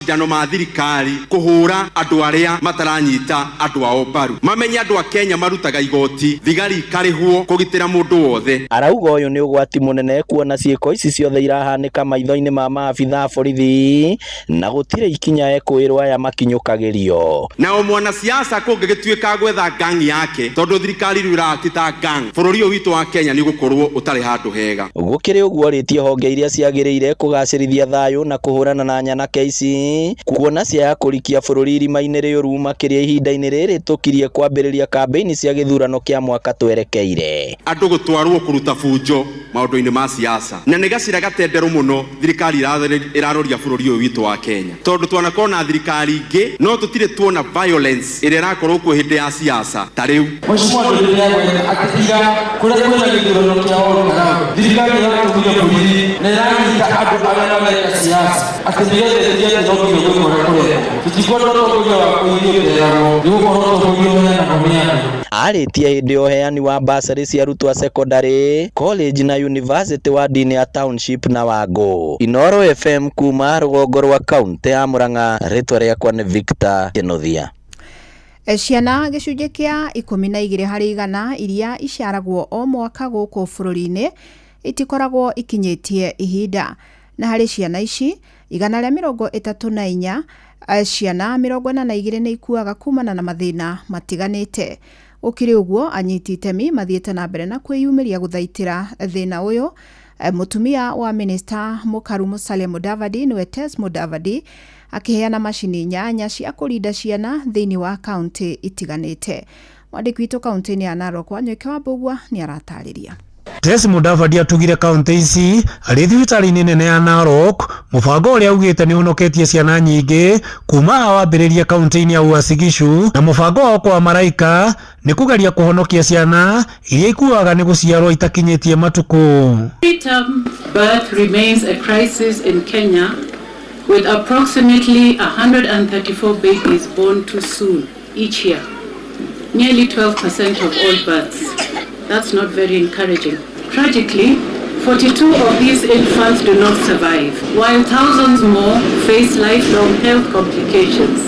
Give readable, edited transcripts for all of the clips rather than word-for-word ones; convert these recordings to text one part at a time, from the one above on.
Macindano ma thirikari kũhũra andũ arĩa mataranyita andũ ao mbaru. Mamenye andũ a Kenya marutaga igoti, thigari ikarĩhwo kũgitĩra mũndũ wothe. Arauga ũyũ nĩ ũgwati mũnene kuona ciĩko ici ciothe irahanĩka maitho-inĩ ma maabitha a borithi na gũtirĩ ikinya ekũĩrwo aya makinyũkagĩrio. Na o mwanasiasa kũngĩgĩtuĩka gwetha gang yake, tondũ thirikari rĩu ĩra act ta gang, bũrũri ũyũ witũ wa Kenya nĩ ũgũkorwo ũtarĩ handũ hega. Gũkĩrĩ ũguo orĩtie honge iria ciagĩrĩire kũgacĩrithia thayũ na kũhũrana na nyanake ici kuona ciaya kũrikia bũrũri irima-inĩ rĩũru makĩria ihinda-inĩ rĩrĩ tũkirie kwambĩrĩria kambĩini cia gĩthurano kĩa mwaka twerekeire. Andũ gũtwarwo kũruta bunjo maũndũ-inĩ ma siasa, na nĩ gacĩra gatenderũ mũno thirikari ĩraroria bũrũri ũyũ witũ wa Kenya, tondũ twanakorwo na thirikari ingĩ no tũtirĩ tuona violence ĩrĩa ĩrakorwo kuo hĩndĩ ya siasa ta rĩu. Mheshimiwa Ndũrĩrĩ nĩagweta atĩ ira kũrĩa kwĩna gĩthurano kĩa Olkalau, thirikari ĩratũmire borithi na ĩranyita andũ arĩa mareka siasa atĩ nĩgetha ĩtige atĩ no nginya gwĩka ũrĩa kũrekwo. Tũtikwenda ũtongoria wa kũirio ũteragwo, nĩgũkorwo ũtongoria ũheanagwo nĩ andũ. Arĩtie hĩndĩ ya ũheani wa bursary cia arutwo a secondary, college na university ward-inĩ ya Township na Wangũ. Inooro FM kuma rũgongo rwa kaunti ya Murang'a, rĩtwa rĩakwa nĩ Victor Kĩnuthia. Ciana gĩcunjĩ kĩa 12 harĩ igana iria iciaragwo o mwaka gũkũ bũrũri-inĩ itikoragwo ikinyĩtie ihinda. Na harĩ ciana ici 134, ciana 42 nĩ ikuaga kumana na mathĩna matiganĩte. Gũkĩrĩ ũguo, anyiti itemi mathiĩte na mbere na kwĩyumĩria gũthaitĩra thĩna ũyũ. Mũtumia wa minista Mũkaru Musalia Mudavadi nĩwe Tess Mudavadi akĩheana macini 8 cia kũrinda ciana thĩinĩ wa kaunti itiganĩte. Mwandĩki witũ kaunti-inĩ ya Narok Wanyoike wa Mbũgua nĩ aratarĩria. Tess Mudavadi atugire kaunti ici arĩ thibitarĩ-inĩ nene ya Narok, mũbango ũrĩa augĩte nĩ ũhonoketie ciana nyingĩ kuma awambĩrĩrie kaunti-inĩ ya Uasin Gishu, na mũbango wa Okoa Malaika nĩ kũgeria kũhonokia ciana iria ikuaga nĩ gũciarwo itakinyĩtie matukũ. Preterm birth remains a crisis in Kenya, with approximately 134 babies born too soon each year, nearly 12% of all births. That's not very encouraging. Tragically, 42 of these infants do not survive, while thousands more face lifelong health complications.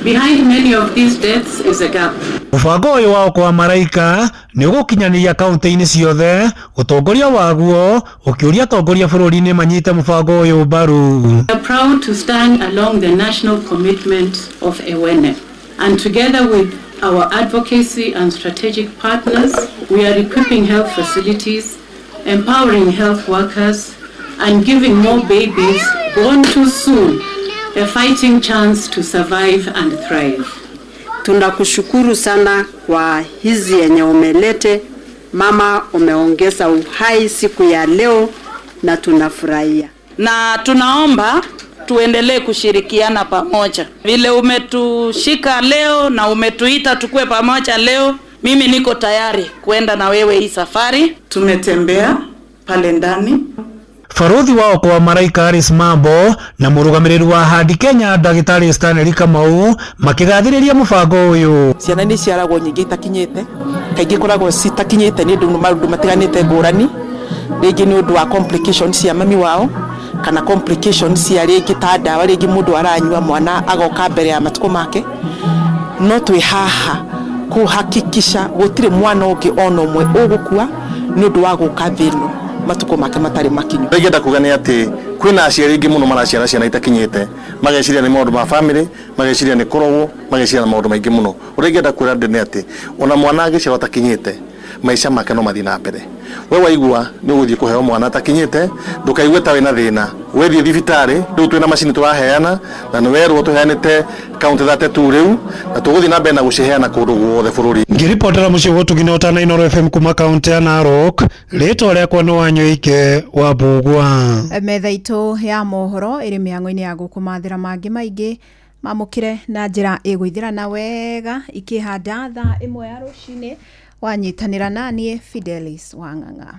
Behind many of these deaths is a gap. Mũbango ũyũ wa Okoa Malaika nĩ ũgũkinyanĩria kaunti-inĩ ciothe, ũtongoria waguo ũkĩũria atongoria bũrũri-inĩ manyite mũbango ũyũ mbaru. We are proud to stand along the national commitment of Ewene, and together with our advocacy and strategic partners, we are equipping health facilities, empowering health workers, and giving more babies born too soon a fighting chance to survive and thrive. Tunakushukuru sana kwa hizi yenye umelete mama, umeongeza uhai siku ya leo na tunafurahia. Na tunaomba tuendelee kushirikiana pamoja. Vile umetushika leo na umetuita tukue pamoja leo, mimi niko tayari kuenda na wewe hii safari. Tumetembea pale ndani. Barothi wa Okoa Malaika Alice Mambo na mũrũgamĩrĩri wa Handi Kenya ndagĩtarĩ Stanley Kamau makĩgathĩrĩria mũbango ũyũ. Ciana nĩ ciaragwo nyingĩ itakinyĩte, kaingĩ ikoragwo citakinyĩte nĩ ũndũ maũndũ matiganĩte ngũrani, rĩngĩ nĩ ũndũ wa complications cia mami wao kana complications cia rĩngĩ ta ndawa rĩngĩ mũndũ aranyua mwana agoka mbere ya matukũ make. No twĩ haha kũhakikisha gũtirĩ mwana ũngĩ ona ũmwe ũgũkua nĩ ũndũ wa gũka thĩ ĩno matukũ make matarĩ makinyu. Ingĩenda kuga nĩ atĩ kwĩna aciari aingĩ mũno maraciara ciana itakinyĩte, mageciria nĩ maũndũ ma family, mageciria nĩ kũrogwo, mageciria na maũndũ maingĩ mũno. Ũrĩa ingĩenda kwĩra andũ nĩ atĩ ona mwana angĩciarwo atakinyĩte, maica make no mathiĩ na mbere. We waigua nĩ ũgũthiĩ kũheo mwana atakinyĩte, ndũkaigue ta wĩna thĩna. We thiĩ thibitarĩ, rĩu twĩna macini tũraheana, na nĩ werwo tũheanĩte kaunti 32 rĩu, na tũgũthiĩ na mbere na gũciheana kũndũ guothe bũrũri. Ngĩribotera mũciĩ wa ũtugi na ũtana Inooro FM kuma kaunti ya Narok, rĩtwa rĩakwa nĩ Wanyoike wa Mbũgua. Metha itũ ya mohoro ĩrĩ mĩhang'o-inĩ ya gũkũmathĩra mangĩ maingĩ mamũkĩre na njĩra ĩgũithĩrana wega ikĩhanda thaa 1 ya rũcinĩ. Wanyitanĩra naniĩ Fidelis Wang'ang'a.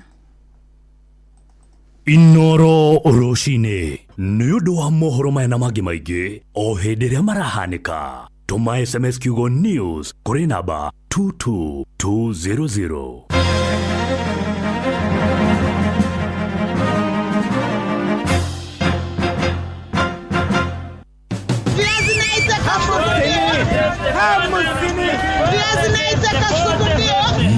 Inooro rũcinĩ nĩ ũndũ wa mohoro maya na mangĩ maingĩ o hĩndĩ ĩrĩa marahanĩka. Tũma SMS kiugo news kũrĩ namba 22200.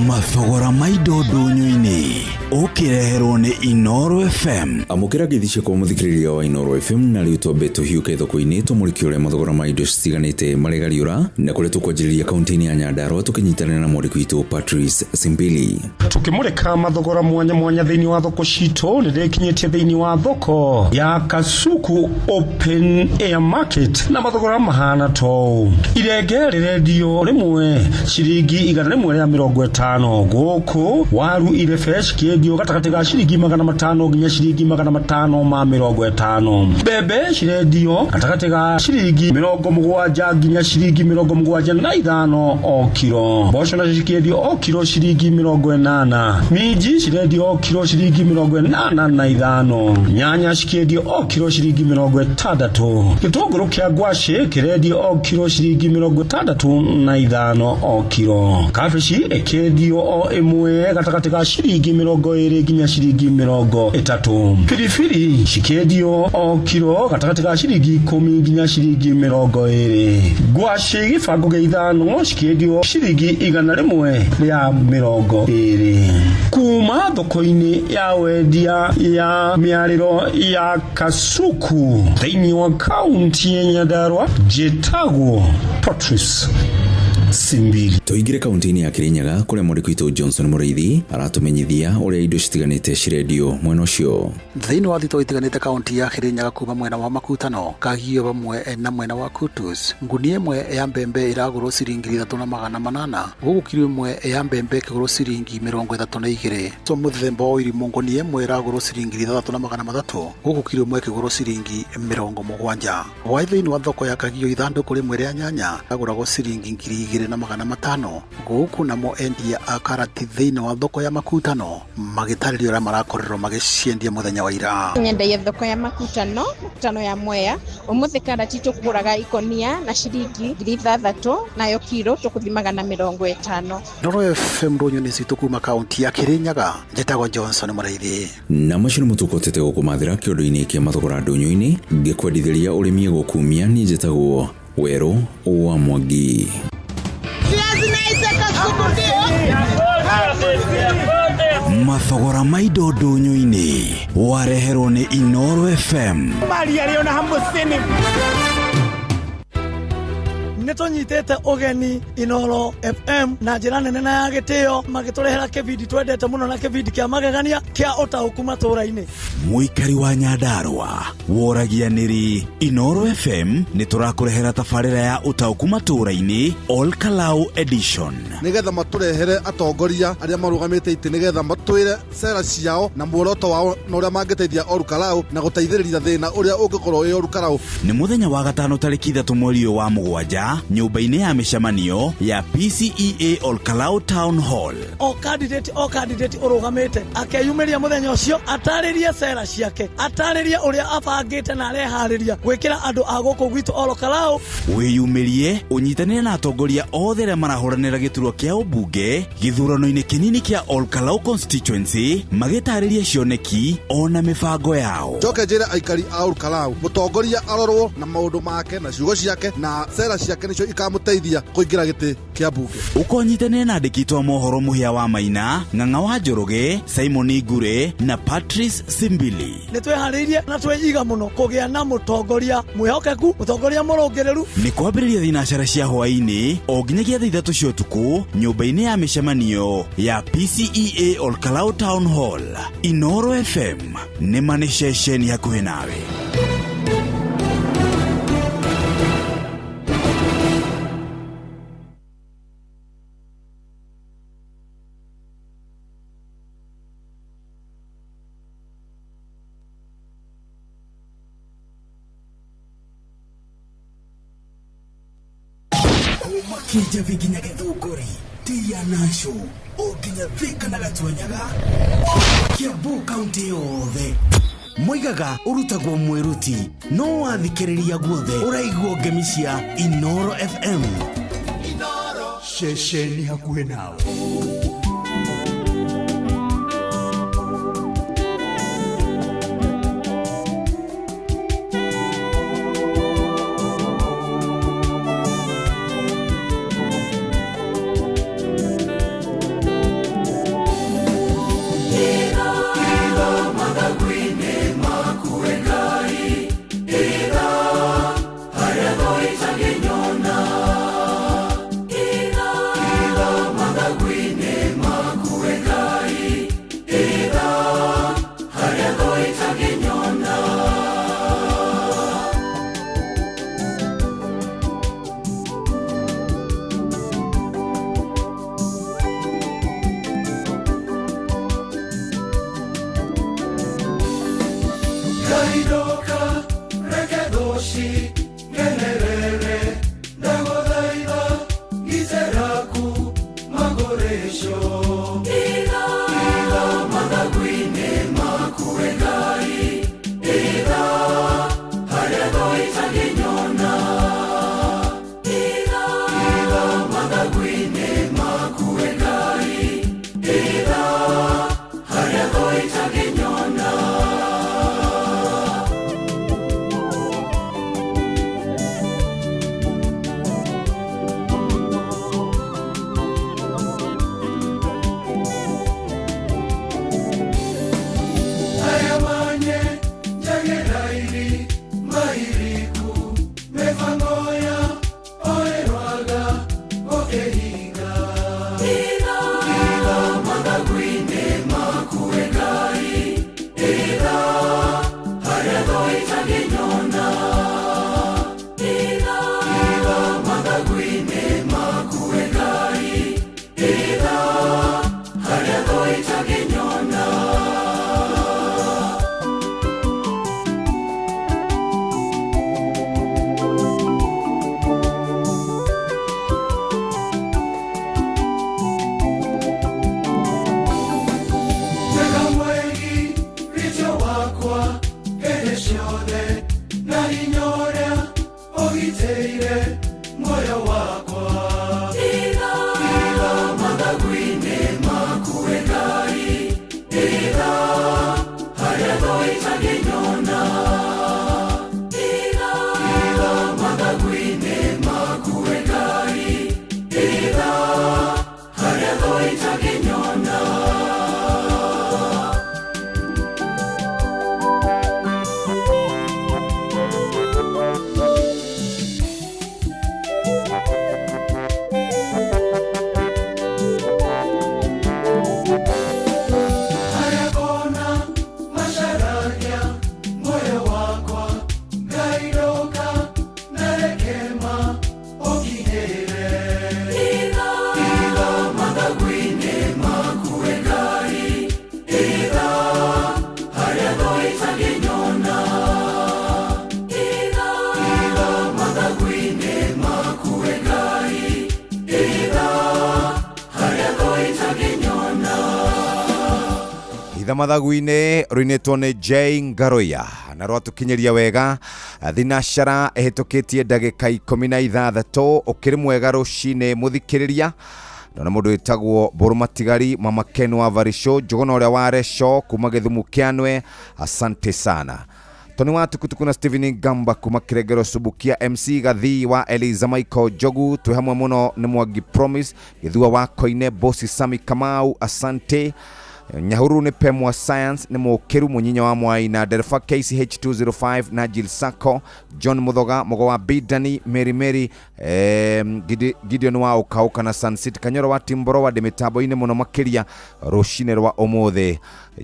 Mathogora ma indo ndũnyũ-inĩ ũkĩreherwo nĩ Inooro FM. Amũkĩra ngeithi ciakwa mũthikĩrĩria wa Inooro FM, na rĩu twambe tũhiũke thoko-inĩ tũmũrĩke ũrĩa mathogora ma indo citiganĩte marĩgariũra, na kũrĩa tũkwanjĩrĩria kaunti-inĩ ya Nyandarua tũkĩnyitanĩra na mwandĩki witũ Patrice Simbili. Tukimurika mathogora mwanya mwanya thiini wa thoko citũ, nĩndĩkinyĩtie thiini wa thoko ya Kasuku Open Air Market na mathogora mahana tou. Irenge rĩrendio rĩmwe ciringi 150, gũkũ waru ire fresh kĩendio gatagatĩ ga ciringi 500 nginya ciringi 550. Mbembe cirendio gatagatĩ ga ciringi 70 nginya ciringi 75 o kiro. Mboco nacio cikĩendio o kiro ciringi 80. Minji cirendio o kiro ciringi 85. Nyanya cikĩendio o kiro ciringi 60. Gĩtũngũrũ kĩa ngwacĩ kĩrendio o kiro ciringi 65 o kiro. Kabici ĩkĩendio o ĩmwe gatagatĩ ga ciringi 20 nginya ciringi 30. Biribiri cikĩendio o kiro gatagatĩ ga ciringi 10 nginya ciringi 20. Ngwacĩ gĩbango gĩa 5 cikĩendio ciringi 120. Kuma thoko-inĩ ya wendia ya mĩarĩro ya Kasuku thĩinĩ wa kaunti ya Nyandarua, njĩtagwo Patrice Simbili. Tũingĩre kaunti-inĩ ya Kirinyaga kũrĩa mwandĩki witũ Johnson Mũrĩithi aratũmenyithia ũrĩa indo citiganĩte cirendio mwena ũcio. Thĩinĩ wa thitoo itiganĩte kaunti ya Kirinyaga kuma mwena wa Makutano, Kagio vamwe na mwena wa Kutus, ngunia ĩmwe ya mbembe ĩragũrwo ciringi 3800, gũkũ kiro ĩmwe ya mbembe ĩkĩgũrwo ciringi 32. So mũthemba wa irimũ ngunia ĩmwe ĩragũrwo ciringi 6300, gũkũ kiro ĩmwe ĩkĩgũrwo ciringi 70. Hwaĩ thĩinĩ wa thoko ya Kagio ithandũkũ rĩmwe rĩa nyanya rĩragũragwo ciringi 2500, gũkũ namo endia a karati thĩinĩ wa thoko ya Makutano magĩtarĩria ũrĩa marakorirwo magĩciendia mũthenya wa ira. Nyendagia thoko ya Makutano, Makutano ya Mwea. Ũmũthĩ karati tũkũgũraga ikonia na ciringi 6000, nayo kiro tũkũthimaga na 50. Inooro FM ndũnyũ nĩ citũ kuma kaunti ya Kirinyaga, njĩtagwo Johnson Mũrĩithi. Na macio nĩmo tũkũhotete gũkũmathĩra kĩondo-inĩ kĩa mathogora ndũnyũ-inĩ, ngĩkwendithĩria ũrĩmi gũkumia. Niĩ njĩtagwo Werũ wa Mwangi. Mathogora ma indo ndũnyũ-inĩ wareherwo nĩ Inooro FM. Nĩ tũnyitĩte ũgeni Inooro FM na njĩra nene na ya gĩtĩo, magĩtũrehera kĩbindi twendete mũno na kĩbindi kĩa magegania kĩa ũtaũku matũũra-inĩ. Mũikari wa Nyandarua woragia nĩrĩ Inooro FM nĩ tũrakũrehera tabarĩra ya ũtaũku matũũra-inĩ All Kalau Edition, nĩgetha matũrehere atongoria arĩa marũgamĩte itĩ, nĩgetha matwĩre cera ciao na muoroto wao na ũrĩa mangĩteithia Ol Kalou na gũteithĩrĩria thĩna ũrĩa ũngĩkorwo wĩ Ol Kalou. Nĩ mũthenya wa gatano tarĩki 3 mweri ũyũ wa 7 nyũmba-inĩ ya mĩcemanio ya PCEA Ol Kalou Town Hall. O candidate ũrũgamĩte akeyumĩria mũthenya ũcio atarĩrie cera ciake, atarĩrie ũrĩa abangĩte na areharĩria gwĩkĩra andũ a gũkũ gwitũ Ol Kalou. Wĩyumĩrie ũnyitanĩre na atongoria othe arĩa marahũranĩra gĩturwa kĩa ũmbunge gĩthurano-inĩ kĩnini kĩa Ol Kalou constituency, magĩtarĩria cioneki ona mĩbango yao. Njoke njĩre aikari a Ol Kalou, mũtongoria arorwo na maũndũ make na ciugo ciake na cera ciake nĩcio ikamũteithia kũingĩra gĩtĩ kĩa mbunge. Ũkonyitanĩre na andĩki twa mohoro Mũhĩa wa Maina, Ng'ang'a wa Njoroge, Simon Ngure na Patrice Simbili. Nĩ twĩharĩirie na twĩiga mũno kũgĩa na mũtongoria mwĩhokeku, mũtongoria mũrũngĩrĩru. Nĩ kwambĩrĩria thinacara cia hwaĩ-inĩ o nginyagia thaa 3 cia ũtukũ nyũmba-inĩ ya mĩcemanio ya PCEA Ol Kalou Town Hall. Inooro FM nĩ ma nĩ ceceni hakuhĩ nawe. Kĩnjabi nginya Gĩthũngũri, Tia Nasho, o nginya Thika na Gatuanyaga, Kiambu kaunti yothe. Moigaga ũrutagwo mwĩruti, no wathikĩrĩria guothe ũraigua ngemi cia Inooro FM. Ceceni hakuhĩ nawe. Ũgitĩire muoyo wakwa. Hitha mathagu-inĩ maku we Ngai, hitha harĩa thũ itangĩnyona. Hitha mathagu-inĩ maku we Ngai, hitha harĩa thũ itangĩnyona. Harĩa ngona macaragia muoyo wakwa, Ngai ndũka na reke ũnginyĩre. Hitha mathagu-inĩ maku we Ngai, hitha harĩa thũ itangĩnyona. Hitha mathagu-inĩ maku we Ngai, hitha harĩa thũ itangĩnyona. Hitha mathagu-inĩ rũinĩtwo nĩ J Ngaroia na rwatũkinyĩria wega thinacara ĩhĩtũkĩtie ndagĩka 16. Ũkĩrĩ mwega rũcinĩ mũthikĩrĩria. Ndona mũndũ wĩtagwo Mbũrũ Matigari, Mama Ken wa Varisho, Njũgũna ũrĩa wa Resho kuma Gĩthumu Kĩanwe, asante sana. Tony wa Tukutuku na Steven Gamba kuma Kiregero Subukia, MC Gathii wa Eliza Michael Jogu, twĩ hamwe mũno nĩ Mwangi Promise Gĩthua wa Koine, Bosi Sami Kamau, asante. Nyahururu nĩ Pemwa Science nĩ Mũkĩru Mũnyinya wa Mwai na ndereba KCH 205 na Jill Sacco, John Muthoga Mũgo wa Bidani, Mary Mary, Gideon wa Ũkaũka na Sun City Kanyoro wa Timboro wa ndĩ mĩtambo-inĩ mũno makĩria rũcinĩ rwa ũmũthĩ.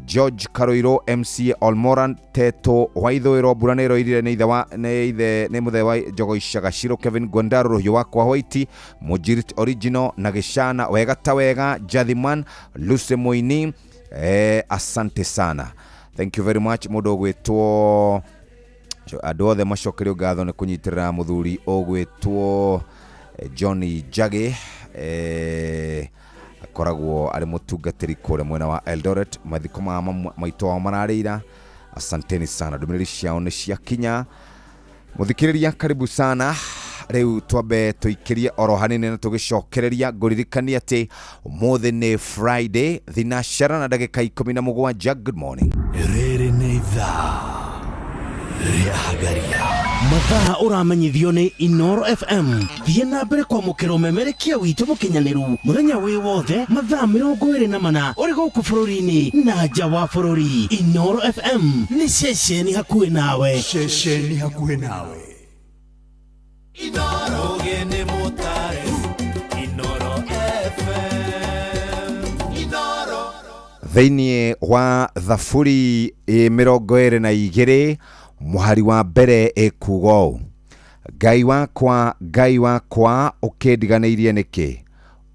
George Karoiro MC Olmoran Teto wa ithũĩro, mbura nĩ ĩroirire nĩ ithe wa nĩ ithe nĩ mũthee wa Njogo Icagaciro, Kevin Gwendaro Rũhiũ wakwa White Mũnjirit Original na Gĩcana wega ta wega, Jathiman Lucy Moini, asante sana, thank you very much. Mũndũ ũgwĩtwo andũ othe macokerio ngatho nĩ kũnyitĩrĩra mũthuri ũgwĩtwo Johnny Njagi, akoragwo arĩ mũtungatĩri kũrĩa mwena wa Eldoret. Mathiko ma maitũ wao mararĩira, asanteni sana, ndũmĩrĩri ciao nĩ ciakinya. Mũthikĩrĩria karibu sana. Rĩu twambe tũikĩrie oro hanini na tũgĩcokereria ngũririkania atĩ ũmũthĩ nĩ Friday thinacara na ndagĩka 17. Good morning. Rĩrĩ nĩ ithaa rĩa Hagaria. Mathaa ũramenyithio nĩ Inoro FM. Thiĩ na mbere kwamũkĩra ũmemerekia witũ mũkinyanĩru mũthenya wĩ wothe mathaa 24 ũrĩ gũkũ bũrũri-inĩ na nja wa bũrũri. Inoro FM nĩ ceceni hakuhĩ nawe. Ceceni hakuhĩ nawe. Inoro nĩ mũtare Inoro FM Inoro. Thĩinĩ wa Thaburi 22 mũhari wa mbere ĩkuga ũũ: Ngai wakwa, Ngai wakwa, ũkĩndiganĩirie nĩkĩ?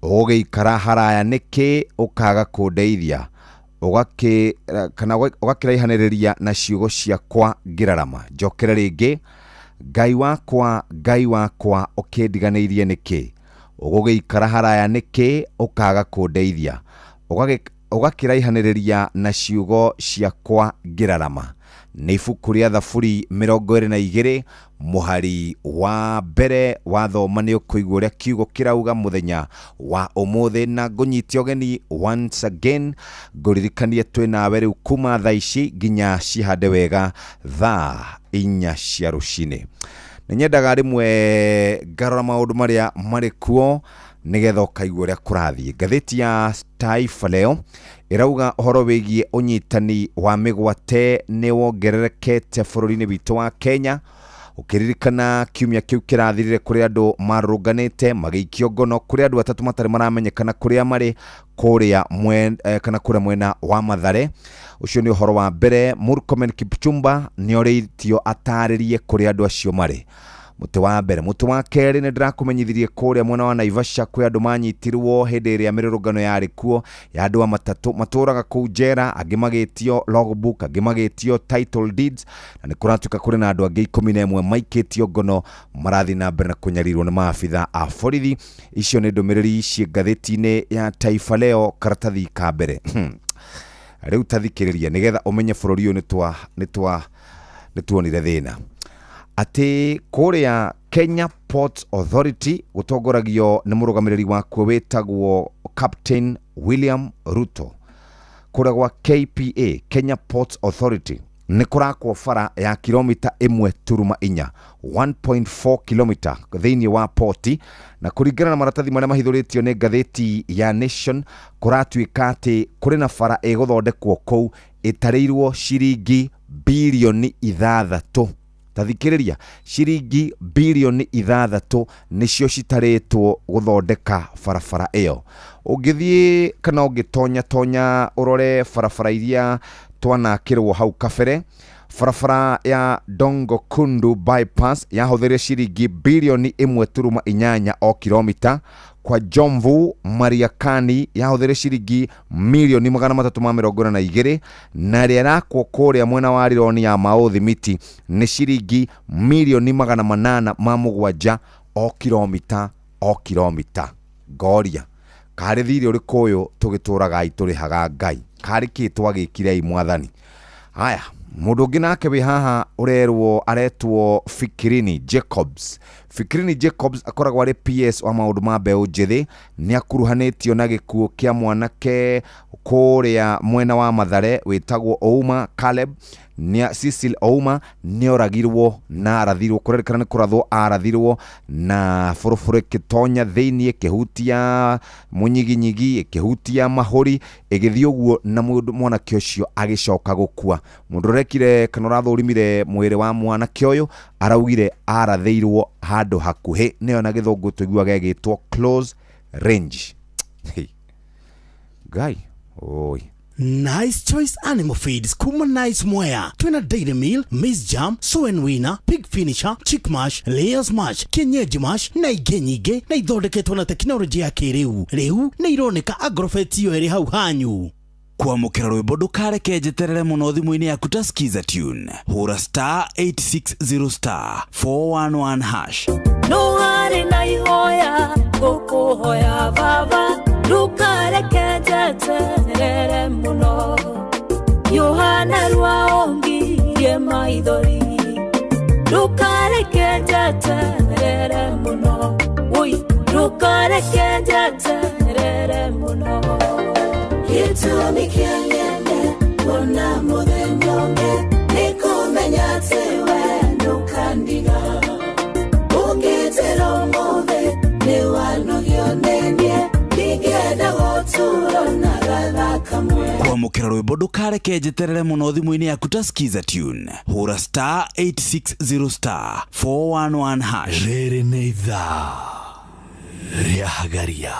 Ũgũgĩikara haraya nĩkĩ ũkaga kũndeithia? Kana ũgakĩraihanĩrĩria na ciugo ciakwa ngĩrarama. Njokere rĩngĩ. Ngai wakwa, Ngai wakwa, ũkĩndiganĩirie nĩkĩ? Ũgũgĩikara haraya nĩkĩ ũkaga kũndeithia? Ũgakĩraihanĩrĩria na ciugo ciakwa ngĩrarama. Nĩ ibuku rĩa Thaburi 22 mũhari wa mbere wathoma nĩ ũkũigua ũrĩa kiugo kĩrauga mũthenya wa ũmũthĩ. Na ngũnyite ũgeni once again, ngũririkanie twĩ nawe rĩu kuma thaa ici nginya cihande wega thaa 4 cia rũcinĩ. Nĩ nyendaga rĩmwe ngarora maũndũ marĩa marĩ kuo nĩgetha ũkaigua ũrĩa kũrathiĩ. Ngathĩti ya Taifa Leo ĩrauga ũhoro wĩgiĩ ũnyitani wa mĩgwate nĩ wongererekete bũrũri-inĩ witũ wa Kenya. Ũkĩririkana kiumia kĩu kĩrathirire kũrĩ andũ marũrũnganĩte magĩikio ngono, kũrĩ andũ atatũ matarĩ maramenyekana kũrĩa marĩ kũrĩa kana kũrĩa mwena wa Mathare. Ũcio nĩ ũhoro wa mbere. Murkomen Kipchumba nĩ orĩtio atarĩrie kũrĩa andũ acio marĩ. Mũtĩ wa mbere. Mũtĩ wa kerĩ nĩ ndĩrakũmenyithirie kũrĩa mwena wa Naivasha kwĩ andũ manyitirwo hĩndĩ ĩrĩa mĩrũrũngano yarĩ kuo ya andũ a matatũ matũraga kũu njera, angĩ magĩtio logbook, angĩ magĩtio title deeds, na nĩ kũratuĩka kũrĩ na andũ angĩ 11 maikĩtio ngono marathiĩ na mbere na kũnyarirwo nĩ maabitha a borithi. Icio nĩ ndũmĩrĩri ciĩ ngathĩti-inĩ ya Taifa Leo karatathi ka mbere. Rĩu tathikĩrĩria nĩgetha ũmenye bũrũri ũyũ nĩ tuonire thĩna atĩ kũrĩa Kenya Ports Authority gũtongoragio nĩ mũrũgamĩrĩri wakuo wĩtagwo Captain William Ruto. Kũrĩa gwa KPA, Kenya Ports Authority, nĩ kũrakwo bara ya kilomita 1.4, 1.4 kilomita thĩinĩ wa poti, na kũringana na maratathi marĩa mahithũrĩtio nĩ ngathĩti ya Nation, kũratuĩka atĩ kũrĩ na bara ĩgũthondekwo kũu ĩtarĩirwo ciringi bilioni 6. Tathikĩrĩria, ciringi bilioni 6 nĩcio citarĩtwo gũthondeka barabara ĩyo. Ũngĩthiĩ kana ũngĩtonya tonya ũrore barabara iria twanakĩrwo hau kabere, barabara ya Dongo Kundu bypass yahũthĩrire ciringi bilioni 1.8 o kilomita. Kwa Jomvu Mariakani yahũthĩrire ciringi milioni 342, na ĩrĩa ĩrakwo kũrĩa mwena wa Rironi ya Maũthimiti nĩ ciringi milioni 807 o kilomita o kilomita. Ngoria karĩ thirĩ ũrĩkũ ũyũ tũgĩtũraga tũrĩhaga Ngai, karĩ kĩ twagĩkire mwathani? Haya, mũndũ ũngĩ nake wĩ haha ũrerwo aretwo Fikirini Jacobs. Fikirini Jacobs akoragwo arĩ PS wa maũndũ ma mbeũ njĩthĩ, nĩ akuruhanĩtio na gĩkuũ kĩa mwanake kũrĩa mwena wa Mathare wĩtagwo Ouma Caleb. Cecil Ouma nĩoragirwo na arathirwo, kũrerĩkana nĩ kũrathwo arathirwo na bũrũbũrũ ĩgĩtonya thĩinĩ, ĩkĩhutia mũnyiginyigi, ĩkĩhutia mahũri, ĩgĩthiĩ ũguo na mũndũ mwanake ũcio agĩcoka gũkua. Mũndũ ũrekire kana ũrathũrimire mwĩrĩ wa mwanake ũyũ araugire arathĩirwo handũ hakuhĩ, nĩyo na gĩthũngũ tũiguaga ĩgĩtwo close range. Hey. Ngai oi. Nice Choice Animal Feeds kuma Nice Mwea twina Dairy Meal, Maize Jam, Soy and Winner, Pig Finisher, Chick Mash, Layers Mash, Kienyeji Mash na ingĩ nyingĩ, na ithondeketwo na tekinoronjĩ ya kĩrĩu. Rĩu nĩ ironeka Agrovet iyo ĩrĩ hau hanyu. Kwamũkĩra rwĩmbo ndũkareke njeterere mũno thimũ-inĩ yaku ta Skiza Tune. Hũra star 860 star 411 hash. No harĩ na ihoya ngũkũhoya baba, ndũkareke njeterere mũno. Yohana rwaongirie maithori, ndũkareke njeterere mũno. Oi, ndũkareke njeterere mũno. Gĩtũmi kĩa ng'ende kuona mũthenya ũngĩ nĩ kũmenya atĩ we ndũkandiga. Ũngĩnjĩra ũmũthĩ nĩ wanogio nĩ niĩ, ndingĩenda gũtũũra na gatha kamwe. Kwamũkĩra rwĩmbo ndũkareke njeterere mũno thimũ-inĩ yaku ta Skiza Tune. Hũra star 860 star 411 hash. Rĩrĩ nĩ ithaa rĩa Hagaria.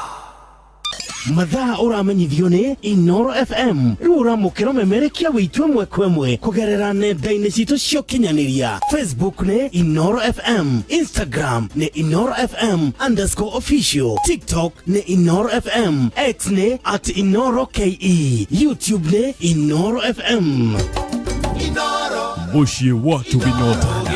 Mathaa ũramenyithio nĩ Inoro FM. Rĩu ũramũkĩra ũmemerekia wĩitũ ĩmwe kwa ĩmwe kũgerera nenda-inĩ citũ cia ũkinyanĩria. Facebook nĩ Inoro FM, Instagram nĩ Inoro FM underscore official, TikTok nĩ Inoro FM, X nĩ at Inoro KE, YouTube nĩ Inoro FM. Mũciĩ wa Tũginotana.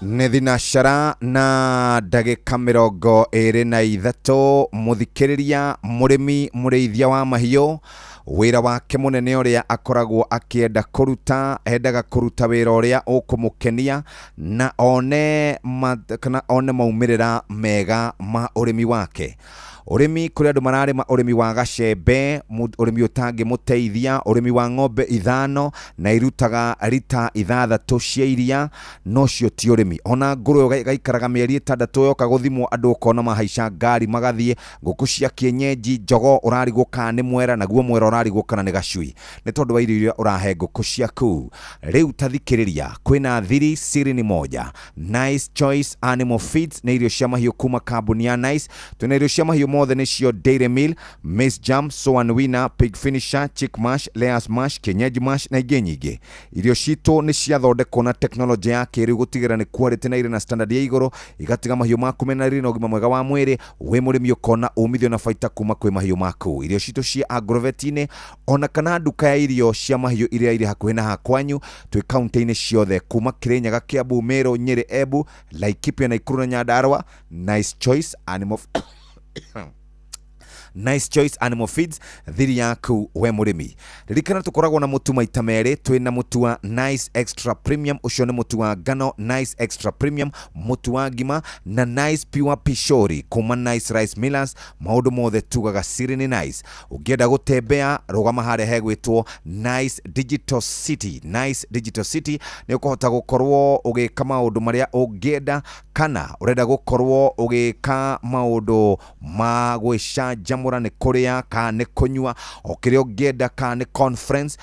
Nĩ thinacara na ndagĩka 23. Mũthikĩrĩria, mũrĩmi mũrĩithia wa mahiũ, wĩra wake mũnene ũrĩa akoragwo akĩenda kũruta, endaga kũruta wĩra ũrĩa ũkũmũkenia na one kana one maumĩrĩra mega ma ũrĩmi wake. Ũrĩmi, kũrĩ andũ mararĩma ũrĩmi wa gacembe, ũrĩmi ũtangĩmũteithia, ũrĩmi wa ng'ombe 5 na irutaga rita 6 cia iria, no cio ti ũrĩmi. Ona ngũrwe gaikaraga mĩeri 6 yoka gũthimwo, andũ ũkona mahaica ngari magathiĩ. Ngũkũ cia kienyeji, jogoo ũrarigwo kana nĩ mwera, naguo mwera ũrarigwo kana nĩ gacui, nĩ tondũ wa irio iria ũrahe ngũkũ ciaku. Rĩu ta thikĩrĩria, kwĩna thiri siri ni moja. Nice Choice Animal Feeds nĩ irio cia mahiũ kuma kambuni ya Nice. Twĩna irio cia mahiũ mothe nĩcio Dairy Meal, Maize Jam, Soy Winner, Pig Finisher, Chick Mash, Layers Mash, Kienyeji Mash na ingĩ nyingĩ. Irio citũ nĩ ciathondekwo na tekinoronjĩ ya kĩrĩu gũtigĩrĩra nĩ quality na irĩ na standard ya igũrũ, igatiga mahiũ maku mena riri na ũgima mwega wa mwĩrĩ. Wĩ mũrĩmi ũkona umithio na baita kuma kwĩ mahiũ maku. Irio citũ cia agrovet-inĩ ona kana nduka ya irio cia mahiũ iria irĩ hakuhĩ na hakwanyu, twĩ kaunti-inĩ ciothe kuma Kirinyaga, Kiambu, Meru, Nyeri, Embu, Laikipia, Nakuru na Nyandarua. Nice Choice Animal Nice Choice Animal Feeds, thiri yaku we mũrĩmi. Ririkana tũkoragwo na mũtu maita merĩ, twĩna mũtu wa Nice Extra Premium, ũcio nĩ mũtu wa ngano, Nice Extra Premium, mũtu wa ngima, na Nice Pure Pishori kuma Nice Rice Millers. Maũndũ mothe tugaga siri nĩ Nice. Ũngĩenda gũtembea, rũgama harĩa hegwĩtwo Nice Digital City. Nice Digital City nĩ ũkũhota gũkorwo ũgĩka maũndũ marĩa ũngĩenda, kana ũrenda gũkorwo ũgĩka maũndũ ma gwĩcanjamũra, nĩ kũrĩa kana nĩ kũnyua, o kĩrĩa ũngĩenda, kana nĩ conference,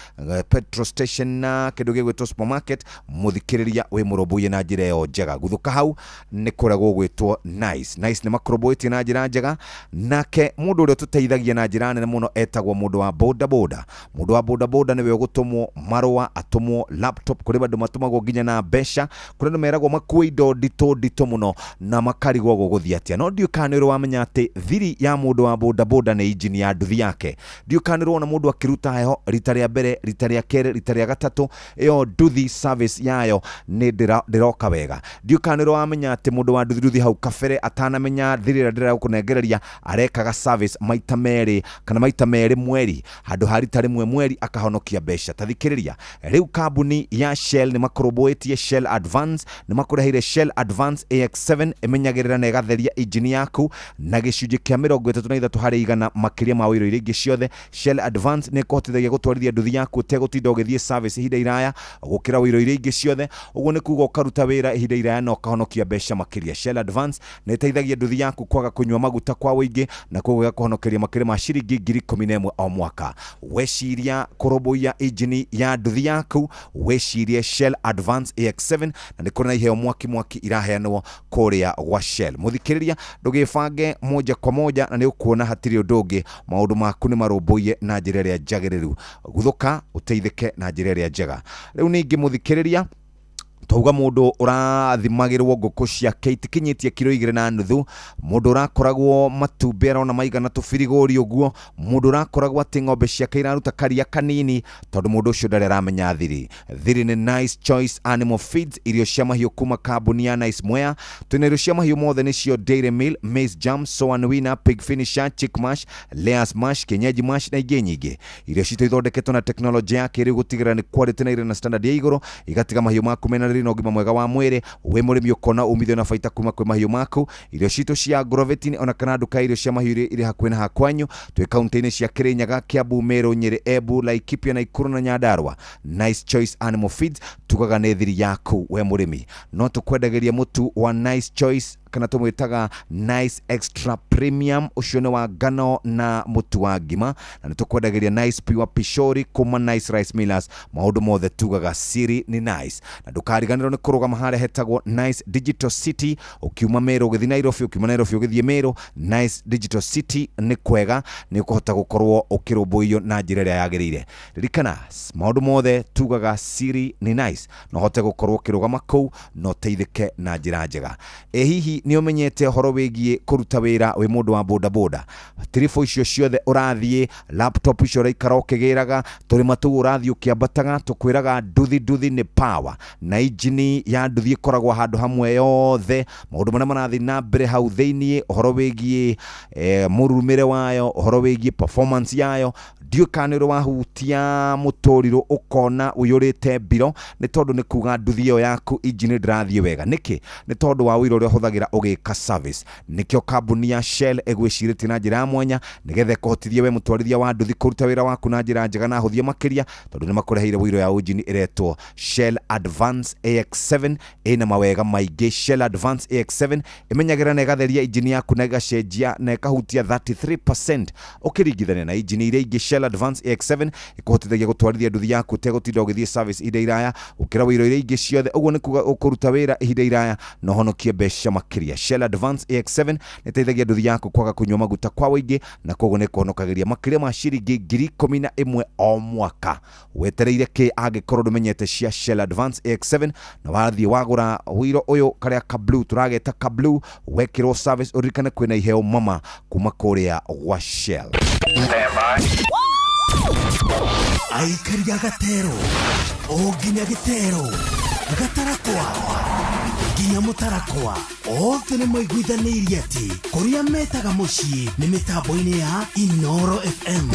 petrol station na kĩndũ gĩgwĩtwo supermarket. Mũthikĩrĩria wĩ mũrũmbũiye na njĩra ĩyo njega, guthũka hau nĩ kũrĩa gũgwĩtwo Nice. Nice nĩ makũrũmbũĩtie na njĩra njega. Nake mũndũ ũrĩa ũtũteithagia na njĩra nene mũno etagwo mũndũ wa boda boda. Mũndũ wa boda boda nĩwe ũgũtũmwo marũa, atũmwo laptop, kũrĩ andũ matũmagwo nginya na mbeca, kũrĩ andũ meragwo makue indo nditũ nditũ mũno na makarigwo gũgũthiĩ atĩa. No ndiũĩ kana nĩ ũrĩ wamenya atĩ thiri ya mũndũ wa boda boda nĩ injini ya nduthi yake. Ndiũĩ kana nĩ ũrona mũndũ akĩruta heho rita rĩa mbere, rita rĩa kerĩ, rita rĩa gatatũ, ĩyo nduthi service yayo nĩ ndĩroka wega. Ndiũĩ kana nĩ ũrĩ wamenya atĩ mũndũ wa nduthi nduthi hau kabere atanamenya thiri ĩrĩa ndĩragũkũnengereria arekaga service maita merĩ kana maita merĩ mweri, handũ ha rita rĩmwe mweri, akahonokia mbeca. Ta thikĩrĩria, rĩu kambuni ya Shell nĩ makũrũmbũĩtie Shell Advance, nĩ makũreheire Shell Advance AX7, ĩmenyagĩrĩra na ĩgatheria injini yaku na gĩcunjĩ kĩa 33 harĩ igana makĩria ma wĩro iria ingĩ ciothe. Shell Advance nĩ ĩkũhotithagia gũtwarithia nduthi yaku ũtegũtinda ũgĩthiĩ service ihinda iraya gũkĩra wĩro iria ingĩ ciothe. Ũguo nĩ kuga ũkaruta wĩra ihinda iraya na ũkahonokia mbeca makĩria. Shell Advance nĩ ĩteithagia nduthi yaku kwaga kũnyua maguta kwa ũingĩ, na koguo ĩgakũhonokeria makĩria ma ciringi 11,000 o mwaka. Weciria kũrũmbũiya injini ya nduthi yaku, wĩcirie Shell Advance AX7, na nĩ kũrĩ na iheo mwaki mwaki iraheanwo kũrĩa gwa Shell. Mũthikĩrĩria, ndũgĩbange moja kwa moja na nĩ ũkuona hatirĩ ũndũ ũngĩ, maũndũ maku nĩ marũmbũiye na njĩra ĩrĩa njagĩrĩru. Guthũka ũteithĩke na njĩra ĩrĩa njega. Rĩu ningĩ mũthikĩrĩria, twauga mũndũ ũrathimagĩrwo ngũkũ ciake itikinyĩtie kiro 2.5, mũndũ ũrakoragwo matumbĩ arona maigana tũbirigũri ũguo, mũndũ ũrakoragwo atĩ ng'ombe ciake iraruta karia kanini, tondũ mũndũ ũcio ndarĩ aramenya thiri. Thiri nĩ Nice Choice Animal Feeds, irio cia mahiũ kuma kambuni ya Nice Mwea. Twĩna irio cia mahiũ mothe, nĩcio Dairy Meal, Maize Jam, Soan Winner, Pig Finisher, Chick Mash, Layers Mash, Kienyeji Mash na ingĩ nyingĩ. Irio citũ ithondeketwo na tekinoronjĩ ya kĩrĩu gũtigĩrĩra nĩ quality na irĩ na standard ya igũrũ, igatiga mahiũ maku mena riri na ũgima mwega wa mwĩrĩ. Wĩ mũrĩmi ũkona umithio na baita kuma kwĩ mahiũ maku. Irio citũ cia Agrovetin, ona kana nduka ya irio cia mahiũ iria irĩ hakuhĩ na hakwanyu, twĩ kaunti-inĩ cia Kirinyaga, Kiambu, Meru, Nyĩrĩ, Embu, Laikipia, Nakuru na Nyandarua. Nice Choice Animal Feeds tugaga nĩ thiri yaku we mũrĩmi. No tũkwendagĩria mũtu wa Nice Choice, kana tũmwĩtaga Nice Extra Premium, ũcio nĩ wa ngano na mũtu wa ngima, na nĩ tũkwendagĩria Nice Pure Pishori kuma Nice Rice Millers. Maũndũ mothe tugaga siri nĩ Nice. Na ndũkariganĩrwo nĩ kũrũgama harĩa hetagwo Nice Digital City, ũkiuma Meru ũgĩthiĩ Nairobi, ũkiuma Nairobi ũgĩthiĩ Meru. Nice Digital City nĩ kwega, nĩ ũkũhota gũkorwo ũkĩrũmbũiyo na njĩra ĩrĩa yagĩrĩire. Ririkana, maũndũ mothe tugaga siri nĩ Nice, na ũhote gũkorwo ũkĩrũgama kũu na ũteithĩke na njĩra njega. Ĩ hihi nĩ ũmenyete ũhoro wĩgiĩ kũruta wĩra wĩ mũndũ wa boda boda? Tiribũ icio ciothe ũrathiĩ, laptop icio ũraikara ũkĩgĩraga, tũrĩma tũu ũrathiĩ ũkĩambataga, tũkwĩraga nduthi nduthi nĩ power, na injini ya nduthi ĩkoragwo handũ hamwe yothe. Maũndũ marĩa marathiĩ na mbere hau thĩiniĩ, ũhoro wĩgiĩ mũrurumĩre wayo, ũhoro wĩgiĩ performance yayo, ndiũĩ kana nĩ ũrĩ wahutia mũtũrirũ ũkona ũiyũrĩte mbiro, nĩ tondũ nĩ kuga nduthi ĩyo yaku injini ndĩrathiĩ wega. Nĩkĩ? Nĩ tondũ wa ũira ũrĩa ũhũthagĩra ũgĩka service. Nĩkĩo kambuni ya Shell ĩgwĩcirĩtie na njĩra ya mwanya, nĩgetha ĩkũhotithie we mũtwarithia wa nduthi kũruta wĩra waku na njĩra njega na hũthie makĩria, tondũ nĩ makũreheire wĩiro ya injini ĩretwo Shell Advance AX7, ĩna mawega maingĩ. Shell Advance AX7 ĩmenyagĩrĩra na ĩgatheria injini yaku na ĩgacenjia na ĩkahutia 33% ũkĩringithania na injini iria ingĩ. Shell Advance AX7 ĩkũhotithagia gũtwarithia nduthi yaku ũtegũtinda ũgĩthiĩ service ihinda iraya gũkĩra wĩiro iria ingĩ ciothe. Ũguo nĩ kuga ũkũruta wĩra ihinda iraya na ũhonokie mbeca makĩria. Shell Advance AX7 nĩ ĩteithagia nduthi yaku kwaga kũnyua maguta kwa ũingĩ, na koguo nĩ ĩkũhonokagĩria makĩria ma ciringi 11,000 o mwaka. Wetereire kĩ angĩkorwo ndũmenyete cia Shell Advance AX7 na wathiĩ wagũra wĩiro ũyũ karĩa ka blue, tũrageta ka blue, wekĩrwo service, ũririkane kwĩna iheo mama kuma kũrĩa gwa Shell. Aikari a Gatero o nginya Gĩtero Gatarakwa. Nginya Mũtarakwa, othe nĩ maiguithanĩirie atĩ kũrĩa metaga mũciĩ nĩ mĩtambo-inĩ ya Inoro FM.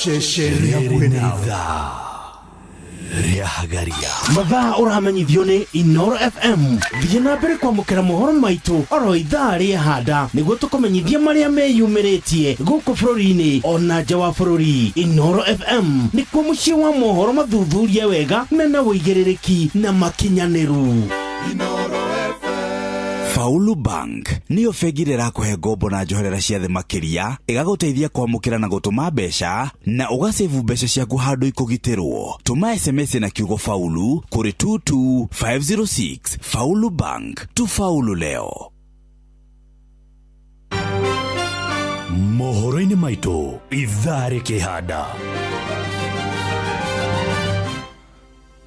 Ceceni hakuhĩ na ithaa rĩa Hagaria. Mathaa ũramenyithio nĩ Inoro FM. Thiĩ na mbere kwamũkĩra mohoro maitũ oro ithaa rĩahanda nĩguo tũkũmenyithie marĩa meyumĩrĩtie gũkũ bũrũri-inĩ ona nja wa bũrũri. Inoro FM nĩkuo mũciĩ wa mohoro mathuthurie wega mena ũigĩrĩrĩki na makinyanĩru. Faulu Bank nĩyo bengi ĩrĩa ĩrakũhe ngombo na njoherera cia thĩ makĩria, ĩgagũteithia kwamũkĩra na gũtũma mbeca na ũgacebu mbeca ciaku handũ ikũgitĩrwo. Tũma SMS na kiugo faulu kũrĩ 22506. Faulu Bank, tufaulu leo. Mohoro-inĩ maitũ ithaa rĩkĩhanda.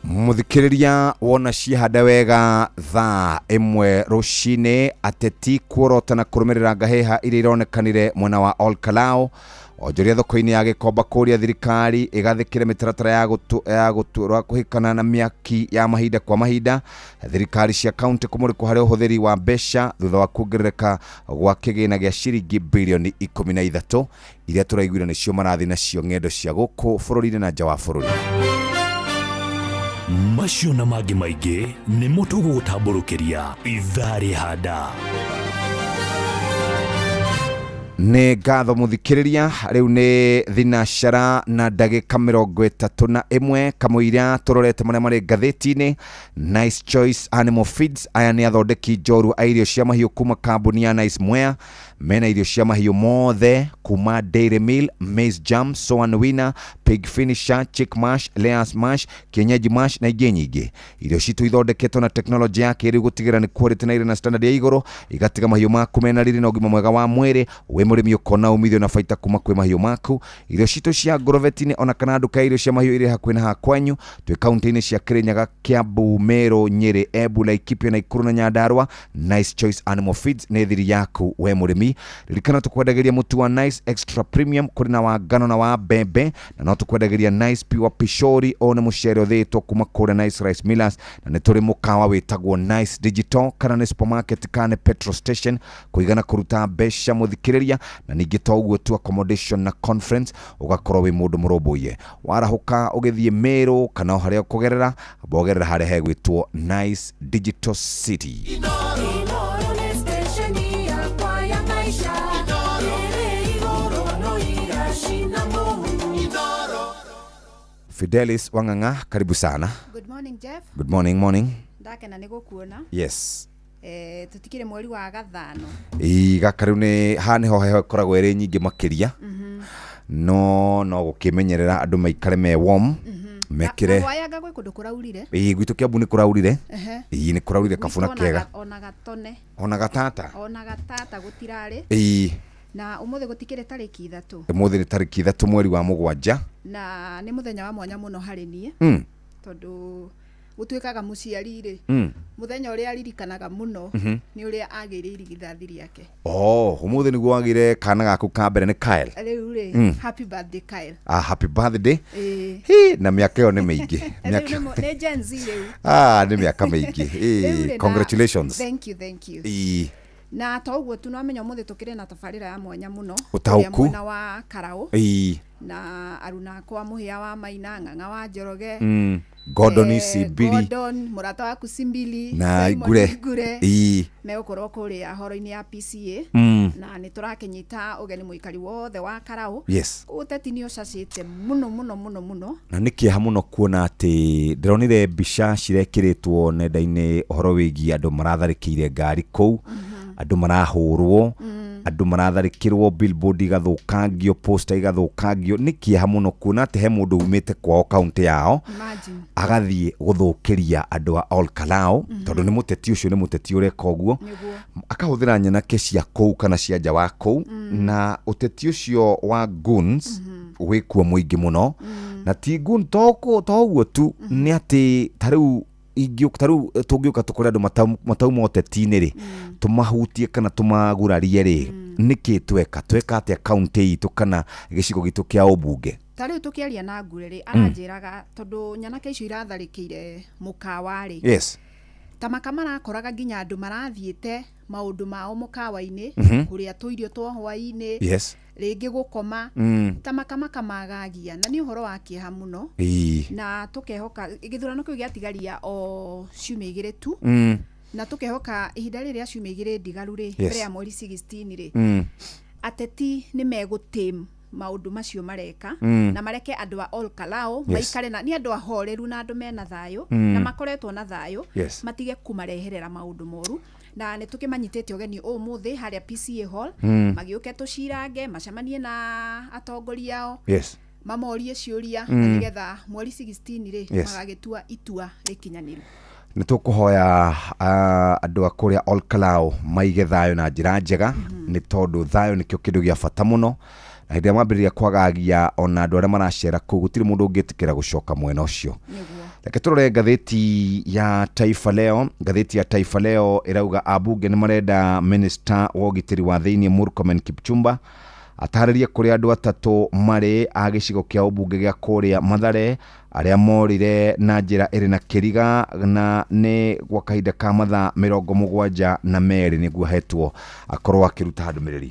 Muthikiriria, wona ciahanda wega thaa 1 rũcinĩ, ateti kuorota na kũrũmĩrĩra ngahĩha iria ironekanire mwena wa Olkalau. Onjoria thoko-inĩ ya Gĩkomba kũria thirikari ĩgathĩkĩre mĩtaratara ya gũtũra kũhikana na mĩaki ya mahinda kwa mahinda. Thirikari cia kaunti kũmũrĩkwo harĩ ũhũthĩri wa mbeca thutha wa kuongerereka gwa kĩgĩna gĩa ciringi bilioni 13 iria tũraiguire nĩcio marathiĩ nacio ng'endo cia gũkũ bũrũri-inĩ na nja wa bũrũri. Macio na mangĩ maingĩ nĩmo tũgũgũtambũrũkĩria ithaa rĩhanda. Nĩ ngatho mũthikĩrĩria, rĩu nĩ thinacara na ndagĩka 31 kamũira tũrorete marĩa marĩ ngathĩti-inĩ. Nice Choice Animal Feeds, aya nĩ athondeki njorua a irio cia mahiũ kuma kambuni ya Nice Mwea. Mena irio cia mahiũ mothe kuma Dairy Meal, Maize Jam, Soan Winner, Pig Finisher, Chick Mash, Layers Mash, Kienyeji Mash na ingĩ nyingĩ. Irio citũ ithondeketwo na teknolojĩ ya kĩrĩu gũtigĩrĩra nĩ quality na irĩ na standard ya igũrũ, igatiga mahiũ maku mena riri na ũgima mwega wa mwĩrĩ. Wĩ mũrĩmi ũkona umithio na baita kuma kwĩ mahiũ maku. Irio citũ cia ngũrũbeti-inĩ ona kana nduka ya irio cia mahiũ irĩ hakuhĩ na haha kwanyu. Twĩ kaunti-inĩ cia Kirinyaga, Kiambu, Meru, Nyeri, Embu, Laikipia, Nakuru na Nyandarua. Nice Choice Animal Feeds nĩ thiri yaku we mũrĩmi. Ririkana tũkwendagĩria mũtu wa Nice Extra Premium, kũrĩ na wa ngano na wa mbembe, na no tũkwendagĩria Nice Pure Pishori, o nĩ mũcere ũthĩĩtwo kuma kũrĩa Nice Rice Millers, na nĩ tũrĩ mũkawa wĩtagwo Nice Digital, kana nĩ supermarket kana nĩ petrol station, kũigana kũruta mbeca mũthikĩrĩria, na ningĩ to ũguo tu accommodation na conference, ũgakorwo wĩ mũndũ mũrũmbũiye. Warahũka ũgĩthiĩ Meru kana o harĩa ũkũgerera, amba ũgerera harĩa hegwĩtwo Nice Digital City. Inoro nĩ stesheni yakwa ya maisha. Ĩrĩ igũrũ no iracina mũhu. Fidelis Wang'ang'a, karibu sana. Good morning, Jeff. Good morning, morning. Ndakena nĩ gũkuona. Yes. Tũtikĩrĩ mweri wa gathano. Ĩ, gaka rĩu nĩ haha nĩho heho ĩkoragwo ĩrĩ nyingĩ makĩria. No gũkĩmenyerera andũ maikare me warm, mekĩre. Wayanga gwĩ kũndũ kũraurire. Ĩ, gwitũ Kiambu nĩ kũraurire. Ehe. Ĩ, nĩ kũraurire kabura Gwitũ ona kega. Ona gatone. Ona gatata. Ona gatata gũtirarĩ. Ĩ. Na ũmũthĩ gũtikĩrĩ tarĩki 3. Ũmũthĩ nĩ tarĩki 3 mweri wa 7. Na nĩ mũthenya wa mwanya mũno harĩ niĩ. Tondũ gũtuĩkaga mũciari rĩ, mũthenya ũrĩa aririkanaga mũno nĩ ũrĩa agĩire irigithathi rĩake. Oh, ũmũthĩ nĩguo wagĩire kana gaku ka mbere nĩ Kyle. Rĩu rĩ, happy birthday Kyle. Ah, happy birthday. Ĩĩ. Hi, na mĩaka ĩyo nĩ mĩingĩ. Rĩu Mĩaka nĩ Gen Z rĩu. Ah, nĩ mĩaka mĩingĩ. Rĩu Ĩĩ, rĩ, na congratulations. Thank you, thank you. Ĩĩ. Na to ũguo tu, no amenya ũmũthĩ tũkĩrĩ na tabarĩra ya mwanya mũno. Ũtaũku. Kũrĩa mwena wa Karaũ. Ĩĩ. Na aruna akwa Mũhĩa wa Maina, Ng'ang'a wa Njoroge. Gordon Simbili. Gordon, mũrata waku Simbili. Na Simon Ngure. Ngure. Ĩĩ. Megũkorwo kũrĩa horo-inĩ ya PCA. Na nĩ tũrakĩnyita ũgeni mũikari wothe wa Karaũ. Yes. Ũteti nĩ ũcacĩte mũno mũno mũno mũno. Na nĩ kĩeha mũno kuona atĩ ndĩronire mbica cirekĩrĩtwo nenda-inĩ ũhoro wĩgiĩ andũ maratharĩkĩire ngari kũu, andũ marahũrwo, andũ maratharĩkĩrwo, billboard igathũkangio, poster igathũkangio. Nĩ kĩeha mũno kuona atĩ he mũndũ umĩte kwao kaunti yao Imagine. agathiĩ gũthũkĩria andũ a Olkalau, tondũ nĩ mũteti ũcio, nĩ mũteti ũreka ũguo. Nĩguo. Akahũthĩra nyanake cia kũu kana cia nja wa kũu, na ũteti ũcio wa goons wĩkuo mũingĩ mũno. Na ti goon to ũguo tu, nĩ atĩ ta rĩu ingĩũka, ta rĩu tũngĩũka tũkore andũ matauma ũteti-inĩ rĩ, tũmahutie kana tũmagurarie rĩ, nĩkĩ tweka? Tweka atĩa kaunti itũ kana gĩcigo gitũ kĩa ũmbunge? Ta rĩu tũkĩaria na Ngure rĩ, aranjĩraga tondũ nyanake icio iratharĩkĩire mũkawa rĩ. Yes. Ta maka marakoraga nginya andũ marathiĩte maũndũ mao mũkawa-inĩ, kũrĩa tũirio twa hwaĩ-inĩ, rĩngĩ gũkoma, ta maka makamagagia, na nĩ ũhoro wa kĩeha mũno. Na tũkehoka gĩthurano kĩu gĩatigaria o ciumia 2 tu, na tũkehoka ihinda rĩrĩ rĩa ciumia 2 ndigaru rĩ, mbere ya mweri 16 rĩ, ateti nĩ megũtame maũndũ macio mareka, na mareke andũ a Ol Kalou maikare na nĩ andũ ahoreru na andũ mena thayũ, na makoretwo na thayũ, matige kũmareherera maũndũ moru. Na nĩ tũkĩmanyitĩte ũgeni ũmũthĩ harĩa PCA Hall, magĩũke tũcirange, macemanie na atongoria ao, mamorie ciũria, na nĩgetha mweri 16 rĩ, magagĩtua itua rĩkinyanĩru. Nĩ tũkũhoya andũ a kũrĩa Ol Kalou maige thayũ na njĩra njega, nĩ tondũ thayũ nĩkĩo kĩndũ gĩa bata mũno, na hĩndĩ ĩrĩa mwambĩrĩria kwagagia ona andũ arĩa maracera kũu, gũtirĩ mũndũ ũngĩtĩkĩra gũcoka mwena ũcio. Reke tũrore ngathĩti ya Taifa Leo. Ngathĩti ya Taifa Leo ĩrauga ambunge nĩ marenda minister wa ũgitĩri wa thĩinĩ Murkomen Kipchumba atarĩrie kũrĩa andũ 3 marĩ a gĩcigo kĩa ũmbunge gĩa kũrĩa Mathare arĩa morire na njĩra ĩrĩ na kĩriga, na nĩ gwa kahinda ka mathaa 72 nĩguo ahetwo akorwo akĩruta ndũmĩrĩri.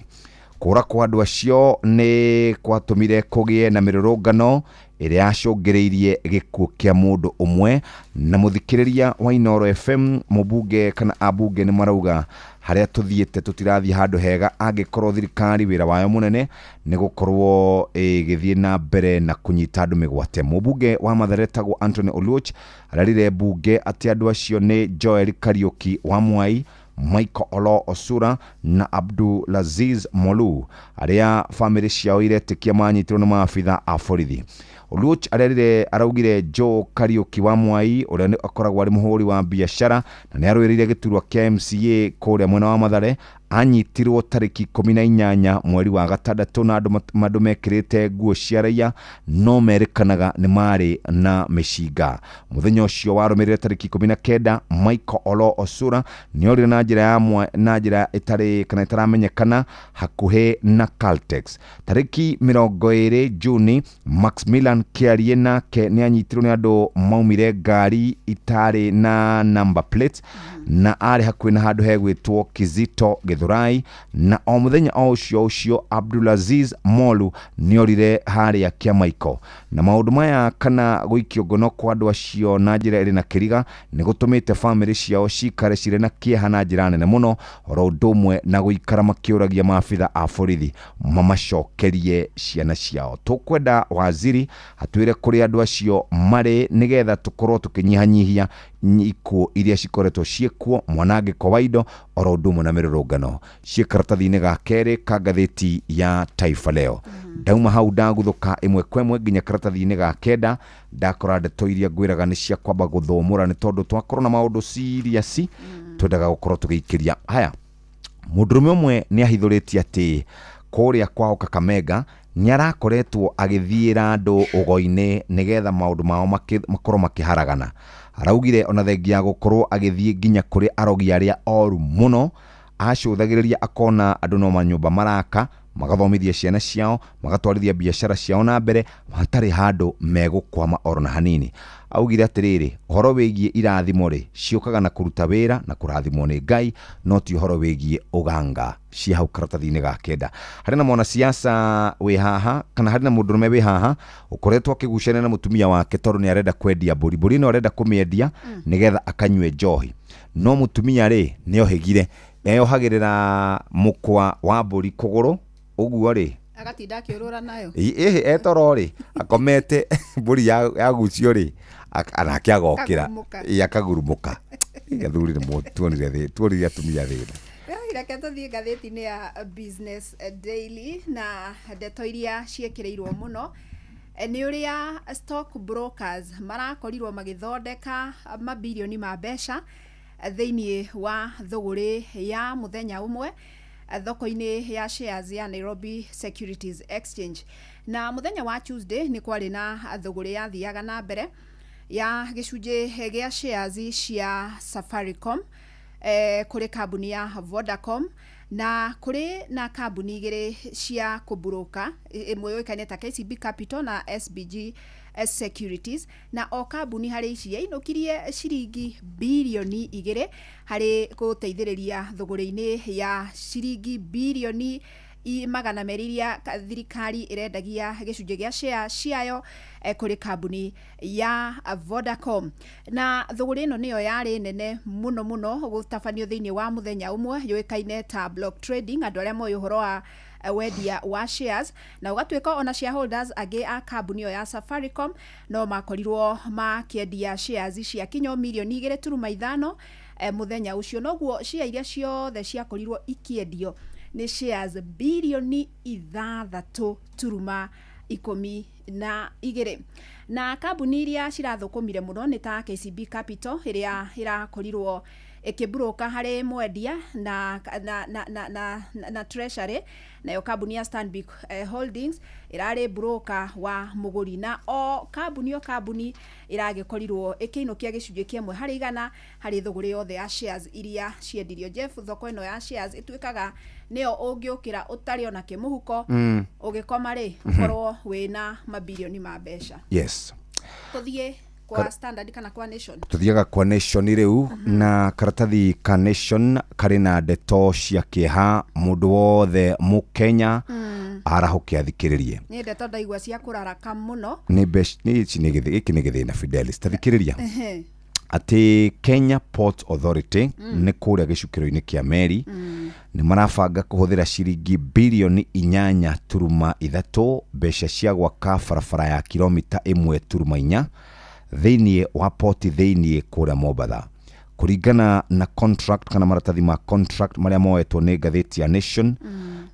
Kũra kwa andũ acio nĩ gwatũmire kũgĩe na mĩrũrũngano ĩrĩa yacũngĩrĩirie gĩkuũ kĩa mũndũ ũmwe. Na mũthikĩrĩria wa Inooro FM, mũmbunge kana ambunge nĩ marauga harĩa tũthiĩte tũtirathiĩ handũ hega angĩkorwo thirikari wĩra wayo mũnene nĩ gũkorwo ĩgĩthiĩ na mbere na kũnyita andũ mĩgwate. Mũmbunge wa Mathare etagwo Anthony Oluoch arerire mbunge atĩ andũ acio nĩ Joel Kariuki wa Mwai, Michael Olo Osura na Abdulaziz Molu, arĩa bamĩrĩ ciao iretĩkia manyitirwo nĩ maabitha a borithi. Oluoch arerire araugire Joe Kariuki wa Mwai ũrĩa akoragwo arĩ mũhũri wa biacara na nĩ arũĩrĩire gĩturwa kĩa MCA kũrĩa mwena wa Mathare, anyitirwo tarĩki 18 mweri wa gatandatũ na andũ mekĩrĩte nguo cia raia no merĩkanaga nĩ marĩ na mĩcinga. Mũthenya ũcio warũmĩrĩire tarĩki 19, Michael Olo Osura nĩorire na njĩra ya na njĩra ĩtarĩ kana ĩtaramenyekana hakuhĩ na Caltex. Tarĩki 20 Juni, Maximilian Kiarie nake nĩanyitirwo nĩ andũ maumire ngari itarĩ na number plate, na arĩ hakuhĩ na handũ hegwĩtwo Kizito Githurai, na o mũthenya o ũcio ũcio Abdulaziz Molu nĩorire harĩa Kĩamaiko. Na maũndũ maya kana gũikio ngono kwa andũ acio na njĩra ĩrĩ na kĩriga nĩ gũtũmĩte bamĩrĩ ciao cikare cirĩ na kĩeha na njĩra nene mũno, oro ũndũ ũmwe na gũikara makĩũragia maabitha a borithi mamacokerie ciana ciao. Tũkwenda waziri atwĩre kũrĩa andũ acio marĩ nĩgetha tũkorwo tũkĩnyihanyihia ikuũ iria cikoretwo ciĩkuo, mwanangĩko wa indo oro ũndũ ũmwe na mĩrũrũngano. Ciĩ karatathi-inĩ ga kerĩ ka ngathĩti ya Taifa Leo. Ndauma hau ndaguthũka ĩmwe kwa ĩmwe nginya karatathi-inĩ ga kenda, ndakora ndeto iria ngwĩraga nĩ cia kwamba gũthũmũra, nĩ tondũ twakorwo na maũndũ serious twendaga gũkorwo tũgĩikĩria. Haya, mũndũrũme ũmwe nĩ ahithũrĩtie atĩ kũrĩa kwao Kakamega nĩ arakoretwo agĩthiĩra andũ ũgo-inĩ nĩgetha maũndũ mao makorwo makĩharagana. Araugire ona thengia ya gũkorwo agĩthiĩ nginya kũrĩ arogi arĩa oru mũno, acũthagĩrĩria akona andũ no manyũmba maraka, magathomithia ciana ciao, magatwarithia biacara ciao na mbere, hatarĩ handũ megũkwama oro na hanini. Augire atĩrĩrĩ, ũhoro wĩgiĩ irathimo rĩ, ciũkaga na kũruta wĩra na kũrathimwo nĩ Ngai, no ti ũhoro wĩgiĩ ũganga. Ciĩ hau karatathi-inĩ ga kenda. Harĩ na mwanasiasa wĩ haha, kana harĩ na mũndũrũme wĩ haha ũkoretwo akĩgucania na mũtumia wake tondũ nĩ arenda kwendia mbũri. Mbũri ĩno arenda kũmĩendia nĩgetha akanyue njohi, no mũtumia rĩ nĩ ohĩgire, eyohagĩrĩra mũkwa wa mbũri kũgũrũ ũguo rĩ, agatinda akĩũrũra nayo. Ĩhĩ etoro rĩ, akomete mbũri yagucio rĩ, nake agokĩra. Akagurumũka. Ĩ, akagurumũka. Ĩ, athuri nĩ tuonire thĩ, tuonire atumia thĩna. Reke tũthiĩ ngathĩti-inĩ ya Business Daily na ndeto iria ciĩkĩrĩirwo mũno nĩ ũrĩa stock brokers marakorirwo magĩthondeka mabirioni ma mbeca thĩinĩ wa thũgũrĩ ya mũthenya ũmwe thoko-inĩ ya shares ya Nairobi Securities Exchange. Na mũthenya wa Tuesday nĩ kwarĩ na thũgũrĩ yathiaga na mbere ya gĩcunjĩ gĩa shares cia Safaricom, kũrĩ kambuni ya Vodacom. Na kũrĩ na kambuni igĩrĩ cia kũmburuka, ĩmwe yũĩkaine ta KCB Capital na SBG Securities, na o kambuni harĩ ici yainũkirie ciringi birioni 2 harĩ gũteithĩrĩria thũgũrĩ-inĩ ya ciringi birioni 200 iria thirikari ĩrendagia gĩcunjĩ gĩa share ciayo kũrĩ kambuni ya Vodacom. Na thũgũrĩ ĩno nĩyo yarĩ nene mũno mũno gũtabanio thĩinĩ wa mũthenya ũmwe, yũĩkaine ta block trading, andũ arĩa moĩ ũhoro wa wendia wa shares, na ũgatuĩka ona shareholders angĩ a kambuni ĩyo ya Safaricom no makorirwo makĩendia shares cia kinyo mirioni 2.5 mũthenya ũcio. Noguo share iria ciothe ciakorirwo ikĩendio nĩ shares birioni 6.12. Na kambuni iria cirathũkũmire mũno nĩ ta KCB Capital ĩrĩa ĩrakorirwo ĩkĩmburuka harĩ mwendia na treasury, nayo kambuni ya Stanbic Holdings ĩrarĩ broker wa mũgũri, na o kambuni o kambuni ĩragĩkorirwo ĩkĩinũkia gĩcunjĩ kĩa 1% harĩ thũgũrĩ yothe ya shares iria ciendirio. Jeff, thoko ĩno ya shares ĩtuĩkaga nĩyo ũngĩũkĩra ũtarĩ ona kĩmũhuko, ũgĩkoma rĩ, ũkorwo wĩna mabirioni ma mbeca. Tũthiĩ kwa Standard kana kwa Nation? Tuthiaga kwa Nation rĩu, na karatathi ka Nation karĩ na ndeto cia kĩeha, mũndũ wothe mũkenya arahũke athikĩrĩrie. Nĩ ndeto ndaigua cia kũraraka mũno. Nĩ mbec nĩ ici nĩ gĩthĩ gĩkĩ nĩ gĩthĩna Fidelis, tathikĩrĩria atĩ Kenya Port Authority nĩ kũrĩa gĩcukĩro-inĩ kĩa meri nĩ marabanga kũhũthĩra ciringi birioni 8.3 mbeca cia gwaka barabara ya kilomita 1.4 thĩinĩ wa poti thĩinĩ kũrĩa Mombatha. Kũringana na contract kana maratathi ma contract marĩa moetwo nĩ ngathĩti ya Nation,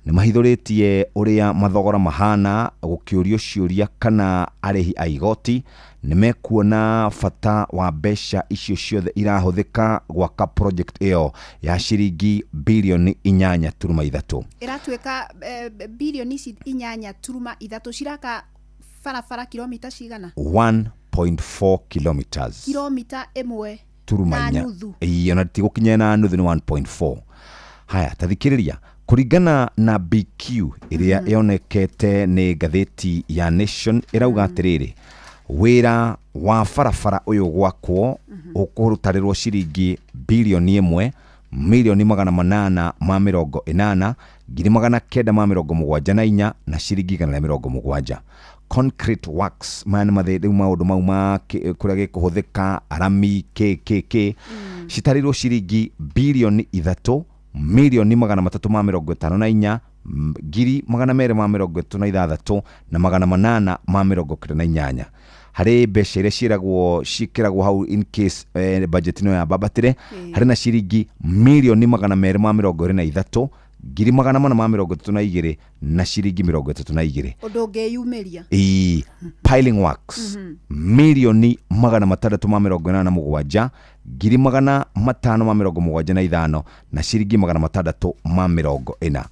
nĩ mahithũrĩtie ũrĩa mathogora mahana, gũkĩũrio ciũria kana arĩhi a igoti nĩ mekuona bata wa mbeca icio ciothe irahũthĩka gwaka project ĩyo ya ciringi birioni 8.3. Ĩratuĩka birioni ici 8.3 ciraka barabara kilomita cigana? 1.4 kilometers. Kilomita 1 turuma na 4 nuthu. Ĩĩ, ona tigũkinya na nuthu, nĩ 1.4. Haya, tathikĩrĩria, kũringana na BQ ĩrĩa yonekete nĩ ngathĩti ya Nation, ĩrauga atĩrĩrĩ, wĩra wa barabara ũyũ gwakwo ũkũrutarĩrwo ciringi birioni 1 mirioni 880 ngiri 974 na ciringi 170. Concrete works maya nĩ rĩu maũndũ mau ma kũrĩa gĩkũhũthĩka arami KKK citarĩirwo ciringi birioni 3 mirioni 354 ngiri 236 na 898. Harĩ mbeca iria ciĩragwo ciĩkĩragwo hau in case budget ĩno yambabatĩre, harĩ na ciringi mirioni 223 ngiri 432 na ciringi 32. Ũndũ ũngĩyumĩria. Ĩĩ, piling works mirioni 687 ngiri 575 na ciringi 640.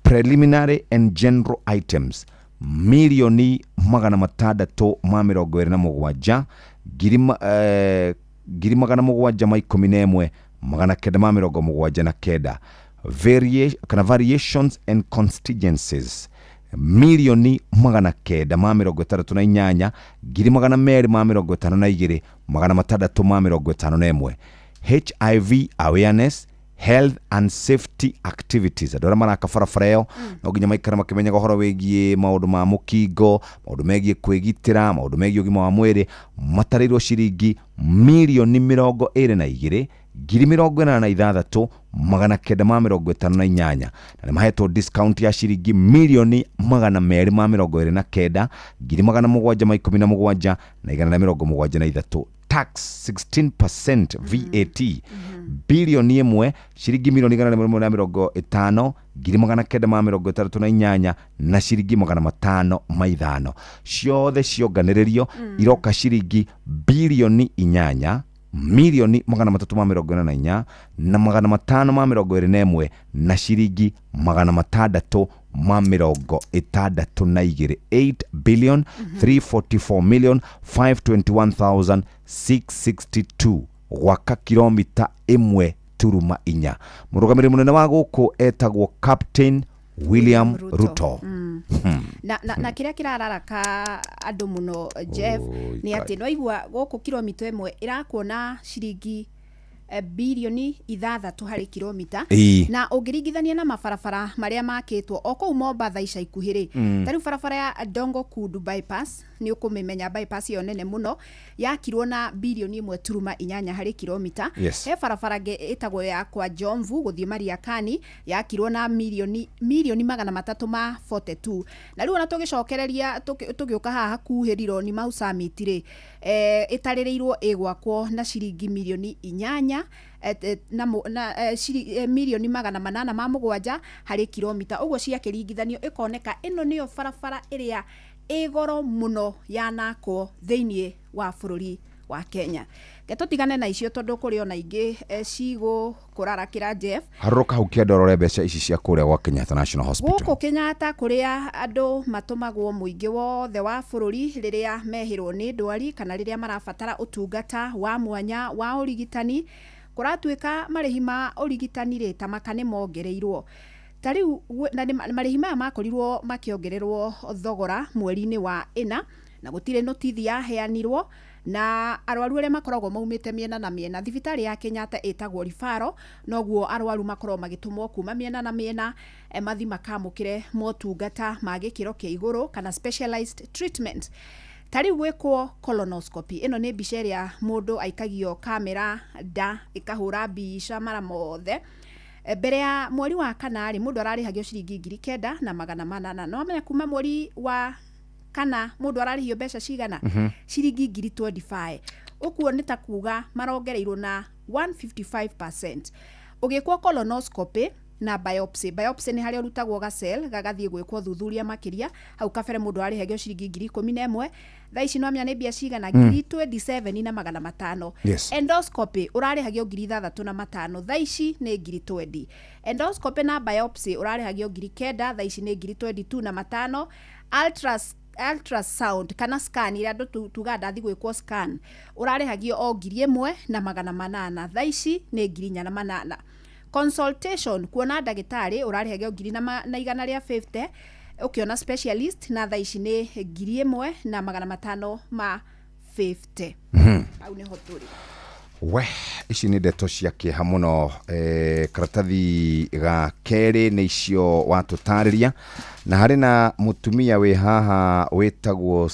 Preliminary and general items mirioni 627 ngiri 711 979. Kana variations and contingencies mirioni 968 ngiri 252 651. HIV awareness, health and safety activities, andũ arĩa maraka barabara ĩyo no nginya maikara makĩmenyaga ũhoro wĩgiĩ maũndũ ma mũkingo, maũndũ megiĩ kwĩgitĩra, maũndũ megiĩ ũgima wa mwĩrĩ, matarĩirwo ciringi mirioni 22 ngiri 86 958, na nĩ mahetwo discount ya ciringi mirioni 229 ngiri 717 na 173. Tax 16% VAT bilioni 1 ciringi milioni 150 ngiri 968 na ciringi 505. Ciothe cionganĩrĩrio iroka ciringi bilioni 8 milioni 344 na 521 na ciringi 662. 8 billion 344 million 521,662 gwaka kilomita 1. turuma inya. Mũrũgamĩrĩri mũnene wa gũkũ etagwo Captain William Ruto. Na kĩrĩa kĩrararaka andũ mũno, Jeff, nĩ atĩ nwaigua gũkũ kilomita ĩmwe ĩrakuona ciringi birioni 6 harĩ kilomita. Na ũngĩringithania na mabarabara marĩa makĩtwo o kũu Mombatha ica ikuhĩ rĩ, ta rĩu barabara ya Dongo Kundu bypass, nĩ ũkũmĩmenya bypass ĩyo nene mũno, yakirwo na birioni 1.8 harĩ kilomita. He barabara ĩngĩ ĩtagwo ya kwa Jomvu gũthiĩ Mariakani, yakirwo na milioni 342. Na rĩu ona tũgĩcokereria tũgĩũka haha hakuhĩ Rironi Mau Summit rĩ, ĩtarĩrĩirwo ĩgwakwo na ciringi milioni 8 na milioni 807 harĩ kilomita. Ũguo ciakĩringithanio ĩkoneka ĩno nĩyo barabara ĩrĩa ĩ goro mũno yanakwo thĩinĩ wa bũrũri wa Kenya. Tũtigane na icio tondũ kũrĩ ona ingĩ cigũkũrarakĩra, Jeff. Harũrũka hau kĩanda ũrore mbeca ici cia kũrĩa gwa Kenyatta National Hospital. Gũkũ Kenyatta kũrĩa andũ matũmagwo mũingĩ wothe wa bũrũri rĩrĩa mehĩrwo nĩ ndwari kana rĩrĩa marabatara ũtungata wa mwanya wa ũrigitani, kũratuĩka marĩhi ma ũrigitani rĩ ta maka nĩ mongereirwo. Ta rĩu na marĩhi maya makorirwo makĩongererwo thogora mweri-inĩ wa 4, na gũtirĩ notithi yaheanirwo, na arwaru arĩa makoragwo maumĩte mĩena na mĩena, thibitarĩ ya Kenyatta ĩtagwo rifaro, noguo arwaru makoragwo magĩtũmwo kuma mĩena na mĩena, mathi makamũkĩre motungata ma gĩkĩro kĩa igũrũ kana specialized treatment. Ta rĩu gwĩkwo colonoscopy, ĩno nĩ mbica ĩrĩa mũndũ aikagio kamera nda ĩkahũra mbica mara mothe. Mbere ya mweri wa 4 rĩ, mũndũ ararĩhagio ciringi 9,800. No amenya kuma mweri wa 4 mũndũ ararĩhio mbeca cigana? Ciringi 25,000. Ũguo nĩ ta kuga marongereirwo na 155%. Ũgĩkwo colonoscopy na biopsy, biopsy nĩ harĩa ũrutagwo gacell gagathiĩ gwĩkwo thuthuria makĩria. Hau kabere mũndũ ararĩhagio ciringi 11,000, thaa ici no amenya nĩ mbia cigana? 27,500. Endoscopy ũrarĩhagio 6,500, thaa ici nĩ 20,000. Endoscopy na biopsy ũrarĩhagio 9,000, thaa ici nĩ 22,500. Ultrasound kana scan ĩrĩa andũ tugaga ndathi gwĩkwo scan, ũrarĩhagio o 1,800, thaa ici nĩ 4,800. Consultation, kuona ndagĩtarĩ, ũrarĩhagio 1,150 ũkĩona specialist, na thaa ici nĩ 1,550. Hau nĩho tũrĩ. We, ici nĩ ndeto cia kĩeha mũno. Karatathi ga kerĩ nĩ icio watũtarĩria, na harĩ na mũtumia wĩ haha wĩtagwo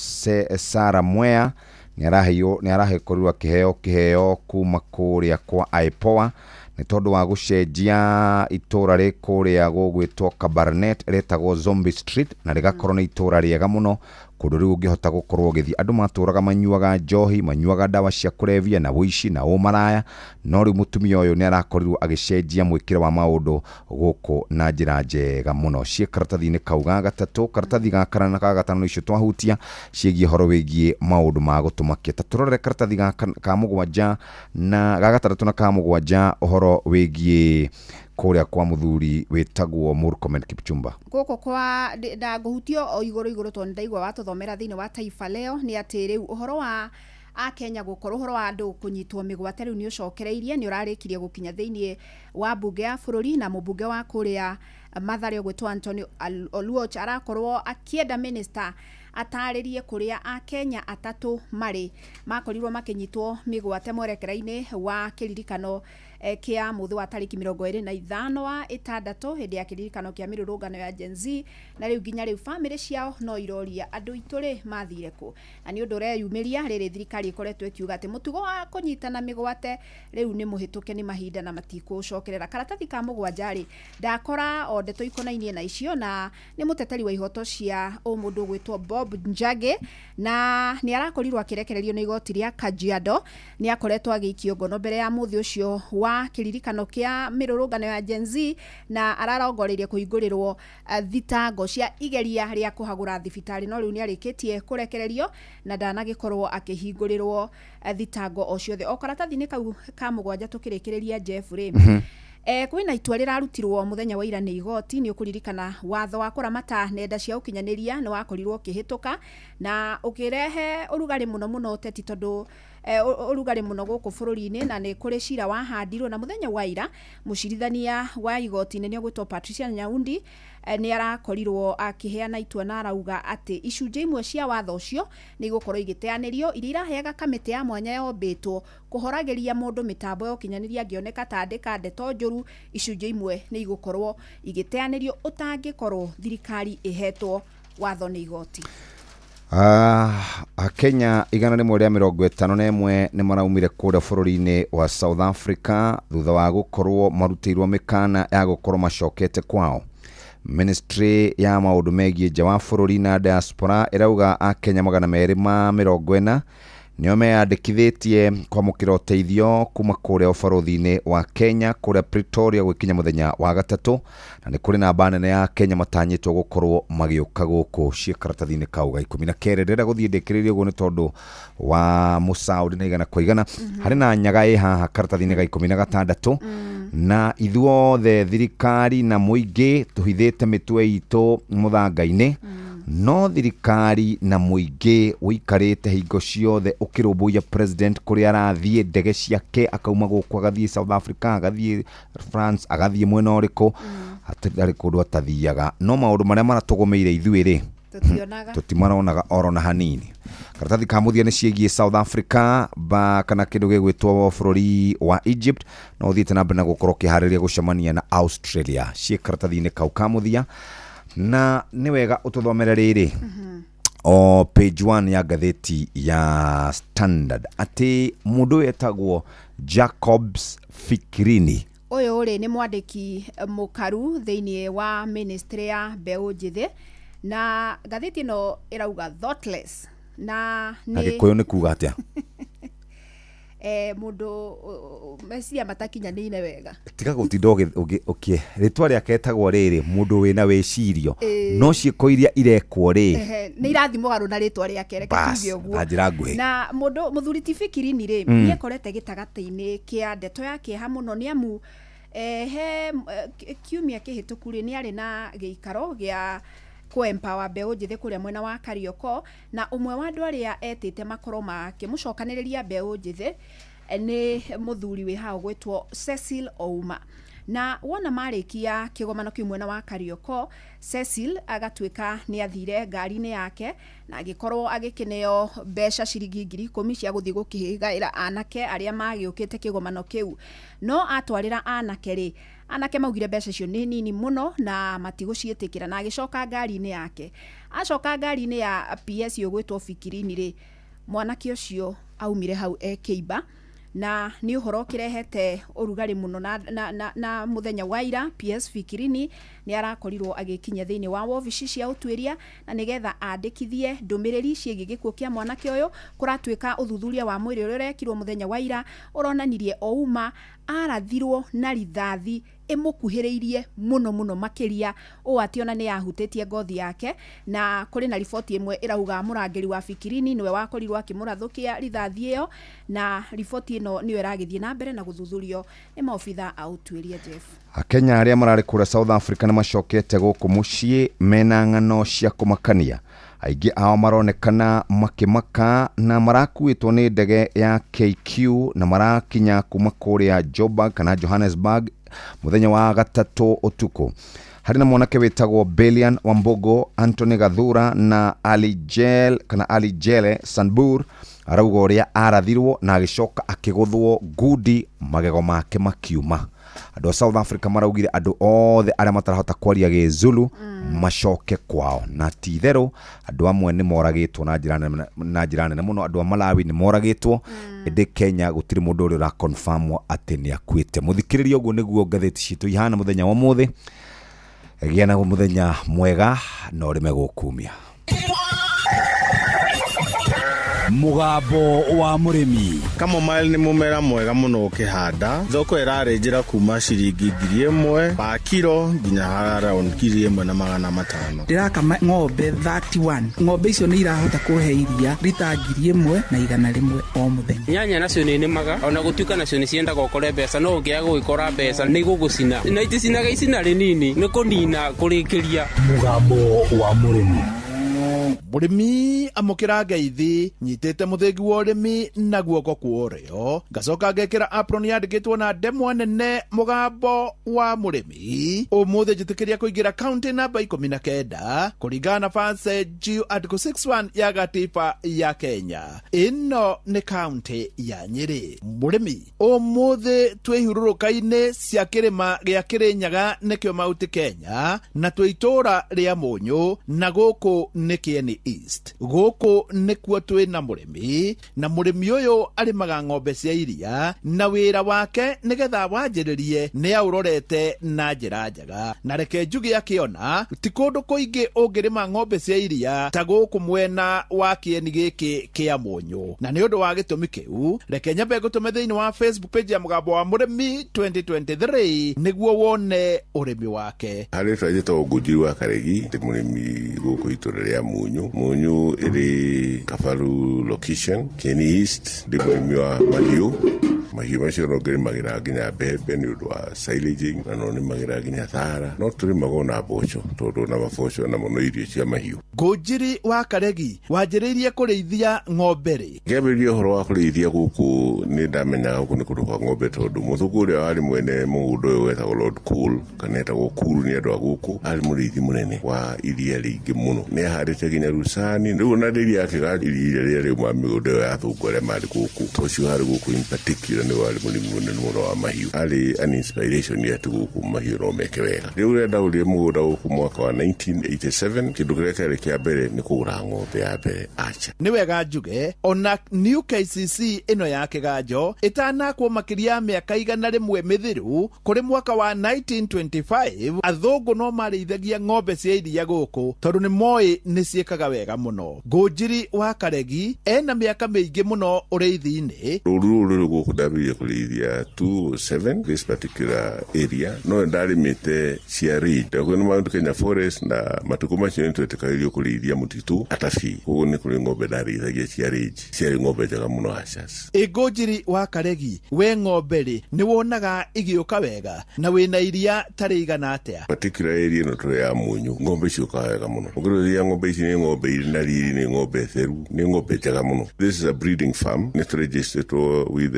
Sarah Mwea, nĩ arahekorirwo akĩheo kĩheo kuma kũrĩa kwa IPOA nĩ tondũ wa gũcenjia itũra rĩ kũrĩa gũgwĩtwo Kabarnet, rĩtagwo Zombie Street, na rĩgakorwo nĩ itũra rĩega mũno, kũndũ rĩu ũngĩhota gũkorwo ũgĩthiĩ. Andũ matũraga manyuaga njohi, manyuaga ndawa cia kũrebia na ũici na ũmaraya, no rĩu mũtumia ũyũ nĩ arakorirwo agĩcenjia mwĩkĩre wa maũndũ gũkũ na njĩra njega mũno. Ciĩ karatathi-inĩ kau ga gatatũ. Karatathi ga kana na ga gatano icio twahutia ciĩgiĩ ũhoro wĩgiĩ maũndũ ma gũtũmakia. Ta tũrore karatathi ka 7 na ga 6 na ka 7, ũhoro wĩgiĩ kũrĩa kwa mũthuri wĩtagwo Murkomen Kipchumba. Gũkũ kwa na ngũhutio o igũrũ igũrũ tondũ ndaigua watũthomera thĩinĩ wa Taifa Leo nĩ atĩ rĩu ũhoro wa Akenya gũkorwo ũhoro wa andũ kũnyitwo mĩgwate rĩu nĩ ũcokereirie, nĩ ũrarĩkirie gũkinya thĩinĩ wa mbunge ya bũrũri, na mũmbunge wa kũrĩa Mathare ũgwĩtwo Anthony Oluoch arakorwo akĩenda minister atarĩrie kũrĩa Akenya 3 marĩ makorirwo makĩnyitwo mĩgwate mwerekera-inĩ wa kĩririkano kĩa mũthĩ wa tarĩki 25 wa 6 hĩndĩ ya kĩririkano kĩa mĩrũrũngano ya Gen Z, na rĩu nginya rĩu bamĩrĩ ciao no iroria andũ aitũ rĩ mathire kũ. Na nĩ ũndũ ũreyumĩria rĩrĩ thirikari ĩkoretwo ĩkiuga atĩ mũtugo wa kũnyitana mĩgwate rĩu nĩ mũhĩtũke nĩ mahinda na matikũcokerera. Karatathi ka 7 rĩ, ndakora o ndeto ikonainie na icio, na nĩ mũteteri wa ihoto cia ũmũndũ ũgwĩtwo Bob Njagi, na nĩ arakorirwo akĩrekererio nĩ igoti rĩa Kajiado. Nĩ akoretwo agĩikio ngono mbere ya mũthĩ ũcio wa kĩririkano kĩa mĩrũrũngano ya Gen Z, na ararongoreirie kũhingũrĩrwo thitango cia igeria rĩa kũhagũra thibitarĩ, no rĩu nĩ arĩkĩtie kũrekererio na ndanagĩkorwo akĩhingũrĩrwo thitango o ciothe. O karatathi-inĩ kau ka 7 tũkĩrĩkĩrĩria, Jeff rĩ, kwĩna itua rĩrarutirwo mũthenya wa ira nĩ igoti. Nĩ ũkũririkana watho wa kũramata nenda cia ũkinyanĩria nĩ wakorirwo ũkĩhĩtũka na ũkĩrehe ũrugarĩ mũno mũno ũteti, tondũ Ũrugarĩ mũno gũkũ bũrũri-inĩ, na nĩ kũrĩ cira wahandirwo na mũthenya wa ira mũcirithania wa igoti nene ũgwĩtwo Patricia Nyaundi nĩ arakorirwo akĩheana itua na arauga atĩ icunjĩ imwe cia watho ũcio nĩ igũkorwo igĩteanĩrio, iria iraheaga kamĩtĩ ya mwanya yombĩtwo kũhoragĩria mũndũ mĩtambo ya ũkinyanĩria angĩoneka ta andĩka ndeto njũru. Icunjĩ imwe nĩ igũkorwo igĩteanĩrio ũtangĩkorwo thirikari ĩhetwo watho nĩ igoti. Akenya 151 nĩ maraumire kũrĩa bũrũri-inĩ wa South Africa thutha wa gũkorwo marutĩirwo mĩkana ya gũkorwo macokete kwao. Ministry ya maũndũ megiĩ nja wa bũrũri na diaspora ĩrauga Akenya 240 nĩo meyandĩkithĩtie kwamũkĩra ũteithio kuma kũrĩa ũbarũthi-inĩ wa Kenya kũrĩa Pretoria gwĩkinya mũthenya wa gatatũ, na nĩ kũrĩ namba nene ya Kenya matanyĩtwo gũkorwo magĩũka gũkũ ciĩ karatathi-inĩ kau ga 19. Ndĩrenda gũthiĩ ndĩkĩrĩrie ũguo nĩ tondũ wa mũcaũri na igana kwa igana. Harĩ na nyaga ĩ haha karatathi-inĩ ga 16, na ithuothe thirikari na mũingĩ tũhithĩte mĩtwe itũ mũthanga-inĩ, no thirikari na mũingĩ ũikarĩte hingo ciothe ũkĩrũmbũiya president kũrĩa arathiĩ, ndege ciake akauma gũkũ agathiĩ South Africa, agathiĩ France, agathiĩ mwena ũrĩkũ, hatirĩ kũndũ atathiaga. No maũndũ marĩa maratũgũmĩire ithuĩ rĩ, tũtionaga, tũtimaronaga oro na hanini. Karatathi ka mũthia nĩ ciĩgiĩ South Africa ba kana kĩndũ gĩgwĩtwo bũrũri wa Egypt no ũthiĩte na mbere na gũkorwo ũkĩharĩria gũcemania na Australia ciĩ karatathi-inĩ kau ka mũthia. Na nĩ wega ũtũthomere rĩrĩ o page 1 ya ngathĩti ya Standard atĩ mũndũ ũyũ etagwo Jacobs Fikirini. Ũyũ rĩ nĩ mwandĩki mũkaru thĩinĩ wa ministry ya mbeũ njĩthĩ, na ngathĩti ĩno ĩrauga thoughtless na na nĩ Gĩkũyũ nĩ kuga atĩa? Mũndũ meciria matakinyanĩire wega. Tiga gũtinda ũkĩ rĩtwa rĩake etagwo rĩrĩ mũndũ wĩna wĩcirio, no ciĩko iria irekwo rĩ, Nĩ irathi mũgarũ na rĩtwa rĩake, reke bas tuge ũguo. Na njĩra nguhĩ. Na mũndũ mũthuri ti Fikirini rĩ, nĩ ekorete gĩtagatĩ-inĩ kĩa ndeto ya kĩeha mũno, nĩ amu he kiumia kĩhĩtũku rĩ, nĩ arĩ na gĩikaro gĩa kũ-empower mbeũ njĩthĩ kũrĩa mwena wa Kariokor, na ũmwe wa andũ arĩa etĩte makorwo makĩmũcokanĩrĩria mbeũ njĩthĩ nĩ mũthuri wĩ hau gwĩtwo Cecil Ouma. Na wona marĩkia kĩgomano kĩu mwena wa Kariokor, Cecil agatuĩka nĩ athire ngari-inĩ yake na agĩkorwo agĩkĩneo mbeca ciringi 10,000 cia gũthiĩ gũkĩgaĩra anake arĩa magĩũkĩte kĩgomano kĩu. No atwarĩra anake rĩ, anake maugire mbeca icio nĩ nini mũno na matigũciĩtĩkĩra, na agĩcoka ngari-inĩ yake. Acoka ngari-inĩ ya PS ũgwĩtwo Fikirini rĩ, mwanake ũcio aumire hau ekĩimba, na nĩ ũhoro ũkĩrehete ũrugarĩ mũno na mũthenya wa ira PS Fikirini nĩ arakorirwo agĩkinya thĩinĩ wa wobici cia ũtuĩria na nĩgetha andĩkithie ndũmĩrĩri ciĩgiĩ gĩkuũ kĩa mwanake ũyũ. Kũratuĩka ũthuthuria wa mwĩrĩ ũrĩa ũrekirwo mũthenya wa ira ũronanirie Ouma arathirwo na rithathi ĩmũkuhĩrĩirie mũno mũno makĩria ũũ atĩ ona nĩ yahutĩtie ngothi yake, na kũrĩ na riboti ĩmwe ĩrauga mũrangĩri wa Fikirini nĩwe wakorirwo akĩmũrathũkia rithathi ĩyo, na riboti ĩno nĩyo ĩragĩthiĩ na mbere na gũthuthurio nĩ maobitha a ũtuĩria. Jeff, Akenya arĩa mararĩ kũrĩa South Africa nĩ macokete gũkũ mũciĩ mena ng'ano cia kũmakania. Aingĩ ao maronekana makĩmaka na marakuĩtwo nĩ ndege ya KQ na marakinya kuma kũrĩa Joburg kana Johannesburg mũthenya wa gatatũ ũtukũ. Harĩ na mwanake wĩtagwo Belian Wambogo, Anthony Gathura na Alijel kana Alijele Sanbur arauga ũrĩa arathirwo na agĩcoka akĩgũthwo ngundi magego make makiuma. Andũ a South Africa maraugire andũ othe arĩa matarahota kwaria gĩzulu macoke kwao, na ti itherũ andũ amwe nĩ moragĩtwo na njĩra nene mũno. Andũ a Malawi nĩ moragĩtwo, ĩndĩ Kenya gũtirĩ mũndũ ũrĩa ũraconfirmwo atĩ nĩ akuĩte. Mũthikĩrĩria, ũguo nĩguo ngathĩti citũ ihana mũthenya wa ũmũthĩ. Gĩa na mũthenya mwega na ũrĩme gũkumia. Mũgambo wa mũrĩmi. Chamomile nĩ mũmera mwega mũno ũkĩhanda. Thoko ĩrarĩnjĩra kuma ciringi 1,000 pa kiro nginya around 1,500. Ndĩrakama ng'ombe 31. Ng'ombe icio nĩ irahota kũhe iria rita 1,100 o mũthenya. Nyanya nacio nĩ nĩmaga ona gũtuĩka nacio nĩ ciendaga ũkore mbeca, no ũngĩaga gũgĩkora mbeca nĩ igũgũcina, na iticinaga icina rĩnini, nĩ kũnina kũrĩkĩria. Mũgambo wa mũrĩmi. Mũrĩmi amũkĩra ngeithi nyitĩte mũthĩgi wa ũrĩmi na guoko kwa ũrĩo, ngacoka ngekĩra apron yandĩkĩtwo na ndemwa nene mũgambo wa mũrĩmi. Ũmũthĩ njĩtĩkĩria kũingĩra kaunti namba 19 kũringana na Verse G Article 61 ya gatiba ya Kenya. Ĩno nĩ kaunti ya Nyĩrĩ. Mũrĩmi, ũmũthĩ twĩ hurũrũka-inĩ cia kĩrĩma gĩa Kĩrĩnyaga nĩkĩo Mount Kenya, na twĩ itũũra rĩa Mũnyũ, na gũkũ nĩ Kieni East. Gũkũ nĩkuo twĩ na mũrĩmi, na mũrĩmi ũyũ arĩmaga ng'ombe cia iria, na wĩra wake nĩgetha wanjĩrĩrie nĩ aũrorete na njĩra njega. Na reke njuge akĩona ti kũndũ kũingĩ ũngĩrĩma ng'ombe cia iria ta gũkũ mwena wa kĩeni gĩkĩ kĩa Mũnyũ. Na nĩ ũndũ wa gĩtũmi kĩu, reke nyambe ngũtũme thĩinĩ wa Facebook page ya Mũgambo wa Mũrĩmi 2023 nĩguo wone ũrĩmi wake. Harĩ rĩtwa njĩtagwo Ngũnjiri wa Karegi, ndĩ mũrĩmi gũkũ itũra rĩa Mũnyũ. Mũnyũ ĩrĩ Kabaru location, Kieni East. Ndĩ mũrĩmi wa mahiũ. Mahiũ macio no ngĩrĩmagĩra nginya mbembe nĩ ũndũ wa silaging, na no nĩmagĩra nginya thara. No tũrĩmaga ona mboco, tondũ ona maboco namo no irio cia mahiũ. Ngũnjiri wa Karegi, wanjĩrĩirie kũrĩithia ng'ombe rĩ? Ngĩambĩrĩria ũhoro wa kũrĩithia gũkũ nĩ ndamenyaga gũkũ nĩ kũndũ kwa ng'ombe, tondũ mũthũngũ ũrĩa warĩ mwene mũgũnda ũyũ wetagwo Lord Cool, kana etagwo Cool nĩ andũ a gũkũ, arĩ mũrĩithi mũnene wa iria rĩingĩ mũno. Nĩ ahandĩte nginya Rusani, rĩu ona rĩrĩa akĩga iria rĩrĩa rĩuma mĩgũnda ĩyo ya athũngũ arĩa marĩ gũkũ. To ũcio warĩ gũkũ in particular nĩ warĩ mũrĩmi mũnene mũno wa mahiũ. Arĩ an inspiration atĩ gũkũ mahiũ no meke wega. Rĩu rĩrĩa ndagũrire mũgũnda gũkũ mwaka wa 1987, kĩndũ kĩrĩa kĩarĩ kĩa mbere nĩ kũgũra ng'ombe ya mbere acha. Nĩ wega njuge ona New KCC ĩno ya Kĩganjo ĩtanakwo makĩria ya mĩaka 100 mĩthiru, kũrĩ mwaka wa 1925 athũngũ no marĩithagia ng'ombe cia iria gũkũ tondũ nĩ moĩ nĩ ciĩkaga wega mũno. Ngũnjiri wa Karegi ena mĩaka mĩingĩ mũno ũrĩithi-inĩ. Rũru rũrũ rũrĩ gũkũ ndambĩrĩirie kũrĩithia 2007 this particular area, no ndarĩmĩte cia range. Ndakuo nĩ Mount Kenya Forest, na matukũ macio nĩ twetĩkagĩrio kũrĩithia mũtitũ atabi. Koguo nĩ kũrĩ ng'ombe ndarĩithagia cia range, ciarĩ ng'ombe njega mũno achas. Ĩ Ngũnjiri wa Karegi, we ng'ombe rĩ nĩ wonaga igĩũka wega na wĩna iria tarĩ igana atĩa? Particular area ĩno tũrĩ ya Mũnyũ, ng'ombe ciũkaga wega mũno. Ũngĩrorithia ng'ombe ici nĩ ng'ombe irĩ na riri, nĩ ng'ombe theru, nĩ ng'ombe njega mũno. This is a breeding farm, nĩ tũregisterĩtwo with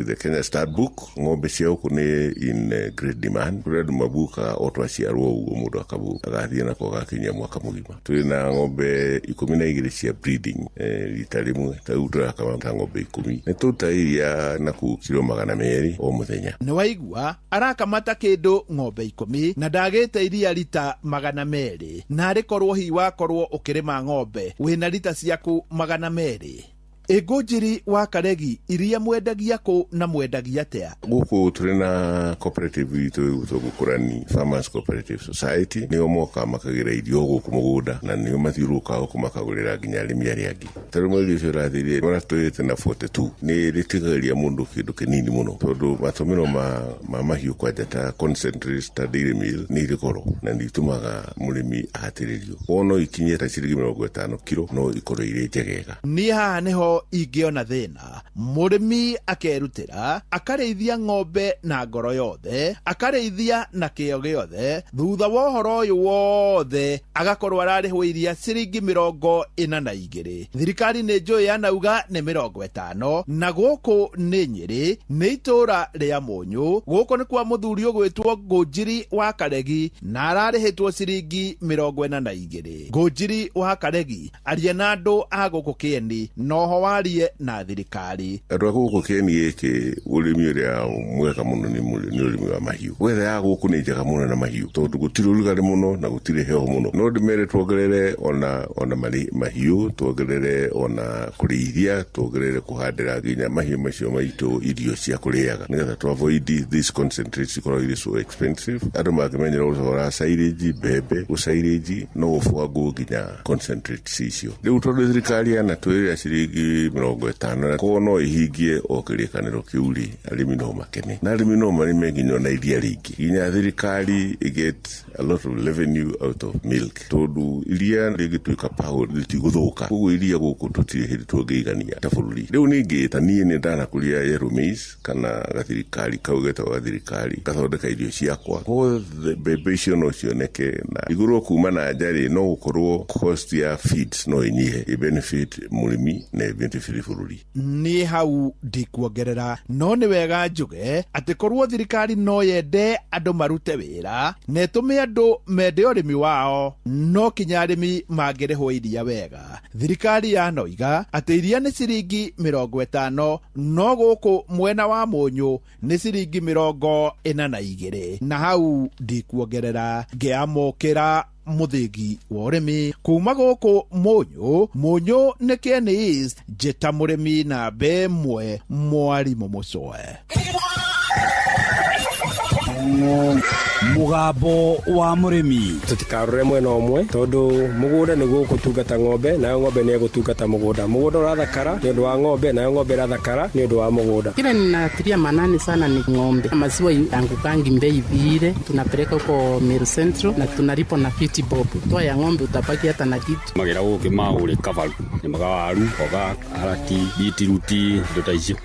the Kenya Stud Book. Ng'ombe cia gũkũ nĩ in great demand. Kũrĩ andũ mabukaga o twaciarwo ũguo, mũndũ akabuka agathiĩ nako agakinyia mwaka mũgima. Tũrĩ na ng'ombe 12 cia breeding, rita rĩmwe ta rĩu tũrakama ta ng'ombe 10. Nĩ tũrutaga iria na kũu kiro 200 o mũthenya. Nĩ waigua arakamata kĩndũ ng'ombe 10 na ndagĩte iria rita 200, na arĩ korwo hihi wakorwo ũkĩrĩma ng'ombe wĩna rita ciaku 200. Ĩ Ngũnjiri wa Karegi, iria mwendagia kũ na mwendagia atĩa? Gũkũ tũrĩ na cooperative itũ ĩgwĩtwo Gũkũrani Farmers Cooperative Society, nĩo mokaga makagĩra irio gũkũ mũgũnda, na nĩo mathiũrũrũkaga gũkũ makagũrĩra nginya arĩmi arĩa angĩ. Ta rĩu mweri ũcio ũrathirire maratwĩrĩte na 42, nĩ rĩtigagĩria mũndũ kĩndũ kĩnini mũno, tondũ matũmĩro ma mahiũ kwanja ta concentrates ta dairy meal nĩ irĩ goro na nĩ itũmaga mũrĩmi ahatĩrĩrio. Koguo no ikinye ta ciringi 50 kiro, no ikorwo irĩ njegega. Niĩ haha nĩho ingĩona thĩna. Mũrĩmi akerutĩra akarĩithia ng'ombe na ngoro yothe, akarĩithia na kĩo gĩothe, thutha wa ũhoro ũyũ wothe agakorwo ararĩhwo iria ciringi 42. Thirikari nĩ njũĩ yanauga nĩ 50, na gũkũ nĩ Nyĩrĩ, nĩ itũũra rĩa Mũnyũ. Gũkũ nĩ kwa mũthuri ũgwĩtwo Ngũnjiri wa Karegi na ararĩhĩtwo ciringi 42. Ngũnjiri wa Karegi, aria na andũ a gũkũ Kĩeni noho warie na thirikari. Andũ a gũkũ Kĩeni gĩkĩ ũrĩmi ũrĩa mwega mũno nĩ ũrĩmi wa mahiũ. Wetha ya gũkũ nĩ njega mũno na mahiũ, tondũ gũtirĩ ũrugarĩ mũno na gũtirĩ heho mũno. No ndĩmere tuongerere ona mahiũ, tuongerere ona kũrĩithia, tuongerere kũhandĩra nginya mahiũ macio maitũ irio cia kũrĩaga, nĩgetha tu avoid these concentrates ikorwo irĩ so expensive. Andũ mangĩmenyera gũcora silage, mbembe, gũsilage no gũbwangwo nginya concentrates icio. Rĩu tondũ thirikari yanatwĩrĩra ciringi 50 koguo no ihingie o kĩrĩkanĩro kĩu rĩ, arĩmi no makene na arĩmi no marĩme nginya ona iria rĩingĩ, nginya thirikari get a lot of revenue out of milk, tondũ iria rĩngĩtuĩka pound rĩtigũthũka. Koguo iria gũkũ tũtirĩ hĩndĩ tũngĩigania ta bũrũri. Rĩu ningĩ ta niĩ nĩ ndanakũria yellow maize kana gathirikari kau getagwo gathirikari gathondeka irio ciakwa, koguo mbembe icio no cioneke na igũrwo kuma na nja rĩ, no gũkorwo cost ya feeds no ĩnyihe, ĩ benefit mũrĩmi na ĩ benefit bũrũri. Niĩ hau ndikuongerera, no nĩ wega njuge atĩ korwo thirikari no yende andũ marute wĩra na ĩtũme andũ mende ũrĩmi wao, no kinya arĩmi mangĩrĩhwo iria wega. Thirikari yanoiga atĩ iria nĩ ciringi 50, no gũkũ mwena wa Mũnyũ nĩ ciringi 42, na hau ndikuongerera. Ngĩamũkĩra mũthĩgi wa ũrĩmi kuma gũkũ Mũnyũ. Mũnyũ nĩ Kieni East, njĩta mũrĩmi namba 1 mwarimũ Mũcoe. Mũgambo wa mũrĩmi. Tũtikarore mwena ũmwe tondũ mũgũnda nĩguo ũgũtungata ng'ombe, nayo ng'ombe nĩ ĩgũtungata mũgũnda. Mũgũnda ũrathakara nĩ ũndũ wa ng'ombe, nayo ng'ombe ĩrathakara nĩ ũndũ wa mũgũnda. Kile ninatilia manani sana ni ng'ombe. Maziwa yangukangi bei vile, tunapeleka huko Meru Central na tunalipa na 50 bob. Toa ya ng'ombe utabaki hata na kitu. Magera gũkĩ maũrĩ kabaru, nĩmaga waru, mboga, karati, bitiruti, indo ta icio.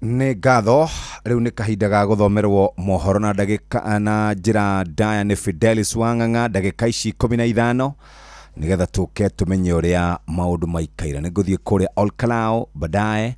Nĩ ngatho. Rĩu nĩ kahinda ga gũthomerwo mohoro na ndagĩka na njĩra ndaya nĩ Fidelis Wang'ang'a, ndagĩka ici 15 nĩgetha tũke tũmenye ũrĩa maũndũ maikaire. Nĩ ngũthiĩ kũrĩa Olkalou baadaye,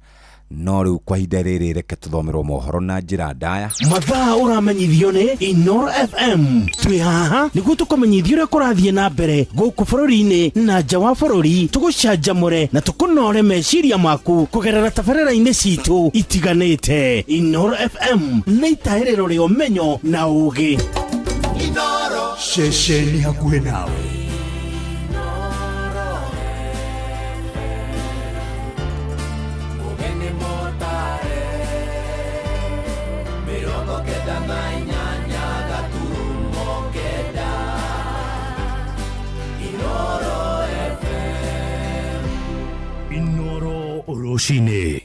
no rĩu kwa ihinda rĩrĩ reke tũthomerwo mohoro na njĩra ndaya. Mathaa ũramenyithio nĩ Inoro FM. Twĩ haha nĩguo tũkũmenyithie ũrĩa kũrathiĩ na mbere gũkũ bũrũri-inĩ na nja wa bũrũri, tũgũcanjamũre na tũkũnore meciria maku kũgerera tabarĩra-inĩ citũ itiganĩte. Inoro FM nĩ itahĩrĩro rĩa ũmenyo na ũũgĩ. Ceceni hakuhĩ nawe. Inoro rũcinĩ.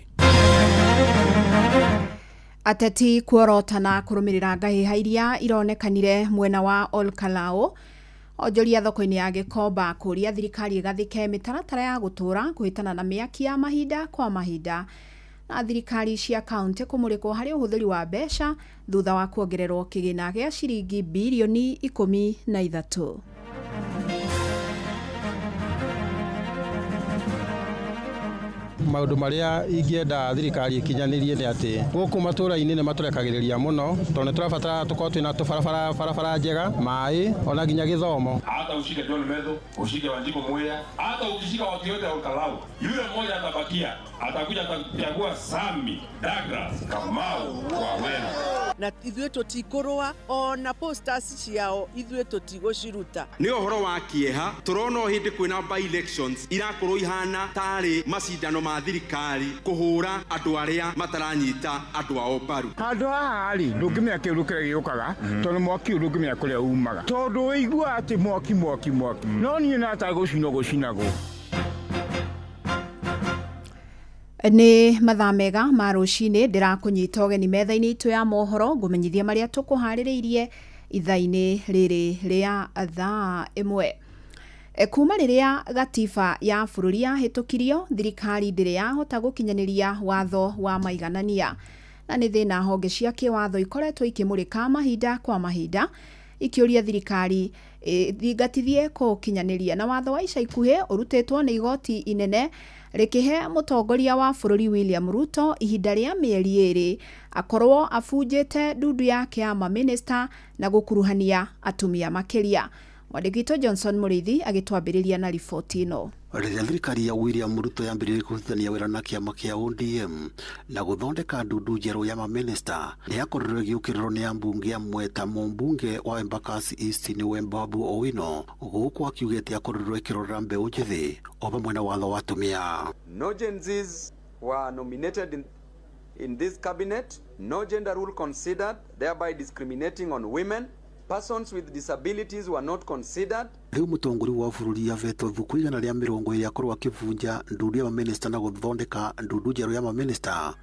Ateti kuorotana kũrũmĩrĩra ngahĩha iria ironekanire mwena wa Olkalou. Onjoria thoko-inĩ ya Gĩkomba kũria thirikari ĩgathĩke mĩtaratara ya gũtũra kũhĩtana na mĩaki ya mahinda kwa mahinda, na thirikari cia kaunti kũmũrĩkwo harĩ ũhũthĩri wa mbeca thutha wa kuongererwo kĩgĩna gĩa ciringi birioni 13. Maũndũ marĩa ingĩenda thirikari ĩkinyanĩrie nĩ atĩ gũkũ matũũra-inĩ nĩ matũrekagĩrĩria mũno, tondũ nĩ tũrabatara tũkorwo twĩna tũbarabara, barabara njega, maĩ, ona nginya gĩthomo. Hata ushike John Methu, ushike Wanjiku Muya, hata ukishika watu yote wa Olkalou, yule mmoja atabakia, atakuja atachagua Sami Douglas Kamau Waweru. Na ithuĩ tũtikũrũa ona posters ciao ithuĩ tũtigũciruta. Nĩ ũhoro wa kĩeha tũrona o hĩndĩ kwĩna by elections irakorwo ihana tarĩ macindano ma thirikari kũhũra andũ arĩa mataranyita andũ ao mbaru. Handũ haha rĩ, ndũngĩmenya kĩũndũ kĩrĩa gĩũkaga, tondũ mwaki ũyũ ndũngĩmenya kũrĩa umaga, tondũ ũigua atĩ mwaki mwaki mwaki, no niĩ na atagũcinwo gũcinagwo. Nĩ mathaa mega ma rũcinĩ, ndĩrakũnyita ũgeni metha-inĩ itũ ya mohoro ngũmenyithia marĩa tũkũharĩrĩirie ithaa-inĩ rĩrĩ rĩa thaa 1. Kuma rĩrĩa gatiba ya bũrũri yahĩtũkirio, thirikari ndĩrĩ yahota gũkinyanĩria watho wa maiganania, na nĩ thĩna honge cia kĩwatho ikoretwo ikĩmũrĩka mahinda kwa mahinda ikĩũria thirikari thingatithie kũkinyanĩria. Na watho wa ica ikuhĩ ũrutĩtwo nĩ igoti inene rĩkĩhe mũtongoria wa bũrũri William Ruto ihinda rĩa mĩeri 2 akorwo abunjĩte ndundu yake ya mamĩnĩsta na gũkuruhania atumia makĩria. Mwandĩki witũ Johnson Mũrĩithi agĩtwambĩrĩria na riboti ĩno. Rĩrĩa thirikari ya William Ruto yambĩrĩirie kũrutithania wĩra na kĩama kĩa ODM na gũthondeka ndundu njerũ ya mamĩnĩsta, nĩ yakorirwo ĩgĩũkĩrĩrwo nĩ ambunge amwe ta mũmbunge wa Embakasi East nĩwe Babu Owino, gũkũ akiugĩte akorirwo ĩkĩrorera mbeũ njĩthĩ o vamwe na watho wa atumia. No Gen Zs were nominated in this cabinet, no gender rule considered, thereby discriminating on women. Persons with disabilities were not considered. Rĩu mũtongoria wa bũrũri avetwo thukũ 120 akorwo akĩbunja ndundu ya mamĩnĩsta na gũthondeka ndundu njerũ ya mamĩnĩsta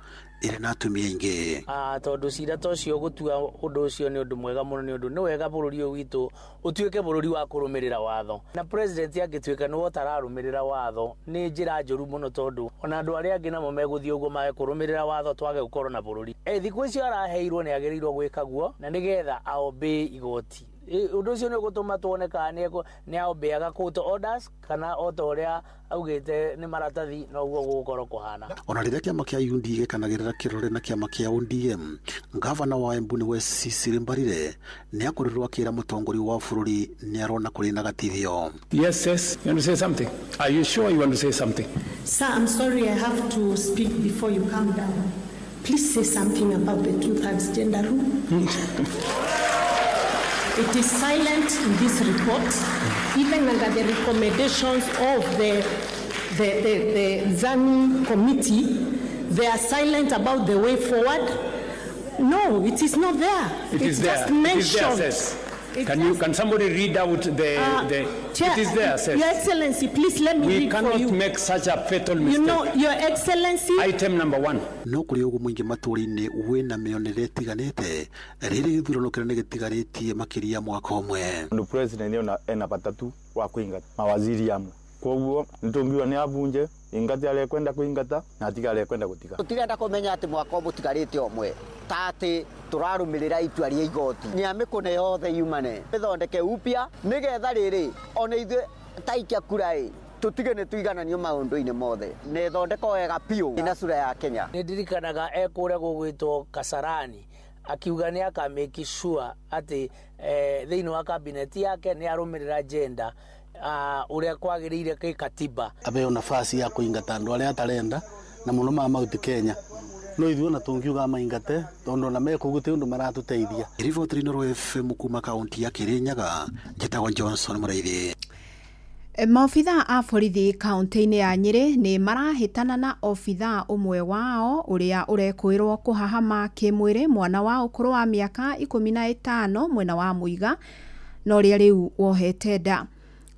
ĩrĩ na atumia aingĩ. Tondũ cira ta ũcio gũtua ũndũ ũcio nĩ ũndũ mwega mũno, nĩ ũndũ nĩ wega bũrũri ũyũ witũ ũtuĩke bũrũri wa kũrũmĩrĩra watho, na president angĩtuĩka nĩwe ũtararũmĩrĩra watho nĩ njĩra njũru mũno, tondũ ona andũ arĩa angĩ namo megũthiĩ ũguo mage kũrũmĩrĩra watho twage gũkorwo na bũrũri. Thikũ icio araheirwo nĩ agĩrĩirwo gwĩka guo na nĩgetha aobey igoti. Ũndũ ũcio nĩ ũgũtũma tuone kana nĩ aobeaga court orders kana o ta ũrĩa augĩte nĩ maratathi, noguo gũgũkorwo kũhana. Ona rĩrĩa kĩama kĩa UDA gĩkanagĩrĩra kĩrore na kĩama kĩa ODM, ngavana wa Embu nĩwe Cecily Mbarire nĩ akorirwo akĩra mũtongoria wa bũrũri nĩ arona kũrĩ na gatithio. Yes, yes, you want to say something? Are you sure you want to say something? Sir, I'm sorry I have to speak before you come down. Please say something about the two-thirds gender rule. It is silent in this report, even under the recommendations of the Zani committee. They are silent about the way forward. No, it is not there. It It's is there. just It mentioned. is there, sis. Can somebody read out the Chair, it is there, sis. Your Excellency, please let me We read for cannot you. make such a fatal mistake. You know, Your Excellency. Item number 1. No kũrĩ ũguo mũingĩ matũũra-inĩ wĩna mĩonere ĩtiganĩte rĩrĩ gĩthurano kĩrĩa nĩ gĩtigarĩtie makĩria mwaka ũmwe. Ndu president ena bata tu wa kuingata mawaziri amwe, koguo nitungiwa ni abunje ingati aria kwenda kuingata na atiga aria kwenda gutiga. Tutirenda kumenya ati mwaka ũmũtigarĩte ũmwe ta ati tũrarũmĩrĩra itua rĩa igoti nĩ amĩkũne yothe yumane ĩthondeke upya nĩgetha rĩrĩ ona ithuĩ ta aikia kura ĩ tũtige nĩ tũigananio maũndũ-inĩ mothe na ĩthondekwo wega biũ na sura ya Kenya. Nĩ ndirikanaga ekũrĩa gũgwĩtwo Kasarani akiuga nĩ aka make sure atĩ thĩinĩ wa cabinet yake nĩ arũmĩrĩra gender ũrĩa kwagĩrĩire kĩkatiba. Abeo nafasi ya kuingata andu aria atarenda na muno ma Mount Kenya no ithuĩ ona tũngiuga maingate tondũ ona mekũu gũtirĩ ũndũ maratũteithia. Riboti Inooro FM kuma kaunti ya Kirinyaga, njĩtagwo Johnson Mũraithi. Maobithaa a borithi kaunti-inĩ ya Nyĩrĩ nĩ marahĩtana na obithaa ũmwe wao ũrĩa ũrekũĩrwo kũhahama kĩmwĩrĩ mwana wa ũkũrũ wa mĩaka 15 mwena wa Mũiga na ũrĩa rĩu wohete nda.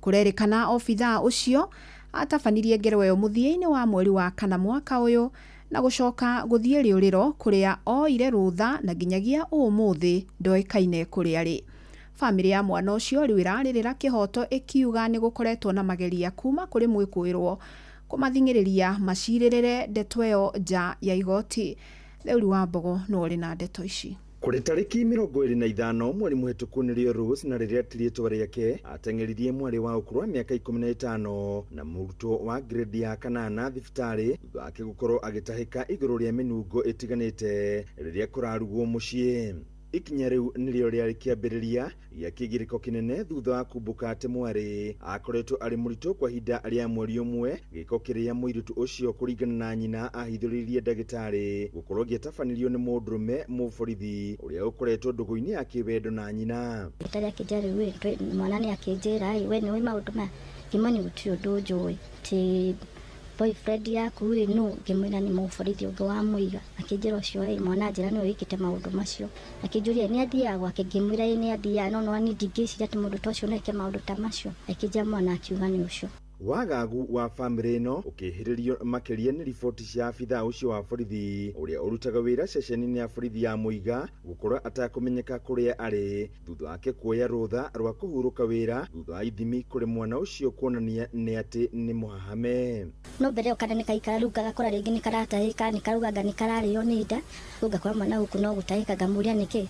Kũrerĩkana obithaa ũcio atabanirie ngero ĩyo mũthia-inĩ wa mweri wa kana mwaka ũyũ na gũcoka gũthiĩ rĩũrĩro kũrĩa oire rũtha na nginyagia ũmũthĩ ndoĩkaine kũrĩa arĩ. Bamĩrĩ ya mwana ũcio rĩu ĩrarĩrĩra kĩhoto ĩkiuga nĩ gũkoretwo na mageria kuma kũrĩ mwĩkũĩrwo kũmathing'ĩrĩria macirĩrĩre ndeto ĩyo nja ya igoti. Theuri wa Mbogo no ũrĩ na ndeto ici. Kũrĩ tarĩki 25 mweri mũhĩtũku nĩrĩo Rose na rĩrĩa ti rĩtwa rĩake ateng'eririe mwarĩ wa ũkũrũ wa mĩaka 15 na mũrutwo wa grade ya kanana thibitarĩ thutha wake gũkorwo agĩtahĩka igũrũ rĩa mĩnungo ĩtiganĩte rĩrĩa kũrarugwo mũciĩ. Ikinya rĩu nĩrĩo rĩarĩ kĩambĩrĩria gĩa kĩgirĩko kĩnene thutha wa kumbũka atĩ mwarĩ akoretwo arĩ mũritũ kwa ihinda rĩa mweri ũmwe, gĩko kĩrĩa mũirĩtu ũcio kũringana na nyina ahithũrĩirie ndagĩtarĩ gũkorwo gĩatabanĩrio nĩ mũndũrũme mũborithi ũrĩa ũkoretwo ndũgũ-inĩ ya kĩwendo na nyina. Ndagĩtarĩ akĩnjĩra rĩu mwana nĩ akĩnjĩra we nĩũĩ maũndũ maya, ngĩmwĩra gũtirĩ ũndũ njũĩ, atĩ boyfriend yaku rĩ nũ, ngĩmwĩra nĩ mũborithi ũngĩ wa Mũiga, akĩnjĩra ũcio rĩ mwana anjĩra nĩwe wĩkĩte maũndũ macio, akĩnjũria nĩ athiaga gwake, ngĩmwĩra ĩ nĩ athiaga, no niĩ ndingĩciria atĩ mũndũ ta ũcio no eke maũndũ ta macio, akĩnjĩra mwana akiuga nĩ ũcio. Wagagu wa bamĩrĩ ĩno ũkĩhĩrĩrio makĩria nĩ riboti cia abithaa ũcio wa borithi ũrĩa ũrutaga wĩra ceceni-inĩ ya borithi ya Mũiga gũkorwo atakũmenyeka kũrĩa arĩ thutha wake kuoya rũtha rwa kũhurũka wĩra thutha wa ithimi kũrĩ mwana ũcio kuonania nĩ atĩ nĩ mũhahame. No mbere ĩyo kana nĩkaikara rĩu ngagakora rĩngĩ nĩkaratahĩka nĩkarauga anga nĩkararĩo nĩ nda, rĩu ngakora mwana gũkũ no gũtahĩka, ngamũria nĩkĩ,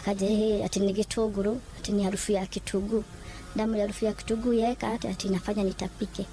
akanjĩra atĩ nĩ gĩtũngũrũ, atĩ nĩ harufu ya kitunguu. Ndamwĩra harufu ya kitunguu yeka atĩ ati inafanya nitapike,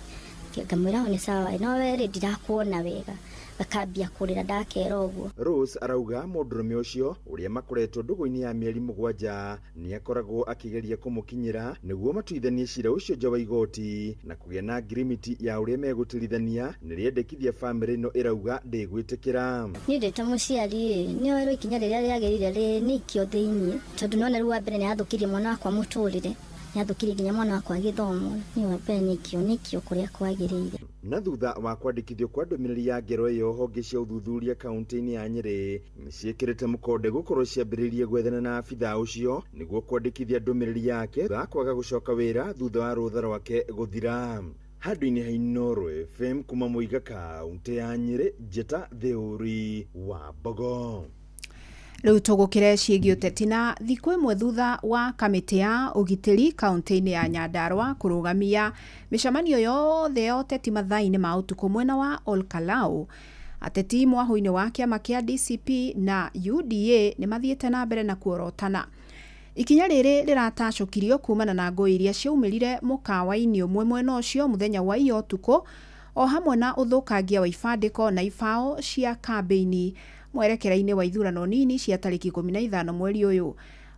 ngamwĩra nĩ sawa no we rĩ ndirakuona wega, akambia kũrĩra ndakera ũguo. Rose arauga mũndũrũme ũcio ũrĩa makoretwo ndũgũ-inĩ ya mĩeri 7 nĩ akoragwo akĩgeria kũmũkinyĩra nĩguo matuithanie cira ũcio nja wa igoti na kũgĩa na ngirimiti ya ũrĩa megũtirithania nĩrĩendekithia bamĩrĩ ĩno ĩrauga ndĩgwĩtĩkĩra. Niĩ ndĩ ta mũciari nĩ oerwo ikinya rĩrĩa rĩagĩrĩire rĩ nĩ ikio thĩiniĩ, tondũ nĩwona rĩu wa mbere nĩ athũkirie mwana wakwa mũtũrĩre, nĩ athũkirie nginya mwana wakwa gĩthomo, nĩ wa mbere nĩ ikio kũrĩa kwagĩrĩire. Na thutha wa kwandĩkithio kwa ndũmĩrĩri ya ngero ĩyo, honge cia ũthuthuria kaunti-inĩ ya Nyĩrĩ nĩciĩkĩrĩte mũkonde gũkorwo ciambĩrĩirie gwethana na abithaa ũcio nĩguo kwandĩkithia ndũmĩrĩri yake thutha wa kwaga gũcoka wĩra thutha wa rũtha rwake gũthira. Handũ-inĩ ha Inooro FM kuma Mũiga kaunti ya Nyĩrĩ, Njĩta Theũri wa Mbogo. Rĩu tũgũkĩre ciĩgiĩ ũteti na thikũ ĩmwe thutha wa kamĩtĩ ya ũgitĩri kaunti-inĩ ya Nyandarua kũrũgamia mĩcemanio yothe ya ũteti mathaa-inĩ ma ũtukũ mwena wa Olkalau. Ateti mwahũ-inĩ wa kĩama kĩa DCP na UDA nĩ mathiĩte na mbere na kuorotana. Ikinya rĩrĩ rĩratacũkirio kumana na ngũĩ iria ciaumĩrire mũkawa-inĩ ũmwe mwena ũcio mũthenya wa iya ũtukũ, o hamwe na ũthũkangia wa ibandĩko na ibaũ cia kambĩini mwerekera-inĩ wa ithurano nini cia tarĩki 15 mweri ũyũ.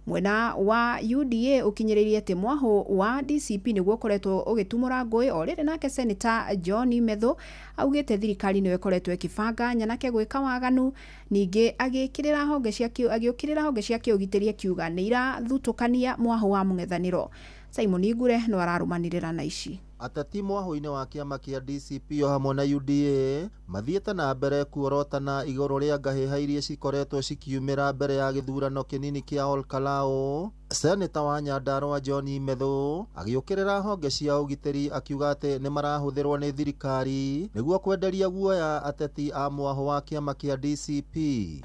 Mwena wa UDA ũkinyĩrĩirie atĩ mwahũ wa DCP nĩguo ũkoretwo ũgĩtumũra ngũĩ, o rĩrĩ nake Seneta John Methu augĩte thirikari nĩyo ĩkoretwo ĩkĩbanga nyanake gwĩka waganu, ningĩ agĩũkĩrĩra honge cia kĩũgitĩri akiuga nĩ irathutũkania mwahũ wa mũng'ethanĩro. Simon Ngure no ararũmanĩrĩra na ici. Ateti mwahũ-inĩ wa kĩama kĩa DCP o hamwe na UDA mathiĩte na mbere kuorotana igũrũ rĩa ngahĩha iria cikoretwo cikiumĩra mbere ya gĩthurano kĩnini kĩa Olkalau. Seneta wa Nyandarua John Methu agĩũkĩrĩra honge cia ũgitĩri akiuga atĩ nĩ marahũthĩrwo nĩ thirikari nĩguo kwenderia guoya ateti a mwahũ wa kĩama kĩa DCP.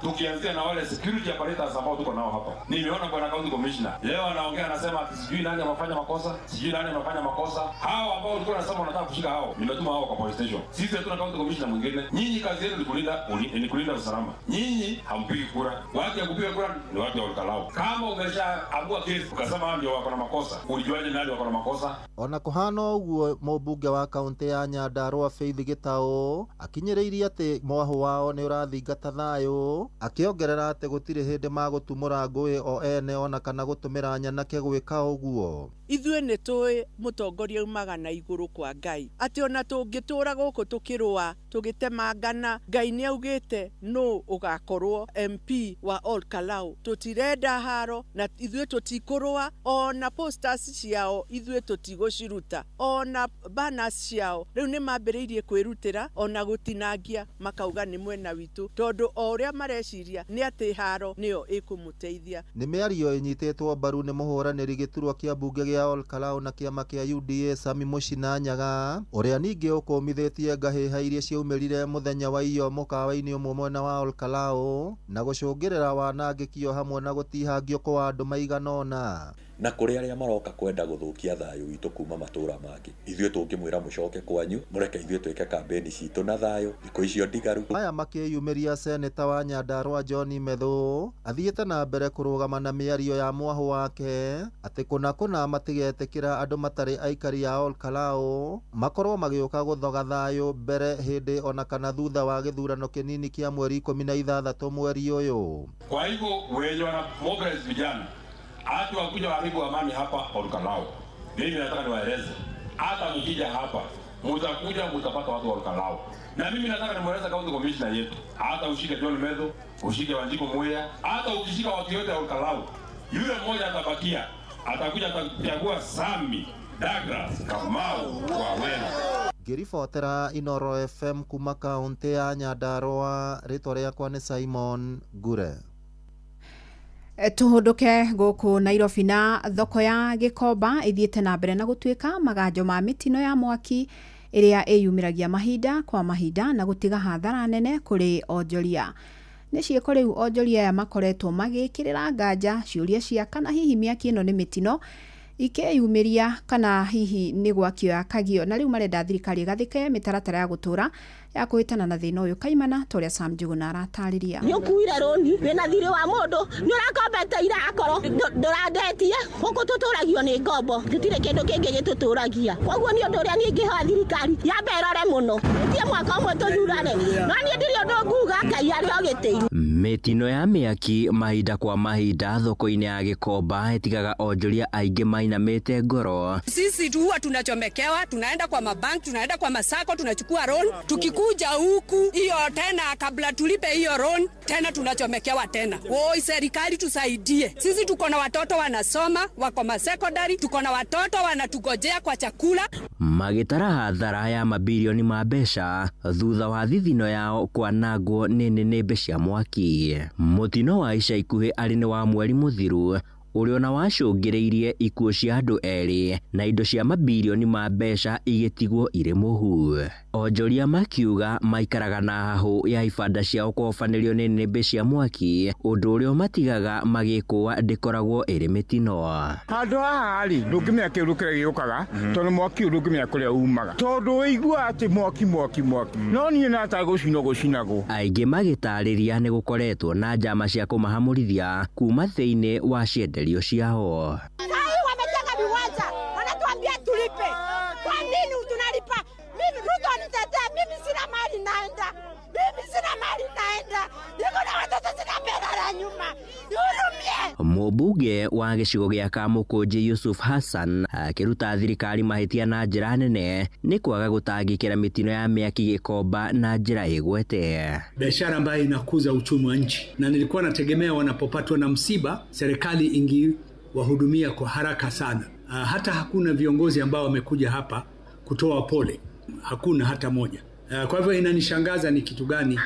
Tukianzia na wale security apparatus ambao tuko nao hapa, nimeona bwana county commissioner leo anaongea, anasema ati sijui nani amefanya makosa, sijui nani amefanya makosa. Hao ambao ulikuwa unasema unataka kushika hao, nimetuma hao kwa police station. Sisi hatuna county commissioner mwingine. Nyinyi kazi yenu ni kulinda usalama. Nyinyi hampigi kura. Watu ya kupiga kura ni watu wa Olkalau. Kama umeshaamua kesi ukasema ndio wako na makosa, ulijuaje nani wako na makosa? Ona kuhana ũguo, mũmbunge wa kaunti ya Nyandarua Faith Gitau akinyĩrĩirie atĩ mwahũ wao nĩ ũrathingata thayũ, akĩongerera atĩ gũtirĩ hĩndĩ magũtumũra ngũĩ o ene ona kana gũtũmĩra nyanake gwĩka ũguo. Ithuĩ nĩ tũĩ mũtongoria umaga na igũrũ kwa Ngai atĩ ona tũngĩtũra gũkũ tũkĩrũa tũgĩtemangana, Ngai nĩ augĩte nũ ũgakorwo MP wa Olkalau. Tũtirenda haro na ithuĩ tũtikũrũa, ona posters ciao ithuĩ tũtigũciruta, ona banners ciao rĩu nĩ mambĩrĩirie kwĩrutĩra ona gũtinangia makauga nĩ mwena witũ, tondũ o ũrĩa mareciria nĩ atĩ haro nĩyo ĩkũmũteithia. Nĩ mĩario ĩnyitĩtwo mbaru nĩ mũhũranĩri gĩturwa kĩa mbunge gĩa Olkalau na kĩama kĩa UDA Sami Mũcina Nyaga, ũrĩa ningĩ ũkũmithĩtie ngahĩha iria ciaumĩrire mũthenya wa iyo mũkawa-inĩ ũmwe mwena wa Olkalau na gũcũngĩrĩra wanangĩki o hamwe na gũtihangio kwa andũ maigana ũna. Na kũrĩ arĩa maroka kwenda gũthũkia thayũ witũ kuma matũra mangĩ, ithuĩ tũngĩmwĩra mũcoke kwanyu, mũreke ithuĩ twĩke kambĩni citũ na thayũ, thikũ icio ndigaru. Aya makĩyumĩria, Seneta wa Nyandarua John Methu athiĩte na mbere kũrũgama na mĩario ya mwahũ wake atĩ kũna kũna matigetĩkĩra andũ matarĩ aikari a Olkalau makorwo magĩũka gũthoga thayũ mbere, hĩndĩ ona kana thutha wa gĩthurano kĩnini kĩa mweri 16 mweri ũyũ. Kwa hivyo wenye wana mobilize vijana hata wakuja waharibu amani hapa Olkalau, mimi nataka niwaeleze, hata mkija hapa mtakuja mtapata watu wa Olkalau. Na mimi nataka nimueleze county commissioner yetu, hata ushike John Methu, ushike Wanjiku Muya, hata ukishika watu yote wa Olkalau, yule mmoja atabakia, atakuja atachagua Sami Douglas Kamau wa Wena. Ngĩribotera Inooro FM kuma kaunti ya Nyandarua, rĩtwa rĩakwa nĩ Simon Ngure. Tũhũndũke gũkũ Nairobi na thoko ya Gĩkomba ĩthiĩte na mbere na gũtuĩka maganjo ma mĩtino ya mwaki ĩrĩa ĩyumĩragia mahinda kwa mahinda na gũtiga hathara nene kũrĩ onjoria. Nĩ ciĩko rĩu onjoria aya makoretwo magĩkĩrĩra nganja ciũria cia kana hihi mĩaki ĩno nĩ mĩtino ikeyumĩria kana hihi nĩ gwakio yakagio, na rĩu marenda thirikari ĩgathĩke mĩtaratara ya gũtũra ya kũhĩtana na thĩna ũyũ kaimana ta ũrĩa Sam Njuguna aratarĩria. Nĩ ũkuire rũni wĩna thirĩ wa mũndũ, nĩ ũrakombete ira akorwo ndũrandetie, gũkũ tũtũragio nĩ ngombo, gũtirĩ kĩndũ kĩngĩ gĩtũtũragia. Koguo nĩ ũndũ ũrĩa niĩ ingĩhoya thirikari yambe ĩrore mũno, ĩtie mwaka ũmwe tũthurane, no niĩ ndirĩ ũndũ nguga, Ngai arĩ o gĩtĩ-inĩ. Mĩtino ya mĩaki mahinda kwa mahinda thoko-inĩ ya Gĩkomba ĩtigaga onjoria aingĩ mainamĩte ngoro. Sisi tu huwa tunachomekewa, tunaenda kwa mabank, tunaenda kwa masako, tunachukua loan, tukikuja Tunakuja huku hiyo tena, kabla tulipe hiyo loan tena tunachomekewa tena. Woi, serikali tusaidie sisi, tuko na watoto wanasoma wako masekondari, tuko na watoto wanatugojea kwa chakula. Magĩtara hathara ya mabirioni ma mbeca thutha wa thithino yao kwanangwo nĩ nĩnĩmbĩ cia mwaki. Mũtino wa ica ikuhĩ arĩ nĩ wa mweri mũthiru ũrĩa ona wacũngĩrĩirie ikuũ cia andũ erĩ na indo cia mabirioni ma mbeca igĩtigwo irĩ mũhu. Onjoria makiuga maikaraga na hahũ ya ibanda ciao kũhobanĩrio nĩ nĩnĩmbĩ cia mwaki, ũndũ ũrĩa ũmatigaga magĩkũa ndĩkoragwo ĩrĩ mĩtino. Handũ haha rĩ, ndũngĩmenya kĩũndũ kĩrĩa gĩũkaga, tondũ mwaki ũyũ ndũngĩmenya kũrĩa umaga, tondũ ũiguaga atĩ mwaki mwaki mwaki, no niĩ na gũcinwo gũcinagwo. Aingĩ magĩtarĩria nĩ gũkoretwo na njama cia kũmahamũrithia kuma thĩinĩ wa cienderio ciao. Sahii wamejenga viwanja, wanatuambia tulipe. Kwa nini tunalipa? Mimi Ruto anitetee, mimi sina mali naenda, mimi sina mali naenda, niko na watoto sina pesa la nyuma, nihurumie. Mũmbunge wa gĩcigo gĩa Kamũkũnji Yusuf Hassan akĩruta thirikari mahĩtia na njĩra nene nĩ kwaga gũtangĩkĩra mĩtino ya mĩaki Gĩkomba na njĩra ĩgwete. Biashara ambayo inakuza uchumi wa nchi, na nilikuwa nategemea wanapopatwa na msiba serikali ingewahudumia kwa haraka sana. Hata hakuna viongozi ambao wamekuja hapa kutoa pole, hakuna hata moja. Kwa hivyo inanishangaza ni kitu gani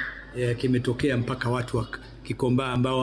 kimetokea mpaka watu wa Kikomba ambao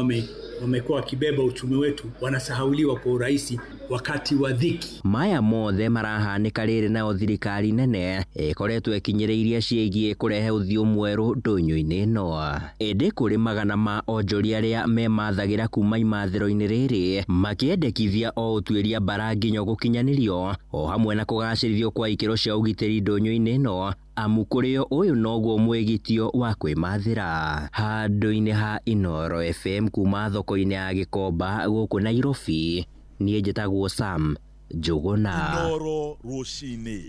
wamekuwa wakibeba uchumi wetu wanasahauliwa kwa urahisi wakati wa dhiki. Maya mothe marahanĩka rĩrĩ nayo thirikari nene ĩkoretwo ĩkinyĩrĩirie ciĩgiĩ kũrehe ũthiũ mwerũ ndũnyũ-inĩ ĩno. Ĩndĩ kũrĩ magana ma onjoria arĩa memathagĩra kuma imathĩro-inĩ rĩrĩ makĩendekithia o ũtuĩria mbara nginyo gũkinyanĩrio o hamwe na kũgacĩrithio kwa ikĩro cia ũgitĩri ndũnyũ-inĩ ĩno, amu kũrĩo ũyũ noguo mwĩgitio wa kwĩmathĩra. Handũ-inĩ ha Inooro FM kuma thoko-inĩ ya Gĩkomba gũkũ Nairobi, niĩ njĩtagwo Sam Njũgũna. Inooro rũcinĩ.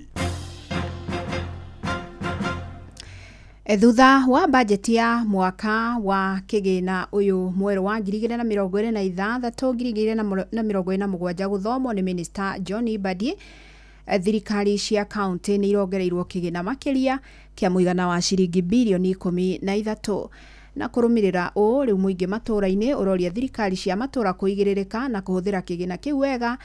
Thutha wa bajeti ya mwaka wa kĩgĩna ũyũ mwerũ wa 2026 2027 gũthomwo nĩ Minister John Mbadi, thirikari cia kaunti nĩ irongereirwo kĩgĩna makĩria kĩa mũigana wa ciringi birioni 13 na kũrũmĩrĩra ũũ rĩu mũingĩ matũũra-inĩ ũroria thirikari cia matũũra kũigĩrĩrĩka na kũhũthĩra kĩgĩna kĩu wega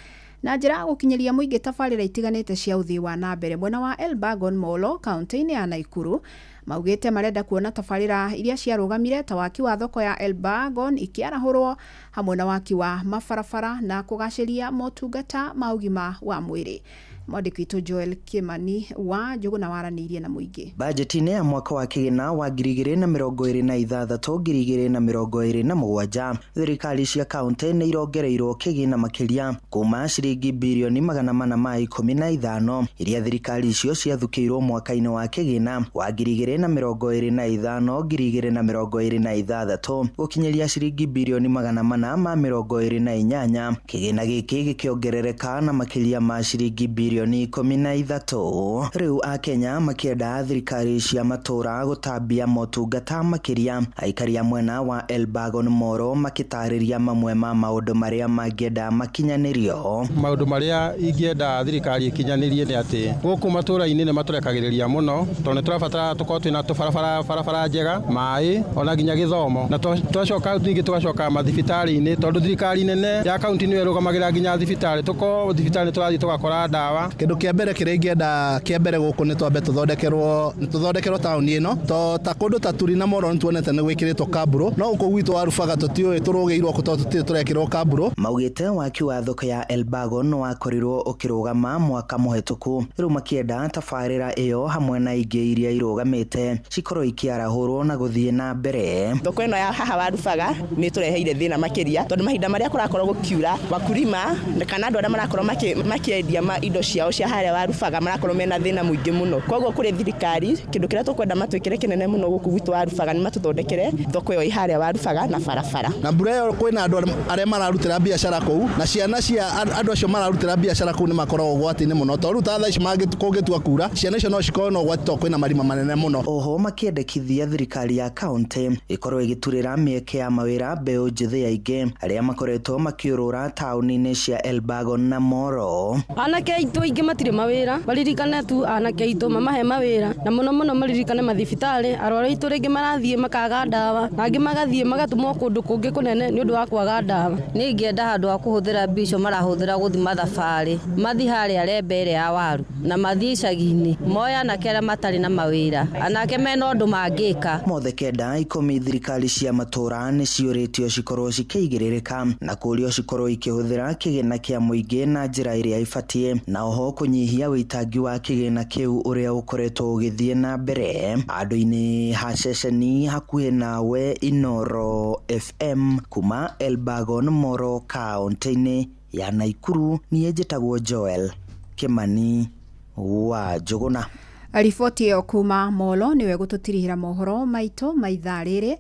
na njĩra ya gũkinyĩria mũingĩ tabarĩra itiganĩte cia ũthii wa na mbere. Mwena wa Elbagon Molo kaunti-inĩ ya Naikuru maugĩte marenda kuona tabarĩra iria ciarũgamire ta waki wa thoko ya Elbagon ikĩarahũrwo hamwe na waki wa mabarabara na kũgacĩria motungata ma ũgima wa mwĩrĩ. Mwandĩki witũ Joel Kimani wa Njũgũna waranĩirie na mũingĩ. Bajeti-inĩ ya mwaka wa kĩgĩna wa 2026 2027 thirikari cia kaunti nĩ irongereirwo kĩgĩna makĩria kuma ciringi birioni 415 iria thirikari icio ciathukĩirwo mwaka-inĩ wa kĩgĩna wa 2025 2026 gũkinyĩria ciringi birioni 428. Kĩgĩna gĩkĩ gĩkĩongerereka na makĩria ma ciringi birioni 13. Rĩu akenya makĩenda thirikari cia matũũra gũtambia motungata makĩria. Aikari a mwena wa Elbagon Moro makĩtarĩria mamwe ma maũndũ marĩa mangĩenda makinyanĩrio. Maũndũ marĩa ingĩenda thirikari ĩkinyanĩrie nĩ atĩ gũkũ matũũra-inĩ nĩ matũrekagĩrĩria mũno, tondũ nĩ tũrabatara tũkorwo twĩna tũbarabara barabara njega, maĩ ona nginya gĩthomo, na twacoka ningĩ tũgacoka mathibitarĩ-inĩ, tondũ thirikari nene ya kaunti nĩyo ĩrũgamagĩrĩra nginya thibitarĩ. Tũkorwo thibitarĩ tũrathiĩ tũgakora ndawa. Kĩndũ kĩa mbere kĩrĩa ingĩenda kĩa mbere gũkũ nĩ twambe tũthondekerwo taũni ĩno, to ta kũndũ ta Turi na Moro nĩtuonete nĩ gwĩkĩrĩtwo kambũrũ, no gũkũ gwitũ wa Rubaga tũtiũĩ tũrũgĩirwo kũ tondũ tũtirĩ tũrekĩrwo kambũrũ. Maugĩte waki wa thoko ya Elbagon wakorirwo ũkĩrũgama mwaka mũhetũku, rĩu makĩenda tabarĩra ĩyo hamwe na ingĩ iria irũgamĩte cikorwo ikĩarahũrwo na gũthiĩ na mbere. Thoko ĩno ya haha wa Rubaga nĩ tũreheire thĩna makĩria, tondũ mahinda marĩa kũrakorwo gũkiura wakulima kana andũ arĩa marakorwo makĩendia indo ciao cia harĩa wa Rubaga marakorwo mena thĩna mũingĩ mũno. Koguo kũrĩ thirikari kĩndũ kĩrĩa tũkwenda matwĩkĩre kĩnene mũno gũkũ gwitũ wa Rubaga nĩ matũthondekere thoko ĩyo ĩ harĩa wa Rubaga na barabara. Na mbura ĩyo kwĩna andũ arĩa mararutĩra biacara kũu, na ciana cia andũ acio mararutĩra biacara kũu nĩ makoragwo ũgwati-inĩ mũno, tondũ rĩu ta thaa ici kũngĩtua kura ciana icio no cikorwo na ũgwati tondũ kwĩna marima manene mũno. Oho makĩendekithia thirikari ya kaunti ĩkorwo ĩgĩturĩra mĩeke ya mawĩra mbeũ njĩthĩ aingĩ arĩa makoretwo makĩũrũra taũni-inĩ cia Elbagon na Moro. Anake aitũ Aingĩ matirĩ mawĩra, maririkane tu anake aitũ mamahe mawĩra, na mũno mũno maririkane mathibitarĩ. Arwaru aitũ rĩngĩ marathiĩ makaga ndawa, na angĩ magathiĩ magatũmwo kũndũ kũngĩ kũnene nĩ ũndũ wa kwaga ndawa. Niĩ ingĩenda handũ ha kũhũthĩra mbia icio marahũthĩra gũthima thabarĩ, mathiĩ harĩa Rembe ĩrĩa ya waru, na mathiĩ icagi-inĩ moe anake arĩa matarĩ na mawĩra, anake mena ũndũ mangĩka. Mothe kenda 10 thirikari cia matũra nĩ ciũrĩtio cikorwo cikĩigĩrĩrĩka na kũrio cikorwo ikĩhũthĩra kĩgĩna kĩa mũingĩ na njĩra ĩrĩa ĩbatiĩ, na oho kũnyihia wĩitangi wa kĩgĩna kĩu ũrĩa ũkoretwo ũgĩthiĩ na mbere andũ-inĩ ha ceceni hakuhĩ nawe. Inoro FM kuma Elbagon Moro kaunti-inĩ ya Naikuru, niĩ njĩtagwo Joel Kimani wa Njũgũna. Riboti ĩyo kuma Molo nĩwe gũtũtirihĩra mohoro maitũ ma ithaa rĩrĩ.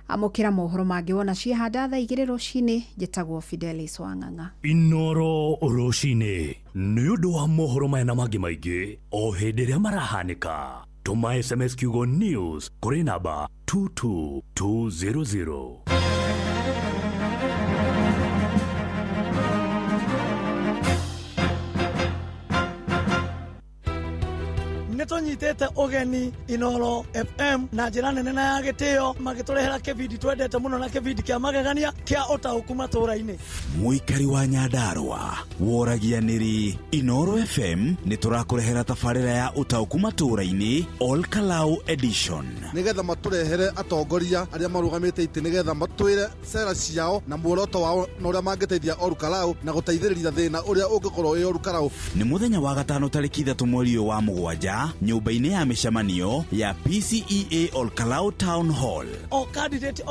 Amũkĩra mohoro mangĩ wona ciĩhanda thaa 2 rũcinĩ. Njĩtagwo Fidelis Wang'ang'a. Inoro rũcinĩ nĩ ũndũ wa mohoro maya na mangĩ maingĩ o hĩndĩ ĩrĩa marahanĩka. Tũma SMS kiugo news kũrĩ namba 22200. Nĩtũnyitĩte ũgeni Inoro FM na njĩra nene na ya gĩtĩo, magĩtũrehera kĩbindi twendete mũno na kĩbindi kĩa magegania kĩa ũtaũku matũũra-inĩ. Mũikari wa Nyandarũa woragia nĩrĩ Inoro FM nĩtũrakũrehera tabarĩra ya ũtaũku matũũra-inĩ Ol Kalou Edition, nĩgetha matũrehere atongoria arĩa marũgamĩte itĩ, nĩgetha matwĩre cera ciao na muoroto wao na ũrĩa mangĩteithia Ol Kalou na gũteithĩrĩria thĩna ũrĩa ũngĩkorwo wĩ Ol Kalou. Nĩ mũthenya wa gatano tarĩki 3 mweri ũyũ wa 7 nyũmba-inĩ ya mĩcemanio ya PCEA Ol Kalou Town Hall. O candidate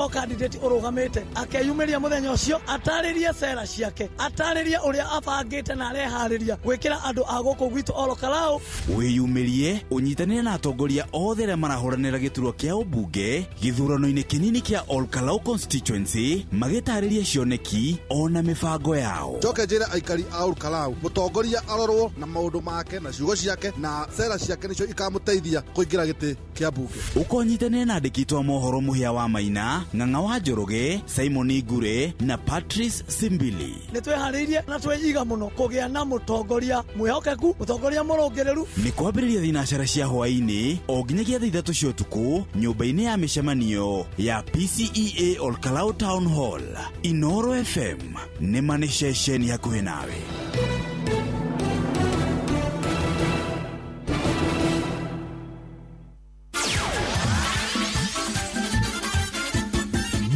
ũrũgamĩte akeyumĩria mũthenya ũcio, atarĩrie cera ciake, atarĩrie ũrĩa abangĩte na areharĩria gwĩkĩra andũ a gũkũ gwitũ Ol Kalou. Wĩyumĩrie ũnyitanĩre na atongoria othe arĩa marahũranĩra gĩturwa kĩa ũmbunge gĩthurano-inĩ kĩnini kĩa Ol Kalou constituency, magĩtarĩria cioneki ona mĩbango yao. Njoke njĩre aikari a Ol Kalou, mũtongoria arorwo na maũndũ make na ciugo ciake na cera ciake nĩcio ikamũteithia kũingĩra gĩtĩ kĩa mbunge. Ũkonyitanĩre na andĩki twa mohoro Mũhĩa wa Maina, Ng'ang'a wa Njoroge, Simon Ngure na Patrice Simbili. Nĩtwĩharĩirie na twĩiga mũno kũgĩa na mũtongoria mwĩhokeku, mũtongoria mũrũngĩrĩru. Nĩ kwambĩrĩria thinacara cia hwaĩ-inĩ o nginyagia thaa 3 cia ũtukũ nyũmba-inĩ ya mĩcemanio ya PCEA Ol Kalou Town Hall. Inoro FM nĩ ma nĩ ceceni hakuhĩ nawe.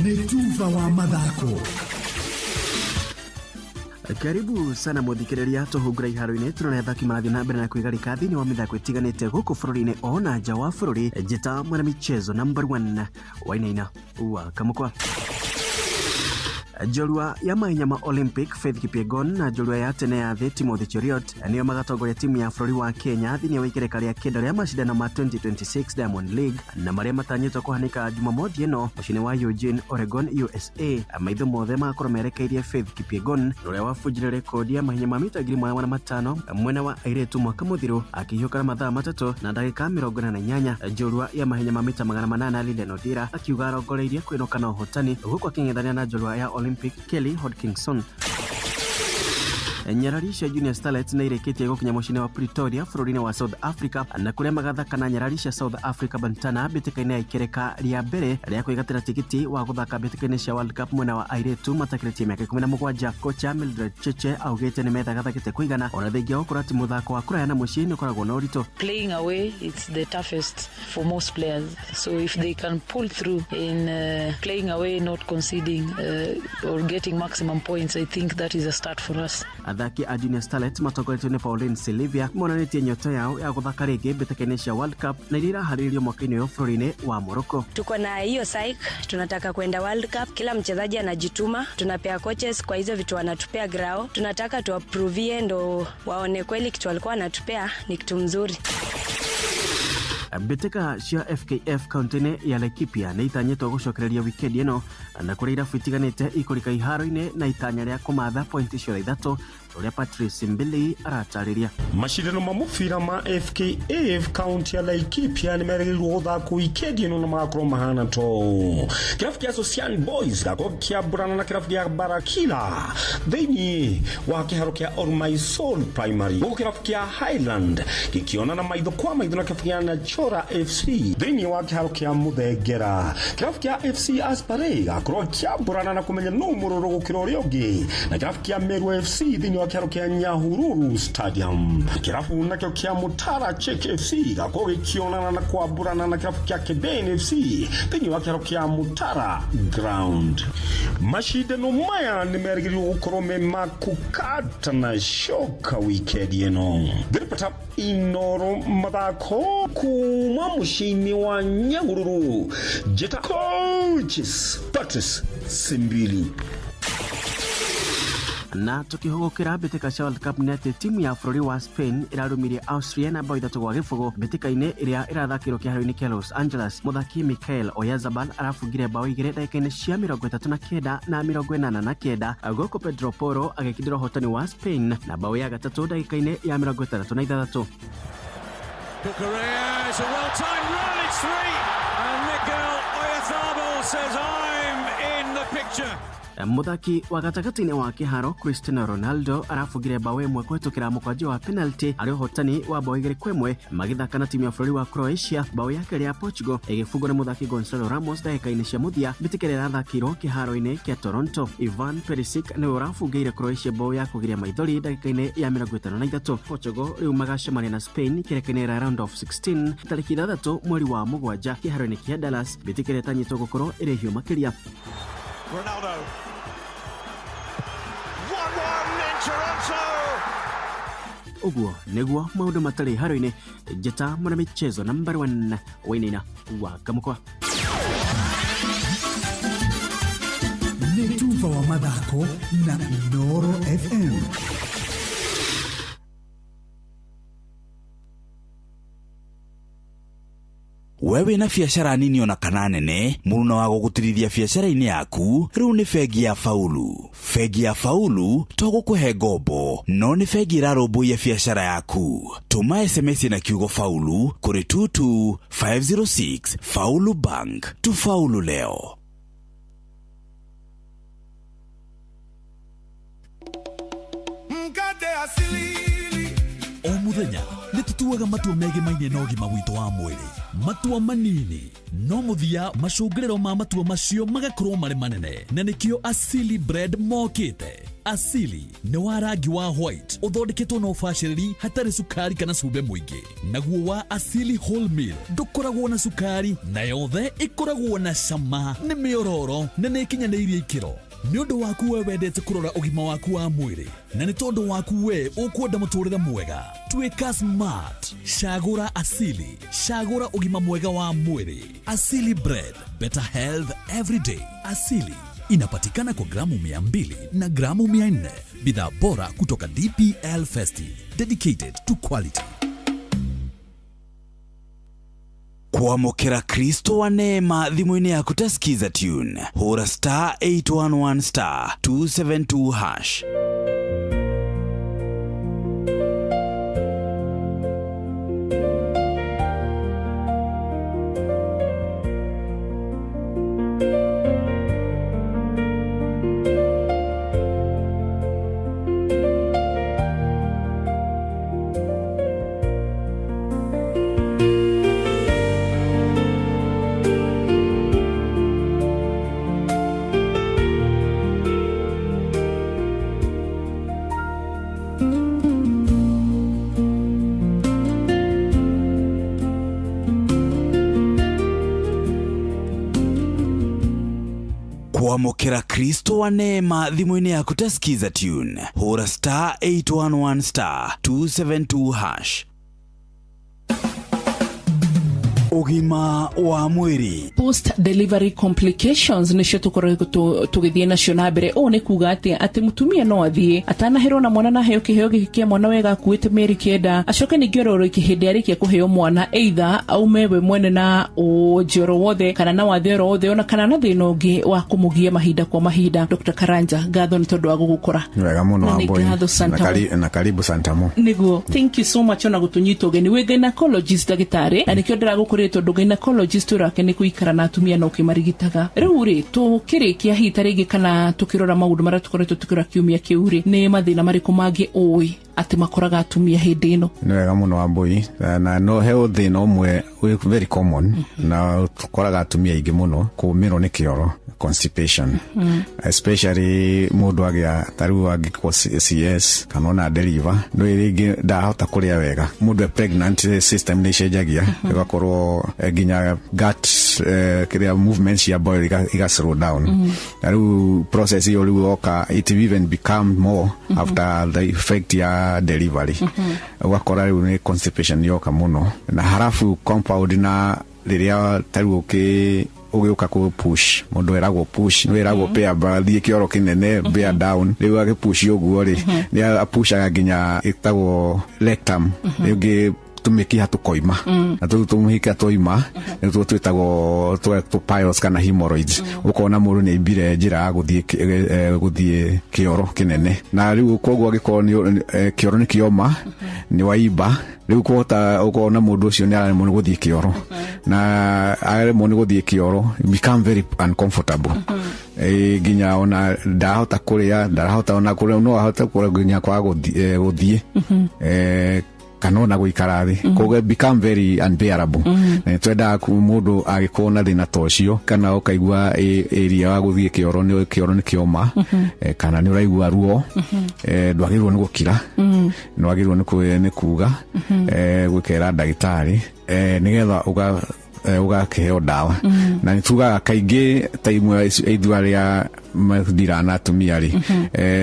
Nĩ tuva wa mathako. Karibu sana muthikiriria tuhungura iharo-inĩ. Turona athaki marathiĩ na mbere na kwĩgarĩka thĩinĩ wa mĩthako ĩtiganĩte gũkũ bũrũri-inĩ ona nja wa bũrũri. Njĩta mwana michezo number 1 Wainaina wa Kamukwa. Njorua ya mahenya ma Olympic Faith Kipyegon na njorua ya tene ya thĩ Timothy Cheruiyot nĩo magatongoria timu ya bũrũri wa Kenya thĩinĩ wa ikereka rĩa kenda rĩa mashindano ma 2026 Diamond League na marĩa matanyĩtwo kũhanĩka Jumamothi ĩno mũciĩ-inĩ wa Eugene, Oregon, USA. Maitho mothe magakorwo merekeirie Faith Kipyegon ũrĩa wabunjire rekodi ya mahenya ma mita 1500 mwena wa airĩtu mwaka mũthiru akĩhiũka na mathaa 3 na ndagĩka 48. Njorua ya mahenya ma mita 800 Lilian Odira akiuga arongoreirie kwĩnũka na ũhotani gũkũ akĩng'ethania na njorua ya Olympic Kelly Hodgkinson. Nyarari cia Junior Starlets nĩ irĩkĩtie gũkinya mũciĩ-inĩ wa Pretoria bũrũri-inĩ wa South Africa na kũrĩa magathaka na nyarari cia South Africa Bantana mbĩtĩka-inĩ ya ikereka rĩa mbere rĩa kwĩgatĩra tigiti wa gũthaka mbĩtĩka-inĩ cia World Cup mwena wa airĩtu matakĩrĩtie mĩaka 17. Kocha Mildred Cheche augĩte nĩ methagathagĩte kũigana ona thengia wa gũkorwo atĩ mũthako wa kũraya na mũciĩ nĩ ũkoragwo na ũritũ. Playing away, it's the toughest for most players, so if they can pull through in playing away, not conceding or getting maximum points, I think that is a start for us. Athaki a Junior Starlets matongoretio nĩ Pauline Silivia monanĩtie nyoto yao ya gũthaka rĩngĩ mbĩtĩka-inĩ cia World Cup na iria iraharĩrĩrio mwaka-inĩ ũyũ bũrũri-inĩ wa Morocco. Tuko na hiyo psych, tunataka kwenda World Cup. Kila mchezaji anajituma, tunapea coaches kwa hizo vitu wanatupea grao, tunataka tuaprovie ndo waone kweli kitu walikuwa wanatupea ni kitu mzuri. Mbĩtĩka cia FKF kaunti-inĩ ya Laikipia nĩ itanyĩtwo gũcokereria wikendi ĩno na kũrĩa irabu itiganĩte ikũrika iharo-inĩ na itanya rĩa kũmatha pointi ciothe 3 Ũrĩa Patrice Mbili aratarĩria. Macindano ma mũbira ma FKF kaunti ya Laikipia nĩ merĩgĩrĩirwo gũthakwo wikendi ĩno na magakorwo mahana to kĩrabu kĩa Sosian Boys gakorwo kĩambũrana na kĩrabu kĩa Barakila thĩinĩ wa kĩharo kĩa Ormaisol Primary, gũkũ kĩrabu kĩa Highland gĩkĩonana maitho kwa maitho na kĩrabu kĩa Nachora FC thĩinĩ wa kĩharo kĩa Mũthengera. Kĩrabu kĩa FC Aspare gakorwo kĩambũrana na kũmenya nũ mũrũrũ gũkĩra ũrĩa ũngĩ na kĩrabu kĩa Meru FC thĩinĩ wa kĩharo kĩa Nyahururu Stadium. Kĩrabu nakĩo kĩa Mutara Chek FC gakorwo gĩkĩonana na kwambũrana na kĩrabu kĩa Keben FC thĩinĩ wa kĩharo kĩa Mutara Ground. Macindano maya nĩ merĩgĩrĩirwo gũkorwo me ma kũkata na coka wikendi ĩno. Ngĩripota Inoro mathako kuma mũciĩ-inĩ wa Nyahururu, njĩta Coaches Patrice Simbili. Na tukihugukira mbĩtĩka cia World Cup nĩ atĩ timu ya bũrũri wa Spain ĩrarumirie Austria na bao 3-0 mbĩtĩka-inĩ ĩrĩa ĩrathakĩrwo kĩharo-inĩ kĩa Los Angeles. Mũthaki Mikel Oyarzabal arabungire bao 2 ndagĩka-inĩ cia 39 na 89, gũkũ Pedro Porro agĩkindĩra ũhotani wa Spain na bao ya gatatũ ndagĩka-inĩ ya 66. Cucurella, it's a well-timed run, it's 3, and Mikel Oyarzabal says, I'm in the picture. Mũthaki wa gatagatĩ-inĩ wa kĩharo Cristiano Ronaldo arabungire bao 1 kũhetũkĩra mũkwanjũ wa penalty arĩ ũhotani wa bao 2-1 magĩthaka na timu ya bũrũri wa Croatia. Bao ya kerĩ ya Portugal ĩgĩbungwo nĩ mũthaki Gonzalo Ramos ndagĩka-inĩ cia mũthia mbĩtĩka ĩrĩa ĩrathakĩirwo kĩharo-inĩ kĩa Toronto. Ivan Perisic nĩwe ũrabungĩire Croatia bao ya kũgiria maithori ndagĩka-inĩ ya 53. Portugal rĩu magacemania na Spain kĩrĩka-inĩ rĩa round of 16 tarĩki 6 mweri wa 7 kĩharo-inĩ kĩa Dallas, mbĩtĩka ĩrĩa ĩtanyĩtwo gũkorwo ĩrĩ hiũ makĩria. Ronaldo. 1-1 in Toronto. Ũguo nĩguo maũndũ matarĩ haro-inĩ. Njĩta mwana michezo number 1 wainaina wa Kamũkwa. Nĩ tuba wa mathako na Inooro FM. We wĩna biacara nini ona kana nene, mũruna wa gũgũtirithia biacara-inĩ yaku rĩu nĩ bengi ya Faulu. Bengi ya Faulu to gũkũhe ngombo, no nĩ bengi ĩrarũmbũiya biacara yaku. Tũma SMS na kiugo Faulu kũrĩ 22506. Faulu Bank, tufaulu leo. Mkate asili. O mũthenya nĩ tũtuaga matua megimaine na ũgima witũ wa mwĩrĩ. Matua manini no mũthia macũngĩrĩro ma matua macio magakorwo marĩ manene, na nĩkĩo Asili Bread mokĩte. Asili nĩ wa rangi wa white ũthondeketwo na ũbacĩrĩri hatarĩ cukari kana cumbĩ mũingĩ. Naguo wa Asili Wholemeal ndũkoragwo na cukari na yothe ĩkoragwo na cama, nĩ mĩororo na nĩ ĩkinyanĩirie ikĩro. Nĩ ũndũ waku we wendete kũrora ũgima waku wa mwĩrĩ, na nĩ tondũ waku we ũkwenda mũtũrĩre mwega, tuĩka smart. Cagũra Asili, cagũra ũgima mwega wa mwĩrĩ. Asili Bread, better health every day. Asili inapatikana kwa gramu 200 na gramu 400. Bidhaa bora kutoka DPL Festive, dedicated to quality. Kwamũkĩra Kristo wa neema thimũ-inĩ yaku ta Skiza tune, hũra star 811 star 272 hash. Kwamũkĩra Kristo wa neema thimũ-inĩ yaku ta Skiza tune, hũra star 811 star 272 hash. Ũgima wa mwĩrĩ. Post delivery complications nĩcio tũkoretwo tũgĩthiĩ nacio na mbere. Ũũ nĩ kuga atĩa? Atĩ mũtumia no athiĩ atanaherwo na mwana na aheo kĩheo gĩkĩ kĩa mwana wega akuĩte mĩeri 9, acoke ningĩ ororo hĩndĩ arĩkia kũheo mwana, either aume we mwene na ũnjĩ oro wothe kana na wathe oro wothe, ona kana na thĩna ũngĩ wa kũmũgia mahinda kwa mahinda. Dr. Karanja, ngatho nĩ tondũ wa gũgũkora. Wega mũno. Na nĩ Wambui. ngatho, Santa. Na karibu Santamo. Niguo, thank you so much ona gũtũnyita ũgeni. Wĩ gynecologist ndagĩtarĩ, na nĩkĩo ndĩragũkũrĩte, tondũ gynecologist wĩra wake nĩ gũikara na atumia na ũkĩmarigitaga. Rĩu rĩ, tũkĩrĩkia hihi ta rĩngĩ kana tũkĩrora maũndũ marĩa tũkoretwo tũkĩrora kiumia kĩu rĩ, nĩ mathĩna marĩkũ mangĩ ũĩ atĩ makoraga atumia hĩndĩ ĩno? Nĩ wega mũno, Wambui. Na no he thĩna ũmwe wĩ very common na tũkoraga atumia aingĩ mũno, kũmĩrwo nĩ kĩoro, constipation, especially mũndũ agĩa ta rĩu angĩkwo CS kana ona deliver, no rĩngĩ ndahota kũrĩa wega. Mũndũ e pregnant, system nĩ icenjagia, ĩgakorwo nginya gut, kĩrĩa, movement cia bowel iga slow down. Na rĩu process ĩyo rĩu yoka, it even become more after the effect ya delivery. Ũgakora rĩu nĩ constipation yoka mũno, na harafu compound na rĩrĩa ta rĩu ũkĩ ũgĩũka kũ push, mũndũ eragwo push, nĩ eragwo bear, thiĩ kĩoro kĩnene, bear down. Rĩu agĩpush ũguo rĩ, nĩ apushaga nginya ĩtagwo rectum, rĩngĩ tũmĩkiha tũkoima. Na tũu tũmĩkiha twaima nĩtuo twĩtagwo tũ piles kana hemorrhoids. Ũkona mũndũ nĩ aimbire njĩra ya gũthiĩ gũthiĩ kĩoro kĩnene, na rĩu koguo angĩkorwo kĩoro nĩ kĩoma, nĩ waimba, rĩu kũhota ũkona mũndũ ũcio nĩ araremwo nĩ gũthiĩ kĩoro, na aremwo nĩ gũthiĩ kĩoro, become very uncomfortable. Nginya ona ndahota kũrĩa, ndarahota ona kũrĩa, no ahote kũrĩa nginya kwaga gũthiĩ kana ona gũikara thĩ, koguo become very unbearable. Na nĩ twendaga mũndũ agĩkorwo na thĩna ta ũcio, kana ũkaigua area wa gũthiĩ kĩoro nĩ kĩoro nĩ kĩoma, kana nĩ ũraigua ruo, ndwagĩrĩirwo nĩ gũkira, nĩ wagĩrĩirwo nĩ kuga, gwĩkera ndagĩtarĩ, nĩgetha ũgakĩheo ndawa. Na nĩ tugaga kaingĩ ta imwe ithuĩ arĩa mathiraga na atumia rĩ,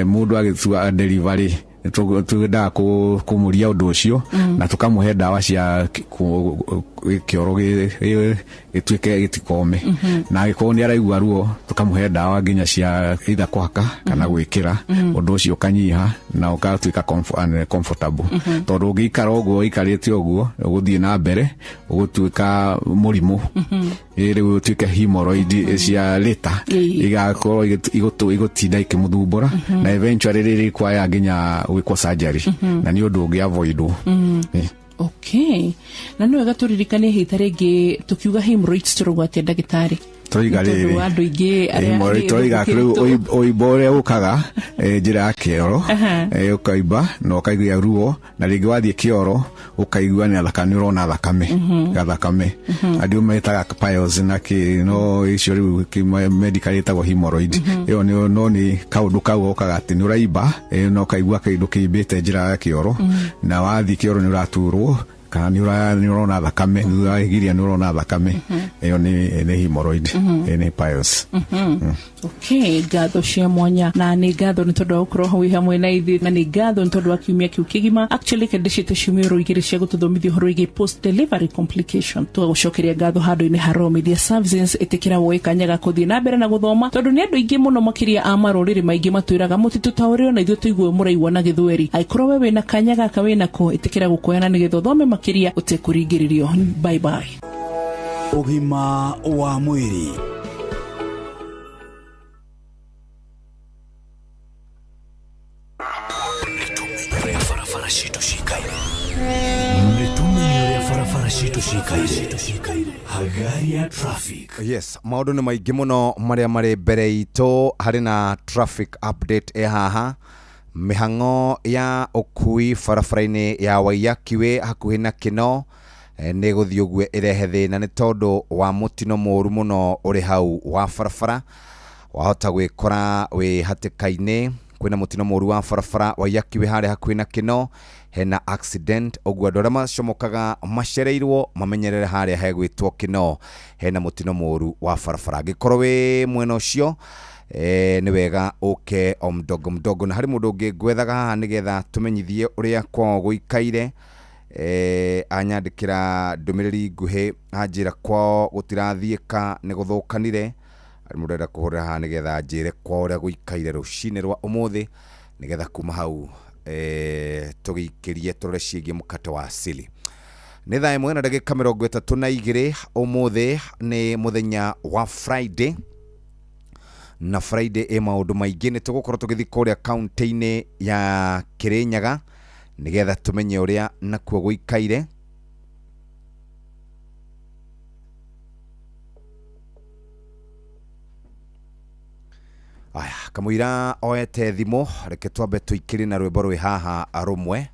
mũndũ agĩtua delivery, twendaga kũmũria ũndũ ũcio na tũkamũhe ndawa cia kĩoro gĩtuĩke gĩtikome. Na angĩkorwo nĩ araigua ruo, tũkamũhe ndawa nginya cia either kũhaka kana gwĩkĩra, ũndũ ũcio ũkanyiha na ũgatuĩka comfortable. Tondũ ũngĩikara ũguo ũikarĩte ũguo, ũgũthiĩ na mbere ũgũtuĩka mũrimũ. Ĩ rĩu ũtuĩke hemorrhoid cia later igakorwo igũtinda ikĩmũthumbũra, na eventually rĩrĩ require nginya gwĩkwo surgery, na nĩ ũndũ ũngĩ avoidwo. Okay, na nĩ wega tũririkanie hita rĩngĩ, tũkiuga hemorrhoids tũrauga atĩa, ndagĩtarĩ? Tũroiga Nĩ tondũ rĩrĩ, wa andũ aingĩ arĩa hemorrhoid tũroiga rĩu ũimbo ũrĩa ũkaga njĩra ya kĩoro. Ũkaimba na ũkaigua ruo, na rĩngĩ wathiĩ kĩoro ũkaigua nĩ thakame, ũrona thakame, gathakame. Andũ metaga piles na kĩ, no icio rĩu medical ĩtagwo hemorrhoid. Ĩyo nĩ no nĩ kaũndũ kau okaga atĩ nĩ ũraimba, na ũkaigua kĩndũ kĩimbĩte njĩra ya kĩoro, na wathiĩ kĩoro nĩ ũraturwo kana nĩ ũrona thakame, thutha wa igiria nĩ ũrona thakame. Ĩyo nĩ hemorrhoid. Ĩyo nĩ piles. Okay, ngatho cia mwanya, na nĩ ngatho nĩ tondũ wa gũkorwo hau hamwe na ithuĩ, na nĩ ngatho nĩ tondũ wa kiumia kĩu kĩgima. Actually kendecete ciumia oro 2 cia gũtũthomithia ũhoro wĩgiĩ post delivery complication. Tũgagũcokeria ngatho handũ-inĩ ha Raw Media Services. Ĩtĩkĩra woe kanya ga gũthiĩ na mbere na gũthoma, tondũ nĩ andũ aingĩ mũno makĩria a marũrĩrĩ maingĩ matwĩraga mũtitũtaũrĩrwo na ithuĩ tũigue mũraigua na gĩthweri. Angĩkorwo we wĩna kanya gaka wĩnako, ĩtĩkĩra gũkoyana nĩgetha ũthome makĩria ũtekũringĩrĩrio. Bye bye. Ũgima wa mwĩrĩ. Ũrĩa barabara citũ cikaire, nĩtũmenye ũrĩa barabara citũ cikaire. Hagaria traffic. Yes, maũndũ nĩ maingĩ mũno marĩa marĩ mbere itũ. Harĩ na traffic update ĩ haha, mĩhang'o ya ũkui barabara-inĩ ya Waiyaki Way hakuhĩ na Kĩno, nĩ gũthiĩ ũguo ĩrehe thĩna nĩ tondũ wa mũtino mũru mũno ũrĩ hau wa barabara. Wahota gwĩkora wĩ hatĩka-inĩ. Kwĩna mũtino mũru wa barabara Waiyaki Way harĩa hakuhĩ na Kĩno, hena accident. Ũguo andũ arĩa macomokaga macereirwo mamenyerere harĩa hegwĩtwo Kĩno, hena mũtino mũru wa barabara. Angĩkorwo wĩ mwena ũcio, nĩ wega ũke o mdogo mdogo. Na harĩ mũndũ ũngĩ ngwethaga haha nĩgetha tũmenyithie ũrĩa kwao gũikaire. Anyandĩkĩra ndũmĩrĩri nguhĩ anjĩra kwao gũtirathiĩka nĩ gũthũkanire. Mũndũ arenda kũhũrĩra haha nĩgetha anjĩre kwao ũrĩa gũikaire rũcinĩ rwa ũmũthĩ, nĩgetha kuma hau tũgĩikĩrie tũrore ciĩgiĩ mũkate wa asili. Nĩ thaa 1 na ndagĩka 32. Ũmũthĩ nĩ mũthenya wa Friday, na Friday ĩ maũndũ maingĩ. Nĩ tũgũkorwo tũgĩthiĩ kũrĩa kaunti-inĩ ya Kĩrĩnyaga nĩgetha tũmenye ũrĩa nakuo gũikaire. Aya, kamũira oete thimũ, reke twambe tũikĩrie na rwĩmbo rwĩ haha rũmwe.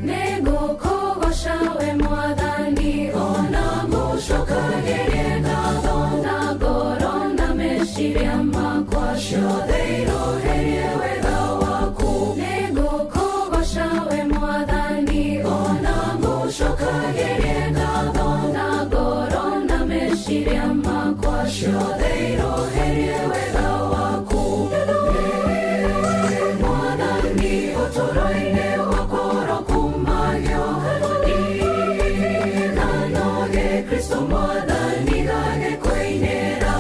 Nĩngũkũgooca we Mwathani, ona ngũcokagĩrie ngatho na ngoro na meciria makwa ciothe iroherie wega waku. Nĩngũkũgooca we Mwathani, ona ngũcokagĩrie ngatho na ngoro na meciria makwa ciothe iroherie wega waku. Mwathani, ũtũũro-inĩ wakwa ũrokumagio. Kanoge Kristo Mwathani gagĩkũinĩra.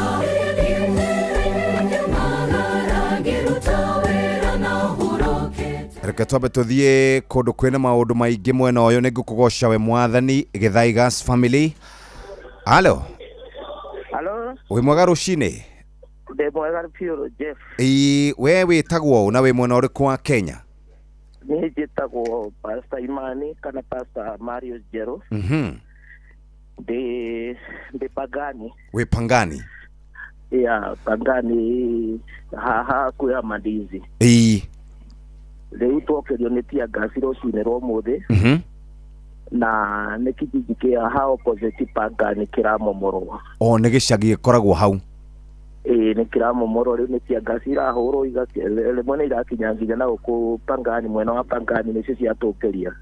Magara ngĩruta wĩra na hurũkĩte. Reke twambe tũthiĩ kũndũ kwĩna maũndũ maingĩ mwena ũyũ. Nĩ ngũkũgoca we Mwathani, Gĩthaigas family. Halo. Halo, wĩ mwega rũcinĩ? Ndĩ mwega biũ, Jeff. Ĩ, we wĩtagwo ũ na wĩ mwena ũrĩkũ wa Kenya? Niĩ njĩtagwo Pastor Imani kana Pastor Mario Njerũ. Ndĩ Pangani. Wĩ Pangani? Ya Pangani haha kwĩ Mandizi. Rĩu twokĩrio nĩ tear gas rũcinĩ rwa ũmũthĩ na nĩ kijiji kĩa haha opposite Pangani kĩramomorwo. O nĩ gĩcagi gĩkoragwo hau? Ĩĩ, nĩ kĩramomorwo rĩu, nĩ tear gas irahũrwo rĩmwe nĩ irakinya nginya na gũkũ Pangani, mwena wa Pangani nĩcio ciatũkĩria.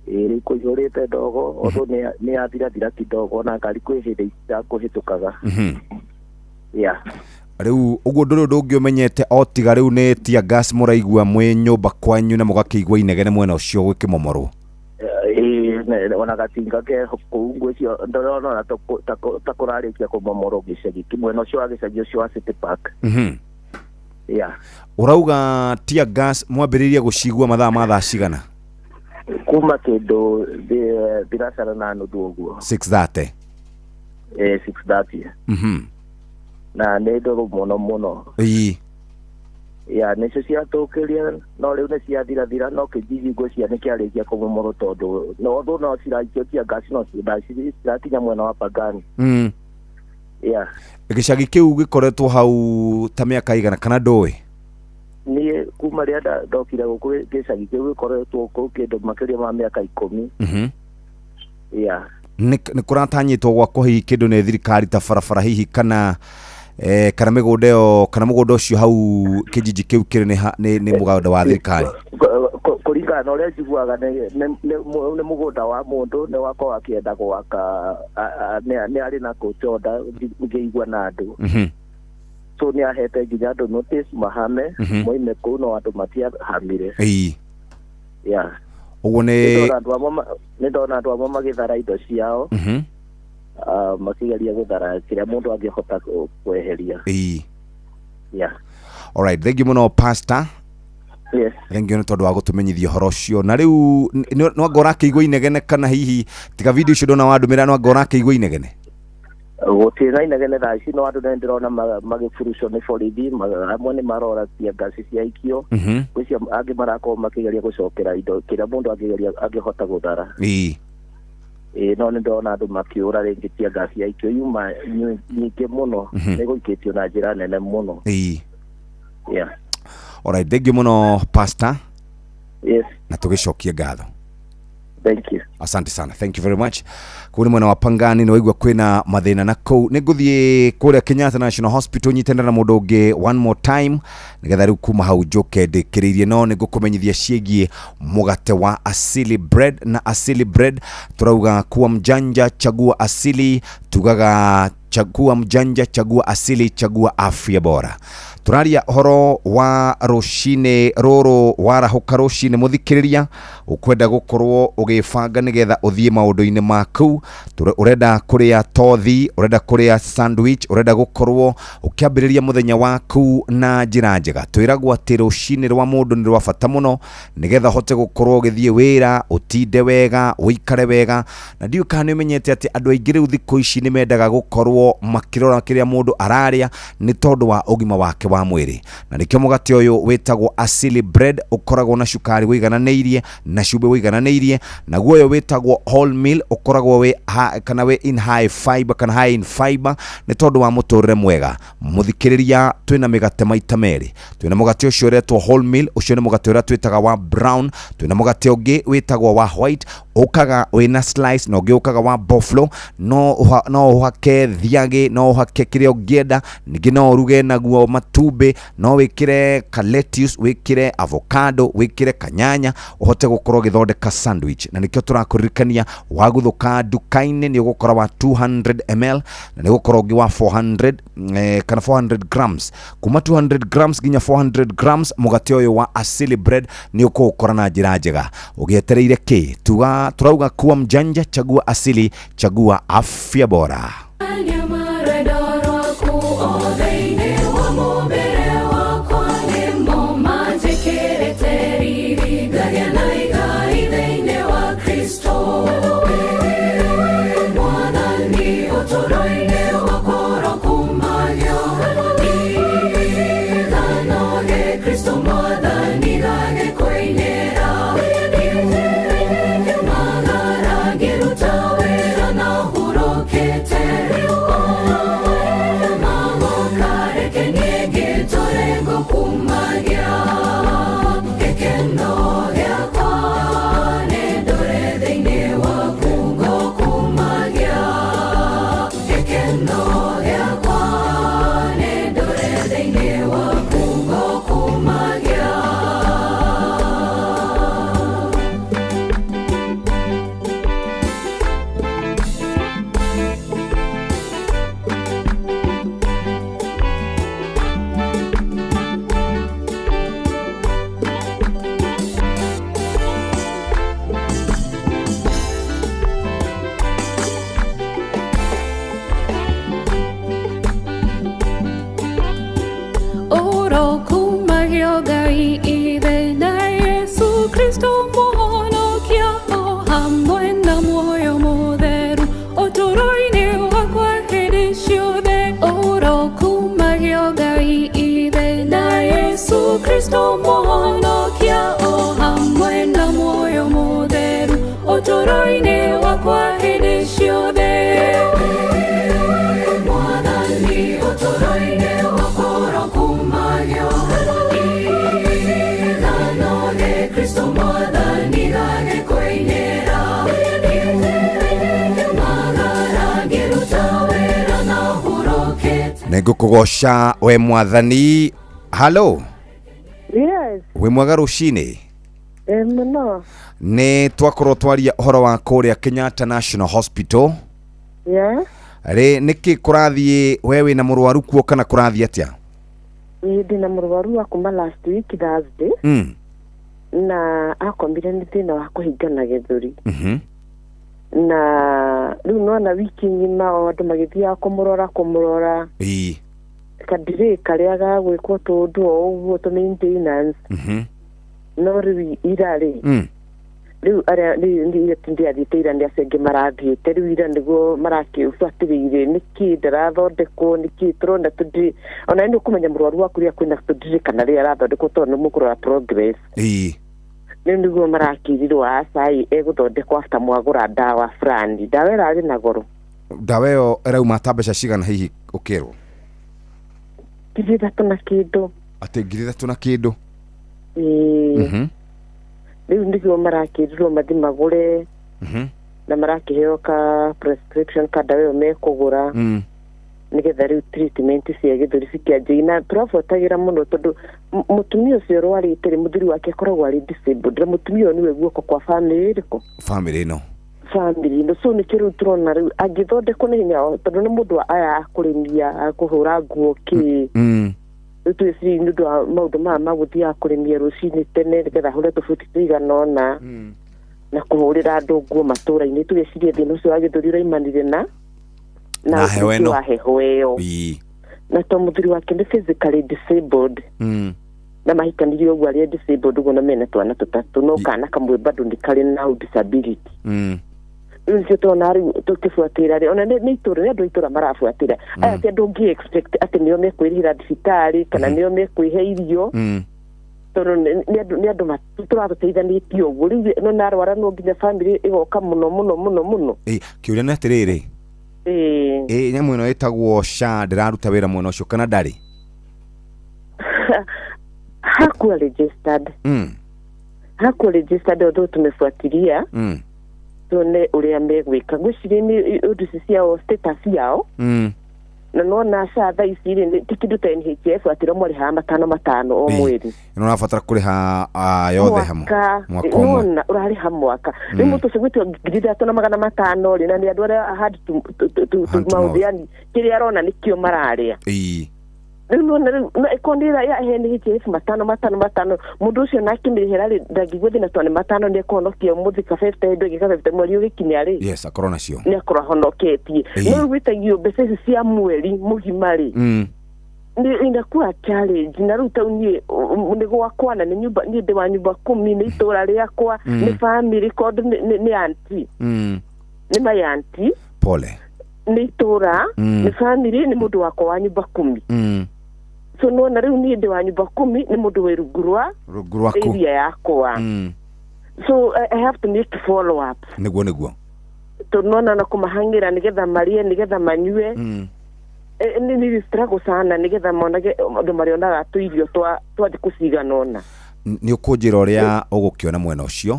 Ĩĩ, rĩu kũihũrĩte ndogo ũndũ nĩ yathirathira kidogo na ngari kwĩ hĩndĩ itakũhĩtũkaga. Yeah. Rĩu ũguo ndũrĩ ũndũ ũngĩ ũmenyete o tiga rĩu nĩ tear gas mũraigua mwĩ nyũmba kwanyu na mũgakĩigua inegene mwena ũcio gũkĩmomorwo? Ĩĩ, ona gatinga ke kũu ngwĩcio ndĩrona ona ta kũrarĩkia kũmomorwo gĩcagi mwena ũcio wa gĩcagi ũcio wa City Park. Yeah. Ũrauga tear gas mwambĩrĩirie gũcigua mathaa ma thaa cigana? Kuma kĩndũ 6:30 ũguo. 6:30? Ĩĩ, 6:30. Na nĩ ndũrũ mũno mũno. Ya, nĩcio ciatũkĩria no rĩu nĩ ciathirathira, no kĩjiji ngwĩciria nĩ kĩarĩkia kũmomorwo tondũ no ũndũ no ciraikio tear gas no cirakinya mwena wa Pangani. Yeah. Gĩcagi kĩu gĩkoretwo hau ta mĩaka igana kana ndũĩ? Niĩ kuma rĩrĩa ndokire gũkũ gĩcagi kĩu gĩkoretwo kũu kĩndũ makĩria ma mĩaka 10. Yeah. Nĩ kũratanyĩtwo gwakwo hihi kĩndũ nĩ thirikari ta barabara hihi kana kana mĩgũnda ĩyo kana mũgũnda ũcio hau kĩjiji kĩu kĩrĩ nĩ mũgũnda wa thirikari? Kũringana na ũrĩa njiguaga nĩ mũgũnda wa mũndũ nĩ wakorwo akĩenda gwaka, nĩ arĩ na court order ngĩigua na andũ. So nĩ ahete nginya andũ notice mahame moime kũu, no andũ matiahamire. Yeah. Ũguo nĩ Nĩ ndona andũ amwe magĩthara indo ciao, makĩgeria gũthara kĩrĩa mũndũ angĩhota kweheria. Yeah. Alright, thank you mũno, Pastor. Yes. Thank you nĩ tondũ wa gũtũmenyithia ũhoro ũcio. Na rĩu no anga ũrakĩigua inegene kana hihi tiga video icio ndona wandũmĩra, no anga ũrakĩigua inegene? Gũtirĩ na inegene thaa ici, no andũ nĩ ndĩrona magĩburucwo nĩ borithi, amwe nĩ marora cia ngasi ciaikio. Gwĩcia angĩ marakorwo makĩgeria gũcokera indo kĩrĩa mũndũ angĩgeria angĩhota gũthara. Ĩĩ, no nĩ ndĩrona andũ makĩũra rĩngĩ tia ngasi yaikio yuma nyingĩ mũno. Nĩ gũikĩtio na njĩra nene mũno. Yeah. Alright, thank you mũno, pastor. Yes. Na tũgĩcokie ngatho. Thank you. Asante sana, thank you very much. Kũu nĩ mwena wa Pangani, nĩ waigua kwĩna mathĩna na kũu. Nĩ ngũthiĩ kũrĩa Kenyatta National Hospital nyitane na mũndũ ũngĩ one more time, nĩgetha rĩu kuma hau njũke ndĩkĩrĩirie, no nĩ ngũkũmenyithia ciĩgiĩ mũgate wa Asili Bread. Na Asili Bread tũrauga kuwa mjanja chagua Asili, tugaga chagua mjanja chagua Asili, chagua afya bora. Tũraria ũhoro wa rũcinĩ rũrũ, warahũka rũcinĩ, mũthikĩrĩria, ũkwenda gũkorwo ũgĩbanga nĩgetha ũthiĩ maũndũ-inĩ maku. Ũrenda kũrĩa tothi, ũrenda kũrĩa sandwich, ũrenda gũkorwo ũkĩambĩrĩria mũthenya waku na njĩra njega. Twĩragwo atĩ rũcinĩ rwa mũndũ nĩ rwa bata mũno, nĩgetha ũhote gũkorwo ũgĩthiĩ wĩra, ũtinde wega, ũikare wega. Na ndiũĩ kana nĩ ũmenyete atĩ andũ aingĩ rĩu thikũ ici nĩ mendaga gũkorwo makĩrora kĩrĩa mũndũ ararĩa nĩ tondũ wa ũgima wake wa mwĩrĩ. Na nĩkĩo mũgate ũyũ wĩtagwo Asili Bread ũkoragwo na cukari wĩigananĩirie na cumbĩ wĩigananĩirie. Naguo ũyũ wĩtagwo whole meal ũkoragwo wĩ kana wĩ in high fiber kana high in fiber, nĩ tondũ wa mũtũrĩre mwega. Mũthikĩrĩria, twĩna mĩgate maita merĩ. Twĩna mũgate ũcio ũretwo whole meal, ũcio nĩ mũgate ũrĩa twĩtaga wa brown. Twĩna mũgate ũngĩ wĩtagwo wa white, ũkaga wĩna slice, na ũngĩ ũkaga wa buffalo. No ũhake thiagĩ, no ũhake kĩrĩa ũngĩenda. Ningĩ no ũruge naguo matumbĩ, no wĩkĩre ka lettuce, wĩkĩre avocado, wĩkĩre kanyanya, ũhote gũkorwo ũgĩthondeka sandwich. Na nĩkĩo tũrakũririkania, waguthũka nduka-inĩ nĩ ũgũkora wa 200 ml, na nĩ ũgũkora ũngĩ wa 400 kana 400 grams. Kuma 200 grams nginya 400 grams, mũgate ũyũ wa Asili Bread nĩ ũkũũkora na njĩra njega. Ũgĩetereire kĩ? Tuga turauga kuwa mjanja chagua Asili, chagua afya bora. Nyamarwendo rwaku othe-inĩ wa mũmbĩre wakwa, nĩmo manjĩkĩrĩte riri, ngagĩa na igai thĩinĩ wa Kristo. Mwathani, ũtũũro-inĩ wakwa ũrokumagio. Ririkanoge Kristo Mwathani, ngagĩkũinĩra. Magara ngĩruta wĩra na hurũkĩte. Magoka reke niĩ ngĩtũre ngũkumagia. Gĩkeno gĩakwa nĩ ndũre thĩinĩ waku ngũkumagia. Gĩkeno gĩakwa nĩ ndũre thĩinĩ waku ngũkumagia. Ũrokumagio Ngai Ithe na Yesu Kristo Mũhonokia, o hamwe na muoyo mũtheru ũtũũro-inĩ wakwa hĩndĩ ciothe. Ũrokumagio Ngai Ithe na Yesu Kristo Mũhonokia, o hamwe na muoyo mũtheru ũtũũro-inĩ wakwa hĩndĩ ciothe. Mwathani, ũtũũro-inĩ wakwa ũrokumagio. Ririkanoge Kristo Mwathani, ngagĩkũinĩra. Magara ngĩruta wĩra na hurũkĩte. Nĩ ngũkũgoca we Mwathani. Halo. Yes. Wĩ mwega rũcinĩ? Ĩ mũno. Nĩ twakorwo twaria ũhoro wa kũrĩa Kenyatta National Hospital. Yeah. Rĩ nĩkĩ kũrathiĩ? We wĩna mũrwaru kuo kana kũrathiĩ atĩa? Ĩ, ndĩna mũrwaru wa kuma last week Thursday, na akomire nĩ thĩna wa kũhingana gĩthũri. Na rĩu nona wiki ng'ima o andũ magĩthiaga kũmũrora kadirĩ karĩa ga gwĩkwo tũndũ o ũguo tũ maintenance. No rĩu ira rĩ, Rĩu arĩa niĩ ndiathiĩte ira, nĩ acio angĩ marathiĩte rĩu ira nĩguo marakĩbuatĩrĩire nĩkĩ ndarathondekwo, nĩkĩ tũrona tũndirĩ ona nĩ ũkũmenya mũrwaru waku rĩrĩa kwĩna tũndirĩ kana rĩrĩa arathondekwo, tondũ nĩ mũkũrora progress. Rĩu nĩguo marakĩrirwo acai egũthondekwo after mwagũra ndawa fulani, ndawa ĩrarĩ na goro. Ndawa ĩyo ĩrauma ta mbeca cigana hihi ũkĩrwo? 3,000 na kĩndũ. Atĩ 3,000 na kĩndũ? Ĩĩ. Rĩu nĩguo marakĩrirwo mathi magũre na marakĩheo ka prescription ka ndawa ĩyo mekũgũra nĩgetha rĩu treatment cia gĩthũri cikĩanjia, na tũrabuatagĩra mũno tondũ mũtumia ũcio ũrwarĩte rĩ, mũthuri wake akoragwo arĩ disabled, na mũtumia ũyũ nĩwe guoko kwa famĩlĩ ĩrĩkũ? Famĩlĩ ĩno. Famĩlĩ ĩno. So nĩkĩo rĩu tũrona rĩu angĩthondekwo nĩ hinya wao, tondũ nĩ mũndũ wa aya akũrĩmia, akũhũra nguo kĩ. Rĩu twĩcirie nĩ ũndũ wa maũndũ maya ma gũthiaga kũrĩmia rũcinĩ tene nĩgetha ahũre tũbuti tũigana ũna na kũhũrĩra andũ nguo matũra-inĩ, tũgeciria thĩna ũcio wa gĩthũri ũraimanire na Na heho ĩno. Wa heho ĩyo. Na to mũthuri wake nĩ physically disabled na mahikanirie ũguo arĩ disabled ũguo, na mena twana tũtatũ, no kana kamwe bado nĩ karĩ na disability. Rĩu nĩcio tũrona rĩu tũkĩbuatĩra rĩ, ona nĩ itũra, nĩ andũ a itũra marabuatĩra aya, ti andũ ũngĩ expect atĩ nĩo mekwĩrĩhĩra thibitarĩ kana nĩo mekwĩhe irio, tondũ nĩ andũ tũratũteithanĩtie ũguo. Rĩu no narwara no nginya family ĩgoka mũno mũno mũno mũno. Ĩ, kĩũria nĩ atĩrĩrĩ, Ĩĩ. Ĩ nyamũ ĩno ĩtagwo SHA ndĩraruta wĩra mwena ũcio kana ndarĩ? Hakuwa registered. Hakuwa registered, although tumefuatilia tuone ũrĩa megwĩka. Ngwĩciria nĩ ũndũ ici ciao, status yao, na nona SHA thaa ici rĩ, ti kĩndũ ta NHIF atĩ rĩo marĩhaga matano matano o mweri. Ĩno ũrabatara kũrĩha yothe hamwe? Mwaka. Mwaka ũmwe. Nona ũrarĩha mwaka. Rĩu mũndũ ũcio gwĩtio 3,500 rĩ, na nĩ andũ arĩa hand to Hand to mouth, mouth. yani kĩrĩa arona nĩkĩo mararĩa. Rĩu nona rĩu na ĩkorwo nĩ ĩra ya NHIF matano matano matano, mũndũ ũcio na akĩmĩrĩhĩra rĩ, ndangĩigua thĩna tondũ nĩ matano, nĩ ekũhonokia ũmũthĩ ka 50, hĩndĩ ĩngĩ ka 50, mweri ũgĩkinya rĩ, Yes, akorwo nacio. nĩ akorwo ahonoketie. No rĩu gwĩtagio mbeca ici cia mweri mũgima rĩ, nĩ inakuwa challenge. Na rĩu tau niĩ nĩ gwakwa na nĩ nyumba, niĩ ndĩ wa nyumba kumi, nĩ itũra rĩakwa, nĩ family, kondũ nĩ auntie, nĩ my auntie. Pole. Nĩ itũra, nĩ family, nĩ mũndũ wakwa wa nyumba kumi. So nona rĩu niĩ ndĩ wa nyumba kumi, nĩ mũndũ wĩ rungu rwa Rungu rwaku. Area yakwa. So I have to make follow up Nĩguo. Tondũ nona na kũmahang'ĩra nĩgetha marĩe, nĩgetha manyue, nĩ struggle sana nĩgetha monage andũ marĩonaga tũirio twa thikũ cigana ũna. Nĩ ũkũnjĩra ũrĩa ũgũkĩona mwena ũcio.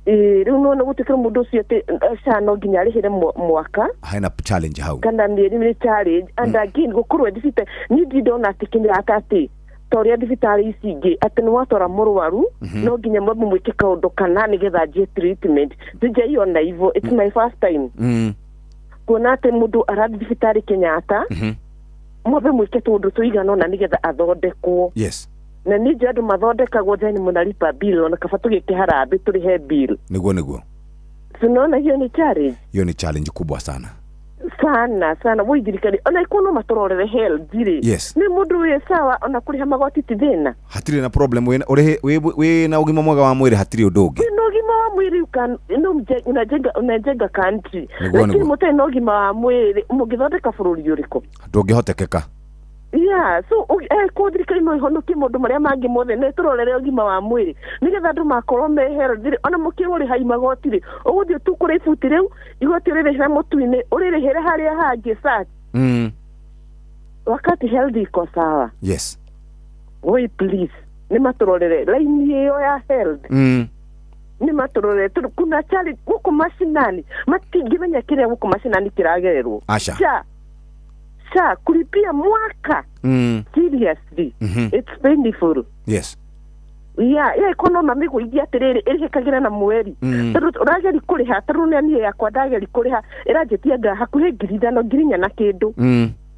Ĩĩ, rĩu nona gũtuĩkĩra mũndũ ũcio atĩ SHA no nginya arĩhĩre mwaka hena challenge hau. Kana mĩeri nĩ challenge. And again, gũkorwo thibitarĩ, niĩ ndirĩ ndona atĩ kĩmĩraka atĩ ta ũrĩa thibitarĩ ici ingĩ atĩ nĩ watwara mũrwaru, no nginya mwambe mwĩke kaũndũ kana nĩgetha anjie treatment. Sijaiona hivyo, it's my first time kuona atĩ mũndũ arathiĩ thibitarĩ Kenyatta, mwambe mwĩke tũũndũ tũigana ũna nĩgetha athondekwo. Na nĩ njũĩ andũ mathondekagwo, then mũnalipa bill, ona kaba tũgĩke harambĩ tũrĩhe bill. Nĩguo. Tunaona hiyo ni challenge. Hiyo ni challenge kubwa sana. Sana sana. Woi, thirikari ona ikorwo no matũrorere health rĩ, nĩ mũndũ wĩ sawa, ona kũrĩha magoti ti thĩna. Hatirĩ na problem, wĩna wĩna ũgima mwega wa mwĩrĩ, hatirĩ ũndũ ũngĩ. Wĩna ũgima wa mwĩrĩ, you can no unajenga country, lakini mũtarĩ na ũgima wa mwĩrĩ mũngĩthondeka bũrũri ũrĩkũ? Ndũngĩhotekeka. Yeah, so ko thirikari no ihonokie maũndũ marĩa mangĩ mothe na ĩtũrorere ũgima wa mwĩrĩ nĩgetha andũ makorwo me healthy rĩ, ona mũkĩrwo rĩhai magoti rĩ, ũgũthiĩ tu kũrĩa ibuti rĩu igoti ũrĩrĩhĩra mũtu-inĩ, ũrĩrĩhĩre harĩa hangĩ search. Wakati health iko sawa. Woi, please, nĩ matũrorere laini ĩyo ya health. Nĩ matũrorere tondũ kuna challenge gũkũ macinani, matingĩmenya kĩrĩa gũkũ macinani kĩragererwo. Aca. SHA kulipia mwaka, seriously, it's painful. Yeah, ikono mamĩgũithia atĩrĩrĩ, ĩrĩhĩkagĩra na mweri, tondũ ũrageri kũrĩha, tondũ nĩ niĩ yakwa ndageri kũrĩha ĩranjĩtia nga hakuhĩ 5,000, 4,000 na kĩndũ,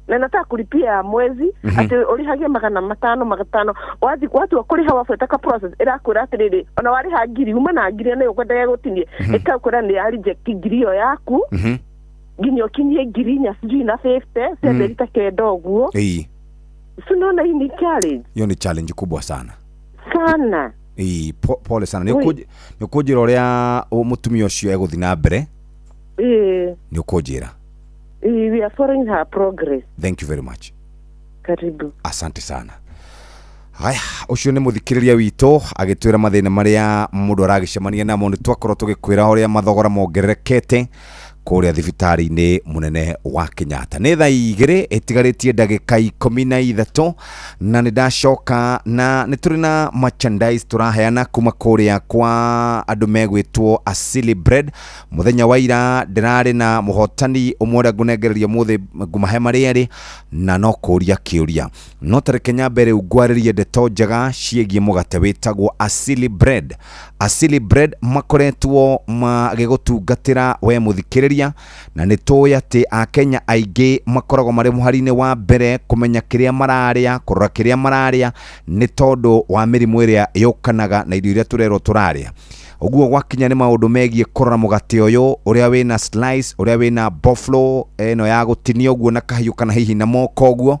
na nataka kulipia ya mwezi, atĩ ũrĩhagie 500 500, wathi watua kũrĩha, wabuata ka process, ĩrakwĩra atĩrĩrĩ, ona warĩha ngiri uma na ngiri na ũkwendaga gũtinie, ĩkakwĩra nĩ ya reject ngiri ĩyo yaku nginya ũkinyie 4,000 sijui na 50 cia ta kenda ũguo. Ĩĩ. Sinaona hii ni challenge. Hiyo ni challenge kubwa sana. Sana. Ĩĩ, pole sana. Nĩ Oi. Nĩ ũkũnjĩra ũrĩa mũtumia ũcio egũthiĩ na mbere. Ĩĩ. Nĩ ũkũnjĩra. Ĩĩ, we are following her progress. Thank you very much. Karibu. Asante sana. Haya, ũcio nĩ mũthikĩrĩria witũ agĩtwĩra mathĩna marĩa mũndũ aragĩcemania namo. Nĩ twakorwo tũgĩkwĩra ũrĩa mathogora mongererekete kũrĩa thibitarĩ-inĩ mũnene wa Kenyatta. Nĩ thaa 2 ĩtigarĩtie ndagĩka 13, na nĩ ndacoka na nĩ tũrĩ na merchandise tũraheana kuma kũrĩa kwa andũ megwĩtwo Asili Bread. Mũthenya wa ira ndĩrarĩ na mũhotani ũmwe ũrĩa ngũnengereria ũmũthĩ ngumahe marĩ erĩ, na no kũria kĩũria. No tareke nyambe rĩu ngwarĩrie ndeto njega ciĩgiĩ mũgate wĩtagwo Asili Bread. Asili Bread makoretwo magĩgũtungatĩra we mũthikĩrĩria, na nĩ tũĩ atĩ Akenya aingĩ makoragwo marĩ mũhari-inĩ wa mbere kũmenya kĩrĩa mararĩa, kũrora kĩrĩa mararĩa, nĩ tondũ wa mĩrimũ ĩrĩa yũkanaga na irio iria tũrerwo tũrarĩa. Ũguo gwakinya nĩ maũndũ megiĩ kũrora mũgate ũyũ ũrĩa wĩna slice, ũrĩa wĩna boflo ĩno ya gũtinia ũguo na kahiũ kana hihi na moko ũguo.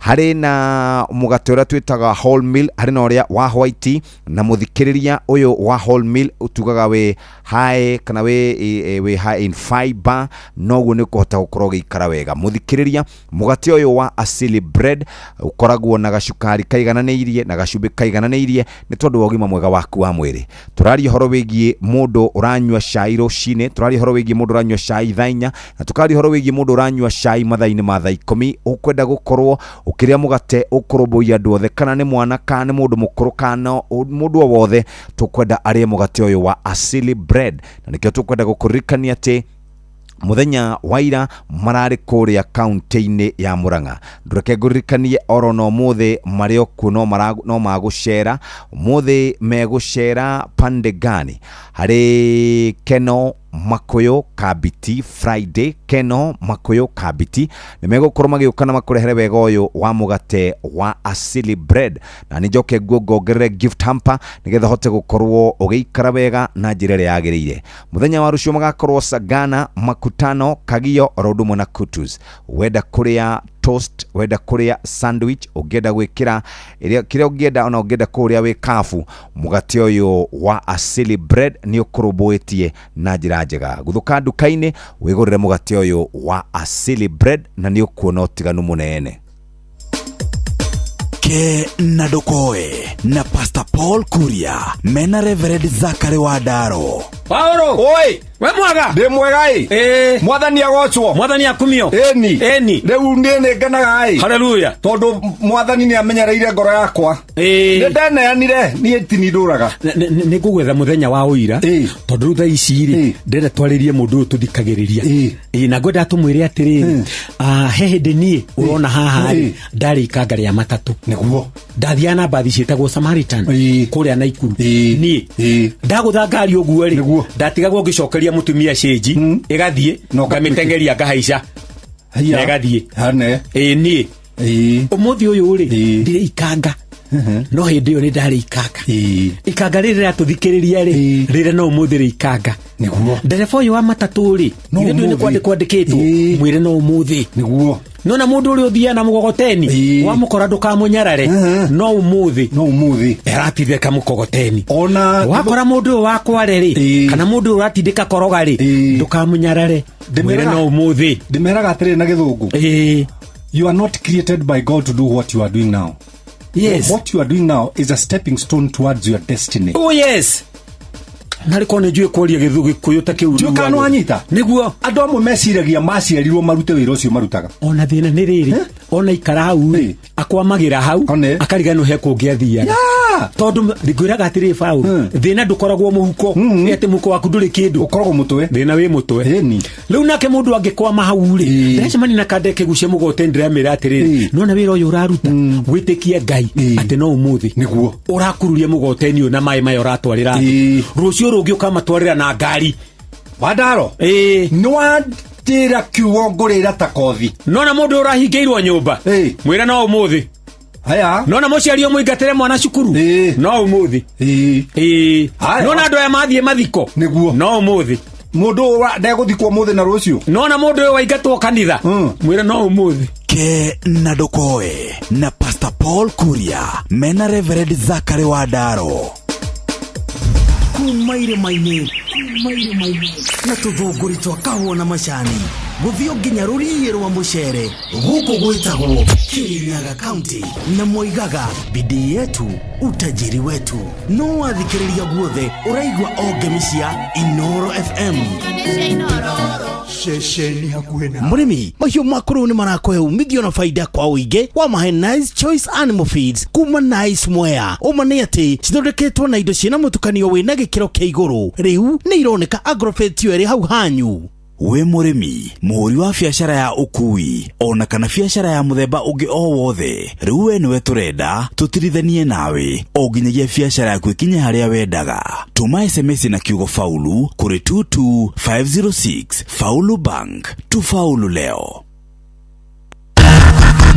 Harĩ na mũgate ũrĩa twĩtaga whole meal, harĩ na ũrĩa wa white, na mũthikĩrĩria ũyũ wa whole meal ũtugaga wĩ high kana wĩ high in fiber, noguo nĩ ũkũhota gũkorwo ũgĩikara wega. Mũthikĩrĩria, mũgate ũyũ wa Asili Bread ũkoragwo na gacukari kaigananĩirie na gacumbĩ kaigananĩirie nĩ tondũ wa ũgima mwega waku wa mwĩrĩ. Tũraria ũhoro wĩgiĩ mũndũ ũranyua cai rũcinĩ, tũraria ũhoro wĩgiĩ mũndũ ũranyua cai thaa 4, na tũkaria ũhoro wĩgiĩ mũndũ ũranyua cai mathaa-inĩ ma thaa 10. Ũkwenda gũkorwo ũkĩrĩa mũgate ũkũrũmbũiya andũ othe, kana nĩ mwana kana nĩ mũndũ mũkũrũ kana mũndũ o wothe, tũkwenda arĩe mũgate ũyũ wa Asili Bread. Na nĩkĩo tũkwenda gũkũririkania atĩ mũthenya wa ira mararĩ kũrĩa kaunti-inĩ ya Murang'a. Ndũreke ngũririkanie oro na ũmũthĩ marĩ o kuo, no magũcera. Ũmũthĩ megũcera pande gani? Harĩ Keno Makuyu Kabiti Friday, Keno Makuyu Kabiti nĩ megũkorwo magĩũka na makũrehere wega ũyũ wa mũgate wa Asili Bread. Na nĩ njoke nguo ngongerere gift hamper nĩgetha ũhote gũkorwo ũgĩikara wega na njĩra ĩrĩa yagĩrĩire. Mũthenya wa rũciũ magakorwo Sagana, Makutano, Kagio oro ũndũ ũmwe na Kutus. Wenda kũrĩa toast, wenda kũrĩa sandwich, ũngĩenda gwĩkĩra ĩrĩa kĩrĩa ũngĩenda, ona ũngĩenda kũrĩa wĩ kabu, mũgate ũyũ wa Asili Bread nĩ ũkũrũmbũĩtie na njĩra njega. Gũthũka nduka-inĩ wĩgũrĩre mũgate ũyũ wa Asili Bread na nĩ ũkuona ũtiganu mũnene. Ke na Ndukoe na Pastor Paul Kuria mena Reverend Zachary Wandaro. Paulo! Oi! We mwaga! Ndĩ mwega ĩ. Ĩĩ. Mwathani agocwo. Mwathani akumio. Ĩni. Ĩni. Rĩu niĩ nĩ ngenaga ĩ. Haleluya. Tondũ mwathani nĩ amenyereire ngoro yakwa. Ĩĩ. Nĩ ndeneanire, niĩ ti ndũraga. Nĩ ngũgwetha mũthenya wa ũira. Ĩĩ. Tondũ rĩu thaa ici rĩ, ndĩrenda twarĩrie mũndũ ũyũ tũthikagĩrĩria. Ĩĩ. Ĩĩ, na ngwenda tũmwĩre atĩrĩrĩ, he hĩndĩ niĩ ũrona haha rĩ, Ĩĩ. ndarĩ ikanga rĩa matatũ. Nĩguo. Ndathiaga na mbathi ciĩtagwo Samaritan Ĩĩ. kũrĩa Naikuru. Ĩĩ. Niĩ Ĩĩ. ndagũtha ngari ũguo rĩ, Nĩguo. ndatigagwo ngĩcokeria mũtumia cĩnji, ĩgathiĩ, Na ũkatuĩka- ngamĩteng'eria ngahaica Haiya. na ĩgathiĩ. Hane. Ĩĩ, niĩ Ĩĩ. ũmũthĩ ũyũ rĩ, Ĩĩ. ndirĩ ikanga, no hĩndĩ ĩyo nĩ ndarĩ ikanga. Ĩĩ. Ikanga rĩrĩ rĩratũthikĩrĩria rĩ, Ĩĩ. rĩrĩ no ũmũthĩ rĩ ikanga. Nĩguo. Ndereba ũyũ wa matatũ rĩ, No ithe ndũĩ nĩ ũmũthĩ. kwandĩkwo andĩkĩtwo, Ĩĩ. mwĩre no ũmũthĩ. Nĩguo. Nona mũndũ ũrĩa ũthiaga na mũgogoteni, Ĩĩ. wamũkora ndũkamũnyarare, no ũmũthĩ. No ũmũthĩ. Aratindĩka mũkogoteni. Ona wakora mũndũ ũyũ wa kware rĩ, Ĩĩ. kana mũndũ ũyũ ũratindĩka koroga rĩ, Ĩĩ. ndũkamũnyarare, mwĩre no ũmũthĩ. Ndĩmeraga atĩrĩrĩ na gĩthũngũ. Ĩĩ. You are not created by God to do what you are doing now. Yes. What you are doing now is a stepping stone towards your destiny. Oh yes. Narĩ korwo nĩ njũĩ kwaria gĩkũyũ ta kĩu. Ndiũĩ kana nĩwanyita? Nĩguo. Andũ amwe meciragia maciarirwo marute wĩra ũcio marutaga. Ona thĩna nĩ rĩrĩ, ona ikara hau rĩ, akwamagĩra hau, akariganĩrwo he kũngĩ athiaga. Tondũ ngwĩraga atĩrĩrĩ Paul, thĩna ndũkoragwo mũhuko, nĩ atĩ mũhuko waku ndũrĩ kĩndũ. Ũkoragwo mũtwe. Thĩna wĩ mũtwe. Rĩu nake mũndũ angĩkwama hau rĩ, ndĩracemania na kande kĩgucie mũgote ndĩramĩra atĩrĩrĩ, nona wĩra ũyũ ũraruta, wĩtĩkie Ngai atĩ no ũmũthĩ. Nĩguo. Ũrakururia mũgoteni ũyũ na maĩ maya ũratwarĩra andũ. Rũciũ rũngĩ ũkamatwarĩra na ngari. Wandaro. Ĩĩ. Nĩwanjĩra kiugo ngũrĩra ta kothi. Nona mũndũ ũrahingĩirwo nyũmba. Mwĩre no ũmũthĩ. Haya. Nona mũciari ũmũingatĩre mwana cukuru. No ũmũthĩ. Ĩĩ. Nona andũ aya mathiĩ mathiko. Nĩguo. No ũmũthĩ. Mũndũ ũyũ ndegũthikwo ũmũthĩ na rũciũ. Nona mũndũ ũyũ waingatwo kanitha. Mwĩre no ũmũthĩ. Ke na Ndukoe na Pastor Paul Kuria mena Reverend Zachary Wandaro. Kuma irĩma-inĩ, kuma irĩma-inĩ na tũthũngũri twa kahũa na macani gũthiĩ o nginya rũriĩ rwa mũcere gũkũ gwĩtagwo Kirinyaga County na moigaga bidii yetu utajiri wetu. No wathikĩrĩria guothe ũraigua o ngemi cia Inoro FM. Ceceni hakuhĩ na Mũrĩmi, mahiũ maku rĩu nĩ marakũhe umithio na baida kwa ũingĩ wa mahe Nice Choice Animal Feeds kuma Nice Mwea. Ũma nĩ atĩ cithondeketwo na indo ciĩna mũtukanio wĩna gĩkĩro kĩa igũrũ. Rĩu nĩ ironeka Agrovet yo ĩrĩ hau hanyu. Wĩ mũrĩmi, mũhũri wa biacara ya ũkui ona kana biacara ya mũthemba ũngĩ o wothe, rĩu we nĩwe tũrenda tũtirithanie nawe o nginyagia biacara yaku ĩkinye harĩa wendaga. Tũma SMS na kiugo faulu kũrĩ 22506. Faulu Bank, tufaulu leo.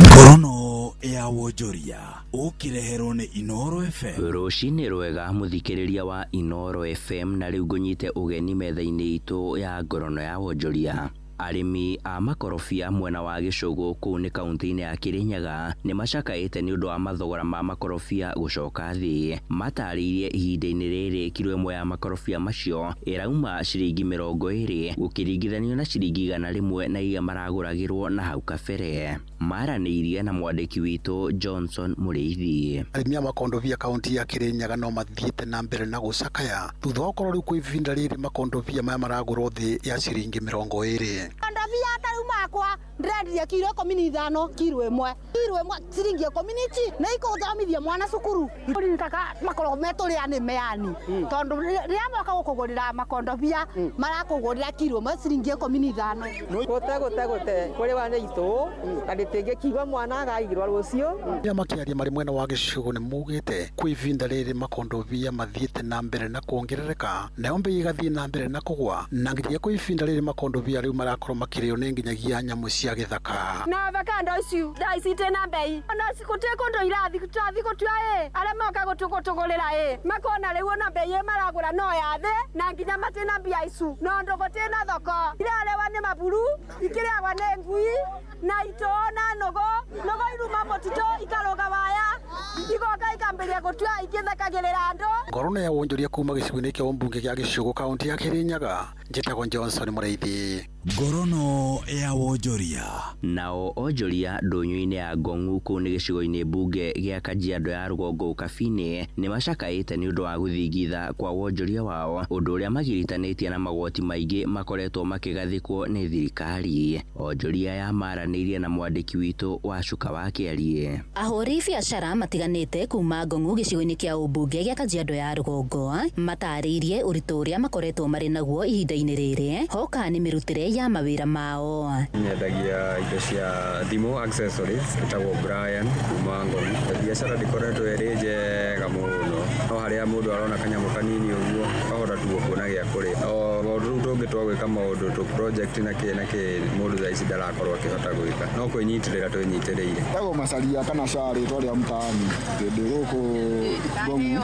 Ngorono ya wonjoria ũkĩreherwo nĩ Inoro FM. Rũcinĩ rwega mũthikĩrĩria wa Inoro FM, na rĩu ngũnyite ũgeni metha-inĩ itũ ya ngorono ya wonjoria. Arĩmi a makorobia mwena wa Gĩcũgũ kũu nĩ kaunti-inĩ ya Kĩrĩnyaga nĩ macakaĩte nĩ ũndũ wa mathogora ma makorobia gũcoka thĩ. Matarĩirie ihinda-inĩ rĩrĩ kiro ĩmwe ya makorobia macio ĩrauma ciringi 20 gũkĩringithanio na ciringi 100 na iria maragũragĩrwo na hau kabere. Maranĩirie na mwandĩki witũ Johnson Mũrĩithi. Arĩmi a makondobia kaunti ya Kĩrĩnyaga no mathiĩte na mbere na gũcakaya thutha wa gũkorwo rĩu kwa ihinda rĩrĩ makondobia maya maragũrwo thĩ ya ciringi 20. Makondobia ta rĩu makwa ndĩrendirie kiro 15, kiro ĩmwe ciringi ikũmi nĩchi nĩ ikũthomithia mwana cukuru. Ririkaka makoragwo metũrĩa nĩ meani tondũ rĩrĩa moka gũkũgũrĩra makondobia marakũgũrĩra kiro ĩmwe ciringi 15. Gũte gũte gũte kũrĩwa nĩ itũ na ndĩtĩngĩkiuga mwana agaigĩrwo rũciũ. Arĩa makĩaria marĩ mwena wa Gĩcũgũ nĩ maugĩte kwa ihinda rĩrĩ makondobia mathiĩte na mbere na kuongerereka, nayo mbei ĩgathiĩ na mbere na kũgwa, na nginyagia kwa ihinda rĩrĩ makondobia rĩu marakorwo makĩrĩo nĩ nginyagia nyamũ cia gĩthaka. Na avocado ici thaa ici itina mbei ona gũtirĩ kũndũ irathi twathi gũtua ĩ arĩa moka gũtũgũrĩra ĩ makona rĩu ona mbei ĩ maragũra no ya thĩ na nginya matina mbia icu no ũndũ gũtirĩ na thoko irarĩwa nĩ maburu, ikĩrĩagwa nĩ ngui na itũ na nũgũ. Nũgũ iruma mũtitũ ikarũga waya igoka ikambĩrĩria gũtua ikĩthekagĩrĩra andũ. Ngorono ya wonjoria kuma gĩcigo-inĩ kĩa ũmbunge gĩa Gĩcũgũ, kaunti ya Kĩrĩnyaga, njĩtagwo Johnson Mũrĩithi. Ngorono ya wonjoria. Nao onjoria ndũnyũ-inĩ ya Ngong'u kũu nĩ gĩcigo-inĩ mbunge gĩa Kajiado ya rũgongo Ũkabi-inĩ nĩ macakaĩte nĩ ũndũ wa gũthingitha kwa wonjoria wao, ũndũ ũrĩa magiritanĩtie na magoti maingĩ makoretwo makĩgathĩkwo nĩ thirikari. Onjoria aya maranĩirie na mwandĩki witũ wa Cuka wa Kĩarie. Ahũri biacara matiganĩte kuma Ngong'u gĩcigo-inĩ kĩa ũmbunge gĩa Kajiado ya rũgongo matarĩirie ũritũ ũrĩa makoretwo marĩ naguo ihinda-inĩ rĩrĩ hoka nĩ mĩrutĩre ya mawĩra mao. Nyendagia indo cia thimũ, accessories. Ĩtagwo Brian kuma Ngong. Biacara ndĩkoretwo ĩrĩ njega mũno, no harĩa mũndũ arona kanyamũ kanini ũguo kahota tu kuona gĩa kũrĩa. O maũndũ rĩu tũngĩtua gwĩka maũndũ tũ project na kĩ na kĩ, mũndũ thaa ici ndarakorwo akĩhota gwĩka, no kwĩnyitĩrĩra twĩnyitĩrĩire. Tagwo Macaria kana Sha rĩtwa rĩa mtaani. Ndĩ gũkũ Ngong'u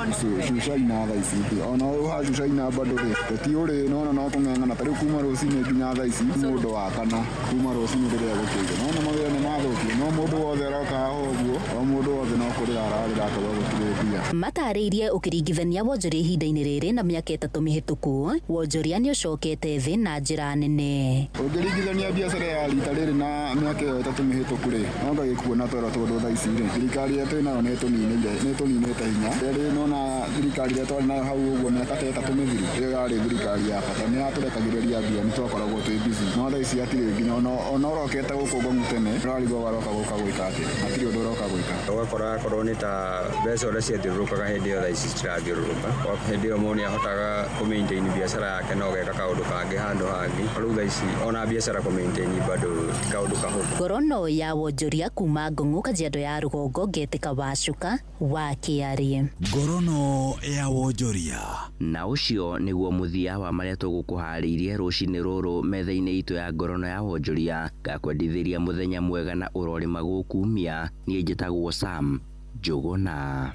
Cucaina thaa ici, ona ũyũ Cucaina bado rĩ tũtiũrĩ nona no kũng'ang'ana. Ta rĩu kuma rũcinĩ nginya thaa ici, mũndũ wa kana kuma rũcinĩ rĩrĩa gũkĩire nona mawĩra nĩ mathũkire, no mũndũ wothe aroka haha ũguo, o mũndũ wothe no kũrĩra ararĩra akauga gũtirĩ mbia. Matarĩirie ũkĩringithania wonjoria ihinda-inĩ rĩrĩ na mĩaka 3 mĩhĩtũku, wonjoria nĩ ũcokete thĩ na njĩra nene. Ũngĩringithania biacara ya rita rĩrĩ na mĩaka ĩyo 3 mĩhĩtũku rĩ, no ngagĩkuona twero, tondũ thaa ici rĩ thirikari ĩrĩa twĩ nayo nĩ ĩtũninĩte hinya. Rĩrĩ nona thirikari ĩrĩa twarĩ nayo hau ũguo mĩaka ta 3 mĩthiru, ĩyo yarĩ thirikari ya bata, nĩ yatũrekagĩrĩria mbia, nĩ twakoragwo twĩ busy, no thaa ici hatirĩ nginya ona ũrokete gũkũ Ngong'u tene ũrarigwo waroka gũka gwĩka atĩa, hatirĩ ũndũ ũroka gwĩka. Ũgakora akorwo nĩ ta mbeca ũrĩa ciathiũrũrũkaga hĩndĩ ĩyo, thaa ici citirathiũrũrũka. Hĩndĩ ĩyo mũndũ nĩ ahotaga kũ maintain biacara yake na ũgeka kaũndũ kangĩ handũ hangĩ. Rĩu thaa ici ona biacara kũ maintain bado ti kaũndũ kahũthũ. Ngorono ya wonjoria kuma Ngong'u, Kajiado ya rũgongo, ngetĩka Wacuka wa Kĩarie. Ngorono ya wonjoria. Na ũcio nĩguo mũthia wa marĩa tũgũkũharĩirie rũcinĩ rũrũ metha-inĩ itũ ya ngorono ya wonjoria. Ngakwendithĩria mũthenya mwega na ũrorĩma gũkumia. Niĩ njĩtagwo Sam Njũgũna.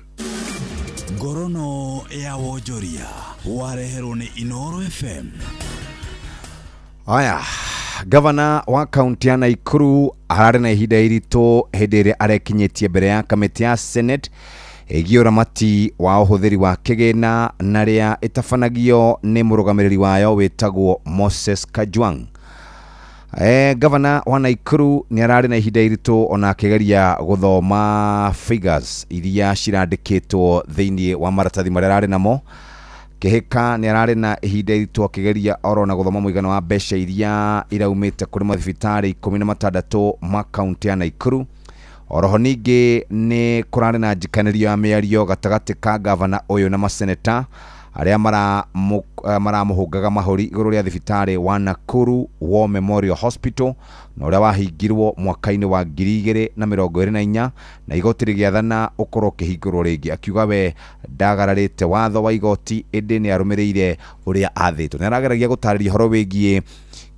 Ngorono ya wonjoria wareherwo nĩ Inoro FM. Aya, gavana wa kaunti ya Naikuru ararĩ na ihinda iritũ hĩndĩ ĩrĩa arekinyĩtie mbere ya kamĩtĩ ya Senate. Ĩgiĩ ũramati wa ũhũthĩri wa kĩgĩna na rĩa ĩtabanagio nĩ mũrũgamĩrĩri wayo wĩtagwo Moses Kajwang. Gavana wa Nakuru nĩ ararĩ na ihinda iritũ ona akĩgeria gũthoma figures iria cirandĩkĩtwo thĩinĩ wa maratathi marĩa ararĩ namo. Kĩhĩka nĩ ararĩ na ihinda iritũ akĩgeria oro na gũthoma mũigana wa mbeca iria iraumĩte kũrĩ mathibitarĩ 16 ma kaunti ya Nakuru. Oroho ningĩ nĩ kũrarĩ na njikanĩrio ya mĩario gatagatĩ ka gavana ũyũ na maseneta arĩa maramũhũngaga mahũri igũrũ rĩa thibitarĩ wa Nakuru War Memorial Hospital na ũrĩa wahingirwo mwaka-inĩ wa 2024 na igoti rĩgĩathana ũkorwo ũkĩhingũrwo rĩngĩ. Akiuga we ndagararĩte watho wa igoti ĩndĩ nĩ arũmĩrĩire ũrĩa athĩtwo. Nĩ arageragia gũtarĩria ũhoro wĩgiĩ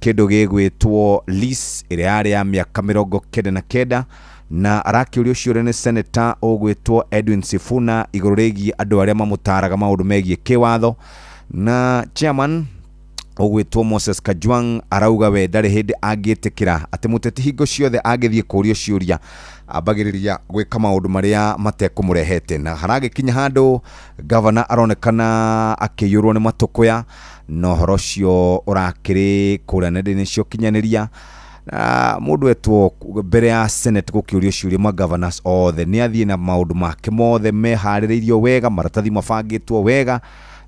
kĩndũ gĩgwĩtwo lease ĩrĩa yarĩ ya mĩaka 99 na arakĩũrio ciũria nĩ seneta ũgwĩtwo Edwin Sifuna igũrũ rĩgiĩ andũ arĩa mamũtaraga maũndũ megiĩ kĩwatho, na chairman ũgwĩtwo Moses Kajwang arauga we ndarĩ hĩndĩ angĩtĩkĩra atĩ mũteti hingo ciothe angĩthiĩ kũũrio ciũria ambagĩrĩria gwĩka maũndũ marĩa matekũmũrehete. Na haragĩkinya handũ gavana aronekana akĩiyũrwo nĩ matũkũya na ũhoro ũcio ũrakĩrĩ kũrĩa nenda-inĩ cia ũkinyanĩria. Mũndũ etwo mbere ya Senate gũkĩũrio ciũria ma governors othe nĩ athiĩ na maũndũ make mothe meharĩrĩirio wega, maratathi mabangĩtwo wega,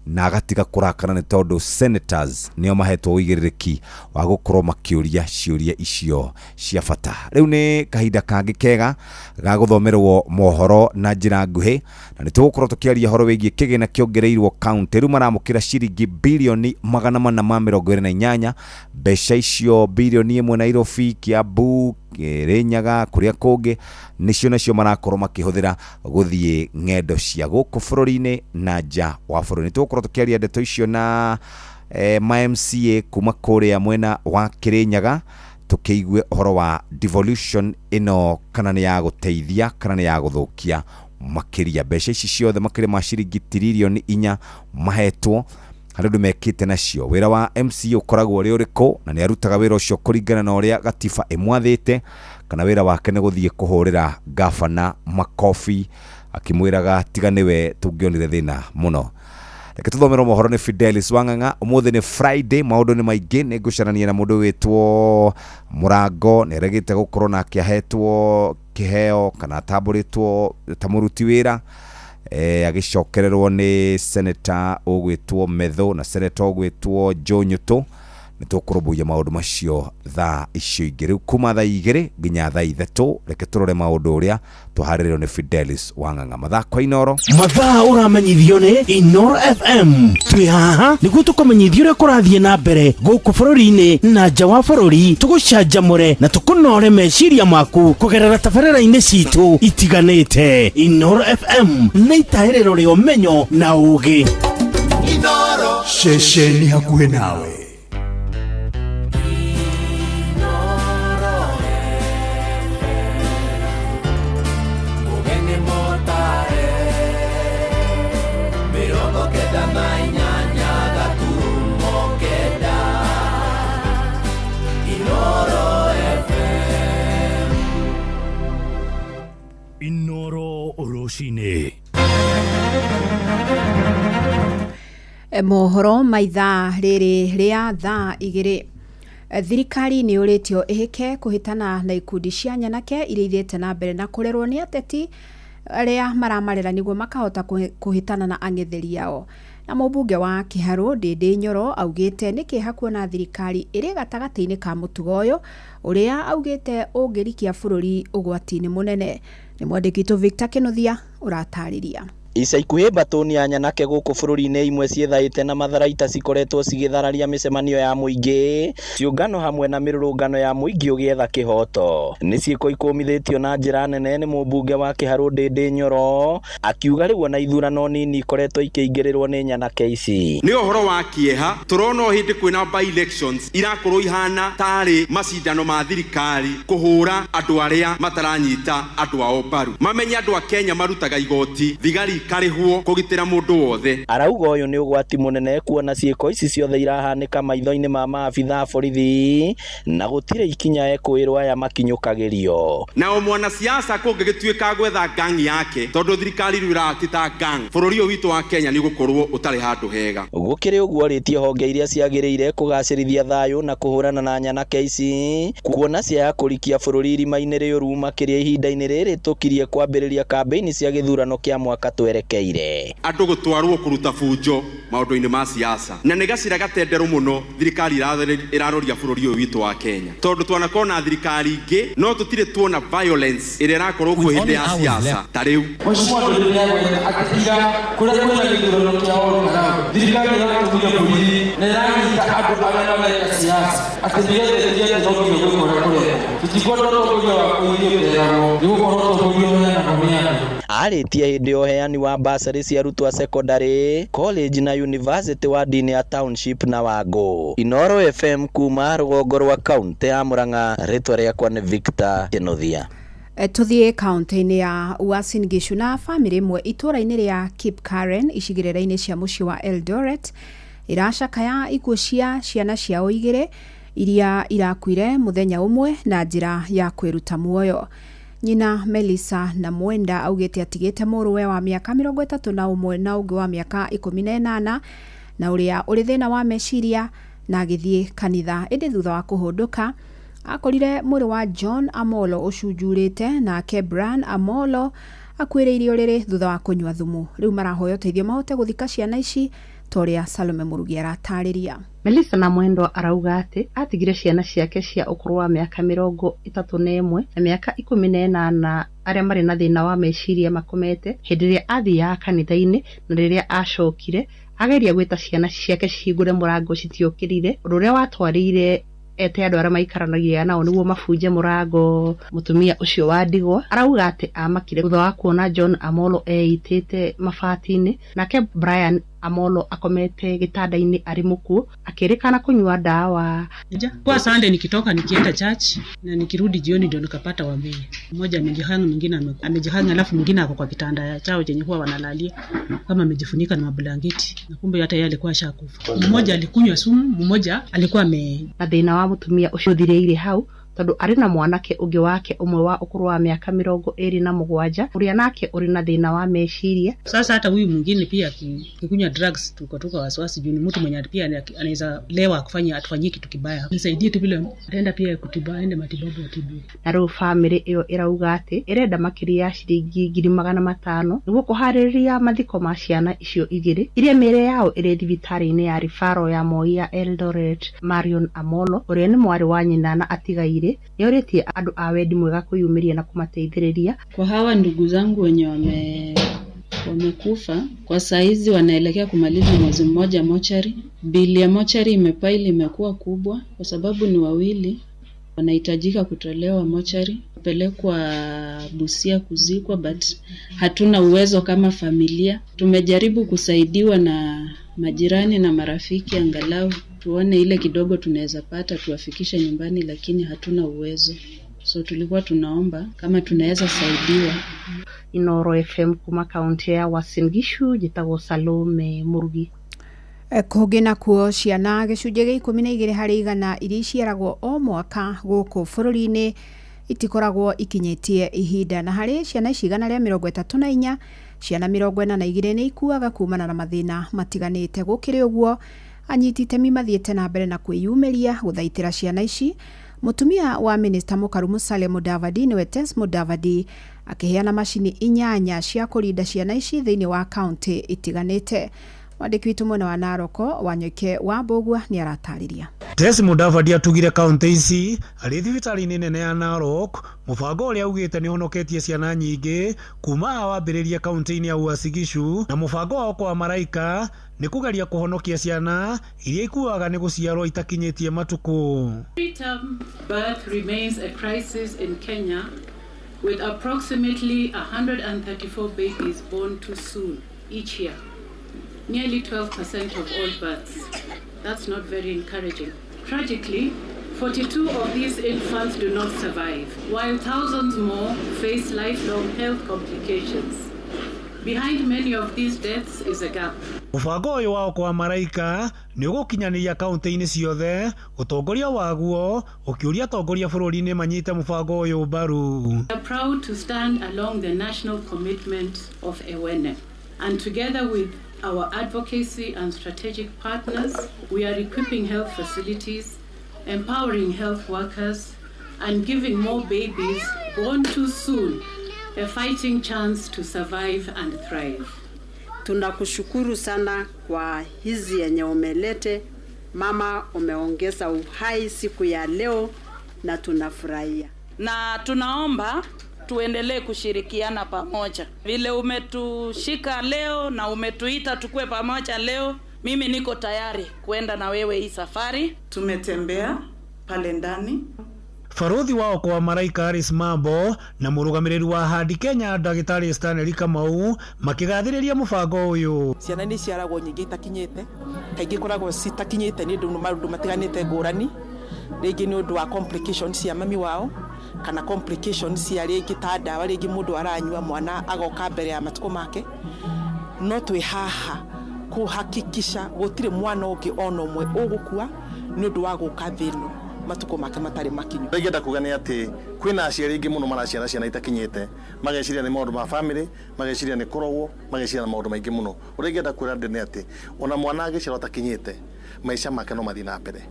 na agatiga kũrakara nĩ tondũ senators nĩo mahetwo ũigĩrĩrĩki wa gũkorwo makĩũria ciũria icio cia bata. Rĩu nĩ kahinda kangĩ kega ga gũthomerwo mohoro na njĩra nguhĩ, na nĩ tũgũkorwo tũkĩaria ũhoro wĩgiĩ kĩgĩna kĩongereirwo kaunti. Rĩu maramũkĩra ciringi bilioni 428, mbeca icio bilioni 1 Nairobi, Kiambu, Kirinyaga, kũrĩa kũngĩ nĩcio nacio marakorwo makĩhũthĩra gũthiĩ ng'endo cia gũkũ bũrũri-inĩ na nja wa bũrũri. Nĩ tũgũkorwo tũkĩaria ndeto icio na ma MCA kuma kũrĩa mwena wa Kirinyaga, tũkĩigue ũhoro wa devolution ĩno kana nĩ ya gũteithia kana nĩ ya gũthũkia makĩria. Mbeca ici ciothe makĩria ma ciringi tiririoni 4 mahetwo harĩ ũndũ mekĩte nacio. Wĩra wa MCA ũkoragwo ũrĩ ũrĩkũ, na nĩ arutaga wĩra ũcio kũringana na ũrĩa gatiba ĩmwathĩte, kana wĩra wake nĩ gũthiĩ kũhũrĩra gavana makobi akĩmwĩraga tiga nĩwe tũngĩonire thĩna mũno. Reke tũthomerwo mohoro nĩ Fidelis Wang'ang'a. Ũmũthĩ nĩ Friday, maũndũ nĩ maingĩ. Nĩ ngũcarania na mũndũ wĩtwo Mũrango, nĩ aregete gũkorwo nake ahetwo kĩheo kana atambũrĩtwo ta mũruti wĩra, agĩcokererwo nĩ seneta ũgwĩtwo Metho na seneta ũgwĩtwo Joe Nyutu. Nĩ tũkũrũmbũiya maũndũ macio thaa icio ingĩ. Rĩu kuma thaa 2 nginya thaa 3, reke tũrore maũndũ ũrĩa tũharĩrĩirio nĩ Fidelis Wang'ang'a. Mathako Inoro. Mathaa ũramenyithio nĩ Inoro FM. Twĩ haha nĩguo tũkũmenyithie ũrĩa kũrathiĩ na mbere gũkũ bũrũri-inĩ na nja wa bũrũri, tũgũcanjamũre na tũkũnore meciria maku kũgerera tabarĩra-inĩ citũ itiganĩte. Inoro FM nĩ itahĩrĩro rĩa ũmenyo na ũũgĩ. Inoro ceceni hakuhĩ nawe. Inoro rũcinĩ. Mohoro ma ithaa rĩrĩ rĩa thaa 2. Thirikari nĩ yũrĩtio ĩhĩke kũhĩtana na ikundi cia nyanake iria ithiĩte na mbere na kũrerwo nĩ ateti arĩa maramarera nĩguo makahota kũhĩtana na ang'etheri ao. Na mũmbunge wa Kĩharũ Ndĩndĩ Nyoro augĩte nĩ kĩeha kuona thirikari ĩrĩ gatagatĩ-inĩ ka mũtugo ũyũ ũrĩa augĩte ũngĩrikia bũrũri ũgwati-inĩ mũnene. Nĩ mwandĩki witũ Victor Kĩnuthia ũratarĩria. Ica ikuhĩ mbatũni ya nyanake gũkũ bũrũri-inĩ imwe ciĩthaĩte na matharaita cikoretwo cigĩthararia mĩcemanio ya mũingĩ, ciũngano hamwe na mĩrũrũngano ya mũingĩ ũgĩetha kĩhoto. Nĩ ciĩko ikũmithĩtio na njĩra nene nĩ mũmbunge wa Kĩharũ Ndĩndĩ Nyoro, akiuga rĩu ona ithurano nini ikoretwo ikĩingĩrĩrwo nĩ nyanake ici. Nĩ ũhoro wa kĩeha tũrona o hĩndĩ kwĩna by elections irakorwo ihana tarĩ macindano ma thirikari kũhũra andũ arĩa mataranyita andũ ao mbaru. Mamenye andũ a Kenya marutaga igoti thigari ikarĩhwo kũgitĩra mũndũ wothe. Arauga ũyũ nĩ ũgwati mũnene kuona ciĩko ici ciothe irahanĩka maitho-inĩ ma maabitha a borithi na gũtirĩ ikinya ekũĩrwo aya makinyũkagĩrio. Na o mwanasiasa kũngĩgĩtuĩka gwetha gang yake, tondũ thirikari rĩu ĩratita gang, bũrũri ũyũ witũ wa Kenya nĩ ũgũkorwo ũtarĩ handũ hega. Gũkĩrĩ ũguo rĩtie honge iria ciagĩrĩire kũgacĩrithia thayũ na kũhũrana na nyanake ici kuona ciaya kũrikia bũrũri irima-inĩ rĩũru makĩria ihinda-inĩ rĩrĩ tũkirie kwambĩrĩria kambĩini cia gĩthurano kĩa mwaka twerekeire. Andũ gũtwarwo kũruta bunjo maũndũ-inĩ ma siasa na nĩ gacĩra gatenderũ mũno thirikari ĩraroria bũrũri ũyũ witũ wa Kenya, tondũ twanakorwo na thirikari ingĩ no tũtirĩ tuona violence ĩrĩa ĩrakorwo kuo hĩndĩ ya siasa ta rĩu. Mheshimiwa Ndũrĩrĩ akĩtiga kũrĩa kwĩna gĩthurano kĩa Olkalau, thirikari ĩratũmire borithi na ĩranyita andũ arĩa mareka siasa atĩ nĩgetha ĩtige atĩ no nginya gwĩkwo ũrĩa kũrekwo. Tũtikwenda ũtongoria wa kũirio ũteragwo, nĩ gũkorwo ũtongoria ũheanagwo nĩ andũ. Arĩtie hĩndĩ ya ũheani wa basarĩ cia arutwo a secondary, college na university wa ndini ya Township na Wangũ. Inooro FM kuma rũgongo rwa kaunti ya Murang'a, rĩtwa rĩakwa nĩ Victor Kĩnuthia. Tuthiĩ kaunti-inĩ ya Uasin Gishu na bamĩrĩ ĩmwe itũũra-inĩ rĩa Kipkaren icigĩrĩra-inĩ cia mũciĩ wa Eldoret ĩracakaya ikuũ cia ciana ciao igĩrĩ iria irakuire mũthenya ũmwe na njĩra ya kwĩruta muoyo. Nyina Melissa na Mwenda augĩte atigĩte mũrũwe wa mĩaka 31 na ũngĩ wa mĩaka 18 na ũrĩa ũrĩ thĩna wa meciria na agĩthiĩ kanitha, ĩndĩ thutha wa kũhũndũka akorire mwĩrĩ wa John Amolo ũcunjurĩte nake Brian Amolo akuĩrĩire ũrĩrĩ thutha wa kũnyua thumu. Rĩu marahoya ũteithio mahote gũthika ciana ici ta ũrĩa Salome Mũrugi aratarĩria. Melissa na Mwendwa arauga atĩ atigire ciana ciake cia ũkũrũ wa mĩaka 31 na mĩaka 18 arĩa marĩ na thĩna wa meciria makomete hĩndĩ ĩrĩa athiaga kanitha-inĩ, na rĩrĩa acokire ageria gwĩta ciana ciake cihingũre mũrango citiokĩrire, ũndũ ũrĩa watwarĩire ete andũ arĩa maikaranagia nao nĩguo mabunje mũrango. Mũtumia ũcio wa ndigwa arauga atĩ amakire thutha wa kuona John Amolo eitĩte mabati-inĩ nake Brian Amolo akomete gĩtanda-inĩ arĩ mũkuũ akĩrĩkana kũnyua ndawa. Kwa Sunday nikitoka nikienda church na nikirudi jioni ndio nikapata wambili. Mmoja amejihang, mwingine amejihang, alafu mwingine ako kwa kitanda chao chenye huwa wanalalia kama amejifunika na mablanketi, na kumbe hata yeye alikuwa ashakufa. Mmoja alikunywa sumu, mmoja alikuwa ame na thĩna wa mũtumia ũcio ũthirĩire hau tondũ arĩ na mwanake ũngĩ wake ũmwe wa ũkũrũ wa mĩaka 27 ũrĩa nake ũrĩ na thĩna wa meciria. Sasa hata huyu mwingine pia akikunywa drugs tuko wasiwasi juu ni mtu mwenye pia anaweza lewa akufanya atufanyie kitu kibaya. Nisaidie tu vile ataenda pia kutiba, aende matibabu atibiwe. Na rĩu bamĩrĩ ĩyo ĩrauga atĩ ĩrenda makĩria ya ciringi 500,000 nĩguo kũharĩrĩria mathiko ma ciana icio igĩrĩ iria mĩĩrĩ yao ĩrĩ thibitarĩ-inĩ ya Referral ya Moi ya Eldoret. Marion Amolo ũrĩa nĩ mwarĩ wa nyina na atigaire nĩorĩtie andũ a wendi mwega kwĩyumĩria na kũmateithĩrĩria. Kwa hawa ndugu zangu wenye wamekufa kwa saizi wanaelekea kumaliza mwezi mmoja mochari. Bili ya mochari imepaili, imekuwa kubwa kwa sababu ni wawili wanahitajika kutolewa mochari, kupelekwa Busia kuzikwa, but hatuna uwezo kama familia. Tumejaribu kusaidiwa na majirani na marafiki angalau tuone ile kidogo tunaweza pata tuwafikishe nyumbani, lakini hatuna uwezo. So tulikuwa tunaomba kama tunaweza saidiwa. Inooro FM kuma kaunti ya Uasin Gishu, njĩtagwo Salome Mũrugi. Kũngĩ nakuo ciana gĩcunjĩ gĩa 12 harĩ igana iria iciaragwo o mwaka gũkũ bũrũri-inĩ itikoragwo ikinyĩtie ihinda, na harĩ ciana ici 134 ciana 42 nĩ ikuaga kumana na mathĩna matiganĩte. Gũkĩrĩ ũguo anyiti itemi mathiĩte na mbere na kwĩyumĩria gũthaitĩra ciana ici. Mũtumia wa minista Mũkaru Musalia Mudavadi nĩwe Tess Mudavadi akĩheana macini 8 cia kũrinda ciana ici thĩinĩ wa kaunti itiganĩte. Mwandĩki witũ mwena wa Naroko Wanyoike wa Mbũgua nĩ aratarĩria. Tess Mudavadi atugire kaunti ici arĩ thibitarĩ-inĩ nene ya Narok, mũbango ũrĩa augĩte nĩ ũhonoketie ciana nyingĩ kuma wambĩrĩria kaunti-inĩ ya Uasin Gishu, na mũbango wa Okoa Maraika nĩ kũgeria kũhonokia ciana iria ikuaga nĩ gũciarwo itakinyĩtie matukũ. Preterm birth remains a crisis in Kenya, with approximately 134 babies born too soon each year, nearly 12% of all births. That's not very encouraging. Tragically, 42 of these infants do not survive, while thousands more face lifelong health complications. Behind many of these deaths is a gap. Mũbango ũyũ wa Okoa Malaika nĩ ũgũkinyanĩria kaunti-inĩ ciothe, ũtongoria waguo ũkĩũria atongoria bũrũri-inĩ manyite mũbango ũyũ mbaru. We are proud to stand along the national commitment of Ewene, and together with our advocacy and strategic partners, we are equipping health facilities, empowering health workers, and giving more babies born too soon a fighting chance to survive and thrive. Tunakushukuru sana kwa hizi yenye umelete mama, umeongeza uhai siku ya leo na tunafurahia. Na tunaomba tuendelee kushirikiana pamoja. Vile umetushika leo na umetuita tukue pamoja leo, mimi niko tayari kuenda na wewe hii safari. Tumetembea pale ndani. Baruthi wa Okoa Malaika Alice Mambo na mũrũgamĩrĩri wa Handi Kenya Ndagĩtarĩ Stanley Kamau makĩgathĩrĩria mũbango ũyũ. Ciana nĩ iciaragwo nyingĩ itakinyĩte, kaingĩ ikoragwo citakinyĩte nĩ ũndũ maũndũ matiganĩte ngũrani, rĩngĩ nĩ ũndũ wa complications cia mami wao kana complications cia rĩngĩ ta ndawa rĩngĩ mũndũ aranyua mwana agoka mbere ya matukũ make. No twĩ haha kũhakikisha gũtirĩ mwana ũngĩ ona ũmwe ũgũkua nĩ ũndũ wa gũka thĩ ĩno matukũ make matarĩ makinyu. Ingĩenda kuga nĩ atĩ kwĩna aciari aingĩ mũno maraciara ciana itakinyĩte, mageciria nĩ maũndũ ma family, mageciria nĩ kũrogwo, mageciria na maũndũ maingĩ mũno. Ũrĩa ingĩenda kwĩra andũ nĩ atĩ ona mwana angĩciarwo atakinyĩte, maica make no mathiĩ na mbere.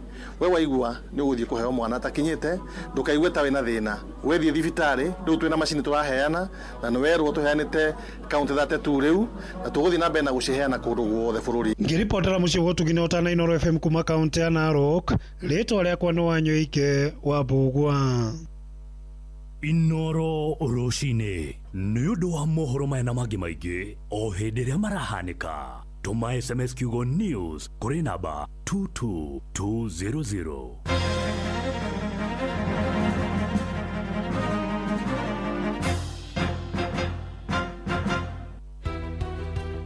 We waigua nĩ ũgũthiĩ kũheo mwana atakinyĩte, ndũkaigue ta wĩna thĩna. Wethiĩ thibitarĩ, rĩu twĩna macini tũraheana, na nĩ werwo tũheanĩte kaunti 32 rĩu, na tũgũthiĩ na mbere na gũciheana kũndũ guothe bũrũri. Ngĩribotera mũciĩ wa Ũtugi na Ũtana Inooro FM kuma kaunti ya Narok, rĩtwa rĩakwa nĩ Wanyũike wa Mbũgua. Inooro rũcinĩ nĩ ũndũ wa mohoro maya na mangĩ maingĩ o hĩndĩ ĩrĩa marahanĩka. Tũma SMS kiugo news kũrĩ namba 22200.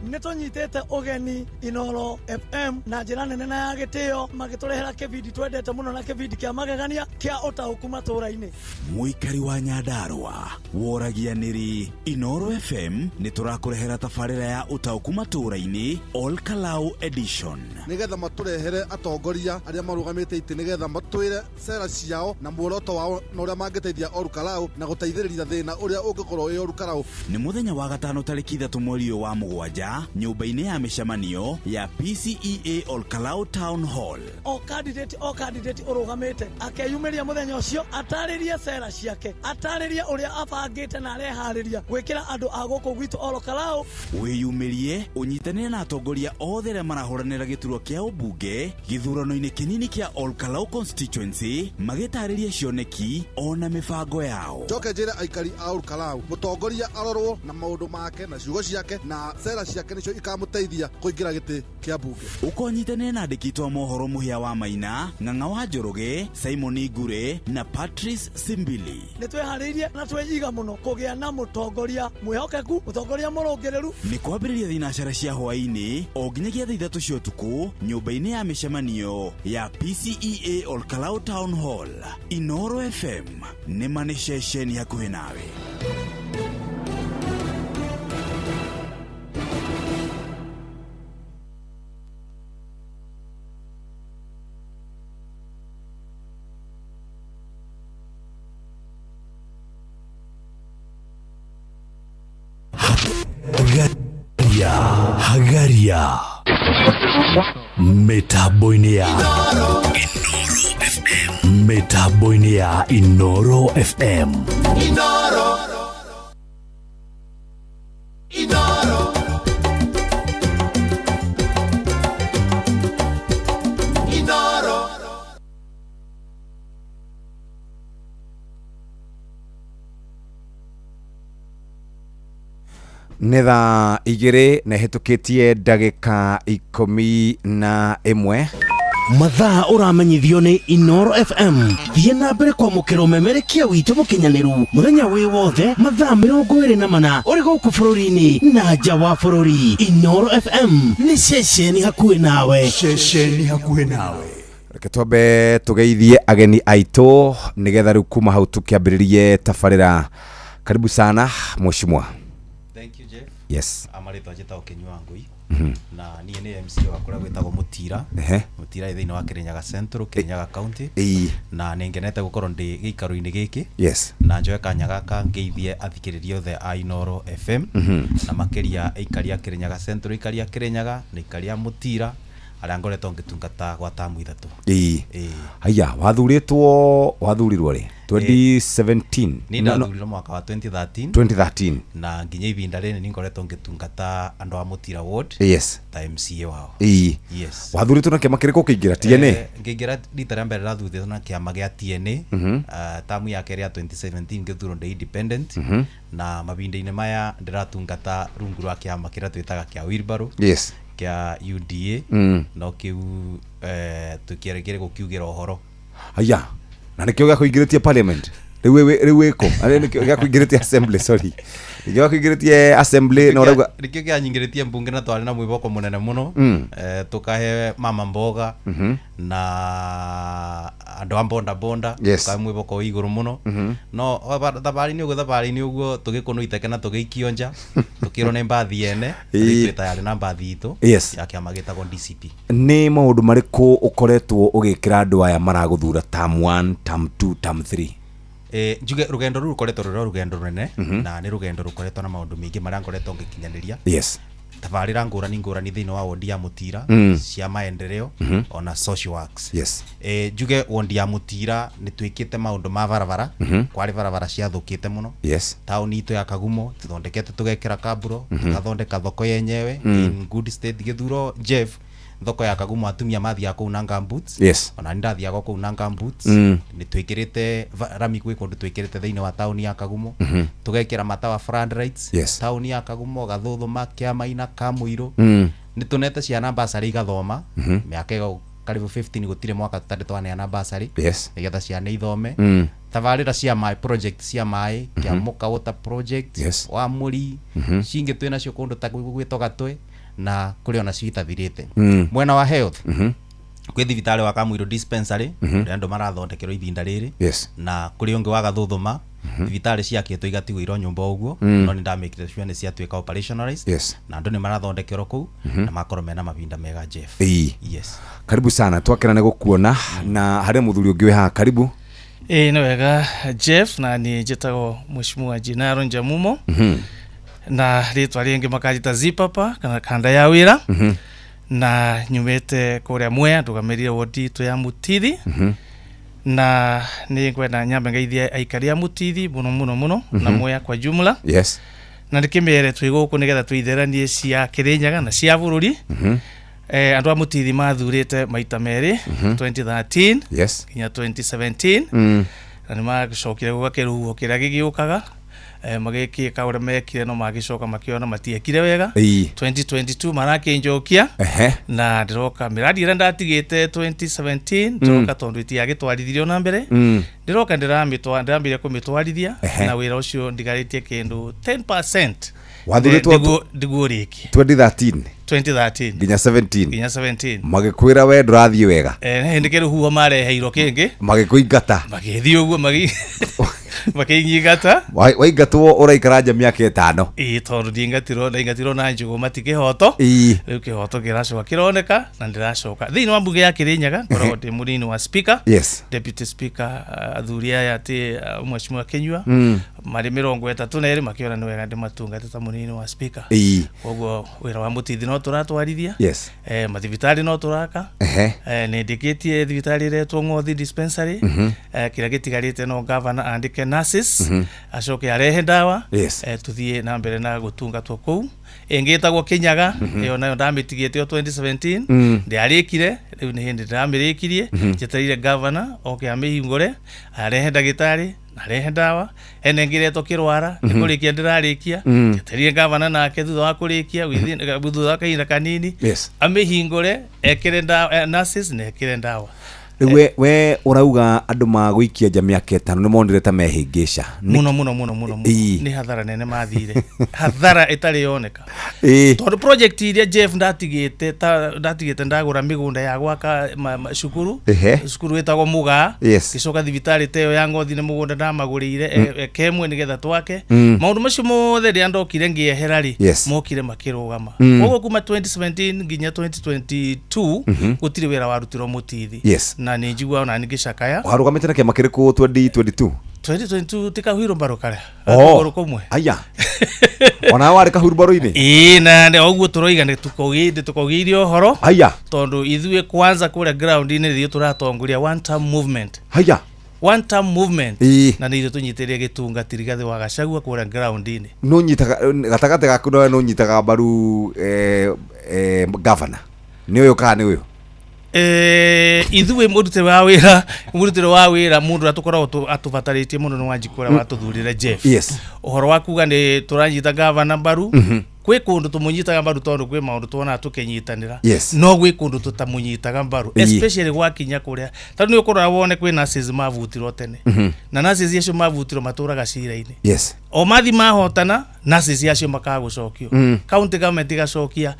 Nĩ tũnyitĩte ũgeni Inooro FM na njĩra nene na ya gĩtĩo, magĩtũrehera kĩbindi twendete mũno na kĩbindi kĩa magegania kĩa ũtaũku matũũra-inĩ. Mũikari wa Nyandarua woragia nĩrĩ Inooro FM nĩ tũrakũrehera tabarĩra ya ũtaũku matũũra-inĩ All Kalau Edition, nĩgetha matũrehere atongoria arĩa marũgamĩte itĩ, nĩgetha matwĩre cera ciao na muoroto wao na ũrĩa mangĩteithia Ol Kalou na gũteithĩrĩria thĩna ũrĩa ũngĩkorwo wĩ Ol Kalou. Nĩ mũthenya wa gatano tarĩki 3 mweri ũyũ wa 7 nyũmba-inĩ ya mĩcemanio ya PCEA Ol Kalou Town Hall. O candidate ũrũgamĩte akeyumĩria mũthenya ũcio, atarĩrie cera ciake, atarĩrie ũrĩa abangĩte na areharĩria gwĩkĩra andũ a gũkũ gwitũ Ol Kalou. Wĩyumĩrie ũnyitanĩre na atongoria othe arĩa marahũranĩra gĩturwa kĩa ũmbunge gĩthurano-inĩ kĩnini kĩa Ol Kalou constituency, magĩtarĩria cioneki ona mĩbango yao. Njoke njĩre aikari a Ol Kalou, mũtongoria arorwo na maũndũ make na ciugo ciake na cera ciake nĩcio ikamũteithia kũingĩra gĩtĩ kĩa mbunge. Ũkonyitanĩre na andĩki twa mohoro Mũhĩa wa Maina, Ng'ang'a wa Njoroge, Simon Ngure na Patrice Simbili. Nĩ twĩharĩirie na twĩiga mũno kũgĩa na mũtongoria mwĩhokeku, mũtongoria mũrũngĩrĩru. Nĩ kwambĩrĩria thinacara cia hwaĩ-inĩ o nginyagia thaa 3 cia ũtukũ nyũmba-inĩ ya mĩcemanio ya PCEA Ol Kalou Town Hall. Inooro FM nĩ ma nĩ ceceni hakuhĩ nawe. Hagaria mĩtambo-inĩ ya FM, mĩtambo-inĩ ya Inooro FM. Inooro. Inooro. Inooro. Nĩ thaa 2 na ĩhĩtũkĩtie ndagĩka 11. Mathaa ũramenyithio nĩ Inooro FM. Thiĩ na mbere kwamũkĩra ũmemerekia witũ mũkinyanĩru mũthenya wĩ wothe mathaa 24 ũrĩ gũkũ bũrũri-inĩ na nja wa bũrũri. Inooro FM nĩ ceceni hakuhĩ nawe. Ceceni hakuhĩ nawe. Reke twambe tũgeithie ageni aitũ nĩgetha rĩu kuma hau tũkĩambĩrĩrie tabarĩra. Karibu sana mheshimiwa. Thank you, Jeff. Yes. Amarĩtwa njĩtagwo Kĩnyua Ngũi. Na niĩ nĩ MC wa kũrĩa gwĩtagwo Mũtira. Mũtira ĩ thĩinĩ wa Kĩrĩnyaga Central, Kĩrĩnyaga County. Na nĩ ngenete gũkorwo ndĩ gĩikaro-inĩ gĩkĩ. Na njoe kanya gaka ngeithie athikĩrĩria othe a Inooro FM. Na makĩria aikari a Kĩrĩnyaga Central, aikari a Kĩrĩnyaga na aikari a Mũtira arĩa ngoretwo ngĩtungata gwa tamu 3. Ĩĩ. Haya, wathurĩtwo, wathurirwo rĩ? 2017. Nĩ ndathurirwo mwaka wa 2013. 2013. Na nginya ibinda rĩrĩ nĩ ngoretwo ngĩtungata andũ a Mũtira Ward. Ta MCA wao. Ĩĩ. Yes. Wathurĩtwo na kĩama kĩrĩkũ ũkĩingĩra? TNA? Ngĩingĩra rita rĩa mbere ndathurĩtwo na kĩama gĩa TNA. Tamu ya kerĩ ya 2017 ngĩthurwo ndĩ independent. Na mahinda-inĩ maya ndĩratungata rungu rwa kĩama kĩrĩa twĩtaga kĩa Wheelbarrow. Kĩa UDA. No kĩu tũkĩrĩ gũkiugĩra ũhoro. Haya, na nĩkĩo gĩakũingĩrĩtie parliament. Rĩu wĩkũ? Arĩa nĩkĩo gĩakũingĩrĩtie assembly, sorry. Nĩkĩo gĩakũingĩrĩtie assembly na ũrauga nĩkĩo kĩanyingĩrĩtie mbunge na twarĩ na mwĩhoko mũnene mũno. Tũkahe mama mboga na andũ a bonda bonda. Tũkahe mwĩhoko wĩ igũrũ mũno. No thabarĩ-inĩ ũguo, thabarĩ-inĩ ũguo tũgĩkũnwo iteke na tũgĩikio nja, tũkĩrwo nĩ mbathi ene. Rĩu twĩ tayarĩ na mbathi itũ ya kĩama gĩtagwo DCP. Nĩ maũndũ marĩkũ ũkoretwo ũgĩkĩra andũ aya maragũthura term 1, term 2, term 3? Njuge rũgendo rũrũ rũkoretwo rũrĩ o rũgendo rũnene. Na nĩ rũgendo rũkoretwo na maũndũ maingĩ marĩa ngoretwo ngĩkinyanĩria. Tabarĩra ngũrani ngũrani thĩinĩ wa wondi ya Mũtira, cia maendeleo, ona social works. Njuge wondi ya Mũtira nĩ twĩkĩte maũndũ ma barabara. Kwarĩ barabara ciathũkĩte mũno. Taũni itũ ya Kagumo tũthondekete, tũgekĩra kaburo, tũgathondeka thoko yenyewe in good state. Gĩthuro Jeff, thoko ya Kagumo atumia mathiaga kũu na gumboots. Ona nĩ ndathiaga kũu na gumboots. Nĩ twĩkĩrĩte rami gwĩ kũndũ twĩkĩrĩte thĩinĩ wa taũni ya Kagumo. Tũgekĩra matawa floodlights. Taũni ya Kagumo, Gathũthũma, Kĩamaina, Kamũirũ. Nĩ tũnete ciana bursary igathoma. Mĩaka ĩyo karibu 15 gũtirĩ mwaka tũtarĩ twaneana bursary. Nĩgetha ciana ithome. Tabarĩra cia maĩ, project cia maĩ, kĩa Mũka Water Project, wa Mũri, cingĩ twĩnacio kũndũ ta gwĩtwo Gatwe, na kũrĩ ona cio itathirĩte. Mwena wa health, kwĩ thibitarĩ wa Kamũirũ dispensary, ũrĩa andũ marathondekerwo ibinda rĩrĩ. Na kũrĩ ũngĩ wa Gathũthũma, thibitarĩ ciakĩtwo igatigwo irwo nyũmba ũguo, no nĩ ndamĩkire sure nĩ ciatuĩka operationalized. Na andũ nĩ marathondekerwo kũu, na makorwo mena mahinda mega Jeff. Yes. Karibu sana, twakena nĩ gũkuona na harĩ mũthuri ũngĩ wĩ haha, karibu. Ĩĩ nĩ wega Jeff, na niĩ njĩtagwo Mheshimiwa Jinaro Njamumo. Na rĩtwa rĩngĩ makanjĩta Zipapa kana kanda ya wĩra. Na nyumĩte kũrĩa Mwea, ndũgamĩrĩire wodi itũ ya Mũtithi. Na nĩ ngwenda nyambe ngeithie aikari a Mũtithi mũno mũno mũno, na Mwea kwa jumla. Na ndĩkĩmere twĩ gũkũ nĩgetha tũitheranie cia Kĩrĩnyaga na cia bũrũri. Andũ a Mũtithi mathurĩte maita merĩ, 2013 nginya 2017. Na nĩ magĩcokire gũka kĩrũhuho kĩrĩa gĩgĩũkaga, magĩkĩka ũrĩa mekire, no magĩcoka makĩona matiekire wega. 2022 marakĩnjokia, na ndĩroka mĩradi ĩrĩa ndatigĩte 2017, ndĩroka tondũ itiagĩtwarithirio na mbere. Ndĩroka ndĩrambire kũmĩtwarithia, na wĩra ũcio ndigarĩtie kĩndũ 10%. Wathurĩtwo ndiguo rĩki 2013 2013 nginya 17, nginya 17 magĩkwĩra we ndũrathiĩ wega. Hĩndĩ kĩrũhuho mareheirwo kĩngĩ, magĩkũingata, magĩthiĩ ũguo makĩnyingata. Waingatwo ũraikara nja mĩaka 5. Ĩĩ, tondũ ndingatirwo, ndaingatirwo na njũgũma ti kĩhoto. Rĩu kĩhoto kĩracoka kĩroneka na ndĩracoka thĩinĩ wa mbunge ya Kĩrĩnyaga, ngoragwo ndĩ mũnini wa speaker. Deputy speaker, athuri aya atĩ Mheshimiwa Kĩnyua marĩ 32 makĩona nĩ wega ndĩmatungate ta mũnini wa speaker. Koguo wĩra wa Mũtithi no tũratwarithia. Mathibitarĩ no tũraka. Nĩ ndĩkĩtie thibitarĩ ĩretwo Ng'othi dispensary. Kĩrĩa gĩtigarĩte no governor andĩke nurses, acoke arehe ndawa, tũthiĩ na mbere na gũtungatwo kũu. Ĩngĩ ĩtagwo Kĩnyaga, ĩyo nayo ndamĩtigĩte o 2017, ndĩarĩkire, rĩu nĩ hĩndĩ ndĩramĩrĩkirie. Njetereire governor oke amĩhingũre, arehe ndagĩtarĩ, arehe ndawa. Hena ĩngĩ ĩretwo Kĩrwara, nĩ kũrĩkia ndĩrarĩkia. Njetereire governor nake thutha wa kũrĩkia, thutha wa kahinda kanini, amĩhingũre, ekĩre ndawa, nurses na ekĩre ndawa. Rĩu we ũrauga andũ magũikia nja mĩaka 5 nĩ monire ta mehĩngĩca. Muno muno muno muno muno. Nĩ hathara nene mathire, hathara ĩtarĩ yoneka, tondũ project iria Jeff ndatigĩte, ta ndatigĩte ndagũra mĩgũnda ya gwaka cukuru, cukuru ĩtagwo Mũgaa, ngĩcoka thibitarĩ ta ĩyo ya Ngothi nĩ mũgũnda ndamagũrĩire, kemwe nĩgetha twake. Maũndũ macio mothe rĩrĩa ndokire ngĩehera rĩ, mokire makĩrũgama. Koguo kuma 2017 nginya 2022, gũtirĩ wĩra warutirwo Mũtithi. Na nĩ njiguaga ona ngĩcakaya. Warũgamĩte na kĩama kĩrĩkũ 2022? 2022 ti kahuirũ karĩa kũgũrũ kũmwe. Aya, ona warĩ kahurumbarũ-inĩ? Ĩĩ, na nĩ ũguo tũroiga nĩ tũkũgĩire ũhoro, tondũ ithuĩ kwanza kũrĩa ground-inĩ ithuĩ tũratongoria one term movement. One term movement. Na nĩ ithuĩ tũnyitĩrĩire gĩtungatĩri Rigathĩ wa Gachagua kũrĩa ground-inĩ. Nũ nyitaga gatagatĩ gaku nawe, nũ nyitaga mbaru governor, nĩ ũyũ kana nĩ ũyũ? Ithuĩ mũrutĩre wa wĩra mũndũ ũrĩa tũkoragwo atũbatarĩtie mũno nĩ Wanjikũ ũrĩa watũthurire Jeff. Ũhoro wa kuga nĩ tũranyita gavana mbaru, kwĩ kũndũ tũmũnyitaga mbaru tondũ kwĩ maũndũ tuonaga tũkĩnyitanĩra, no gwĩ kũndũ tũtamũnyitaga mbaru, especially gwakinya kũrĩa tondũ nĩ ũkũrora wone kwĩ nurses mabutirwo tene, na nurses acio mabutirwo matũraga cira-inĩ. O mathi mahotana, nurses acio makagũcokio, county government igacokia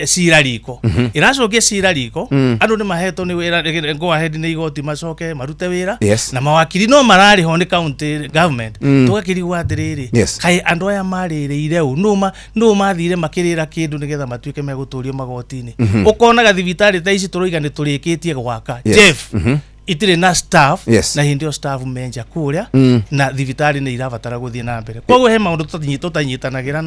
cira riko, ĩracokia cira riko. Andũ nĩ mahetwo nĩ wĩra, go ahead nĩ igoti macoke marute wĩra, na mawakiri no mararĩhwo nĩ county government. Tũgakĩrigwo atĩrĩrĩ, kaĩ andũ aya marĩrĩire ũ? Nũ mathire makĩrĩra kĩndũ nĩgetha matuĩke megũtũrio magoti-inĩ? Ũkonaga thibitarĩ ta ici tũroiga nĩ tũrĩkĩtie gwaka, Jeff, itirĩ na staff, na hĩndĩ ĩyo staff menja kũrĩa, na thibitarĩ nĩ irabatara gũthiĩ na mbere. Koguo he maũndũ tũtanyitanagĩra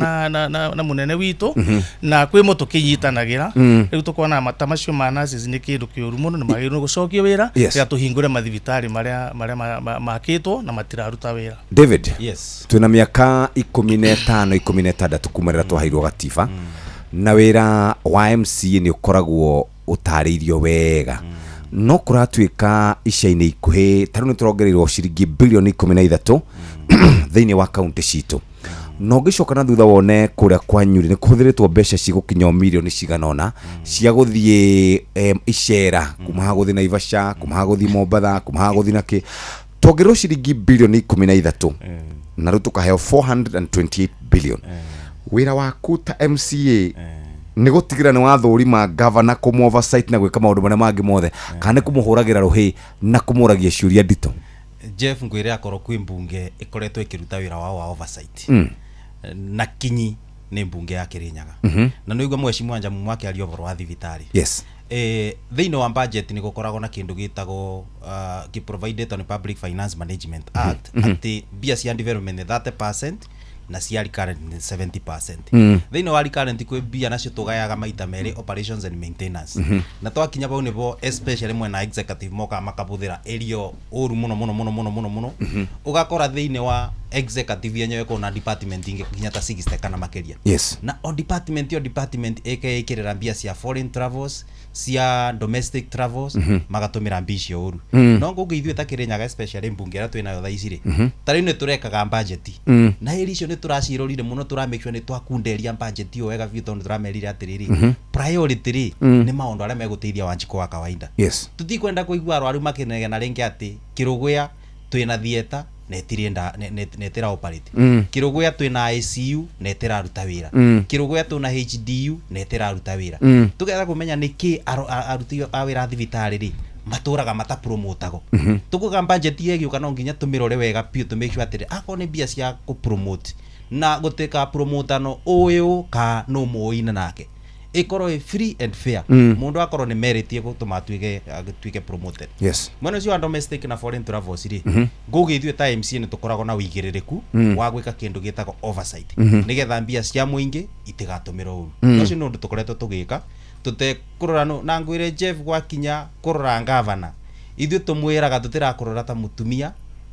na mũnene witũ, na kwĩ mo tũkĩnyitanagĩra. Rĩu tũkona mata macio ma nurses nĩ kĩndũ kĩũru mũno, nĩ magĩrĩirwo gũcokio wĩra, nĩgetha tũhingũre mathibitarĩ marĩa makĩtwo na matiraruta wĩra. David. Yes. Twĩna mĩaka 15, 16 kuma rĩrĩa twaheirwo gatiba, na wĩra wa MCA nĩ ũkoragwo ũtarĩirio wega, no kũratuĩka ica-inĩ ikuhĩ ta rĩu nĩ tũrongereirwo ciringi bilioni 13 thĩinĩ wa kaunti citũ, na ũngĩcoka na thutha wone kũrĩa kwanyuri nĩ kũhũthĩrĩtwo mbeca cigũkinya o mirioni cigana ũna cia gũthiĩ icera, kuma haha gũthiĩ Naivasha, kuma haha gũthiĩ Mombatha, kuma haha gũthiĩ nakĩ. Tuongererwo ciringi bilioni 13 na rĩu tũkaheo 428 billion, wĩra waku ta MCA nĩ gũtigĩra nĩ wathũrima gavana, kũmũ oversight na gwĩka maũndũ marĩa mangĩ mothe, kana nĩ kũmũhũragĩra rũhĩ na kũmũragia ciũria nditũ? Jeff, ngwĩre akorwo kwĩ mbunge ĩkoretwo ĩkĩruta wĩra wao wa oversight na kinyi, nĩ mbunge ya Kirinyaga. Na nĩ ũigua mheshimiwa Njamumo akĩaria ũhoro wa thibitarĩ. Thĩinĩ wa budget nĩ gũkoragwo na kĩndũ gĩtagwo kĩprovidetwo nĩ Public Finance Management Act, atĩ mbia cia development nĩ 30% na cia recurrent nĩ 70%. Thĩinĩ wa recurrent kwĩ mbia nacio tũgayaga maita merĩ, operations and maintenance. Na twakinya bau nĩbo especially mwena executive mokaga makabũthĩra ĩrio ũru mũno mũno mũno mũno mũno mũno. Ũgakora thĩinĩ wa executive yenyewe ĩkorwo na department ingĩ nginya ta 60 kana makĩria, na o department ĩkeĩkĩrĩra mbia cia foreign travels, cia domestic travels, magatũmĩra mbia icio ũru. No ngũngĩ ithuĩ ta Kĩrĩnyaga, especially mbunge ĩrĩa twĩnayo thaa ici rĩ, ta rĩu nĩ tũrekaga budget, na hĩrĩ icio nĩ tũracirorire mũno, tũra make sure nĩ twakunderia budget ĩyo wega biũ, tondũ tũramerire atĩrĩrĩ, priority rĩ, nĩ maũndũ arĩa megũteithia Wanjikũ wa kawaida. Tutikwenda kũigua arwaru makĩnegena rĩngĩ atĩ Kĩrũgũya twĩna theatre na ĩtirĩ na ĩtĩra operate, Kĩrũgũya twĩna ICU na ĩtĩraruta wĩra, Kĩrũgũya twĩna HDU na ĩtĩraruta wĩra. Tũgetha kũmenya nĩkĩ aruti a wĩra a thibitarĩ rĩ matũraga matapromotagwo. Tũkuga budget ĩgĩũka no nginya tũmĩrore wega biũ, tũ make sure atĩrĩ, akorwo nĩ mbia cia kũpromote na gũtuĩka promotano ũyũ ka no mũine nake, ĩkorwo ĩ free and fair, mũndũ akorwo nĩ merĩtie gũtũma atuĩke promoted. Mwena ũcio wa domestic na foreign travels rĩ, ngũgĩ ithuĩ ta MCA nĩ tũkoragwo na ũigĩrĩrĩku wa gwĩka kĩndũ gĩtagwo oversight, nĩgetha mbia cia mũingĩ itigatũmĩrwo ũru. Na ũcio nĩ ũndũ tũkoretwo tũgĩka tũtekũrora na ngwĩre Jeff, gwakinya kũrora ngavana, ithuĩ tũmwĩraga tũtĩrakũrora ta mũtumia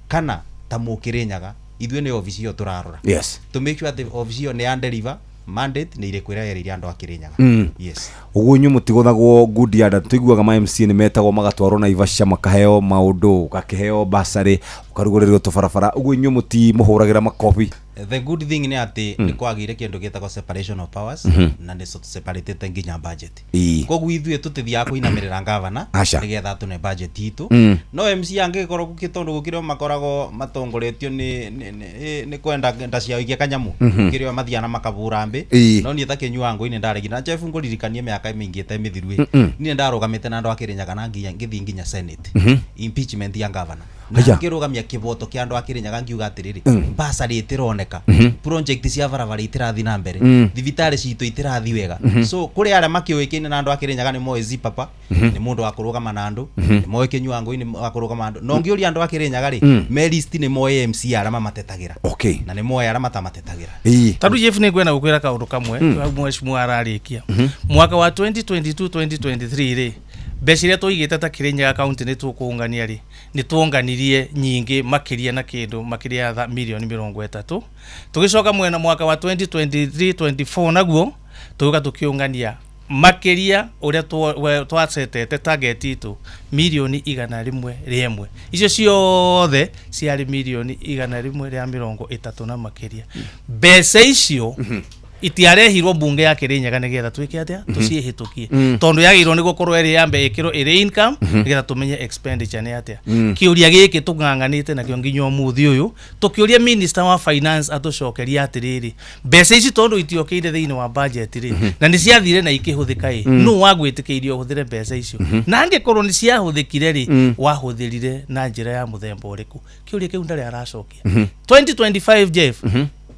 kana ta mũkĩrĩnyaga, ithuĩ nĩ obici ĩyo tũrarora, to make sure atĩ obici ĩyo nĩ ya deliver mandate nĩ irĩkũ ĩrĩa yereire andũ a Kĩrĩnyaga. Yes. Ũguo inyuĩ mũtigũthagwo ngundi ya nda? Tũiguaga ma MCA nĩ metagwo magatwarwo Naivasha, makaheo maũndũ, ũgakĩheo basarĩ, ũkarugũrĩrwo tũbarabara. Ũguo inyuĩ mũtimũhũragĩra makobi? The good thing nĩ atĩ nĩ kwagĩire kĩndũ gĩtagwo separation of powers, na nĩ separatĩte nginya budget. Koguo ithuĩ tũtithiaga kũinamĩrĩra gavana Aca. nĩgetha tũne budget itũ. No MC angĩgĩkorwo gũkĩ, tondũ gũkĩrĩ o makoragwo matongoretio nĩ kwenda nda ciao igie kanyamu, kĩrĩ o mathiaga na makabũra mbĩ. No niĩ ta Kĩnyua Ngũi nĩ ndaregire, na Jeff ngũririkanie mĩaka mĩingĩ ĩte mĩthiru ĩ, niĩ ndarũgamĩte na andũ a Kĩrĩnyaga na nginya ngĩthiĩ nginya Senate, impeachment ya gavana, na Aya. ngĩrũgamia kĩboto kĩa andũ a Kĩrĩnyaga ngiuga atĩrĩrĩ, basarĩ ĩtĩroneka, project cia barabara itirathiĩ na mbere, thibitarĩ citũ itirathiĩ wega. So kũrĩ arĩa makĩũĩkaine na andũ a Kĩrĩnyaga nĩ moĩ Zipapa nĩ mũndũ wa kũrũgama na andũ, nĩ moĩ Kĩnyua Ngũi nĩ wa kũrũgama na andũ. Na ũngĩũria andũ a Kĩrĩnyaga rĩ, me list, nĩ moĩ MC arĩa mamatetagĩra na nĩ moĩ arĩa matamatetagĩra. Tarĩu Jeff, nĩ ngwenda gũkwĩra kaũndũ kamwe hau mheshimiwa ararĩkia. Mwaka wa 2022 2023 rĩ, mbeca iria tũigĩte ta Kĩrĩnyaga kaunti nĩ tũkũngania rĩ, nĩ tuonganirie nyingĩ makĩria na kĩndũ makĩria ya mirioni 30. Tũgĩcoka mwena mwaka wa 2023 24 naguo tũgĩũka tũkĩũngania makĩria ũrĩa twacetete target itũ, mirioni 101. Icio ciothe ciarĩ mirioni 130 na makĩria. Mbeca icio itiarehirwo mbunge ya Kirinyaga nigetha twĩke atĩa? Tũciĩhĩtũkie, tondũ yagĩrĩirwo nĩ gũkorwo ĩrĩ yambe ĩkĩrwo ĩrĩ income, nĩgetha tũmenye expenditure nĩ atĩa. Kĩũria gĩkĩ tũng'ang'anĩte nakĩo nginya ũmũthĩ ũyũ, tũkĩũria minister wa finance atũcokerie atĩrĩrĩ, mbeca ici tondũ itiokĩire thĩinĩ wa budget rĩ, na nĩ ciathire na ikĩhũthĩka ĩ, nũ wagwĩtĩkĩirie ũhũthĩre mbeca icio? Na angĩkorwo nĩ ciahũthĩkire rĩ, wahũthĩrire na njĩra ya mũthemba ũrĩkũ? Kĩũria kĩu ndarĩ aracokia. 2025, Jeff,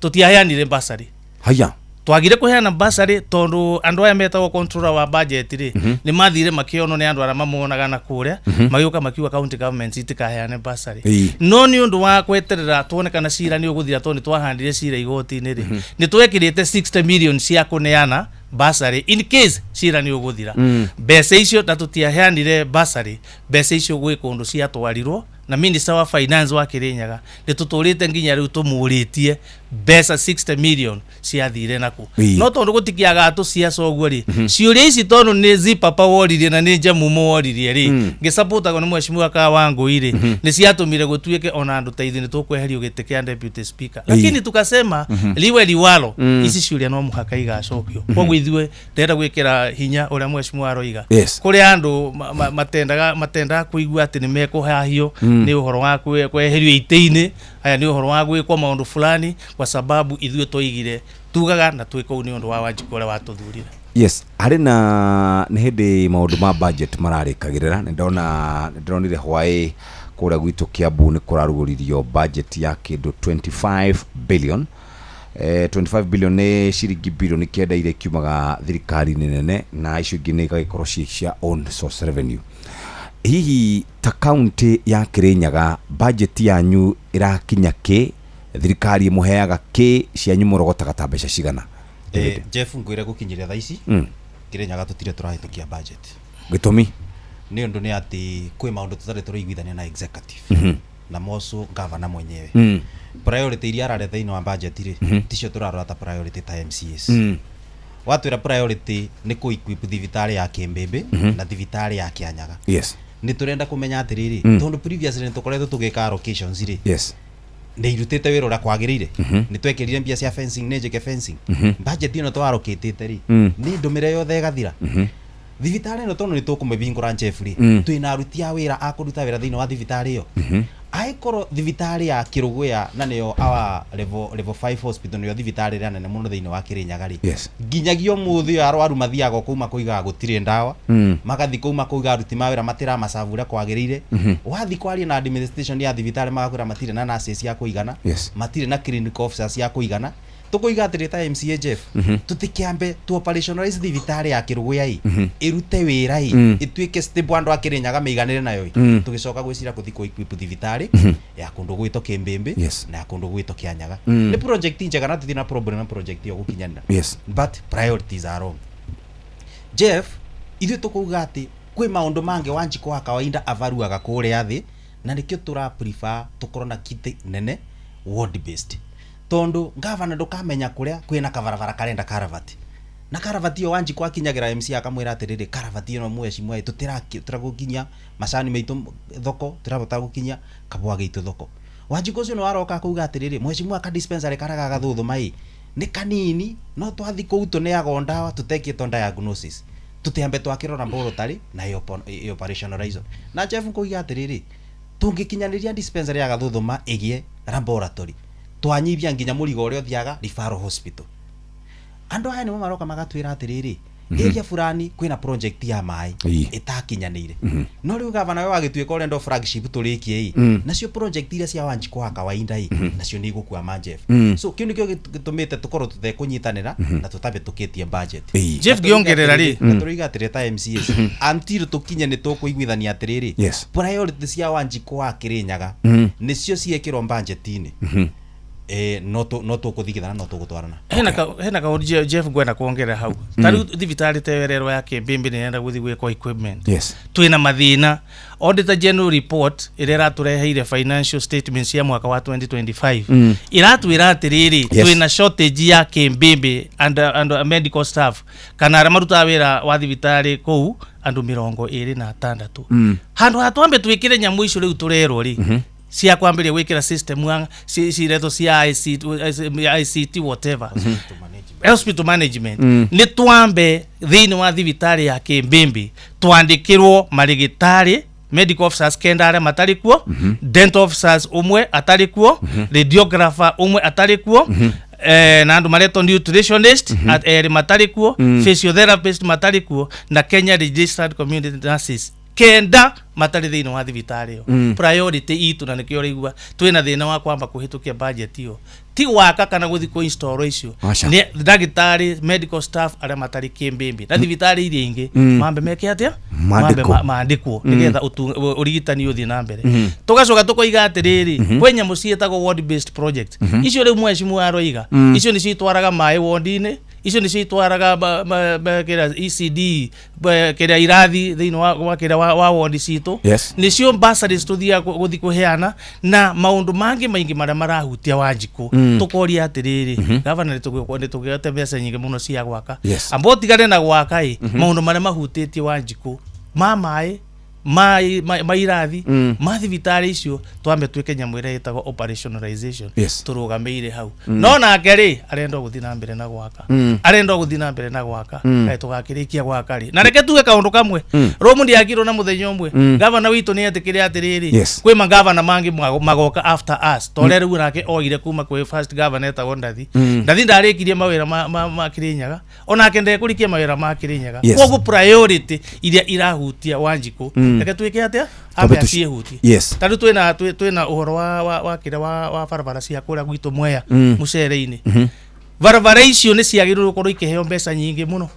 tũtiaheanire bursary. Haya. Twagire kũheana bursary tondũ andũ aya metagwo controller wa budget rĩ, nĩ mathire makĩonwo nĩ andũ arĩa mamonaga na kũrĩa, magĩũka makiuga county government itikaheane bursary. No nĩ ũndũ wa gweterera tuone kana cira nĩ ũgũthira, tondũ nĩ twahandire cira igoti-inĩ rĩ, nĩ twekĩrĩte 60 million cia kũneana bursary in case cira nĩ ũgũthira. Mbeca icio, na tũtiaheanire bursary, mbeca icio gwĩ kũndũ ciatwarirwo, na minister wa finance wa Kirinyaga nĩ tũtũrĩte nginya rĩu tũmũrĩtie mbeca 60 million ciathire naku. No tondũ gũtikĩagaga tũciaca ũguo rĩ, ciũria ici tondũ nĩ Zipapa woririe na nĩ Njamumo woririe rĩ, ngĩsupportagwo nĩ mheshimiwa Kawangũi rĩ, nĩ ciatũmire gũtuĩke ona andũ ta ithuĩ nĩ tũkweherio gĩtĩ kĩa deputy speaker, lakini tukasema liwe liwalo, ici ciũria no mũhaka igacokio. Koguo ithuĩ ndĩrenda gwĩkĩra hinya ũrĩa mheshimiwa aroiga. Kũrĩ andũ matendaga kũigua atĩ nĩ mekũhahio nĩ ũhoro wa kweherio itĩ-inĩ, aya nĩ ũhoro wa gwĩkwo maũndũ fulani, kwa sababu ithuĩ twaigire tugaga na twĩ kũu nĩ ũndũ wa Wanjikũ ũrĩa watũthurire. Yes, harĩ na nĩ hĩndĩ maũndũ ma budget mararĩkagĩrĩra. Nĩ ndona, nĩ ndĩronire hwaĩ kũrĩa gwitũ Kiambu nĩ kũrarugũririo budget ya kĩndũ 25 billion. 25 billion nĩ ciringi bilioni 9 iria ikiumaga thirikari-inĩ nene, na icio ingĩ nĩ igagĩkorwo ciĩ cia own source revenue. Hihi ta kaunti ya Kirinyaga, budget yanyu ĩrakinya kĩ? Thirikari ĩmũheaga kĩ? Cianyu mũrogotaga ta mbeca cigana? Jeff, ngwĩre gũkinyĩria thaa ici, Kirinyaga tũtirĩ tũrahĩtũkia budget. Gĩtũmi? Nĩ ũndũ nĩ atĩ kwĩ maũndũ tũtarĩ tũraiguithania na executive, na moco gavana mwenyewe. Priority iria arareta thĩinĩ wa budget rĩ, ticio tũrarora ta priority ta MCAs. Watwĩra priority nĩ kũ equip thibitarĩ ya Kĩmbĩmbĩ na thibitarĩ ya Kĩanyaga, nĩ tũrenda kũmenya atĩrĩrĩ, tondũ previously nĩ tũkoretwo tũgĩka allocations rĩ, nĩ irutĩte wĩra ũrĩa kwagĩrĩire? Nĩ twekĩrire mbia cia fencing, nĩ njĩke fencing? Budget ĩno twarokĩtĩte rĩ, nĩ ndũmĩre yothe ĩgathira? Thibitarĩ ĩno tondũ nĩ tũkũmĩhingũra, Jeff rĩ, twĩna aruti a wĩra a kũruta wĩra thĩinĩ wa thibitarĩ ĩyo? Angĩkorwo thibitarĩ ya Kĩrũgũya, na nĩyo our level 5 hospital, nĩyo thibitarĩ ĩrĩa nene mũno thĩinĩ wa Kĩrĩnyaga rĩ, nginyagia ũmũthĩ ũyũ arwaru mathiaga o kũu makoigaga gũtirĩ ndawa, magathi kũu makoiga aruti mawĩra matiramacabu ũrĩa kwagĩrĩire. Wathi kwaria na administration ya thibitarĩ, magakwĩra matirĩ na nurses cia kũigana, matirĩ na clinical officers cia kũigana. Tũkoiga atĩrĩ ta MCA, Jeff, tũtikĩambe tu operationalize thibitarĩ ya Kĩrũgũya ĩ, ĩrute wĩra ĩ, ĩtuĩke stable, andũ a Kĩrĩnyaga mĩiganĩre nayo ĩ, tũgĩcoka gwĩciria gũthiĩ kũ equip thibitarĩ ya kũndũ gwĩtwo Kĩmbĩmbĩ na ya kũndũ gwĩtwo Kĩanyaga. Nĩ project njega na tũtirĩ na problem na project ĩyo gũkinyanĩra, but priorities are wrong, Jeff. Ithuĩ tũkauga atĩ kwĩ maũndũ mangĩ Wanjikũ wa kawaida avaruaga kũrĩa thĩ, na nĩkĩo tũra prefer tũkorwo na kitĩ nene ward based, tondũ gavana ndũkamenya kũrĩa kwĩna kabarabara karenda karavati, na karavati ĩyo Wanjikũ akinyagĩra MC akamwĩra atĩrĩrĩ, karavati ĩno mheshimiwa tũtiragũkinyia macani maitũ thoko, tũtirahota gũkinyia kabũa gitũ thoko. Wanjikũ ũcio nĩ waroka kuga atĩrĩrĩ, mheshimiwa, ka dispensary karĩa ga Gathuthuma ĩ nĩ kanini, no twathi kũu tũneagwo ndawa tũtekĩtwo diagnosis, tũtiambe twakĩrwo laboratory na ĩ operationalize. Na Jeff, nkuiga atĩrĩrĩ, tũngĩkinyanĩria dispensary ya Gathuthuma ĩgĩe laboratory, twanyibia nginya mũrigo ũrĩa ũthiaga referral hospital. Andũ aya nĩmo maroka magatwĩra atĩrĩrĩ, area fulani kwĩna project ya maĩ ĩtakinyanĩire. No rĩu gavana we wagĩtuĩka ũrenda flagship tũrĩkie ĩ, nacio project iria cia Wanjikũ wa kawaida ĩ, nacio nĩ igũkwama, Jeff. So kĩu nĩkĩo gĩtũmĩte tũkorwo tũtekũnyitanĩra na tũtabĩtũkĩtie budget. Jeff, ngĩongerera rĩ. Na tũroiga atĩrĩ ta MCAs, until tũkinye nĩ tũkũiguithania atĩrĩrĩ, priority cia Wanjikũ wa Kĩrĩnyaga nĩcio ciĩkĩrwo budget-inĩ, no tũkũthigithana, no tũgũtwarana. Hena kaũndũ, Jeff, ngwenda kuongerera hau. Ta rĩu thibitarĩ ta ĩyo ĩrerwo ya Kĩmbĩmbĩ nĩ ĩrenda gũthiĩ gwĩkwo equipment. Twĩna mathĩna. Auditor General report ĩrĩa ĩratũreheire financial statements cia mwaka wa 2025 ĩratwĩra atĩrĩrĩ, twĩna shortage ya Kĩmbĩmbĩ and medical staff, kana arĩa marutaga wĩra wa thibitarĩ kũu, andũ 26. Handũ ha twambe twĩkĩre nyamũ icio rĩu tũrerwo rĩ cia kwambĩrĩria gwĩkĩra system wa ciretwo cia ICT, ICT, whatever, hospital management, nĩ twambe thĩinĩ wa thibitarĩ ya Kĩmbĩmbĩ twandĩkĩrwo marĩgĩtarĩ, medical officers 9 arĩa matarĩ kuo, dental officers ũmwe atarĩ kuo, radiographer ũmwe atarĩ kuo, na andũ maretwo nutritionist erĩ matarĩ kuo, physiotherapist matarĩ kuo, na Kenya registered community nurses 9 matarĩ thĩinĩ wa thibitarĩ ĩyo. Priority itũ, na nĩkĩo ũraigua twĩna thĩna wa kwamba kũhĩtũkia budget ĩyo, ti gwaka kana gũthiĩ kũ install icio. Aca. Nĩ ndagĩtarĩ, medical staff arĩa matarĩ Kĩmbĩmbĩ na thibitarĩ iria ingĩ, mambe meke atĩa? Mandĩkwo. Mambe mandĩkwo nĩgetha ũrigitani ũthiĩ na mbere. Tũgacoka tũkoiga atĩrĩrĩ, kwĩ nyamũ ciĩtagwo ward based project. Icio rĩu mheshimiwa aroiga, icio nĩcio itwaraga maĩ wondi-inĩ, icio nĩcio itwaraga kĩrĩa ECD, kĩrĩa irathi thĩinĩ wa kĩrĩa wa wondi citũ. Nĩcio bursaries tũthiaga gũthiĩ kũheana na maũndũ mangĩ maingĩ marĩa marahutia Wanjikũ. Tũkoria atĩrĩrĩ, gavana, nĩ tũgĩte mbeca nyingĩ mũno cia gwaka. Amba ũtigane na gwaka ĩ, maũndũ marĩa mahutĩtie Wanjikũ ma maĩ, ma irathi, ma thibitarĩ icio, twambe twĩke nyamũ ĩrĩa ĩtagwo operationalization. Tũrũgamĩire hau. No nake rĩ, arenda gũthiĩ na mbere na gwaka. Arenda gũthiĩ na mbere na gwaka. Kaĩ tũgakĩrĩkia gwaka rĩ? Na reke tuge kaũndũ kamwe. Rũmu ndĩakirwo na mũthenya ũmwe. Gavana witũ nĩ etĩkĩre atĩrĩrĩ, kwĩ magavana mangĩ magoka after us, ta ũrĩa rĩu nake oire kuma kwĩ first governor etagwo Ndathi. Ndathi ndarĩkirie mawĩra ma Kĩrĩnyaga, onake ndekũrikia mawĩra ma Kĩrĩnyaga. Koguo priority iria irahutia Wanjikũ, reke twĩke atĩa? Ambe aciĩhutie. Ta rĩu twĩna ũhoro wa kĩrĩa wa barabara cia kũrĩa gwitũ Mwea, mũcere-inĩ. Barabara icio nĩ ciagĩrĩirwo gũkorwo ikĩheo mbeca nyingĩ mũno.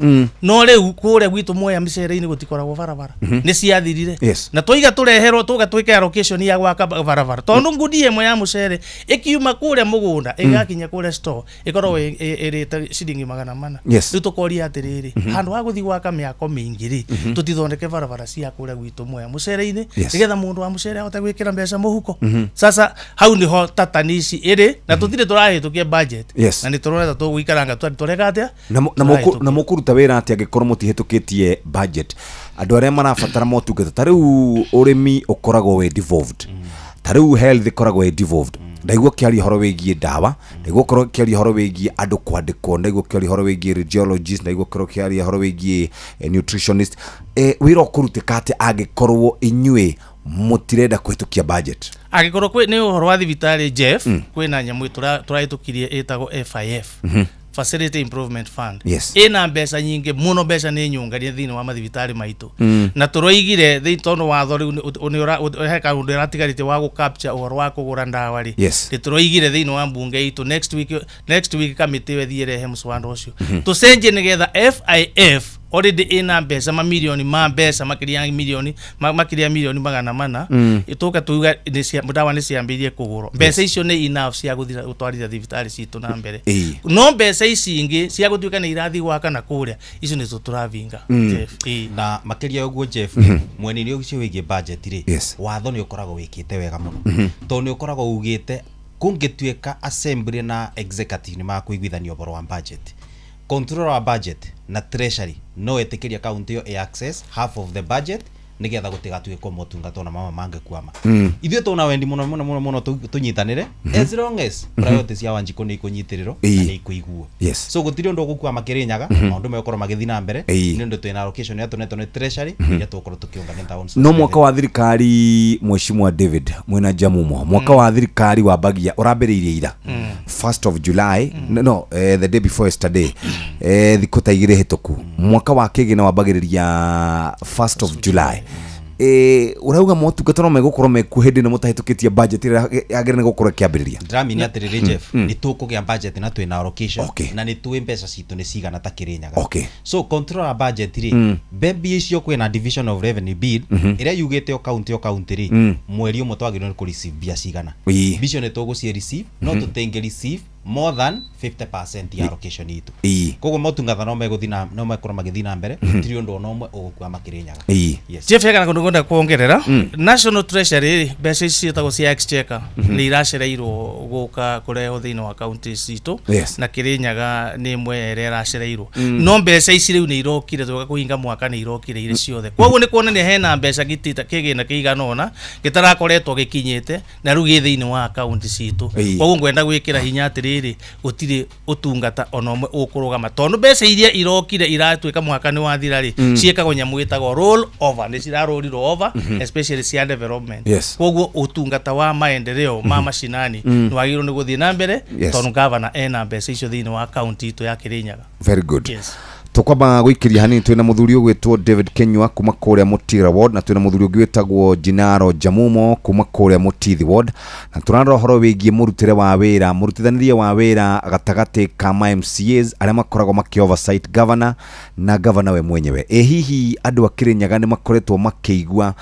No rĩu kũrĩa gwitũ Mwea mĩcere-inĩ gũtikoragwo barabara. Nĩ ciathirire. Na tũiga tũreherwo tũga twĩke allocation ya gwaka barabara, tondũ ngundi ĩmwe ya mũcere ĩkiuma kũrĩa mũgũnda ĩgakinya kũrĩa store ĩkoragwo ĩrĩte ciringi 400. Rĩu tũkoria atĩrĩrĩ, handũ ha gũthiĩ gwaka mĩako mĩingĩ rĩ, tũtithondeke barabara cia kũrĩa gwitũ Mwea mũcere-inĩ, nĩgetha mũndũ wa mũcere ahote gwĩkĩra mbeca mũhuko? Sasa hau nĩho tatanici ĩrĩ, na tũtirĩ tũrahĩtũkia budget. Na nĩ tũrona ta tũgũikaranga tũreka atĩa? Na na mũkũruta wĩra atĩa angĩkorwo mũtihĩtũkĩtie budget? Andũ arĩa marabatara motungata, ta rĩu ũrĩmi ũkoragwo wĩ devolved, ta rĩu health ĩkoragwo ĩ devolved. Ndaigua ũkĩaria ũhoro wĩgiĩ ndawa, ndaigua ũkorwo ũkĩaria ũhoro wĩgiĩ andũ kwandĩkwo, ndaigua ũkĩaria ũhoro wĩgiĩ radiologist, ndaigua ũkorwo ũkĩaria ũhoro wĩgiĩ nutritionist. Wĩra ũkũrutĩka atĩa angĩkorwo inyuĩ mũtirenda kũhĩtũkia budget? Angĩkorwo kwĩ nĩ ũhoro wa thibitarĩ, Jeff, kwĩna nyamũ tũrahĩtũkirie ĩtagwo FIF, Facility Improvement Fund. Ĩna mbeca nyingĩ mũno, mbeca nĩ nyũnganie thĩinĩ wa mathibitarĩ maitũ. Na tũroigire tondũ watho rĩu he kaũndũ ĩratigarĩte wa gũ capture ũhoro wa kũgũra ndawa rĩ, nĩ tũroigire thĩinĩ wa mbunge itũ, next week kamĩtĩ ĩyo ĩthiĩ ĩrehe mũswada ũcio, tũcenjie nĩgetha FIF already ĩna mbeca, mamirioni ma mbeca, makĩria ya mirioni makĩria ya mirioni 400. Tũka tuga ndawa nĩ ciambĩrĩirie kũgũrwo, mbeca icio nĩ enough cia gũthira gũtwarithia thibitarĩ citũ na mbere. No mbeca ici ingĩ cia gũtuĩka nĩ irathiĩ gwaka na kũrĩa, icio nĩcio tũravinga, Jeff. Na makĩria ũguo, Jeff, mwena-inĩ ũcio wĩgiĩ budget rĩ, watho nĩ ũkoragwo wĩkĩte wega mũno, tondũ nĩ ũkoragwo ugĩte kũngĩtuĩka assembly na executive nĩ makũiguithania ũhoro wa budget, controller wa budget na treasury no ĩtĩkĩria county ĩyo ĩ access half of the budget. Nigetha gutigatuike motungata ona mama mangikwama. Ithuĩ tũna wendi mũno mũno mũno mũno tũnyitanĩre as long as priority cia Wanjikũ nĩ ikũnyitĩrĩrwo na nĩ ikũiguo. So gũtirĩ ũndũ ũgũkwama Kĩrĩnyaga, maũndũ megũkorwo magĩthiĩ na mbere nĩ ũndũ twĩna allocation ĩrĩa tũnetwo nĩ treasury ĩrĩa tũgũkorwo tũkĩũngania town. No mwaka wa thirikari, Mheshimiwa David mwena Jamumo, mwaka wa thirikari wambagia ũrambĩrĩirie ira 1st of July, no, the day before yesterday, thikũ ta 2 hĩtũku. Mwaka wa kĩgĩna wambagĩrĩria 1st of July. Urauga motungata no megũkorwo mekuo hĩndĩ ĩno mũtahĩtũkĩtie budget ĩrĩa yagĩrĩire gũkorwo ĩkĩambĩrĩria? Ndĩramini atĩrĩrĩ, Jeff, nĩ tũkũgĩa budget na twĩna allocation na nĩ tũĩ mbeca citũ nĩ cigana ta Kĩrĩnyaga. So control budget rĩ, mbembe icio kwĩna division of revenue bill ĩrĩa yugĩte o county o county rĩ, mweri ũmwe twagĩrĩirwo nĩ kũ receive mbia cigana. Mbia icio nĩ tũgũci receive, no tũtingĩ receive more than 50% ya allocation itũ. Koguo motungata no megũthiĩ na no mekorwo magĩthiĩ na mbere, gũtirĩ ũndũ ona ũmwe ũgũkwama Kĩrĩnyaga. Yes. Jeff, hekana kũndũ ngwenda kuongerera. National Treasury, mbeca ici ciĩtagwo cia exchequer nĩ iracereirwo gũka kũrehwo thĩinĩ wa county citũ na Kĩrĩnyaga nĩ ĩmwe ĩrĩa ĩracereirwo. No mbeca ici rĩu nĩ irokire, tũgoka kũhinga mwaka nĩ irokire irĩ ciothe. Koguo nĩ kuonania hena mbeca gĩtita kĩgĩna kĩigana ũna gĩtarakoretwo gĩkinyĩte na rĩu gĩ thĩinĩ wa county citũ. Koguo ngwenda gwĩkĩra hinya atĩrĩrĩ, gũtirĩ ũtungata ona ũmwe ũkũrũgama tondũ mbeca iria irokire iratuĩka mwaka nĩ wathira rĩ, ciĩkagwo nyamũ ĩtagwo roll over, nĩ cirarũrirwo over, especially cia development. Koguo ũtungata wa maendeleo ma macinani nĩ wagĩrĩirwo nĩ gũthiĩ na mbere tondũ gavana ena mbeca icio thĩinĩ wa county itũ ya Kĩrĩnyaga. Very good. Yes. Tũkwamba gũikĩria hanini, twĩna mũthuri ũgwĩtwo David Kenyua kuma kũrĩa Mũtira ward, na twĩna mũthuri ũngĩ wĩtagwo Jinaro Jamumo kuma kũrĩa Mũtithi ward, na tũrarora ũhoro wĩgiĩ mũrutĩre wa wĩra, mũrutithanĩrie wa wĩra gatagatĩ ka ma MCAs arĩa makoragwo makĩ oversight governor na governor we mwenyewe. Ĩ hihi andũ a Kĩrĩnyaga nĩ makoretwo makĩigua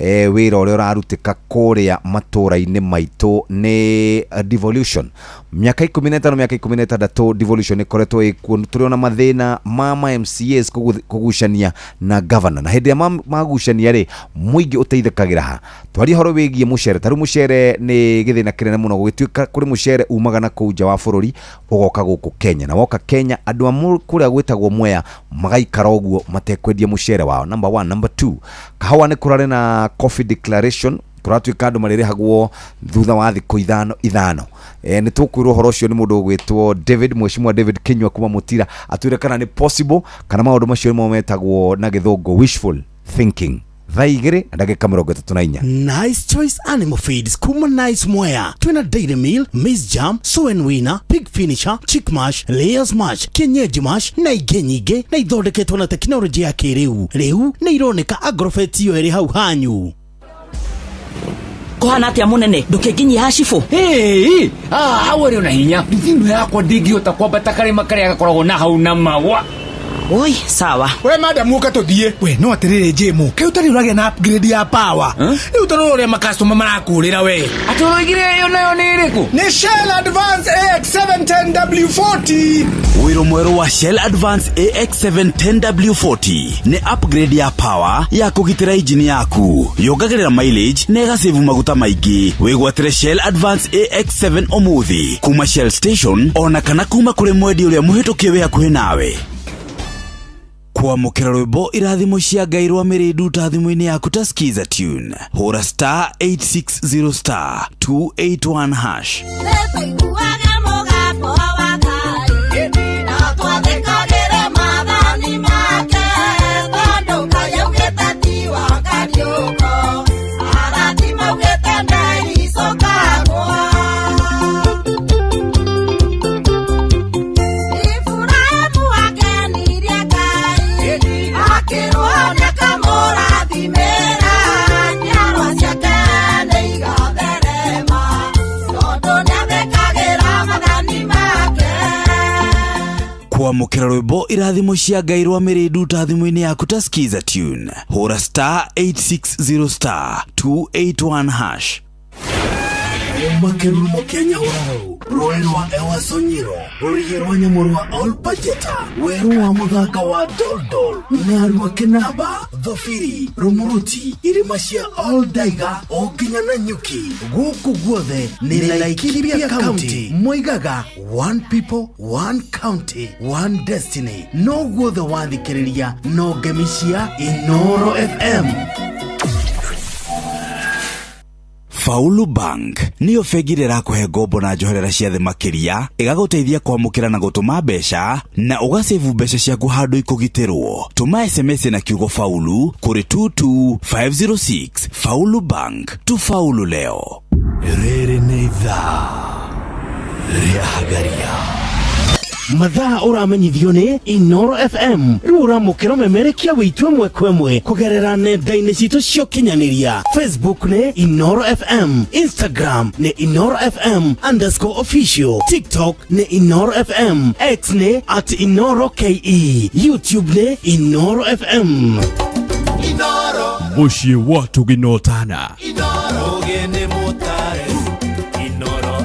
wĩra ũrĩa ũrarutĩka kũrĩa matũra-inĩ maitũ nĩ devolution? Mĩaka 15, mĩaka 16 devolution ĩkoretwo ĩkuo, tũrĩ ona mathĩna ma MCAs kũgucania na governor, na hĩndĩ ĩrĩa magucania rĩ, mũingĩ ũteithĩkagĩra ha? Twarie ũhoro wĩgiĩ mũcere. Ta rĩu mũcere nĩ gĩthĩna kĩnene mũno, gũgĩtuĩka kũrĩ mũcere umaga na kũu nja wa bũrũri ũgoka gũkũ Kenya, na woka Kenya andũ a kũrĩa gwĩtagwo Mwea magaikara ũguo matekwendia mũcere wao. Number 1. Number 2, kahawa nĩ kũrarĩ na coffee declaration, kũratuĩka andũ marĩrĩhagwo thutha wa thikũ 5 5. Nĩ tũkwĩrwo ũhoro ũcio nĩ mũndũ ũgwĩtwo David, Mheshimiwa David Kinyua kuma Mũtira, atwĩre kana nĩ possible kana maũndũ macio nĩmo metagwo na gĩthũngũ wishful thinking. Thaa 2 na ndagĩka 34. Nice Choice Animal Feeds kuma Nice Mwea, twĩna Dairy Meal, Maize Jam, Soen Winner, Pig Finisher, Chick Mash, Layers Mash, Kienyeji Mash na ingĩ nyingĩ, na ithondeketwo na tekinoronjĩ ya kĩrĩu. Rĩu nĩ ironeka Agrovet iyo ĩrĩ hau hanyu. Kũhana atĩa mũnene, ndũkĩnginyia hacibũ? Hĩ, hau arĩ ona hinya, nduthi ĩno yakwa ndĩngĩhota kwambata karĩma karĩa gakoragwo na hau na mawa. Oi, sawa. We madam, ũka tũthiĩ. We no atĩrĩrĩ Jĩmũ, kaĩ ũtarĩ ũragĩa na upgrade ya power? Rĩu ta rora ũrĩa makastoma marakũrĩra we. Atĩ ũroigire ĩyo nayo nĩ ĩrĩkũ? Nĩ Shell Advance AX710W40. Wĩro mwerũ wa Shell Advance AX710W40 nĩ upgrade ya power ya kũgitĩra injini yaku, yongagĩrĩra mileage na ĩgasave maguta maingĩ. Wĩgwatĩre Shell Advance AX7 ũmũthĩ kuma Shell Station ona kana kuma kũrĩ mwendia ũrĩa mũhĩtũkie wĩ hakuhĩ nawe. Kwamũkĩra rwĩmbo irathimo cia Ngai rwa mĩrĩndu ta thimũ-inĩ yaku ta Skiza Tune, hũra star 860 star 281 hash. Nĩtũiguaga mũgambo wa Ngai, na twathĩkagĩre maathani make, tondũ Ngai augĩte ti wa kariũko, arathi maugĩte ndeicũkagwo. Iburahĩmu akenirie Ngai, akĩrwo nĩakamũrathimĩra, njiarwa ciake nĩigatherema, tondũ nĩathĩkagĩra maathani make. Kwamũkĩra rwĩmbo irathimo cia Ngai rwa mĩrĩndu ta thimũ-inĩ yaku ta Skiza Tune, hũra star 860 star 281 hash. Makerumo Kenya Ũraũ, rũĩ rwa Ewasonyiro, rũrigi rwa nyamũ rwa Olpajeta, werũ wa mũthanga wa Doldol, Narua Kĩnamba, Thobiri, Rũmũrũti, irĩma cia Oldaiga o nginya Nanyuki. Gũkũ guothe nĩ Laikipia County. Moigaga one people, one county, one destiny. No guothe wathikĩrĩria no ngemi cia Inooro FM. Faulu Bank nĩyo bengi ĩrĩa ĩrakũhe ngombo na njoherera cia thĩ makĩria, ĩgagũteithia kwamũkĩra na gũtũma mbeca na ũgacevu mbeca ciaku handũ ikũgitĩrwo. Tũma SMS na kiugo Faulu kũrĩ 22506. Faulu Bank, tufaulu leo. Rĩrĩ nĩ ithaa rĩa Hagaria. Mathaa ũramenyithio nĩ Inoro FM. Rĩu ũramũkĩra ũmemerekia witũ ĩmwe kwa ĩmwe kũgerera nenda-inĩ citũ cia ũkinyanĩria. Facebook nĩ Inoro FM, Instagram nĩ Inoro FM underscore official, TikTok nĩ Inoro FM, X nĩ at Inoro KE, YouTube nĩ Inoro FM. Mũciĩ wa tũginotana. Ũgeni mũtare Inoro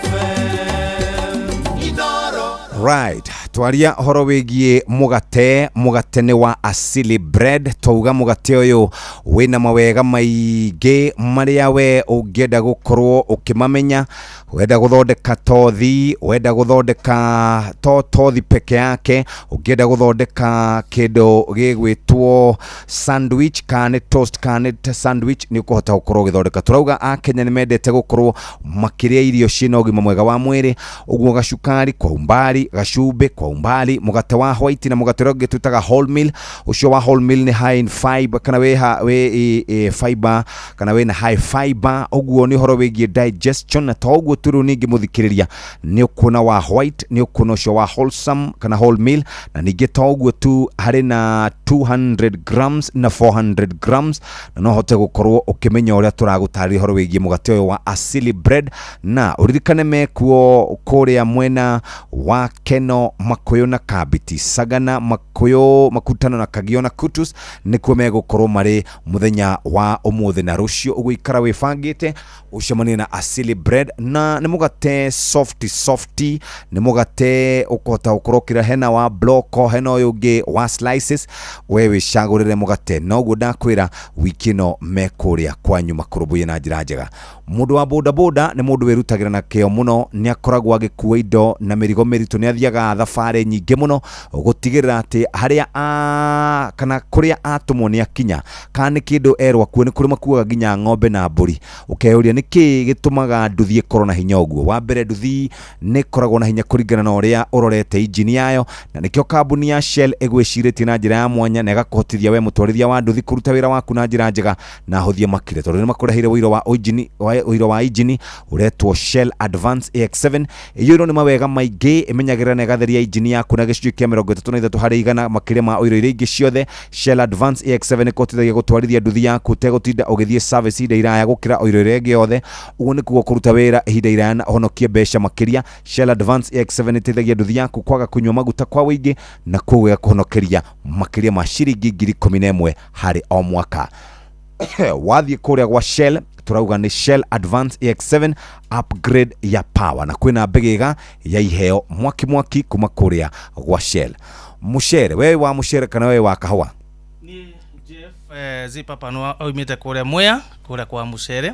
FM Inoro. Right, twaria horo wĩgiĩ mũgate. Mũgate nĩ wa Asili Bread. Twauga mũgate ũyũ wĩna mawega maingĩ marĩa we ũngĩenda gũkorwo ũkĩmamenya. Wenda gũthondeka tothi, wenda gũthondeka to tothi peke yake, ũngĩenda gũthondeka kĩndũ gĩgwĩtwo sandwich, kana nĩ toast kana nĩ sandwich, nĩ ũkũhota gũkorwo ũgĩthondeka. Tũrauga Akenya nĩ mendete gũkorwo makĩrĩa irio ciĩna ũgima mwega wa mwĩrĩ, ũguo gacukari kwa umbali, gacumbĩ kwa umbali, mũgate wa white na mũgate ũrĩa ũngĩ twĩtaga wholemeal. Ũcio wa wholemeal nĩ high in fiber, kana wĩ ha, wĩ e, e, fiber, kana wĩna high fiber, ũguo nĩ ũhoro wĩgiĩ digestion. Na to ũguo tu, rĩu ningĩ mũthikĩrĩria nĩ ũkuona wa white, nĩ ũkuona ũcio wa wholesome kana wholemeal, na ningĩ to ũguo tu, harĩ na 200 grams na 400 grams, na no hote gũkorwo ũkĩmenya ũrĩa tũragũtarĩria ũhoro wĩgiĩ mũgate ũyũ wa Asili Bread. Na ũririkane mekuo kũrĩa mwena wa Keno, Makuyu na Kabiti, Sagana, Makuyu, Makutano na Kagio na Kutus, nĩkuo megũkorwo marĩ mũthenya wa ũmũthĩ na rũciũ. Ũgũikara wĩbangĩte ũcemanie na Asili Bread, na nĩ mũgate soft softy, nĩ mũgate ũkũhota gũkorwo ũkĩrĩa. Hena wa bloko, hena ũyũ ũngĩ wa slices, we wĩcagũrĩre mũgate. Noguo ndakwĩra, wiki ĩno mekũrĩa kwanyu makũrũmbũiye na njĩra njega. Mũndũ wa bodaboda nĩ mũndũ wĩrutagĩra na kĩo mũno, nĩ akoragwo agĩkua indo na mĩrigo mĩritũ, nĩ athiaga thabarĩ nyingĩ mũno gũtigĩrĩra atĩ harĩa a kana kũrĩa atũmwo nĩ akinya, kana nĩ kĩndũ erwo akue. Nĩ kũrĩ makuaga nginya ng'ombe na mbũri. Ũkeyũria nĩkĩ gĩtũmaga nduthi ĩkorwo na hinya ũguo. Wa mbere, nduthi nĩ ĩkoragwo na hinya kũringana na ũrĩa ũrorete injini yayo, na nĩkĩo kambuni ya Shell ĩgwĩcirĩtie na njĩra ya mwanya na ĩgakũhotithia we mũtwarithia wa nduthi kũruta wĩra waku na njĩra njega na hũthie makĩria, tondũ nĩ makũreheire ũiro wa injini, ũiro wa injini ũretwo Shell Advance AX7. Ĩiyũirwo nĩ mawega maingĩ, ĩmenyagĩrĩra na ĩgatheria injini yaku na gĩcunjĩ kĩa 33% makĩria ma ũiro iria ingĩ ciothe. Shell Advance AX7 ĩkũhotithagia gũtwarithia nduthi yaku ũtegũtinda ũgĩthiĩ service ihinda iraya gũkĩra ũiro ĩrĩa ĩngĩ yothe. Ũguo nĩ kuga kũruta wĩra ihinda iraya na ũhonokie mbeca makĩria. Shell Advance AX7 ĩteithagia nduthi yaku kwaga kũnyua maguta kwa ũingĩ, na koguo ĩgakũhonokeria makĩria ma ciringi 11,000 harĩ o mwaka. Wathiĩ kũrĩa gwa Shell, tũrauga nĩ Shell Advance AX7, upgrade ya power, na kwĩna mbĩgĩga ya iheo mwaki mwaki kuma kũrĩa gwa Shell. Mũcere, wewe wa mũcere kana wewe wa kahũa? Zipapa no aumĩte kũrĩa Mwea, kũrĩa kwa mũcere.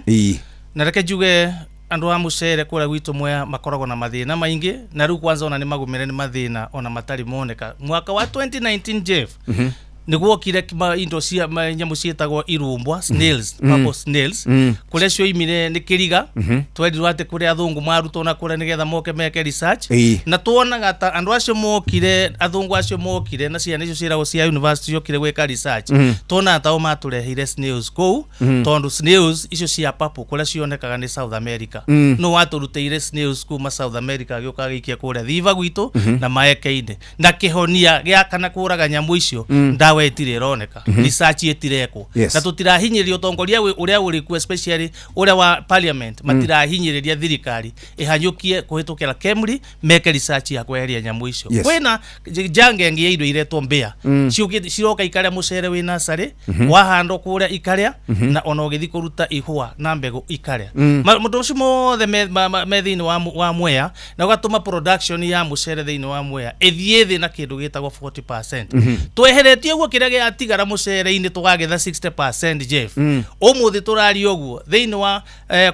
Na reke njuge andũ a mũcere kũrĩa gwitũ Mwea makoragwo na mathĩna maingĩ, na rĩu kwanza ona nĩ magũmĩre nĩ mathĩna ona matarĩ moneka. Mwaka wa 2019, Jeff, nĩ gwokire indo cia nyamũ ciĩtagwo irumbwa, snails, purple snails, kũrĩa cioimire nĩ kĩriga. Twerirwo atĩ kũrĩa athũngũ marutwo na kũrĩa nĩgetha moke meke research. Na tuonaga ta andũ acio mokire, athũngũ acio mokire na ciana icio ciĩragwo cia university ciokire gwĩka research, tuonaga tao matũreheire snails kũu, tondũ snails icio cia purple kũrĩa cionekaga nĩ South America. No watũrutĩire snails kuma South America, agĩũka agĩikia kũrĩa thiva gwitũ na maeke-inĩ, na kĩhonia gĩa kana kũraga nyamũ icio, ndawa ĩtirĩ ĩroneka, research ĩtirekwo. Na tũtirahinyĩrĩria ũtongoria ũrĩa ũrĩ kuo, especially ũrĩa wa parliament, matirahinyĩrĩria thirikari ĩhanyũkie kũhĩtũkĩra KEMRI meke research ya kweheria nyamũ icio. Kwĩna jange ĩngĩ ya indo iretwo mbĩa, ciũkĩte ciroka ikarĩa mũcere wĩ nursery, wahandwo kũrĩa ikarĩa, na ona ũgĩthiĩ kũruta ihũa na mbegũ ikarĩa. Maũndũ macio mothe me thĩinĩ wa Mwea, na ũgatũma production ya mũcere thĩinĩ wa Mwea ĩthiĩ thĩ na kĩndũ gĩtagwo 40%. Tweheretie ũguo, kĩrĩa gĩatigara mũcere-inĩ tũkagetha 60%, Jeff. Ũmũthĩ tũraria ũguo, thĩinĩ wa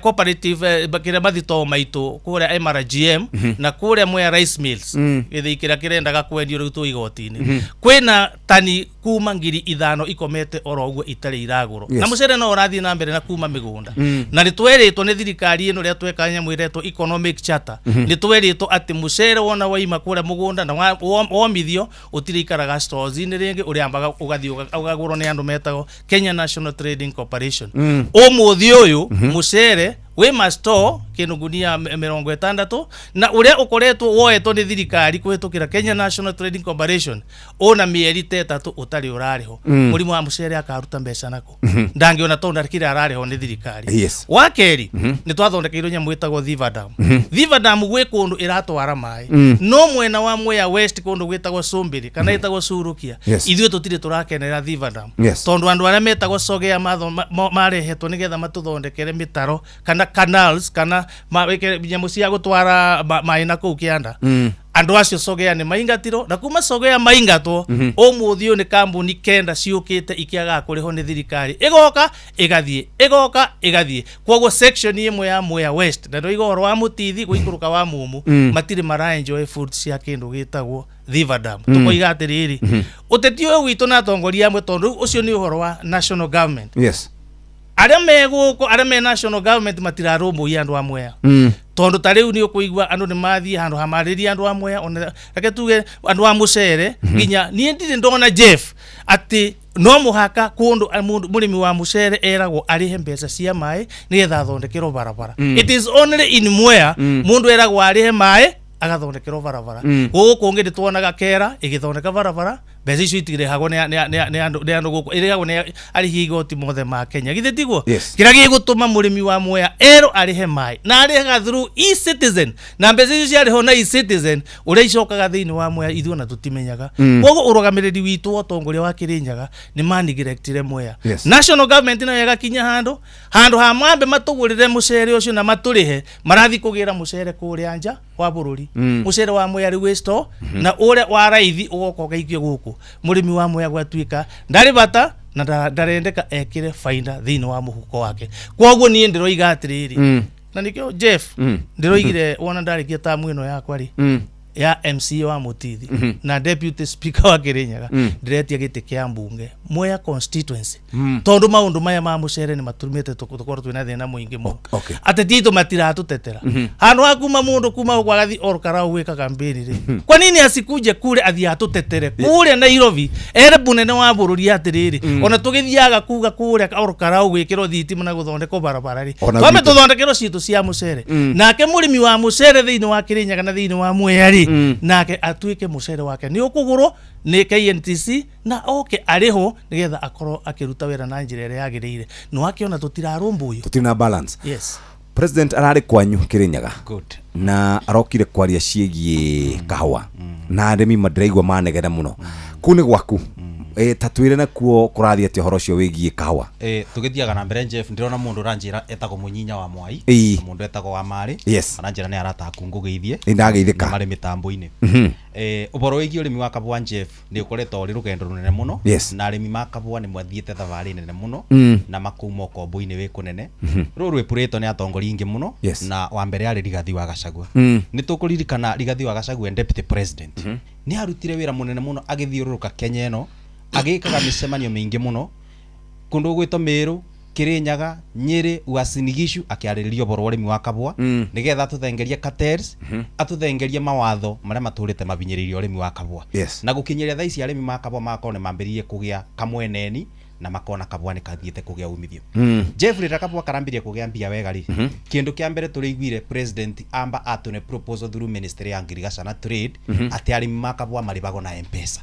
cooperative, kĩrĩa mathitoo maitũ kũrĩa MRGM na kũrĩa Mwea Rice Mills, gĩthĩi kĩrĩa kĩrendaga kwendio rĩu twĩ igoti-inĩ, kwĩna tani kuma 5,000 ikomete oro uguo itari iragurwo. Na mucere no urathie na mbere na kuma migunda. Na nitweritwo ni thirikari ino ria tweka nyamu iretwo economic charter. Nitweritwo ati mucere wona waima kuria mugunda na womithio utire ikaraga stores-ini ringi uriambaga ugathie ugagurwo ni andu metagwo Kenya National Trading Corporation. Umuthi uyu mucere wi ma store kindu gunia 60 na uria ukoretwo woetwo ni thirikari kuhitukira Kenya National Trading Corporation ona mieri ta 3 utari urariho. Murimu wa mucere akaruta mbeca nako ndangiona tondu kira arariho ni thirikari. Wa keri ni twathondekeirwo nyamu itagwo Thiva Dam. Thiva Dam gwi kundu iratwara mai no mwena wa Mwea West kundu gwitagwo Sumbiri kana itagwo Surukia. Ithuĩ tutire turakenera Thiva Dam tondu andu aria metagwo Sogea marehetwo nigetha matuthondekere mitaro kana canals kana nyamu cia gutwara mai na kuu kianda. Andu acio Sogea ni maingatiro na kuma Sogea maingatwo umuthi ni kambuni 9 ciukite ikiaga kuriho ni thirikari igoka igathie igoka igathie. Koguo section imwe ya Mwea West na ndoiga uhoro wa Mutithi guikuruka wa Mumu matire mara enjoy food cia kindu gitagwo Thiva Dam. Tukoiga atiriri uteti uyu witu na atongoria amwe tondu ucio ni uhoro wa national government. Aria me guku aria me national government matirarũmbũiya andu a Mwea. Tondu ta riu ni ukuigua andu ni mathie handu hamariria andu a Mwea ona reke tuge andu a mucere nginya nie ndiri ndona Jeff ati no muhaka kundu murimi wa mucere eragwo arihe mbeca cia mai nigetha athondekerwo barabara. It is only in Mwea mundu eragwo arihe mai agathondekerwo barabara. Guku kungi nditwonaga kera igithondeka barabara mbeca icio itirehagwo ni andu guku irehagwo ni arihi igoti mothe ma Kenya githe tiguo. Kira gigutuma murimi wa Mwea ero arihe mai na arihaga through e-citizen na mbeca icio ciarihwo na e-citizen uria icokaga thiini wa Mwea ithuĩ ona tutimenyaga. Koguo urugamiriri witu wa utongoria wa Kirinyaga ni manigirectire Mwea. National government nayo ĩgakinya handu handu ha mambe matugurire mucere ucio na maturihe marathi kugira mucere kuria nja wa bururi. Mucere wa Mwea riu wĩ store na uria wa raithi ugoka ugaikio guku murimi wa Mwea gwatuika ndari bata na ndarendeka ekire faida thiini wa muhuko wake. Koguo nie ndiroiga atiriri na nikio Jeff ndiroigire wona ndarikia tamu ino yakwa ri ya MCA wa Mutithi na deputy speaker wa Kirinyaga ndiretia giti kia mbunge Mwea constituency tondu maundu maya ma mucere ni maturumite tukorwo twina thina muingi muno. Ateti itu matiratutetera handu ha kuma mundu kuma uko agathi Olkalau gwika campaign ri kwa nini asikuje kure athi atutetere kure Nairobi ere munene wa bururi atiriri ona tugithiaga kuga kure Olkalau gwikirwo thitima na guthondekwo barabara ri twambe tuthondekerwo citu cia mucere nake murimi wa mucere thiini wa Kirinyaga na thiini wa Mwea ri nake atuike mucere wake ni ukugurwo ni KNTC na oke ariho nigetha akorwo akiruta wira na njira ĩrĩa yagĩrĩire no akiona tutirarũmbũiyo tutina balance. Yes. President arari kwanyu Kirinyaga. Good. Na arokire kwaria ciĩgiĩ kahũa na arĩmi mandĩraigua manegena mũno kuu nĩ gwaku. Ta twĩre nakuo kũrathiĩ atĩa ũhoro ũcio wĩgiĩ kahũa. Tũgĩthiaga na mbere Jeff ndĩrona mũndũ ũranjĩra etagwo Mũnyinya wa Mwai na mũndũ etagwo wa Marĩ. Aranjĩra nĩ arata aku ngũgeithie nĩndageithĩka na marĩ mĩtambo-inĩ. Ũhoro wĩgiĩ ũrĩmi wa kahũa Jeff nĩ ũkoretwo ũrĩ rũgendo rũnene mũno na arĩmi ma kahũa nĩ mathiĩte thabarĩ nene mũno na makauma ũkombo-inĩ wĩ kũnene. Rũrũ rwĩpũrĩtwo nĩ atongoria aingĩ mũno na wa mbere arĩ Rigathi wa Gachagua. Nĩ tũkũririkana Rigathi wa Gachagua deputy president nĩ arutire wĩra mũnene mũno agĩthiũrũrũka Kenya ĩno agĩkaga mĩcemanio mĩingĩ mũno kũndũ gwĩtwo Meru, Kirinyaga, Nyeri, Uasin Gishu akĩarĩrĩria ũhoro wa ũrĩmi wa kahũa nĩgetha atũthengerie cartels atũthengerie mawatho marĩa matũrĩte mabinyĩrĩirie ũrĩmi wa kahũa. Na gũkinyĩria thaa ici arĩmi ma kahũa magakorwo nĩ mambĩrĩirie kũgĩa kamweneni na makona kahũa nĩ kathiĩte kũgĩa umithio. Jeff rĩrĩa kahũa karambirie kũgĩa mbia wega rĩ kĩndũ kĩa mbere tũrĩiguire president amba atũne proposal through ministry ya Agriculture na Trade atĩ arĩmi ma kahũa marĩhagwo na M-Pesa.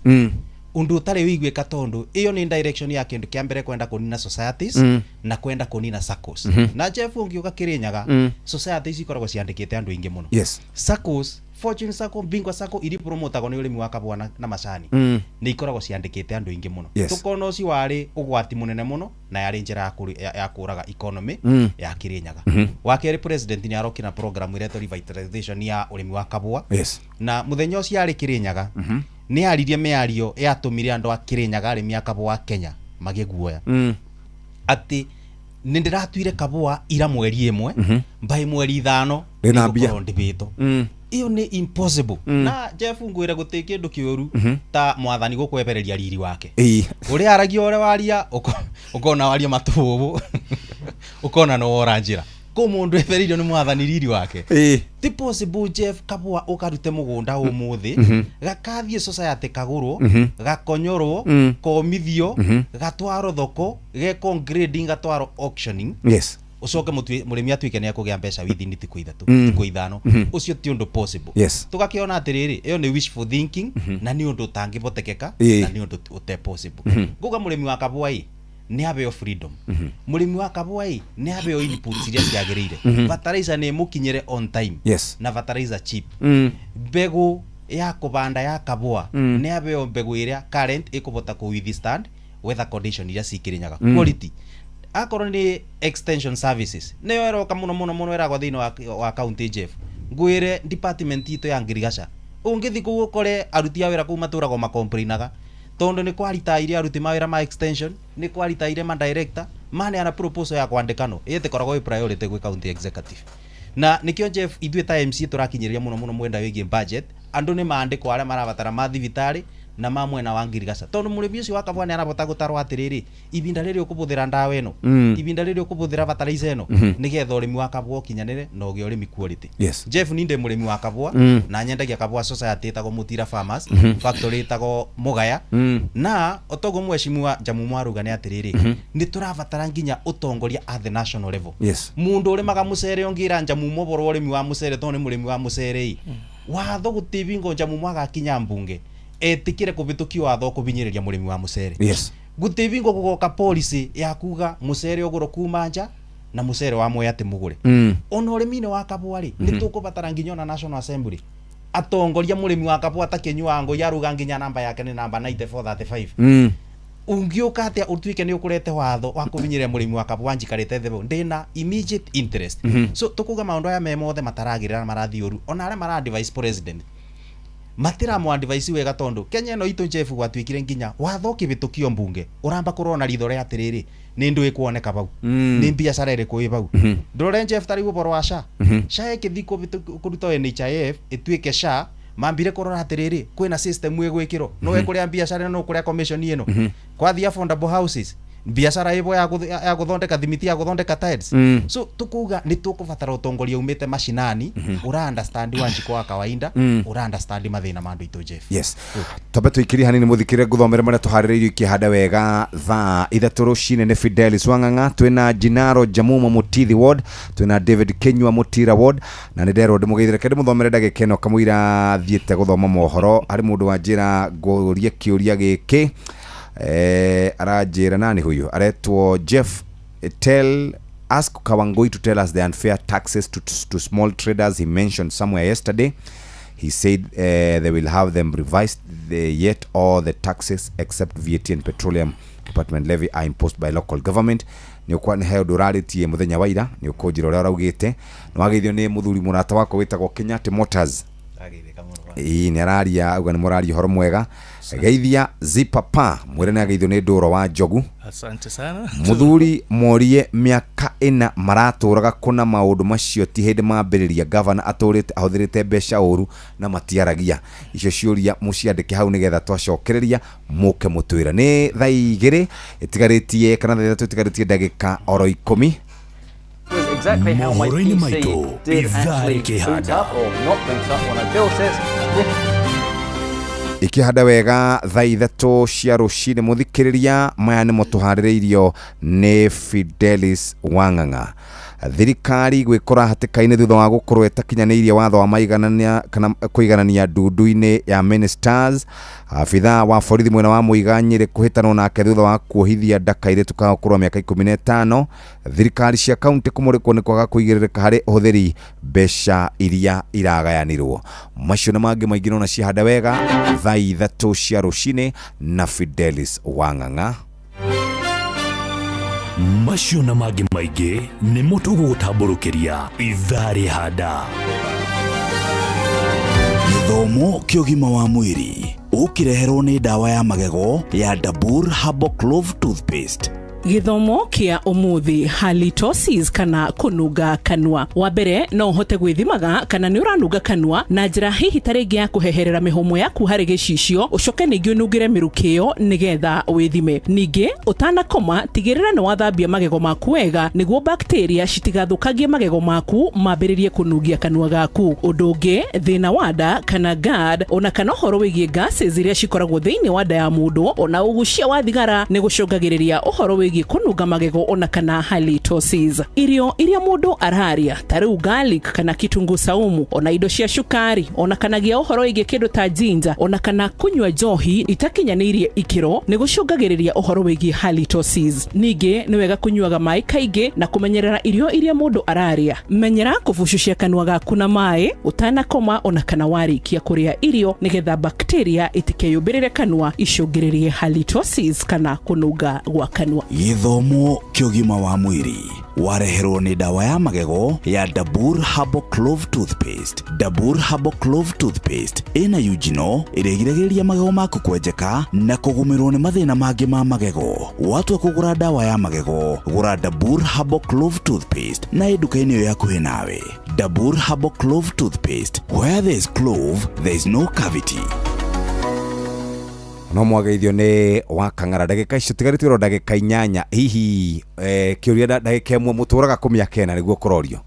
Undu utari wiguika tondu iyo ni direction ya kindu kia mbere kwenda kunina societies na kwenda kunina SACCOs. Na Jeff ungiuka Kirinyaga societies ikoragwo ciandikite andu aingi muno. SACCOs Fortune SACCO, Bingwa SACCO iri promotagwo ni urimi wa kahũa na macani ni ikoragwo ciandikite andu aingi muno. Tukona ucio wari ugwati munene muno na yari njira ya kuraga economy ya Kirinyaga. Wa keri president ni arokire na program iretwo revitalization ya urimi wa kahũa na muthenya ucio ari Kirinyaga ni aririe mĩario yatũmire andũ a Kirinyaga arĩmi a kahũa Kenya magĩguoya atĩ nĩ ndĩratuire kahũa ira mweri ĩmwe mbaĩ mweri 5 ndĩgũkorwo ndĩbĩtwo. Iyo nĩ impossible. Na Jeff, ngwĩre gũtĩ kĩndũ kĩũru ta mwathani gũkwebereria riri wake. Ũrĩa aragia, ũrĩa waria, ũkona waria matũbũbũ, ũkona nĩ wora njĩra kũ mũndũ ebereirio nĩ mwathani riri wake. Ti possible, Jeff, kabua ũkarute mũgũnda ũmũthĩ, gakathiĩ society, kagũrwo, gakonyorwo, komithio, gatwarwo thoko, gekwo grading, gatwarwo auctioning, ucoke mũrĩmi atuĩke nĩ ekũgĩa mbeca within thikũ 3, thikũ 5. Ũcio ti ũndũ possible. Tũgakĩona atĩrĩrĩ, ĩyo nĩ wishful thinking na nĩ ũndũ ũtangĩhotekeka na nĩ ũndũ ũte possible. Nguga mũrĩmi wa kabua ĩ nĩ abeo freedom, mũrĩmi wa kabua ĩ nĩ abeo inputs iria ciagĩrĩire, fertilizer nĩ ĩmũkinyĩre on time na fertilizer cheap, mbegũ ya kũbanda ya kabua nĩ abeo mbegũ ĩrĩa current ĩkũbota kũ withstand weather condition iria cikĩrĩnyaga, quality. Akorwo nĩ extension services, nĩyo ĩroka mũno mũno mũno, ĩragwa thĩinĩ wa county. Jeff, ngwĩre department itũ ya ngirigaca, ũngĩthi kũu ũkore aruti a wĩra kũu matũragwo makomplainaga tondũ nĩ kwaritaire aruti mawĩra ma extension, nĩ kwaritaire ma director maneana proposal ya kwandĩkanwo ĩtĩkoragwo ĩ priority gwĩ county executive. Na nĩkĩo, Jeff, ithuĩ ta MC tũrakinyĩrĩria mũno mũno mwenda wĩgiĩ budget, andũ nĩ maandĩkwo arĩa marabatara ma thibitarĩ na ma mwena wa ngirigaca, tondũ mũrĩmi ũcio wa kabua nĩ arabota gũtarwo atĩrĩrĩ, ibinda rĩrĩ ũkũbũthĩra ndawa ĩno, ibinda rĩrĩ ũkũbũthĩra fertilizer ĩno, nĩgetha ũrĩmi wa kabua ũkinyanĩre na ũgĩe ũrĩmi quality. Jeff, ni ndĩ mũrĩmi wa kabua na nyendagia kabua society ĩtagwo Mũtira Farmers, factory ĩtagwo Mũgaya. Na otoguo mheshimiwa Njamumo aruga nĩ atĩrĩrĩ, nĩ tũrabatara nginya ũtongoria at the national level. Mũndũ ũrĩmaga mũcere ũngĩra Njamumo ũhoro wa ũrĩmi wa mũcere, tondũ nĩ mũrĩmi wa mũcere ĩ watho gũtĩ bingo Njamumo agakinya mbunge etĩkĩre kũbĩtũkio watho kũbinyĩrĩria mũrĩmi wa mũcere. Gũtĩ bingo gũgoka policy ya kuga mũcere ũgũrwo kuma nja na mũcere wa Mwea atĩ mũgũre. Ona ũrĩmi-inĩ wa kabua rĩ, nĩ tũkũbatara nginya ona National Assembly atongoria mũrĩmi wa kabua ta Kĩnyua Ngũi aruga nginya namba yake nĩ namba 9435. Ũngĩũka atĩa ũtuĩke nĩ ũkũrete watho wa kũbinyĩrĩria mũrĩmi wa kabua njikarĩte thĩ bau ndĩna immediate interest? So tũkuga maũndũ aya me mothe mataragĩrĩra na marathiĩ ũru, ona arĩa mara advise president matiramũ advise wega, tondũ Kenya ĩno itũ, Jeff, gwatuĩkire nginya watho ũkĩbĩtũkio mbunge ũramba kũrona ritho rĩa atĩrĩrĩ, nĩ ndũ ĩkuoneka bau, nĩ biacara ĩrĩkũ ĩ bau. Ndũrore, Jeff, ta rĩu ũboro wa SHA. SHA ĩkĩthiĩ kũrutwo NHIF ĩtuĩke SHA, mambire kũrora atĩrĩrĩ, kwĩna system ĩgwĩkĩrwo no ĩkũrĩa biacara ĩno, no ũkũrĩa commission ĩno. Kwathiĩ affordable houses, biacara ĩbo ya gũthondeka thimiti, ya gũthondeka tiles. So tukuga nĩ tũkũbatara ũtongoria umĩte mashinani, ũra understand Wanjikũ wa kawaida, ũra understand mathĩna ma andũ aitũ, Jeff. Yes, twambe tũikirie hanini mũthikĩre ngũthomere marĩa tũharĩrĩirio ikĩhanda wega thaa 3 rũcinĩ. Nĩ Fidelis Wang'ang'a, twĩna Jinaro Jamumo Mutithi Ward, twĩna David Kinyua Mutira Ward, na nĩ nderwo ndĩmũgeithire. Reke ndĩmũthomere ndagĩka ĩno kamũira thiĩte gũthoma mohoro. Harĩ mũndũ wanjĩra ngũrie kĩũria gĩkĩ, aranjĩra nani huyu aretwo Jeff, tell ask Kawangui to tell us the unfair taxes to small traders he mentioned somewhere yesterday. He said they will have them revised, yet all the taxes except VAT and Petroleum Department levy are imposed by local government. Nĩ ũkwa nĩ he ũndũ ũrarĩtie mũthenya wa ira, nĩ ũkũnjĩra ũrĩa ũraugĩte. Nĩ wageithio nĩ mũthuri mũrata wakwa wĩtagwo Kenyatta Motors. Ĩĩ, nĩ araria auga nĩ mũraria ũhoro mwega. Geithia Zipapa, mwĩre nĩ ageithio nĩ Ndũro wa Njogu. Asante sana. Mũthuri morie mĩaka 4 maratũraga kũna maũndũ macio ti hĩndĩ mambĩrĩria. Gavana atũrĩte ahũthĩrĩte mbeca ũru na matiaragia. Icio ciũria mũciandĩke hau nĩgetha twacokereria mũke mũtwĩra. Nĩ thaa 2 ĩtigarĩtie kana thaa 3 ĩtigarĩtie ndagĩka oro 10. Exactly how my Mohoro-inĩ PC maitũ, did ithaa actually boot rĩkĩhanda. up or not boot up when I built it. Ikĩhanda wega thaa 3 cia rũcinĩ mũthikĩrĩria, maya nĩmo tũharĩrĩirio nĩ Fidelis Wang'ang'a. Thirikari gwĩkora hatĩka-inĩ thutha wa gũkorwo ĩtakinyanĩirie watho wa maiganania kana kũiganania ndundu-inĩ ya ministers. Abithaa wa borithi mwena wa Mũiga Nyĩrĩ kũhĩtanwo nake thutha wa kuohithia nda kairĩtu ka ũkũrũ wa mĩaka 15. Thirikari cia kaunti kũmũrĩkwo nĩ kwaga kũigĩrĩrĩka harĩ ũhũthĩri mbeca iria iragayanirwo. Macio na mangĩ maingĩ nona ciahanda wega thaa 3 cia rũcinĩ na Fidelis Wang'ang'a. Macio na mangĩ maingĩ nĩmo tũgũgũtambũrũkĩria ithaa rĩhanda. Gĩthomo kĩa ũgima wa mwĩrĩ ũkĩreherwo nĩ ndawa ya magego ya Dabur Herbal Clove Toothpaste. Gĩthomo kĩa ũmũthĩ, halitosis kana kũnunga kanua. Wa mbere, no ũhote gwĩthimaga kana nĩ ũranunga kanua na njĩra hihi ta rĩngĩ ya kũheherera mĩhũmũ yaku harĩ gĩcicio, ũcoke ningĩ ũnungĩre mĩrukĩ ĩyo nĩgetha wĩthime. Ningĩ ũtanakoma, tigĩrĩra nĩ wathambia magego maku wega nĩguo bacteria citigathũkangie magego maku mambĩrĩrie kũnungia kanua gaku. Ũndũ ũngĩ, thĩna wa nda kana GERD, ona kana ũhoro wĩgiĩ gases iria cikoragwo thĩinĩ wa nda ya mũndũ, ona ũgucia wa thigara nĩ gũcũngagĩrĩria ũhoro wĩgiĩ kũnunga magego ona kana halitosis. Irio iria mũndũ araria ta rĩu garlic kana kitunguu saumu, ona indo cia cukari, ona kana gia ũhoro wĩgiĩ kĩndũ ta ginger, ona kana kũnyua njohi itakinyanĩirie ikĩro nĩ gũcũngagĩrĩria ũhoro wĩgiĩ halitosis. Ningĩ nĩ wega kũnyuaga maĩ kaingĩ na kũmenyerera irio iria mũndũ araria. Menyera kũbucucia kanua gaku na maĩ ũtanakoma ona kana warĩkia kũrĩa irio nĩgetha bacteria itikeyũmbĩrĩre kanua icũngĩrĩrie halitosis kana kũnunga gwa kanua. Gĩthomo kĩa ũgima wa mwĩrĩ wareherwo nĩ ndawa ya magego ya Dabur Herbal Clove Toothpaste. Dabur Herbal Clove Toothpaste ĩna eugenol ĩrĩa ĩgiragĩrĩria magego maku kwenjeka na kũgũmĩrwo nĩ mathĩna mangĩ ma magego. Watua kũgũra ndawa ya magego, gũra Dabur Herbal Clove Toothpaste na ĩ nduka-inĩ ĩyo hakuhĩ nawe. Dabur Herbal Clove Toothpaste, where there is clove, there is no cavity. No mwageithio nĩ wa Kang'ara. Ndagĩka icio tigarĩtie oro ndagĩka 8, hihi kĩũria ndagĩka 1 mũtũraga kũ mĩaka 4 nĩguo kũrorio?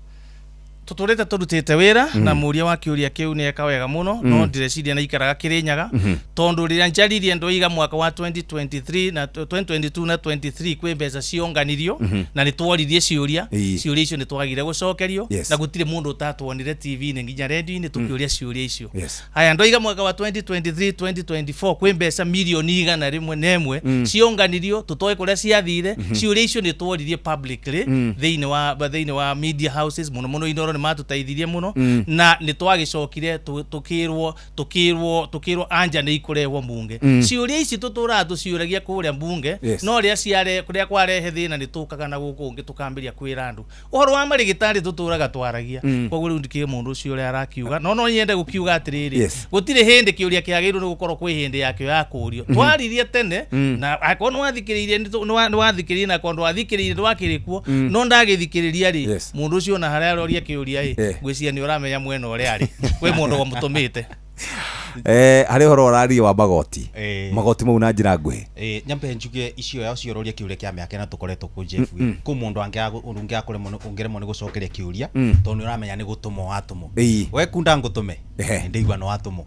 Tũtũrĩte tũrutĩte wĩra na mũria wa kĩũria kĩu nĩ eka wega mũno, no ndĩreciria nĩ ikaraga Kĩrĩnyaga, tondũ rĩrĩa njaririe ndoiga mwaka wa 2023 na 2022 na 23 kwĩ mbeca cionganirio na nĩ tworirie ciũria, ciũria icio nĩ twagire gũcokerio na gũtirĩ mũndũ ũtatuonire TV-inĩ nginya radio-inĩ tũkĩũria ciũria icio. Haya, ndoiga mwaka wa 2023 2024 kwĩ mbeca mirioni 101 cionganirio tũtoĩ kũrĩa ciathire. Ciũria icio nĩ tworirie publicly thĩinĩ wa media houses, mũno mũno Inoro nĩ matũteithirie mũno, na nĩ twagĩcokire tũkĩrwo anja nĩ ikũrehwo mbunge. Ciũria ici tũtũraga tũciũragia kũrĩa mbunge, no rĩrĩa ciare kũrĩa kwarehe thĩna nĩ tũkaga na gũkũ ũngĩ tũkambĩrĩria kwĩra andũ ũhoro wa marĩgĩtarĩ tũtũraga twaragia. Koguo rĩu ndikĩũĩ mũndũ ũcio ũrĩa arakiuga, no nyende gũkiuga atĩrĩrĩ, gũtirĩ hĩndĩ kĩũria kĩagĩrĩirwo nĩ gũkorwo kwĩ hĩndĩ yakĩo ya kũũrio. Twaririe tene, na akorwo nĩ wathikĩrĩirie na akorwo ndwathikĩrĩirie ndwakĩrĩ kuo, no ndagĩthikĩrĩria rĩ, mũndũ ũcio ona harĩa aroria kĩũria ĩ, ngwĩciria nĩ ũramenya mwena ũrĩa arĩ, kwĩ mũndũ wamũtũmĩte. Harĩ ũhoro ũraria wa magoti, magoti mau na njĩra nguhĩ. Nyambe njuge icio yao ciororia kĩũria kĩa mĩaka ĩna tũkoretwo kũ Jeff, kũ mũndũ ũngĩremwo nĩ gũcokeria kĩũria tondũ nĩ ũramenya nĩ gũtũmwo watũmwo. We kunda ngũtũme ndĩigua nĩ watũmwo.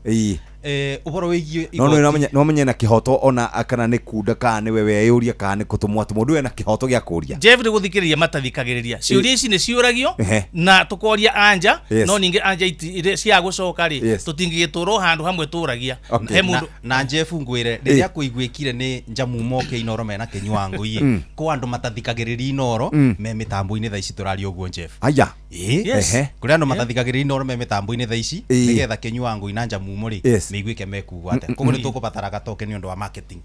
Ũhoro wĩgiĩ no no ũmenye na kĩhoto ona kana nĩ kunda kana nĩwe weyũria kana nĩ gũtũmwo atũmwo, ndũĩ na kĩhoto gĩa kũria. Jeff nĩ gũthikĩrĩria matathikagĩrĩria. Ciũria ici nĩ ciũragio na tũkoria anja, no ningĩ anja cia gũcoka rĩ tũtingĩgĩtũrwo handũ hamwe tũragia. He mũndũ na Jeff ngwĩre rĩrĩa kũiguĩkire nĩ Njamumo ke Inoro mena Kĩnyua Ngũi, kũ andũ matathikagĩrĩria Inoro me mĩtambo-inĩ thaa ici tũraria ũguo Jeff. Aya. Kũrĩ andũ matathikagĩrĩria Inoro me mĩtambo-inĩ thaa ici nĩgetha Kĩnyua Ngũi na Njamumo rĩ mĩiguĩke mekugwo atĩa. Koguo nĩ tũkũbatara gatoke nĩ ũndũ wa marketing.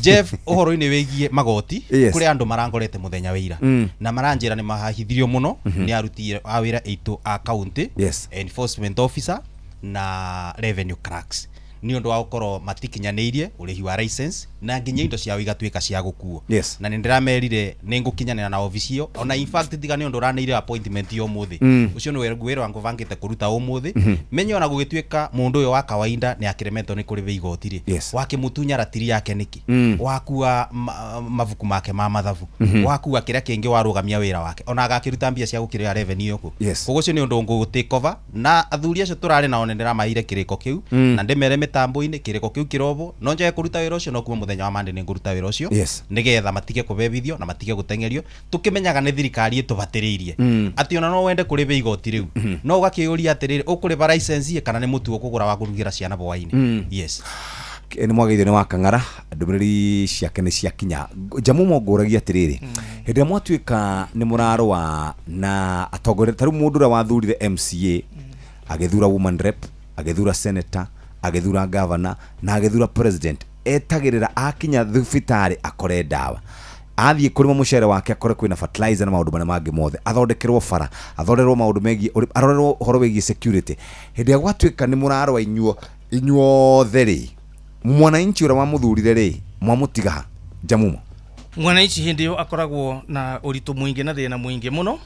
Jeff, ũhoro-inĩ wĩgiĩ magoti, kũrĩ andũ marangorete mũthenya wa ira na maranjĩra nĩ mahahithirio mũno nĩ aruti a wĩra aitũ a county, enforcement officer na revenue clerks, nĩ ũndũ wa gũkorwo matikinyanĩirie ũrĩhi wa license na nginya indo ciao igatuĩka cia gũkuo. Na nĩ ndĩramerire nĩ ngũkinyanĩra na obici ĩyo, ona in fact tiga nĩ ũndũ ũraneire appointment ya ũmũthĩ, ũcio nĩ wĩra ngũbangĩte kũruta ũmũthĩ. Menye ona gũgĩtuĩka mũndũ ũyũ wa kawaida nĩ akĩremetwo nĩ kũrĩha igoti rĩ, wakĩmũtunya ratiri yake nĩkĩ, wakua mabuku make ma mathabu, wakua kĩrĩa kĩngĩ warũgamia wĩra wake, ona agakĩruta mbia cia gũkĩrĩha revenue kũ. Koguo ũcio nĩ ũndũ ngũ take over, na athuri acio tũrarĩ nao nĩ ndĩramaheire kĩrĩko kĩu na ndĩmere mĩtambo-inĩ kĩrĩko kĩu kĩrobo, no njage kũruta wĩra ũcio, no kuma mũthenya wa Monday nĩ ngũruta wĩra ũcio nĩgetha matige kũbebithio na matige gũteng'erio. Tũkĩmenyaga nĩ thirikari ĩtũbatĩrĩirie atĩ ona no wende kũrĩha igoti rĩu, no ũgakĩũria atĩrĩrĩ, ũkũrĩha license kana nĩ mũtu ũkũgũra wa kũrugĩra ciana hwaĩ-inĩ. Yes. Nĩ mwageithio nĩ wa Kang'ara, ndũmĩrĩri ciake nĩ ciakinya. Njamumo ngũragia atĩrĩrĩ, hĩndĩ ĩrĩa mwatuĩka nĩ mũrarũa na atongoria, ta rĩu mũndũ ũrĩa wathurire MCA, agĩthura woman rep, agĩthura senator, agĩthura governor na agĩthura president, etagĩrĩra akinya thibitarĩ akore ndawa, athiĩ kũrĩma mũcere wake akore kwĩna fertilizer na maũndũ marĩa mangĩ mothe, athondekerwo bara, athonderwo maũndũ megiĩ, arorerwo ũhoro wĩgiĩ security. Hĩndĩ ĩrĩa gwatuĩka nĩ mũrarũa inyuothe rĩ, mwananchi ũrĩa wamũthurire rĩ, mwamũtiga ha? Njamumo. Mwananchi hindi yo akoragwo na uritu mwingi na thina mwingi muno.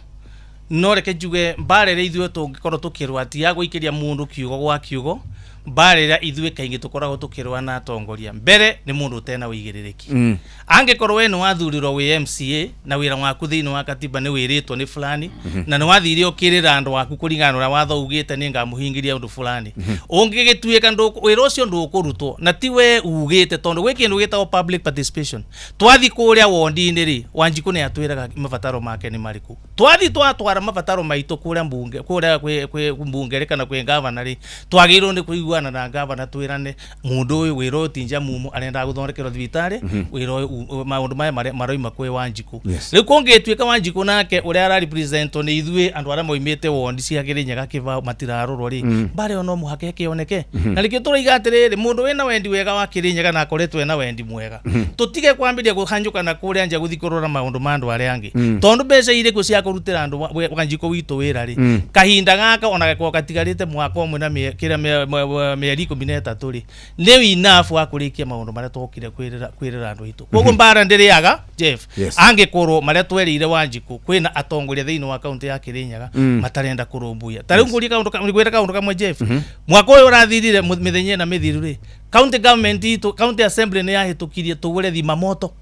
No reke njuge mbara ĩrĩa ithuĩ tũngĩkorwo tũkĩrũa ti ya gũikĩria mũndũ kiugo gwa kiugo, mbara ĩrĩa ithuĩ kaingĩ tũkoragwo tũkĩrũa na atongoria mbere nĩ mũndũ ũtena ũigĩrĩrĩki. Angĩkorwo we nĩ wathurirwo wĩ MCA na wĩra waku thĩinĩ wa katiba nĩ wĩrĩtwo nĩ fulani, na nĩ wathire ũkĩrĩra andũ aku kũringana na ũrĩa watho ugĩte nĩ ngamũhingĩria ũndũ fulani, ũngĩgĩtuĩka wĩra ũcio ndũkũrutwo na ti we ugĩte, tondũ gwĩ kĩndũ gĩtagwo public participation. Twathi kũrĩa wondi-inĩ rĩ, Wanjikũ nĩ atwĩraga mabataro make nĩ marĩkũ. Twathi twatwara mabataro maitũ kũrĩa mbunge, kũrĩa kwĩ mbunge rĩ kana kwĩ gavana rĩ, twagĩrĩirwo nĩ kũiguana na gavana twĩrane mũndũ ũyũ wĩra ũyũ ti Njamumo arendaga gũthondekerwo thibitarĩ, wĩra ũyũ maũndũ maya maroima kwĩ Wanjikũ. Rĩu kũngĩtuĩka Wanjikũ nake ũrĩa ararepresentwo nĩ ithuĩ andũ arĩa moimĩte wondi cia Kĩrĩnyaga Kĩbao matirarorwo rĩ, mbara ĩyo no mũhaka ĩkĩoneke. Na nĩkĩo tũroiga atĩrĩrĩ, mũndũ wĩna wendi wega wa Kĩrĩnyaga na akoretwo ena wendi mwega, tũtige kwambĩrĩria kũhanyũka na kũrĩa nja gũthiĩ kũrora maũndũ ma andũ arĩa angĩ, tondũ mbeca irĩkũ cia kũrutĩra andũ Wanjikũ witũ wĩra rĩ, kahinda gaka ona gakorwo gatigarĩte mwaka ũmwe na mĩeri 13 rĩ, nĩ enough wa kũrĩkia maũndũ marĩa twokire kwĩrĩra andũ aitũ. Koguo mbara ndĩrĩaga Jeff, angĩkorwo marĩa twerĩire Wanjikũ kwĩna atongoria thĩinĩ wa kaunti ya Kĩrĩnyaga matarenda kũrũmbũiya. Ta rĩu ngũrie kaũndũ kaũndũ kamwe Jeff, mwaka ũyũ ũrathirire mĩthenya ĩna mĩthiru rĩ, county government itũ, county assembly nĩ yahĩtũkirie tũgũre thimamoto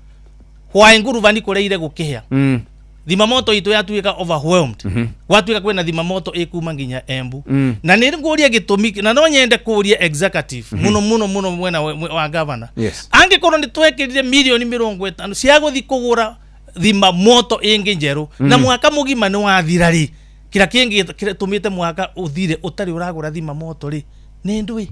hwaĩ ngurubani kũreire gũkĩhĩa. Thimamoto itũ yatuĩka overwhelmed, gwatuĩka kwĩna thimamoto ĩkuma nginya Embu. Na nĩ ngũria gĩtũmi, na no nyende kũria executive mũno mũno mũno mwena wa governor, angĩkorwo nĩ twekĩrire mirioni 50 cia gũthiĩ kũgũra thimamoto ĩngĩ njerũ, na mwaka mũgima nĩ wathira rĩ, kĩrĩa kĩngĩ tũmĩte mwaka ũthire ũtarĩ ũragũra thimamoto rĩ, nĩ ndũĩ?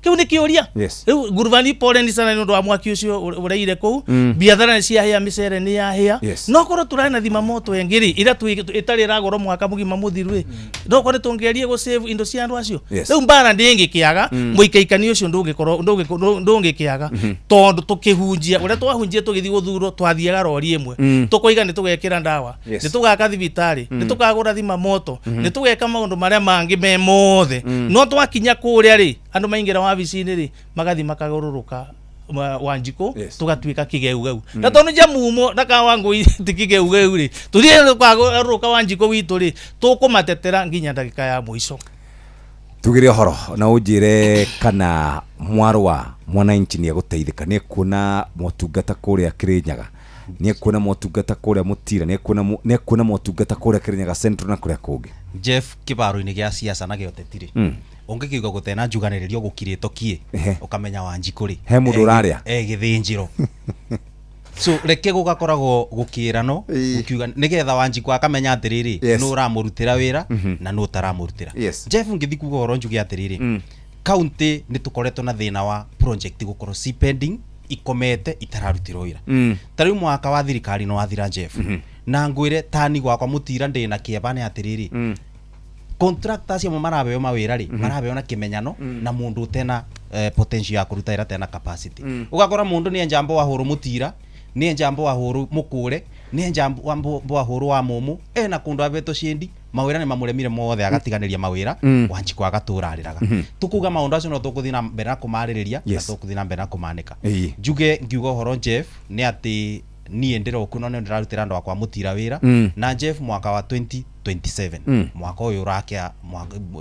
Kĩu nĩ kĩũria. Rĩu ngurubani poleni sana nĩ ũndũ wa mwaki ũcio ũreire kũu, biathara nĩ ciahĩa, mĩcere nĩ yahĩa, no korwo tũrarĩ na thimamoto ĩngĩ rĩ, ĩrĩa ĩtarĩ ĩragũrwo mwaka mũgima mũthiru rĩ, no korwo tũngĩgerie gũ save indo cia andũ acio. Rĩu mbara ndĩngĩkĩaga, mũikaikani ũcio ndũngĩkorwo ndũngĩkĩaga, tondũ tũkĩhunjia ũrĩa twahunjia tũgĩthiĩ gũthurwo twathiaga rori ĩmwe, tũkoiga nĩ tũgekĩra ndawa, nĩ tũgaka thibitarĩ, nĩ tũkagũra thimamoto, nĩ tũgeka maũndũ marĩa mangĩ me mothe. No twakinya kũrĩa rĩ, andũ maingĩra wabici-inĩ rĩ, magathi makagũrũrũka Wanjikũ, tũgatuĩka kĩgeugeu. Na tondũ Njamumo na Kawangũi ti kĩgeugeu rĩ, tũthiĩ tũkagũrũrũka Wanjikũ witũ rĩ, tũkũmatetera nginya ndagĩka ya mũico. Tugire ũhoro na ũnjĩre kana mwarwa mwananchi nĩ egũteithĩka, nĩ ekuona motungata kũrĩa Kĩrĩnyaga, nĩ ekuona motungata kũrĩa Mũtira, nĩ ekuona motungata kũrĩa Kĩrĩnyaga Central na kũrĩa kũngĩ. Jeff, kĩbaro-inĩ gĩa siasa na gĩa ũteti rĩ, ũngĩkiuga gũtena njuganĩrĩrio gũkirĩtwo kiĩ, ũkamenya Wanjikũ rĩ he mũndũ ũrarĩa gĩthĩnjĩro. So reke gũgakoragwo gũkĩrano gũkiuga nĩgetha Wanjikũ akamenya atĩrĩrĩ, nũ ũramũrutĩra wĩra na nũ ũtaramũrutĩra. Jeff, ngĩthiĩ kuga ũhoro njuge atĩrĩrĩ, kaunti nĩ tũkoretwo na thĩna wa project gũkorwo ci pending ikomete itararutirwo wĩra. Ta rĩu mwaka wa thirikari nĩ wathira Jeff, na ngwĩre tani gwakwa Mũtira ndĩna kĩeba nĩ atĩrĩrĩ, contractors amwe marabeo mawĩra rĩ, marabeo na kĩmenyano na mũndũ ũtena potential ya kũruta wĩra, tena capacity. Ũgakora mũndũ nĩ njambo wa hũrũ Mũtira, nĩ njambo wa hũrũ Mũkũre, nĩ njambo wa hũrũ wa Mũmũ, ena kũndũ abetwo ciendi, mawĩra nĩ mamũremire mothe agatiganĩria mawĩra, Wanjikũ agatũra arĩraga. Tũkuga maũndũ acio no tũkũthiĩ na mbere na kũmarĩrĩria, na tũkũthiĩ na mbere na kũmanĩka. Njuge ngiuga ũhoro Jeff nĩ atĩ niĩ ndĩroku no nĩ ndĩrarutĩra andũ akwa Mũtira wĩra, na Jeff mwaka wa 2027, mwaka ũyũ ũrakĩa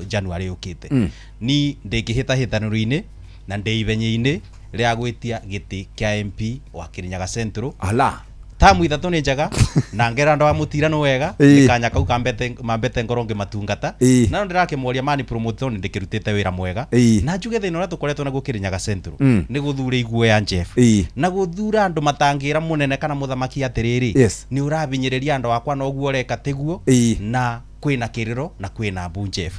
January yũkĩte, ni ndĩngĩhĩtahĩtanĩro-inĩ na ndĩ ithenya-inĩ rĩa gwĩtia gĩtĩ kĩa MP wa Kĩrĩnyaga Central. Ala tamu ithatũ nĩ njega na ngera andũ a Mũtira nĩ wega, nĩ kanya kau kambete ngoro ngĩmatungata, na no ndĩrakĩmoria mani promote tondũ ndĩkĩrutĩte wĩra mwega. Na njuge thĩna ũrĩa tũkoretwo naguo Kĩrĩnyaga Central nĩ gũthura iguoya Jeff, na gũthura andũ matangĩra mũnene kana mũthamaki atĩrĩrĩ, nĩ ũrabinyĩrĩria andũ akwa na ũguo ũreka tiguo, na kwĩna kĩrĩro na kwĩna mbu Jeff.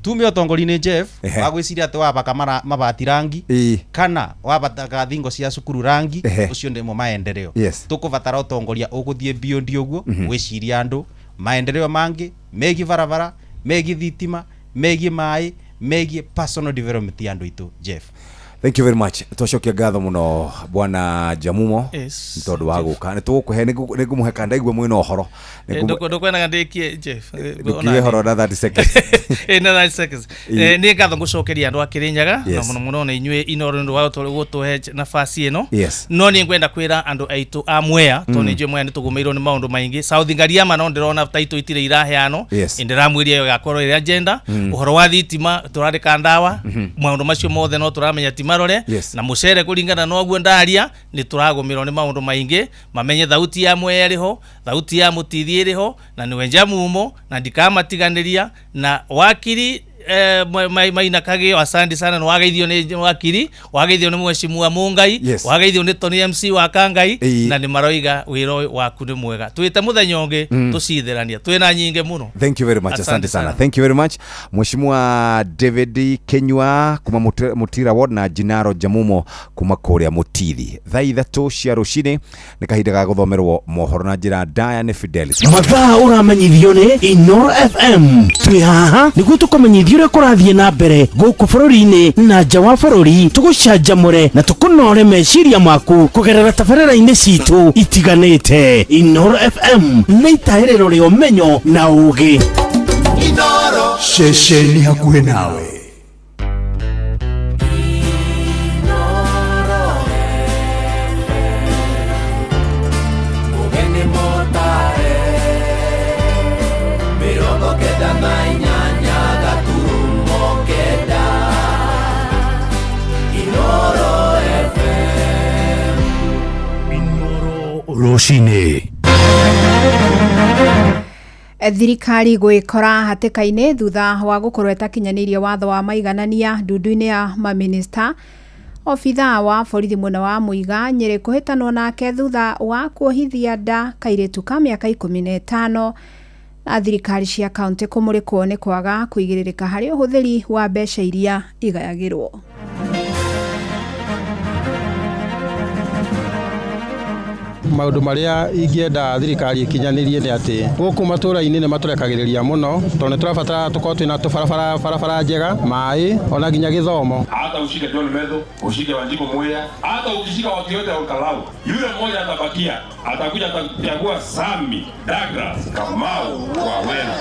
Tume ũtongoria-inĩ Jeff, wagwĩciria atĩ wabaka mabati rangi kana wabataka thingo cia cukuru rangi, ũcio nĩmo maendeleo. Tũkũbatara ũtongoria ũgũthiĩ beyond ũguo, gwĩciria andũ maendeleo mangĩ megiĩ barabara, megiĩ thitima, megiĩ maĩ, megiĩ personal development ya andũ aitũ Jeff. Thank you very much. Twacokia ngatho muno bwana Jamumo. Yes. Tondu wa guka ni tugukuhe ni ngumuhe kanda igwe mwina uhoro. Ndukwenaga ndikie Jeff. Ndikie horo na 30 seconds. Na 30 seconds. Ni ngatho ngucokeria andu a Kirinyaga na muno muno na inyue Inoro ndu wa gutuhe nafasi ino. No ni ngwenda kwira andu aitu a Mwea tondu ni njue Mwea ni tugumiirwo ni maundu maingi. South Ngariama no ndirona taito itire iraheano. Ndiramwiria igakorwo iri agenda. Uhoro wa thitima turandika ndawa. Maundu macio mothe no turamenya ti marore. Na mucere kuringana no guo ndaria ni turagumirwo ni maundu maingi. Mamenye thauti ya Mwea iriho, thauti ya Mutithi iriho, na niwe Njamumo na ndikamatiganiria na wakiri Maina Kagio. Asante sana, wageithio ni wakiri, wageithio ni mheshimiwa Mungai, wageithio ni Tony MC wa Kangai, na ni maroiga wira waku ni mwega. Twite muthenya ungi tucitherania twina nyingi muno. Thank you very much. Asante sana. Thank you very much Mheshimiwa David Kenywa kuma Mutira Ward na Jinaro Jamumo kuma kuria Mutithi. Thaa 3 cia rucini ni kahinda ga guthomerwo mohoro na njira ndaya ni Fidelis. Mathaa uramenyithio ni Inoro FM. Twi haha niguo tukumenyithio uria kurathie na mbere guku bururi-ini na nja wa bururi, tugucanjamure na tukunore meciria maku kugerera tabarĩra-inĩ citu itiganĩte. Inoro FM nĩ itaĩrĩro rĩa ũmenyo na ũũgĩ. Inoro ceceni hakuhĩ nawe. Rũcinĩ thirikari gwikora hatĩka-inĩ thutha wa gũkorwo ĩtakinyanĩirie watho wa maiganania ndundu-inĩ ya maminista. Obithaa wa borithi mwena wa Muiga Nyĩrĩ kũhĩtanwo nake thutha wa kuohithia nda kairĩtu ka mĩaka 15 na thirikari cia kaunti kũmũrĩkwo nĩ kwaga kũigĩrĩrĩka harĩ ũhũthĩri wa mbeca iria igayagĩrwo. Maundu maria ingienda thirikari ikinyanirie ni ati guku matura-ini ni maturekagiriria muno tondu ni turabatara tukorwo twina tubarabara barabara njega, mai ona nginya githomo. Hata ushike John Methu, ushike Wanjiko Mwea, hata ukishika watu yote wa Olkalau, yule mmoja atabakia, atakuja atachagua Sami Douglas Kamau wa Wenu.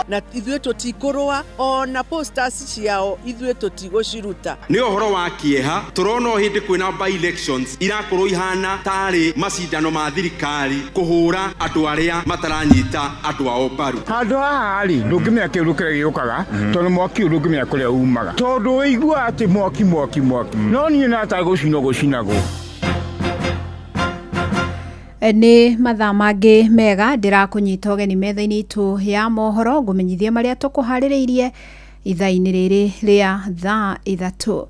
Na ithuĩ tũtikũrũa ona posters ciao ithuĩ tũtigũciruta. Nĩ ũhoro wa kĩeha tũrona o hĩndĩ kwĩna by elections irakorwo ihana tarĩ macindano ma thirikari kũhũra andũ arĩa mataranyita andũ ao mbaru. Handũ haha rĩ ndũngĩmenya kĩũndũ kĩrĩa gĩũkaga tondũ mwaki ũyũ ndũngĩmenya kũrĩa umaga tondũ ũigua atĩ mwaki mwaki mwaki no niĩ natagũcinwo gũcinagwo. Nĩ mathaa mangĩ mega ndĩrakũnyita ũgeni metha-inĩ itũ ya mohoro ngũmenyithie marĩa tũkũharĩrĩirie ithaa-inĩ rĩrĩ rĩa thaa 3.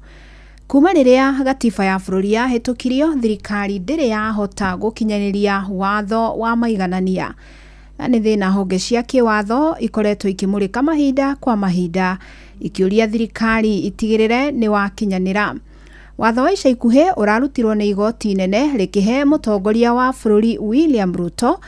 Kuma rĩrĩa gatiba ya bũrũri yahĩtũkirio, thirikari ndĩrĩ yahota gũkinyanĩria watho wa maiganania, na nĩ thĩna honge cia kĩwatho ikoretwo ikĩmũrĩka mahinda kwa mahinda ikĩũria thirikari itigĩrĩre nĩ wakinyanĩra. Watho wa ica ikuhĩ ũrarutirwo nĩ igoti inene rĩkĩhe mũtongoria wa bũrũri William Ruto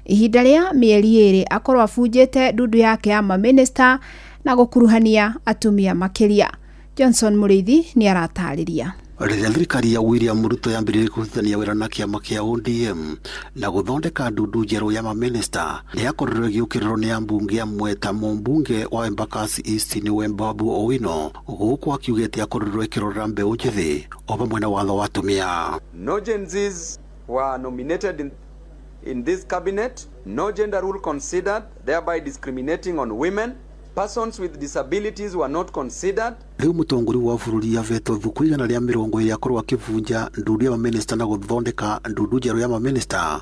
ihinda rĩa mĩeri 2 akorwo abunjĩte ndundu yake ya maminista na gũkuruhania atumia makĩria. Johnson Mũrĩithi nĩ aratarĩria. Rĩrĩa thirikari ya William Ruto yambĩrĩirie kũrutithania wĩra na kĩama kĩa ODM na gũthondeka ndundu njerũ ya maminista, nĩ yakorirwo ĩgĩũkĩrĩrwo nĩ ambunge amwe ta mũmbunge wa Embakasi East nĩwe Babu Owino, gũkũ akiugĩte akorirwo ĩkĩrorera mbeũ njĩthĩ o vamwe na watho wa atumia. No Gen Zs were nominated in this cabinet, no gender rule considered, thereby discriminating on women. Persons with disabilities were not considered. Rĩu mũtongoria wa bũrũri avetwo thukũ 120 akorwo akĩbunja ndundu ya maminista na gũthondeka ndundu njerũ ya maminista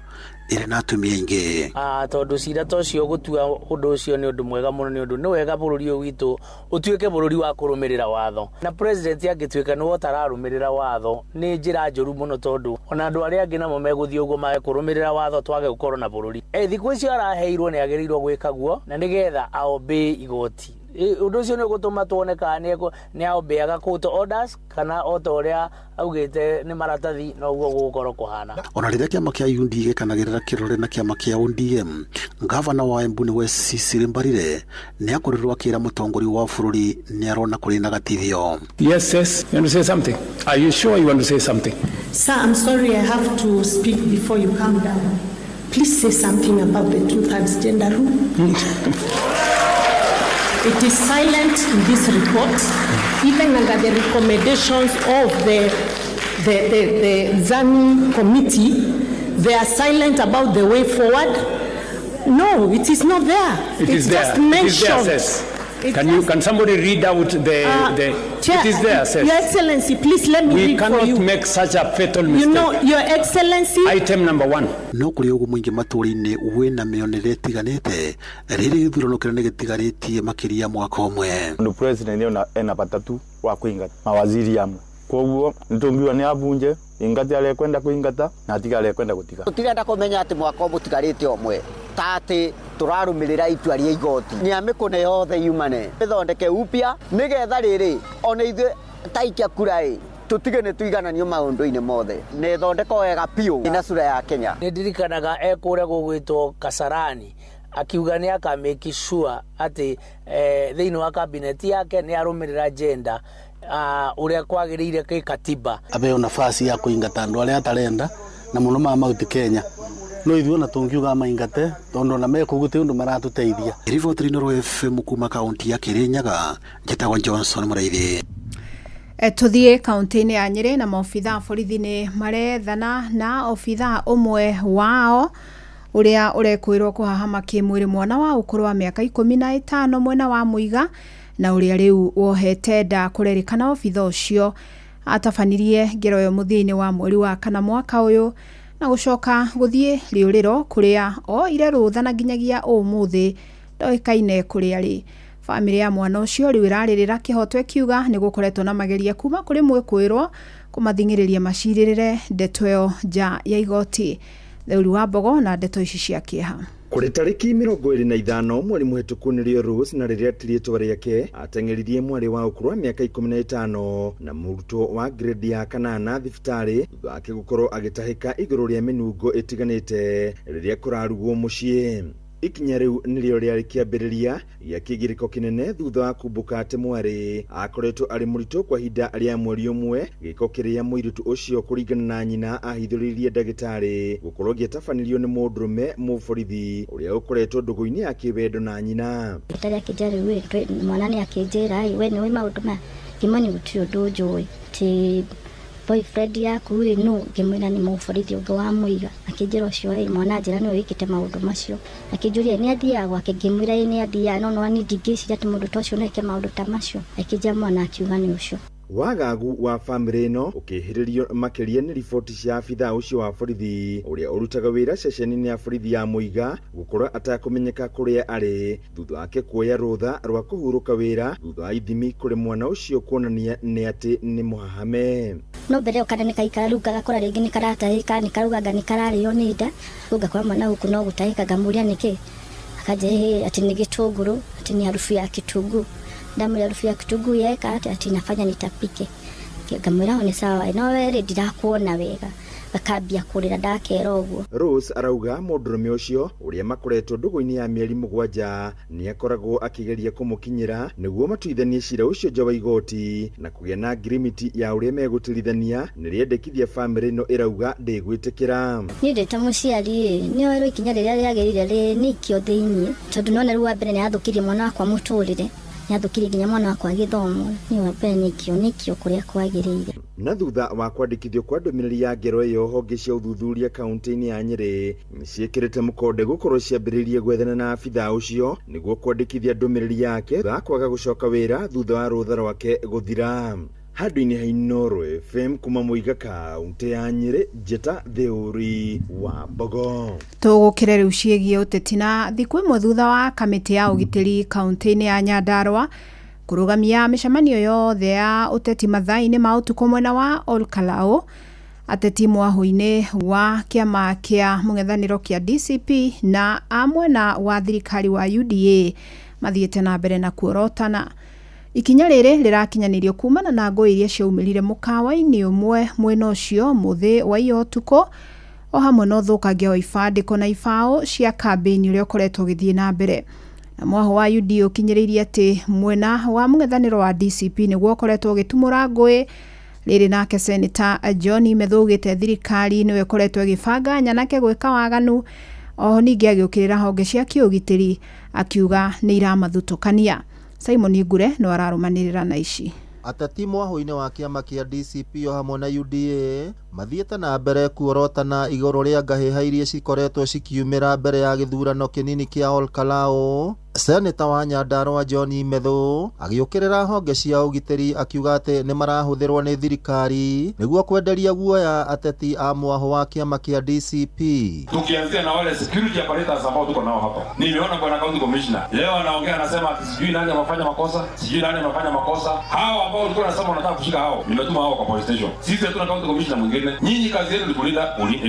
ĩrĩ na atumia aingĩ. Tondũ cira ta ũcio gũtua ũndũ ũcio nĩ ũndũ mwega mũno, nĩ ũndũ nĩ wega bũrũri ũyũ witũ ũtuĩke bũrũri wa kũrũmĩrĩra watho, na president angĩtuĩka nĩwe ũtararũmĩrĩra watho nĩ njĩra njũru mũno, tondũ ona andũ arĩa angĩ namo megũthiĩ ũguo mage kũrũmĩrĩra watho twage gũkorwo na bũrũri. Thikũ icio araheirwo nĩ agĩrĩirwo gwĩka guo na nĩgetha aobey igoti. Ũndũ ũcio nĩ ũgũtũma tuone kana nĩ aombeaga court orders kana o ta ũrĩa augĩte nĩ maratathi noguo gũgũkorwo kũhana. Ona rĩrĩa kĩama kĩa UND gĩkanagĩrĩra kĩrore na kĩama kĩa ODM, ngavana wa Embu nĩwe Cecily Mbarire nĩ akorirwo akĩra mũtongoria wa bũrũri nĩ arona kũrĩ na gatithio. Yes, yes, you want to say something? Are you sure you want to say something? Sir, I'm sorry I have to speak before you come down. Please say something about the two-thirds gender rule. It is silent in this report, even under the recommendations of the Zani committee. They are silent about the way forward. No, it is not there. It It's is there. just It is mentioned. there, sis. It's Can you, can somebody read out the Chair, it is there, sis. Your Excellency, please let me We read for cannot you. make such a fatal mistake. You know, Your Excellency. Item number 1. No kũrĩ ũguo mũingĩ matũũra-inĩ wĩna mĩonere ĩtiganĩte rĩrĩ gĩthurano kĩrĩa nĩ gĩtigarĩtie makĩria mwaka ũmwe. Ndu president ena patatu wa kuingata mawaziri amwe, koguo nitungiwa ni abunje ingati aria kwenda kuingata na atiga aria kwenda gutiga. Tutirenda kumenya ati mwaka ũmũtigarĩte ũmwe ta atĩ tũrarũmĩrĩra itua rĩa igoti nĩ amĩkũne yothe yumane ĩthondeke upya nĩgetha rĩrĩ ona ithuĩ ta aikia kura ĩ tũtige nĩ tũigananio maũndũ-inĩ mothe nĩ ĩthondekwo wega biũ na sura ya Kenya. Nĩ ndirikanaga ekũrĩa gũgwĩtwo Kasarani akiuga nĩ aka make sure atĩ thĩinĩ wa cabinet yake nĩ arũmĩrĩra gender ũrĩa kwagĩrĩire kĩkatiba. Abeo nafasi ya kuingata andu aria atarenda na muno ma Mount Kenya no ithuĩ ona tũngiuga maingate tondũ ona mekũu gũtirĩ ũndũ maratũteithia. Riboti Inooro FM kuma kaunti ya Kirinyaga, njĩtagwo Johnson Mũraithi. Tuthiĩ kaunti-inĩ ya Nyĩrĩ na maobitha a borithi nĩ marethana na obitha ũmwe wao ũrĩa ũrekwĩrwo kũhahama kĩmwĩrĩ mwana wa ũkũrũ wa mĩaka 15 mwena wa Mũiga na ũrĩa rĩu wohete nda. Kũrerĩkana obitha ũcio atabanirie ngero ĩyo mũthia-inĩ wa mweri wa kana mwaka ũyũ na gũcoka gũthiĩ rĩũrĩro kũrĩa oire rũtha na nginyagia ũmũthĩ ndoĩkaine kũrĩa arĩ. Bamĩrĩ ya mwana ũcio rĩu ĩrarĩrĩra kĩhoto ĩkiuga nĩ gũkoretwo na mageria kuma kũrĩ mwĩkũĩrwo kũmathing'ĩrĩria macirĩrĩre ndeto ĩyo nja ya igoti. Theuri wa Mbogo na ndeto ici cia kĩeha. Kũrĩ tarĩki 25 mweri mũhĩtũku nĩrĩo Rose na rĩrĩa ti rĩtwa rĩake ateng'eririe mwarĩ wa ũkũrũ wa mĩaka 15 na mũrutwo wa grade ya kanana thibitarĩ thutha wake gũkorwo agĩtahĩka igũrũ rĩa mĩnungo ĩtiganĩte rĩrĩa kũrarugwo mũciĩ. Ikinya rĩu nĩrĩo rĩarĩ kĩambĩrĩria gĩa kĩgirĩko kĩnene thutha wa kumbũka atĩ mwarĩ akoretwo arĩ mũritũ kwa ihinda rĩa mweri ũmwe. Gĩko kĩrĩa mũirĩtu ũcio kũringana na nyina ahithũrĩirie ndagĩtarĩ gũkorwo gĩatabanirio nĩ mũndũrũme mũborithi ũrĩa ũkoretwo ndũgũ-inĩ ya kĩwendo na nyina. Ndagĩtarĩ akĩnjĩra rĩu mwana nĩ akĩnjĩra we nĩũĩ maũndũ maya, ngĩmwĩra gũtirĩ ũndũ njũĩ, atĩ boyfriend yaku rĩ nũ, ngĩmwĩra nĩ mũborithi ũngĩ wa Mũiga, akĩnjĩra ũcio ĩ mwana anjĩra nĩwe wĩkĩte maũndũ macio, akĩnjũria nĩ athiaga gwake, ngĩmwĩra ĩ nĩ athiaga, no no niĩ ndingĩciria atĩ mũndũ ta ũcio no eke maũndũ ta macio, akĩnjĩra mwana akiuga nĩ ũcio. Wagagu wa bamĩrĩ ĩno ũkĩhĩrĩrio makĩria nĩ riboti cia abithaa ũcio wa borithi ũrĩa ũrutaga wĩra ceceni-inĩ ya borithi ya Mũiga gũkorwo atakũmenyeka kũrĩa arĩ thutha wake kuoya rũtha rwa kũhurũka wĩra thutha wa ithimi kũrĩ mwana ũcio kuonania nĩ atĩ nĩ mũhahame. No mbere ĩyo kana nĩ kaikara rĩu ngagakora rĩngĩ nĩ karatahĩka nĩ karauga nĩ kararĩo nĩ nda, rĩu ngakora mwana gũkũ no gũtahĩka ngamũria nĩkĩ, akanjĩra atĩ nĩ gĩtũngũrũ, atĩ nĩ harufu ya kitunguu. Ndamwĩra harufu ya kitunguu yeka atĩ ati nafanya nitapike, ngamwĩra nĩ sawa no we rĩ ndirakuona wega, gakambia kũrĩra ndakera ũguo. Rose arauga mũndũrũme ũcio ũrĩa makoretwo ndũgũ-inĩ ya mĩeri 7 nĩ akoragwo akĩgeria kũmũkinyĩra nĩguo matuithanie cira ũcio nja wa igoti na kũgĩa na ngirimiti ya ũrĩa megũtirithania nĩrĩendekithia bamĩrĩ ĩno ĩrauga ndĩgwĩtĩkĩra. Niĩ ndĩ ta mũciari ĩ nĩoerwo ikinya rĩrĩa rĩagĩrĩire rĩ nĩ ikio thĩiniĩ tondũ nĩwona rĩu wa mbere nĩathũkirie mwana wakwa mũtũrĩre, nĩathũkirie nginya mwana wakwa gĩthomo, niĩ wa mbere nĩ ikio kũrĩa kwagĩrĩire. Na thutha wa kwandĩkithio kwa ndũmĩrĩri ya ngero ĩyo honge cia ũthuthuria kaunti-inĩ ya Nyĩrĩ nĩciĩkĩrĩte mũkonde gũkorwo ciambĩrĩirie gwethana na abithaa ũcio nĩguo kwandĩkithia ndũmĩrĩri yake thutha wa kwaga gũcoka wĩra thutha wa rũtha rwake gũthira. Handũ-inĩ ha Inooro FM kuma Mũiga kaunti ya Nyĩrĩ, Njĩta Theuri wa Mbogo. Tũgũkĩre rĩu ciĩgiĩ ũteti na thikũ ĩmwe thutha wa kamĩtĩ ya ũgitĩri kaunti-inĩ ya Nyandarua kũrũgamia mĩcemanio yothe ya ũteti mathaa-inĩ ma ũtukũ mwena wa Olkalau, ateti mwahũ-inĩ wa kĩama kĩa mũng'ethanĩro kĩa DCP na a mwena wa thirikari wa UDA Mathiĩte na mbere na kuorotana. Ikinya rĩrĩ rĩrakinyanĩrio kumana na ngũĩ iria ciaumĩrire mũkawa-inĩ ũmwe mwena ũcio mũthĩ wa iya ũtukũ, o hamwe na ũthũkangia wa ibandĩko na ibaũ cia kambĩini ũrĩa ũkoretwo ũgĩthiĩ na mbere. Na mwahũ wa UDA ũkinyĩrĩirie atĩ mwena wa mũng'ethanĩro wa DCP nĩguo ũkoretwo ũgĩtumũra ngũĩ. Rĩrĩ nake Seneta John Methu augĩte thirikari nĩyo ĩkoretwo ĩgĩbanga nyanake gwĩka waganu. Oho ningĩ agĩũkĩrĩra honge cia kĩũgitĩri akiuga nĩ iramathutũkania. Simon Ngure no ararũmanĩrĩra na ici. Ateti mwahũ-inĩ wa kĩama kĩa DCP o hamwe na UDA mathiĩte na mbere kuorotana igũrũ rĩa ngahĩha iria cikoretwo cikiumĩra mbere ya gĩthurano kĩnini kĩa Ol Kalou. Seneta wa Nyandarua John Methu agĩũkĩrĩra honge cia ũgitĩri akiuga atĩ nĩ marahũthĩrwo nĩ thirikari nĩguo kwenderia guoya ateti a mwahũ wa kĩama kĩa DCP. Tukianzia na wale security apparatus ambao tuko nao hapa. Nimeona bwana county commissioner leo anaongea, anasema ati sijui nani amefanya makosa, sijui nani amefanya makosa. Hao ambao ulikuwa unasema unataka kushika hao, nimetuma hao kwa police station. Sisi hatuna county commissioner mwingine. Nyinyi kazi yenu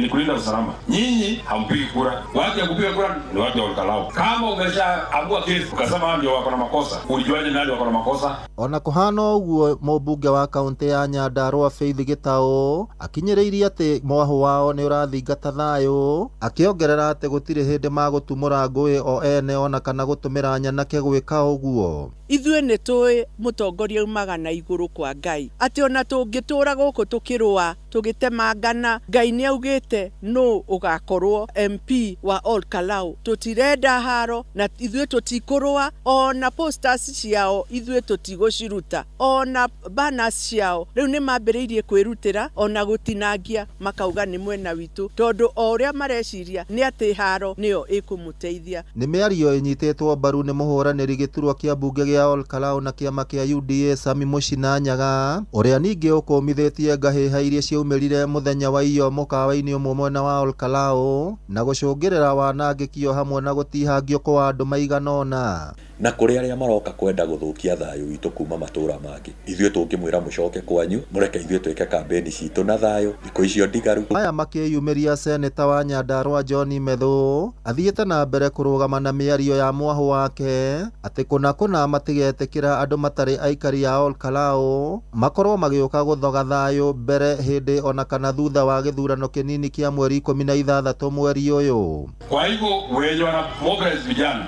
ni kulinda usalama. Nyinyi hampigi kura. Watu ya kupiga kura ni watu wa Ol Kalou. Kama umeshaamua kesi ukasema ndio wako na makosa, ulijuaje nani wako na makosa? Ona kũhana ũguo, mũmbunge wa kaũntĩ ya Nyandarua Faith Gĩtaũ akinyĩrĩirie atĩ mwahũ wao nĩ ũrathingata thayũ, akĩongerera atĩ gũtirĩ hĩndĩ magũtumũra ngũĩ o ene ona kana gũtũmĩra nyanake gwĩka ũguo. Ithuĩ nĩ tũĩ mũtongoria umaga na igũrũ kwa Ngai atĩ ona tũngĩtũra gũkũ tũkĩrũa tũgĩtemangana, Ngai nĩ augĩte nũ ũgakorwo MP wa Ol Kalou. Tũtirenda haro na ithuĩ tũtikũrũa, ona posters ciao ithuĩ tũtigũciruta, ona banners ciao rĩu nĩ mambĩrĩirie kwĩrutĩra ona gũtinangia makauga nĩ mwena witũ, tondũ o ũrĩa mareciria nĩ atĩ haro nĩyo ĩkũmũteithia. Nĩ mĩario ĩnyitĩtwo mbaru nĩ mũhũranĩri gĩturwa kĩa mbunge gĩa Ol Kalou na kĩama kĩa UDA Sami Mũcina Nyaga, ũrĩa ningĩ ũkũmithĩtie ngahĩha iria ciaumĩrire mũthenya wa iyo mũkawa-inĩ ũmwe mwena wa Ol Kalou na gũcũngĩrĩra wanangĩki o hamwe na gũtihangio kwa andũ maigana ũna. Na kũrĩ arĩa maroka kwenda gũthũkia thayũ witũ kuma matũra mangĩ, ithuĩ tũngĩmwĩra mũcoke kwanyu, mũreke ithuĩ twĩke kambĩni citũ na thayũ, thikũ icio ndigaru. Aya makĩyumĩria, Seneta wa Nyandarua John Methu athiĩte na mbere kũrũgama na mĩario ya mwahũ wake atĩ kũna kũna matigetĩkĩra andũ matarĩ aikari a Ol Kalou makorwo magĩũka gũthoga thayũ mbere, hĩndĩ ona kana thutha wa gĩthurano kĩnini kĩa mweri 16 mweri ũyũ. Kwa hivyo wenye wana mobilize vijana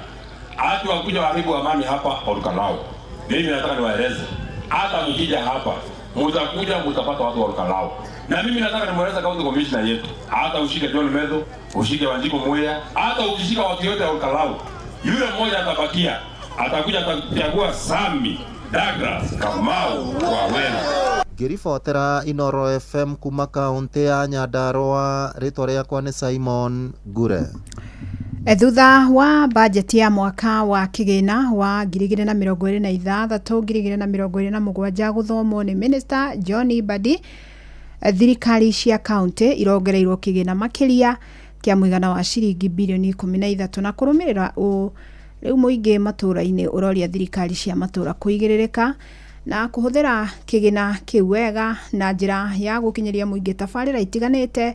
hata wakuja waharibu amani hapa Ol Kalou, mimi nataka niwaeleze, hata mkija hapa mtakuja mtapata watu wa Ol Kalou. Na mimi nataka nimueleze county commissioner yetu, hata ushike John Methu, ushike Wanjiku Muya, hata ukishika watu yote wa Ol Kalou, yule mmoja atabakia, atakuja atachagua Sami Douglas Kamau wa Wena. Ngĩribotera Inoro FM kuma kaũntĩ ya Nyandarua, rĩtwa rĩakwa nĩ Simon Ngure. Thutha wa bajeti ya mwaka wa kĩgĩna wa 2026 2027 gũthomwo nĩ Minister John Mbadi, thirikari cia kaũntĩ irongereirwo kĩgĩna makĩria kĩa mũigana wa ciringi birioni 13. Na kũrũmĩrĩra ũũ, rĩu mũingĩ matũũra-inĩ ũroria thirikari cia matũũra kũigĩrĩrĩka na kũhũthĩra kĩgĩna kĩu wega na njĩra ya gũkinyĩria mũingĩ tabarĩra itiganĩte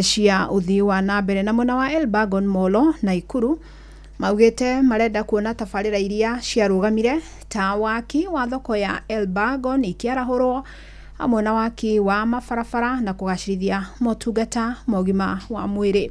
cia ũthii wa na mbere. Na mwena wa Elbagon, Molo na Ikuru maugĩte marenda kuona tabarĩra iria ciarũgamire ta waki wa thoko ya Elbagon ikĩarahũrwo, hamwe na waki wa mabarabara na kũgacĩrithia motungata ma ũgima wa mwĩrĩ.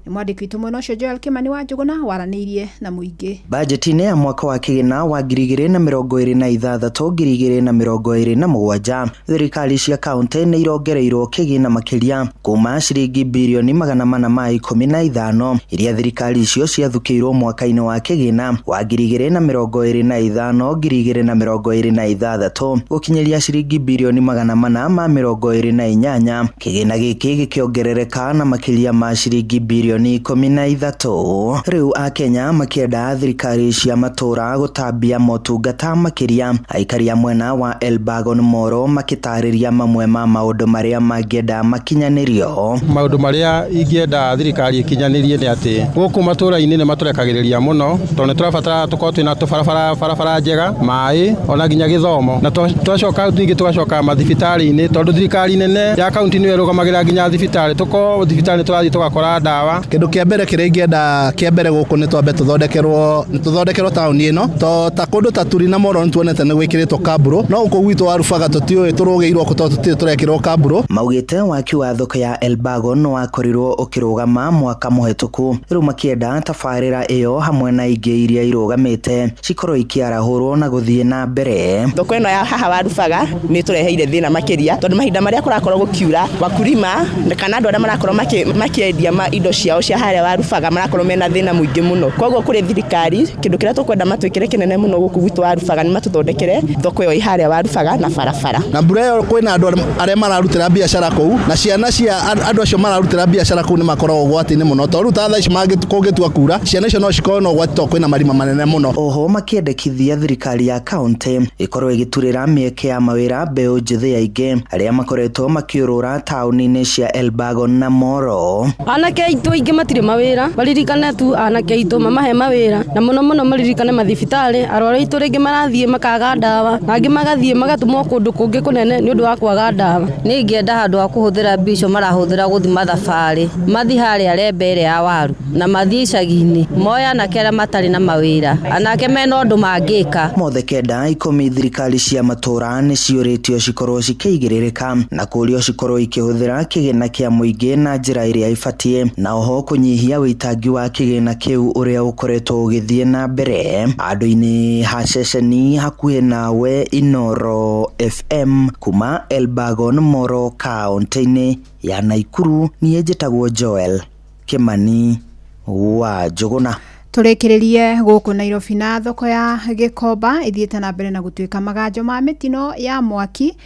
Nĩ mwandĩki witũ mwena ũcio Joel Kimani wa Njũgũna waranĩirie na mũingĩ. Bajeti-inĩ ya mwaka wa kĩgĩna wa 2026 2027, thirikari cia kaũntĩ nĩ irongereirwo kĩgĩna makĩria kuma ciringi birioni 415 iria thirikari icio ciathukĩirwo mwaka-inĩ wa kĩgĩna wa 2025 2026 gũkinyĩria ciringi birioni 428. Kĩgĩna gĩkĩ gĩkĩongerereka na makĩria ma ciringi birioni 13. Rĩu akenya makĩenda thirikari cia matũra gũtambia motungata makĩria. Aikari a mwena wa Elbagon Moro makĩtarĩria mamwe ma maũndũ marĩa mangĩenda makinyanĩrio. Maũndũ marĩa ingĩenda thirikari ĩkinyanĩrie nĩ atĩ gũkũ matũra-inĩ nĩ matũrekagĩrĩria mũno, tondũ nĩ tũrabatara tũkorwo twĩna tũbarabara barabara njega, maĩ ona nginya gĩthomo, na twacoka ningĩ tũgacoka mathibitarĩ-inĩ, tondũ thirikari nene ya kaunti nĩyo ĩrũgamagĩrĩra nginya thibitarĩ. Tũkorwo thibitarĩ tũrathiĩ tũgakora ndawa Kĩndũ kĩa mbere kĩrĩa ingĩenda kĩa mbere gũkũ nĩ twambe tũthondekerwo taũni ĩno to ta kũndũ ta Turi na Moro nĩtuonete nĩ gwĩkĩrĩtwo kambũrũ, no gũkũ gwitũ Warubaga tũtiũĩ tũrũgĩirwo kũ tondũ tũtirĩ tũrekĩrwo kambũrũ. Maugĩte waki wa thoko ya Elbagon wakorirwo ũkĩrũgama mwaka mũhetũku, rĩu makĩenda tabarĩra ĩyo hamwe na ingĩ iria irũgamĩte cikorwo ikĩarahũrwo na gũthiĩ na mbere. Thoko ĩno ya haha Warubaga nĩ tũreheire thĩna makĩria tondũ mahinda marĩa kũrakorwo gũkiura wakulima kana andũ arĩa marakorwo makĩendia indo ciao cia harĩa Warubaga marakorwo mena thĩna mũingĩ mũno. Koguo kũrĩ thirikari kĩndũ kĩrĩa tũkwenda matwĩkĩre kĩnene mũno gũkũ gwitũ Warubaga nĩ matũthondekere thoko ĩyo ĩ harĩa Warubaga na barabara. Na mbura ĩyo kwĩna andũ arĩa mararutĩra biacara kũu na ciana cia andũ acio mararutĩra biacara kũu nĩ makoragwo ũgwati-inĩ mũno tondũ rĩu ta thaa ici kũngĩtua kura ciana icio no cikorwo na ũgwati tondũ kwĩna marima manene mũno. Oho makĩendekithia thirikari ya kaunti ĩkorwo ĩgĩturĩra mĩeke ya mawĩra mbeũ njĩthĩ aingĩ arĩa makoretwo makĩũrũra taũni-inĩ cia Elbagon na Moro. Anake aitũ aingĩ matirĩ mawĩra, maririkane tu anake aitũ mamahe mawĩra na mũno mũno maririkane mathibitarĩ, arwaru aitũ rĩngĩ marathiĩ makaga ndawa na angĩ magathiĩ magatũmwo kũndũ kũngĩ kũnene nĩ ũndũ wa kwaga ndawa. Niĩ ingĩenda handũ ha kũhũthĩra mbia icio marahũthĩra gũthiĩ mathabarĩ mathiĩ harĩa Rembe ĩrĩa ya waru na mathiĩ icagi-inĩ moe anake arĩa matarĩ na mawĩra, anake mena ũndũ mangĩka. Mothe kenda ikũmi thirikari cia matũra nĩ ciũrĩtio cikorwo cikĩigĩrĩrĩka na kũrio cikorwo ikĩhũthĩra kĩgĩna kĩa mũingĩ na njĩra ĩrĩa ĩbatiĩ, na oho kũnyihia wĩitangi wa kĩgĩna kĩu ũrĩa ũkoretwo ũgĩthiĩ na mbere. Andũ-inĩ ha ceceni hakuhĩ nawe Inoro FM kuma Elbagon Moro kaunti-inĩ ya Naikuru, niĩ njĩtagwo Joel Kimani wa Njũgũna. Tũrĩkĩrĩrie gũkũ Nairobi na thoko ya Gĩkomba ĩthiĩte na mbere na gũtuĩka maganjo ma mĩtino ya mwaki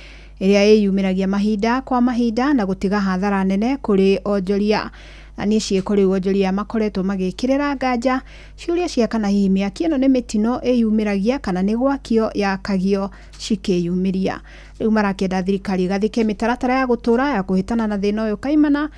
ĩrĩa ĩyumĩragia mahinda kwa mahinda na gũtiga hathara nene kũrĩ onjoria. Na nĩ ciĩko rĩu onjoria makoretwo magĩkĩrĩra nganja ciũria cia kana hihi mĩaki ĩno nĩ mĩtino ĩyumĩragia kana nĩ gwakio yakagio cikĩyumĩria. Rĩu marakĩenda thirikari ĩgathĩke mĩtaratara ya gũtũra ya kũhĩtana na thĩna ũyũ kaimana,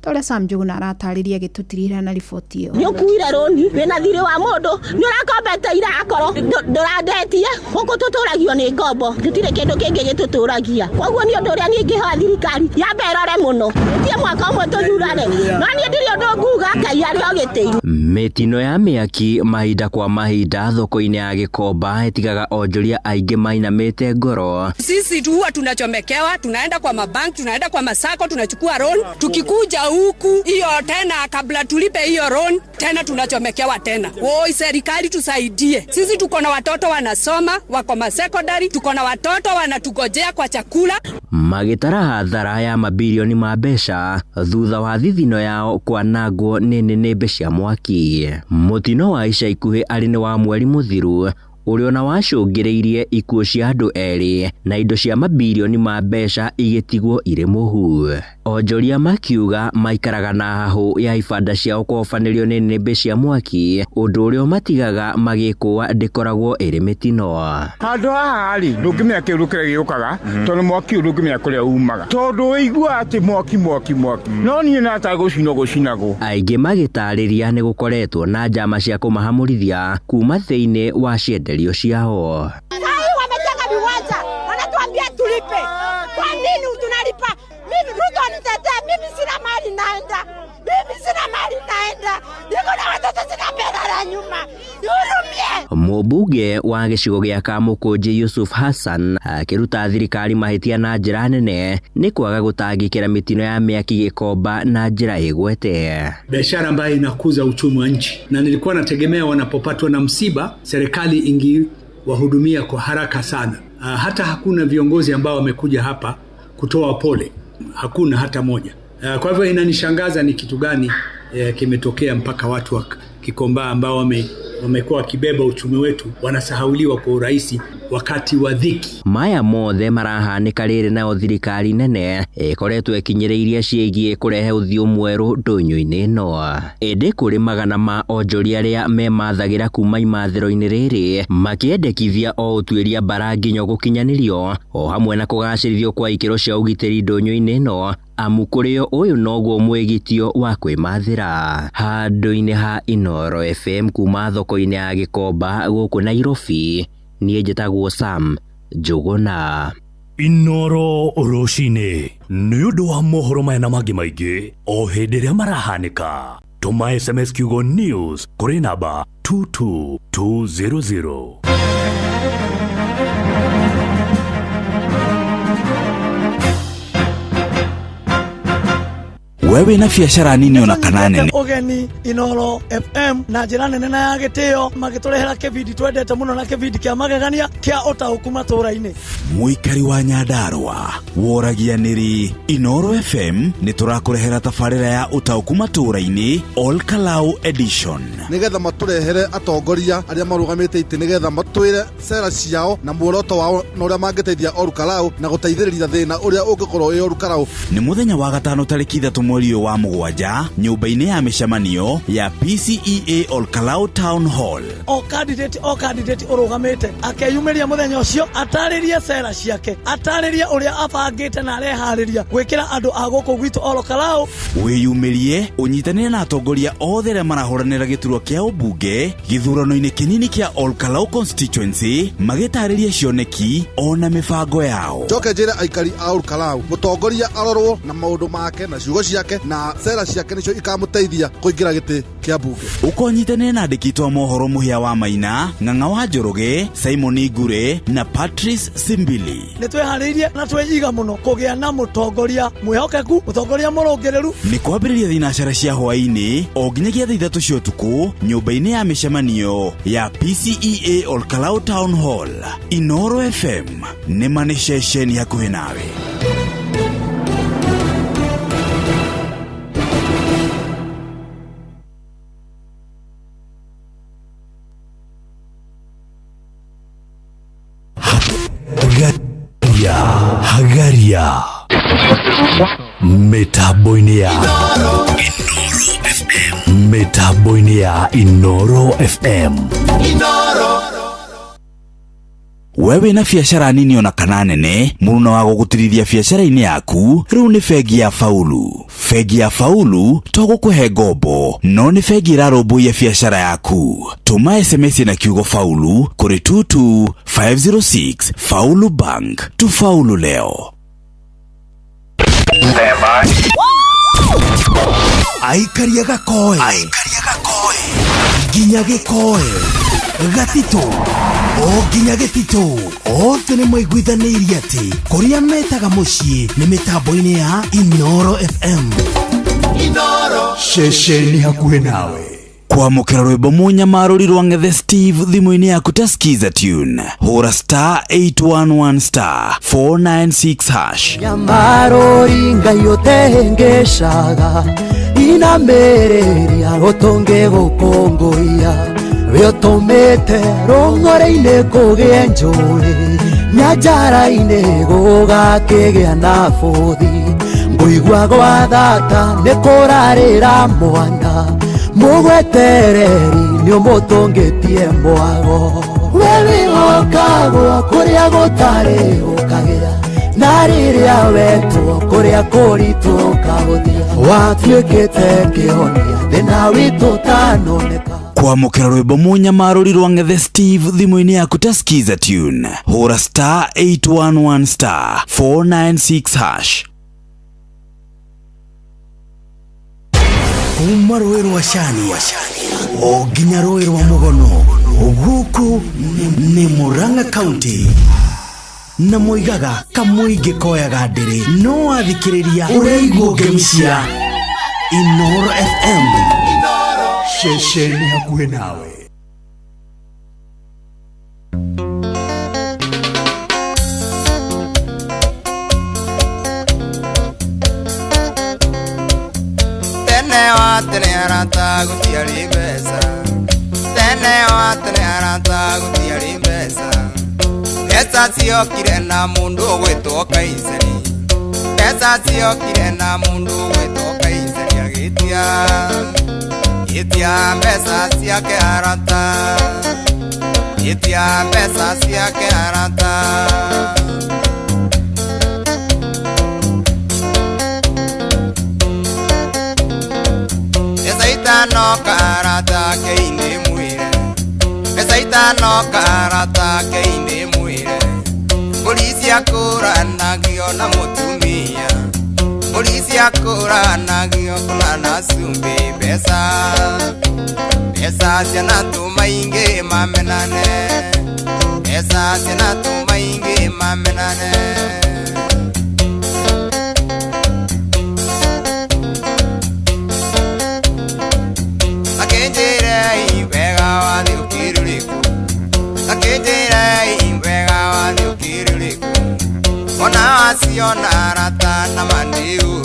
ta ũrĩa Sam Njũgũna aratarĩria agĩtũtirihĩra na riboti ĩyo. Nĩ ũkuire rũni wĩna thirĩ wa mũndũ nĩ ũrakombete ira akorwo ndũrandetie gũkũ tũtũragio nĩ ngombo gũtirĩ kĩndũ kĩngĩ gĩtũtũragia. Koguo nĩ ũndũ ũrĩa niĩ ingĩhoya thirikari yambe ĩrore mũno ĩtie mwaka ũmwe tũthurane no niĩ ndirĩ ũndũ nguga Ngai arĩ o gĩtĩ-inĩ. Mĩtino ya mĩaki mahinda kwa mahinda thoko-inĩ ya Gĩkomba ĩtigaga onjoria aingĩ mainamĩte ngoro. Sisi tu huwa tunachomekewa, tunaenda kwa mabank, tunaenda kwa masako, tunachukua loan, tukikuja huku hiyo tena kabla tulipe hiyo loan tena tunachomekewa tena. Woi, serikali tusaidie. Sisi tuko na watoto wanasoma, wako ma secondary, tuko na watoto wanatugojea kwa chakula. Magĩtara hathara ya mabirioni ma mbeca thutha wa thithino yao kwanangwo nĩ nĩnĩmbĩ cia mwaki. Mũtino wa ica ikuhĩ arĩ nĩ wa mweri mũthiru ũrĩa ona wacũngĩrĩirie ikuũ cia andũ erĩ na indo cia mabirioni ma mbeca igĩtigwo irĩ mũhu. Onjoria makiuga maikaraga na hahũ ya ibanda ciao kũhobanĩrio nĩ nĩnĩmbĩ cia mwaki, ũndũ ũrĩa ũmatigaga magĩkũa ndĩkoragwo ĩrĩ mĩtino. Handũ haha rĩ ndũngĩmenya kĩũndũ kĩrĩa gĩũkaga tondũ mwaki ũyũ ndũngĩmenya kũrĩa umaga tondũ ũiguaga atĩ mwaki mwaki mwaki no niĩ nata gũcinwo gũcinagwo. Aingĩ magĩtarĩria nĩ gũkoretwo na njama cia kũmahamũrithia kuma thĩinĩ wa cienderio ciao. Sahii wametenga viwanja wanatuambia tulipe. Kwa nini tunalipa? Mimi Ruto anitetee, mimi sina mali naenda. Mimi sina mali naenda. Niko na watoto sina pesa la nyuma. Nihurumie. Mũmbunge wa gĩcigo gĩa Kamũkũnji Yusuf Hassan akĩruta thirikari mahĩtia na njĩra nene nĩ kwaga gũtangĩkĩra mĩtino ya mĩaki Gĩkomba na njĩra ĩgwete. Biashara ambayo inakuza uchumi wa nchi, na nilikuwa nategemea wanapopatwa na msiba serikali ingewahudumia kwa haraka sana. Hata hakuna viongozi ambao wamekuja hapa kutoa pole, hakuna hata moja. Kwa hivyo inanishangaza ni kitu gani kimetokea mpaka watu wa Kikomba ambao wamekuwa wakibeba uchumi wetu wanasahauliwa kwa urahisi wakati wa dhiki. Maya mothe marahanĩka rĩrĩ nayo thirikari nene ĩkoretwo ĩkinyĩrĩirie ciĩgiĩ kũrehe ũthiũ mwerũ ndũnyũ-inĩ ĩno. Ĩndĩ kũrĩ magana ma onjoria arĩa memathagĩra kuma imathĩro-inĩ rĩrĩ makĩendekithia o ũtuĩria mbara nginya gũkinyanĩrio o hamwe na kũgacĩrithio kwa ikĩro cia ũgitĩri ndũnyũ-inĩ ĩno, amu kũrĩo ũyũ noguo mwĩgitio wa kwĩmathĩra. Handũ-inĩ ha Inoro FM kuma thoko-inĩ ya Gĩkomba gũkũ Nairobi, niĩ njĩtagwo Sam Njũgũna. Inoro rũcinĩ nĩ ũndũ wa mohoro maya na mangĩ maingĩ o hĩndĩ ĩrĩa marahanĩka. Tũma SMS kiugo news kũrĩ namba 22200. We wĩna biacara nini ona kana nene? Ũgeni Inoro FM na njĩra nene na ya gĩtĩo magĩtũrehera kĩbindi twendete mũno na kĩbindi kĩa magegania kĩa ũtaũku matũũra-inĩ. Mũikari wa Nyandarũa woragia nĩrĩ Inoro FM nĩ tũrakũrehera tabarĩra ya ũtaũku matũũra-inĩ Ol Kalou edition, nigetha matũrehere atongoria arĩa marũgamĩte itĩ, nigetha matwĩre cera ciao na muoroto wao na ũrĩa mangĩteithia Ol Kalou na gũteithĩrĩria thĩna ũrĩa ũngĩkorwo wĩ Ol Kalou. Nĩ mũthenya wa gatano tarĩki 3 mweri ũyũ wa 7 nyũmba-inĩ ya mĩcemanio ya PCEA Ol Kalou Town Hall. O candidate ũrũgamĩte akeyumĩria mũthenya ũcio atarĩrie cera ciake, atarĩrie ũrĩa abangĩte na areharĩria gwĩkĩra andũ a gũkũ gwitũ Ol Kalou. Wĩyumĩrie ũnyitanĩre na atongoria othe arĩa marahũranĩra gĩturwa kĩa ũmbunge gĩthurano-inĩ kĩnini kĩa Ol Kalou constituency, magĩtarĩria cioneki ona mĩbango yao. Njoke njĩre aikari a Ol Kalou, mũtongoria arorwo na maũndũ make na ciugo ciake na cera ciake nĩcio ikamũteithia kũingĩra gĩtĩ kĩa mbunge. Ũkonyitanĩre na andĩki twa mohoro Mũhĩa wa Maina, Ng'ang'a wa Njoroge, Simon Ngure na Patrice Simbili. Nĩ twĩharĩirie na twĩiga mũno kũgĩa na mũtongoria mwĩhokeku, mũtongoria mũrũngĩrĩru. Nĩ kwambĩrĩria thinacara cia hwaĩ-inĩ o nginyagia thaa 3 cia ũtukũ nyũmba-inĩ ya mĩcemanio ya PCEA Ol Kalou Town Hall. Inoro FM nĩ ma nĩ ceceni hakuhĩ nawe. Hagaria mĩtambo-inĩ ya mĩtambo-inĩ ya Inoro FM. We wĩna biacara nini ona kana nene, mũruna wa gũgũtirithia biacara-inĩ yaku rĩu nĩ bengi ya Faulu. Bengi ya Faulu to gũkũhe ngombo, no nĩ bengi ĩrarũmbũiya biacara yaku. Tũma SMS na kiugo Faulu kũrĩ 22506. Faulu Bank, tufaulu leo. Aikaria gakoe nginya gĩkoe gatitũ o nginya gĩtitũ, othe nĩ maiguithanĩirie atĩ kũrĩa metaga mũciĩ nĩ mĩtambo-inĩ ya Inoro FM. Inoro ceceni hakuhĩ nawe. Kwamũkĩra rwĩmbo mũnyamarũri rwa Ng'ethe Steve thimũ-inĩ yaku ta Skiza Tune, hũra star 811 star 496 hash. Nyamarũri Ngai ũtehengecaga inamĩrĩria ũtũnge gũkũngũiya wĩũtũmĩte rũng'ore-inĩ kũgĩe njũĩ nyanjara-inĩ gũgakĩgĩa na bũthi ngũigua gwa thata nĩ kũrarĩra mwana mũgwetereri nĩ ũmũtũngĩtie mwago we wĩhokagwo kũrĩa gũtarĩ ũkagĩa na rĩrĩa wetwo kũrĩa kũritũ ũkahũthia watuĩkĩte kĩhonia thĩna witũ ũtanoneka. Kwamũkĩra rwĩmbo mũnyamarũri rwa Ng'ethe Steve thimũ-inĩ yaku ta Skiza Tune, hũra star 811 star 496 hash. Kuma rũĩ rwa Cania o nginya rũĩ rwa Mũgono, gũkũ nĩ Murang'a County. Na moigaga kamũingĩ koyaga ndĩrĩ, no wathikĩrĩria ũraigua ngemi cia Inoro FM. Ceceni hakuhĩ nawe. Tene wa tene arata gũtiarĩ mbeca, tene wa tene arata gũtiarĩ mbeca. Mbeca ciokire na mũndũ ũgwĩtwo Kaiseri, mbeca ciokire na mũndũ ũgwĩtwo Kaiseri agĩtia gĩtia mbeca ciake arata, gĩtia mbeca ciake arata. Mbeca itano karata keinĩ mwĩre, mbeca itano karata keinĩ mwĩre, mbũri ciakũranagio na mũtumia, mbũri ciakũranagio kũna na cumbĩ mbeca mbeca cianatũma ingĩ mamenane mbeca cianatũma ingĩ mamenane. Akenjĩre wega wathiĩ ũkĩrũrĩkũ, akenjĩre wega wathiĩ ũkĩrũrĩkũ, ona waciona arata na mani ũru,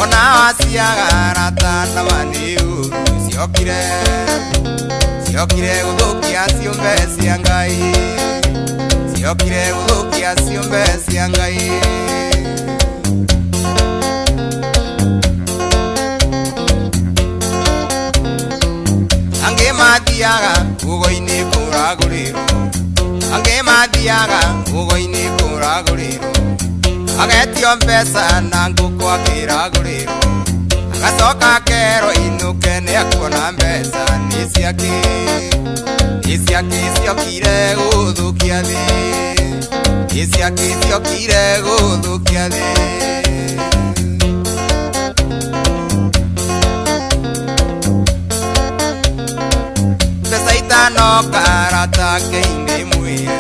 ona waciaga arata na mani ũru, ciokire ciokire gũthũkia ciũmbe cia Ngai, ciokire gũthũkia ciũmbe cia Ngai. Angĩ mathiaga ũgo-inĩ kũragũrĩrwo, angĩ mathiaga ũgo-inĩ kũragũrĩrwo, agetio mbeca na ngũkũ akĩragũrĩrwo, agacoka akerwo inũke nĩakuona mbeca nĩ ciake, nĩ ciake ciokire gũthũkia thĩ, nĩ ciake ciokire gũthũkia thĩ. Mbeca itano karata keinde mwĩre,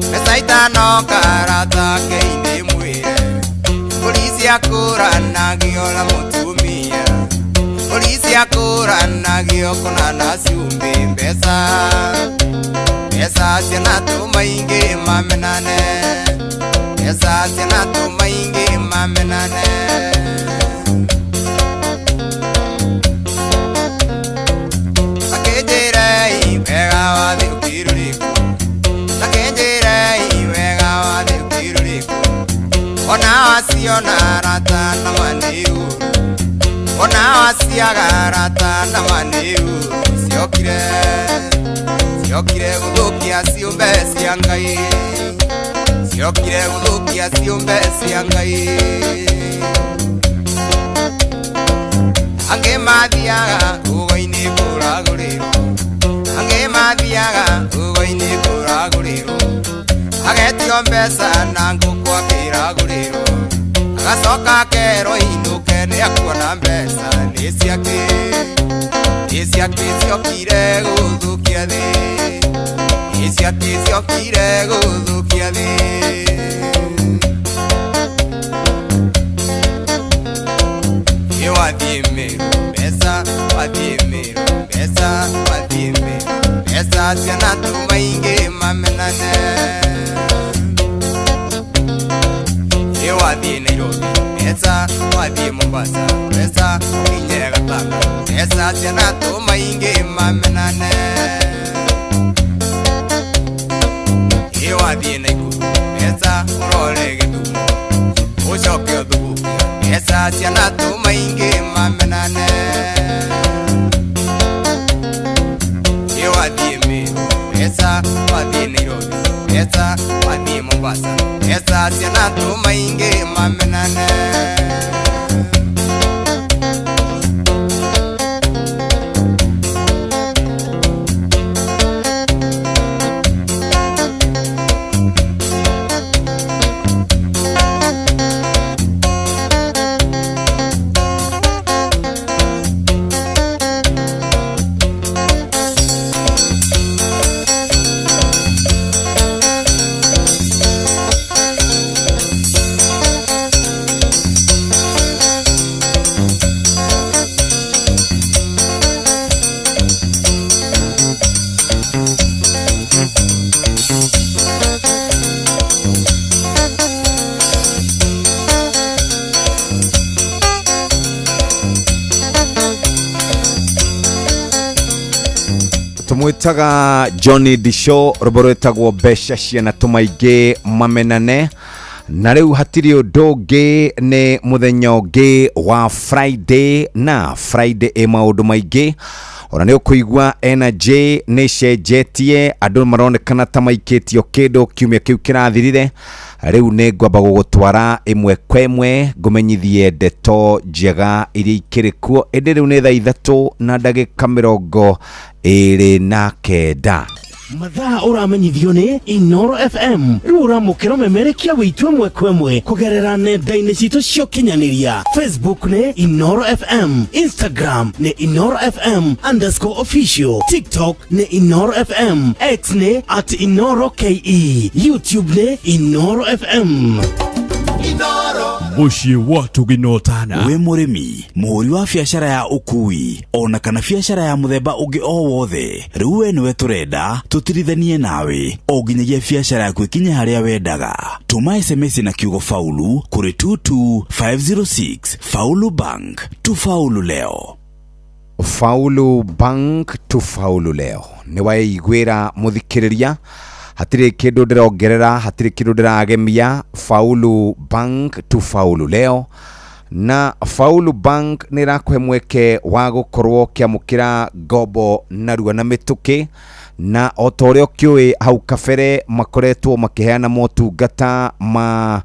mbeca itano karata keinde mwĩre, mbũri ciakũranagio na mũtumia, mbũri ciakũranagio kũna na cumbĩ mbeca mbeca cianatũma ingĩ mamenane, mbeca cianatũma ingĩ mamenane. Akenjĩre wega wathiĩ ũkĩrũrĩkũ, akenjĩre wega wathiĩ ũkĩrũrĩkũ, ona waciona arata na mani ũru, ona waciaga arata na mani ũru, ciokire ciokire gũthũkia ciũmbe cia Ngai, ciokire gũthũkia ciũmbe cia Ngai. Angĩ mathiaga ũgo-inĩ kũragũrĩrwo, angĩ mathiaga ũgo-inĩ kũragũrĩrwo, agetio mbeca na ngũkũ akĩragũrĩrwo, agacoka akerwo inũke nĩakuona mbeca nĩ ciake, nĩ ciake ciokire gũthũkia thĩ, nĩ ciake ciokire gũthũkia thĩ. Wathiĩ Meru mbeca, wathiĩ Meru mbeca, wathiĩ Meru mbeca cianatũma ingĩ mamenane. Ĩ wathiĩ Nairobi mbeca, wathiĩ Mombasa mbeca, ũkinye Gatanga mbeca cianatũma ingĩ mamenane. Ĩ wathiĩ Naikuru mbeca, ũrore Gĩthumo ũcoke ũthugũkie mbeca cianatũma ingĩ mamenane. Ĩ wathiĩ Meru mbeca, wathiĩ Nairobi mbeca, wathiĩ Mombasa mbeca cianatũma ingĩ mamenane. Tumwitaga Johnny Disho, rwĩmbo rwĩtagwo mbeca ciana tũmaingĩ mamenane. Na rĩu hatirĩ ũndũ ũngĩ, nĩ mũthenya ũngĩ wa Friday, na Friday ĩ maũndũ maingĩ. Ona nĩ ũkũigua energy nĩ ĩcenjetie, andũ maronekana ta maikĩtio kĩndũ kiumia kĩu kĩrathirire. Rĩu nĩ ngwamba gũgũtwara ĩmwe kwa ĩmwe ngũmenyithie ndeto njega iria ikĩrĩ kuo. Ĩndĩ rĩu nĩ thaa 3 na ndagĩka 29. Mathaa ũramenyithio nĩ Inoro FM. Rĩu ũramũkĩra ũmemerekia witũ ĩmwe kwa ĩmwe kũgerera nenda-inĩ citũ cia ũkinyanĩria. Facebook nĩ Inoro FM, Instagram nĩ Inoro FM underscore official, TikTok nĩ Inoro FM, X nĩ at Inoro KE, YouTube nĩ Inoro FM. Mũciĩ wa tũginotana. Wĩ mũrĩmi, mũhũri wa biacara ya ũkui ona kana biacara ya mũthemba ũngĩ o wothe, rĩu we nĩwe tũrenda tũtirithanie nawe o nginyagia biacara yaku ĩkinye harĩa wendaga. Tũma SMS na kiugo faulu kũrĩ 22506. Faulu Bank, tufaulu leo. Faulu Bank, tufaulu leo. Nĩ waiguĩra mũthikĩrĩria, hatirĩ kĩndũ ndĩrongerera, hatirĩ kĩndũ ndĩragemia. Faulu Bank, tufaulu leo. Na Faulu Bank nĩ ĩrakũhe mweke wa gũkorwo ũkĩamũkĩra ngombo narua na mĩtũkĩ, na o ta ũrĩa ũkĩũĩ hau kabere makoretwo makĩheana motungata ma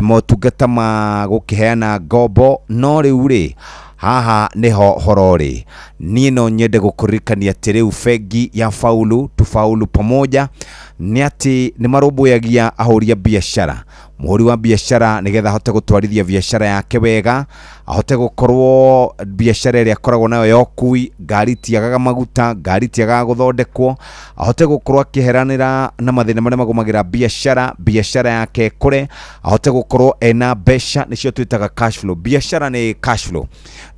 motungata ma gũkĩheana ngombo, no rĩu rĩ haha nĩho horo rĩ. Niĩ no nyende gũkũririkania atĩ rĩu bengi ya Faulu, tufaulu pamoja, nĩ atĩ nĩ marũmbũyagia ahũri a biacara, mũhũri wa biacara nĩgetha ahote gũtwarithia biacara yake wega, ahote gũkorwo biacara ĩrĩa akoragwo nayo ya ũkui, ngari itiagaga maguta, ngari itiagaga gũthondekwo, ahote gũkorwo akĩheranĩra na mathĩna marĩa magũmagĩra biacara, biacara yake ĩkũre, ahote gũkorwo ena mbeca, nĩcio twĩtaga cash flow. Biacara nĩ cash flow,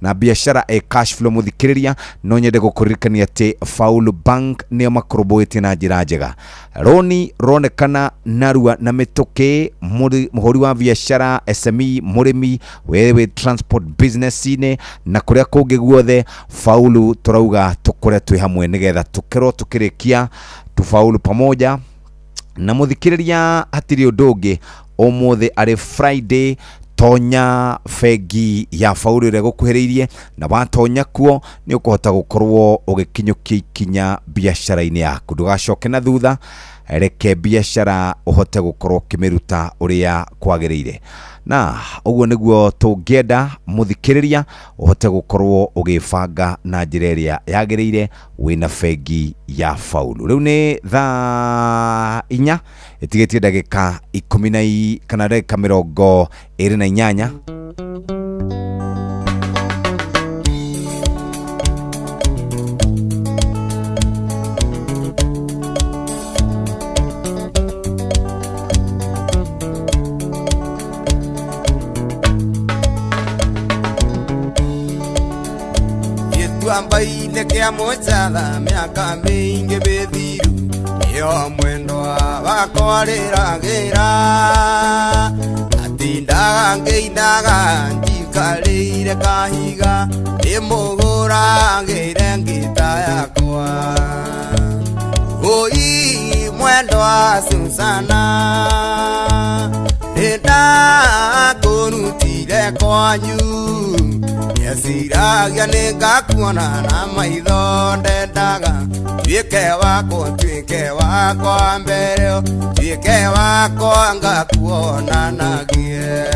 na biacara ĩ cash flow. Mũthikĩrĩria, no nyende gũkũririkania atĩ Faulu Bank nĩo makũrũmbũĩtie na njĩra njega. Roni ronekana narua na mĩtũkĩ, mũhũri wa biacara, SME, mũrĩmi, we wĩ transport business-inĩ na kũrĩa kũngĩ guothe, Faulu tũrauga tũkũre twĩ hamwe nĩgetha tũkerwo tũkĩrĩkia tufaulu pamoja. Na mũthikĩrĩria, hatirĩ ũndũ ũngĩ, ũmũthĩ arĩ Friday, tonya bengi ya Faulu ĩrĩa ĩgũkuhĩrĩirie, na watonya kuo nĩ ũkũhota gũkorwo ũgĩkinyũkia ikinya biacara-inĩ yaku. Ndũgacoke na thutha, reke biacara ũhote gũkorwo ũkĩmĩruta ũrĩa kwagĩrĩire. Na ũguo nĩguo tũngĩenda mũthikĩrĩria ũhote gũkorwo ũgĩbanga na njĩra ĩrĩa yagĩrĩire wĩna bengi ya Faulu. Rĩu nĩ thaa 4 ĩtigĩtie ndagĩka ikũmi na kana ndagĩka 28. Gĩtuamba-inĩ kĩa mũcatha mĩaka mĩingĩ mĩthiru, nĩyo mwendwa wakwa rĩragĩra, atindaga ngĩinaga njikarĩire kahiga, ndĩmũhũragĩre ngita yakwa. Oi mwendwa Susana, nĩndakũrutire kwanyu, ndeciragia nĩngakuona na maitho, ndendaga tuĩke wakwa, tuĩke wakwa mbere, tuĩke wakwa ngakuonanagie.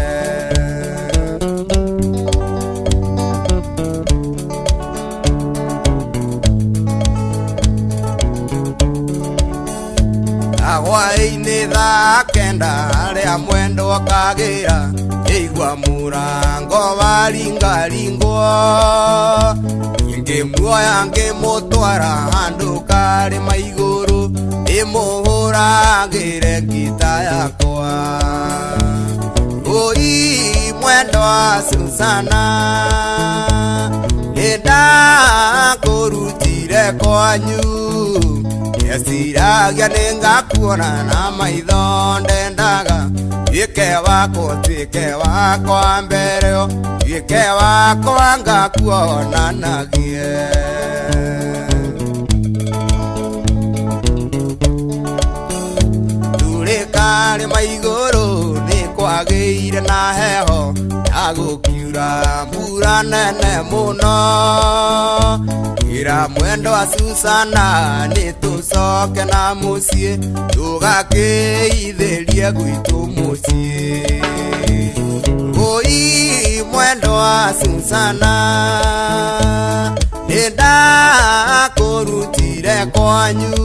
Hwaĩ-inĩ thaa 9 harĩa mwendwa kagĩra, ngĩigua mũrango waringaringwo, ngĩmuoya ngĩmũtwara handũ karĩma igũrũ, ndĩmũhũragĩre ngita yakwa. Oi mwendwa Susana, nĩndakũrutire kwanyu, ndeciragia nĩngakuona na maitho, ndendaga tuĩke wakwa, tuĩke wakwa mbere, tuĩke wakwa ngakuonanagie. Tũrĩ karĩma igũrũ nĩkwagĩire na heho, na gũkiura mbura nene mũno, ĩra mwendwa Susana nĩtũcoke na mũciĩ, tũgakĩithĩrie gwitũ mũciĩ. Oi mwendwa Susana, nĩndakũrutire kwanyu,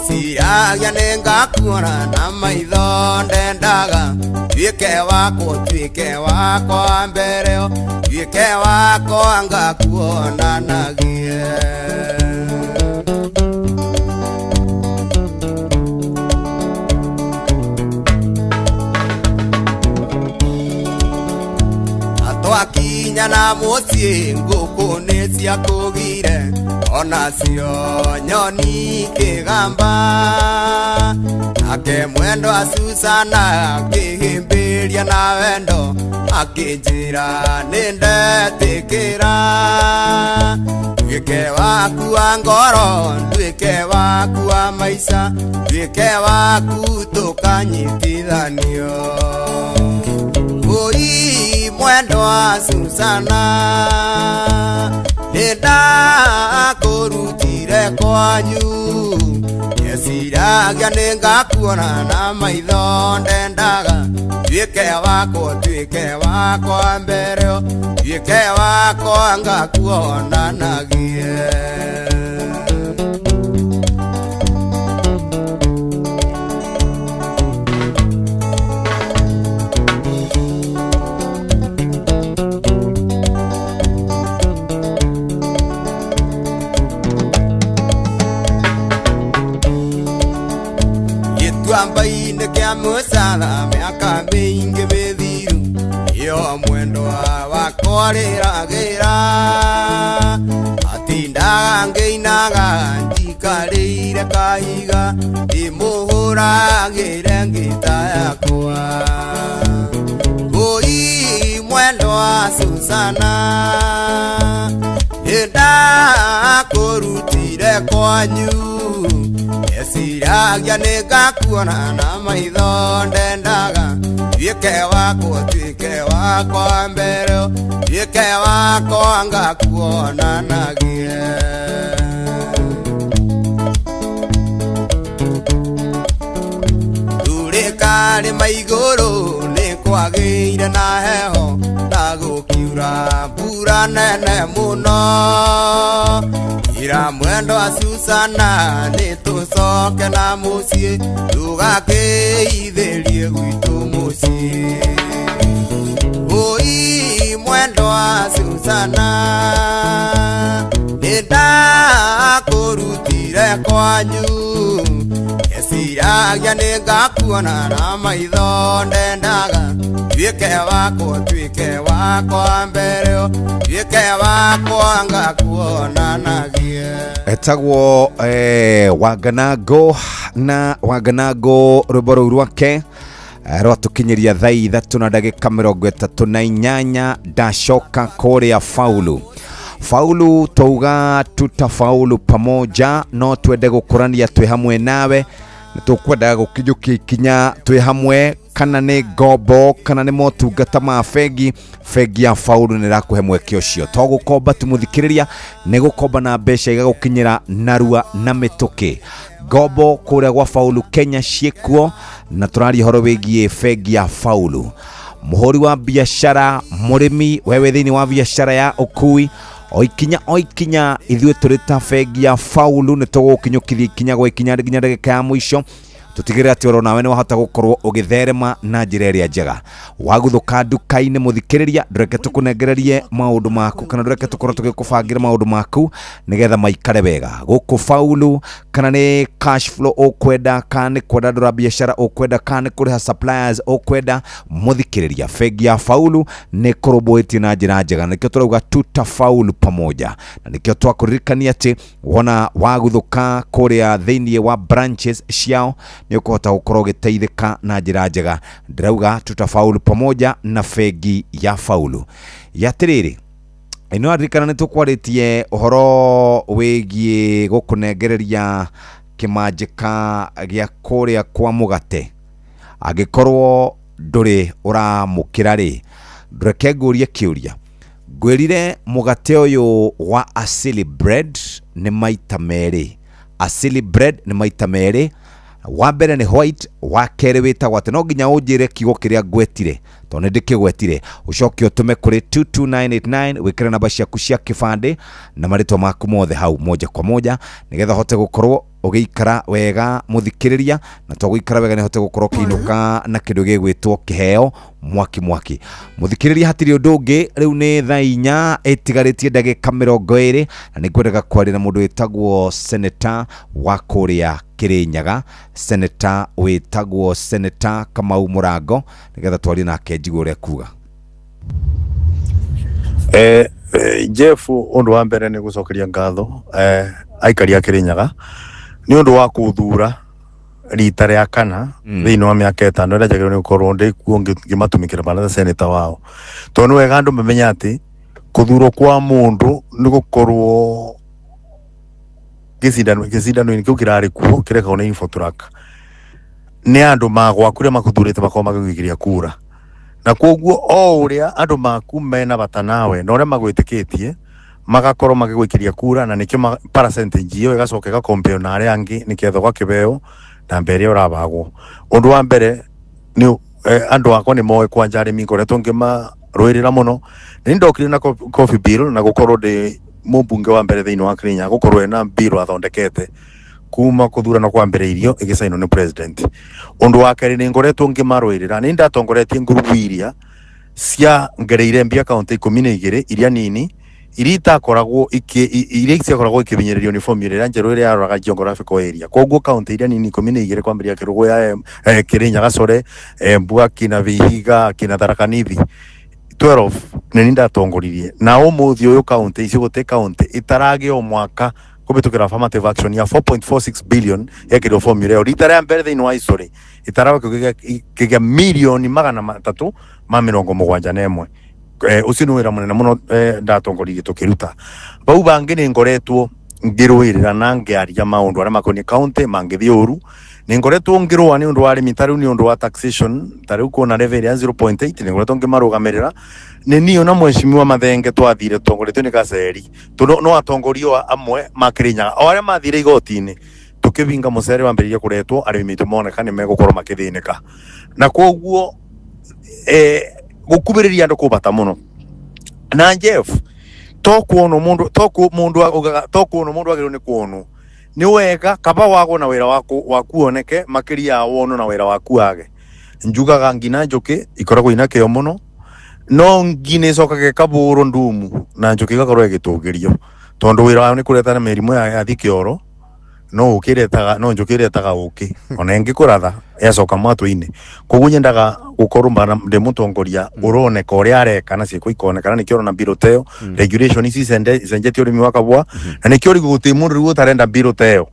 Eciragia nĩngakuona na maitho ndendaga tuĩke wakwa tuĩke wakwa mbere tuĩke wakwa ngakuonanagie. Twakinya na mũciĩ ngũkũ nĩ ciakũgire onacio nyoni kĩgamba nake mwendo Susana akĩhĩmbĩria na wendo akĩnjĩra nĩndetĩkĩra nduĩke waku wa ngoro nduĩke waku wa maica nduĩke waku tũkanyitithanio. Oi mwendo wa Susana nĩndakũrutire kwanyu eciragia nĩngakuona na maitho ndendaga tuĩke wakwa tuĩke wakwa mbere tuĩke wakwa ngakuonanagie. Gĩtuamba-inĩ kĩa mũcala mĩaka mĩingĩ mĩthiru ĩyo mwendwa wakwa rĩragĩra atindaga ngĩinaga njikarĩire kahiga ndĩmũhũragĩre ngita yakwa. Oi mwendwa Susana nĩndakũrutire kwanyu eciragia nĩngakuona na maitho ndendaga tuĩke wakwa tuĩke wakwa mbere tuĩke wakwa ngakuonanagie. Tũrĩ maigũrũ nĩkwagĩire na heho na gũkiura mbura nene mũno ira mwendo wa Susana nĩtũcoke na mũciĩ tũgakĩithĩrie gwitũ mũciĩ. Oi mwendo wa Susana nĩndakũrutire kwanyu eciragia nĩngakuona na maitho ndendaga tuĩke wakwa tuĩke wakwa mbere tuĩke wakwa ngakuonanagie. Etagwo Wanganango na Wanganango rwĩmbo rũu rwake rwatũkinyĩria thaa 3 na ndagĩka 38. Ndacoka kũrĩa faulu faulu twauga tutafaulu pamoja no twende gũkũrania twĩ hamwe nawe nĩ tũkwendaga gũkinyũkia ikinya twĩ hamwe kana nĩ ngombo kana nĩ motungata ma bengi bengi ya faulu nĩ ĩrakũhe mweke ũcio to gũkomba tu mũthikĩrĩria nĩ gũkomba na mbeca igagũkinyĩra narua na mĩtũkĩ. Ngombo kũrĩa gwa faulu Kenya ciĩkuo na tũraria ũhoro wĩgiĩ bengi ya faulu. Mũhũri wa biacara mũrĩmi wewe thĩinĩ wa biacara ya ũkui o ikinya ithuĩ tũrĩ ta bengi ya faulu nĩ tũgũkinyũkithia ikinya gwa ikinya nginya ndagĩka ya mũico tũtigĩrĩre atĩ oro nawe nĩ wahota gũkorwo ũgĩtherema na njĩra ĩrĩa njega. Waguthũka nduka-inĩ mũthikĩrĩria ndũreke tũkũnengererie maũndũ maku kana ndũreke tũkorwo tũgĩkũbangĩra maũndũ maku nĩgetha maikare wega gũkũ faulu kana nĩ cash flow ũkwenda kana nĩ kwandandũra biacara ũkwenda kana nĩ kũrĩha suppliers ũkwenda mũthikĩrĩria bengi ya faulu nĩ kũrũmbũĩtie na njĩra njega na nĩkĩo tũrauga tutafaulu pamoja na nĩkĩo twakũririkania atĩ wona waguthũka kũrĩa thĩinĩ wa branches ciao nĩ ũkũhota gũkorwo ũgĩteithĩka na njĩra njega. Ndĩrauga tutafaulu pamoja na bengi ya faulu. Ya atĩrĩrĩ ĩno aririkana nĩ tũkwarĩtie ũhoro wĩgiĩ gũkũnengereria kĩmanjĩka gĩa kũrĩa kwa mũgate angĩkorwo ndũrĩ ũramũkĩra rĩ ndũreke ngũrie kĩũria ngwĩrire mũgate ũyũ wa Asili Bread nĩ maita merĩ. Asili Bread nĩ maita merĩ wa mbere nĩ white wa kerĩ wĩtagwo atĩ no nginya ũnjĩre kiugo kĩrĩa ngwetire Tondũ nĩ ndĩkĩgwetire, ũcoke ũtũme kũrĩ 22989, wĩkĩre namba ciaku cia kĩbandĩ na marĩtwa maku mothe hau moja kwa moja, nĩgetha ũhote gũkorwo ũgĩikara wega mũthikĩrĩria. Na to gũikara wega, nĩ hote gũkorwo ũkĩinũka na kĩndũ gĩgwĩtwo kĩheo mwaki mwaki. Mũthikĩrĩria, hatirĩ ũndũ ũngĩ, rĩu nĩ thaa 4 ĩtigarĩtie ndagĩka 20, na nĩ ngwendaga kwaria na mũndũ wĩtagwo seneta wa kũrĩa Kĩrĩnyaga, seneta wĩtagwo Seneta Kamau Mũrango, nĩgetha twarie nake njigue ũrĩa kuga. Jeff, ũndũ wa mbere nĩ gũcokeria ngatho aikari a Kĩrĩnyaga nĩ ũndũ wa kũthura rita rĩa kana thĩinĩ wa mĩaka 5 ĩrĩa njagĩrĩirwo nĩ gũkorwo ndĩ kuo ngĩmatumĩkĩra bana seneta wao, tondũ nĩ wega andũ mamenye atĩ kũthurwo kwa mũndũ nĩ gũkorwo gĩcindano-inĩ kĩu kĩrarĩ kuo kĩrekagwo nĩ Infotrack, nĩ andũ magwaku arĩa makũthurĩte makorwo magĩgũikĩria kura, na koguo o ũrĩa andũ maku mena bata nawe na ũrĩa magwĩtĩkĩtie magakorwo magĩgũikĩria kura, na nĩkĩo percentage ĩyo ĩgacoka ĩgakompeo na arĩa angĩ nĩketha ũgakĩbeo namba ĩrĩa ũrabagwo. Ũndũ wa mbere nĩ andũ akwa nĩ moĩ kwanja arĩmi ngoretwo ngĩmarũĩrĩra mũno. Nĩ ndokire na coffee bill na gũkorwo ndĩ mũmbunge wa mbere thĩinĩ wa Kenya gũkorwo ena bill athondekete kuma kũthurano kwambĩrĩirio ĩgĩcainwo nĩ president. Ũndũ wa kerĩ, nĩ ngoretwo ngĩmarũĩrĩra, nĩ ndatongoretie ngurubu iria cia ngereire mbia kaunti 12 iria nini, iria itakoragwo iria ciakoragwo ikĩhinyĩrĩrio nĩ formula ĩrĩa njerũ ĩrĩa yaroraga geographical area. Koguo kaunti iria nini 12, kwambĩrĩria Kĩrũgũya, Kĩrĩnyaga, Core, Mbua, kina Vihiga, kina Tharaka Nithi, 12 nĩ niĩ ndatongoririe, na ũmũthĩ ũyũ kaunti icio gũtirĩ kaunti itaragĩa o mwaka kũhĩtũkĩra affirmative action ya 4.46 billion yekĩrwo formula ĩyo rita rĩa mbere thĩinĩ wa history itarawa kĩgĩa 371,000,000. Ũcio nĩ wĩra mũnene mũno ndatongoririe tũkĩruta. Bau bangĩ nĩ ngoretwo ngĩrũĩrĩra na ngĩaria maũndũ arĩa makoniĩ kaunti mangĩthiĩ ũru. Nĩ ngoretwo ngĩrũa nĩ ũndũ wa arĩmi, ta rĩu nĩ ũndũ wa taxation, ta rĩu kuona level ya 0.8, nĩ ngoretwo ngĩmarũgamĩrĩra. Nĩ niĩ na mheshimiwa Mathenge twathire tũtongoretio nĩ Gaceri, tondũ no atongoria amwe ma Kĩrĩnyaga o arĩa mathire igoti-inĩ tũkĩbinga mũcere wambĩrĩirie kũretwo, arĩmi maitũ moneka nĩ megũkorwo makĩthĩnĩka. Na koguo gũkuhĩrĩria andũ kũ bata mũno. Na Jeff, to kuonwo mũndũ, to ku mũndũ augaga to kuonwo mũndũ agĩrĩirwo nĩ kuonwo nĩ wega, kaba wagwo na wĩra waku waku woneke makĩria ya wonwo na wĩra waku wage. Njugaga ngina njũkĩ ikoragwo ina kĩo mũno, no ngi nĩ ĩcokaga ĩkabũrwo ndumu na njũkĩ ĩgakorwo ĩgĩtũgĩrio, tondũ wĩra wayo nĩ kũretana mĩrimũ ya yathi kĩoro, no ũkĩ ĩretaga, no njũkĩ ĩretaga ũkĩ ona ĩngĩkũratha yacoka mwatũ-inĩ. Koguo nyendaga gũkorwo mbana ndĩ mũtongoria ũroneka ũrĩa areka na ciĩko ikoneka, na nĩkĩo ũrona mbirũ teyo regulation ici icenjetie ũrĩmi wa kabua, na nĩkĩo rĩu gũtirĩ mũndũ rĩu ũtarenda mbirũ teyo,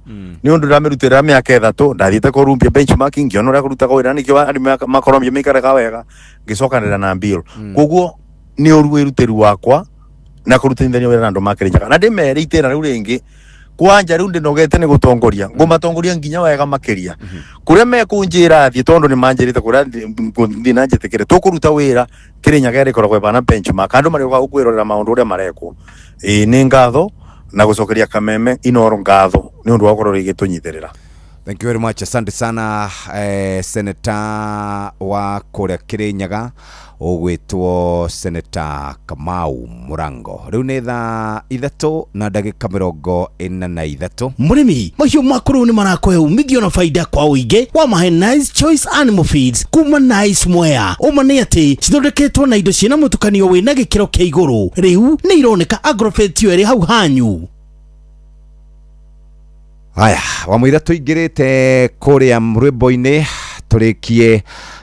nĩ ũndũ ndamĩrutĩra mĩaka 3 ndathiĩte kũrumbia benchmarking, ngĩona ũrĩa kũrutaga wĩra, nĩkĩo arĩmi makorwo maikaraga wega ngĩcokanĩrĩra na mbirũ. Koguo nĩ ũru wĩrutĩri wakwa na kũrutithania wĩra na andũ ma Kĩrĩnyaga, na ndĩmere itĩna rĩu rĩngĩ kwanja rĩu ndĩnogete nĩ gũtongoria, ngũmatongoria nginya wega makĩria kũrĩa mekũnjĩra thiĩ, tondũ nĩ manjĩrĩte kũrĩa thiĩ na njĩtĩkĩre tũkũruta wĩra. Kĩrĩnyaga ĩrĩkoragwo ĩbana benchmark, andũ marĩũkaga gũkwĩrorera maũndũ ũrĩa marekwo. Ĩĩ, nĩ ngatho na gũcokeria kameme Inoro ngatho nĩ ũndũ wa gũkorwo rĩgĩtũnyitĩrĩra. Thank you very much. Asante sana Senator wa kũrĩa Kĩrĩnyaga ũgwĩtwo Senator Kamau Mũrango. Rĩu nĩ thaa 3 na ndagĩka 43. Mũrĩmi, mahiũ maku rĩu nĩ marakũhe umithio na baida kwa ũingĩ wamahe Nice Choice Animal Feeds kuma Nice Mwea. Ũma nĩ atĩ cithondeketwo na indo ciĩna mũtukanio wĩna gĩkĩro kĩa igũrũ. Rĩu nĩ ironeka Agrovet ĩyo ĩrĩ hau hanyu. Haya, wamũira tũingĩrĩte kũrĩa rwĩmbo-inĩ tũrĩkie,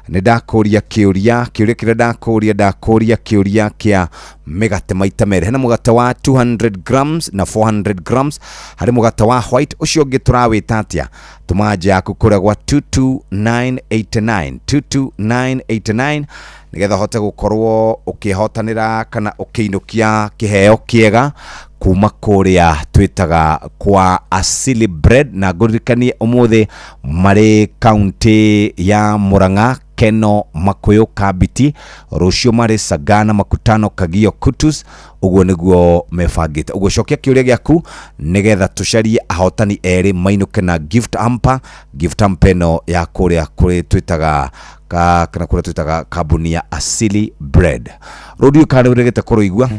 nĩ ndakũria kĩũria, kĩũria kĩrĩa ndakũria, ndakũria kĩũria kĩa mĩgate maita merĩ. Hena mũgate wa 200 grams na 400 grams, harĩ mũgate wa white, ũcio ũngĩ tũrawĩta atĩa? Tũma nja yaku kũrĩa gwa 22989, 22989, nĩgetha ũhote gũkorwo ũkĩhotanĩra kana ũkĩinũkia kĩheo kĩega kuma kũrĩa twĩtaga kwa Asili Bread. Na ngũririkanie ũmũthĩ marĩ kaunti ya Murang'a. Keno, Makuyu, Kambiti. Rũciũ marĩ Sagana, Makutano, Kagio, Kutus. Ũguo nĩguo mebangĩte. Ũguo cokia kĩũria gĩaku nĩgetha tũcarie ahotani erĩ mainũke na gift hamper. Gift hamper ĩno ya kũrĩa kũrĩ twĩtaga kana kũrĩa twĩtaga kambuni ya Asili Bread. Rũu ndiũĩ kana nĩ ũregete kũrũigua.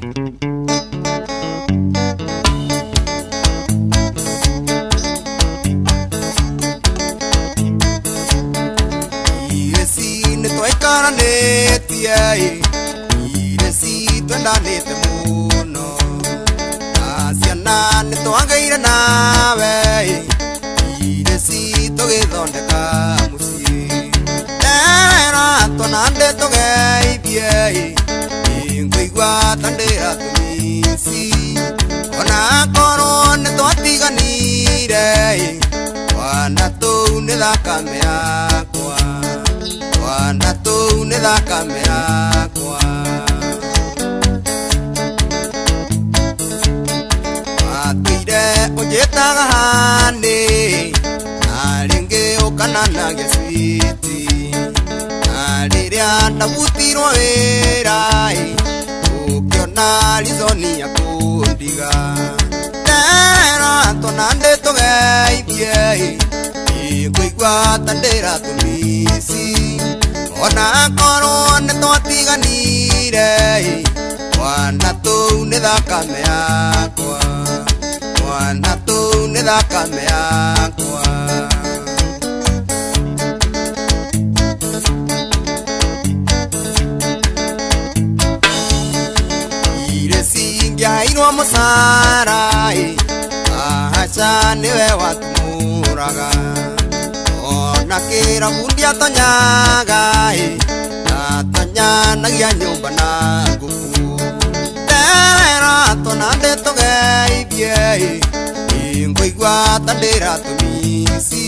Ireci nĩ twaikaranĩtie, ireci twendanĩte mũno, na ciana nĩ twagĩire nawe, ireci tũgĩthondeka mũciĩ. Ndera twana ndĩ tũgeithie, ngũigua ta ndĩratũmici, ona korwo nĩ twatiganire, twana tũu nĩ thakame yakwa, twana tũu nĩ thakame yakwa. Watũire ũnjĩtaga hanĩ, na rĩngĩ ũkananagia switi, na rĩrĩa ndabutirwo wĩra, ũkĩona rizoni ya kũndiga. Ndera twana ndĩ tũgeithie, ngũigua ta ndĩratũmici, ona korwo nĩ twatiganire, twana tũu nĩ thakame yakwa, twana tũu nĩ thakame yakwa. Ireci ngĩaheirwo mũcara, ahaca nĩwe watumũraga, ona kĩrabu ndiatonyaga, ndatonyanagia nyũmba na ngũkũ. Ndera twana ndĩ tũgeithie, ngũigua ta ndĩratũmici,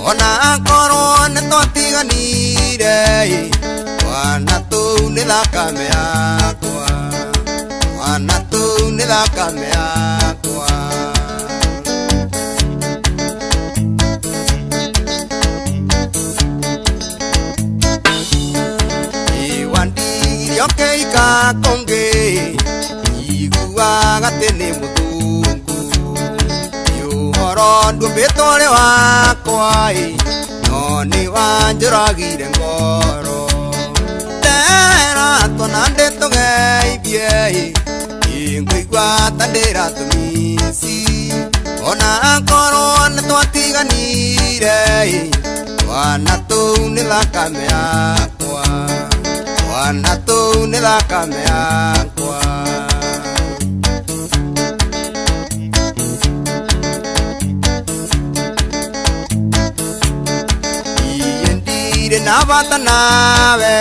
ona korwo nĩ twatiganire, twana tũu nĩ thakame yakwa, twana tũu nĩ thakame yakwa. Wandigirie ũkĩika kũngĩ, iguaga atĩ nĩ mũthungu, nĩ ũhoro nduombĩtwo ũrĩ wakwa, no nĩ wanjũragire ngoro. Ndera twana ndĩ tũgeithie, ngũigua ta ndĩratũmici, ona korwo nĩ twatiganire, twana tũu nĩ thakame yakwa, twana tũu nĩ thakame yakwa. Iye ndirĩ na bata nawe,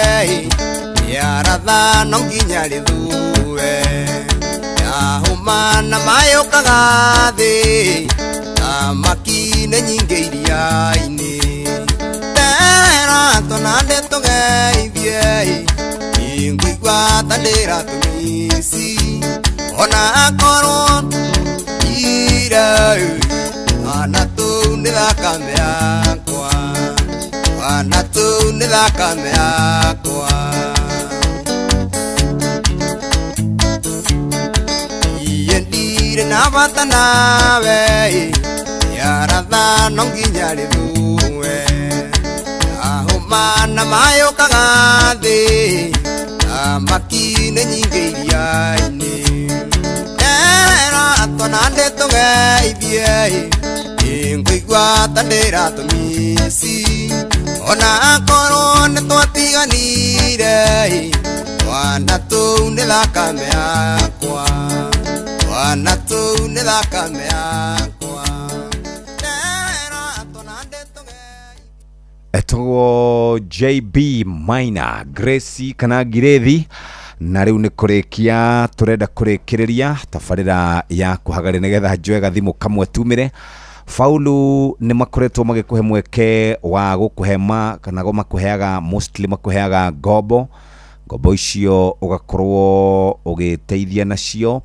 rĩaratha no nginya rĩthue, yahũma na mayũkaga thĩ, thamaki nĩ nyingĩ iria-inĩ. Ndera twana ndĩ tũgeithie, ngũigua ta ndĩratũmici, ona korwo ire, twana tũu nĩ thakame yakwa, twana tũu nĩ thakame yakwa. Iye ndirĩ na bata nawe, rĩaratha no nginya rĩthue, yahũma na mayũkaga thĩ, thamaki nĩ nyingĩ iria-inĩ. Ndera twana ndĩ tũgeithie, ngũigua ta ndĩratũmici, ona korwo nĩ twatiganire, twana tũu nĩ thakame yakwa, twana tũu nĩ thakame yakwa. Etagwo JB Maina Gracie kana Girethi, na rĩu nĩ kũrĩkia tũrenda kũrĩkĩrĩria tabarĩra ya kũhagarĩ nĩgetha njoe gathimũ kamwe tumĩre. Faulu nĩ makoretwo magĩkũhe mweke wa gũkũhe kana makũheaga mostly makũheaga ngombo, ngombo icio ũgakorwo ũgĩteithia nacio,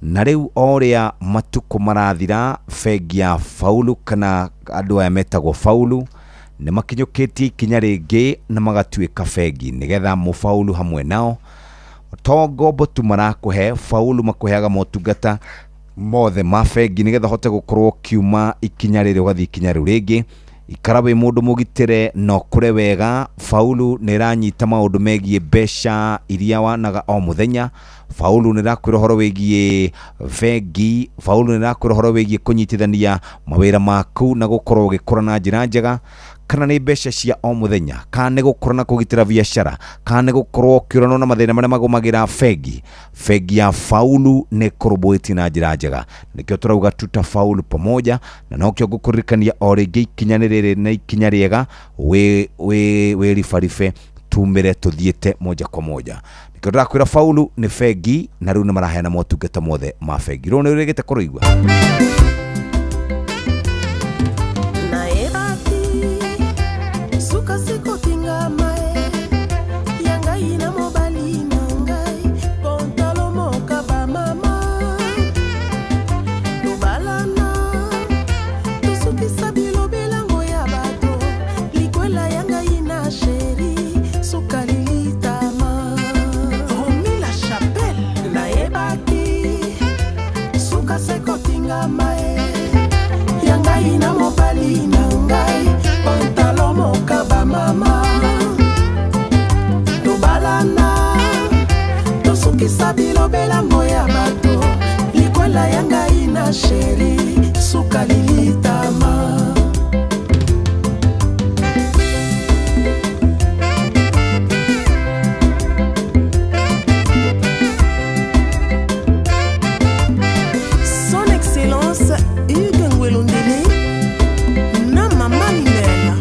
na rĩu o ũrĩa matukũ marathira bengi ya Faulu kana andũ aya metagwo Faulu Nĩ makinyũkĩtie ikinya rĩngĩ na magatuĩka bengi nĩgetha mũfaulu hamwe nao. To ngombo tu marakũhe, Faulu makũheaga motungata mothe ma bengi nĩgetha ũhote gũkorwo ũkiuma ikinya rĩrĩ ũgathiĩ ikinya rĩu rĩngĩ. Ikara wĩ mũndũ mũgitĩre na ũkũre wega. Faulu nĩ ĩranyita maũndũ megiĩ mbeca iria wanaga o mũthenya. Faulu nĩ ĩrakwĩra ũhoro wĩgiĩ bengi. Faulu nĩ ĩrakwĩra ũhoro wĩgiĩ kũnyitithania mawĩra maku na gũkorwo ũgĩkũra na njĩra njega, kana nĩ mbeca cia o mũthenya, kana nĩ gũkũra na kũgitĩra biacara, kana nĩ gũkorwo ũkĩũranwo na mathĩna marĩa magũmagĩra bengi. Bengi ya Faulu nĩ ĩkũrũmbũĩtie na njĩra njega. Nĩkĩo tũrauga tuta faulu pamoja, na nokĩo ngũkũririkania o rĩngĩ ikinya nĩ rĩrĩ na ikinya rĩega wĩ wĩ wĩ ribaribe tumĩre tũthiĩte moja kwa moja. Nĩkĩo ndĩrakwĩra Faulu nĩ bengi na rĩu nĩ maraheana motungata mothe ma bengi. Rũũ nĩ rũrĩgĩte kũrũigua. Nayebaki suka sikotingama e ya ngai na mobali na ngai pontalo moka bamama tobalana tosukisa bilobelango ya bato likwela ya ngai na sheri suka lilitama Romi la Chapelle nayebaki suka sekotingama e ya ngai na mobali na ngai pantalo moka bamama tobalana tosukisa bilobelango ya bato likwela ya ngai na sheri suka lilitama. Son Excellence Hugues Ngwelondele na Mama Ninel.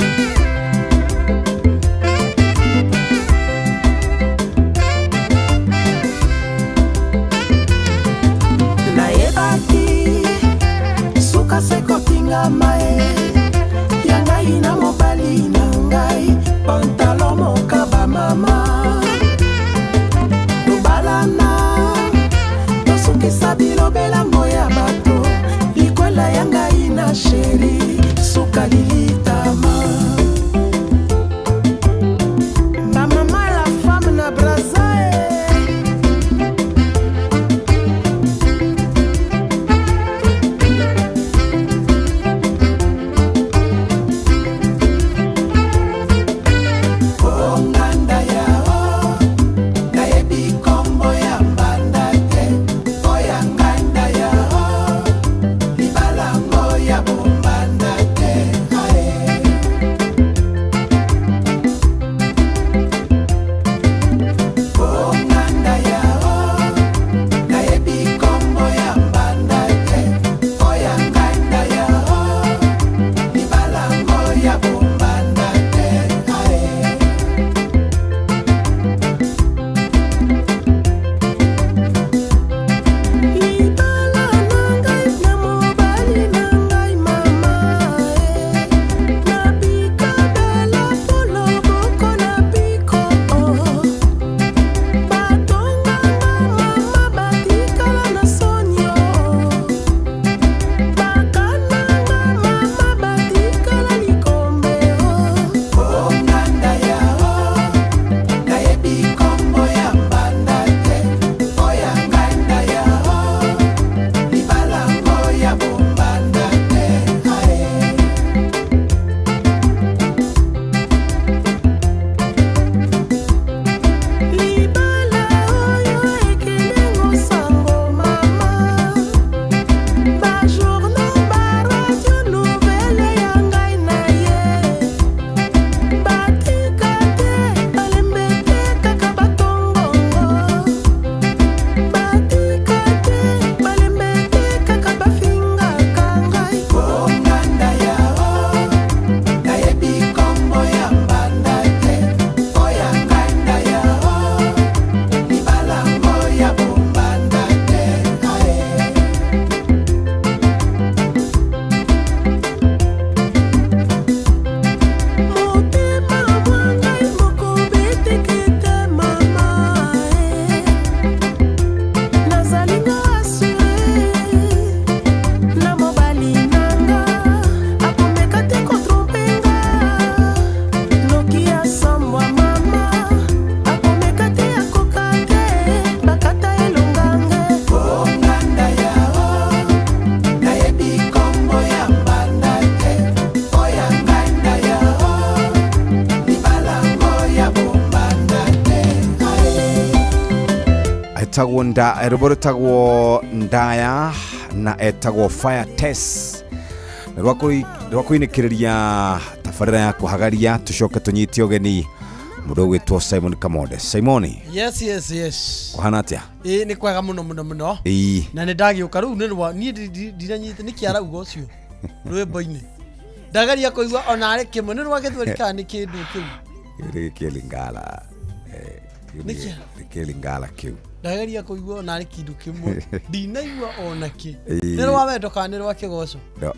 Nayebaki suka sekotingama e ya ngai na mobali na ngai pantalo moka bamama tobalana tosukisa bilobelango ya bato likwela ya ngai na sheri suka lilitama. Bamama la femme na braza e. Onganda ya o Etagwo nda rwĩmbo rwĩtagwo ndaya na etagwo Fire Test rwa kũinĩkĩrĩria tabarĩra ya kũhagaria tũcoke tũnyite ũgeni mũndũ ũgwĩtwo Simon Kamonde. Simoni, Yes, yes, yes. kũhana atĩa? Ĩ nĩ kwega mũno mũno mũno. Ĩĩ. Na nĩ ndagĩũka rĩu nĩ rwa niĩ ndiranyita nĩ kĩarauga ũcio rwĩmbo-inĩ. Ndagaria kũigua ona arĩ kĩmwe nĩ rwa gĩthweri kana nĩ kĩndũ kĩu. Nĩ kĩlingala. Nĩ kĩa? Nĩ kĩlingala kĩu. Ndagaria kũigua ona arĩ kĩndũ kĩmwe. Ndinaigua ona kĩ. Ĩĩ. Nĩ rwa wendo kana nĩ rwa kĩgoco? No.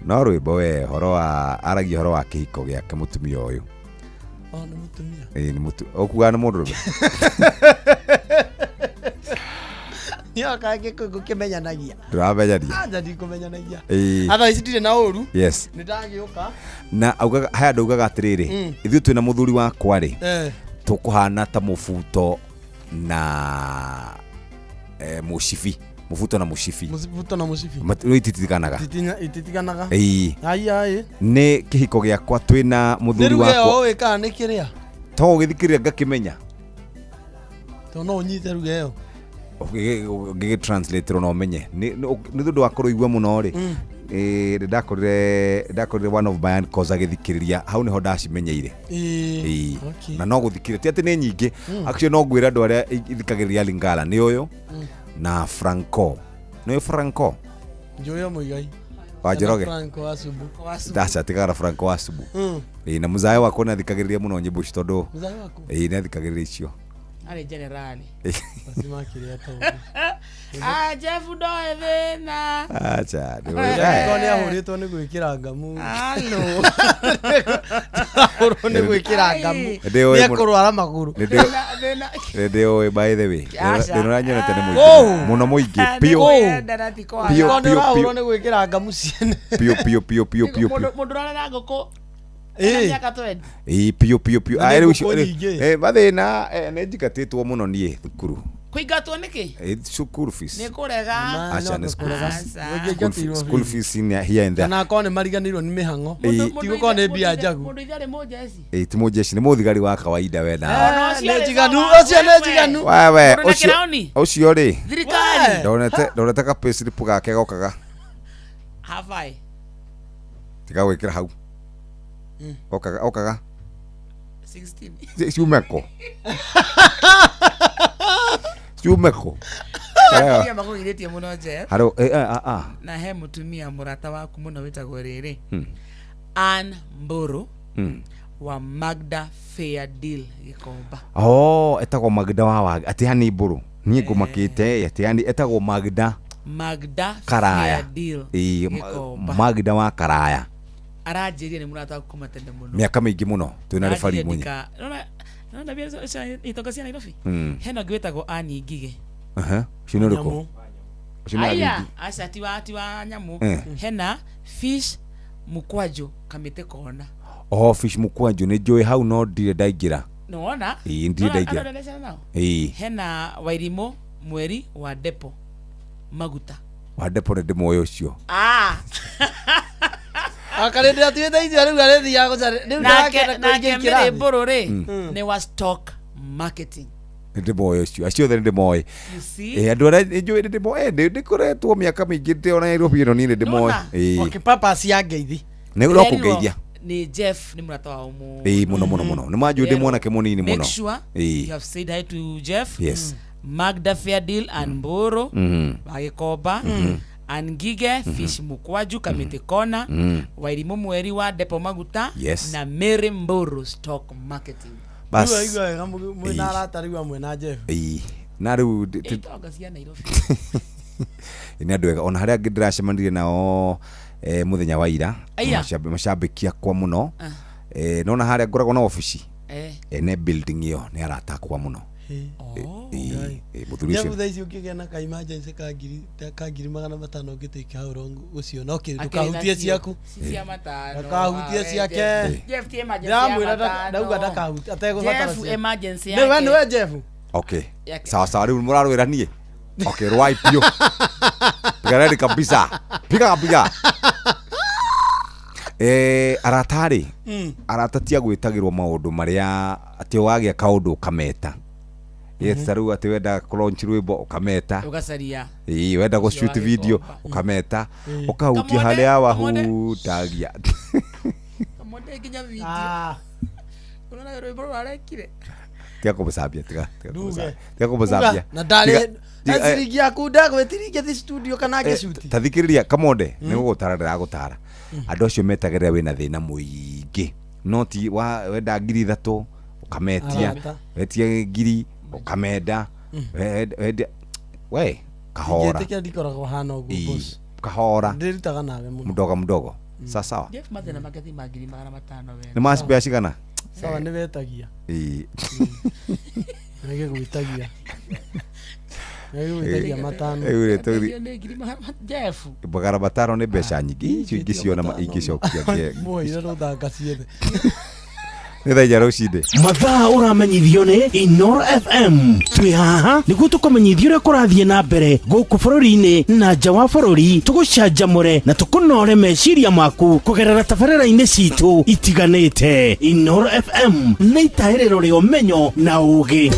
No rwĩmbo we horo wa aragia horo wa kĩhiko gĩake mũtumia ũyũ. O nĩ mũtumia. Ĩĩ nĩ mũtu ũkugaga nĩ mũndũrũme. Niĩ oka gĩkũyũ ngũkĩmenyanagia. Ndũramenyania. Anja ndikũmenyanagia. Ĩĩ. Otherwise ndirĩ na ũru. Yes. Nĩ ndagĩũka. Na augaga haya andũ augaga atĩrĩrĩ ithuĩ twĩna mũthuri wakwa rĩ tũkũhana ta mũbuto na mũcibi mũbuto na mũcibi Mũbuto na mũcibi. Rĩu ititiganaga. Ititiganaga. Ĩĩ. Ai ai. Nĩ kĩhiko gĩakwa twĩna Nĩ mũthuri ruga ĩyo wakwa ũĩ kana nĩ kĩrĩa? to ũgĩthikĩrĩria ngakĩmenya. Tondũ no ũnyite ruga ĩyo. Ngĩgĩ translate na ũmenye nĩ tondũ wa kũrũigua mũno rĩ nĩ ndakorire one of my uncles agĩthikĩrĩria hau nĩho ndacimenyeire. Ĩĩ. Ĩĩ. Okay. Na no gũthikĩrĩria ti atĩ nĩ nyingĩ. Actually no ngwĩra andũ arĩa ithikagĩrĩria Lingala nĩ ũyũ na Franco. Nĩ ũyũ Franco Njũĩ o Mũigai. wa Njoroge. Franco wa Subu. Ndaca tigara Franco wa Subu. Ĩĩ na mũzae wakwa nĩ athikagĩrĩria mũno nyĩmbo ici tondũ Mũzae waku? ĩĩ nĩ athikagĩrĩria icio. Arĩ generali. Macimakĩrĩa tondũ. Ah, Jeff ndoe thĩna. Acha nĩ Angĩkorwo nĩ ahũrĩtwo nĩ gwĩkĩra ngamu. Halo. Ahũrwo nĩ gwĩkĩra ngamu. Ndĩũĩ Nĩ ekũrwara magũrũ. Thĩna. Ndĩũĩ by the way. Aca. Ndĩ ũranyonete nĩ Kũu. mũingĩ mũno mũingĩ biũ. Kwenda na ti kwaga. Piũ, Angĩkorwo nĩ piũ, ũrahũrwo piũ. nĩ gwĩkĩra ngamu ciene. Piũ piũ piũ piũ piũ piũ. Mũndũ ũrarera ngũkũ. Ĩĩ. Ena mĩaka 20. Ĩĩ piũ piũ piũ. Na nĩ Ah, rĩu ngũkũ icio nyingĩ. mathĩna nĩ njigatĩtwo mũno niĩ thukuru. Kũingatwo nĩkĩ? Cukuru fees. Nĩ kũrega. Aca nĩ school fees. Aca. School fees in here and there. Kana akorwo nĩ mariganĩirwo nĩ mĩhang'o. Ĩĩ. Ti gũkorwo nĩ mbia njagu. Mũndũ ithe arĩ mũjeci. Ĩĩ ti mũjeshi nĩ mũthigari wa kawaida we na. Ona ũcio Nĩ arĩ njiganu. sawa. Ũcio nĩ njiganu. Wewe Mũndũ na ũcio kĩraũni? ũcio rĩ Thirikari. ndonete ka payslip gake gokaga Havai. tiga gwĩkĩra hau okaga okaga 16. Ciume kũ ciume kũ Atumia makũgirĩtie mũno Jeff. Haro ah ah Na he mũtumia mũrata waku mũno wĩtagwo rĩrĩ. Ann Mburu wa Magda Fair Deal Gĩkomba. Oh etagwo Magda wa wa atĩ hani mbũrũ niĩ ngũmakĩte atĩ hani etagwo Magda Magda Karaya. Fair Deal Ĩĩ, Gĩkomba. Magda wa Karaya Aranjĩrire nĩ mũrata waku kuma tene mũno. mĩaka mĩingĩ mũno twĩna Aranjĩrire refari mwenye nona mbia icio itonga cia Nairobi. Hena ũngĩ wĩtagwo Ann Ngige. Aha, ũcio nĩ ũrĩkũ? Ũcio nĩ Aya, Ann aca ti wa nyamũ. Hena Fish Mukwanju kamĩtĩ kona. Oh Fish Mukwanju nĩ njũĩ hau no ndirĩ ndaingĩra. Nĩwona? Ĩĩ ndirĩ ndaingĩra. Andũ ndecana nao? Ĩĩ. Hena Wairimũ Mweri wa Depo Maguta. Wa Depo nĩ ndĩmũĩ ũcio. Ah. Akarĩ ndĩratuĩte itua rĩu arĩthiaga gũcara rĩu Nake ndarakĩenda nake kũingĩa Mary kĩrathi. Mbũrũ rĩ nĩ wa stock marketing. Nĩ ndĩmoĩ ũcio acio othe nĩ ndĩmoĩ. You see? Ĩĩ andũ arĩa nĩ njũĩ nĩ ndĩmoĩ nĩ ndĩkoretwo mĩaka mĩingĩ ndĩona Nairobi ĩno niĩ nĩ ndĩmoĩ. Ĩĩ. Okay, purpose ya ngeithi. Nĩ no kũngeithia. Nĩ Jeff nĩ mũrata wao mũno. Ĩĩ mũno mũno mũno. Nĩ manjũĩ ndĩ mwanake mũnini mũno. Make sure Ĩĩ. you have said hi to Jeff. Yes. Magda Fair Deal and Mburu wa Gĩkomba and Ngige Fish Mukwaju Kamĩtĩ Kona Wairimũ Mweri wa Depo Maguta Yes. na Mary Mburu Stock Marketing. Bas. Rĩu aigua wega mwĩna arata rĩu amwe na Jeff. Ĩĩ. Na rĩu Itonga cia Nairobi. nĩ andũ ega ona harĩa angĩ ndĩracemanirie nao mũthenya wa ira Aya. macambĩki akwa mũno nona harĩa ngoragwo na obici ene building ĩyo nĩ arata akwa mũno. Ĩĩ, mũthuri Jeff ũcio thaa ici ũngĩgĩa na ka emergency ka ngiri ta ka 500,000 ũngĩtuĩka hau wrong ũcio no kĩ Akĩrĩ ndũkahutie nacio. ciaku. Si cia matano. Ndũkahutie Ah, ciake. Jeff. Jeff ti emergency ya Ndĩramwĩra matano. ndauga ndakahutie ategũbatara Jeff ciake. emergency Nĩwe yake. nĩwe Jeff. Okay. Yake. Sawa sawa rĩu mũrarwĩra niĩ. Okay, rwai biũ. Piga redi kabisa. Piga kabisa. Arata rĩ arata tia gwĩtagĩrwo maũndũ marĩa atĩ wagĩa kaũndũ ũkameta. Yes, ta rĩu atĩ wenda kũlaunch rwĩmbo ũkameta. Ũgacaria. Ĩĩ, wenda Ũcio wa gũshoot video Gĩkomba. ũkameta, Ĩĩ. ũkahutia Kamonde, harĩa Kamonde. wahutagia. Kamonde nginya video. Unaona rwĩmbo rũrarekire. Tiga kũmũcambia, tiga tiga Nduge. kũmũcambia. Tiga kũmũcambia. Na ndarĩ Tiga- na ciringi yaku ndagwĩtiringia thi studio kana ngĩcuti. Ta thikĩrĩria Kamonde, nĩ gũgũtara ndĩragũtara. Andũ acio metagĩrĩra wĩna thĩna mũingĩ, no ti wa wenda 3,000 ũkametia, Arata. wetia ngiri ũkamenda, wenda we kahora. Ingĩtĩkia ndikoragwo hana ũguo Ĩĩ, boss. kahora. Ndĩrutaga nawe mũno. Mdogo mdogo, sawa sawa. Jeff mathĩna make ti ma 500,000 we. Nĩ ma spare cigana? Sawa nĩ wetagia. Ĩĩ. Nĩgĩgwĩtagia. Nĩgĩgwĩtagia 500. Rĩu rĩ, tũgĩthiĩ- Nĩ 500,000 Jeff. 500 nĩ mbeca nyingĩ, icio ingĩciona ingĩcokia Muoire rũthanga ciethe. Nĩ thaa 4 rũcinĩ. Mathaa ũramenyithio nĩ Inoro FM. Twĩ haha nĩguo tũkũmenyithia ũrĩa kũrathiĩ na mbere gũkũ bũrũri-inĩ na nja wa bũrũri, tũgũcanjamũre na tũkũnore meciria maku kũgerera tabarĩra-inĩ citũ itiganĩte. Inoro FM nĩ itahĩrĩro rĩa ũmenyo na ũũgĩ.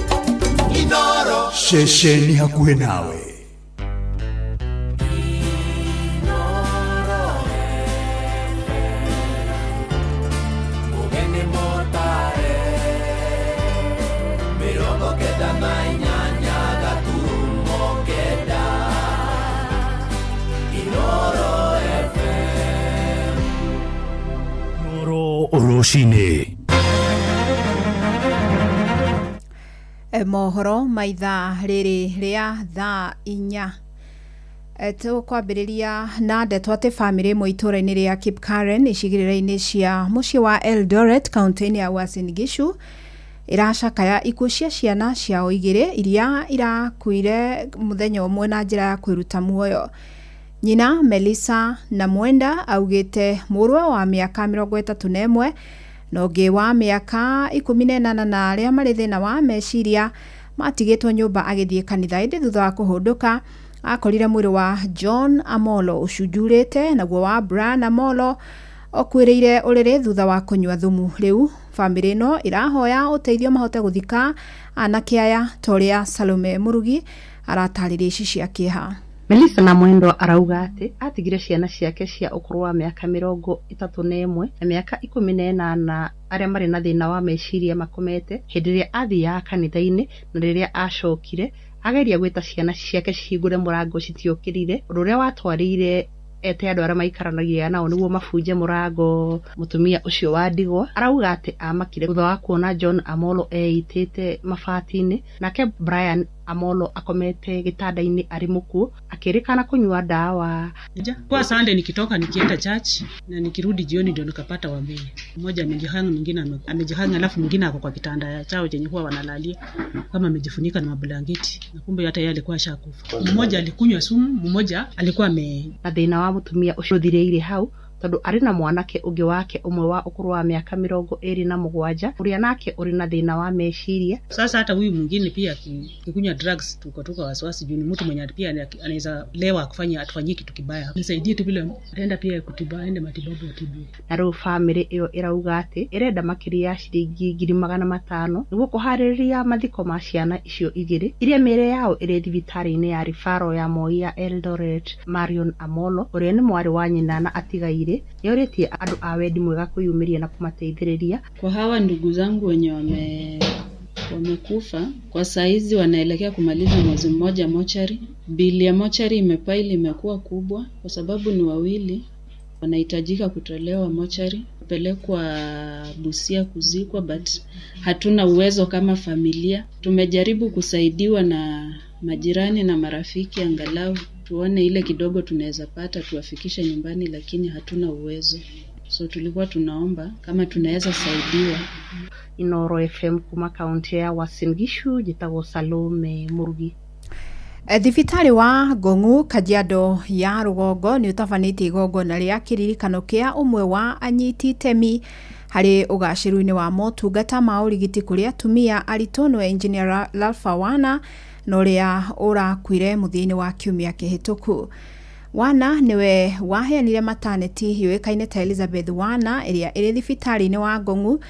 Ceceni hakuhĩ nawe. Ũgeni mũtare 98.9 Inoro FM. Inoro rũcinĩ. Mohoro ma ithaa rĩrĩ rĩa thaa 4. Tũkwambĩrĩria na ndeto atĩ bamĩrĩ ĩmwe itũũra-inĩ rĩa Kipkaren icigĩrĩra-inĩ cia mũciĩ wa Eldoret kaunti-inĩ ya Uasin Gishu ĩracakaya ikuũ cia ciana ciao 2 iria irakuire mũthenya ũmwe na njĩra ya kwĩruta muoyo. Nyina Melissa Namwenda augĩte mũrũwe wa mĩaka 31 na ũngĩ wa mĩaka 18 na arĩa marĩ thĩna wa meciria matigĩtwo nyũmba agĩthiĩ kanitha, ĩndĩ thutha wa kũhũndũka akorire mwĩrĩ wa John Amolo ũcunjurĩte naguo wa Brian Amolo okuĩrĩire ũrĩrĩ thutha wa kũnyua thumu. Rĩu bamĩrĩ ĩno ĩrahoya ũteithio mahote gũthika anake aya ta ũrĩa Salome Mũrugi aratarĩria ici cia kĩeha. Melissa na Mwendwa arauga atĩ atigire ciana ciake cia ũkũrũ wa mĩaka 31 na mĩaka 18 arĩa marĩ na thĩna wa meciria makomete hĩndĩ ĩrĩa athiaga kanitha-inĩ, na rĩrĩa acokire ageria gwĩta ciana ciake cihingũre mũrango citiokĩrire, ũndũ ũrĩa watwarĩire ete andũ arĩa maikaranagia nao nĩguo mabunje mũrango. Mũtumia ũcio wa ndigwa arauga atĩ amakire thutha wa kuona John Amolo eitĩte mabati-inĩ, nake Brian Amolo akomete gĩtanda-inĩ arĩ mũkuũ, akĩrĩkana kũnyua ndawa. Kwa Sunday nikitoka nikienda church na nikirudi jioni ndio nikapata wawili. Mmoja amejihanga, mwingine amejihanga, alafu mwingine ako kwa kitanda chao chenye huwa wanalalia kama amejifunika na mablanketi, na kumbe hata yeye alikuwa ashakufa. Mmoja alikunywa sumu, mmoja alikuwa ame na thĩna wa mũtumia ũcio ũthirĩire hau tondũ arĩ na mwanake ũngĩ wake ũmwe wa ũkũrũ wa mĩaka 27 ũrĩa nake ũrĩ na thĩna wa meciria. Sasa hata huyu mwingine pia akikunywa drugs tuko tuko wasiwasi juu ni mtu mwenye pia anaweza lewa akufanya atufanyie kitu kibaya. Nisaidie tu vile ataenda pia kutiba, aende matibabu atibiwe. Na rĩu bamĩrĩ ĩyo ĩrauga atĩ ĩrenda makĩria ya ciringi 500,000 nĩguo kũharĩrĩria mathiko ma ciana icio igĩrĩ iria mĩĩrĩ yao ĩrĩ thibitarĩ-inĩ ya Referral ya Moi ya Eldoret. Marion Amolo ũrĩa nĩ mwarĩ wa nyina na atigaire nĩorĩtie andũ a wendi mwega kwĩyumĩria na kũmateithĩrĩria. Kwa hawa ndugu zangu wenye wamekufa kwa saizi wanaelekea kumaliza mwezi mmoja mochari. Bili ya mochari imepaili imekuwa kubwa kwa sababu ni wawili wanahitajika kutolewa mochari, kupelekwa Busia kuzikwa, but hatuna uwezo kama familia. Tumejaribu kusaidiwa na majirani na marafiki, angalau tuone ile kidogo tunaweza pata tuwafikishe nyumbani, lakini hatuna uwezo. So tulikuwa tunaomba kama tunaweza saidiwa. Inoro FM kuma kaunti ya Uasin Gishu, njĩtagwo Salome Mũrugi. Thibitarĩ wa Ngong'u Kajiado ya rũgongo nĩ ũtabanĩtie igongona rĩa kĩririkano kĩa ũmwe wa anyiti itemi harĩ ũgacĩru-inĩ wa motungata ma ũrigiti kũrĩ atumia aritũ nĩwe Engineer Ralph Wana na ũrĩa ũrakuire mũthia-inĩ wa kiumia kĩhĩtũku. Wana nĩwe waheanire mataneti yũĩkaine ta Elizabeth Wana ĩrĩa ĩrĩ thibitarĩ-inĩ wa Ngong'u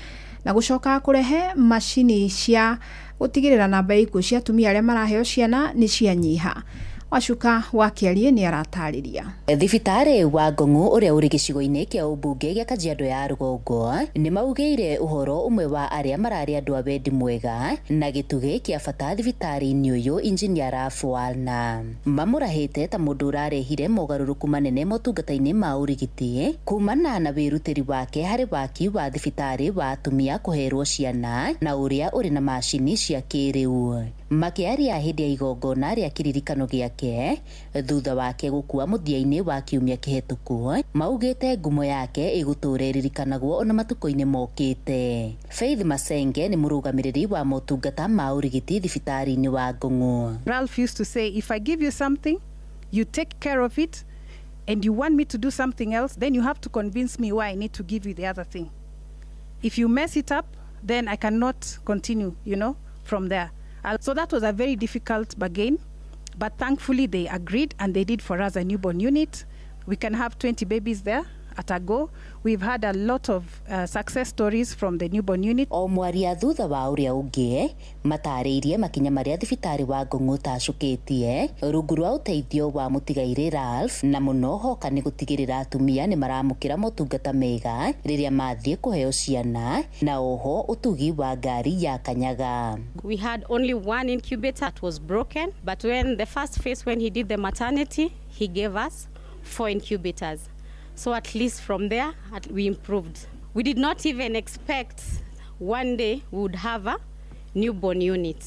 na gũcoka kũrehe macini cia Gũtigĩrĩra namba ya ikuũ cia atumia arĩa maraheo ciana nĩ cianyiha. Wacuka wa Kĩarie nĩ aratarĩria. Thibitarĩ wa Ngong'u ũrĩa ũrĩ gĩcigo-inĩ kĩa ũmbunge gĩa Kajiado ya rũgongo nĩ maugĩire ũhoro ũmwe wa arĩa mararĩ andũ a wendi mwega na gĩtugĩ kĩa bata thibitarĩ-inĩ ũyũ Engineer Ralph Walna. Mamũrahĩte ta mũndũ ũrarehire mogarũrũku manene motungata-inĩ ma ũrigiti kumana na wĩrutĩri wake harĩ waki wa thibitarĩ wa atumia kũherwo ciana na ũrĩa ũrĩ na macini cia kĩrĩu. Makĩaria hĩndĩ ya igongona rĩa kĩririkano gĩake thutha wake gũkua mũthia-inĩ wa kiumia kĩhetũku, maugĩte ngumo yake ĩgũtũũra ĩririkanagwo ona matukũ-inĩ mokĩte. Faith Masenge nĩ mũrũgamĩrĩri wa motungata ma ũrigiti thibitarĩ-inĩ wa Ngong'u. Ralph used to say, if I give you something, you take care of it, and you want me to do something else, then you have to convince me why I need to give you the other thing. If you mess it up, then I cannot continue, from there. So that was a very difficult bargain, but thankfully they agreed and they did for us a newborn unit. We can have 20 babies there at a go. We've had a lot of success stories from the newborn unit. O mwaria thutha wa ũrĩa ũngĩ matarĩirie makinya marĩa thibitarĩ wa Ngong'u ũtacũkĩtie rungu rwa ũteithio wa mũtigairĩ Ralph, na mũno hoka nĩ gũtigĩrĩra atumia nĩ maramũkĩra motungata mega rĩrĩa mathiĩ kũheo ciana, na oho ũtugi wa ngari ya kanyaga. We had only one incubator that was broken, but when the first phase, when he did the maternity, he gave us 4 incubators. So at least from there, we improved. We did not even expect one day we would have a newborn unit.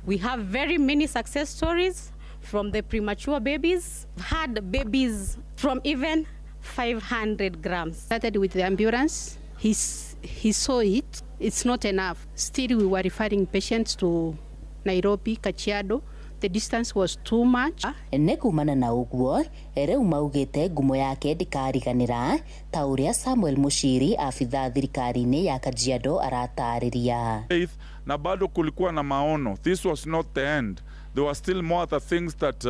We have very many success stories from the premature babies. We've had babies from even 500 grams. Started with the ambulance. He saw it. It's not enough. Still, we were referring patients to Nairobi, Kajiado. The distance was too much. Nĩ kumana na ũguo rĩu maugĩte ngumo yake ndĩkariganĩra ta ũrĩa Samuel Mushiri afitha thirikari-inĩ ya Kajiado aratarĩria. Na bado kulikuwa na maono. This was not the end. There were still more other things that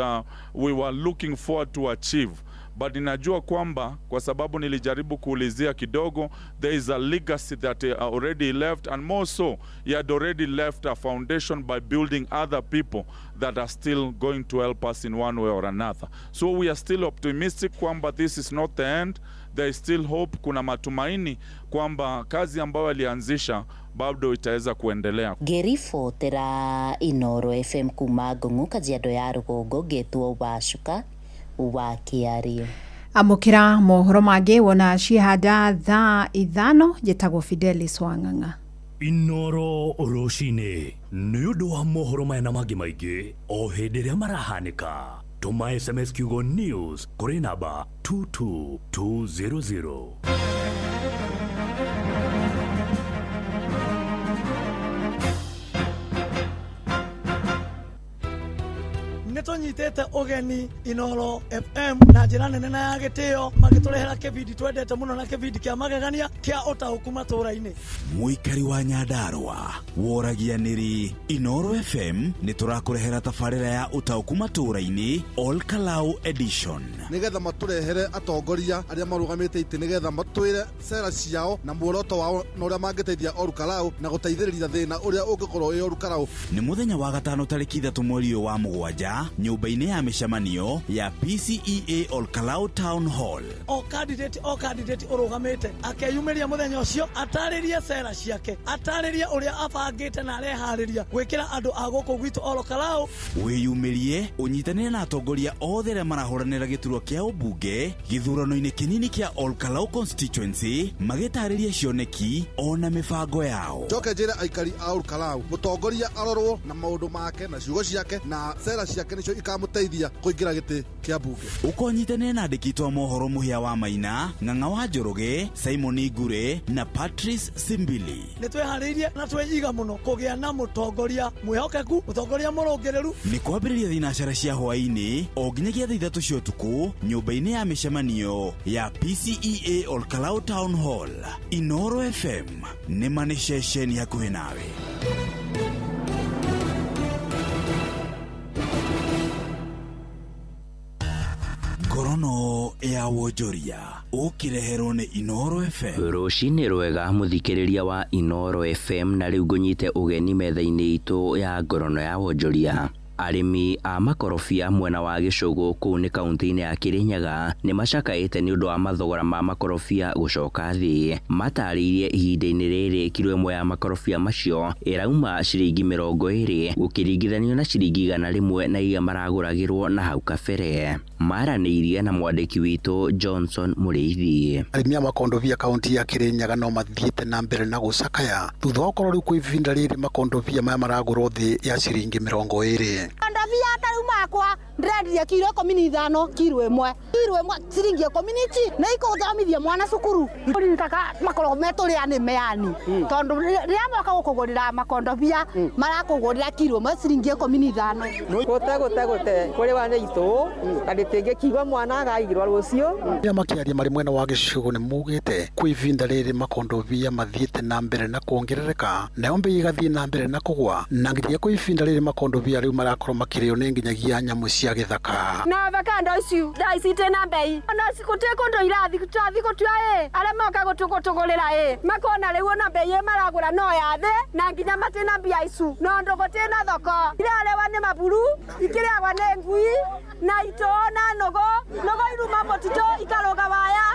we were looking forward to achieve. But ninajua kwamba kwa sababu nilijaribu kuulizia kidogo, there is a legacy that he already left, and more so he had already left a foundation by building other people that are still going to help us in one way or another. So we are still optimistic kwamba this is not the end. There is still hope. Kuna matumaini kwamba kazi ambayo alianzisha bado itaweza kuendelea. Ngĩribotera Inoro FM kuma Ngong'u, Kajiado ya rũgongo, ngetwo Wacuka wa Kĩario. Amũkĩra mohoro mangĩ wona ciehanda thaa 5. Njĩtagwo Fidelis Wang'ang'a. Inoro rũcinĩ nĩ ũndũ wa mohoro maya na mangĩ maingĩ o hĩndĩ ĩrĩa marahanĩka. Tũma SMS kiugo news kũrĩ namba 22200. Nĩtũnyitĩte ũgeni Inoro FM na njĩra nene na ya gĩtĩo, magĩtũrehera kĩbindi twendete mũno na kĩbindi kĩa magegania kĩa ũtaũku matũũra-inĩ. Mũikari wa Nyandarũa woragia nĩrĩ Inoro FM nĩ tũrakũrehera tabarĩra ya ũtaũku matũũra-inĩ Ol Kalou edition, nĩgetha matũrehere atongoria arĩa marũgamĩte itĩ nĩgetha matwĩre sera ciao na muoroto wao na ũrĩa mangĩteithia Ol Kalou na gũteithĩrĩria thĩna ũrĩa ũngĩkorwo wĩ Ol Kalou. Nĩ mũthenya wa gatano tarĩki 3 mweri ũyũ wa 7 nyũmba-inĩ ya mĩcemanio ya PCEA Ol Kalou Town Hall. O candidate ũrũgamĩte akeyumĩria mũthenya ũcio atarĩrie sera ciake, atarĩrie ũrĩa abangĩte na areharĩria gwĩkĩra andũ a gũkũ gwitũ Ol Kalou. Wĩyumĩrie ũnyitanĩre na atongoria othe arĩa marahũranĩra gĩturwa kĩa ũmbunge gĩthurano-inĩ kĩnini kĩa Ol Kalou constituency, magĩtarĩria cioneki ona mĩbango yao. Njoke njĩre aikari a Ol Kalou mũtongoria arorwo na maũndũ make na ciugo ciake na sera ciake nĩcio ikamũteithia kũingĩra gĩtĩ kĩa mbunge. Ũkonyitanĩre na andĩki twa mohoro Mũhĩa wa Maina, Ng'ang'a wa Njoroge, Simon Ngure na Patrice Simbili. Nĩ twĩharĩirie na twĩiga mũno kũgĩa na mũtongoria mwĩhokeku, mũtongoria mũrũngĩrĩru. Nĩ kwambĩrĩria thinacara cia hwaĩ-inĩ o nginyagia thaa 3 cia ũtukũ nyũmba-inĩ ya mĩcemanio ya PCEA Ol Kalou Town Hall. Inoro FM nĩ ma nĩ ceceni hakuhĩ nawe. Ngorono ya wonjoria ũkĩreherwo nĩ Inoro FM. Rũcinĩ rwega mũthikĩrĩria wa Inoro FM, na rĩu ngũnyite ũgeni metha-inĩ itũ ya ngorono ya wonjoria. Arĩmi a makorobia mwena wa Gĩcũgũ kũu nĩ kaunti-inĩ ya Kĩrĩnyaga nĩ macakaĩte nĩ ũndũ wa mathogora ma makorobia gũcoka thĩ. Matarĩirie ihinda-inĩ rĩrĩ kiro ĩmwe ya makorobia macio ĩrauma ciringi 20 gũkĩringithanio na ciringi 100 na iria maragũragĩrwo na hau kabere. Maranĩirie na mwandĩki witũ Johnson Mũrĩithi. Arĩmi a makondobia kaunti ya Kĩrĩnyaga no mathiĩte na mbere na gũcakaya thutha wa gũkorwo rĩu kwa ihinda rĩrĩ makondobia maya maragũrwo thĩ ya ciringi 20. Makondobia ta rĩu makwa ndĩrendirie kiro 15 kiro ĩmwe ciringi 10 na ikũthomithia mwana cukuru. Ririkaka makoragwo metũrĩa nĩ meani tondũ rĩrĩa moka gũkũgũrĩra makondobia marakũgũrĩra kiro ĩmwe ciringi 15. Gũte kũrĩ wa nĩ itũ na ndĩtĩngĩkiuga mwana agaigĩrwo rũciũ. Arĩa makĩaria marĩ mwena wa Gĩcũgũ nĩ maugĩte kwa ihinda rĩrĩ makondobia mathiĩte na mbere na kuongerereka nayo mbei ĩgathiĩ na mbere na kũgwa, na nginyagia kwa ihinda rĩrĩ makondobia rĩu marakorwo makĩrĩo nĩ nginyagia nyamũ cia gĩthaka. Na avocado ici thaa ici itina mbei ona gũtirĩ kũndũ irathi twathi gũtua ĩ arĩa moka gũtũgũrĩra ĩ makona rĩu ona mbei ĩ maragũra no ya thĩ na nginya matina mbia icu no ũndũ gũtirĩ na thoko. Irarĩwa nĩ maburu, ikĩrĩagwa nĩ ngui na itũ na nũgũ iruma mũtitũ ikarũga waya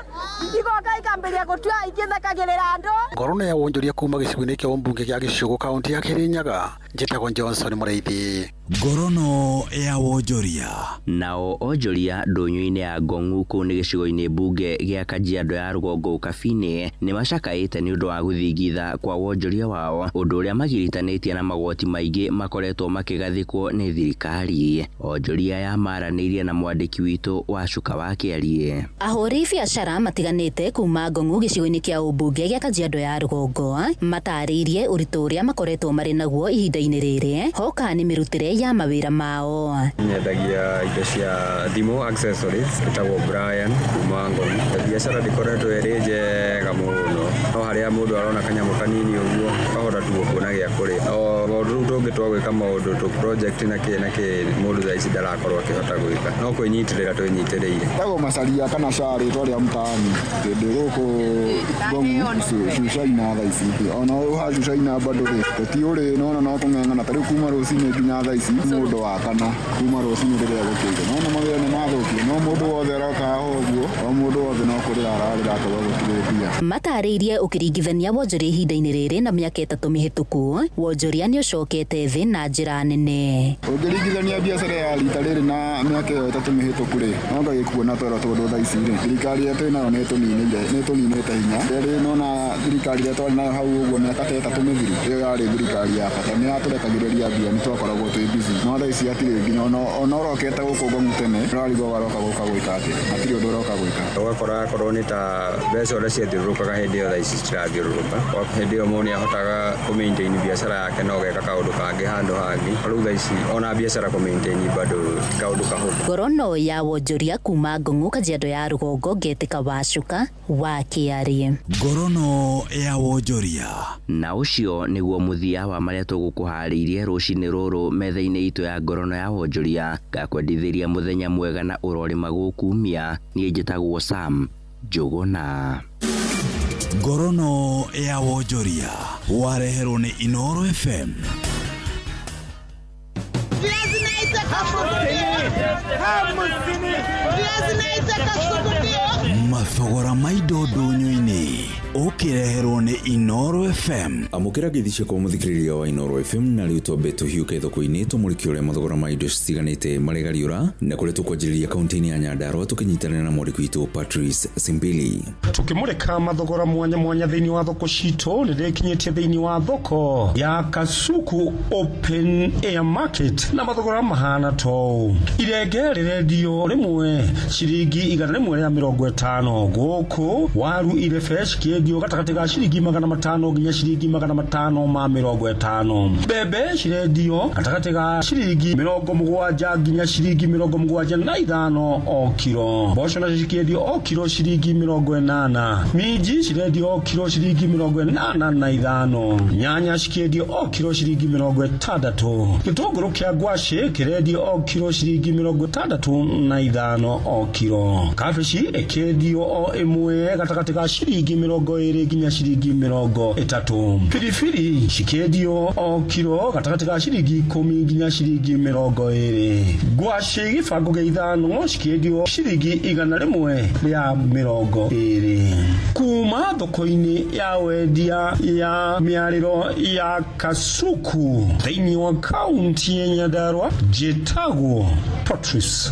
igoka ikambĩrĩria gũtua ikĩthekagĩrĩra andũ. Ngorono ya wonjoria kuma gĩcigo-inĩ kĩa ũmbunge gĩa Gĩcũgũ kaunti ya Kĩrĩnyaga, njĩtagwo Johnson Mũrĩithi. Ngorono ya wonjoria. Nao onjoria ndũnyũ-inĩ ya Ngong'u kũu nĩ gĩcigo-inĩ mbunge gĩa Kajiado ya rũgongo Ũkabi-inĩ nĩ macakaĩte nĩ ũndũ wa gũthingitha kwa wonjoria wao, ũndũ ũrĩa magiritanĩtie na magoti maingĩ makoretwo makĩgathĩkwo nĩ thirikari. Onjoria ya maranĩirie na mwandĩki witũ wa Cuka wa Kĩarie. Ahũri biacara matiganĩte kuma Ngong'u gĩcigo-inĩ kĩa ũmbunge gĩa Kajiado ya rũgongo matarĩirie ũritũ ũrĩa makoretwo marĩ naguo ihinda-inĩ rĩrĩ hoka nĩ mĩrutĩre ya mawĩra mao. Nyendagia indo cia thimũ accessories, ĩtagwo Brian kuma Ngong'u. Biacara ndĩkoretwo ĩrĩ njega mũno, no harĩa mũndũ arona kanyamũ kanini ũguo kahota tu kuona gĩa kũrĩa. O maũndũ rĩu tũngĩtua gwĩka maũndũ tũ project na kĩ na kĩ, mũndũ thaa ici ndarakorwo akĩhota gwĩka, no kwĩnyitĩrĩra twĩnyitĩrĩire. Ĩtagwo Macaria kana Sha rĩtwa rĩa mtaani. Ndĩ gũkũ Ngong'u Cucaina thaa ici, ona ũha Cucaina bado rĩ tũtiũrĩ nona no kũng'eng'ana ta rĩu kuma rũcinĩ nginya thaa ici mũndũ wa kana kuma rũcinĩ rĩrĩa gũkĩire nona mawĩra nĩ mathũkire, no mũndũ wothe aroka haha ũguo, o mũndũ wothe no kũrĩra ararĩra akauga gũtirĩ mbia. Matarĩirie ũkĩringithania wonjoria ihinda-inĩ rĩrĩ na mĩaka 3 mĩhĩtũku, wonjoria nĩ ũcokete thĩ na njĩra nene. Ũngĩringithania biacara ya rita rĩrĩ na mĩaka ĩyo 3 mĩhĩtũku rĩ, no ngagĩkuona twero tondũ thaa ici rĩ thirikari ĩrĩa twĩ nayo nĩ ĩtũninĩte hinya. Rĩrĩ nona thirikari ĩrĩa twarĩ nayo hau ũguo mĩaka ta 3 mĩthiru, ĩyo yarĩ thirikari ya bata, nĩ yatũrekagĩrĩria mbia, nĩ twakoragwo twĩ busy. No thaa ici hatirĩ nginya ona ũrokete gũkũ Ngong'u tene ũrarigwo waroka gũka gwĩka atĩa, hatirĩ ũndũ ũroka gwĩka. Ũgakora akorwo nĩ ta mbeca ũrĩa ciathiũrũrũkaga hĩndĩ ĩyo thaa ici citirathiũrũrũka. Hĩndĩ ĩyo mũndũ nĩahotaga kũ maintain biacara yake na ũgeka kaũndũ kangĩ handũ hangĩ. Rĩu thaa ici ona biacara kũ maintain bado ti kaũndũ kahũthũ. Ngorono ya wonjoria kuma Ngong'u Kajiado ya rũgongo ngetĩka wa Cuka wa Kĩarie. Ngorono ya wonjoria. Na ũcio nĩguo mũthia wa marĩa tũgũkũharĩirie rũcinĩ rũrũ metha-inĩ itũ ya ngorono ya wonjoria. Ngakwendithĩria mũthenya mwega na ũrorĩma gũkumia. Niĩ njĩtagwo Sam Njũgũna. Ngorono ya wonjoria wareherwo nĩ Inoro FM. Mathogora ma indo ndũnyũ-inĩ ũkĩreherwo nĩ Inoro FM. Amũkĩra ngeithi ciakwa mũthikĩrĩria wa Inoro FM, na rĩu twambe tũhiũke thoko-inĩ tũmũrĩke ũrĩa mathogora ma indo citiganĩte marĩgariũra, na kũrĩa tũkwanjĩrĩria kaunti-inĩ ya Nyandarua tũkĩnyitanĩra na mwandĩki witũ Patrice Simbili. Tukimurika mathogora mwanya mwanya thĩinĩ wa thoko citũ nĩrĩkinyĩtie thĩinĩ wa thoko ya Kasuku Open Air Market na mathogora mahana tou. Irenge rĩrendio rĩmwe ciringi 150 gũkũ waru irĩ fresh kĩendio cikĩendio gatagatĩ ga ciringi 500 nginya ciringi 550. Mbembe cirendio gatagatĩ ga ciringi 70 nginya ciringi 75 o kiro. Mboco nacio cikĩendio o kiro ciringi 80. Minji cirendio o kiro ciringi 85. Nyanya cikĩendio o kiro ciringi 60. Gĩtũngũrũ kĩa ngwacĩ kĩrendio o kiro ciringi 65 o kiro. Kabici ĩkĩendio o ĩmwe gatagatĩ ga ciringi 20 nginya ciringi 30. Biribiri cikĩendio o kiro gatagatĩ ga ciringi 10 nginya ciringi 20. Ngwacĩ gĩbango gĩa 5 cikĩendio ciringi 120. Kuma thoko-inĩ ya wendia ya mĩarĩro ya Kasuku thĩinĩ wa kaunti ya Nyandarua, njĩtagwo Patrice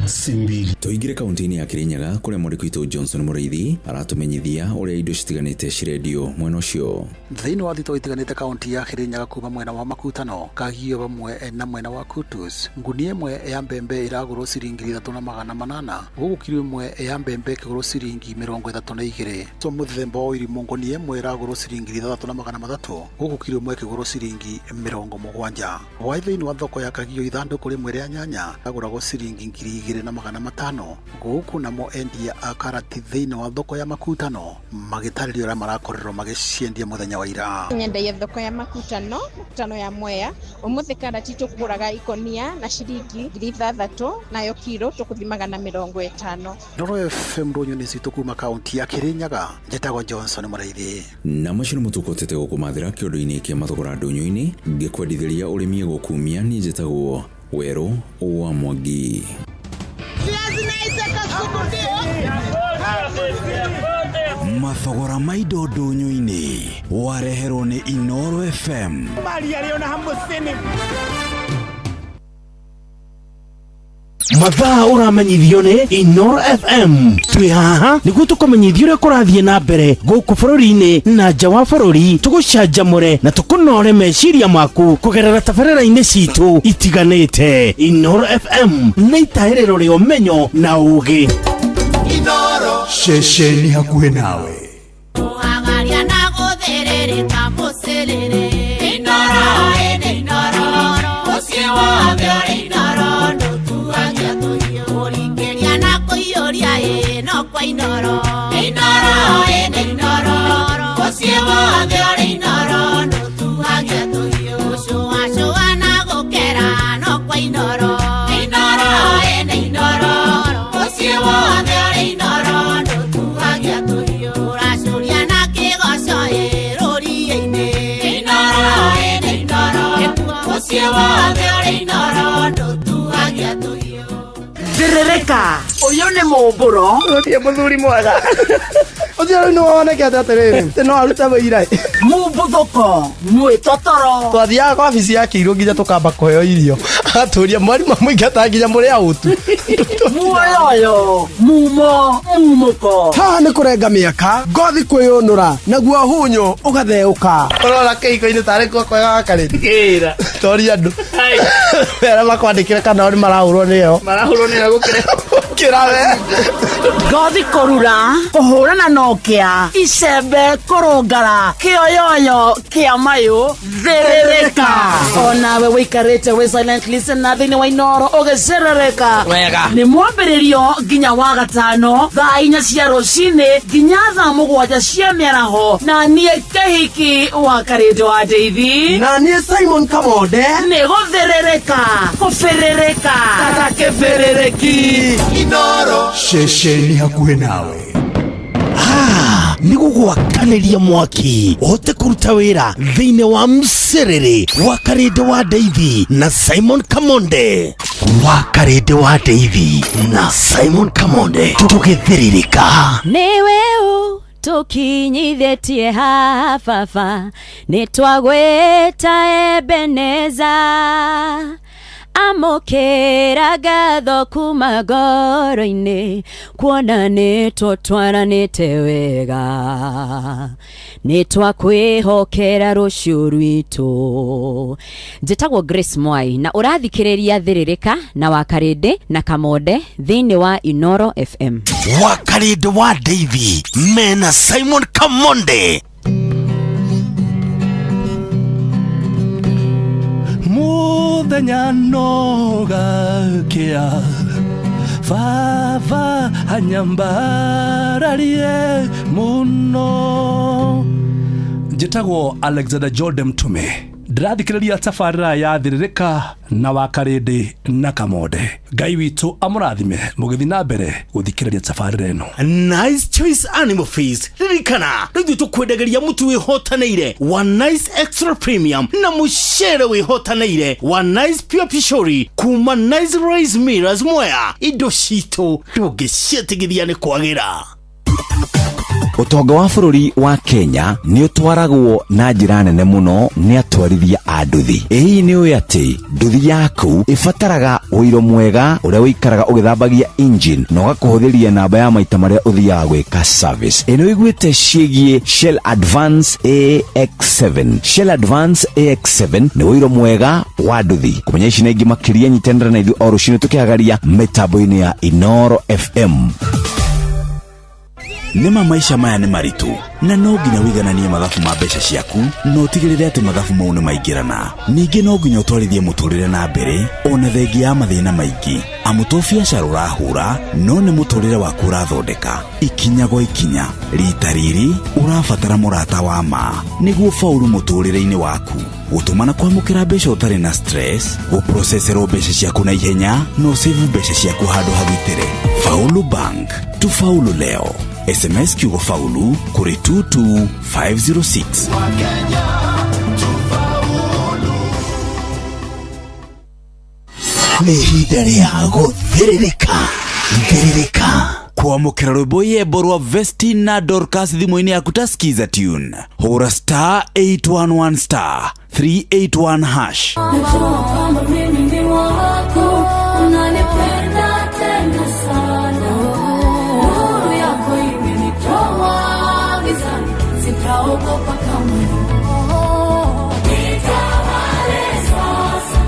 Simbili. Tũingĩre kaunti-inĩ ya Kirinyaga kũrĩa mwandĩki witũ Johnson Mũrĩithi aratumenyithia ũrĩa indo citiganĩte cirendio mwena ũcio. Thĩinĩ wa thito itiganĩte kaunti ya Kirinyaga kuma mwena wa Makutano, Kagio vamwe na mwena wa Kutus, ngunia ĩmwe ya mbembe ĩragũrwo ciringi 3800, gũkũ kiro ĩmwe ya mbembe ĩkĩgũrwo ciringi 32. So mũthemba wa irimũ ngunia ĩmwe ĩragũrwo ciringi 6300, gũkũ kiro ĩmwe ĩkĩgũrwo ciringi 70. Hwaĩ thĩinĩ wa thoko ya Kagio ithandũkũ rĩmwe rĩa nyanya rĩragũragwo ciringi 2500, gũkũ namo endia a karati thĩinĩ wa thoko ya Makutano magĩtarĩria ũrĩa marakorirwo magĩciendia mũthenya wa ira. Nyendagia thoko ya Makutano, Makutano ya Mwea. Ũmũthĩ karati tũkũgũraga ikonia na ciringi 6000, nayo kiro tũkũthimaga na 50. Ndoro FM ndũnyũ nĩ citũ kuma kaunti ya Kirinyaga, njĩtagwo Johnson Mũrĩithi. Na macio nĩmo tũkũhotete gũkũmathĩra kĩondo-inĩ kĩa mathogora ndũnyũ-inĩ, ngĩkwendithĩria ũrĩmi gũkumia. Niĩ njĩtagwo Werũ wa Mwangi. Mathogora ma indo ndũnyũ-inĩ wareherwo nĩ Inoro FM. Mathaa ũramenyithio nĩ Inoro FM. Twĩ haha nĩguo tũkũmenyithia ũrĩa kũrathiĩ na mbere gũkũ bũrũri-inĩ na nja wa bũrũri, tũgũcanjamũre na tũkũnore meciria maku kũgerera tabarĩra-inĩ citũ itiganĩte. Inoro FM nĩ itahĩrĩro rĩa ũmenyo na ũũgĩ. Inoro ceceni hakuhĩ nawe. Kũhagaria na gũthĩrĩrĩka mũcĩrĩrĩ. Inoro ĩnĩ inoro, mũciĩ wothe ũrĩ inoro, ndũtuagia tũhiũ. Kũringĩria na kũiyũria ĩ no kwa inoro. Inoro ĩnĩ inoro, mũciĩ wothe ũrĩ inoro, ndũtuagia tũhiũ. Gũcũacũa na gũkera no kwa inoro. Inoro ĩnĩ inoro, mũciĩ wothe ũrĩ inoro, ndũtuagia tũhiũ. Ũracũria na kĩgoco ĩ rũriĩ-inĩ. Inoro ĩnĩ inoro, mũciĩ wothe ũrĩ inoro, ndũtuagia tũhiũ. Thĩrĩrĩka, ũyũ nĩ mũmbũro. Ũtie mũthuri mwega. Ũcio rĩu nĩwonekete atĩrĩrĩ, atĩ no arute wĩira. Mũmbuthũko, mwĩtotoro. Twathiaga kwa wabici ya Kĩirũ nginya tũkamba kũheo irio. Agatũria mwarimũ amũingata nginya mũrĩ autu. Muoyoyo, mumo, mumũko. Haha nĩ kũrenga mĩaka, ngothi kwĩyũnũra, naguo hunyũ ũgatheũka. Ũrona kĩhiko-inĩ tarĩ kuo kwega gakarĩte. Kĩra. Toria andũ. Arĩa makwandĩkĩre kana o nĩ marahũrwo nĩyo. Marahũrwo nĩyo gũkĩra. Gũkĩra we. Ngothi kũrura, kũhũrana na ũkĩa, icembe kũrũngara, kĩoyoyo kĩa mayũ, thĩrĩrĩka. Onawe wĩikarĩte wĩ silent listener thĩinĩ wa Inoro ũgĩcerereka. Wega. Nĩ mwambĩrĩrio nginya wa gatano thaa 4 cia rũcinĩ nginya thaa 7 cia mĩaraho, na niĩ Kĩhiki wa Karĩndũ wa Ndeithi, na niĩ Simon Kamonde. Nĩ gũthĩrĩrĩka, kũbĩrĩrĩka kata kĩbĩrĩrĩki. Inoro ceceni hakuhĩ nawe. Nĩ gũgwakanĩria mwaki ũhote kũruta wĩra thĩinĩ wa mcĩrĩrĩ wa Karĩndĩ wa Ndeithi na Simon Kamonde. Wa Karĩndĩ wa Ndeithi na Simon Kamonde, tũgĩthĩrĩrĩka. Nĩwe ũ tũkinyithĩtie haha baba, nĩ twagwĩta Ebeneza. Amũkĩra ngatho kuma ngoro-inĩ, kuona nĩ tũtwaranĩte wega. Nĩ twakwĩhokera rũciũ rwitũ. Njĩtagwo Grace Mwai na ũrathikĩrĩria Thĩrĩrĩka na Wakarĩndĩ na Kamonde thĩinĩ wa Inoro FM. Wakarĩndĩ wa Davy mena Simon Kamonde. Muthenya no gakĩa, baba anyambararie mũno. Njĩtagwo Alexander Jordan Mtume, ndĩrathikĩrĩria tabarĩra ya Thĩrĩrĩka na Wakarĩndĩ na Kamonde. Ngai witũ amũrathime mũgĩthiĩ na mbere gũthikĩrĩria tabarĩra ĩno. Nice Choice Animal Feeds, ririkana rĩu ithuĩ tũkwendagĩria mũtu wĩhotanĩire wa Nice Extra Premium na mũcere wĩhotanĩire wa Nice Pure Pishori kuma Nice Rice Millers Mwea. Indo citũ ndũngĩciĩtigithia nĩ kwagĩra. Ũtonga wa bũrũri wa Kenya nĩ ũtwaragwo na njĩra nene mũno nĩ atwarithia a nduthi. Ĩ hihi nĩ ũĩ atĩ nduthi yaku ĩbataraga ũiro mwega ũrĩa ũikaraga ũgĩthambagia engine na ũgakũhũthĩria namba ya maita marĩa ũthiaga gwĩka service? Ĩ nĩ ũiguĩte ciĩgiĩ Shell Advance AX7? Shell Advance AX7 nĩ ũiro mwega wa nduthi. Kũmenya ici na ingĩ makĩria, nyitanĩra na ithuĩ o rũcinĩ tũkĩhagaria mĩtambo-inĩ ya Inoro FM. Nĩma maica maya nĩ maritũ na no nginya wĩigananie mathabu ma mbeca ciaku na ũtigĩrĩre atĩ mathabu mau nĩ maingĩrana. Ningĩ no nginya ũtwarithie mũtũrĩre na mbere ona thengia ya mathĩna maingĩ, amu to biacara ũrahũra no nĩ mũtũrĩre waku ũrathondeka ikinya gwa ikinya. Rita rĩrĩ ũrabatara mũrata wa ma nĩguo faulu mũtũrĩre-inĩ waku, gũtũma na kwamũkĩra mbeca ũtarĩ na stress, gũproceserwo mbeca ciaku na ihenya na ũsave mbeca ciaku handũ hagitĩre. Faulu Bank, tufaulu leo. SMS kiugo faulu kũrĩ 22506. Nĩ ihinda rĩa gũthĩrĩrĩka, thĩrĩrĩka. Kwamũkĩra rwĩmbo yembo rwa Vestina Dorcas thimũ-inĩ yaku ta skiza tune, hũra star 811 star 381 hash. Najua kwamba mimi ni wako, unanipenda tena sana. Nuru yako imenitoa gizani, sitaogopa kamwe. Nitawale sasa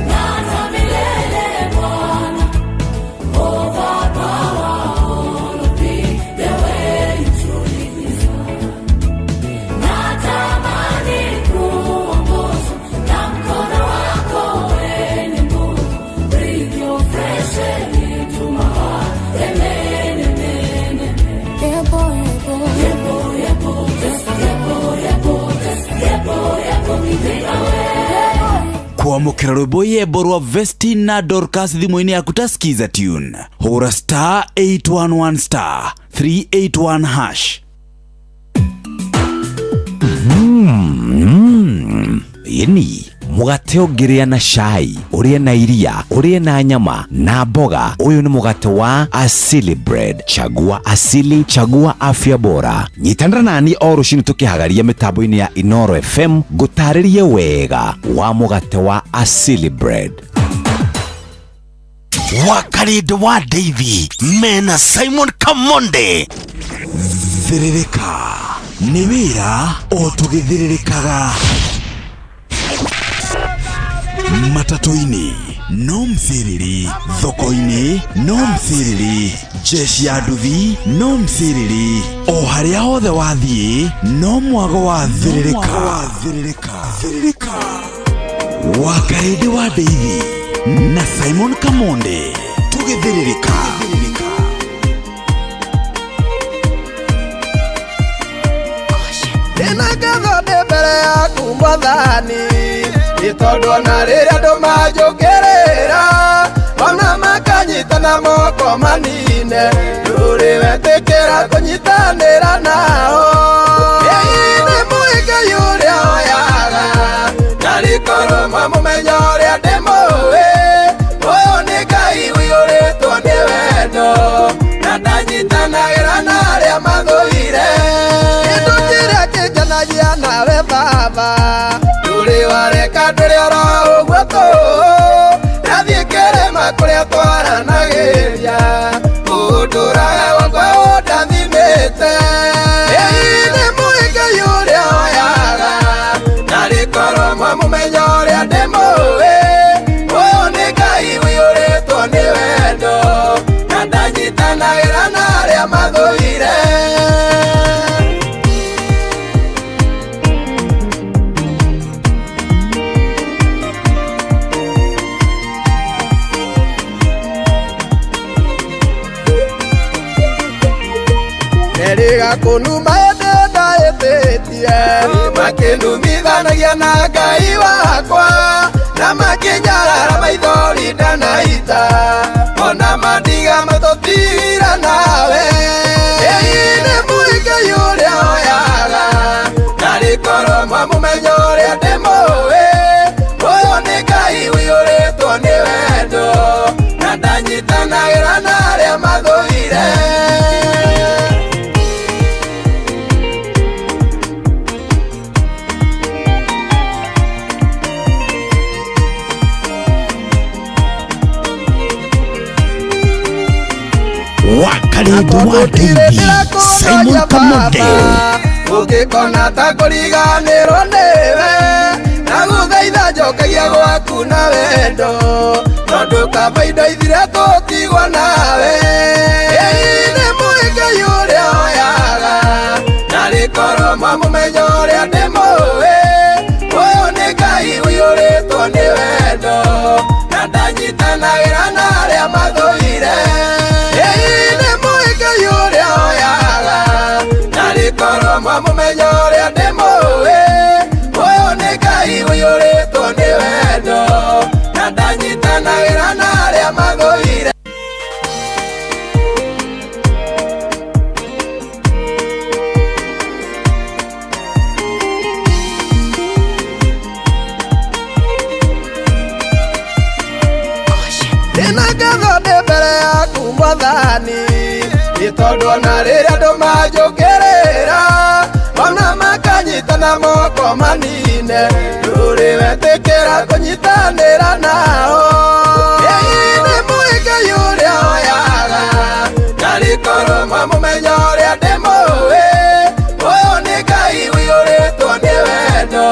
na hata milele Bwana. Overpower all of me, the way you truly desire. Natamani kuongozwa na mkono wako wenye nguvu. Breathe your fresh air into my heart. Amen, amen, amen. Yebo, yebo, yebo, yebo, yebo, yebo, yebo, yebo, nitawe. Kwamũkĩra rwĩmbo yembo rwa Vestina Dorcas thimũ-inĩ yaku ta skiza tune, hũra star 811 star 381 hash. Ĩni mũgate ũngĩrĩa na cai, ũrĩe na iria, ũrĩe na nyama na mboga. Ũyũ nĩ mũgate wa Asili Bread. Chagua Asili, chagua afya bora. Nyitanĩra nani o rũcinĩ tũkĩhagaria mĩtambo-inĩ ya Inoro FM ngũtarĩrie wega wa mũgate wa Asili Bread. Wakarĩndĩ wa Davy mena Simon Kamonde. Thĩrĩrĩka nĩ wĩra o tũgĩthĩrĩrĩkaga. Matatũ-inĩ no mthĩrĩrĩ, thoko-inĩ no mthĩrĩrĩ, jeshi ya nduthi no mthĩrĩrĩ, o harĩa hothe wathiĩ no mwago wa thĩrĩrĩka. Wakarĩndĩ wa Davy na Simon Kamonde tũgĩthĩrĩrĩka. Ndĩna ngatho ndĩ mbere yaku Mwathani, nĩ tondũ ona rĩrĩa andũ manjũkĩrĩra, ona makanyita na moko manine, ndũrĩ wetĩkĩra kũnyitanĩra nao. Ĩĩ nĩ mũĩ Ngai ũrĩa oyaga, ndarĩkorwo mwamũmenya ũrĩa ndĩmũĩ. Ũyũ nĩ Ngai ũiyũrĩtwo nĩ wendo, na ndanyitanagĩra na arĩa mathũire. Kĩndũ kĩrĩa kĩngenagia nawe Baba, ndũrĩ wareka ndũrĩ oro ũguo tũ. Ndathiĩ kĩrĩma kũrĩa twaranagĩria, ũndũraga wakwa ũndathimĩte. Ĩĩ nĩ mũĩ Ngai Erĩga kũnuma ĩndĩ ndaĩtĩtie makĩnumithanagia na Ngai wakwa na makĩnyarara maithori ndanaita ona mandiga matũtira nawe. Ĩĩ nĩ mũrĩngai ũrĩa oyaga narĩ korwo mwamũmenya ũrĩa ndĩmũĩ ũyũ nĩ Ngai ũiyũrĩtwo nĩ wendo na ndanyitanagĩra na arĩa mathũire. Wakarĩndĩ wa David Simon Kamonde ũngĩkona ta kũriganĩrwo nĩwe na gũthaitha njokagia gwaku na wendo tondũ kaba indo ithire tũtigwo nawe. Ĩĩ nĩ mũrĩngai ũrĩa oyaga narĩ korwo mwamũmenya ũrĩa ndĩmũĩ ũyũ nĩ Ngai ũiyũrĩtwo nĩ wendo na ndanyitanagĩra na arĩa mathũire. Ĩĩ nĩ mũrĩngai ũrĩa oyaga narĩ korwo mwamũmenya ũrĩa ndĩmũĩ ũyũ nĩ Ngai ũiyũrĩtwo nĩ wendo na ndanyitanagĩra na arĩa mathũire. Ndĩna ngatho ndĩ mbere yaku Mwathani nĩ tondũ ona rĩrĩa andũ manjũkĩrĩra ona makanyitana moko manine ndũrĩ wetĩkĩra kũnyitanĩra nao. Ĩĩ nĩ mũrĩngai ũrĩa oyaga narĩ korwo mwamũmenya ũrĩa ndĩmũĩ ũyũ nĩ Ngai ũiyũrĩtwo nĩ wendo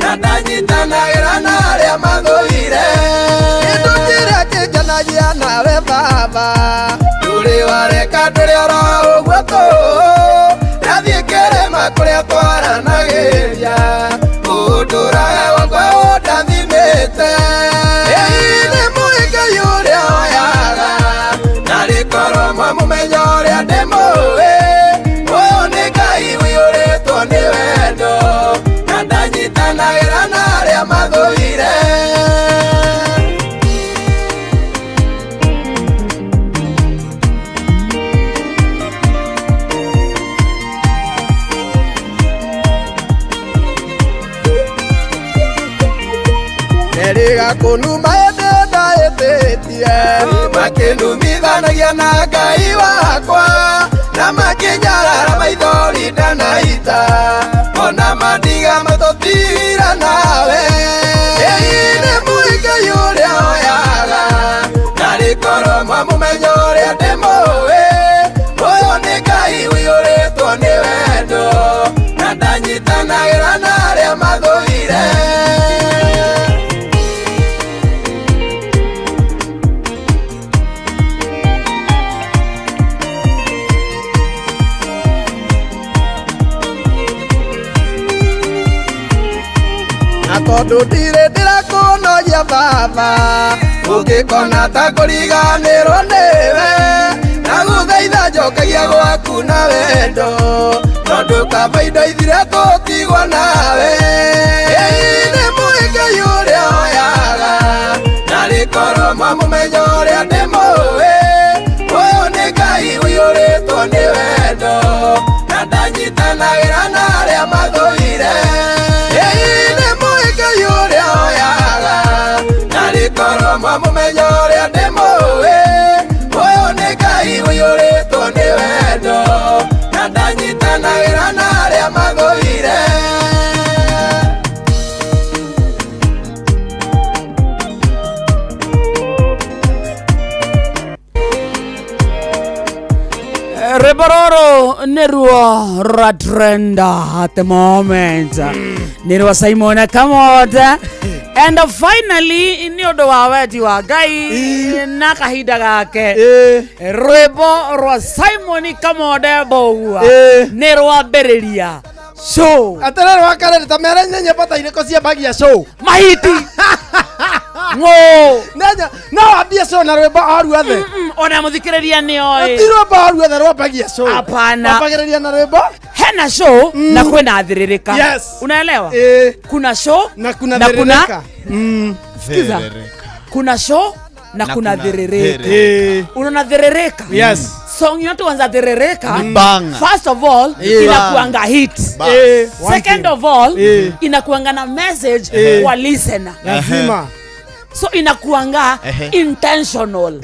na ndanyitanagĩra na arĩa mathũire. Kĩndũ kĩrĩa kĩngenagia nawe Baba ndũrĩ wareka ndũrĩ oro ũguo tũũ ndathiĩ kĩrĩma kũrĩa twaranagĩria ũndũraga wakwa ũndathimĩte. Ĩĩ nĩ mũrĩngai ũrĩa oyaga narĩ korwo mwamũmenya ũrĩa ndĩmũĩ ũyũ nĩ Ngai ũiyũrĩtwo nĩ wendo na ndanyitanagĩra na arĩa mathũire. Erĩga kũnuma ĩndĩ ndaĩtĩtie makĩnumithanagia na Ngai wakwa na makĩnyarara maithori ndanaita ona mandiga matũtira nawe. Ĩĩ nĩ mũrĩngai ũrĩa oyaga narĩ korwo mwamũmenya ũrĩa ndĩmũĩ ũyũ nĩ Ngai ũiyũrĩtwo nĩ wendo na ndanyitanagĩra na arĩa mathũire. Na tondũ ndirĩ ndĩrakũnogia Baba ũngĩkona ta kũriganĩrwo nĩwe na gũthaitha njokagia gwaku na wendo tondũ kaba indo ithire tũtigwo nawe. Ĩĩ nĩ mũrĩngai ũrĩa oyaga narĩ korwo mwamũmenya ũrĩa ndĩmũĩ ũyũ nĩ Ngai ũiyũrĩtwo nĩ wendo na ndanyitanagĩra na arĩa mathũire. Ĩĩ nĩ mũrĩngai ũrĩa oyaga narĩ korwo mwamũmenya ũrĩa ndĩmũĩ ũyũ nĩ Ngai ũiyũrĩtwo nĩ wendo na ndanyitanagĩra na arĩa mathũire. Rwĩmbo rũrũ nĩruo rwa trenda at the moment nĩ rwa Simon Kamonde and finally nĩ ũndũ wa wendi wa Ngai na kahinda gake rwĩmbo rwa Simon Kamonde Mbũgua nĩ rwambĩrĩria show Atĩrĩrĩ wakarĩrĩ ta mere nyenye bata irĩkũ ciambagia show mahiti ng'ũ Nenya no wambie show na rwĩmbo o ruothe. Ona muthikiriria ni oi. Ti rwĩmbo ruothe rwambagia show. Hapana. Wambagĩrĩria na rwĩmbo. Hena show na kwina thiririka. Yes. Unaelewa? Kuna show na kuna na kuna thiririka. Sikiza. Kuna show na Na kuna kuna thiririka. thiririka. Unaona thiririka? Yes. Song yote wanza thiririka. Ni banger. First of all, inakuanga hit. Bas. One Second thing. of all, inakuanga na message kwa listener. Lazima. So inakuanga intentional.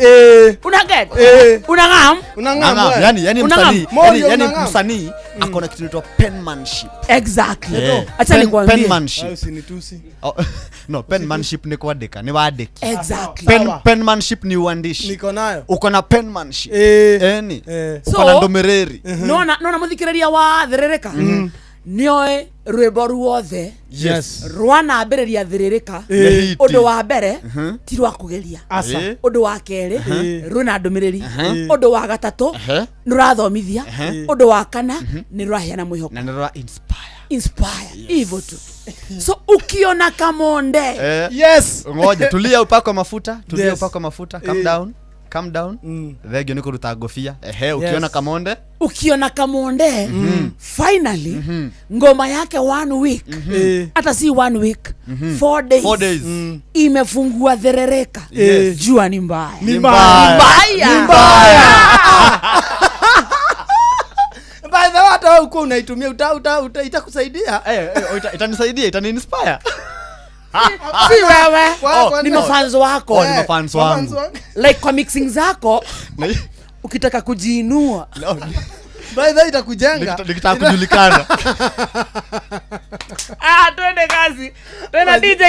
Una get? Unangam? Unangam, yani Unangam? msanii, yani msanii akona kitu inaitwa penmanship. Exactly. Yeah. Acha nikwambie. Penmanship. Usinitusi. Oh, no, penmanship ni kuandika, ni waandiki. Exactly. Penmanship ni uandishi. Niko nayo. Uko na penmanship. Eni. Uko na So, ndomereri. Nona nona muthikiriria wa thiririka. Nioe rwimbo ruothe. Yes. Rwanambĩrĩria thiririka. Nĩ hiti. Ũndũ wa mbere ti rwa kũgeria. Aca. Ũndũ wa kerĩ rwĩna ndũmĩrĩri. Ũndũ wa gatatũ nĩ rũrathomithia. Ũndũ wa kana nĩ rũraheana mwĩhoko. Na nĩ rũra inspire. Inspire. Hivyo tu. So ukiona Kamonde. Yes. Ngoja, tulia upako mafuta, tulia Yes. upako mafuta, calm down. Calm down. Thegio nĩ kũruta ngũbia. Ehe, ukiona Kamonde. Ukiona Kamonde finally ngoma yake one week, hata si one week, 4 days, 4 days. Imefungua therereka. Yes. Jua ni mbaya. Ni mbaya. Ni mbaya. Ni mbaya. By the way, hata wewe uko unaitumia uta itakusaidia. Itanisaidia, itani-inspire. Si wewe. Oh, Ni mafans wako. Oh, ni mafans wangu. Like kwa mixing zako ukitaka kujiinua. By the way, itakujenga. Nikitaka kujulikana. Ah, twende kazi. Twende DJ.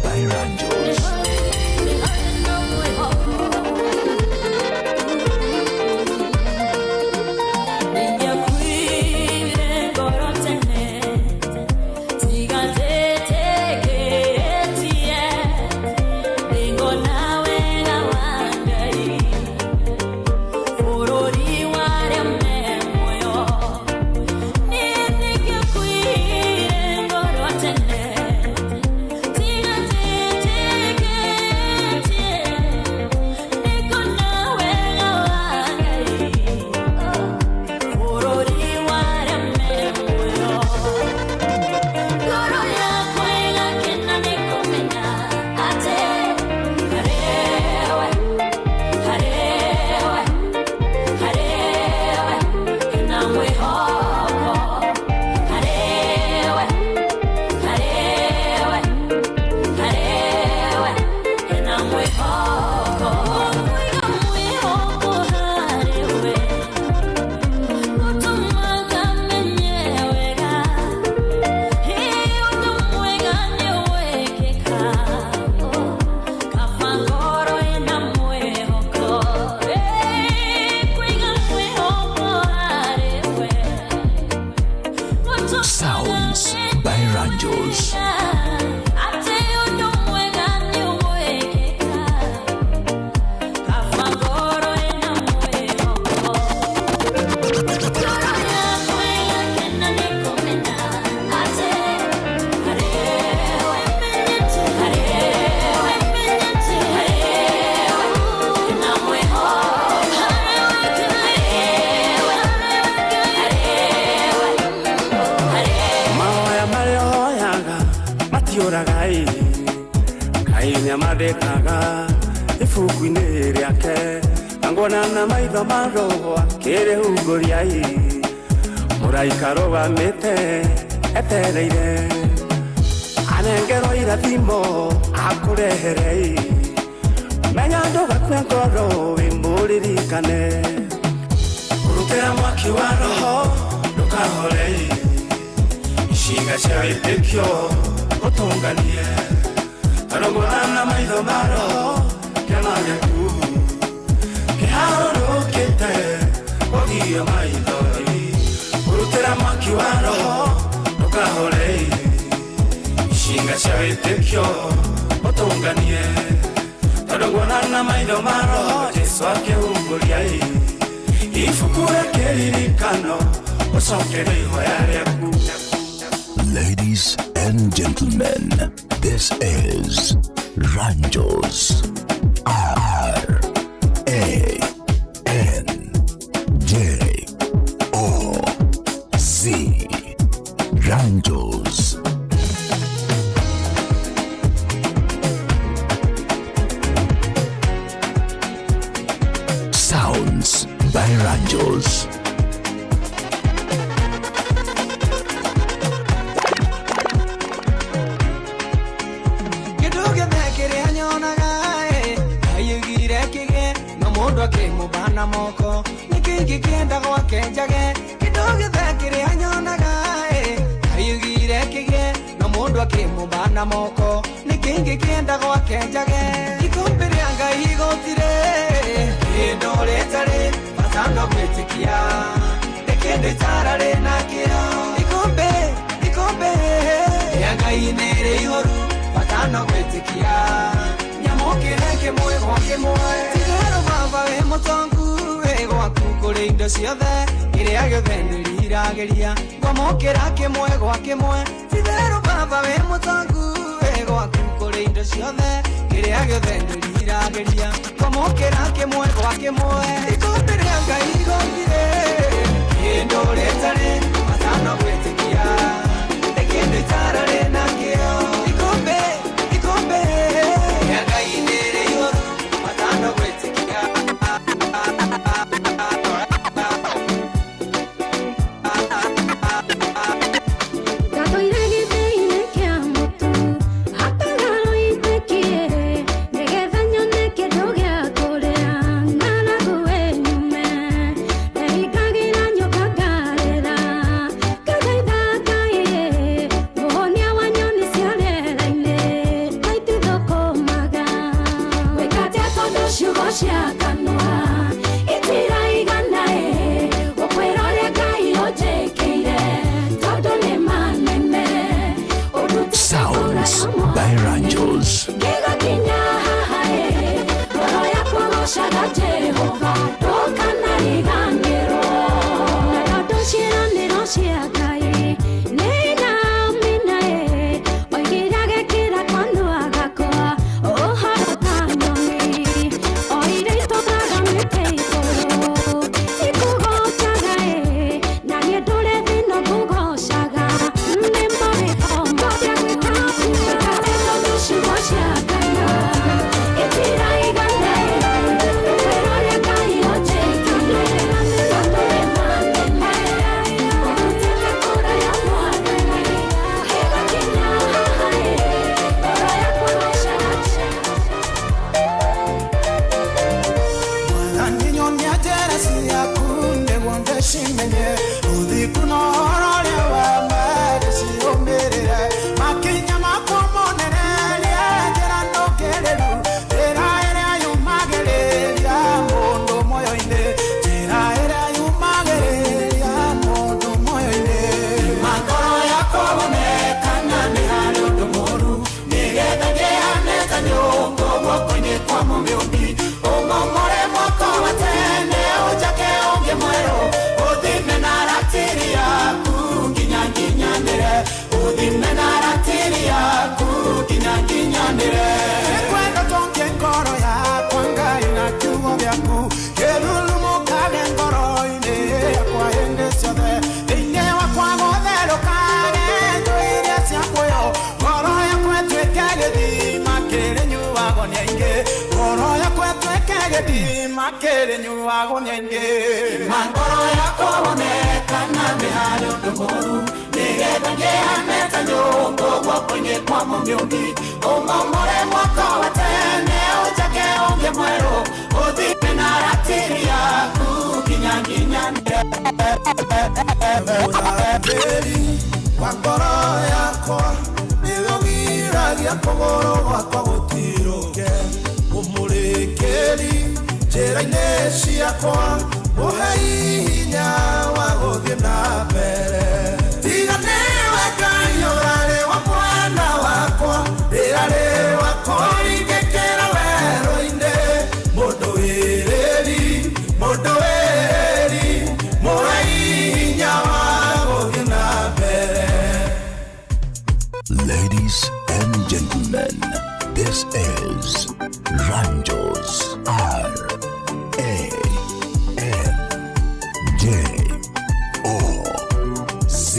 By Ranjos. Sounds by Ranjos. Mahoya marĩa hoyaga matiũraga ĩ Ngai nĩamandĩkaga ibuku-inĩ rĩake na Na nguona na maitho ma roho akĩrĩhungũria ĩ mũraika rũgamĩte etereire anengerwo irathimo akũrehere ĩ menya ndũgakue ngoro wĩ mũririkane ũrutĩra mwaki wa roho ndũkahore ĩ icinga cia wĩtĩkio ũtũnganie tondũ nguona na maitho ma roho kĩama gĩaku kĩharũrũkĩte ũgio maithori ũrutĩra mwaki wa roho ndũkahore icinga cia wĩtĩkio ũtũnganie tondũ nguona na maitho ma roho Jesũ akĩhumbũria ibuku rĩa kĩririkano ũcokerie ihoya rĩaku. Ladies and gentlemen, this is Ranjos. R A N J O Z. Ranjos. Sounds by Ranjos. Kĩndũ gĩothe kĩrĩa nyonaga ĩ, aiyũgire kĩgĩe no mũndũ akĩmũbana moko nĩkĩ ingĩkĩenda gwake njage kĩndũ gĩothe kĩrĩa nyonaga ĩ, aiyũgire kĩgĩe no mũndũ akĩmũbana moko nĩkĩ ingĩkĩenda gwake njage ikũmbĩ rĩa Ngai gũtirĩ kĩndũ rĩtarĩ bata no gwĩtĩkia nĩ kĩndũ itararĩ nakĩo ikũmbĩ ikũmbĩ rĩa Ngai nĩ rĩihũru batano gwĩtĩkia nyamũkĩre kĩmwe gwa kĩmwe tigero baba wĩ mũtongu wĩ gwaku kũrĩ indo ciothe kĩrĩa gĩothe ndĩriragĩria ngwamũkĩra kĩmwe gwa kĩmwe titherũ baba wĩ mũtongu wĩ gwaku kũrĩ indo ciothe kĩrĩa gĩothe ndĩriragĩria ngwamũkĩra kĩmwe gwa kĩmwe ikũmbĩ rĩa Ngai gũtirĩ kĩndũ rĩtarĩ batano gwĩtĩkia nĩ kĩndũ itararĩ nakĩo ikũmbĩ ikũmbĩ rĩa Ngai nĩ rĩihũru matano gwĩtĩkia. Ndatũire gĩthĩinĩ kĩa mũtu hakaga ĩtĩkie nĩgetha nyone kĩndũ gĩa kũrĩa ng'aragu ĩnyume ndehingagĩra nyũmba ngarĩra ngathaitha Ngai mũhonia wa nyoni cia rĩera-inĩ maitithũkũmaga wĩkate tondũ ciugo cia kanua itiraigana ĩ gũkwĩra ũrĩa Ngai ũnjĩkĩire tondũ nĩ manene. Sounds by Ranjos. Ngĩgakinya haha ĩ ngoro yakwa gocaga Jehova ndũkanariganĩrwo na tondũ ciĩranĩro cia Ngai nĩ namina ĩ oigire agekĩra kanua gakwa ũhoro ta nyoni o iria itũraga mĩtĩ igũrũ ikũgocaga ĩ na niĩ ndũre thĩna ngũgocaga nĩ marĩko marĩa gwĩka tondũ ciugo cia kanua itiraigana ĩ ũkwĩra ũrĩa Ngai ũnjĩkĩire tondũ nĩ manene ũrutĩte kũraya Mwathani ngĩgakinya haha ĩ ngoro yakwa gocaga. Mwathani nyonia njĩra ciaku nĩguo ndĩcimenye ũthingu na ũhoro ũrĩa wa ma ndĩcirũmĩrĩre makinya makwa monererie njĩra ndũngĩrĩru njĩra ĩrĩa yumagĩrĩria mũndũ muoyo-inĩ njĩra ĩrĩa yumagĩrĩria mũndũ muoyo-inĩ ngoro yakwa wone kana nĩ harĩ ũndũ mũũru nĩgetha ngĩhane ta nyũngũ guoko-inĩ kwa mũmĩũmbi ũmomore mwako wa tene ũnjake ũngĩ mwerũ ũthime na ratiri yaku nginya nginyanĩre ũthime na ratiri yaku nginya nginyanĩre nĩngwenda tũngie ngoro yakwa Ngai na kiugo gĩaku kĩrurumũkage ngoro-inĩ yakwa hĩndĩ ciothe thĩinĩ wakwa gũtherũkage indo iria cia muoyo ngoro yakwa ĩtuĩke gĩthima kĩrĩnyuagwo nĩ aingĩ ngoro yakwa ĩtuĩke gĩthima kĩrĩ Rĩnyuagwo nĩ aingĩ mangoro yakwa wonekana nĩ harĩ ũndũ mũru nĩgetha ngĩhane ta nyũngũ guoko-inĩ kwa mũmĩũmbi ũmomore mwaka wa tene ũnjake ũngĩ mwerũ ũthime na ratiri yaku nginya nginyanĩre Mũrangĩri wa ngoro yakwa nĩwe ũgiragia kũgũrũ gwakwa gũtirũke ũmũrĩkĩri njĩra-inĩ ciakwa mũhei hinya wa gũthiĩ na mbere tiga nĩwe Ngai ũrarĩ wa mwena wakwa rĩrarĩ wa kũringĩkĩra werũ-inĩ mũndũ wĩrĩri mũhei hinya wa gũthiĩ na mbere. Ladies and gentlemen, this is Ranjos R A N J O Z.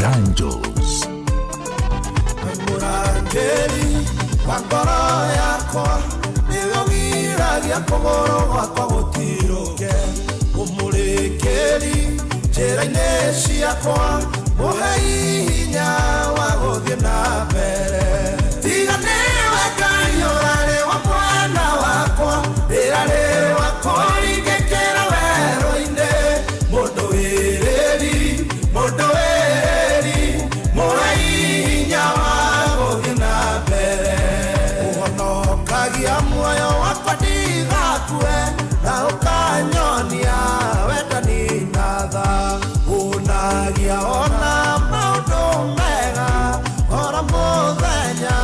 Ranjos. Mũrangĩri wa ngoro yakwa nĩwe ũgiragia kũgũrũ gwakwa gũtirũke ũmũrĩkĩri njĩra-inĩ ciakwa mũhei hinya wa gũthiĩ na mbere tiga nĩwe Ngai ũrarĩ wa mwena wakwa rĩrarĩ wa kũringĩkĩra werũ-inĩ mũndũ wĩrĩri mũhei hinya wa gũthiĩ na mbere ũhonokagia muoyo wakwa ndigakue na ũkanyonia wendani na tha ũnagia ona maũndũ mega oro mũthenya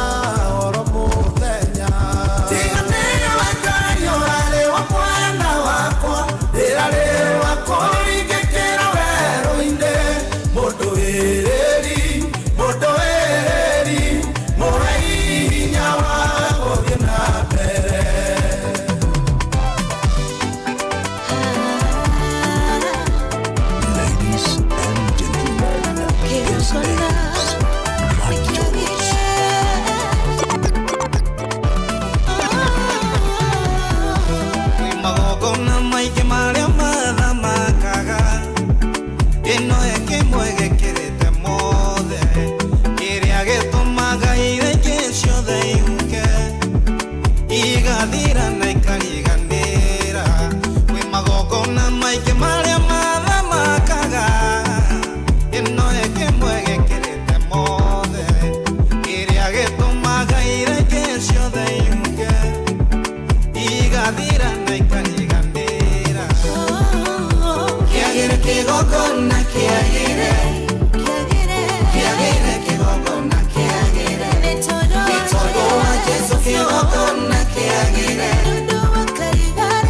tiga nĩwe Ngai ũrarĩ wa mwena wakwa rĩrarĩ wa kũringĩkĩra werũ-inĩ mũndũ wĩrĩri mũhei hinya wa gũthiĩ na mbere. Ladies and gentlemen, this is Ranjos. Magongona maingĩ marĩa mathamakaga ĩno ĩkĩmwe gĩkĩrĩte mothe kĩrĩa gĩtũmaga iria ingĩ ciothe ihuke igathira na ikariganĩra kwĩ magongona maingĩ marĩa mathamakaga ĩno ĩkĩmwe gĩkĩrĩte mothe kĩrĩa gĩtũmaga iria ingĩ ciothe ihuke igathira na ikariganĩra kĩagĩre kĩgongona kĩagĩre kĩagĩre kĩgongona kĩagĩre nĩ tondũ wa Jesũ kĩgongona kĩagĩre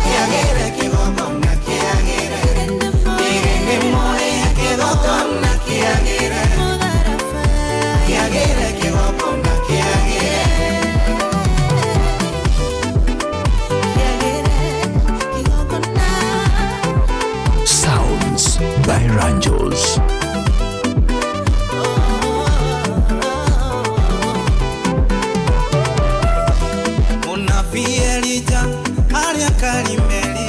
kĩagĩre kĩgongona kĩagĩre ĩrĩ nĩ mũrĩhe kĩgongona kĩagĩre kĩagĩre kĩgongona kĩagĩre. Sounds by Ranjos. Mũnabii Elija arĩa Karimeli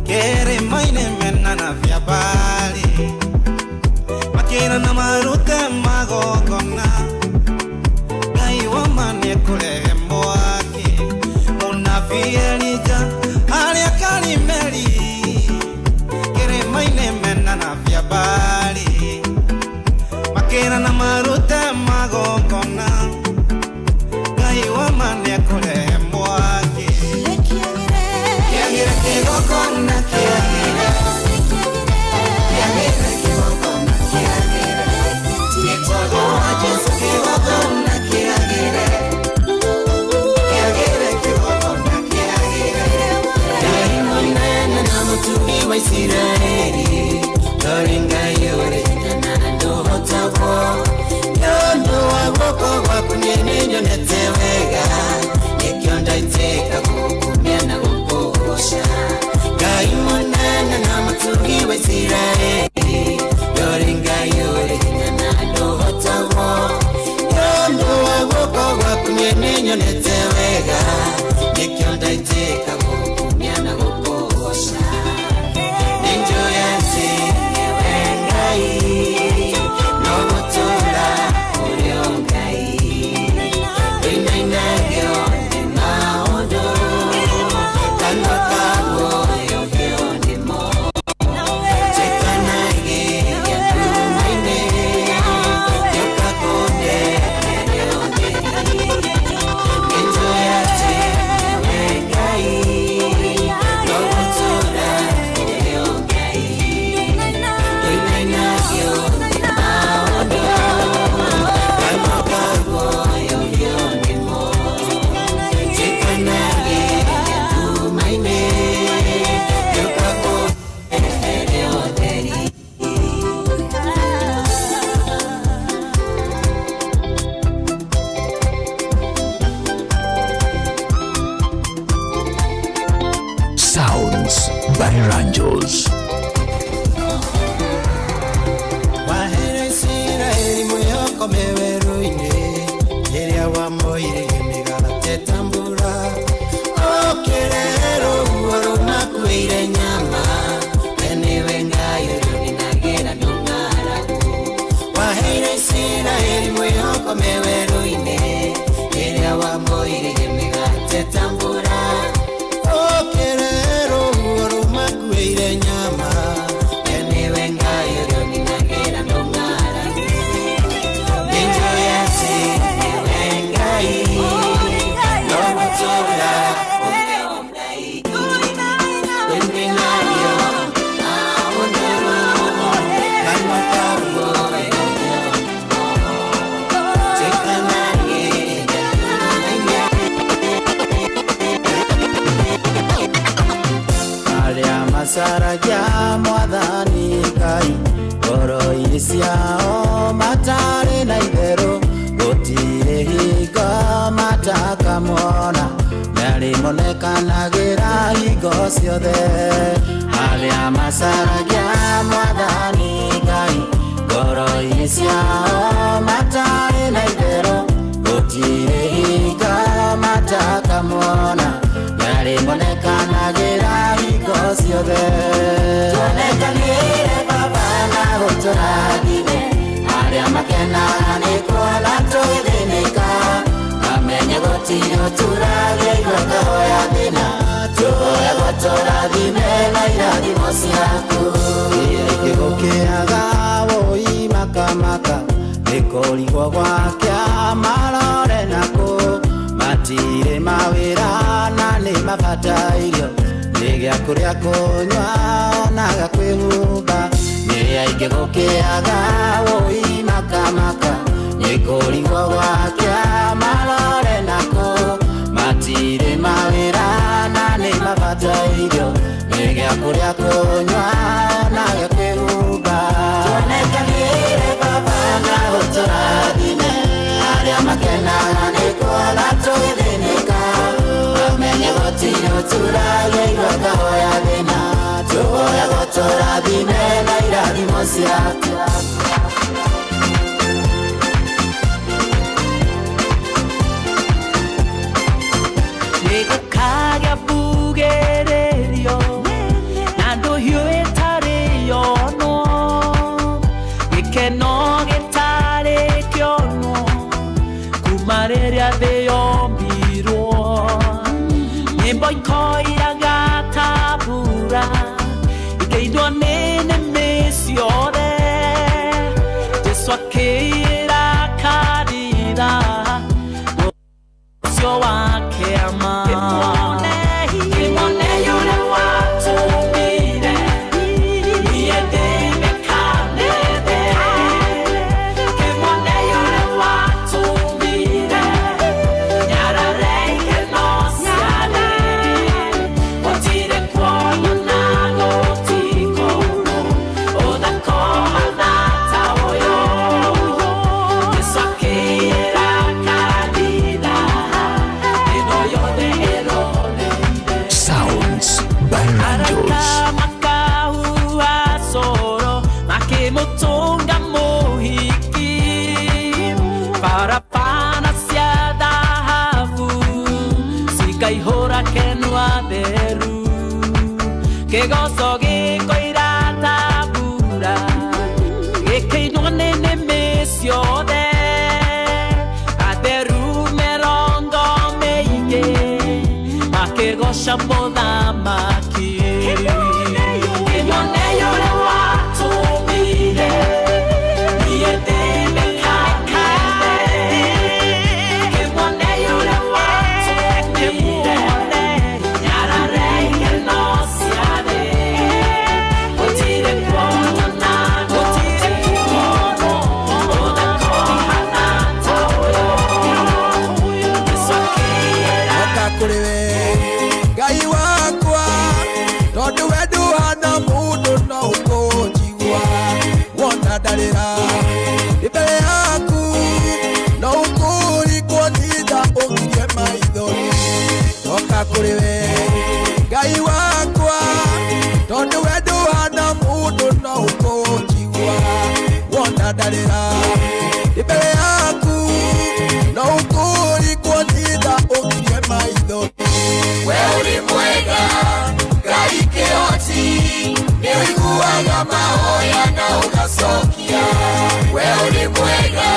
kĩrĩma-inĩ mena na Baali makĩrana marute magongona Ngai woma nĩekũrehe mwaki. Mũnabii Elija arĩa Karimeli kĩrĩma-inĩ mena na Baali makĩrana marute magongona Ngai woma nĩekũrehe mwaki. Kĩagĩre kĩgongona kĩagĩre kĩagĩre kĩgongona kĩagĩre nĩ tondũ wa Jesũ kĩgongona kĩagĩre kĩagĩre kĩgongona kĩagĩre Ngai mũnene na mũtugi wa Isiraeli ndorĩ Ngai ũrĩ hinya na ndũhotagwo nĩ ũndũ wa guoko gwaku niĩ nĩnyonete wega nĩkĩo ndaitĩka gũkumia na gũkũgoca Ngai mũnene na mũtugi wa Isiraeli ndorĩ Ngai ũrĩ hinya na ndũhotagwo nĩ ũndũ wa guoko gwaku niĩ nĩnyonete wega nĩkĩo ndaitĩka gũkumia by Ranjos. Wahere Isiraeli mwĩhoko me werũ-inĩ, rĩrĩa wamoire mĩgate ta mbura. Ũkĩre rũhuho rũmakuĩire nyama, we nĩwe Ngai ũrĩa ũninagĩra ndũng'aragu. Waheire Isiraeli mwĩhoko me werũ-inĩ, rĩrĩa wamoire mĩgate ta mbura. Ũkĩre rũhuho rũmakuĩire nyama, we nĩwe Ngai ũrĩa ũninagĩra ndũng'aragu. Nĩnjũĩ atĩ nĩwe Ngai, no gũtũũra Arĩa macaragia mwathani Ngai ngoro-inĩ ciao matarĩ na itherũ, gũtirĩ hingo matakamwona, nĩarĩmonekanagĩra hingo ciothe. Arĩa macaragia mwathani Ngai ngoro-inĩ ciao matarĩ na itherũ, gũtirĩ hingo matakamwona, nĩarĩmonekanagĩra hingo ciothe. Tuonekanĩre Baba na ũtũrathime, arĩa makenaga nĩ kuona tũgĩthĩnĩka, mamenye gũtirĩ ũturagĩirwo kahoya thĩna, tũhoyagwo tũrathime na irathimo ciaku. Gĩkĩgũkĩaga wũi makamaka, nĩkũrigwo gwake marore nakũ, matirĩ mawĩra na nĩ mabatairio, nĩ gĩa kũrĩa kũnyua ona gĩa kwĩhumba. Nĩ aingĩ gũkĩaga wũi makamaka, nĩkũrigwo gwake marore nakũ, matirĩ mawĩra na nĩ mabatairio, nĩ gĩa kũrĩa kũnyua ona gĩa kwĩhumba. Tuonekanĩre Baba na ũtũrathime, arĩa makenaga nĩ kuona tũgĩthĩnĩka, mamenye gũtirĩ ũturagĩirwo kahoya thĩna, tũhoyagwo tũrathime na irathimo ciaku. Nĩgũkagĩa mbugĩrĩrio na ndũhiũ ĩtarĩ yonwo, gĩkeno gĩtarĩ kĩonwo kuma rĩrĩa thĩ yombirwo. Nyĩmbo ikoiraga ta mbura ikĩinwo nĩ nĩmĩ ciothe, Jesũ akĩĩra kanitha ũcio wake ama. Kĩmone ũrĩa watũmire, niĩ ndĩmĩkanĩte. Kĩmone ũrĩa watũmire, nyarare ikeno ciane. Gũtirĩ kuonwo na gũtikũrwo, ũthaka ta ũyũ. Jesũ akĩĩra kanitha, ĩno yothe ĩroneire. Sounds by Ranjos. Araika makahua coro makĩmũtũnga mũhiki, barabara cia thahabu cikaihũra kenwa theru, kĩgoco gĩkoira ta mbura gĩkĩinwo nĩ nĩmĩ ciothe, atheru mĩrongo mĩingĩ makĩgoca mũthamaki. Kĩmone ũrĩa watũmire, niĩ ndĩmĩkanĩte. Kĩmone ũrĩa watũmire, nyarare ikeno ciathĩ. Gũtirĩ kuonwo na gũtirĩ kuonwo, ũthaka ũhana ta ũyũ. Jesũ akĩĩra Oka kũrĩ we Ngai wakwa, tondũ we ndũhana mũndũ no ũkũnjigua. Wona ndarĩra ndĩ mbere yaku, no ũkũrikwo nitha ũgirie maithori. Oka kũrĩ we Ngai wakwa, Wona ndarĩra ndĩ mbere yaku no ũkũrikwo nĩ tha ũkirie maitho. We ũrĩ mwega Ngai kĩhoti, nĩ ũiguaga mahoya na ũgacokia. We ũrĩ mwega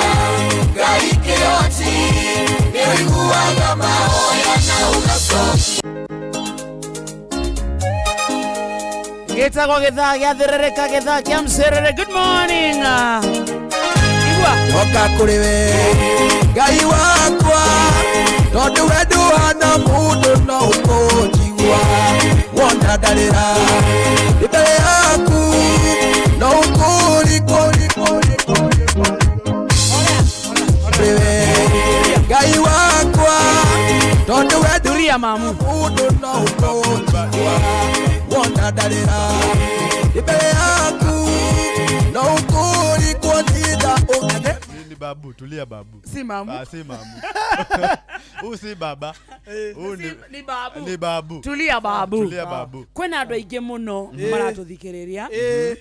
Ngai kĩhoti, nĩ ũiguaga mahoya na ũgacokia. Gĩtagwo gĩthaa gĩa thĩrĩrĩka, gĩthaa kĩa mcerere. Good morning. Igua. Ndoka kũrĩ we Ngai wakwa, tondũ we ndũhana mũndũ no ũkũnjigua. Wona ndarĩra ndĩ mbere yaku no ũkũrikwo kũrĩ we Ngai wakwa, tondũ we Tulia mamu. Mũndũ no ũkũnjigua. Wona ndarĩra ndĩ mbere yaku no ũkũrikwo nĩ tha ũkĩrie. Ni babu, tulia babu. Si mamu. Ah, si mamu. Huu si baba. Huu ni babu. Ni babu. Tulia babu. Tulia babu. Kwĩna andũ aingĩ mũno maratũthikĩrĩria.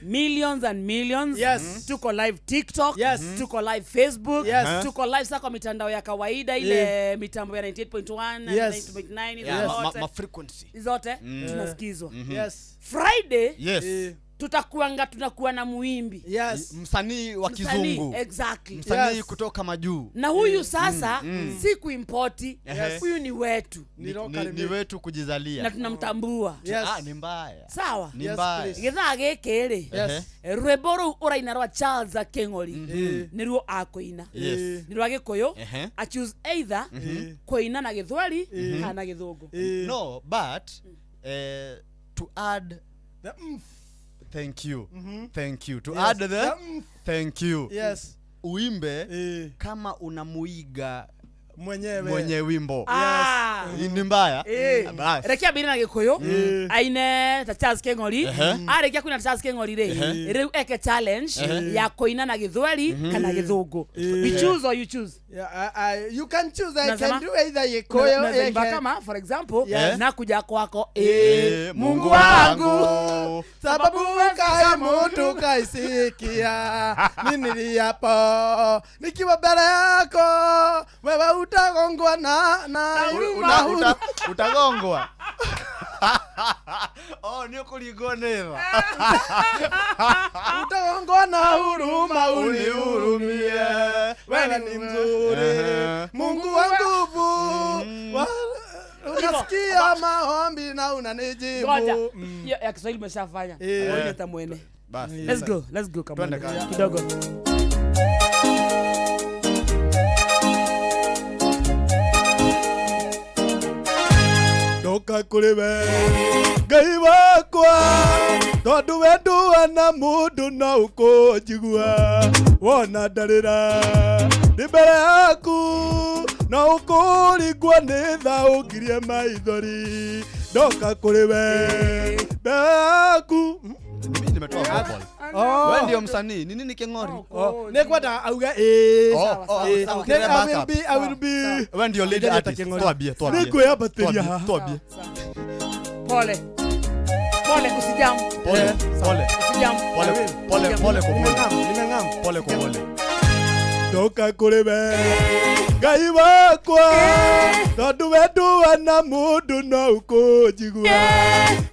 Millions and millions. Yes. Tuko live TikTok. Yes. Tuko live Facebook. Yes. Tuko live sasa kwa mitandao ya kawaida ile mitambo ya 98.1, Yes. 98.9 Yeah, zote. ma frequency. Zote tunasikizwa. Yes. Friday. Yes. Tutakuanga tunakuwa na muimbi. Yes. Msanii wa kizungu. Exactly. Msanii Yes. kutoka majuu. Na huyu sasa si kuimpoti. Yes. Huyu ni wetu. Ni wetu kujizalia. Na tunamtambua. Yes. Ah, ni mbaya. Sawa. Ni Yes, mbaya. please. Gĩthaa gĩkĩ rĩ. Yes. Rwĩmbo rũu ũraina rwa Charles Kĩng'ori nĩruo akũina. Yes. Nĩ rwa Gĩkũyũ. Ehe. A choose either kũina na Gĩthweri kana na Gĩthũngũ. No, but to add the thank you. Thank you. To Yes. add the thank you. Yes. Uimbe kama unamuiga mwenyewe mwenye wimbo. Ah. Ni mbaya. Bas. Rekia mbiri na Gĩkũyũ aine ta Charles Kĩng'ori. Arĩkia kũina ta Charles Kĩng'ori rĩ, rĩu eke challenge ya kũina na Gĩthweri kana Gĩthũngũ. You choose or you choose. Yeah, you can choose. I Unasema? can do either Gĩkũyũ. Unaweza imba kama for example Yes. nakuja kwako Mungu Mungu wangu sababu kai mtu kaisikia niniliapo nikiwa mbele yako wewe utagongwa na Utagongwa. Oh, ni kuringwo nĩ tha. Utagongwa na huruma unihurumie, wewe ni mzuri Mungu wa nguvu. Unasikia maombi na unanijibu. Ngoja. Ya Kiswahili umeshafanya. Ngoja tamwene. Basi. Let's go. Let's go kama. Twende kazi. Kidogo. Ndoka kũrĩ we Ngai wakwa, tondũ we ndũhana mũndũ no ũkũnjigua. Wona ndarĩra ndĩ mbere yaku no ũkũringwo nĩ tha ũngirie maithori. Ndoka kũrĩ we mbere yaku. Mimi nimetoa vocal. Oh. Wewe ndio msanii. Ni nini Kĩng'ori? Nĩ kwenda auge I will be. Wewe ndio lead artist. Tuambie. Nĩngwĩambatĩria haha. Tuambie. Pole. Pole usijam. Pole. Pole. Usijam. Pole. Pole pole kwa pole. Nimeng'am. Pole kwa pole. Ndoka kũrĩ we Ngai wakwa, tondũ we ndũhana mũndũ no ũkũnjigua.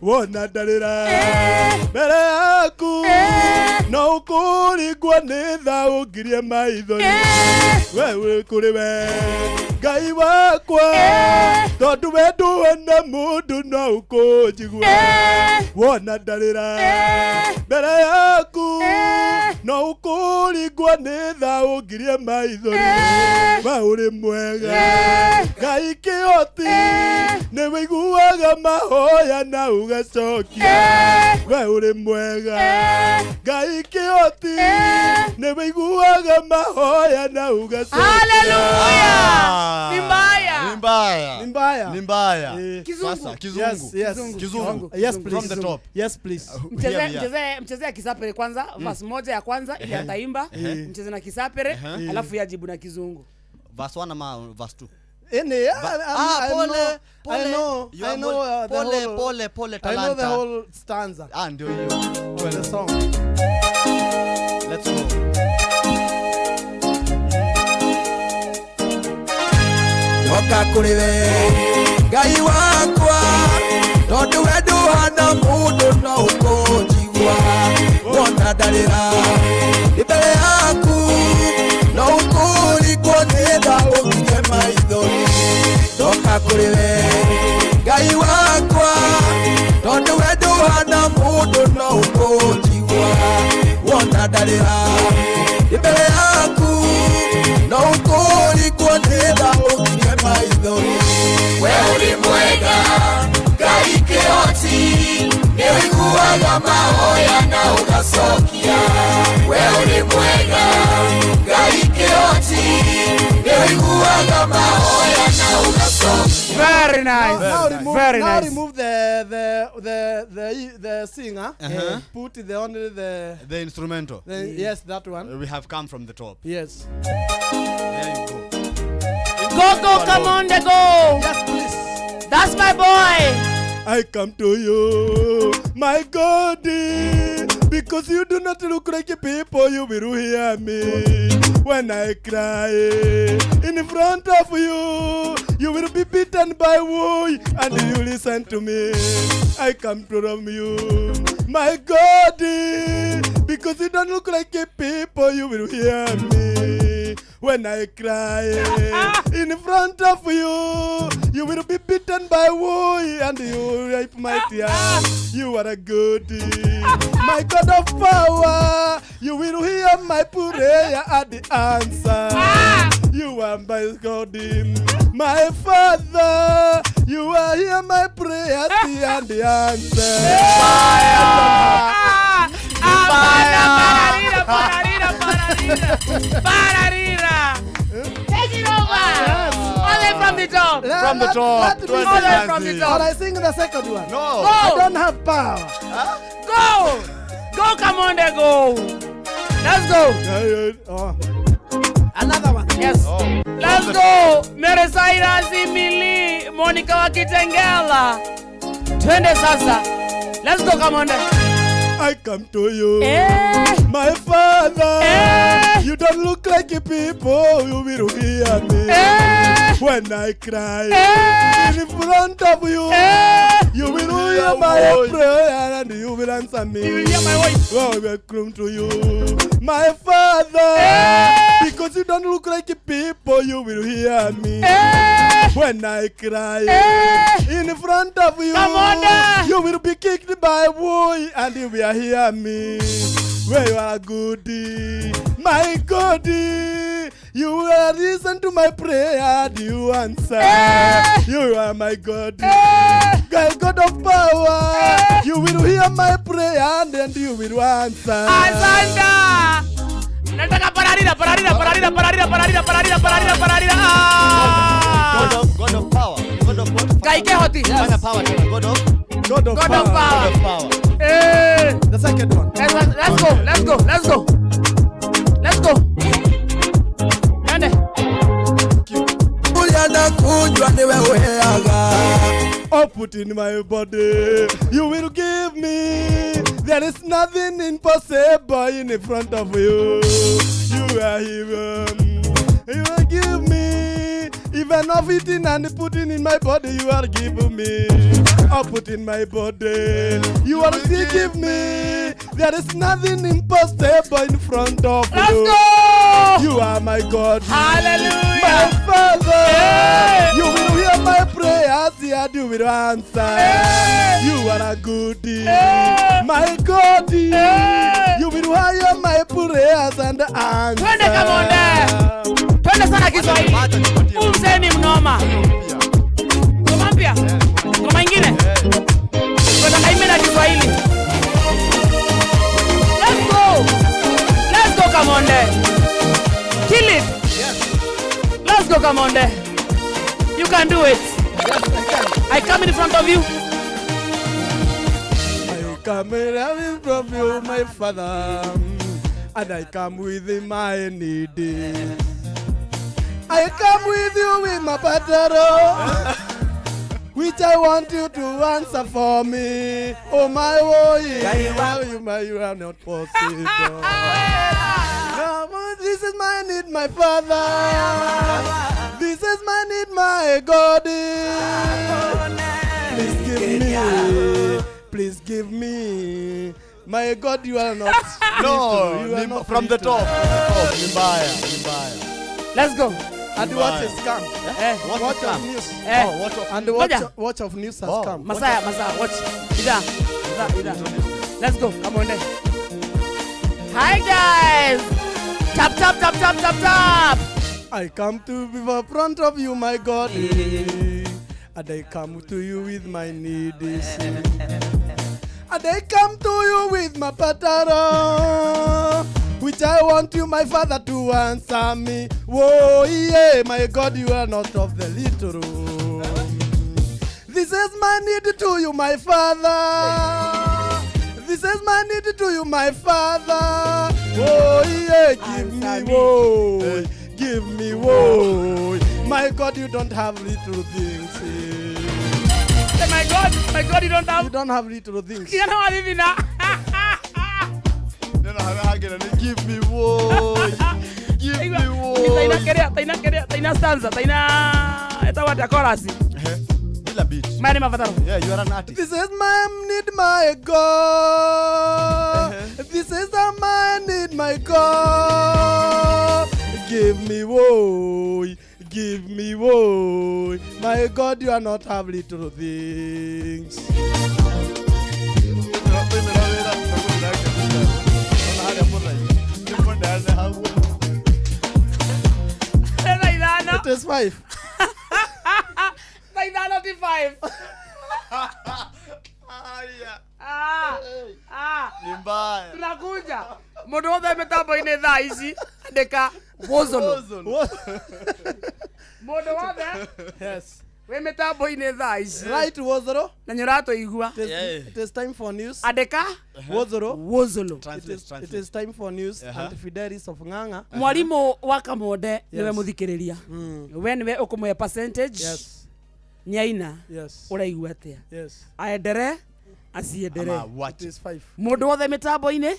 Wona ndarĩra mbere yaku no ũkũringwo nĩ tha ũngirie maithori. We wĩ kũrĩ we Ngai wakwa, tondũ we ndũhana mũndũ no ũkũnjigua. Wona ndarĩra mbere yaku no ũkũringwo nĩ tha ũngirie maithori. We ũrĩ mwega Ngai kĩhoti, nĩ wĩiguaga mahoya na ũgacokia. We ũrĩ mwega Ngai kĩhoti, nĩ wĩiguaga mahoya na ũgacokia. Hallelujah. Ni mbaya. Ni mbaya. Ni mbaya. Ni mbaya. Kizungu. Sasa kizungu. Yes, yes. Kizungu. Yes, please. From the top. Yes, please. Mcheze Kisapere kwanza, verse moja ya kwanza ili ataimba. Mcheze na Kisapere, alafu yajibu na Kizungu. Verse 1 ama verse 2? Ene, pole, pole. I know, I know, pole, pole, pole, talanta. I know the whole stanza. Ah, ndio hiyo. The song. Let's go. Ndoka kũrĩ we Ngai wakwa tondũ we ndũhana mũndũ no ũkũnjigua wona ndarĩra mbere yaku no ũkũringwo nĩ tha ũkirie maithori ndoka kũrĩ we Ngai wakwa tondũ we ndũhana mũndũ no ũkũnjigua wona ndarĩra mbere yaku no ũkũringwo nĩ tha ũkirie maithori we ũrĩ mwega Ngai kĩhoti nĩ ũiguaga mahoya na ũgacokia we ũrĩ mwega Ngai kĩhoti nĩ ũiguaga mahoya na ũgacokia. Very nice. Now remove, Very now nice. Remove the singer. Put the only the instrumental. Yes, that one. We have come from the top. Yes. There you go. Go, go, come on, the go. Yes, please. That's my boy. I come to you, my God, because you do not look like people, you will hear me when I cry. In front of you, you will be beaten by woe, and you listen to me. I come from you, my God, because you don't look like people, you will hear me when I cry. In front of you, you will be beaten by woe, and you will wipe my tears. You are a good, my God of power. You will hear my prayer and the answer. You are my God, my Father. You will hear my prayer and the answer. Fire! Pararira! Take it over! All the way from the top! From the top! All the way from the top! But I sing the second one. No! Go. I don't have power. Huh? Go! Go, come on there, go! Let's go! Oh. Another one. Yes. Oh. Let's go! Mary Cyrus, Emily, Monica Wakitengela. Twende sasa. Let's go, come on there. I come to you, my Father. You don't look like people, you will hear me when I cry. In front of you, you will hear my prayer and you will answer me. You will hear my voice. Oh, I come to you, my Father, because you don't look like people, you will hear me when I cry. In front of you, come on, you will be kicked by woe and you will hear me. Where you are good, my God, you will listen to my prayer, you answer. You are my God, God of power. You will hear my prayer and you will answer. Asante. Nataka pararira, pararira, pararira, pararira, pararira, pararira, pararira, pararira. God of power. God of what? Kaike hoti. Yes. Power. God of God of power. God of power. Hey. The second one. Let's go. Let's go. Let's go. Let's go. Nande. Oh, put in my body, you will give me. There is nothing impossible in front of you. You are here. You will give me. Even of eating and putting in my body, you are giving me. I put in my body, you are still give me. There is nothing impossible in front of Let's you. Go! You are my God. Hallelujah. My Father. Hey. You will hear my prayers and you will answer. Hey. You are a good, hey. My God. Hey. You will hear my prayers and answer. Twende Kamonde. Twende sana Kiswahili. Umse ni mnoma. Ngoma mpya. Ngoma ingine. Tunataka imbe na Kiswahili. Let's go. Let's go Kamonde. Kill it. Yes. Let's go Kamonde. You can do it. Yes, I can. I come in front of you. I come in front of you, my Father, and I come with my need. I come with you with my battle, which I want you to answer for me. Oh my boy, you are not possible. This is my need, my Father. This is my need, my God. Please give me. Please give me. My God, you are not. No, you are not from the little. top. Ni mbaya, ni mbaya. Let's go. And what is come? What Watch is of come? news. Eh. Oh, watch of And the watch, Ngoja. watch of news has Oh. come. Masaya, Masaya, watch. Ida, Ida, Ida. Let's go. Come on then. Hi guys. Tap tap tap tap tap tap. I come to be in front of you, my God. And I come to you with my needs. And I come to you with my patara, which I want you, my father, to answer me. Whoa, yeah, my God, you are not of the little. This is my need to you, my father. This is my need to you, my father. Oh, yeah, give me woe. Give me woe. My God, you don't have little things. Eh. Say, my God, you don't have. You don't have little things. You don't have even now. Give me woe. Give me woe. Taina kerea, taina kerea, taina stanza, taina etawa ta chorus. Bila beat. My name Avataro. Yeah, you are an artist. This is my need, my God. This is my need, my God. Give me woe. Give me woe. My God, you are not have little things. It is 5. Taidano ti 5. Ni mbaya. Tunakuja. Mundu wothe mitambo-inĩ thaa ici andĩka Wozono. Mundu wothe Yes. wĩ mitambo-inĩ thaa ici Right, Wozoro. na nĩ ũratũigua It is time for news. andĩka Wozoro. Wozolo. It is time for news. And Fidelis of Ng'ang'a. Mwarimu wa Kamonde niwe Yes. muthikiriria. We niwe ukumuhe percentage. Yes. Nĩ aina. Yes. Ũraigua atĩa? Yes. Aendere aciendere. Ama what? It is 5. Mũndũ wothe mĩtambo-inĩ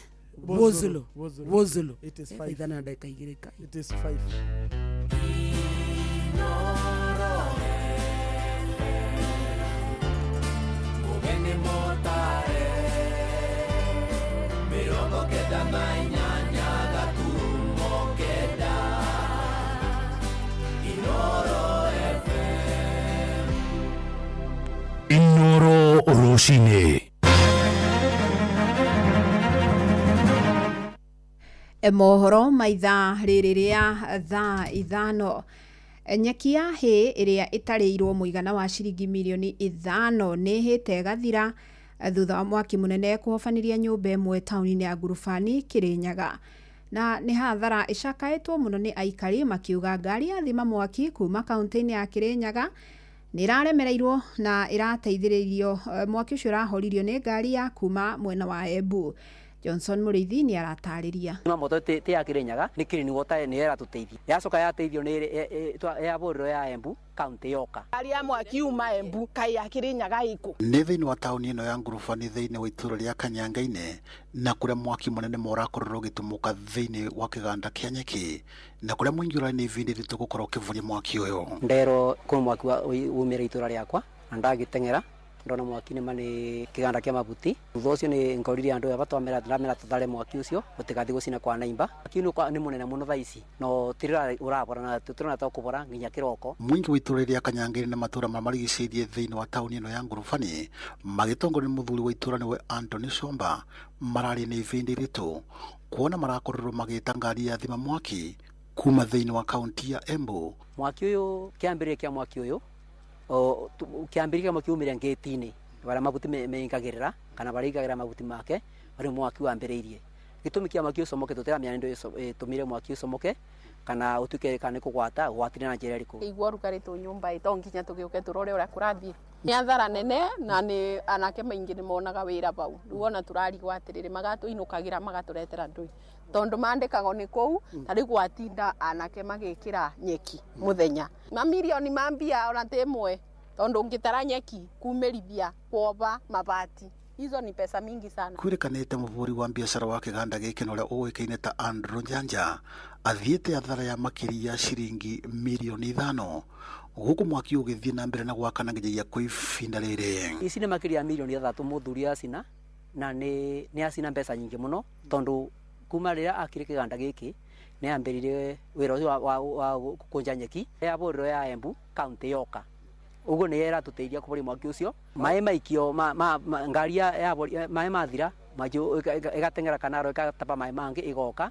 Wozolo. Wozolo. Wozolo. It is 5. Ithana na ndagĩka igĩrĩ kai. It is 5. Mugeni motare 98 gaturumo 9 Inoro FM. Inoro rũcinĩ. Mohoro maitha rĩrĩ rĩa thaa 5. Nyeki ya hay ĩrĩa ĩtarĩirwo mũigana wa ciringi mirioni 5 nĩ ĩhĩte ĩgathira thutha wa mwaki mũnene kũhobanĩria nyũmba ĩmwe taũni-inĩ ya Ngurubani Kĩrĩnyaga. Na nĩ hathara ĩcakaĩtwo mũno nĩ aikari makiuga ngari ya thima mwaki kuma kaunti-inĩ ya Kĩrĩnyaga nĩ ĩraremereirwo na ĩrateithĩrĩrio mwaki ũcio ũrahoririo nĩ ngari ya kuma mwena wa Embu. Johnson Mũrĩithi nĩ aratarĩria. Thima moto ti ya Kĩrĩnyaga nĩ Kirin Water nĩ ĩratũteithia yacoka yateithio nĩ ya bũrũri ya Embu kaunti yoka. Ngari ya mwaki yuma Embu kai ya Kĩrĩnyaga ĩkũ. Nĩ thĩinĩ wa taũni ĩno ya Ngurubani thĩinĩ wa itũũra rĩa Kanyangainĩ na kũrĩa mwaki mũnene ũrakorirwo ũgĩtumũka thĩinĩ wa kĩganda kĩa nyeki na kũrĩa mũingĩ ũrarĩ nĩ ibindi ritũ gũkorwo ũkĩvuria mwaki ũyũ. Nderwo kwĩ mwaki umĩre itũũra rĩakwa na ndagĩteng'era ndona mwaki nĩ nĩ kĩganda kĩa mabuti. Thutha ũcio nĩ ngoririe andũ aya twamera ndamera tũthare mwaki ũcio ũtigathiĩ gũcina kwa naimba. Mwaki nĩ mũnene mũno thaa ici no tirira ũrabora na tũtirona ta ũkũbora nginya kĩroko. Mũingĩ wa itũũra rĩa Kanyangainĩ na matũũra marĩa marigicĩirie thĩinĩ wa taũni ĩno ya Ngurubani magĩtongorio nĩ mũthuri wa itũũra nĩwe Anthony Somba mararĩ nĩ ibindi ritũ kuona marakorirwo magĩta ngari ya thima mwaki kuma thĩinĩ wa kaunti ya Embu. Mwaki ũyũ kĩambĩrĩria kĩa mwaki ũyũ kĩambĩrĩria mwaki umire ngĩti-inĩ barĩa mabuti meingagĩrĩra kana barĩa aigagĩra mabuti make barĩa mwaki wambĩrĩirie. Gĩtũmi kĩa mwaki ũcomoke tũtiramenya nĩ ĩtũmire mwaki ũcomoke kana ũtuĩke kana nĩ kũgwata ũgwatire na njĩra ĩrĩkũ. Igua ũrugarĩ tũ nyũmba ĩ to nginya tũgĩũke tũrore ũrĩa kũrathiĩ. Nĩ athara nene na nĩ anake maingĩ nĩ monaga wĩra bau. Rĩu ona tũrarigwo atĩrĩrĩ magatũinũkagĩra magatũretera ndũĩ tondũ mandĩkagwo nĩ kũu ta rĩu gwatinda anake magĩkĩra nyeki mũthenya mamirioni ma mbia ona ti ĩmwe tondũ ũngĩtara nyeki kumĩrithia kuoba mabati Hizo ni pesa mingi sana. Kwĩrĩkanĩte mũhũri wa biacara wa kĩganda gĩkĩ na ũrĩa ũĩkaine ta Andrew Njanja athiĩte athara ya makĩria ciringi mirioni 5 gũkũ mwaki ũgĩthiĩ na mbere na gwakana nginyagia kwa ihinda rĩrĩ. Ici nĩ makĩria ya mirioni 6 mũthuri acina na nĩ acina mbeca nyingĩ mũno tondũ kuma rĩrĩa akire kĩganda gĩkĩ nĩ ambĩrĩirie wĩra ũcio wa gũkũnja nyeki ya bũrũri ya Embu county yoka ũguo nĩ ĩratũteithia kũhoria mwaki ũcio. Maĩ maikio ngari ya maĩ mathira mwaki ĩgateng'era kanaro ĩgataba maĩ mangĩ ĩgoka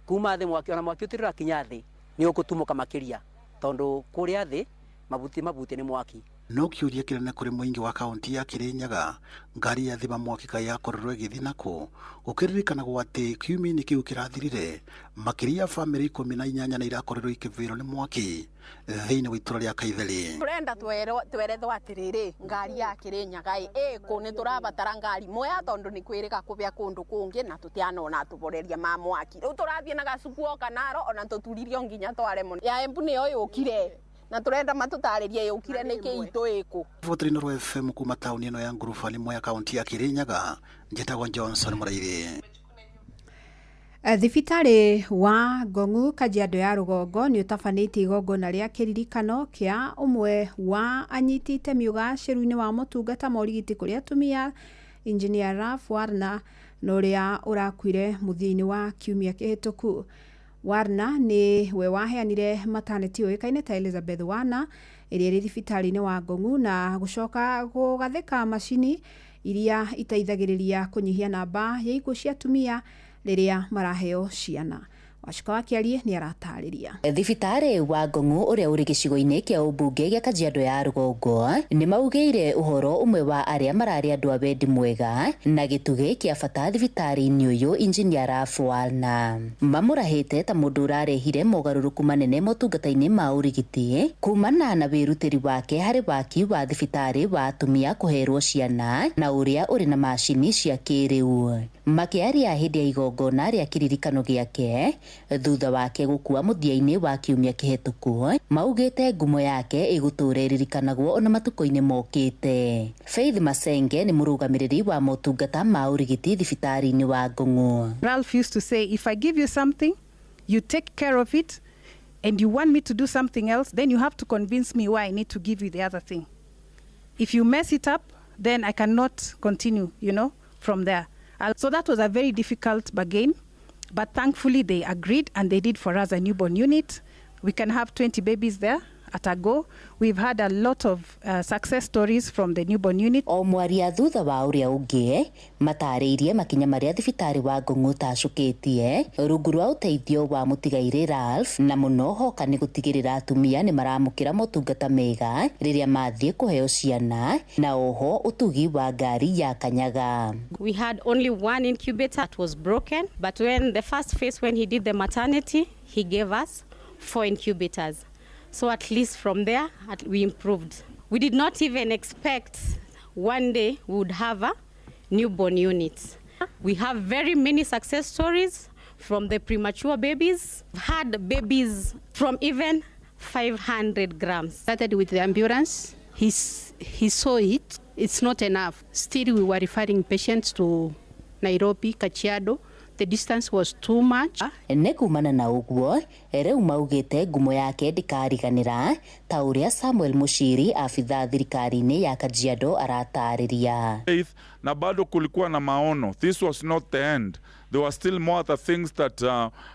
kuma thĩ mwaki ona mwaki ũtirĩ ũrakinya thĩ nĩ ũgũtumũka makĩria tondũ kũrĩa thĩ mabuti nĩ mwaki. No kĩũria kĩnene kũrĩ mũingĩ wa kaunti ya Kirinyaga ngari ya thima mwaki kaĩ yakorirwo ĩgĩthiĩ nakũ gũkĩririkanagwo atĩ kiumia-inĩ kĩu kĩrathirire makĩria ya bamĩrĩ 18 nĩ irakorirwo ikĩvĩrwo nĩ mwaki thĩinĩ wa itũra rĩa Kaitheri. Turenda twerethwo atĩrĩrĩ ngari ya Kirinyaga ĩkũ nĩ tũrabatara ngari moya tondũ nĩ kwĩrĩga kũbĩa kũndũ kũngĩ na tũtianona tũboreria ma mwaki. Rĩu tũrathiĩ na gacuku o kanaro ona tũturirio nginya tware mũno. Ya Embu nĩyo yũkire na turenda matutarĩrie yũkire nĩkĩ itũ ĩkũ. Riboti FM kuma taũni ĩno ya Ngurubani Mwea kaunti ya Kirinyaga njĩtagwo Johnson Mũraithi. Thibitarĩ wa Ngong'u Kajiado ya rũgongo nĩ ũtabanĩtie igongona rĩa kĩririkano kĩa ũmwe wa anyiti itemi ũgacĩru-inĩ wa motungata ma ũrigiti kũrĩ atumia Engineer Ralph Warner na ũrĩa ũrakuire mũthia-inĩ wa kiumia kĩhĩtũku. Warner nĩ we waheanire maternity yũĩkaine ta Elizabeth Warner ĩrĩa ĩrĩ thibitarĩ-inĩ wa Ngong'u na gũcoka gũgathĩka macini iria iteithagĩrĩria kũnyihia namba ya ikuũ cia atumia rĩrĩa maraheo ciana. Wacuka wa Kĩarie nĩ aratarĩria. Thibitarĩ wa Ngong'u ũrĩa ũrĩ gĩcigo-inĩ kĩa ũmbunge gĩa Kajiado ya rũgongo nĩ maugĩire ũhoro ũmwe wa arĩa mararĩ andũ a wendi mwega na gĩtugĩ kĩa bata thibitarĩ-inĩ ũyũ Engineer Ralph Warner. Mamũrahĩte ta mũndũ ũrarehire mogarũrũku manene motungata-inĩ ma ũrigiti kumana na wĩrutĩri wake harĩ waki wa thibitarĩ wa atumia kũherwo ciana na ũrĩa ũrĩ na macini cia kĩrĩu. Makĩaria hĩndĩ ya igongona rĩa kĩririkano gĩake thutha wake gũkua mũthia-inĩ wa kiumia kĩhĩtũku maugĩte ngumo yake ĩgũtũra ĩririkanagwo ona matukũ-inĩ mokĩte. Faith Masenge nĩ mũrũgamĩrĩri wa motungata ma ũrigiti thibitarĩ-inĩ wa Ngong'u. Ralph used to say, if I give you something, you take care of it, and you want me to do something else, then you have to convince me why I need to give you the other thing. If you mess it up, then I cannot continue, you know, from there. So that was a very difficult bargain. But thankfully they agreed and they did for us a newborn unit. We can have 20 babies there at a go. We've had a lot of success stories from the newborn unit. O mwaria thutha wa ũrĩa ũngĩ matarĩirie makinya marĩa thibitarĩ wa Ngong'u ũtacũkĩtie rungu rwa ũteithio wa mũtigairĩ Ralph na mũno hoka nĩ gũtigĩrĩra atumia nĩ maramũkĩra motungata mega rĩrĩa mathiĩ kũheo ciana na oho ũtugi wa ngari ya kanyaga. We had only one incubator that was broken, but when the first phase, when he did the maternity, he gave us 4 incubators. So at least from there, we improved. We did not even expect one day we would have a newborn unit. We have very many success stories from the premature babies. We've had babies from even 500 grams. Started with the ambulance. He saw it. It's not enough. Still, we were referring patients to Nairobi, Kajiado. The distance was too much. Nĩ kumana na ũguo rĩu maugĩte ngumo yake ndĩkariganĩra ta ũrĩa Samuel Mushiri afitha thirikari-inĩ ya Kajiado aratarĩria. Na bado kulikuwa na maono. This was not the end. There were still more other things that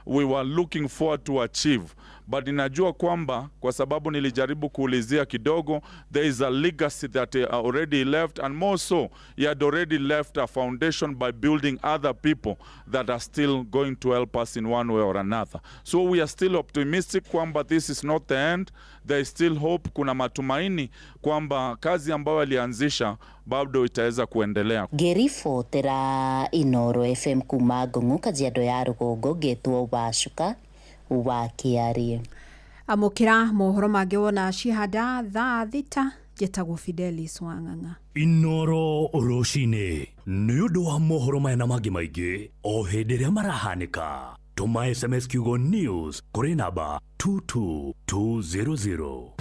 we were looking forward to achieve. But ninajua kwamba kwa sababu nilijaribu kuulizia kidogo, there is a legacy that he already left, and more so he had already left a foundation by building other people that are still going to help us in one way or another. So we are still optimistic kwamba this is not the end. There is still hope. Kuna matumaini kwamba kazi ambayo alianzisha bado itaweza kuendelea. Ngĩribotera Inoro FM kuma Ngong'u Kajiado ya rũgongo ngetwo Wacuka wa Kĩarie. Amũkĩra mohoro mangĩ wona cihanda thaa 6. Njĩtagwo Fidelis Wang'ang'a. Inoro rũcinĩ nĩ ũndũ wa mohoro maya na mangĩ maingĩ o hĩndĩ ĩrĩa marahanĩka. Tũma SMS kiugo news kũrĩ namba 22200.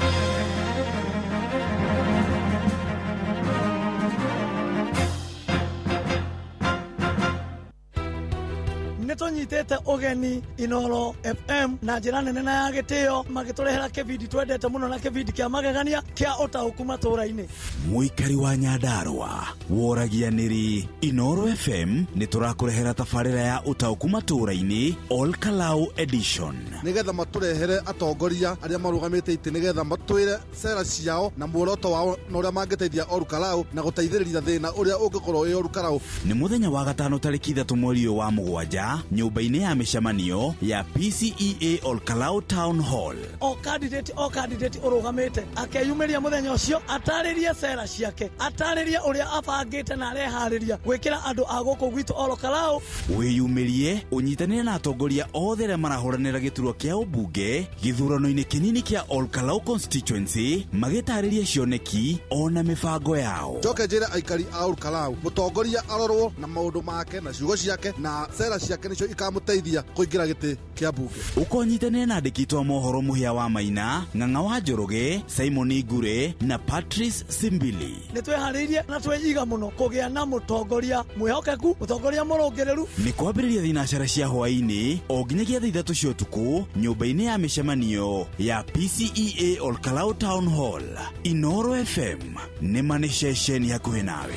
Nĩ tũnyitĩte ũgeni Inoro FM na njĩra nene na ya gĩtĩo, magĩtũrehera kĩbindi twendete mũno na kĩbindi kĩa magegania kĩa ũtaũku matũũra-inĩ. Mũikari wa Nyandarũa woragia nĩrĩ Inoro FM nĩ tũrakũrehera tabarĩra ya ũtaũku matũũra-inĩ Ol Kalou Edition. Nigetha matũrehere atongoria arĩa marũgamĩte itĩ, nigetha matwĩre sera ciao na muoroto wao na ũrĩa mangĩteithia Olkalau na gũteithĩrĩria thĩna ũrĩa ũngĩkorwo wĩ Olkalau. Nĩ mũthenya wa gatano tarĩki 3 mweri ũyũ wa 7 nyũmba-inĩ ya mĩcemanio ya PCEA Olkalau Town Hall. O candidate, o candidate ũrũgamĩte akeyumĩria mũthenya ũcio, atarĩrie sera ciake, atarĩrie ũrĩa abangĩte na areharĩria gwĩkĩra andũ a gũkũ gwitũ Olkalau. Wĩyumĩrie ũnyitanĩre na atongoria othe arĩa marahũranĩra gĩturwa kĩa ũmbunge gĩthurano-inĩ kĩnini kĩa Olkalau constituency, magĩtarĩria cioneki ona mĩbango yao. Njoke njĩre aikari a Olkalau, mũtongoria arorwo na maũndũ make na ciugo ciake na sera ciake nĩcio ikamũteithia kũingĩra gĩtĩ kĩa mbunge. Ũkonyitanĩra na andĩki twa mohoro Mũhĩa wa Maina, Ng'ang'a wa Njoroge, Simon Ngure na Patrice Simbili. Nĩ twĩharĩirie na twĩiga mũno kũgĩa na mũtongoria mwĩhokeku, mũtongoria mũrũngĩrĩru. Nĩ kwambĩrĩria thinacara cia hwaĩ-inĩ o nginyagia thaa 3 cia ũtukũ nyũmba-inĩ ya mĩcemanio ya PCEA Olkalau Town Hall. Inoro FM nĩ ma nĩ ceceni hakuhĩ nawe.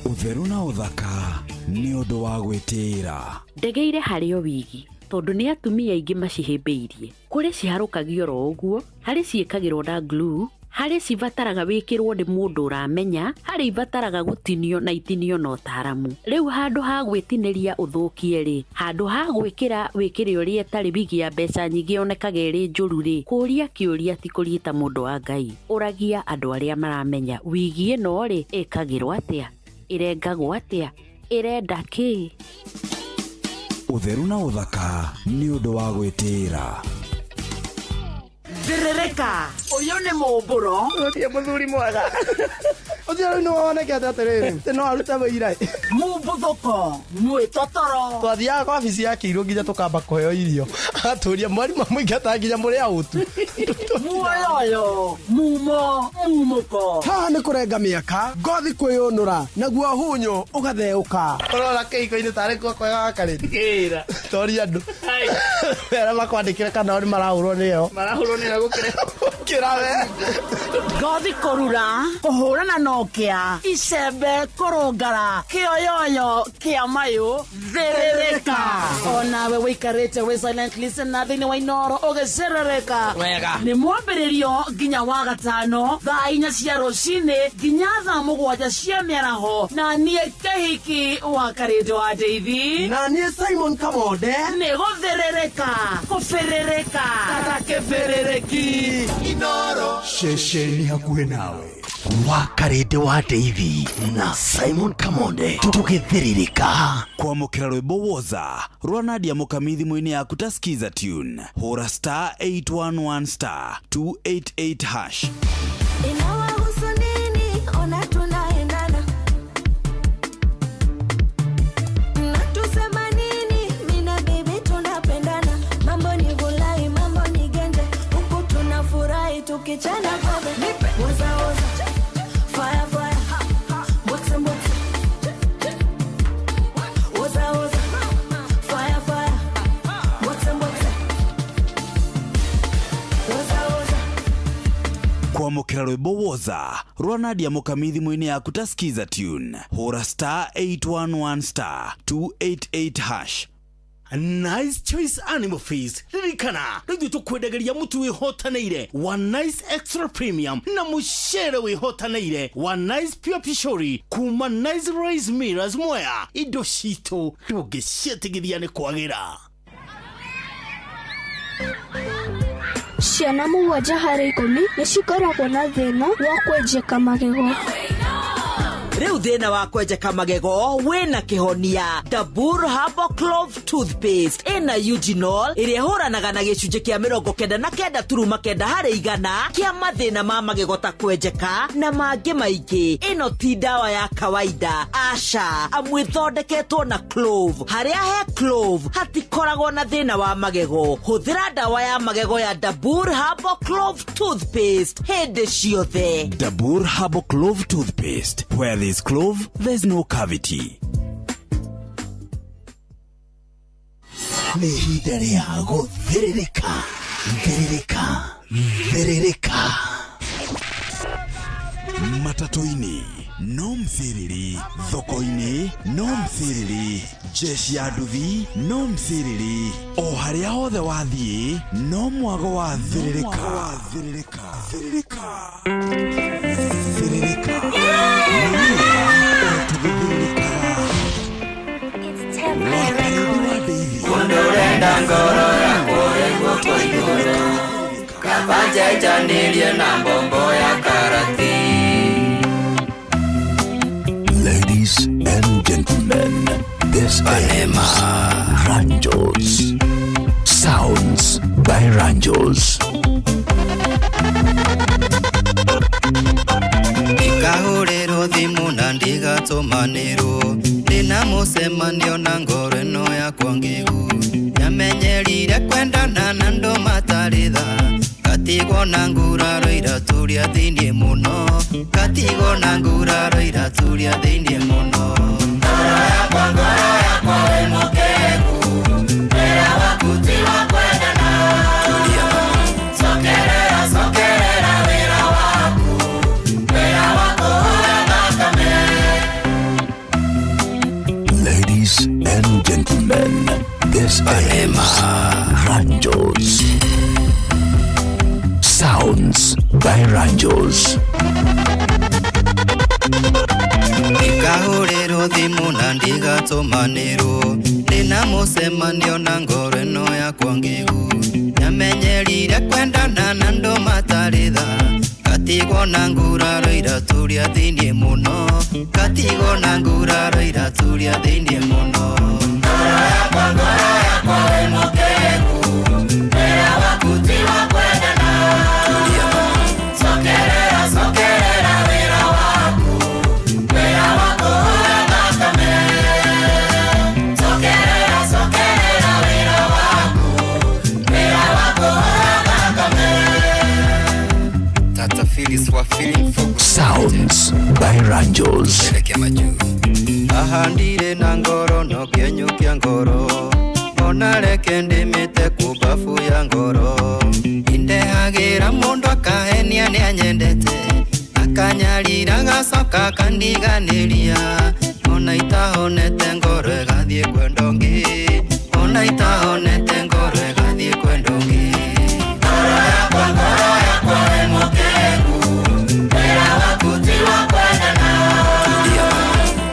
Ũtheru na ũthaka nĩ ũndũ wa gwĩtĩĩra. Ndegeire harĩ o wigi tondũ nĩ atumia aingĩ macihĩmbĩirie. Kũrĩ ciharũkagio oro ũguo, harĩ ciĩkagĩrwo na glue, harĩ cibataraga wĩkĩrwo nĩ mũndũ ũramenya, harĩ ibataraga gũtinio na itinio na ũtaaramu. Rĩu handũ ha gwĩtinĩria ũthũkie rĩ, handũ ha gwĩkĩra wĩkĩre ũrĩa ĩtarĩ wigi ya mbeca nyingĩ yonekaga ĩrĩ njũru rĩ, kũũria kĩũria ti kũrigita mũndũ wa Ngai. Ũragia andũ arĩa maramenya wigi ĩno rĩ, ĩkagĩrwo atĩa, ĩrengagwo atĩa, ĩrenda kĩ. Ũtheru na ũthaka nĩ ũndũ wa gwĩtĩĩra. Thĩrĩrĩka, ũyũ nĩ mũmbũro. Ũtie mũthuri mwega. Ũcio rĩu nĩ wonekete atĩrĩrĩ, atĩ no arute wĩira. Mũmbuthũko, mwĩtotoro. Twathiaga kwa wabici ya kĩirũ nginya tũkamba kũheo irio. Agatũria mwarimũ amũingata nginya mũrĩ aũtu. Muoyoyo, mumo, mumũko. Haha nĩ kũrenga mĩaka, ngothi kwĩyũnũra, naguo hunyũ ũgatheũka. Ũrona kĩhiko-inĩ tarĩ kuo kwega gakarĩte. Kĩra. Toria andũ. Arĩa makwandĩkĩre kana o nĩ marahũrwo nĩyo. Marahũrwo nĩyo gũkĩra. Gũkĩra we. Ngothi kũrura, kũhũrana na ũkĩa, icembe kũrũngara, kĩoyoyo kĩa mayũ, thĩrĩrĩka. Onawe wĩikarĩte wĩ silent listener thĩinĩ wa Inoro ũgĩcerereka. Wega. Nĩ mwambĩrĩrio nginya wa gatano thaa 4 cia rũcinĩ nginya thaa 7 cia mĩaraho, na niĩ Kĩhiki wa Karĩndũ wa Ndeithi, na niĩ Simon Kamonde. Nĩ gũthĩrĩrĩka, kũbĩrĩrĩka ta kĩbĩrĩrĩki. Inoro ceceni hakuhĩ nawe wa Karĩndĩ wa Ndeithi na Simon Kamonde, tũgĩthĩrĩrĩka. Kwamũkĩra rwĩmbo woza rwa Nadia Mukami thimũ-inĩ yaku ta Skiza tune, hũra star 811 star 288 hash. Inawahusu nini? Ona tunaendana. Na tusema nini? Mimi na baby tunapendana. Mambo ni vulai, mambo ni genje. Huku tunafurahi tukichana kobe. Nipe. Woza woza. Fire fire. Mbotse mbotse. Woza woza. Fire fire. Mbotse mbotse. Woza woza. Kwamũkĩra rwĩmbo woza rwa Nadia Mukami thimũ-inĩ yaku ta Skiza tune, hũra star 811 star 288 hash. Nice Choice Animal Feeds, ririkana rĩu ithuĩ tũkwendagĩria mũtu wĩhotanĩire wa Nice Extra Premium na mũcere wĩhotanĩire wa Nice Pure Pishori kuma Nice Rice Millers Mwea. Indo citũ ndũngĩciĩtigithia nĩ kwagĩra. Ciana 7 harĩ 10 nĩ cikoragwo na thĩna wa kwenjeka magego. Rĩu thĩna wa kwenjeka magego wĩna kĩhonia. Dabur Herbal Clove Toothpaste ĩna eugenol ĩrĩa ĩhũranaga na gĩcunjĩ kĩa 99.9 harĩ igana kĩa mathĩna ma magego ta kwenjeka na mangĩ maingĩ. Ĩno ti ndawa ya kawaida, aca, amu ĩthondeketwo na clove. Harĩa he clove hatikoragwo na thĩna wa magego. Hũthĩra ndawa ya magego ya Dabur Herbal Clove Toothpaste hĩndĩ ciothe. Dabur Herbal Clove Toothpaste. Where there's clove, there's no cavity. Nĩ ihinda rĩa gũthĩrĩrĩka, thĩrĩrĩka, thĩrĩrĩka. Matatũ-inĩ no mthĩrĩrĩ, thoko-inĩ no mthĩrĩrĩ, jeshi ya nduthi no mthĩrĩrĩ, o harĩa hothe wathiĩ no mwago wa thĩrĩrĩka. Thĩrĩrĩka, thĩrĩrĩka, thĩrĩrĩka. Ũndũrenda ngoro yakwa ĩguoko igũrũ kaba njenjanĩrie na mbombo ya karati. Ladies and gentlemen, this is Ranjos. Sounds by Ranjos. Ndikahũrĩrwo thimũ na ndigatũmanĩrwo ndĩna mũcemanio na ngoro ĩno yakwa ngĩgu nyamenyerire kwendana na andũ matarĩ tha ngatigwo na nguraro iraturia thĩinĩ mũno ngatigwo na nguraro iraturia thĩinĩ mũno. Ngoro yakwa wĩ mũkĩgu wĩra waku ti wa kwendana. Cokerera cokerera wĩra waku wĩra waku ũra thakame. Ladies and gentlemen, this is Ranjos. Sounds by Ranjos. Ndikahũrĩrwo thimũ na ndigatũmanĩrwo ndĩna mũcemanio na ngoro ĩno yakwa ngĩgu nyamenyerire kwendana na andũ matarĩ tha ngatigwo na nguraro iraturia thĩinĩ mũno ngatigwo na nguraro iraturia thĩinĩ mũno. Ngoro yakwa wĩ mũkĩgu wĩra waku ti wa kwendana. Cokerera cokerera wĩra waku wĩra waku ũra thakame. Cokerera cokerera wĩra waku wĩra waku ũra thakame. Tata Phyllis wa feeling for good. Sounds by Ranjos. Elekea majuu. Ahandire na ngoro no kĩenyũ kĩa ngoro ona reke ndĩmĩte kumbabu ya ngoro indehagĩra mũndũ akahenia nĩanyendete akanyarira agacoka akandiganĩria ona itahonete ngoro ĩgathiĩ kwenda ũngĩ ona itahonete ngoro ĩgathiĩ kwenda ũngĩ. Ngoro yakwa wĩ mũkĩgu wĩra waku ti wa kwendana.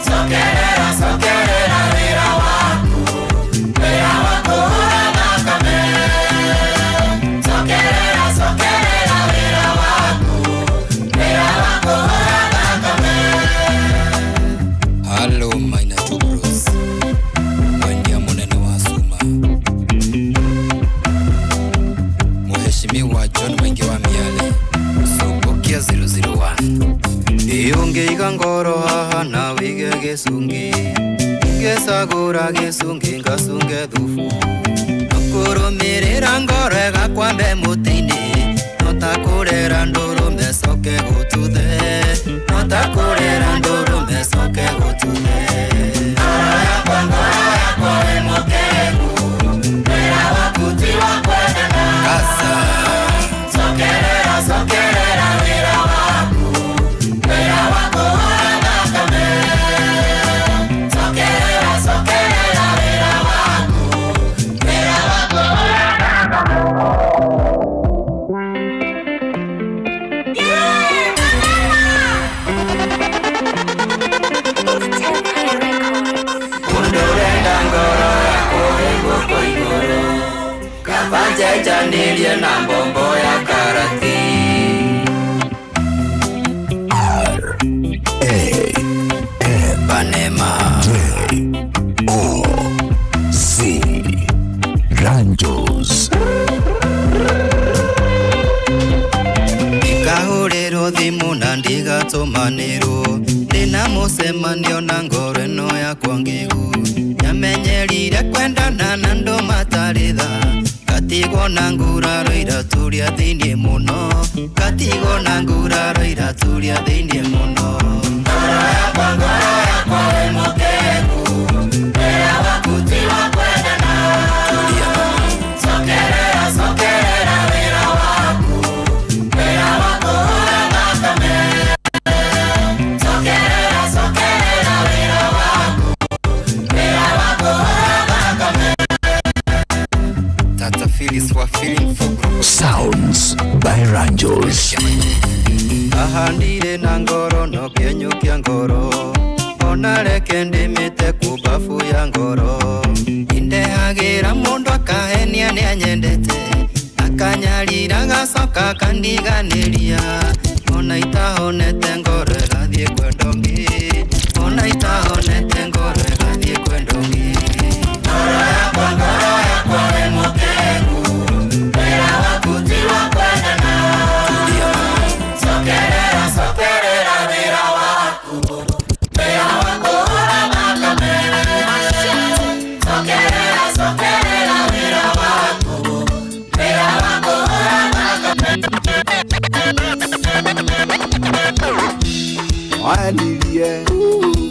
Cokerera cokerera wĩra waku wĩra waku ũra thakame. Cokerera cokerera wĩra waku wĩra waku ũra thakame. Hello Maina Two Bros. Mwendia munene wa Suma. Mheshimiwa John Mwengi wa Miale. Subukia 001. Ĩũngĩiga ngoro haha na wĩige gĩcungi ngĩcagũra gĩcungi ngacunge thubu nokũrũmĩrĩra ngoro ĩgakwambe mũtĩ-inĩ no ta kũrera ndũrũme coke gũtuthe no ta kũrera ndũrũme coke gũtuthe. Ngoro yakwa wĩ mũkĩgu wĩra waku ti wa kwendana. Cokerera cokerera wĩra waku wĩra waku ũra thakame. Cokerera cokerera wĩra waku wĩra waku ũra thakame. Ndatũmanĩrwo ndĩna mũcemanio na ngoro ĩno yakwa ngĩgu. Nyamenyerire kwendana na andũ matarĩ tha. Ngatigwo na nguraro iraturia thĩinĩ mũno. Ngatigwo na nguraro iraturia thĩinĩ mũno. Ngoro yakwa wĩ mũkĩgu. Wĩra waku ti wa kwendana. Cokerera, cokerera wĩra waku. Wĩra wa kũhũra thakame. Cokerera, cokerera wĩra waku. Wĩra wa kũhũra thakame. Tata Phyllis wa feeling for group. Sounds by Ranjos. Ahandire na ngoro no kĩenyũ kĩa ngoro. Ona reke ndĩmĩte kumbabu ya ngoro. Indehagĩra mũndũ akahenia nĩanyendete. Akanyarira agacoka akandiganĩria. Ona itahonete ngoro ĩgathiĩ kwenda ũngĩ. Ona itahonete ngoro ĩgathiĩ kwenda ũngĩ. Ngoro yakwa wĩ mũkĩgu. Wĩra waku ti wa kwendana. Cokerera, cokerera wĩra waku. Wĩra wa kũhũra thakame. Cokerera, cokerera wĩra waku. Wĩra wa kũhũra thakame. Wandirie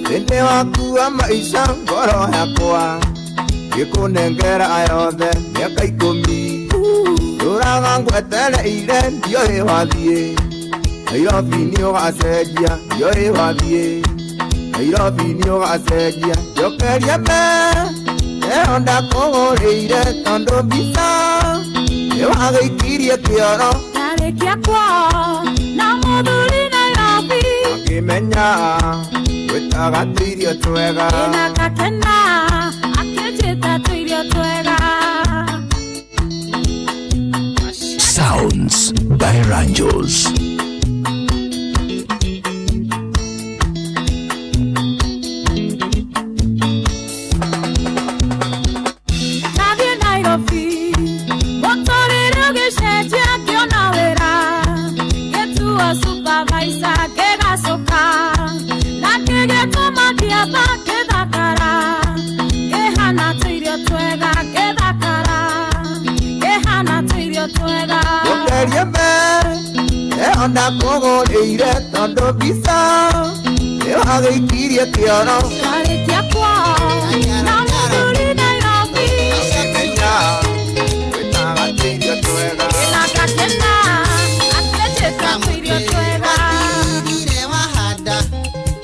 thĩinĩ waku wa maica ngoro yakwa ngĩkũnengera yothe mĩaka 10 ndũraga ngwetereire ndiũĩ wathiĩ Nairobi nĩ ũgacenjia ndiũĩ wathiĩ Nairobi nĩ ũgacenjia njokeria me ĩyo ndakũgũrĩire tondũ mbica nĩ wagĩikirie kĩoro. Ndarĩkia kwao na mũthuri Nairobi. Akĩmenya gwĩtaga tũirio twega. Ĩna gakena akĩnjĩta tũirio twega. Sounds by Ranjos. Ndathiĩ Nairobi mũtũrĩre ũgĩcenjia ngĩona wĩra. Ngĩtuo supervisor ngĩgacũka. Na kĩgĩtũma ngĩamba ngĩthakara. Ngĩhana tũirio twega ngĩthakara. Ngĩhana tũirio twega. Njokeria me ĩyo ndakũgũrĩire tondũ mbica nĩ wagĩikirie kĩoro. Ndarĩkia kwao na mũthuri Nairobi. Akĩmenya gwĩtaga tũirio twega. Ĩna gakena akĩnjĩta tũirio twega. Watigire wahanda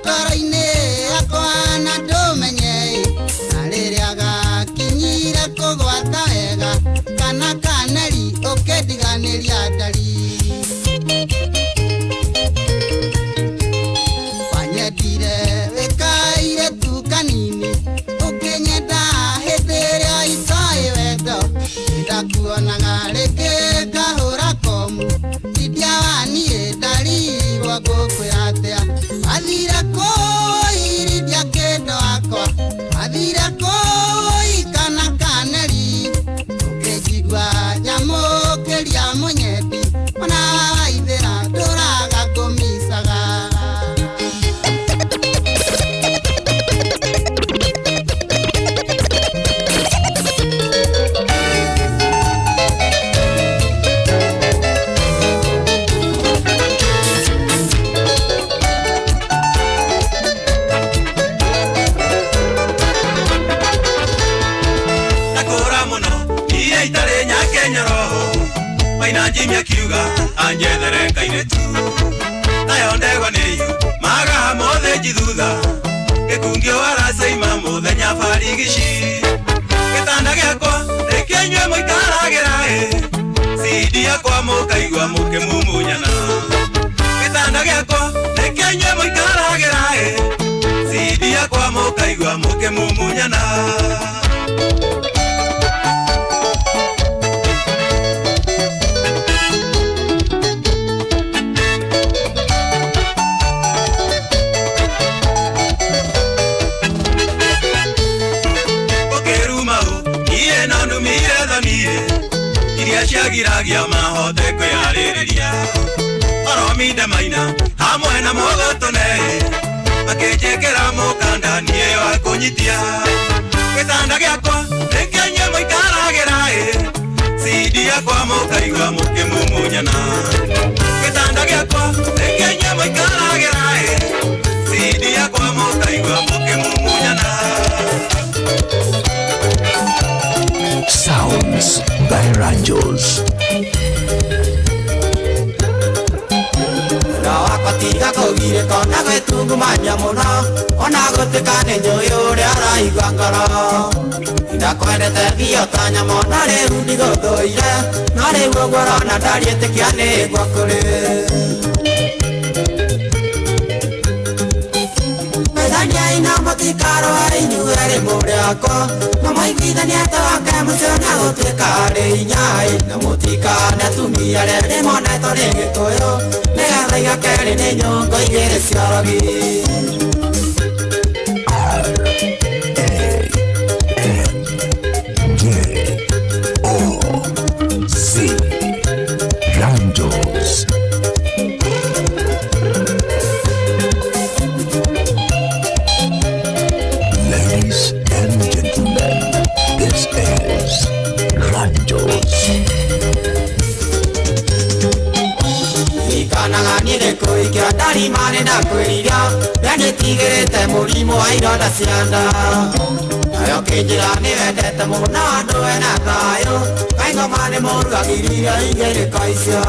ngoro-inĩ yakwa na ndũmenye na rĩrĩa gakinyire kũgwata wega kana kaneri ũkĩndiganĩria ndari. Wanyendire wĩkaire tu kanini ũkĩnyenda hĩndĩ ĩrĩa itoĩ wendo ndakuonaga rĩngĩ ngahũra komu tindia waniĩ ndarigwo ngũkwĩra atĩa. Wathire kũirithia kĩndũ wakwa wathire kũi kana kaneri ũkĩnjigua nyamũkĩria mũnyendi ona waithĩra ndũraga kũmicaga. Ndakũra mũno iria itarĩ nyake nyoroho maina njimia kiuga anjethere kairĩtu nayo ndegwa nĩyu magaha mothe njithutha gĩkungio waracaima mũthenya barigici gĩtanda gĩakwa rĩkĩo inyuĩ mũikaragĩra ĩ cidi yakwa mũkaigua mũkĩmumunyana gĩtanda gĩakwa rĩkĩo inyuĩ mũikaragĩra ĩ cidi yakwa mũkaigua mũkĩmumunyana. Iria ciagiragia mahote kwĩharĩrĩria. Orominde maina hamwe na mũgũtũne makĩnjĩkĩra mũkanda niĩ wa kũnyitia gĩtanda gĩakwa nĩkĩo inyuĩ mũikaragĩra ĩ cidi yakwa mũkaigua mũkĩmumunyana gĩtanda gĩakwa nĩkĩo inyuĩ mũikaragĩra ĩ cidi yakwa mũkaigua mũkĩmumunyana. Sounds by Ranjos. Tiga kũgirĩka ona gwĩtungumania mũno ona gũtuĩka nĩ njũĩ ũrĩa ũraigua ngoro ndakwendete biũ ta nyama ona rĩu ndigũthũire no rĩu ũguo ũrona ndariĩtĩkia nĩguo kũrĩ Methaniai na mũtikarũe inyuĩ erĩ mũrĩ akwa na mũiguithanie atĩ wake mũcio na gũtuĩka arĩ inyai na mũtikane atumia arĩa rĩmonetwo nĩ Gĩkũyũ nĩgetha igakerĩ nĩ nyongo igĩrĩ cia rogi. R A N J O Z Ranjos. Ladies and gentlemen, this is Ranjos. Ikanaga niĩ nĩ kũikia ndarima nĩ ndakwĩrira we nĩtigĩrĩte mũrimũ wa ironda cia nda nayo kĩnjĩra nĩ wendete mũno andũ ena thayũ kaingoma nĩ mũru agiririo igĩrĩko icio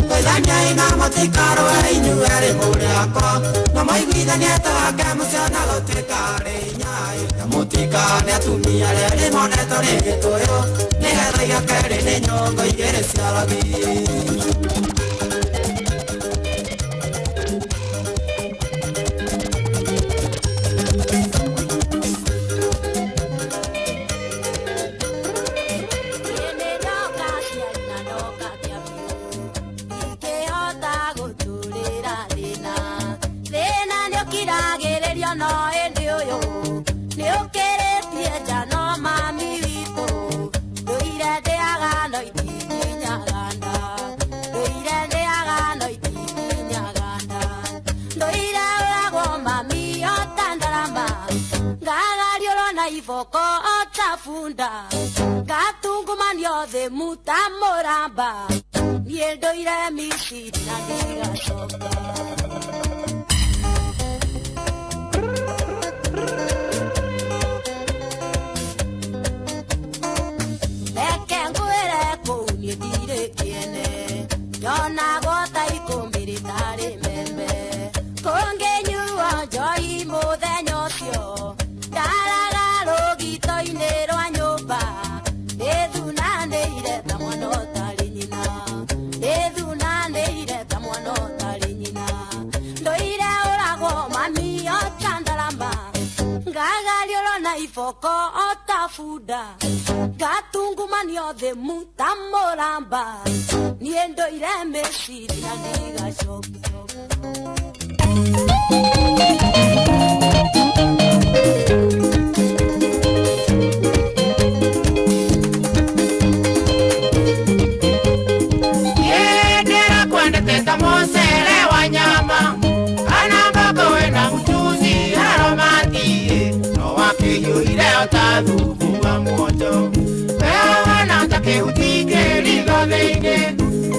Methaniai na mũtikarũe inyuĩ erĩ mũrĩ akwa na mũiguithanie atĩ wake mũcio na gũtuĩka arĩ inyai na mũtikane atumia arĩa rĩmonetwo nĩ Gĩkũyũ nĩgetha igakerĩ nĩ nyongo igĩrĩ cia rogi. Iboko otafunda gatungumanio thĩ mutamũramba niĩ ndũire Misiri na ndigacoka. Reke ngwĩre kũu niĩ ndirĩ kĩene ndonagwo ta ikũmbĩ rĩtarĩ mbembe kũngĩnyuo njohi mũthenya ũcio ndaraga rũgito-inĩ rwa nyũmba ndĩthunanĩire ta mwana ũtarĩ nyina ndĩthunanĩire ta mwana ũtarĩ nyina ndũire ũragwo mami ota ndarama ngagariũrwo na iboko ota bunda ngatungumanio thĩ mutamũramba niĩ ndũire Misiri na ndigacoka.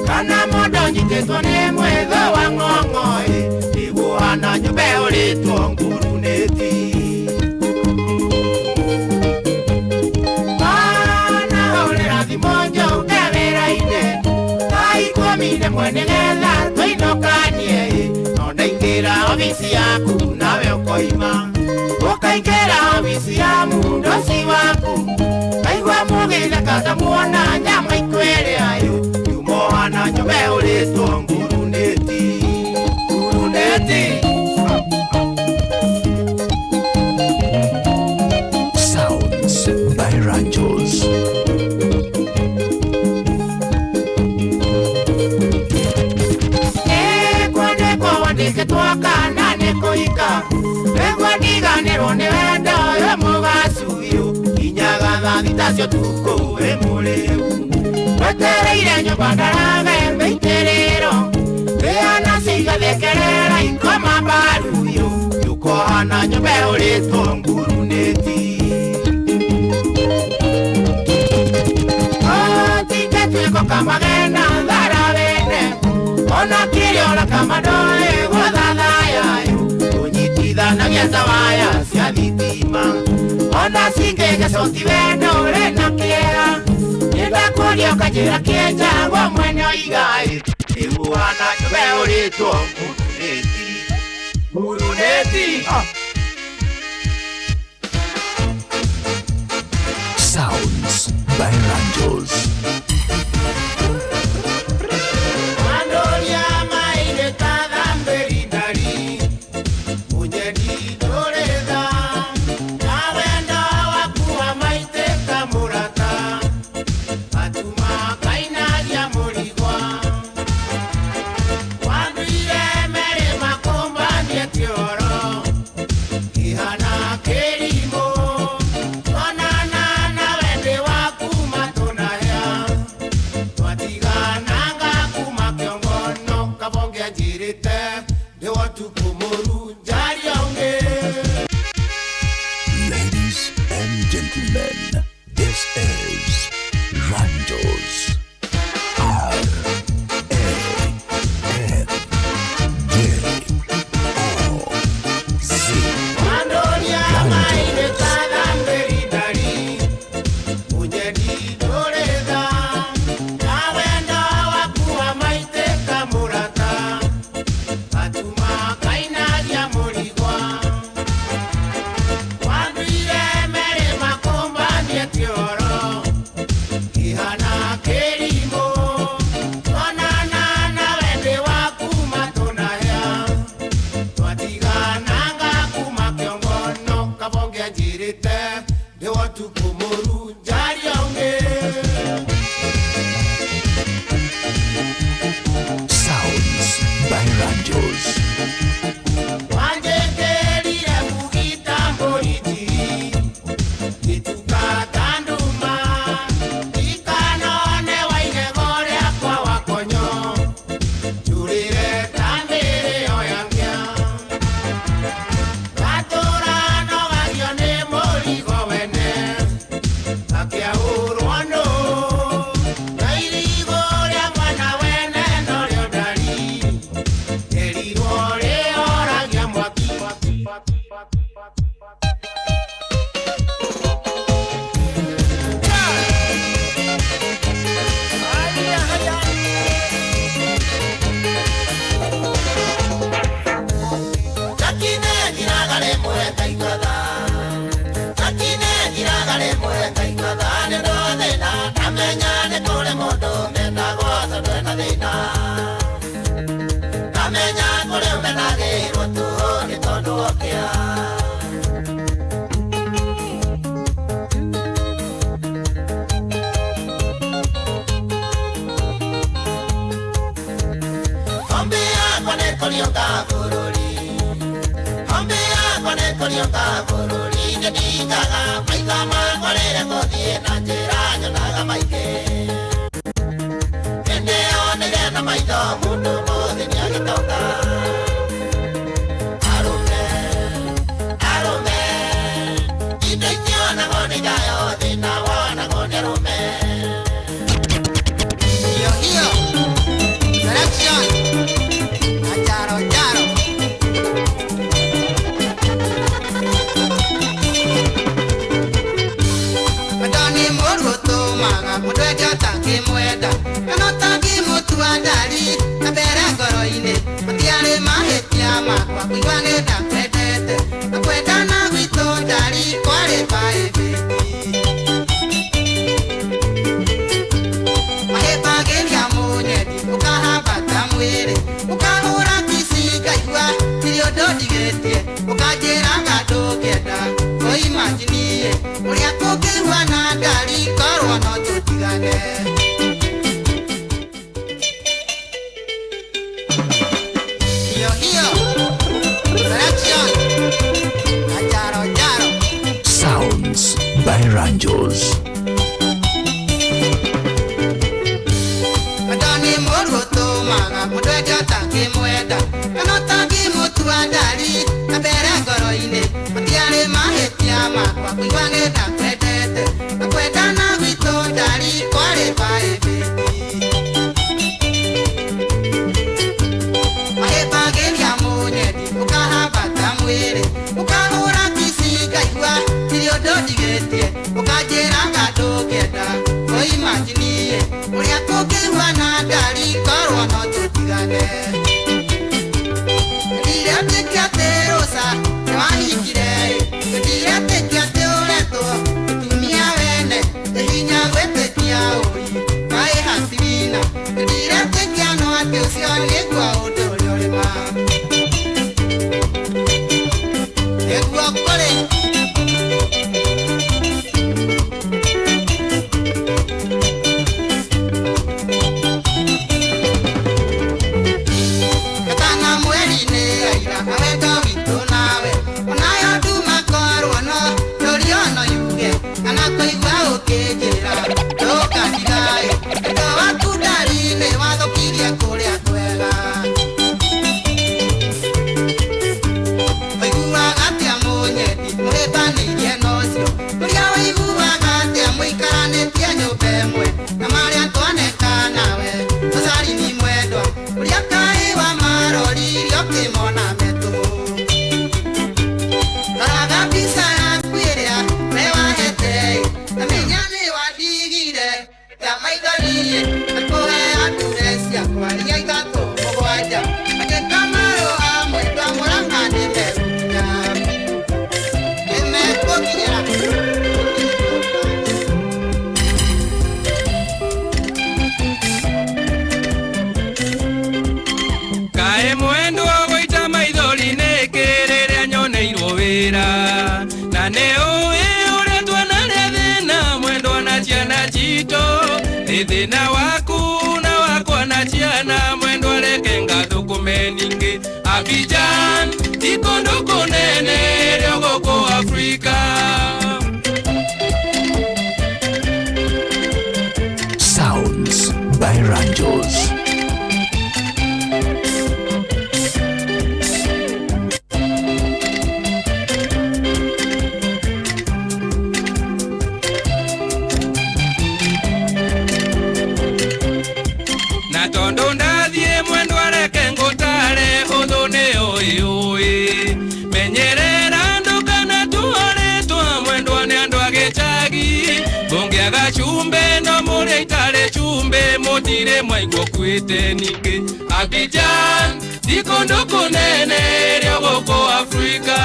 Kana mũndũ nyitĩtwo nĩ mwĩthĩ wa ng'ong'oĩ iguana nyũmba ĩhũrĩtwo ngurunĩti Mana hũrĩra thimũ njũke wĩra-inĩ thaa ikũmi rĩmwe nĩgetha tũinũkanie no ndaingĩra obici yaku nawe ũkoima ũkaingĩra obici ya mũndũ ũcio waku kaigua mũgĩtheka ta muona nyama ikwĩrĩa yo na nyũmba ĩhũrĩtwo ngurunĩti ngurunĩti. Sounds by Ranjos. Kwandĩkwo wandĩkĩtwo kana nĩ kũhika nĩguo ndiganĩrwo nĩ wendo ũyũ mũgacu biũ nginyaga thaa thita cia ũtukũ wĩ mũrĩu. Wetereire nyũmba ndarage mĩitĩrĩro Thĩana cigathekerera ikoma mbaruyo Yukohana nyũmba ĩhũrĩtwo ngurunĩti Tike twĩko kamagena thara wene Ona kĩrĩora kamadoe gũthathayayo Tũnyitithanagia ta waya cia thitima Ona cingĩgecoti wendo ũrĩ na kĩeha Nĩndakũria ũkanjĩra kĩenjagwo mwene oigaĩ Ĩhuana nyũmba ĩhũrĩtwo ngurunĩti Ngurunĩti. Sounds by Ranjos. Andoria maine tathambĩri ndari Mũnyendi ndũrĩ tha Na wendo waku wa maitĩka mũrata Matuma kainagia mũrigwa Wanduire merĩ makũmbanie kĩoro Kĩhana kĩrimũ Onana na wendĩ waku matũnahĩa Twatigananga kuma kĩongono kabonge anjĩrĩte Ndĩ wotukũ mũru njaria ũngĩ. Ladies and gentlemen, this is Ranjos. R A N J O Z. Andoria maine tathambĩri ndari Mũnyendi ndũrĩ tha Na wendo waku wa maitĩka mũrata Matuma kainagia mũrigwa Wanduire merĩ makũmbanie kĩoro Kĩhana kĩrimũ Onana na wendĩ waku matũnahĩa Twatigananga kuma kĩongono kabonge anjĩrĩte Ndĩ wotukũ mũru njaria ũngĩ. Sounds by Ranjos. Wanjĩkĩrire mugita mbũriti Gĩtuka ta nduma Ikanone wa igego rĩakwa wakonyo Njũrĩre ta mĩrĩo ya ngĩa Gatũra nogagio nĩ mũrigo wene Gakĩahũrwo nũ Na irigũ rĩa mwana wene norĩo ndari Erirwo rĩoragia mwaki. Takinengiraga rĩmwe ngaikatha Takinengiraga rĩmwe ngaikatha nĩ ũndũ wa thĩna Ndamenya nĩ kũrĩ mũndũ mendagwo tondũ ena thĩna Ndamenya kũrĩ ũmenagĩrwo tũhũ nĩ tondũ wa kĩa. Hombi yakwa nĩ kũriũka bũrũri Hombi yakwa nĩ kũriũka bũrũri Nĩ ndingaga maitho makwa rĩrĩa ngũthiĩ na njĩra nyonaga maingĩ Hĩndĩ ĩyo nĩgĩe na maitho mũndũ mũthĩ nĩagĩtonga Arũme, arũme Indo itionagwo nĩ njayo thĩna wonagwo nĩ arũme. Hiyo hiyo. Selection. Acharo charo. Wendo nĩ mũũru ũtũmaga mũndũ ende ũtangĩmwenda kana ũtangĩmũtua ndari na mbere ngoro-inĩ matiarĩ mahĩtia makwa kũigua nĩ ndakwendete na kwendana gwitũ ndari kwarĩ baĩbĩti mahĩmbagĩria mũnyendi ũkahambata mwĩrĩ ũkahũra kici ngaigua tirĩ ũndũ ndigĩtie ũkanjĩraga ndũngĩenda kũimanjinie ũrĩa kũngĩigua na ndari korwo no tũtigane. Hiyo hiyo. Selection. Acharo charo. Sounds by Ranjos. ũtũmaga mũndũ ende ũtangĩmwenda kana ũtangĩmũtua ndari na mbere ngoro-inĩ matiarĩ mahĩtia makwa kũigua nĩ ndakwendete na kwendana gwitũ ndari kwarĩ baĩbĩti mahĩmbagĩria mũnyendi ũkahambata mwĩrĩ ũkahũra kici ngaigua ndirĩ ũndũ ndigĩtie ũkanjĩraga ndũngĩenda ũimajinie ũrĩa kũngĩigua na ndari korwo no tũtigane ndiretĩkia atĩ rũca nĩwahikire ndiretĩkia atĩ ũretwo mũtumia wene nĩ hinya gwĩtĩkia ũi kaĩ hatirina ndiretĩkia no atĩ ũcio nĩguo ũndũ ũrĩa ũrĩ ma nĩguo kũrĩ. Thĩna waku na wakwa na ciana mwendwa reke ngathũkũme ningĩ Abidjan ti kũndũ kũnene rĩo gũkũ Afrika. Sounds by Ranjos. Chumbe no mũrĩa itarĩ chumbe mũtirĩ mwaigua kwĩte ningĩ Abidjan ti kũndũ kũnene rĩo gũkũ Afrika.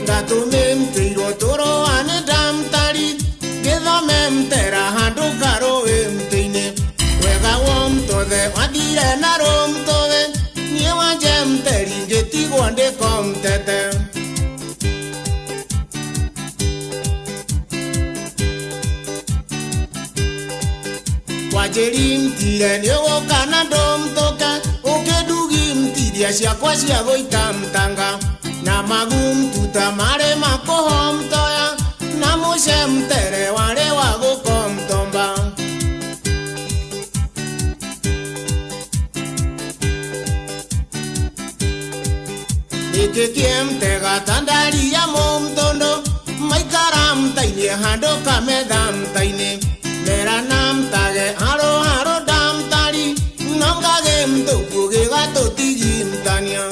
Ndatũmĩ mtĩirwo tũrũa nĩ ndamtari ngĩthome mtera handũ karũĩ mtĩ-inĩ wega wo mtothe wathire na rũmtothe niĩ wanje mteri ngĩtigwo ndĩko mtete. Wanjĩri mtire nĩũgũka na ndũmtũke ũkĩndugi mtiria ciakwa cia gũita mtanga na magu mtuta marĩ makũho mtoya na mũce mtere warĩ wa gũko mtomba. Gĩkĩ mtega ta ndari ya mũmtũndũ maikara mtainĩ handũ kametha mtainĩ mera namtage haro haro damtari nongage mtuku gĩgatũtigi mtania.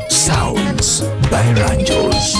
Sounds by Ranjos.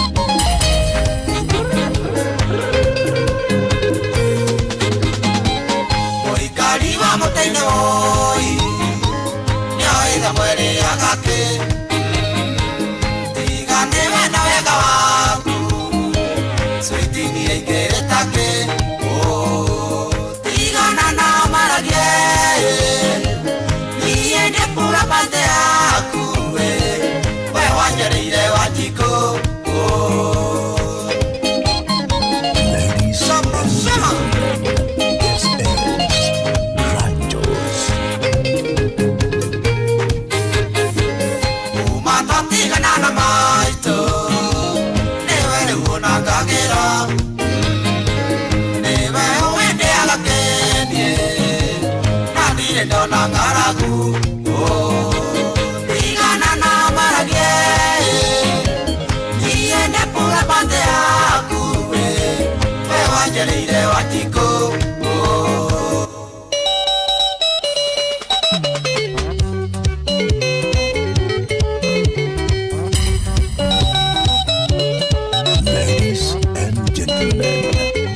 Ladies and gentlemen,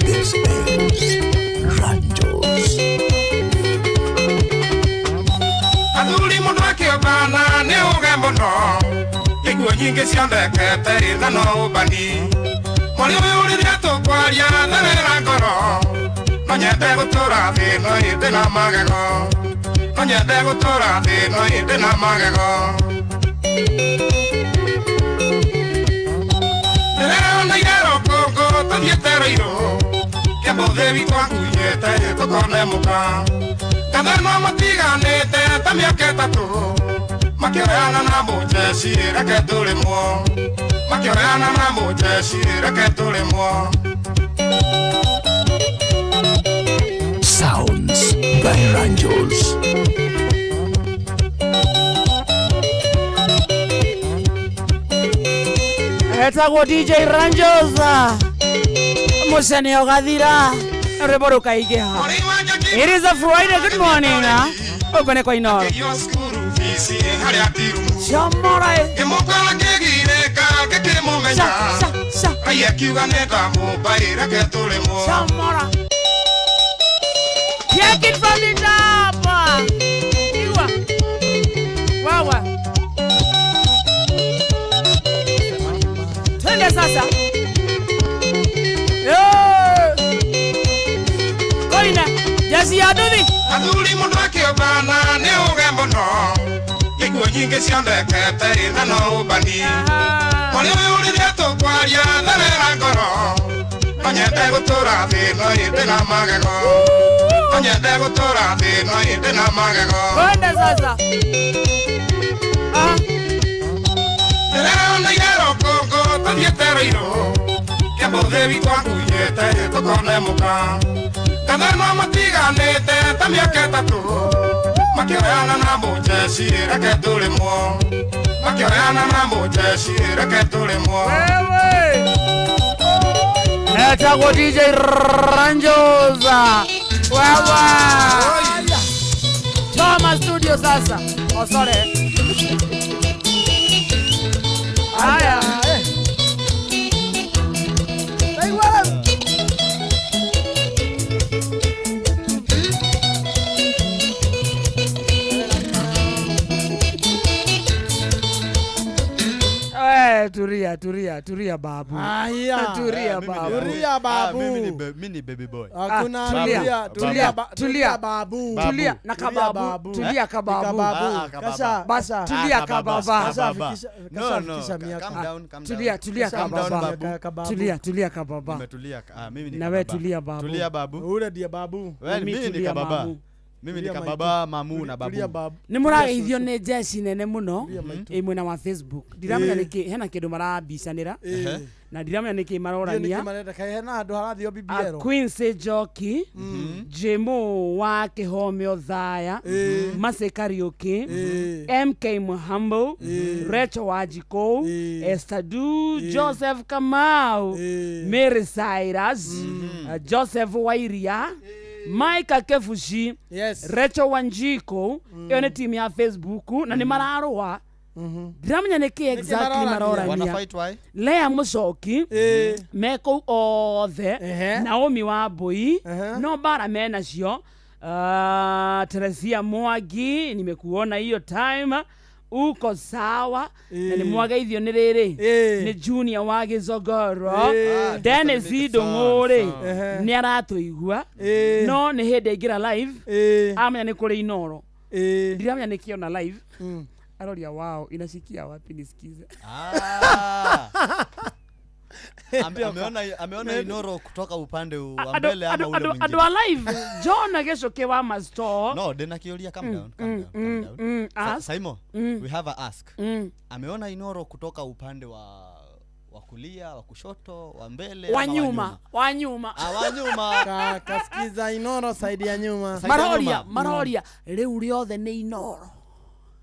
this is Ranjos. Athuri mundu akiobana ni uge muno ikuo nyingi ciondekete ritha no ũmbani mwari ũyũ rĩrĩa tũkwaria therera ngoro no nyende gũtũra thĩ no ĩndĩ na magego no nyende gũtũra thĩ no ĩndĩ na magego ndĩreoneire rũkũngũ tũthiĩte rũirũ kĩambũthĩ witũ akuĩte tũkone mũka Kathema matiganĩte ta mĩaka ĩtatũ makĩoyana na mũjeci reke tũrĩmwo makĩoyana na mũjeci reke tũrĩmwo. Sounds by Ranjos. Etagwo DJ Ranjos. Mucene ũgathira rwĩmbo rũkaingĩha. It is a Friday. Good morning. Uko ni kwa Inoro. Chamora. Ngĩmũkora kĩgirĩka ngĩkĩmũmenya Ngai akiuga nĩndamũmbaĩra reke tũrĩmwo. Chamora. Take it from the top. Iwa. Wawa. Twende sasa. Koina. Jesi ya duthi. Athuri mundu akiobana nĩ uge mũno ikuo nyingĩ ciondekete ritha no ũmbani mwari ũyũ rĩrĩa tũkwaria therera ngoro no nyende gũtũra thĩ no ĩndĩ na magego no nyende gũtũra thĩ no ĩndĩ na magego. Twende sasa. Ndĩreoneire rũkũngũ tũthiĩte rũirũ kĩambũthĩ witũ akuĩte tũkone mũka Kathema matiganĩte ta mĩaka ĩtatũ makĩoyana na mũjeci reke tũrĩmwo makĩoyana na mũjeci reke tũrĩmwo. Etagwo DJ Ranjos. Wewe. Choma studio sasa. Osore. Haya. Turia, turia, turia babu. Aya. Turia babu. Turia babu. Mimi ni baby boy. Hakuna turia, turia, turia babu. Tulia na kababu. Tulia kababu. Kasha, bas tulia kababa. No, no. Calm down, calm down. Tulia, tulia kababa. Tulia, tulia kababa. Nimetulia. Mimi ni Na wewe tulia babu. Tulia babu. Ule ndiye babu. Wewe mimi ni kababa. Mimi ni kababa mamu na babu. Nä må rageithio nä njeci nene må no ä mwena wa Facebook ndiramenya nä kä hena kä ndå marabicanä ra na ndiramenya nä kä marorania. Marenda kaĩ hena handũ harathio BBL. Quincy Njoki, Jemo wa Kĩhomeo Thaya, Mercy Kariũki, MK Muhambo, Rachel Wanjikũ, Esther Du, Joseph Kamau, Mary Cyrus, Joseph Wairia, Mike Kefushi, Rachel Wanjiko. Ĩyo nĩ timu ya Facebook na nĩ mararũa. Ndiramenya nĩ kĩ exactly Wana marorania. fight why? Lea Mucoki me kũu othe, Naomi Wambui no mbara menacio. Teresia Mwangi, nimekuona hiyo time uko sawa na nĩ mwageithio nĩ rĩrĩ nĩ Junior wa Gĩcogoro. Dennis Ndũng'ũ rĩ nĩ aratũigua no nĩ hĩndĩ aingĩra live amenya nĩ kũrĩ Inoro. Ndiramenya nĩ kĩona live aroria wao inashikia wapi nisikize. Ameona Inoro kutoka upande wa mbele ama ule mwingine. Andũ a live John Gĩcũkĩ wa Masto. No, ndĩna kĩũria, calm down, calm down, calm down. Ask. Saimo, we have a ask. Ameona Inoro kutoka upande wa kulia, wa kushoto, wa mbele wa ama nyuma, wa nyuma. Ah, wa nyuma. Kasikiza Inoro side ya nyuma. Maroria, maroria rĩu rĩothe nĩ Inoro.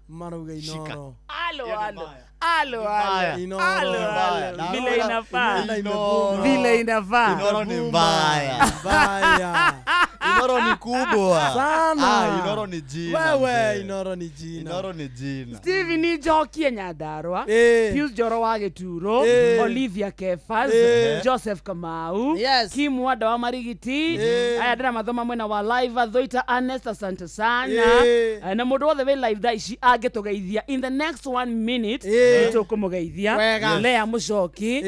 Marauga Inoro. Alo, alo. Alo, alo. Inoro. Alo, alo. Vile inafaa. Inoro. Vile inafaa. Inoro ni mbaya. Mbaya. Inoro ni kubwa. Sana. Ah, Inoro ni jina. Wewe mzee. Inoro ni jina. Inoro ni jina. Stephen Njokie Nyandarua, Pius Njoro wa Gĩturo, Olivia Kefas, Joseph Kamau, Kim Wada wa Marigiti, aya ndĩramathoma mwena wa live Athoita Ernest, asante sana. Na mũndũ wothe wĩ live thaa ici angĩtũgeithia in the next 1 minute nĩtũkũmũgeithia. Wega. Lea Mũcoki,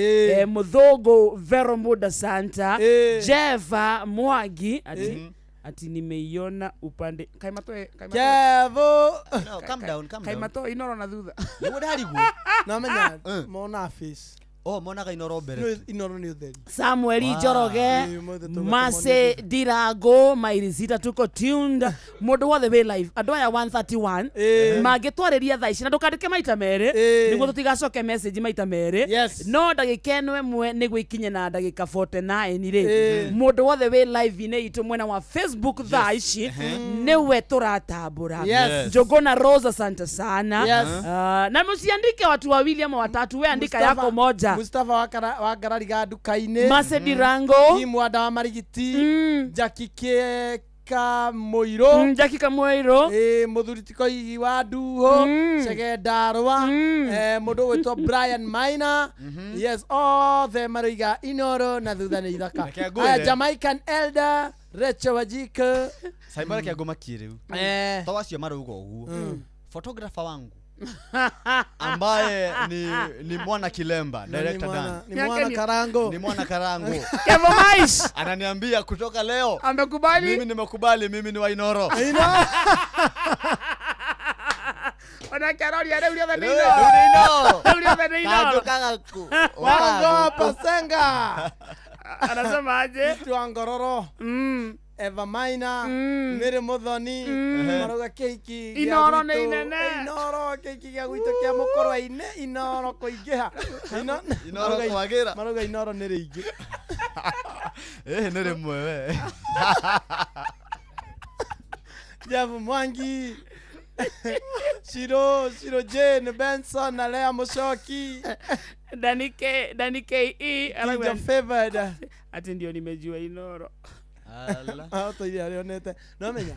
Mũthũngũ Vero Muda Santa, Jeva Mwangi ati nimeiona upande kaimatoe Kevo. No, calm down, calm down. Kaimatoe Inoro na thutha. Nĩguo ndarigwo. No menya mona face. Oh, monaga Inoro mbere. No, Inoro nĩ ũtheri. Samuel Njoroge, Ũmũthĩ tũgũtũmwo Mase Dirago, Mairizita tuko tuned. Mũndũ wothe wĩ live andũ aya 131 mangĩtwarĩria thaa ici na ndũkandĩke maita merĩ nĩguo tũtigacoke message maita merĩ no ndagĩka ĩno ĩmwe nĩguo ikinye na ndagĩka 49 rĩ mũndũ wothe wĩ live-inĩ itũ mwena wa Facebook thaa ici nĩwe tũratambũra. Njogona Rose, asante sana. Na msiandike watu wawili ama watatu, we andika yako moja. Mustafa wa Ngarariga nduka-inĩ. Mase Dirango, Kim Wada wa Marigiti, Jackie K Kamoiro, Jackie Kamoiro, Mũthuri ti Koigi wa Nduho, Chege Ndarwa, mũndũ ũgwĩtwo Brian Maina. Yes, othe maroiga Inoro na thutha nĩ ithaka. Reke ngwĩre. Aya, Jamaican Elder, Rachel Wajiko. Saimo reke ngũmakie rĩu. To acio marauga ũguo. Photographer wangu ambaye ni mwana Kilemba, director Dan. Ni mwana Karango. Ni mwana Karango. Kevo Mais. Ananiambia kutoka leo amekubali. Mimi nimekubali, mimi ni wa Inoro. Ona Karoria rĩu rĩothe nĩ Rĩu Inoro. nĩ Inoro. Rĩu rĩothe nĩ Inoro. Kanjũkaga Wango Pasenga. Anasema aje? Mtu wa Ngororo. Eva Maina, Mary Muthoni, marauga kĩhiki gĩa Inoro gwitũ- nĩ inene. Inoro kĩhiki gĩa gwitũ kĩa mũkũrwa-inĩ Inoro kũingĩha. Inoro kwagĩra. Marauga Inoro nĩ rĩingĩ. Nĩ rĩmwe we. Jeff Mwangi, Shiro Jane Benson na Lea Mucoki. Danny K, Danny KE King of Favored. Ati ndio nimejua Inoro. Ala. Toire arĩonete. No menya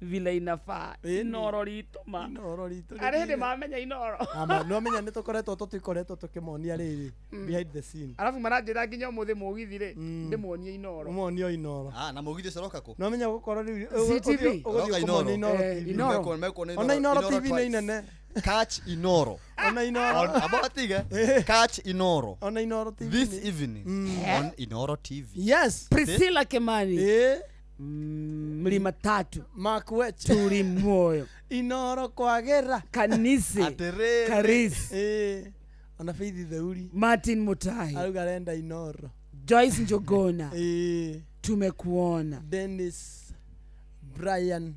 vile inafaa. Inoro ritũma. Inoro ritũ. Arĩ hĩndĩ mamenya Inoro. Ama no menya nĩ tũkoretwo tũtikoretwo tũkĩmonia rĩrĩ behind the scene. Alafu maranjĩra nginya ũmũthĩ mũgithi rĩ ndĩmuonie Inoro. Ũmuonie Inoro. Ah, na mũgithi ũcio ũroka kũ? No menya gũkorwo rĩu CTV. ũgũthiĩ Ũroka kũmonia Inoro. Inoro TV. Inoro. Mekuona Ona Inoro TV nĩ twice. inene. Catch Inoro. Ona Inoro. Amba atige. Catch Inoro. Ona Inoro TV. This evening on Inoro TV. Yes. Priscilla Kimani. Mlima Tatu. Mark Wech. Turi moyo. Inoro kwagera. Kanisi. Aterere. Karis. Ona Faith Theuri. Martin Mutahi. Aruga arenda Inoro. Joyce Njogona. Tumekuona. Dennis Brian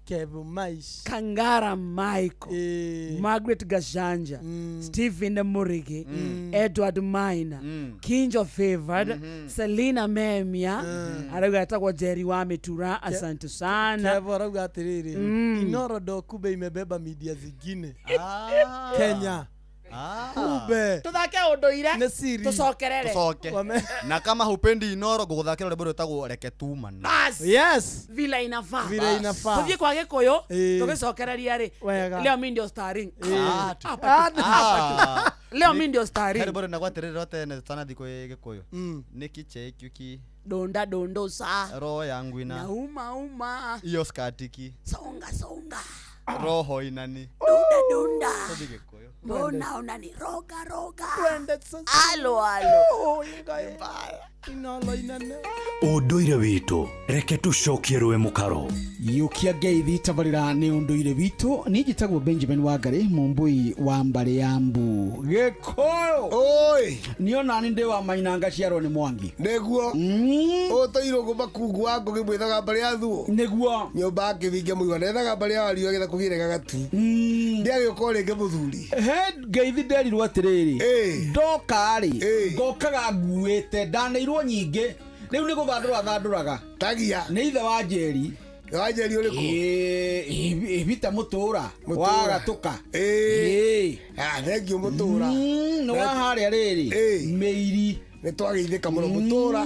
Kevumaish Kangara Michael, Margaret Gashanja, Stephen Murigi, Edward Maina, Kinjo Favored, Selina Memia, arauga etagwo Jerry wa Mitura, asante sana. Kevo arauga atiriri, Inoro do kumbe imebeba media zingine Kenya. Kumbe Tuthake unduire Nĩ siri. tucokerere. Tucoke. Na kama hupendi Inoro ngũgũthakĩra rwĩmbo rwĩtagwo Reke Tumana. Bas. Yes. Vile inafaa. Vile inafaa. Tuthie kwa Gikuyu Ĩĩ. tugicokereria ri. Wega. Leo mi ndio starring. Ah, tu. Hapa tu. Ah. Leo mi ndio starring. He rwĩmbo rwĩnagwo atĩrĩrĩ rwa tene tũtanathiĩ kwĩ Gĩkũyũ. Nĩkĩ chekyuki Donda dondosa. roho yangu ina Nauma uma. iyo skatiki Songa songa. roho inani Dunda dunda. Tũthiĩ Gĩkũyũ. Mbona unaniroga roga? Twende sasa. Alo alo. Oh, ingai. Inolo inane. Ũndũire witũ reke tũcokie rũĩ mũkaro. Yũkia ngeithi tabarĩra nĩ ũndũire witũ niĩ njĩtagwo Benjamin Wangari mũmbũi wa mbarĩ ya mbu Gĩkũyũ oi niĩ ona nĩ ndĩ wa maina ngaciarwo nĩ Mwangi nĩguo ũtũirwo gũma kungu wa ngũgĩ mwĩthaga mbarĩ ya thuo nĩguo nyũmba akĩvingia mũigua nethaga mbarĩ ya wariũ agĩtha kũgĩre gagatu ndĩagĩũka o rĩngĩ mũthuri he ngeithi nderirwo atĩrĩrĩ ndoka rĩ ngokaga nguĩte ndaneirwo nyingĩ rĩu nĩ gũthandũra thandũraga tagia nĩ ithe wa Njeri wa Njeri ũrĩkũ Ĩĩ, Mũtũra Mũtũra. wa Gatũka Ĩĩ. Ah, thank you Mũtũra nĩ wa harĩa rĩrĩ mĩiri nĩ twageithĩka mũno Mũtũra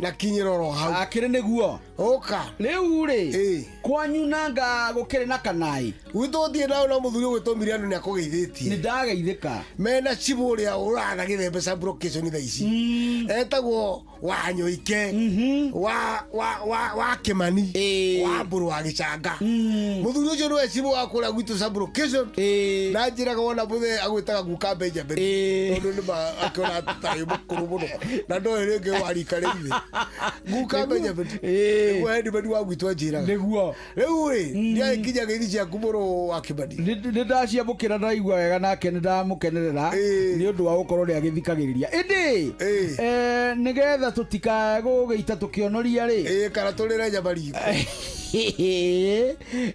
na kinyĩra oro hau akĩrĩ nĩguo ũka rĩu rĩ kwanyu nanga gũkĩrĩ na kanai gwitũ gũtirĩ nao no mũthuri ũgwĩtwo Miriano nĩ akũgeithĩtie nĩ ndageithĩka mena cibũ ũrĩa ũratha gĩthembe sublocation thaa ici etagwo Wanyoike wa Kĩmani wa Mbũrũ wa Gĩcanga mũthuri ũcio nĩwe cibũ wa kũrĩa gwitũ sublocation na njĩraga wona mũthee agwĩtaga guka Benjamin tondũ nĩma akĩona tarĩ mũkũrũ mũno na ndoĩ rĩngĩ wa rika rĩithe guka Benjamin nĩguo headman wa gwitũ anjĩraga nĩguo rĩu rĩ ndiagĩkinya ngeithi ciaku mũrũ wa Kĩmani nĩ ndaciamũkĩra ndaigua wega nake nĩ ndamũkenerera nĩ ũndũ wa gũkorwo nĩ agĩthikagĩrĩria ĩndĩ nĩgetha tũtikae gũgĩita tũkĩonoria rĩ kana tũrĩre nyama riko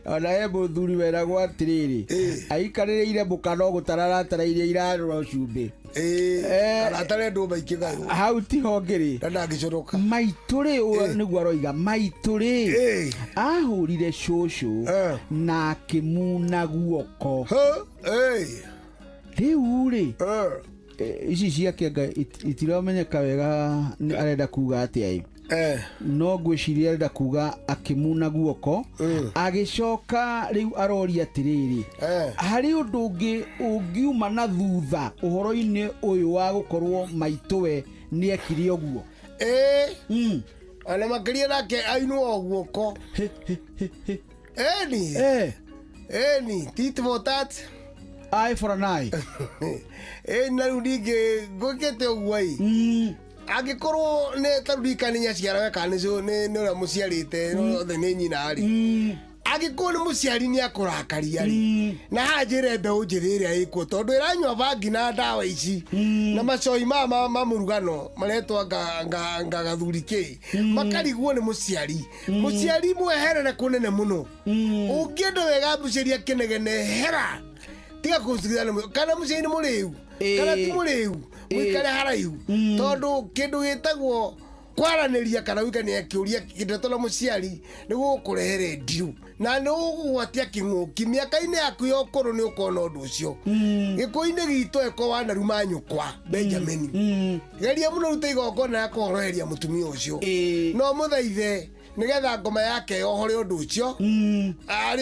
ona he mũthuri weragwo atĩrĩrĩ aikarĩrĩire mũka no gũtara aratara iria irarũra cumbĩ aratare ndũma ikĩgaywo hau tiho ngĩrĩ na ndangĩconoka maitũ rĩ nĩguo aroiga maitũ rĩ ahũrire cũcũ na akĩmuna guoko rĩu rĩ ici ciake anga itiramenyeka wega nĩ arenda kuga atĩa ĩ no ngwĩciria arenda kuga akĩmuna guoko agĩcoka rĩu aroria atĩrĩrĩ harĩ ũndũ ũngĩ ũngiuma na thutha ũhoro-inĩ ũyũ wa gũkorwo maitũwe nĩ ekire ũguo ona makĩria nake ainwo o guoko eni eni tit for tat eye for an eye eni na rĩu ningĩ ngwĩkĩte ũguo ĩ angĩkorwo nĩ ta rĩu ndirikana nĩ nyaciarawe kana nĩ ũrĩa mũciarĩte othe nĩ nyina rĩ angĩkorwo nĩ mũciari nĩ akũrakaria rĩ na haha njĩre mbeũ njĩthĩ ĩrĩa ĩkuo tondũ ĩranyua bangi na ndawa ici na macoi maya ma mũrugano maretwo anga gathuri kĩ makarigwo nĩ mũciari mũciari mweherere kũnene mũno ũngĩenda wega mũciari akĩnegene hera tiga kũcigithana kana mũciari nĩ mũrĩu kana ti mũrĩu mũikare haraihu tondũ kĩndũ gĩtagwo kwaranĩria kana gũikania kĩũria kĩndeto na mũciari nĩ gũgũkũrehere ndirũ na nĩ ũgũgwatia kĩng'ũki mĩaka-inĩ yaku ya ũkũrũ nĩ ũkona ũndũ ũcio gĩkũyũ-inĩ gitũ eko wanaruma nyũkwa Benjamin geria mũno rute igongona rĩa kũhoroheria mũtumia ũcio no mũthaithe nĩgetha ngoma yake yohore ũndũ ũcio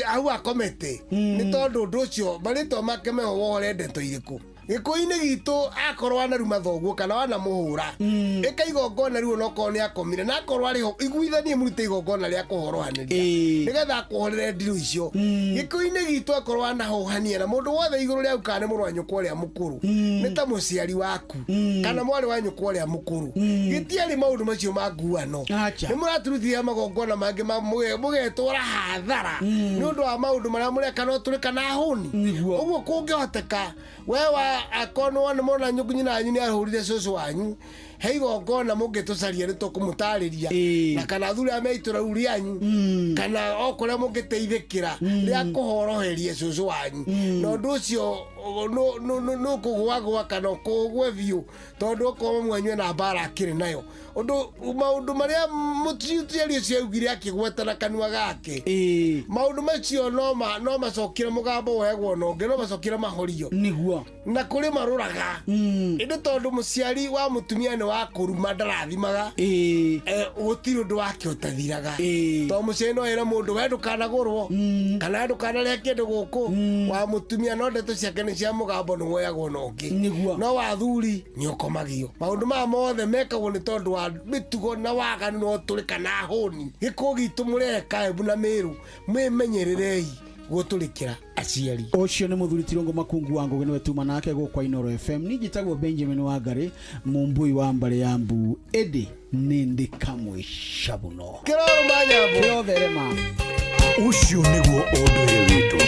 hau akomete nĩ tondũ ũndũ ũcio marĩtwa make meho wohore ndeto irĩkũ gĩkũyũ-inĩ gitũ akorwo wanaruma thoguo kana wanamũhũra ĩka igongona rĩu onokorwo nĩ akomire na akorwo arĩho iguithanie mũrute igongona rĩa kũhorohanĩria nĩgetha akũhorere ndirũ icio gĩkũyũ-inĩ gitũ akorwo wanahũhania na mũndũ wothe igũrũ rĩaku kana nĩ mũrũ wa nyũkwa ũrĩa mũkũrũ nĩ ta mũciari waku kana mwarĩ wa nyũkwa ũrĩa mũkũrũ gĩtiarĩ maũndũ macio ma nguano nĩ mũraturutithia magongona mangĩ mũgetwara hathara nĩ ũndũ wa maũndũ marĩa mũreka no tũrĩ kana hũni ũguo kũngĩhoteka we Akorwo nĩ mona nyina wanyu nĩ ahũrire cũcũ wanyu, he igongona mũngĩtũcaria nĩ tũkũmũtarĩria, na kana athuri a me itũra rĩu rĩanyu, kana o kũrĩa mũngĩteithĩkĩra rĩa kũhoroheria cũcũ wanyu, na ũndũ ũcio nũkũgwagwa kana kũgwe biũ, tondũ okorwo mwanyu ena mbara akĩrĩ nayo. Ũndũ maũndũ marĩa mũciari ũcio augire akĩgweta na kanua gake, maũndũ macio no macokire mũgambo woyagwo na ũngĩ, no macokire mahorio nĩguo, na kũrĩ marũraga. Ĩndĩ tondũ mũciari wa mũtumia nĩ wa kũruma ndarathimaga, gũtirĩ ũndũ wake ũtathiraga, tondũ mũciari no ĩre mũndũ we ndũkanagũrwo kana we ndũkanarĩhe kĩndũ gũkũ, wa mũtumia no ndeto ciake nĩ cia mũgambo nĩ woyagwo na ũngĩ, no wa athuri nĩ ũkomagio. Maũndũ maya mothe mekagwo nĩ tondũ wa mĩtugo na waganu no tũrĩ kana hũni. Gĩkũ gitũ mũreka Embu na Meru, mwĩmenyererei gũtũrĩkĩra aciari. Ũcio nĩ mũthuri Tirũngũ Makungu wa Ngũgĩ, nĩwe tuma nake gũkũ Inooro FM. Niĩ njĩtagwo Benjamin Wangari, mũmbui wa mbarĩ ya mbu, ĩndĩ nĩ ndĩ kamwe cabuno. Kĩrorũma nyambo. Kĩrotherema. Ũcio nĩguo ũndũire witũ.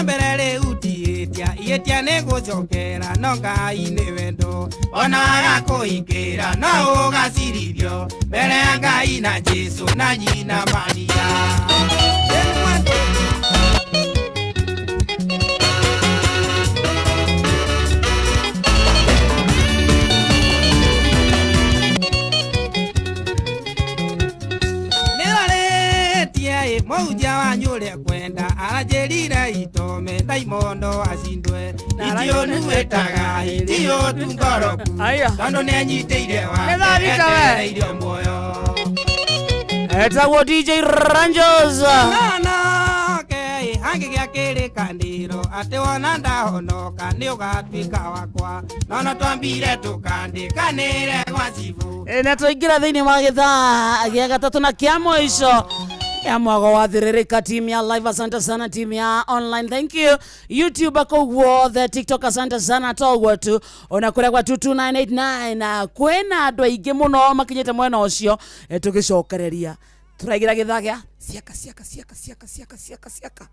Rĩa mbere rĩu ti ihĩtia, ihĩtia nĩ gũcokera no Ngai nĩ wendo. Ona agakũhingĩra no ũgacirithio mbere ya Ngai na Jesũ na nyina Maria. Mũhunjia wanyu ũrĩa kwenda aranjĩrire itome ndaimono acindwe itiũnuĩtaga itiũtungoroku tondũ nĩanyitĩire wake etereirio muoyo. Etagwo DJ Ranjos. Nonoke hangĩgĩa kĩrĩkanĩro atĩ wona ndahonoka nĩ ũgatuĩka wakwa nono twambire tũkandĩkanĩre gwa cibũ. Na twaingĩra thĩinĩ wa gĩthaa gĩa gatatũ na kĩa mũico ya mwago wa Thiririka, team ya live asante sana, team ya online thank you, YouTube kũu guothe, TikTok asante sana, toguo tu ona kũrĩa gwa 22989 kwĩna andũ aingĩ mũno makinyĩte mwena ũcio. Tũgĩcokereria tũraigĩra gĩthaa gĩa ciaka ciaka ciaka ciaka ciaka ciaka ciaka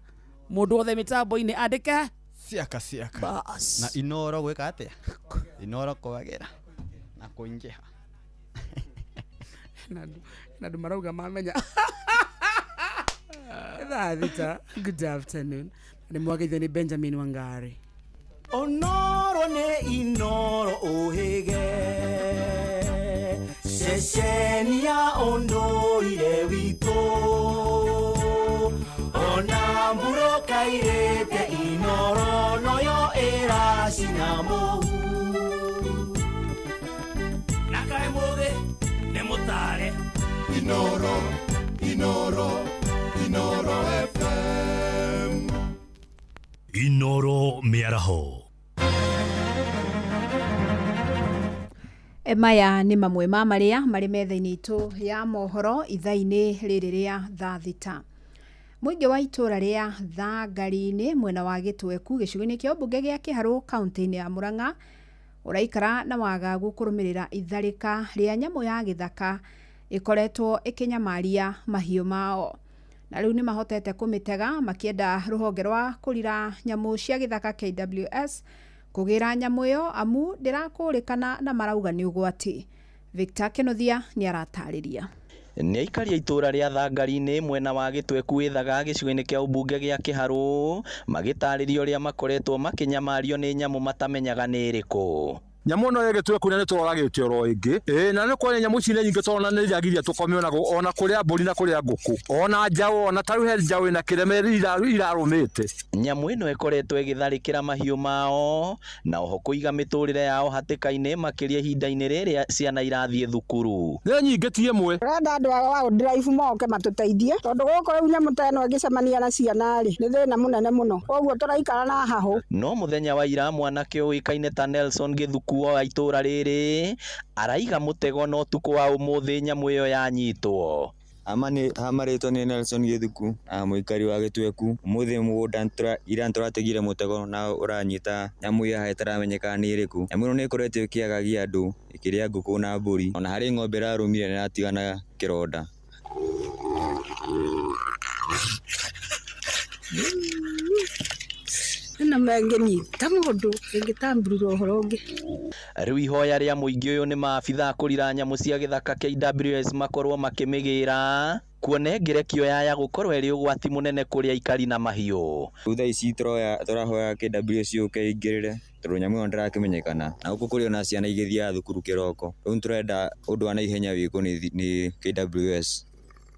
mũndũ wothe mĩtambo-inĩ andĩke ciaka ciaka bas na Inoro gwĩka atĩa Inoro kwagĩra na kũingĩha na andũ marauga mamenya. Thaa thita. Good afternoon. Nĩ mwageithio nĩ Benjamin Wangari. Onoro nĩ Inoro ũhĩge ceceni ya ũndũire witũ ona mbura kairĩte Inoro noyo ĩracina mũhu na kaĩ mũthĩ nĩ mũtare Inoro Inoro Inoro FM. Inoro mĩaraho. Maya nĩ mamwe ma marĩa marĩ metha-inĩ itũ ya mohoro ithaa-inĩ rĩrĩ rĩa thaa thita. Mũingĩ wa itũũra rĩa Thangari-inĩ mwena wa Gĩtweku gĩcigo-inĩ kĩa ũmbunge gĩa Kĩharũ kaunti-inĩ ya Murang'a ũraikara na wagagu kũrũmĩrĩra itharĩka rĩa nyamũ ya gĩthaka ĩkoretwo ĩkĩnyamaria mahiũ mao. Na rĩu nĩ mahotete kũmĩtega makĩenda rũhonge rwa kũrira nyamũ cia gĩthaka KWS kũgĩra nyamũ ĩyo amu ndĩrakũrĩkana na marauga nĩ ũgwati. Victor Kenothia nĩ aratarĩria. Nĩ aikari a itũũra rĩa Thangari-inĩ mwena wa Gĩtweku wĩthaga gĩcigo-inĩ kĩa ũmbunge gĩa Kĩharũ magĩtarĩria ũrĩa makoretwo makĩnyamario nĩ nyamũ matamenyaga nĩ ĩrĩkũ. Nyamũ ĩno ĩgĩtweku nĩ tũroragĩte oro ĩngĩ ĩĩ na nĩ kuonia nyamũ ici nĩ nyingĩ tondũ nĩ iragiria tũkome ona kũrĩa mbũri na kũrĩa ngũkũ ona njaũ ona ta rĩu he njaũ ĩna kĩreme irarũmĩte. Nyamũ ĩno ĩkoretwo ĩgĩtharĩkĩra mahiũ mao na oho kũiga mĩtũrĩre yao hatĩka-inĩ makĩria ihinda-inĩ rĩrĩa ciana irathiĩ thukuru. Nĩ nyingĩ ti ĩmwe. Tũrenda andũ a wildlife moke matũteithie tondũ gũkũ rĩu nyamũ ta ĩno ĩngĩcemania na ciana rĩ nĩ thĩna mũnene mũno koguo tũraikara na hahũ. No mũthenya wa ira mwanake ũĩkaine ta Nelson Gĩthuku wa itũũra rĩrĩ araiga mũtego no ũtukũ wa ũmũthĩ nyamũ ĩyo yanyitwo. Hamarĩtwo nĩ Nelson Gĩthuku mũikari wa Gĩtweku ũmũthĩ mũgũnda ira nĩtũrategire mũtego na ũranyita nyamũ ĩyo ĩtaramenyekana nĩ ĩrĩkũ. Nyamũ ĩno nĩ ĩkoretwo ĩkĩagagia andũ ĩkĩrĩa ngũkũ na mbũri ona harĩ ng'ombe ĩrarũmire na ĩratigana kĩronda. Na mangĩnyita mũndũ ĩngĩtamburura ũhoro ũngĩ. Rĩu ihoya rĩa mũingĩ ũyũ nĩ maabithaa kũrira nyamũ cia gĩthaka KWS makorwo makĩmĩgĩra kuona ngerekio yaya gũkorwo ĩrĩ ũgwati mũnene kũrĩ aikari na mahiũ. Rĩu thaa ici tũrahoya KWS yũke ĩingĩrĩre tondũ nyamũ ĩyo ndĩrakĩmenyekana na gũkũ kũrĩ ona ciana igĩthiaga thukuru kĩroko. Rĩu nĩtũrenda ũndũ wa naihenya wĩkwo nĩ KWS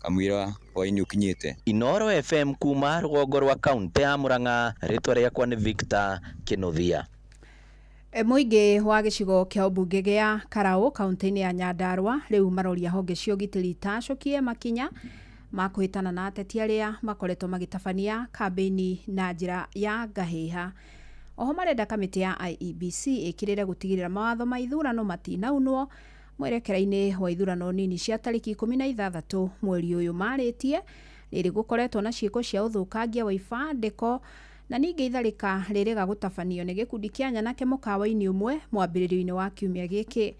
kamũira hwaĩ-inĩ ũkinyĩte. Inoro FM kuma rũgongo rwa kaunti ya Murang'a, rĩtwa rĩakwa nĩ Victor Kĩnuthia. Mũingĩ wa gĩcigo kĩa ũmbunge gĩa Karaũ kaunti-inĩ ya Nyandarua rĩu maroria honge cia ũgitĩri itacũkie makinya ma kũhĩtana na ateti arĩa makoretwo magĩtabania kambĩini na njĩra ya ngahĩha. Oho marenda kamĩtĩ ya IEBC ĩkĩrĩre gũtigĩrĩra mawatho ma ithurano matinaunwo mwerekera-inĩ wa ithurano nini cia tarĩki 16 mweri ũyũ marĩtie rĩrĩ gũkoretwo na ciĩko cia ũthũkangia wa ibandĩko na ningĩ itharĩka rĩrĩga gũtabanio nĩ gĩkundi kĩa nyanake mũkawa-inĩ ũmwe mwambĩrĩrio-inĩ wa kiumia gĩkĩ.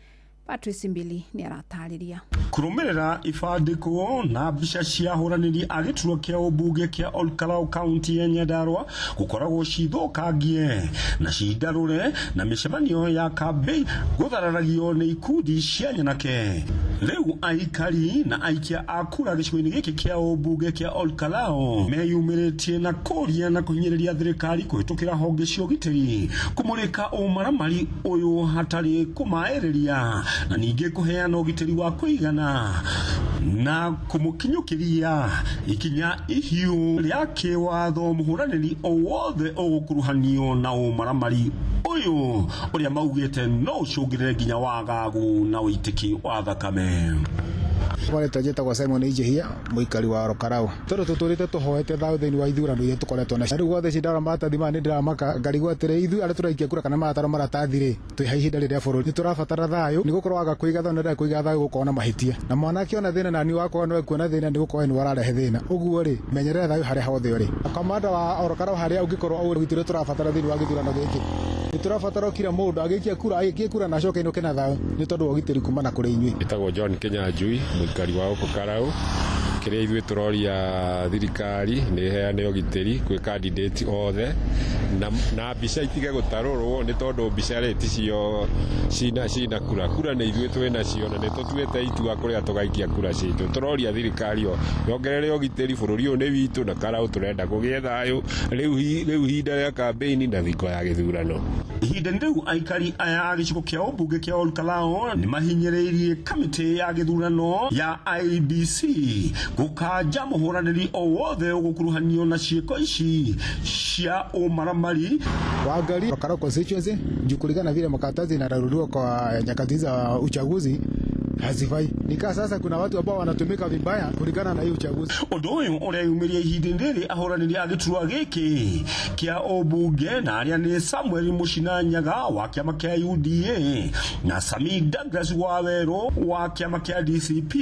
Patrice Mbili nĩ aratarĩria. Kũrũmĩrĩra ibandĩko na mbica cia ahũranĩri a gĩturwa kĩa ũmbunge kĩa Olkalau kaunti ya Nyandarua gũkoragwo cithũkangie na cindarũre na mĩcemanio ya kambĩini gũthararagio nĩ ikundi cia nyanake. Rĩu aikari na aikia a kura gĩcigo-inĩ gĩkĩ kĩa ũmbunge kĩa Olkalau meyumĩrĩtie na kũria na kũhinyĩrĩria thirikari kũhĩtũkĩra honge cia ũgitĩri kũmũrĩka ũmaramari ũyũ hatarĩ kũmaĩrĩria na ningĩ kũheana ũgitĩri wa kũigana na kũmũkinyũkĩria ikinya ihiũ rĩa kĩwatho mũhũranĩri o wothe ũgũkuruhanio na ũmaramari ũyũ ũrĩa maugĩte no ũcũngĩrĩre nginya wagagu na ũitĩki wa thakame. Marĩtwa njĩtagwo Simon Ijehia, mũikari wa Orokarau. Tondũ tũtũrĩte tũhoete thayũ thĩinĩ wa ithurano iria tũkoretwo nacio. Rĩu gwothe ici ndarora maratathi maya nĩ ndĩramaka ngarigwo atĩrĩ ithuĩ arĩa tũraikia kura kana marataro maratathi rĩ twĩ ha ihinda rĩrĩa bũrũri nĩ tũrabatara thayũ nĩ gũkorwo waga kũiga thayũ na ndũrĩ kũiga thayũ gũkorwo na mahĩtia na mwanake ona thĩna nani wakorwo nĩwe kuona thĩna nĩ gũkorwo nĩwe ũrarehe thĩna ũguo rĩ menyerera thayũ harĩa hothe ũrĩ. Kamanda wa Orokarau harĩa ũngĩkorwo ũrĩ ũgitĩri tũrabatara thĩinĩ wa gĩthurano gĩkĩ nĩ tũrabatara kila mũndũ agĩikia kura agĩikie kura na acoke ainũke na thayũ nĩ tondũ wa ũgitĩri kumana kũrĩ inyuĩ. Njĩtagwo John Kinyanjui, mũikari wa gũkũ Karau. Kĩrĩa ithuĩ tũroria thirikari nĩ ĩheane ũgitĩri kwĩ candidate othe na mbica itige gũtarũrwo nĩ tondũ mbica rĩ ticio cina kura kura nĩ ithuĩ twĩ nacio na nĩ tũtuĩte itua kũrĩa tũgaikia kura citũ. Tũroria thirikari yo yongerere ũgitĩri bũrũri ũyũ nĩ witũ na Karau tũrenda kũgĩe thayũ rĩu ihinda rĩa campaign na thingo ya gĩthurano. Ihinda rĩu aikari aya a gĩcigo kĩa ũmbunge kĩa Olkalau nĩ mahinyĩrĩirie kamĩtĩ ya gĩthurano ya IEBC gũkanja mũhũranĩri o wothe ũgũkuruhanio na ciĩko ici cia ũmaramari. Waangalie Olkalau constituency juu kulingana vile makaratasi inararuliwa kwa nyakati za uchaguzi hazifai. Nikaa sasa kuna watu ambao wanatumika vibaya kulingana na hii uchaguzi. Ũndũ ũyũ ũreyumĩria ihinda rĩrĩ ahũranĩri a gĩturwa gĩkĩ kĩa ũmbunge na arĩa nĩ Samuel Mũcinanyaga wa kĩama kĩa UDA na Sami Douglas Wawerũ wa kĩama kĩa DCP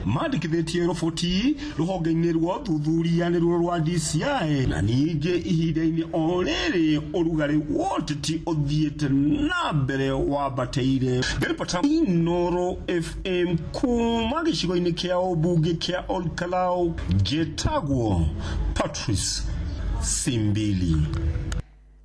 mandĩkithĩtie riboti rũhonge-inĩ rwa ũthuthuria nĩruo rwa DCI na ningĩ ihinda-inĩ o rĩrĩ ũrugarĩ wa ũteti ũthiĩte na mbere wambatĩire. Ngĩribota Inooro FM kuma gĩcigo-inĩ kĩa ũmbunge kĩa Olkalau, njĩtagwo Patrice Simbili.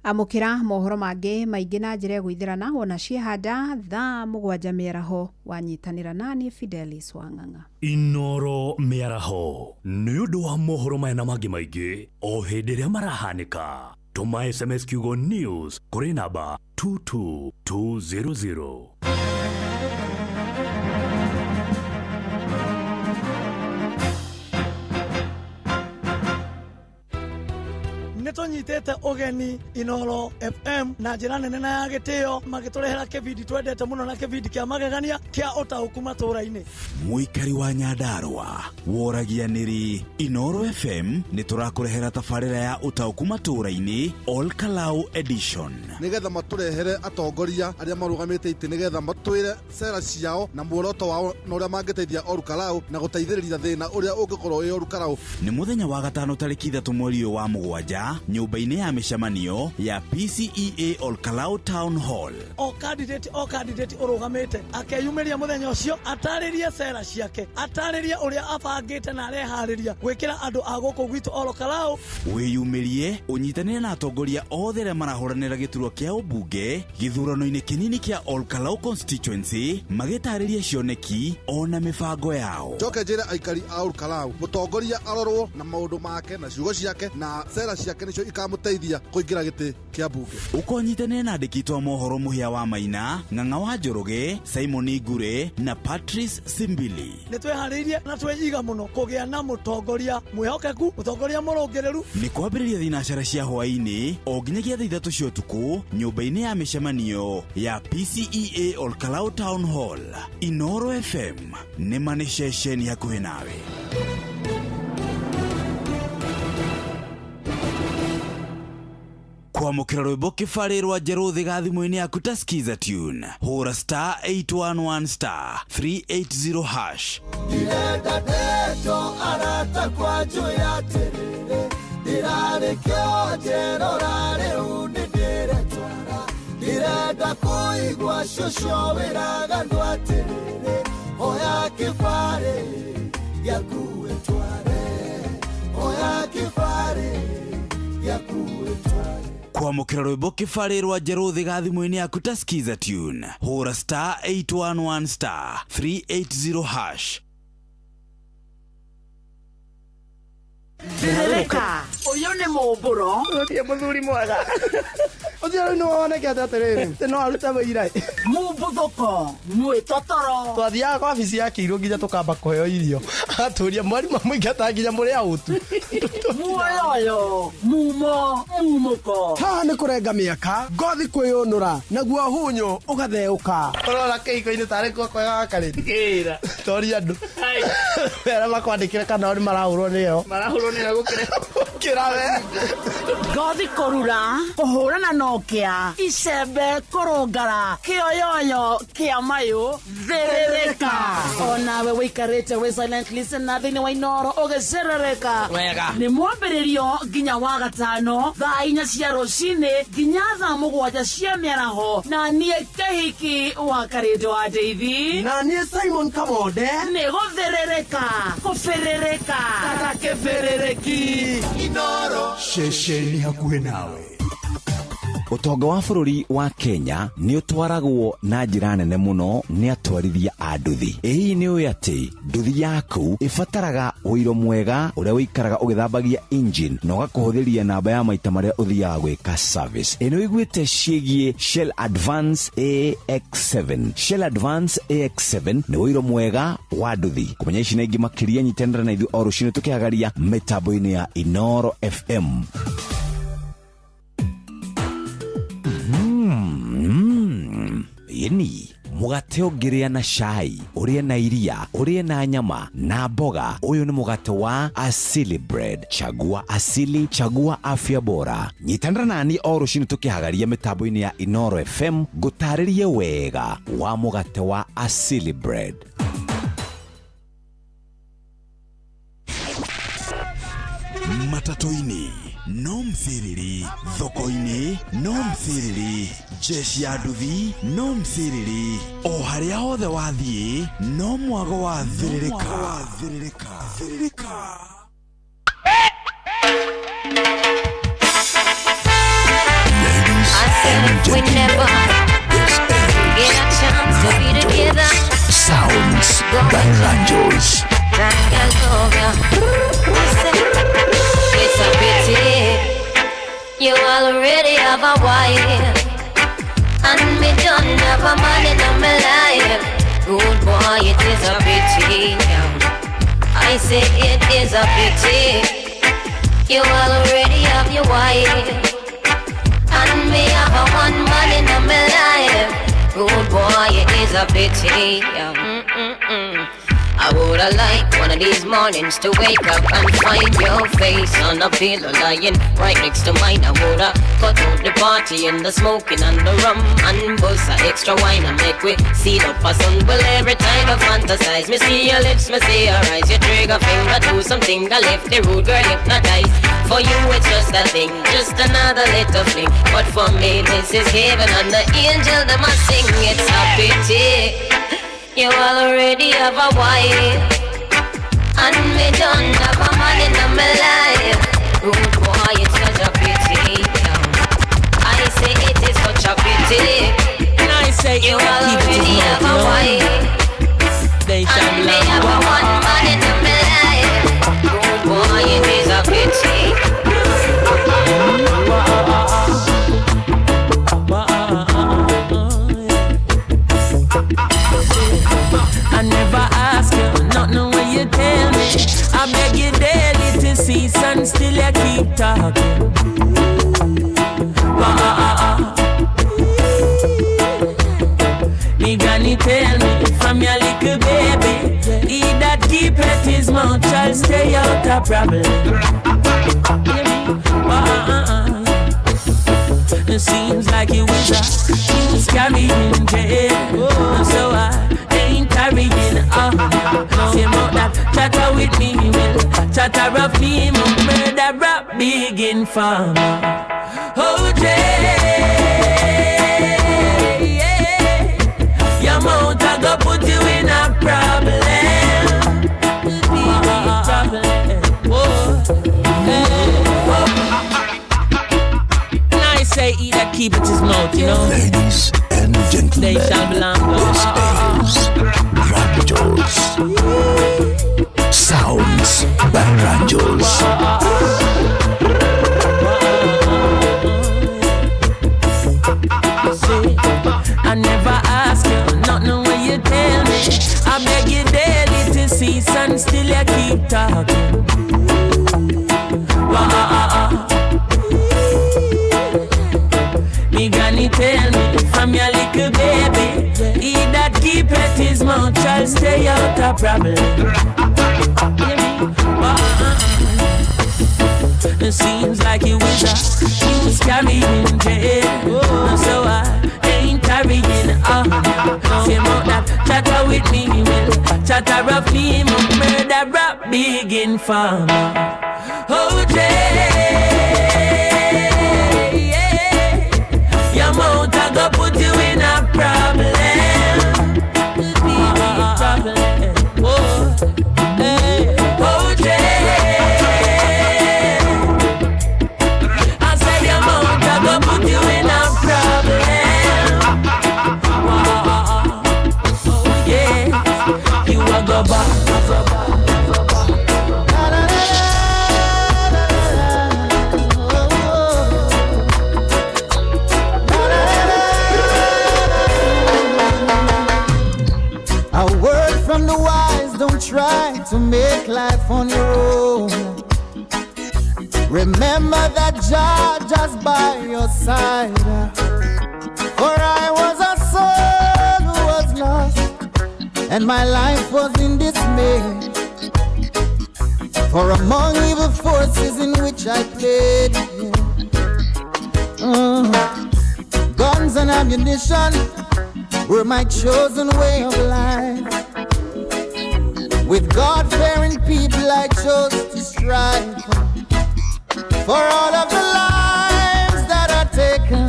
Amũkĩra mohoro mangĩ maingĩ na njĩra ĩgũithĩrana wona ciehanda thaa 7 mĩaraho wanyitanĩra nani Fidelis Wang'ang'a. Inooro mĩaraho nĩ ũndũ wa mohoro maya na mangĩ maingĩ o hĩndĩ ĩrĩa marahanĩka. Tũma SMS kiugo news kũrĩ namba 22200. Nĩtũnyitĩte ũgeni Inooro FM na njĩra nene na ya gĩtĩo magĩtũrehera kĩbindi twendete mũno na kĩbindi kĩa magegania kĩa ũtaũku matũũra-inĩ. Mũikari wa Nyandarua woragia nĩrĩ Inooro FM nĩ tũrakũrehera tabarĩra ya ũtaũku matũũra-inĩ Olkalau edition nĩgetha matũrehere atongoria arĩa marũgamĩte itĩ nĩgetha matwĩre cera ciao na muoroto wao na ũrĩa mangĩteithia Olkalau na gũteithĩrĩria thĩna ũrĩa ũngĩkorwo wĩ Olkalau. Nĩ mũthenya wa gatano tarĩki 3 mweri ũyũ wa 7 nyũmba-inĩ ya mĩcemanio ya PCEA Olkalau Town Hall. O candidate ũrũgamĩte akeyumĩria mũthenya ũcio atarĩrie cera ciake atarĩrie ũrĩa abangĩte na areharĩria gwĩkĩra andũ a gũkũ gwitũ Olkalau. Wĩyumĩrie ũnyitanĩre na atongoria othe arĩa marahũranĩra gĩturwa kĩa ũmbunge gĩthurano-inĩ kĩnini kĩa Olkalau constituency magĩtarĩria cioneki ona mĩbango yao. Njoke njĩre aikari a Olkalau mũtongoria arorwo na maũndũ make na ciugo ciake na cera ciake nĩcio ikamũteithia kũingĩra gĩtĩ kĩa mbunge. Ũkonyitanĩra na andĩki a mohoro Mũhĩa wa Maina, Ng'ang'a wa Njoroge, Simon Ngure na Patrice Simbili. Nĩ twĩharĩirie na twĩiga mũno kũgĩa na mũtongoria mwĩhokeku, mũtongoria mũrũngĩrĩru. Nĩ kwambĩrĩria thinacara cia hwaĩ-inĩ o nginyagia thaa 3 cia ũtukũ nyũmba-inĩ ya mĩcemanio ya PCEA Olkalau Town Hall. Inooro FM nĩ ma nĩ ceceni hakuhĩ nawe. Kwamũkĩra rwĩmbo kĩbarĩ rwa njerũ thĩ ga thimũ-inĩ yaku ta Skiza Tune. Hũra star 811 star 380 hash. Ndirenda ndeto arata kwa njũĩ atĩrĩrĩ ndirarĩ kĩonjerora rĩu nĩ ndĩretwara ndirenda kũ Kũigua cũcũ wĩraga andũ atĩrĩrĩ, oya kĩbarĩ gĩaku wĩtware, oya kĩbarĩ gĩaku wĩtware. Kwamũkĩra rwĩmbo kĩbarĩ rwa njerũ thĩ ga thimũ-inĩ yaku ta skiza tune, hũra star 811 star 380 hash. Thĩrĩrĩka. Ũyũ nĩ mũmbũro. Ũtie mũthuri mwega. Ũcio rĩu nĩ wonekete atĩrĩrĩ, atĩ no arute wĩira. Mũmbuthũko. Mwĩtotoro. Twathiaga kwa wabici ya kĩirũ nginya tũkamba kũheo irio. Agatũria mwarimũ amũingata nginya mũrĩ aũtu. Muoyoyo. Mumo. Mumũko. Haha nĩ kũrenga mĩaka, ngothi kwĩyũnũra, naguo hunyũ ũgatheũka. Ũrona kĩhiko-inĩ tarĩ kuo kwega gakarĩte. Kĩra. Toria andũ. Arĩa makwandĩkĩre kana o nĩ marahũrwo nĩyo. Marahũrwo nĩyo gũkĩra. Gũkĩra we. Ngothi kũrura, kũhũrana na ũkĩa, icembe kũrũngara, kĩoyoyo kĩa mayũ, thĩrĩrĩka. Onawe wĩikarĩte wĩ silent listener thĩinĩ wa Inoro ũgĩcerereka. Wega. Nĩ mwambĩrĩrio nginya wa gatano thaa 4 cia rũcinĩ nginya thaa 7 cia mĩaraho, na niĩ Kĩhiki wa Karĩndũ wa Ndeithi. Na niĩ Simon Kamonde. Nĩ gũthĩrĩrĩka, kũbĩrĩrĩka, ta kĩbĩrĩrĩki. Inoro. Ceceni hakuhĩ nawe. Ũtonga wa bũrũri wa Kenya nĩ ũtwaragwo na njĩra nene mũno nĩ atwarithia a nduthi. Ĩ hihi nĩ ũĩ atĩ nduthi yaku ĩbataraga ũiro mwega ũrĩa ũikaraga ũgĩthambagia engine na ũgakũhũthĩria namba ya maita marĩa ũthiaga gwĩka service. Ĩ nĩ ũiguĩte ciĩgiĩ Shell Advance AX7? Shell Advance AX7 nĩ ũiro mwega wa nduthi. Kũmenya ici na ingĩ makĩria, nyitanĩra na ithuĩ o rũcinĩ tũkĩhagaria mĩtambo-inĩ ya Inoro FM. Yeni mũgate ũngĩrĩa na cai, ũrĩe na iria, ũrĩe na nyama na mboga. Ũyũ nĩ mũgate wa Asili Bread. Chagua Asili, chagua afya bora. Nyitanĩra nani o rũcinĩ tũkĩhagaria mĩtambo-inĩ ya Inoro FM ngũtarĩrie wega wa mũgate wa Asili Bread. Matatũ-inĩ no mthiriri, thoko-inĩ no mthiriri, jeshi ya nduthi no mthiriri, o harĩa hothe wathiĩ no mwago wa thĩrĩrĩka. Thĩrĩrĩka. I said if we never get a chance to be together. Sounds by Ranjos. Thank I love ya. I said it's a pity you already have a wife, and me don't have a man in my life. Good boy, it is a pity. I say it is a pity you already have your wife, and me have a one man in my life. Good boy, it is a pity. I woulda liked one of these mornings to wake up and find your face on a pillow lying right next to mine. I woulda cut out the party and the smoking and the rum and buzz a extra wine and make we seal up a sun. Well, every time I fantasize, me see your lips, me see your eyes, your trigger finger do something that left the rude girl hypnotized. For you it's just a thing, just another little fling, but for me this is heaven and the angel that must sing. It's a pity you already have a wife, and me don't have a man in my life. Rude boy, it's such a pity. I say it is such a pity. And I say you already have a wife, they shall and me have a one man in my life. Rude boy, it is a pity. I never ask you, nothing when you tell me. I beg you daily to cease and still you keep talking. Me granny tell me from your little baby, he that keepeth his mouth shall stay out of problem. It seems like you was a news carrying jail, so I ain't carrying on. Say more that chatter with me will chatter of me, murder up big informer. Oh, Jay, yeah. problem. Whoa. Hey. Whoa. And I say he that keepeth his mouth, you know. Ladies and gentlemen, they shall belong. This is Ranjos. Sounds by Ranjos. See, I never ask you nothing when you tell me. I beg you daily to cease and still you keep talking. Me granny tell me from your little baby, he that keepeth his mouth shall stay out of problem. It seems like you was he was carrying jail, so I ain't carrying on. Same out that chatter with me, will chatter of me, murder rap big informer. Oh Jay, yeah. Your mouth I go put you in a problem. Problem. Oh, hey. Oh Jay. Put you in a problem. Oh, yeah, you a go back. A word from the wise, don't try to make life on your own. Remember that Jah just by your side. For I was a soul who was lost, and my life was in dismay. For among evil forces in which I played, guns and ammunition were my chosen way of life. With God-fearing people I chose to strive. For all of the lives that are taken,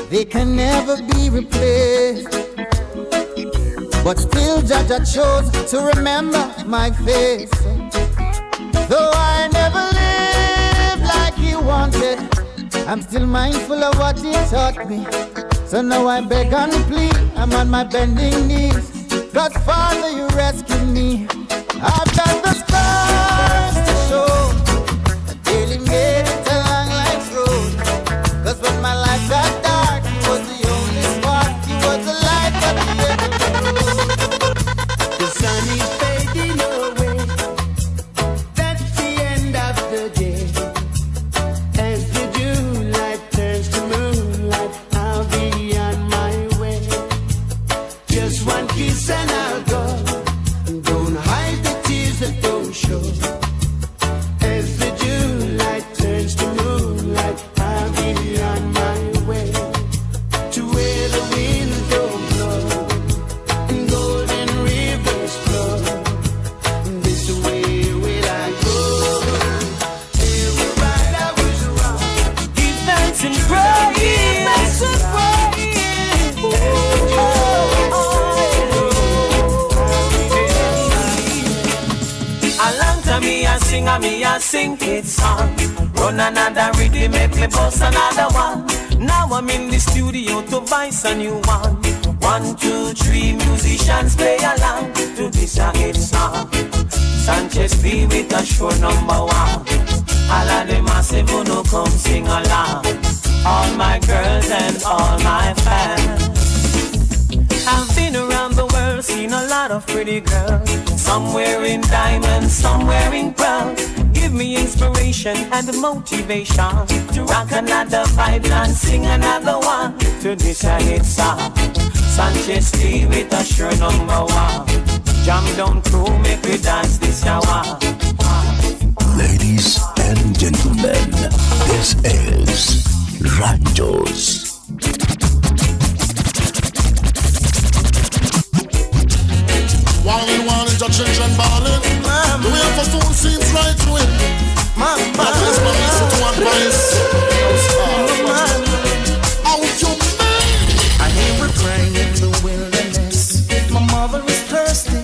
they can never be replaced. But still Jah Jah chose to remember my face. Though I never lived like he wanted, I'm still mindful of what he taught me. So now I beg and plead, I'm on my bending knees. God Father, you rescued me. I've got the scars to show. Made it a long life's road. 'Cause when my life got dark, he was the only spark. He was the light at the end of the road. The sun is fading away. That's the end of the day. As the daylight turns to moonlight, I'll be on my way. Just one kiss and I'll go. Don't hide the tears that don't show. As the daylight turns to moonlight, I'll be on my way to where the winds don't blow and golden rivers flow. This way will I go. Every right I was wrong. Give thanks and praise. Give thanks and praise. A long time me a sing and me a sing hit song. Run another rhythm, make me bust another one. Now I'm in the studio to voice a new one. 1, 2, 3, musicians play along to this a hit song. Sanchez be with a sure number one. All of the massive who no come sing along. All my girls and all my fans. I've been around the world, seen a lot of pretty girls. Some wearing diamonds, some wearing pearls. Give me inspiration and motivation to rock another vibe and sing another one to this a hit song. Sanchez Lee with a sure number one. Jam down crew, make we dance this hour. Ladies and gentlemen, this is Ranjos. Wildin', wildin', your children ballin'. The way for soon seems right to it. That is my reason to advise. How you mean? I hear a crying in the wilderness. My mother is thirsty,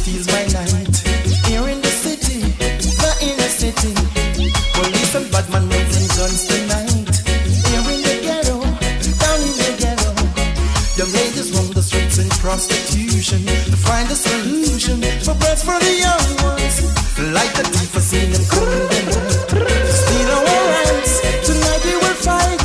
steals my night. Here in the city, the inner city, police and bad man raising guns tonight. Here in the ghetto, down in the ghetto, young ladies roam the streets in prostitution to find a solution for breads for the young ones. Like the thief, I seen them coming in to steal our rights. Tonight we will fight.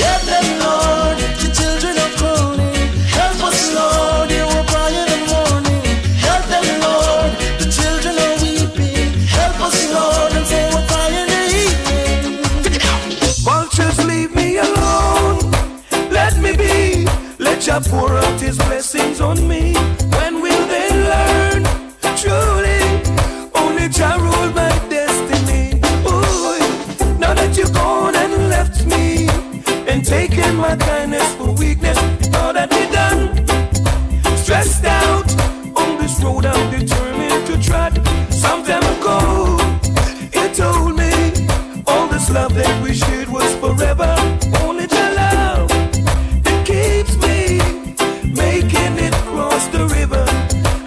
Help them, Lord. The children are calling. Help us, Lord. You will cry in the morning. Help them, Lord. The children are weeping. Help us, Lord. And so we'll cry in the evening. Vultures, leave me alone. Let me be. Let Jah pour out His blessings on me. When will they learn? Truly, only Jah rule my destiny. Ooh, now that you're gone and left me, and taken my kindness for weakness, all that we done. Stressed out on this road, I'm determined to trot. Some time ago, you told me all this love that we shared was forever. Only the love that keeps me making it cross the river.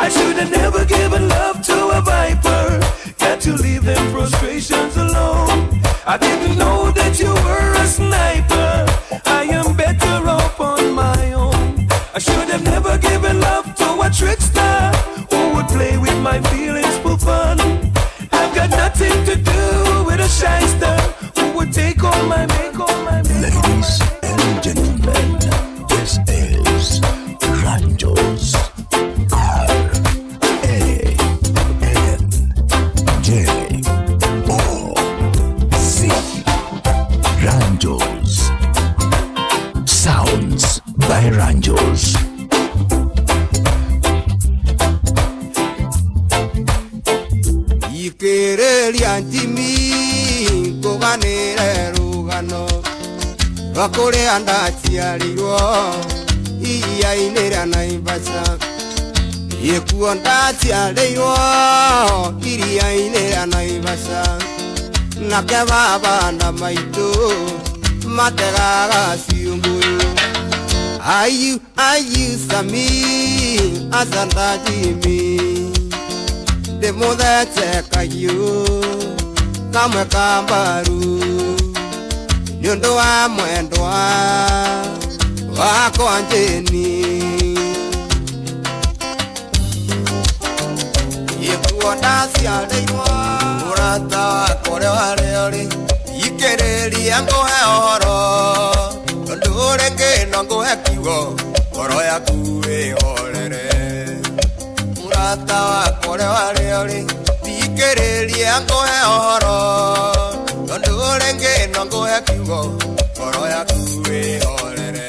I should have never given love to a viper. Got to leave them frustrations alone. I didn't know that you were a sniper. I am better off on my own. I should have never given love to a trickster who would play with my feelings for fun. I've got nothing to do with a shyster who would take all my, make all my, make all my. Ladies and gentlemen, this is Ranjos. R A N J O Z. Ranjos. Sounds by Ranjos. Ikĩrĩria ntimi ngũganĩre rũgano rwa kũrĩa ndaciarirwo iria-inĩ rĩa Naivasha. Gĩkuo ndaciarĩirwo iria-inĩ rĩa Naivasha, nake baba na maitũ mategaga ciũngũyũ. Ayu ayu sami asanda jimi ndĩmũthece kahiũ kamwe ka mbaru nĩ ũndũ wa mwendwa wakwa Njĩni. Gĩkuo ndaciarĩirwo mũrata wakwa ũrĩa warĩ ũrĩ ikĩrĩria ngũhe ũhoro tondũ rĩngĩ no ngũhe kiugo ngoro yaku ĩhorere. Mũrata wakwa ũrĩa warĩ ũrĩ thikĩrĩria ngũhe ũhoro tondũ rĩngĩ no ngũhe kiugo ngoro yaku ĩhorere.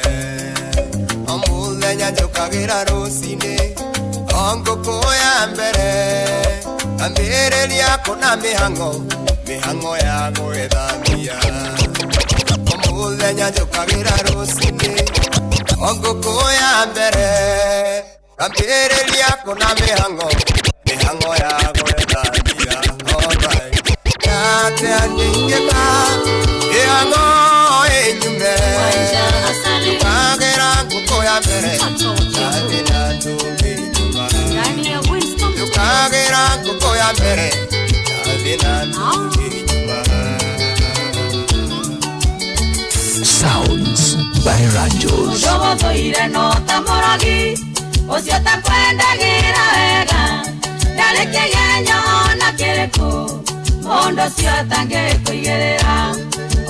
O mũthenya njũkagĩra rũcinĩ o ngũkũ ya mbere ambĩrĩria kũna mĩhang'o mĩhang'o ya gwĩthambia. O mũthenya njũkagĩra rũcinĩ o ngũkũ ya mbere ambĩrĩria kũna mĩhang'o mĩhang'o ya gwĩthambia. Alright. Atĩa nyingĩka mĩhang'o ĩnyume njũkagĩra ngũkũ ya mbere ndathiĩ na ndũmĩ nyuma njũkagĩra ngũkũ ya mbere ndathiĩ na ndũmĩ nyuma. Sounds by Ranjos. Mũndũ no ta mũrogi ũcio takwendagĩra wega ndarĩ kĩgenyo ona kĩrĩkũ mũndũ ũcio atangĩkũigĩrĩra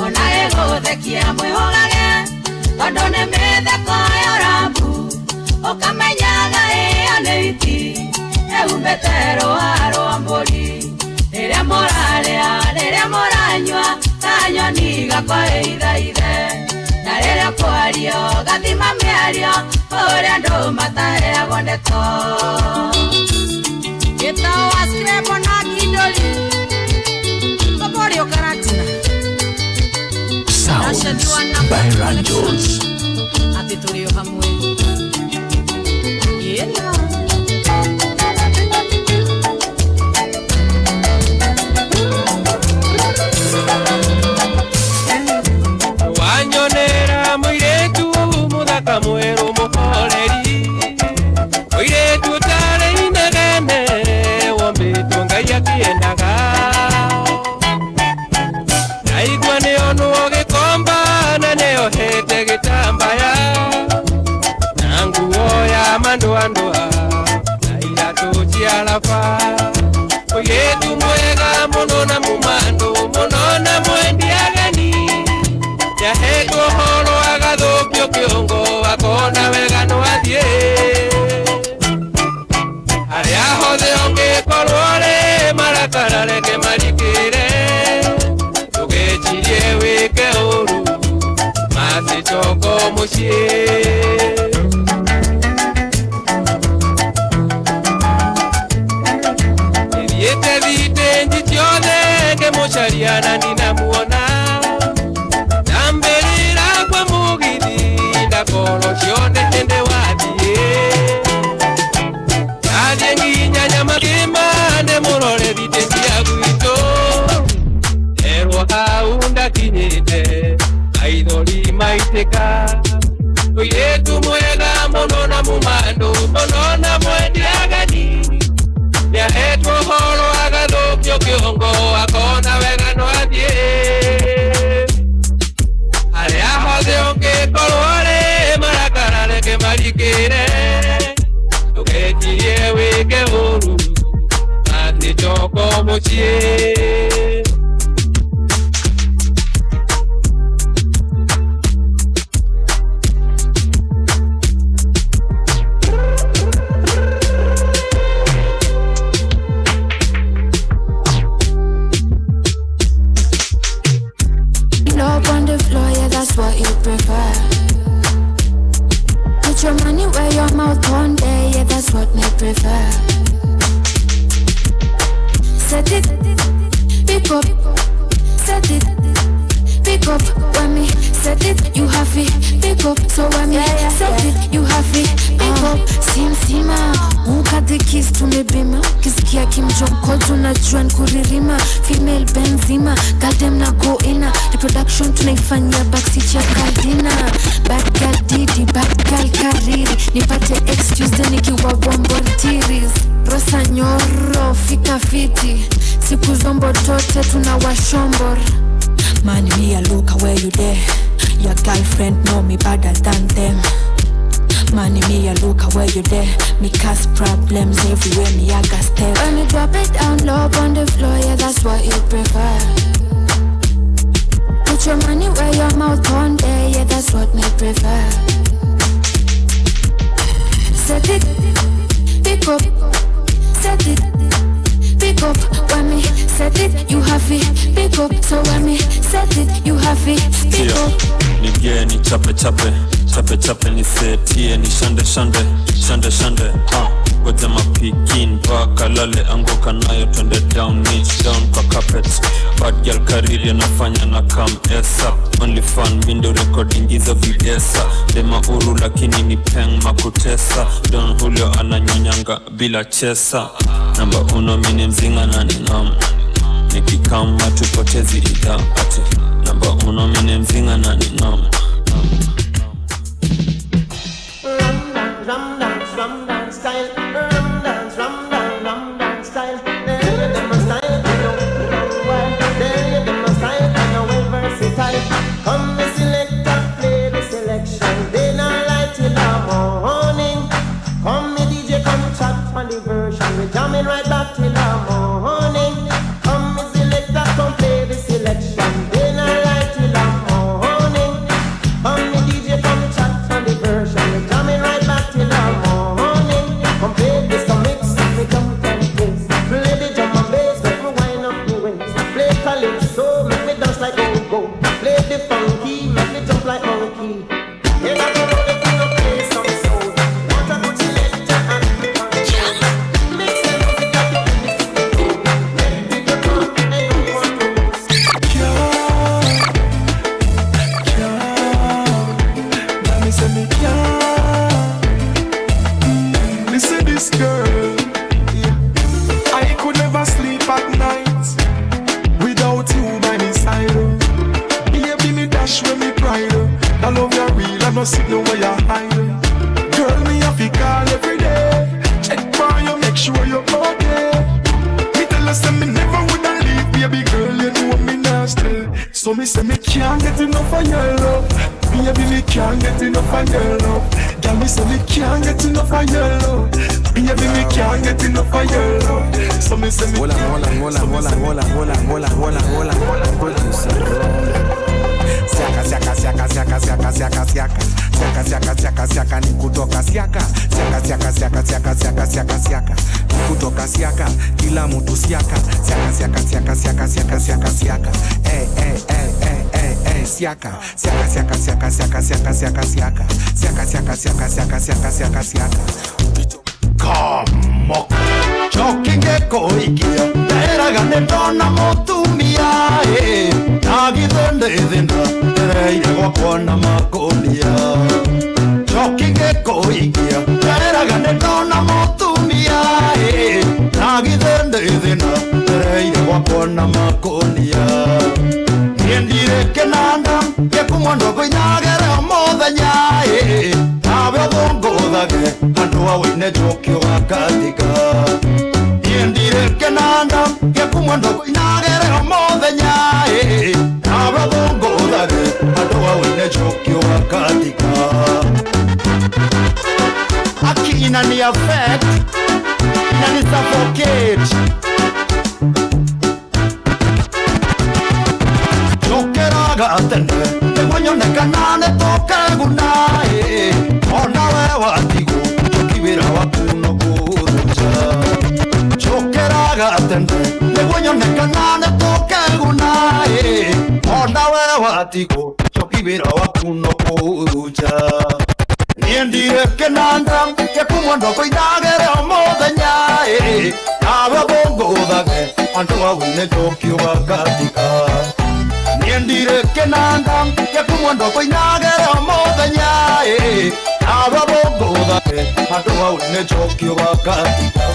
ona gĩgũthekia mwĩhũgage tondũ nĩ mĩtheko ya ũrambu ũkamenyaga ĩyo nĩ iti ĩhumbĩte rũa rwa mbũri rĩrĩa mũrarĩa rĩrĩa mũranyua ta nyoni gakwa ĩithaithe na rĩrĩa kwario gathima mĩario ũrĩa andũ mataheagwo ndeto. Gĩtao wa Scrabble na Kindoli Koborio Karatina. Sounds by Ranjos. Atĩ tũrĩ o hamwe. Yeah. Wanyonera mũirĩtu mũthaka mwerũ mũhoreri mũirĩtu ũtarĩ inegene mwendia laba Mũirĩtu mwega mũno na mumando mũno na mwendia gani Nĩahetwo ũhoro agathũkio kĩongo akona wega no athiĩ Harĩa hothe ũngĩkorwo rĩ marakara reke marikĩre Ndũgecirie wĩke ũru macicoka mũciĩ Nĩthiĩte thitĩnji ciothe ngĩmũcaria na ndinamuona Ndambĩrĩra kwa mũgithi ndakorwo ciothe hĩndĩ wathiĩ Ndathiĩ nginya Nyamakĩma ndĩmũrore thitĩnji ya gwitũ Erwo hau ndakinyĩte maithori maitĩka Mũirĩtu mwega mũno na mumando mũno na mwendia gani Nĩahetwo ũhoro agathũkio kĩongo akona wega no athiĩ Harĩa hothe ũngĩkorwo rĩ marakara reke marikĩre Ndũgecirie wĩke ũru macicoka mũciĩ Up on the floor, yeah, that's what you prefer. Put your money where your mouth on there, yeah, that's what me prefer. Set it, pick up, set it, pick up. When me set it, you have it, pick up. So when me set it, you have it, pick up. Si mzima, ukate kiss tumebima, kisikia kimjoko tunajua nkuririma. Female Benzema, goddamn na go ina. Reproduction tunaifanyia backseat ya Cardina. Bad girl Didi, bad girl Kariri. Nipate excuse nikiwa bombo tiris. Rosa nyoro, fika fiti. Siku zombo tote tunawashombor. Man, me a look where you there. Your girlfriend know me better than them. Man, me a look where you there. Me cause problems everywhere, me a got step. When me drop it down low on the floor, yeah, that's what you prefer. Put your money where your mouth on there, yeah, that's what me prefer. Set it, pick up, set it, pick up. When me set it, you have it, pick up. So when me set it, you have it, pick up. Nige ni chape chape, chape chape ni setie ni shande shande, shande shande, ha. Goja mapikin mpaka lale anguka nayo twende down niche down kwa carpet. Bad girl kariri anafanya na kam esa. Only fan window recording hizo videsa. Dema uru lakini ni peng makutesa. Don Julio ananyonyanga bila chesa. Namba uno mini mzinga na ningam. Nikikama tupotezi idha ati. Namba uno mini mzinga na ningam. Ram dance, ram dance style, ram dance, ram dance, ram dance style. There you them a style, I know well. There you them a style, I know well versatile. Come the selector, play the selection. They not light till the morning. Come me DJ, come chat on the version. We jamming right back till the morning. Come me selector, come play the selection. They not light till the morning. Come me DJ, come chat on the version. We jamming right back till the morning. Come play this, come mix, me jump and bass. Play the drum and bass, make me wind up the waist. Play calypso, make me dance like go-go. Play the funky, make me jump like monkey. Yeah, I don't know if you know play some soul. Want a good selector and control. Mix the music like you play the go. Let people come and don't want to lose. Can't, me say me can't. Listen this girl, yeah. I could never sleep at night without you by my side. Baby, me dash with me pride. I love you real, I no see no way you hide. Girl, me have to call every day. Check for you, make sure you're okay. Me tell her say me never woulda leave, baby girl, you know me not stay. So me say me can't get enough of your love. Baby, me can't get enough of your love. Girl, me say me can't get enough of your love. Baby, me can't get enough. enough of your love. So me say me. Hola, hola, hola, hola, hola, hola, hola, hola, hola, hola. Siaka, siaka, siaka, siaka, siaka, siaka, siaka. Siaka, siaka, siaka, siaka, ni kutoka siaka. Siaka, siaka, siaka, siaka, siaka, siaka, siaka. Ni kutoka siaka, kila mtu siaka. Siaka, siaka, siaka, siaka, siaka, siaka, siaka. Eh, eh, eh, eh, eh, eh, siaka. Siaka, siaka, siaka, siaka, siaka, siaka, siaka. Siaka, siaka, siaka, siaka, siaka, siaka, siaka. Kamok Chokinge koikia Teraga ndona mutumia Na githende thina Tereire gwakwa na makonia Chokinge koikia Teraga ndona mutumia Na githende thina Tereire gwakwa na makonia Niendire kenanda Gekumwondo koinagere omuthenya Nawe ũthũngũthage andũ a wĩine njũkĩ ũgakatika Niendire kenanda gĩkumwondo koinagere omuthenya Nawe ũthũngũthage andũ a wĩine njũkĩ ũgakatika Aki inani affect, inani suffocate Njũkĩraga tene nĩguo nyone kana nĩtũkeguna Ona we watigwo njoki wĩra waku no kũrũnja Njũkĩraga tene nĩguo nyone kana nĩtũkeguna Ona we watigwo njoki wĩra waku no kũrũnja Niĩ ndirĩ kĩnanda gĩkumwondo kũinagĩre o mũthenya Nawe ũthũngũthage andũ a wĩine njoki ũgakatika Niĩ ndirĩ kĩnanda gĩkumwondo kũinagĩre o mũthenya Nawe ũthũngũthage andũ a wĩine njoki ũgakatika.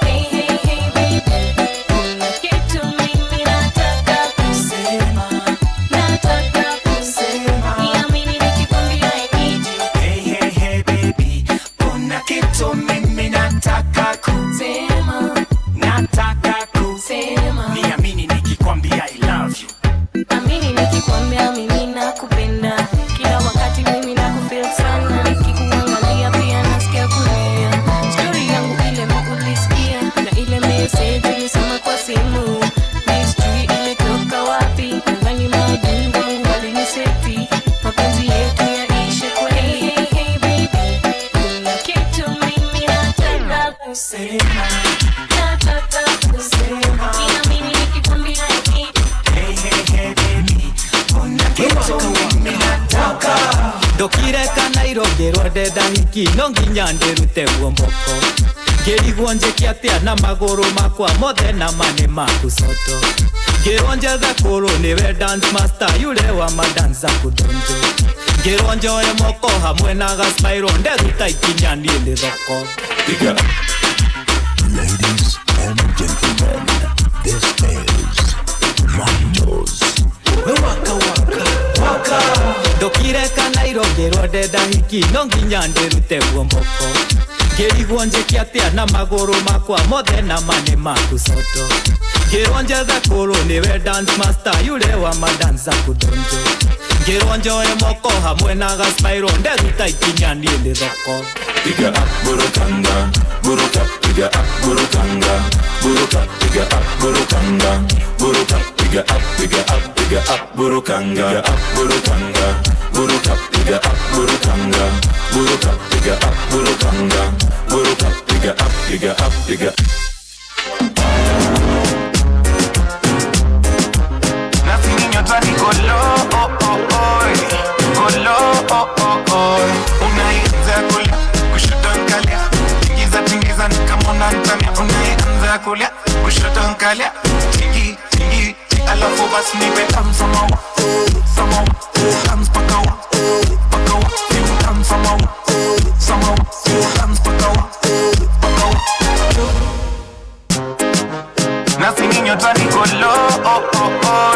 Hey, hey, hey, baby, kuna kitu mimi nataka kusema, nataka kusema. Niamini nikikwambia I need you. Hey, hey, hey, baby, kuna kitu mimi nataka kusema, nataka kusema. Niamini nikikwambia I love you. Amini nikikwambia mimi nakupenda. Kila wakati mimi nakufeel sana. Nikikuangalia pia nasikia kulia. Story yangu ile ulisikia na ile message ulisoma kwa simu. Mi sijui imetoka wapi. Nadhani maadui wangu waliniseti. Mapenzi yetu yaishe kweli. Hey, hey, hey, baby, kuna kitu mimi nataka kusema, nataka kusema. Niamini nikikwambia I need you. Hey, hey, hey, baby, kuna kitu mimi nataka. Ndokire kana irongĩrwo ndenda hiki no nginya ndĩrute guomboko ngĩrigwo njĩke atĩa na magũrũ makwa mothe na ma nĩ maku soto ngĩrwo njethe kũrũ nĩwe dance master yule wa madansa kudonjo ngĩrwo njoe moko hamwe na gaspairo nderuta ikinya niĩ nĩ thoko. Piga. Ladies and gentlemen, this is Randos. Waka waka waka ndokire kana irongĩrwo ndenda hiki no nginya ndĩrute guomboko ngĩrigwo njĩke atĩa na magũrũ makwa mothe na ma nĩ maku soto ngĩrwo njethe kũrũ nĩwe dance master yule wa madansa kudonjo ngĩrwo njoe moko hamwe na gaspairo nderuta ikinya niĩ nĩ thoko. Piga up burukanga, buruka, piga up burukanga, buruka, piga up burukanga, buruka, piga up, piga up, piga up burukanga, piga up burukanga, buruka, piga up burukanga, buruka, piga up burukanga, buruka, piga up, piga up, piga. Nasi nyota ni kolo, oh, oh, oh, kolo, oh, oh, oh. Unaanza kulia, kushoto nkalia, tingiza tingiza ni kama unanitania. Unaanza kulia, kushoto nkalia, tingi tingi, alafu basi nipe tamsama sama dance pakawa pakawa, sama sama dance pakawa pakawa. Nasi nyota ni kolo, oh, oh, oh,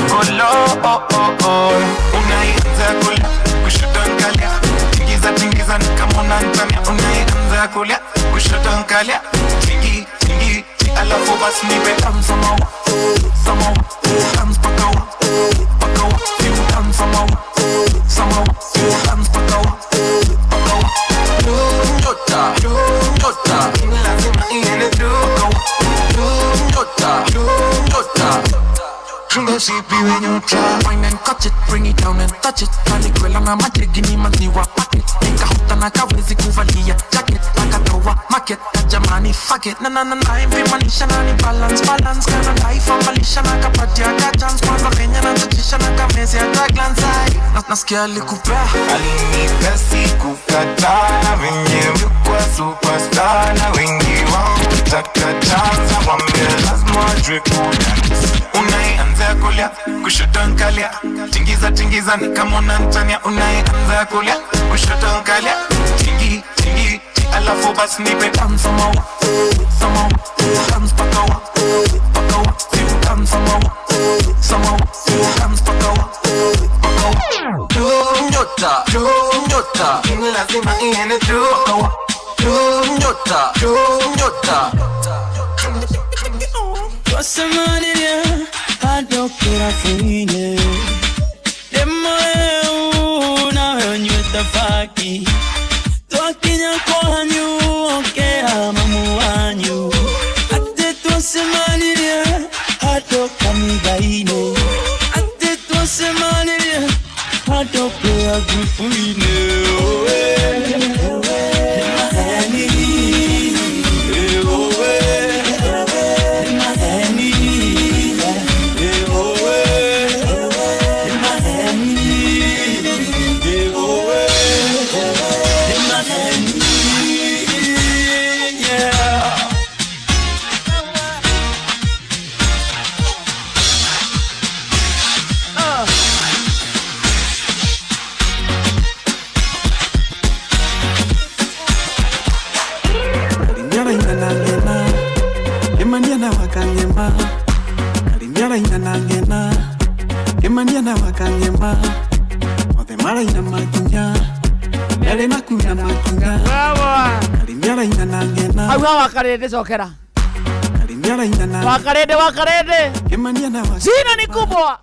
kolo, oh, oh, oh. Unaanza kulia, kushoto nkalia, tingiza tingiza ni kama unanitania. Unaanza kulia, kushoto nkalia, tingi tingi, alafu basi nipe tamsama sama dance pakawa pakawa, sama sama dance pakawa pakawa. Nyota nyota lazima Chunga usiibiwe nyota. Wine and catch it, bring it down and touch it. Pale kwela na majegi ni maziwa packet. Nikahuta na kawezi kuvalia jacket. Akatoa market, jamani fuck it. Na na na na impimanisha na ni balance balance. Kana life ambalisha na kapatia ka chance. Kwanza venye na nchachisha na kamezi hata glance eye. Nasikia alikupea. Alinipa sikukataa, venye kwa superstar na wengi wao takataza, wambie lazima wajue kudance. Unaianza kulia, kushoto nkalia, tingiza tingiza ni kama unanitania. Unaianza kulia, kushoto nkalia, tingi tingi, alafu basi nipe dance sama sama, dance pakawa pakawa, siku dance sama sama, dance pakawa pakawa. Nyota nyota, ni lazima iende juu. Pakawa nyota nyota. Twasemanirie handå kĩrabu-inĩ Ndĩmũrĩu nawe ũnyuĩte baki Twakinya kwanyu ũkĩra mamu wanyu Atĩ twacemanirie handũ kanitha-inĩ Atĩ twacemanirie handũ kĩrabu-inĩ Wakarende cokera wakarende wakarende jina ni kubwa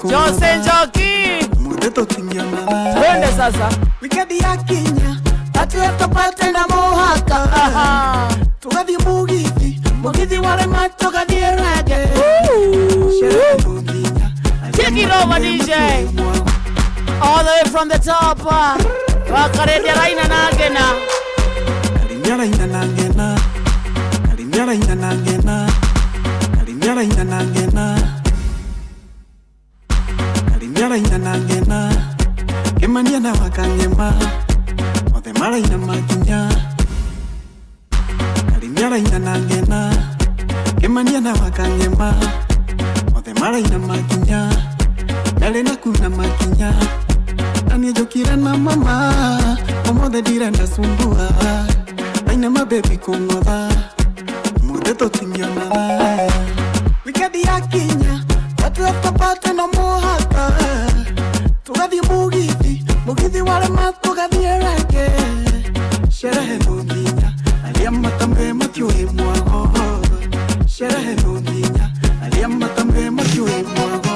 Jose Njoki, twende sasa. Wikendi ya kinya atuyatopate na muhaka tugathie mugithi mugithi warema tugathie rege. Take it over DJ, all the way from the top. Wakarende raina na ngena Karimia na ngena Karimia na ngena Karimia na ngena Karimia na ngena Kemania na wakangema Othe maraina makinya Karimia na ngena Kemania na wakangema Othe maraina makinya Nale na kuna makinya Aniejokira na mama Omothe ndirenda sumbua Aina mabebi kung'otha Omothe tũtingĩonana Wikendi ya kinya atuyatopate na muhaka tugathie mugithi mugithi warema tugathie rege. Sherehe no nginya arĩa matambe matiũĩ mwago Sherehe no nginya arĩa matambe matiũĩ mwago.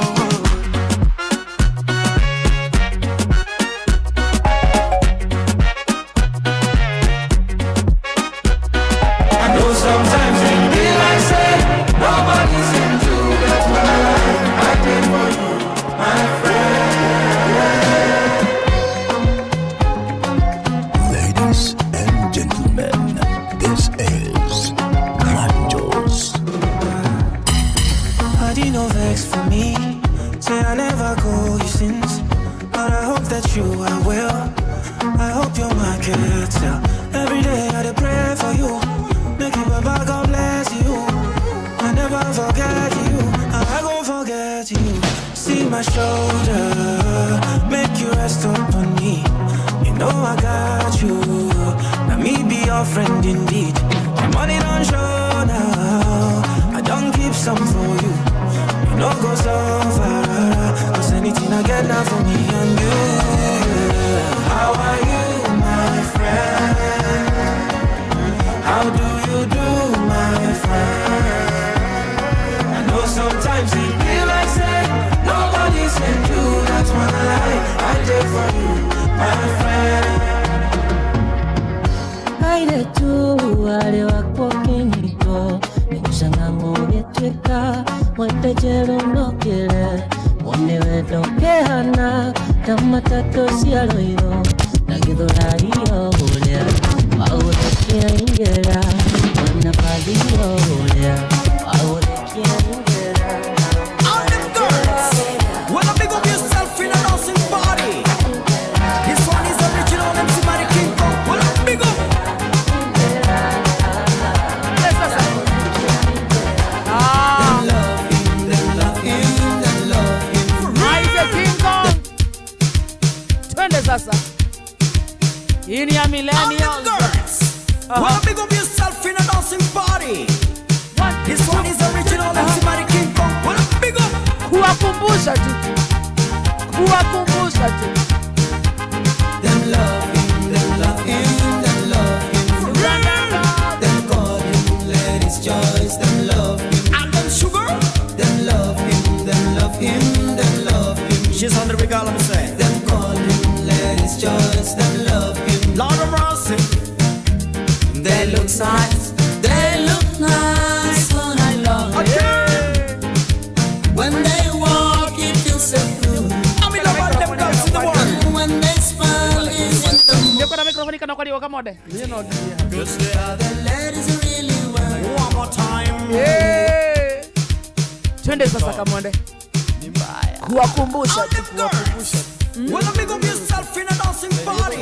I know sometimes it be like say nobody seems to get my life. I did for you, my friend. Ladies and gentlemen, this is Ranjos. I did no vex for me. Say I never call you since, but I hope that you are well. I hope you're my caretaker. Every day I dey pray for you. Make you Baba God bless you. I never forget you. I gon' forget you. See my shoulder, make you rest upon me. You know I got you. Now me be your friend indeed. My money don't show now. I don't keep some for you. You know go so far. 'Cause anything I get now for me and you. Yeah. How are you, my friend? How do you do, my friend? I know sometimes it be like say nobody sent you. That's one lie I did for you, my friend. Aire tu wale wako kinyito nigucanga ngũgĩtuĩka mwetejero nokĩre wone wendo kĩhana ta matatũ cia rũirũ na gĩthũrario ũrĩa waũrekia ingĩra ona bathio ũrĩa waũrekia ingĩra. All them girls, wanna big up yourself in a dancing party. This one is original MC Mari King Kong. Wanna big up. Twende sasa. Hii ni ya millennials. Wanna big up yourself in a dancing party. This one is original MC Mari King Kong. Wanna big up. Kuwakumbusha tu. Kuwakumbusha tu. Them love him, them love him, them love him. For real. Them call him ladies' choice. Them love him. And them sugar. Them love him, them love him, them love him. She's on the regal, I'm saying. Them call him ladies' choice. Them love him. Lord of mercy. They look nice. They look nice all night long. Okay. When they walk, it feels so good. I'm in love with them girls in the world. And when they smile, it's in the mood. Ndio na microphone kana kwa kamode. Cause they are the ladies who really want. One more time. Yeah. Twende sasa Kamonde. Ni mbaya. Kuwakumbusha tu, kuwakumbusha. Wanna big up yourself in a dancing party.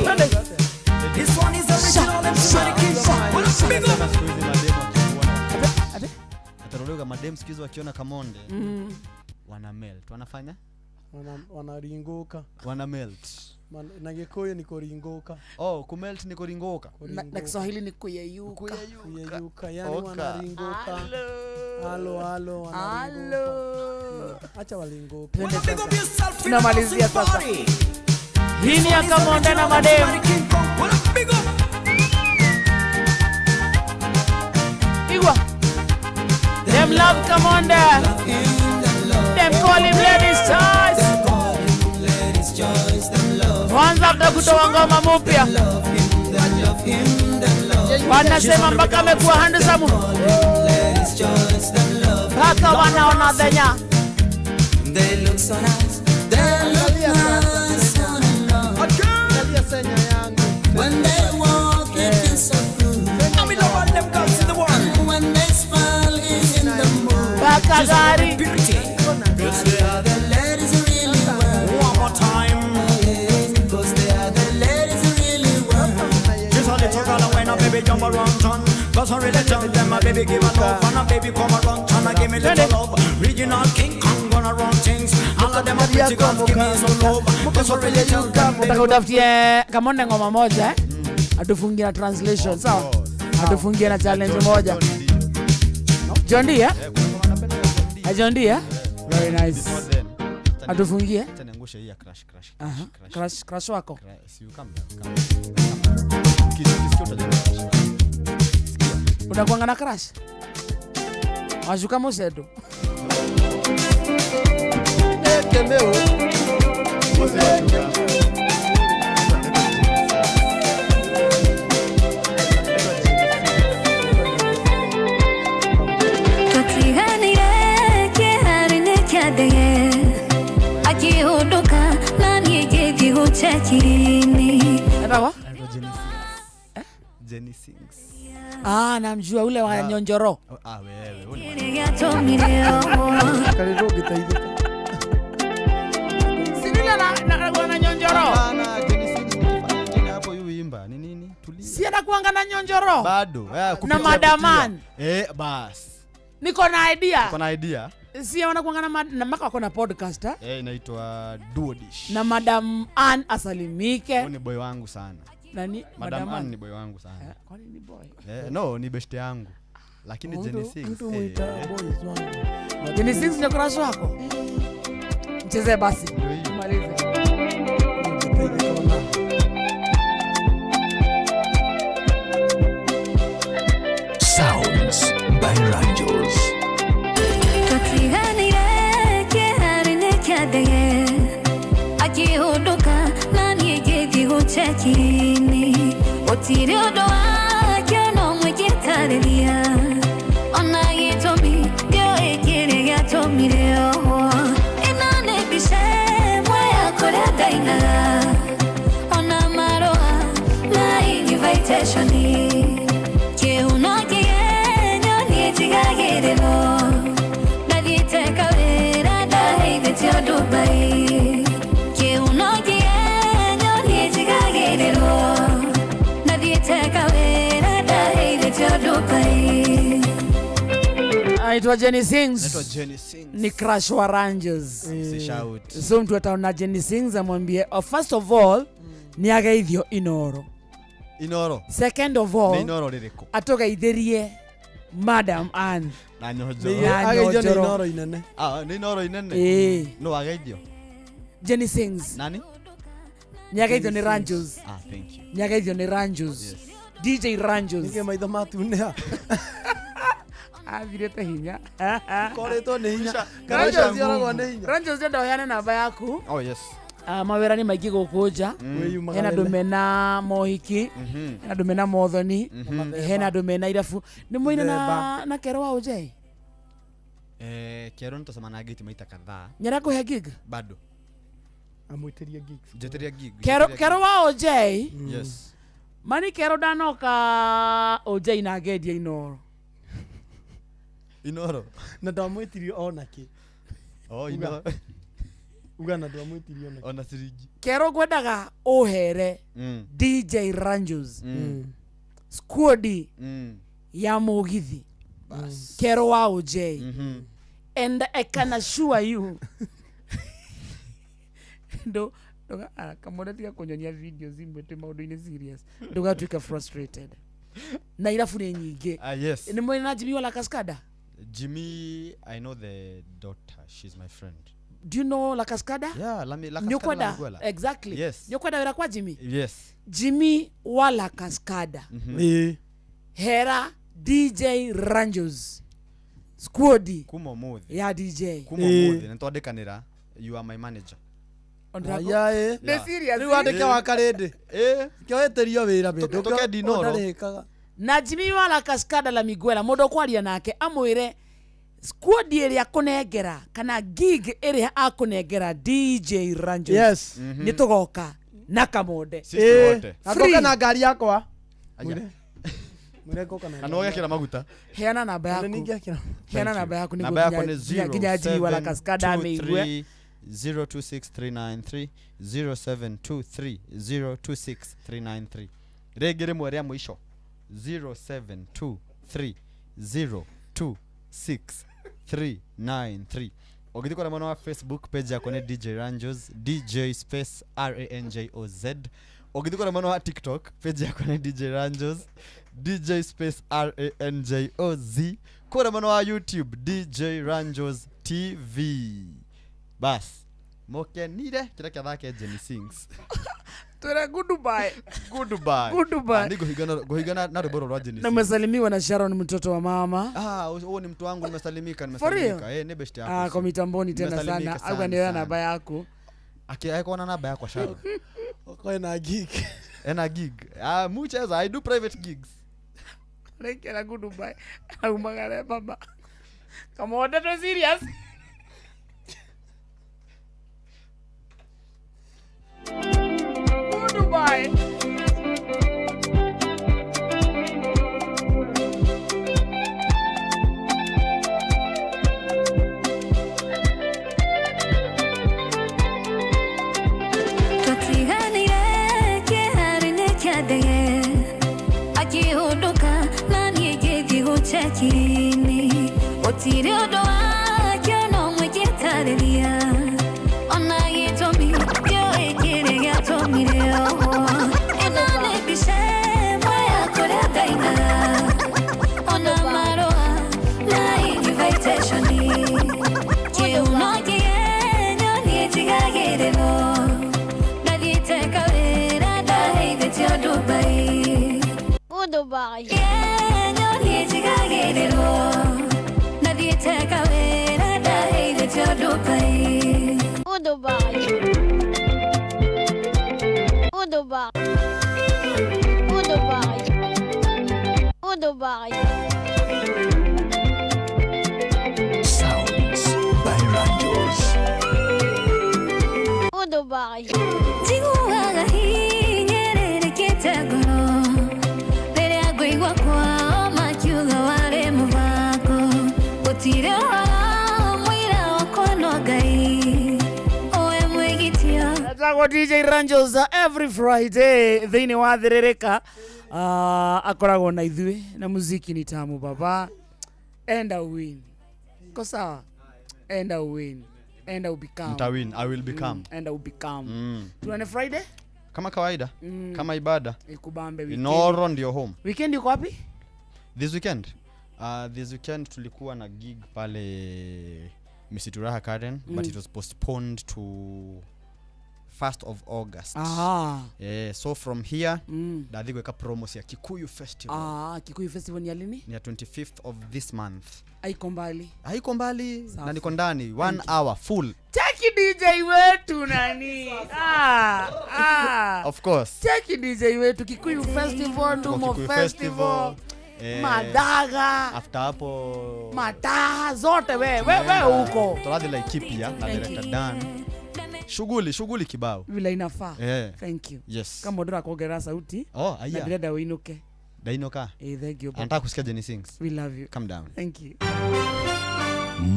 This one is original MC Mari King Kong. Wanna big up. Ataroga madem siku hizi wakiona Kamonde. Wana melt. Wanafanya? Wanaringoka. Wana melt. Na Gikuyu ni kuringoka. Oh, kumelt ni kuringoka. Na Kiswahili ni kuyeyuka. Kuyeyuka, yani wanaringoka. Halo halo wanaringoka. Acha walingoka. Tunamalizia sasa. Hii ni ya Kamonde na madem. Igwa. Them love Kamonde. Them call him ladies' choice. Kwanza after kutoa ngoma mpya. Wanasema mpaka amekuwa handsome. Mpaka wanaona dhenya. They look so nice. They look nice all night long. When they walk, it feels so good. I'm in love with them girls in the world. And when they smile, it's in the mood. Mpaka gari. Cause they are the ladies who really want. One more time. Cause they are the ladies who really want. Just a little girl when a baby jump around town. Cause I really tell them a baby give a love. And a baby come around town and give me little love. Regional King Kong gonna run things. All of them are pretty girls give me some love. Cause I really tell them. Nataka utafutie Kamonde ngoma moja eh. Atufungie na translation, sawa? Atufungie na challenge moja. John D eh? John D eh? Very nice. Atufungie. Acha niangushe hii ya crash crash. Crash crash wako. Si you come down. Kisikia utajua. Unakuanga na crash? Washuka moseto. Ekemeo. Twatiganire kĩharo-inĩ kĩa ndege akĩhũndũka na niĩ ngĩthiĩ gũcheki-inĩ. Etawa? Jenny Sings. Ah, namjua ule wa nyonjoro. Ah, wewe ule. Kaliro gitaithika. Sinile na nyonjoro. Hapana, Jenny Sings nikifanya tena hapo yu imba. Ni nini? Tulia. Si anakuanga na nyonjoro. Bado. Na madaman. Bas. Niko na idea. Niko na idea. Si wanakuanga na maka wako na podcast eh? Inaitwa Duo Dish. Na Madam Ann asalimike. Huyu ni boy wangu sana. Nani? Madam Ann ni boy wangu sana. Kwani ni boy? No, ni best yangu. Lakini Jenny Sings. Mtu muita boys wangu. Jenny Sings ni crush wako? Mcheze basi. Tumalize. Ranjos. Twatiganire kĩharo-inĩ kĩa ndege akĩhũndũka na niĩ ngĩthiĩ gũcheki-inĩ gũtirĩ ũndũ wake ona ũmwe ingĩtarĩria ona gĩtũmi ndiũĩ kĩrĩa gĩatũmire ohwo ĩno nĩ mbica ĩmwe ya kũrĩa ndainaga ona marũa na invitation kĩhuno kĩgenyo niĩ njigagĩrĩrwo ndathiĩte kawĩra ndaheithĩtio Dubai kĩhuno kĩgenyo niĩ njigagĩrĩrwo ndathiĩte kawĩra ndaheithĩtio Dubai. Anaitwa Jenny Sings. Anaitwa Jenny Sings. Ni crush wa Rangers. Shout. So mtu ataona Jenny Sings amwambie, oh, first of all ni ageithio Inoro. Inoro. Second of all Nĩ Inoro rĩrĩkũ? Atugeithirie Madam Ann. Na Nyonjoro. Na Ageithio nĩ Nyonjoro. Inoro inene. Ah, nĩ Inoro inene. Ĩĩ. No ageithio. Jenny Sings. Nani? Ni ageithio nĩ Ranjos. Ah, thank you. Ni ageithio nĩ Ranjos. Yes. DJ Ranjos. Nĩkĩ maitho matunĩha? Athirĩte hinya. Koretwo nĩ hinya. Ranjos Cioragwo nĩ hinya. Ranjos ndenda ũheane namba yaku. Oh yes. Mawĩra nĩ maingĩ gũkũ nja. Hena andũ mena mohiki, hena andũ mena mothoni, hena andũ mena irabu. Nĩ mũina na Kero wa Ũnjei? Kero nĩtũcemanagia gate maita kadhaa. Nĩarakũhe gig? Bado. Amwĩtĩrie gigs. Njĩtĩria gig. Kero wa Ũnjei? Yes. Mani Kero ndanoka Ũnjei na ngendia Inoro. Inoro. Na ndamwĩtirie ona kĩ. Oh, Inoro. Uga na ndamwĩtirie ona kĩ. Ona ciringi. Kero ngwendaga ũhere DJ Ranjos. Squad ya mũgithi. Kero wa Ũnjei. And I can assure you. Ndo kamona tiga kunyonia video zimwe twi maundu-inĩ serious. Ndugatuĩke frustrated. Na irabu nĩ nyingĩ. Ah, yes. Nĩ mwena na Jimmy wala Cascada? Jimmy, I know the daughter. She's my friend. Do you know La Cascada? Yeah, La Cascada. La Exactly. Yes. Nyokwenda wĩra kwa Jimmy? Yes. Jimmy wa La Cascada. Hera DJ Ranjos. Squad. Kuma ũmũthĩ. Ya DJ. Kuma ũmũthĩ nĩtwandĩkanĩra. You are my manager. Aya Nĩ serious. Rĩu andĩke wa karĩndĩ. Kĩoetĩrio wĩra bĩndũ. Tũkendi Inoro. Ũndarĩhĩkaga. Na Jimmy wa La Cascada la Miguela mũndũ ũkwaria nake amwĩre squad ĩrĩa akũnengera kana gig ĩrĩa akũnengera DJ Ranjos. Yes. Nĩ tũgoka na Kamonde. Sisi wote. Na ngoka na ngari yakwa. Aya. Mwĩre ngoka na. Na no wekĩra maguta. Heana namba Na yaku. ningĩakĩra. Heana namba yaku Namba yakwa nĩ nĩguo nginya Jimmy wa La Cascada amĩigue. 026393 0723 026393. Rĩngĩ rĩmwe rĩa mũico 0723 026393. Ũgĩthiĩ kũrĩa mwena wa Facebook page yakwa nĩ DJ Ranjos, DJ space RANJOZ. Ũgĩthiĩ kũrĩa mwena wa TikTok page yakwa nĩ DJ Ranjos, DJ space RANJOZ. Kũrĩa mwena wa YouTube DJ Ranjos TV. Bas, mokenire kĩrĩa kĩathake Jenny Sings. Twĩre goodbye. Goodbye. Goodbye. Ni guhigana na rwĩmbo rwa Jenny Na Sings. umesalimiwa na Sharon mtoto wa mama. Ah, huo ni mtu wangu, nimesalimika, For real? nimesalimika. Ni best yako. Ah, kwa mitamboni tena Nimesalimika sana. Au ndio sana. namba yako. Aki na namba yako Sharon. Okoe na gig. Ena gig. Ah, mucheza, I do private gigs. Rekera goodbye. Aumagare baba. Kamonde to serious. Goodbye. Twatiganire kĩharo-inĩ kĩa ndege akĩhũndũka na niĩ ngĩthiĩ gũcheki-inĩ gũtirĩ ũndũ wake ona ũmwe ingĩtarĩria ona gĩtũmi ndiũĩ kĩrĩa gĩatũmire ohwo ĩno nĩ mbica ĩmwe ya kũrĩa ndainaga ona marũa na invitation kĩhuno kĩgenyo niĩ njigagĩrĩrwo ndathiĩte kawĩra ndaheithĩtio Dubai. Goodbye. Kĩgenyo niĩ njigagĩrĩrwo. Udubai. Udubai. Udubai. Udubai. Sounds by Ranjos. Udubai. Njiguaga hinyĩrĩrĩkĩte ngoro rĩrĩa ngũigua kwao makiuga warĩ mũthako gũtirĩ ũhoro mũira wakwa no Ngai ũwe mwĩgitia. Etagwo DJ Ranjos every Friday thĩinĩ wa Thĩrĩrĩka. Akoragwo na ithuĩ na muziki ni tamu baba. Enda win. Ko sawa? Enda win. Enda ubecome. Nitawin, I will become. Enda ubecome. Tuone Friday? Kama kawaida. Kama ibada. Ikubambe weekend. Inoro ndio home. Weekend uko wapi? This weekend. This weekend tulikuwa na gig pale Misitu Raha Karen, but it was postponed to 1st of August. Aha. Yeah, so from here ndathi gweka promos ya Kikuyu Festival. Ah, Kikuyu Festival ni ya lini? Ni ya 25th of this month. Haiko mbali. Haiko mbali Safi. na niko ndani 1 hour full. Cheki DJ wetu nani? Of course. Cheki DJ wetu Kikuyu Festival, Tuko Ndumo Kikuyu Festival, eh, Madaga, after hapo mataa zote we we we huko. Turathi Laikipia na Thank director Dan. Shughuli shughuli kibao. Vile inafaa. Eh. Thank you. Yes. Kama ndora kuongerera sauti. Oh, aya. Na ndĩrenda ũinũke. Dainoka. Eh, thank you. Anataka kusikia Jenny Sings. We love you. Calm down. Thank you.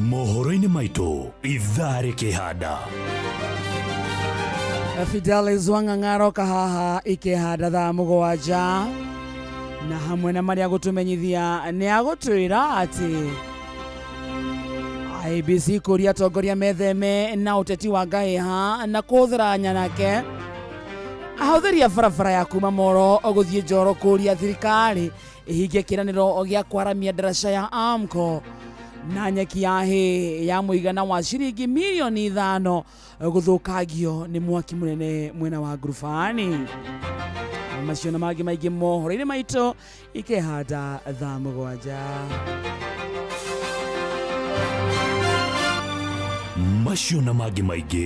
Mohoro-inĩ maitũ ithaa rĩkĩhanda. Fidelis Wang'ang'aro kahaha ikĩhanda thaa mũgwanja na hamwe na marĩa gũtũmenyithia nĩ agũtwĩra atĩ IEBC kũria atongoria metheme na ũteti wa ngahĩha na kũhũthĩra nyanake ahũthĩri a barabara ya kuma Moro gũthiĩ Njoro kũria thirikari ĩhingie kĩĩranĩro gĩa kwaramia ndaraca ya AMCO na nyeki ya hĩ ya mũigana wa ciringi mirioni 5 gũthũkangio nĩ mwaki mũnene mwena wa Ngurubani. Macio na mangĩ maingĩ mohoro-inĩ maitũ ikĩhanda thaa mũgwanja. Macio na mangĩ maingĩ.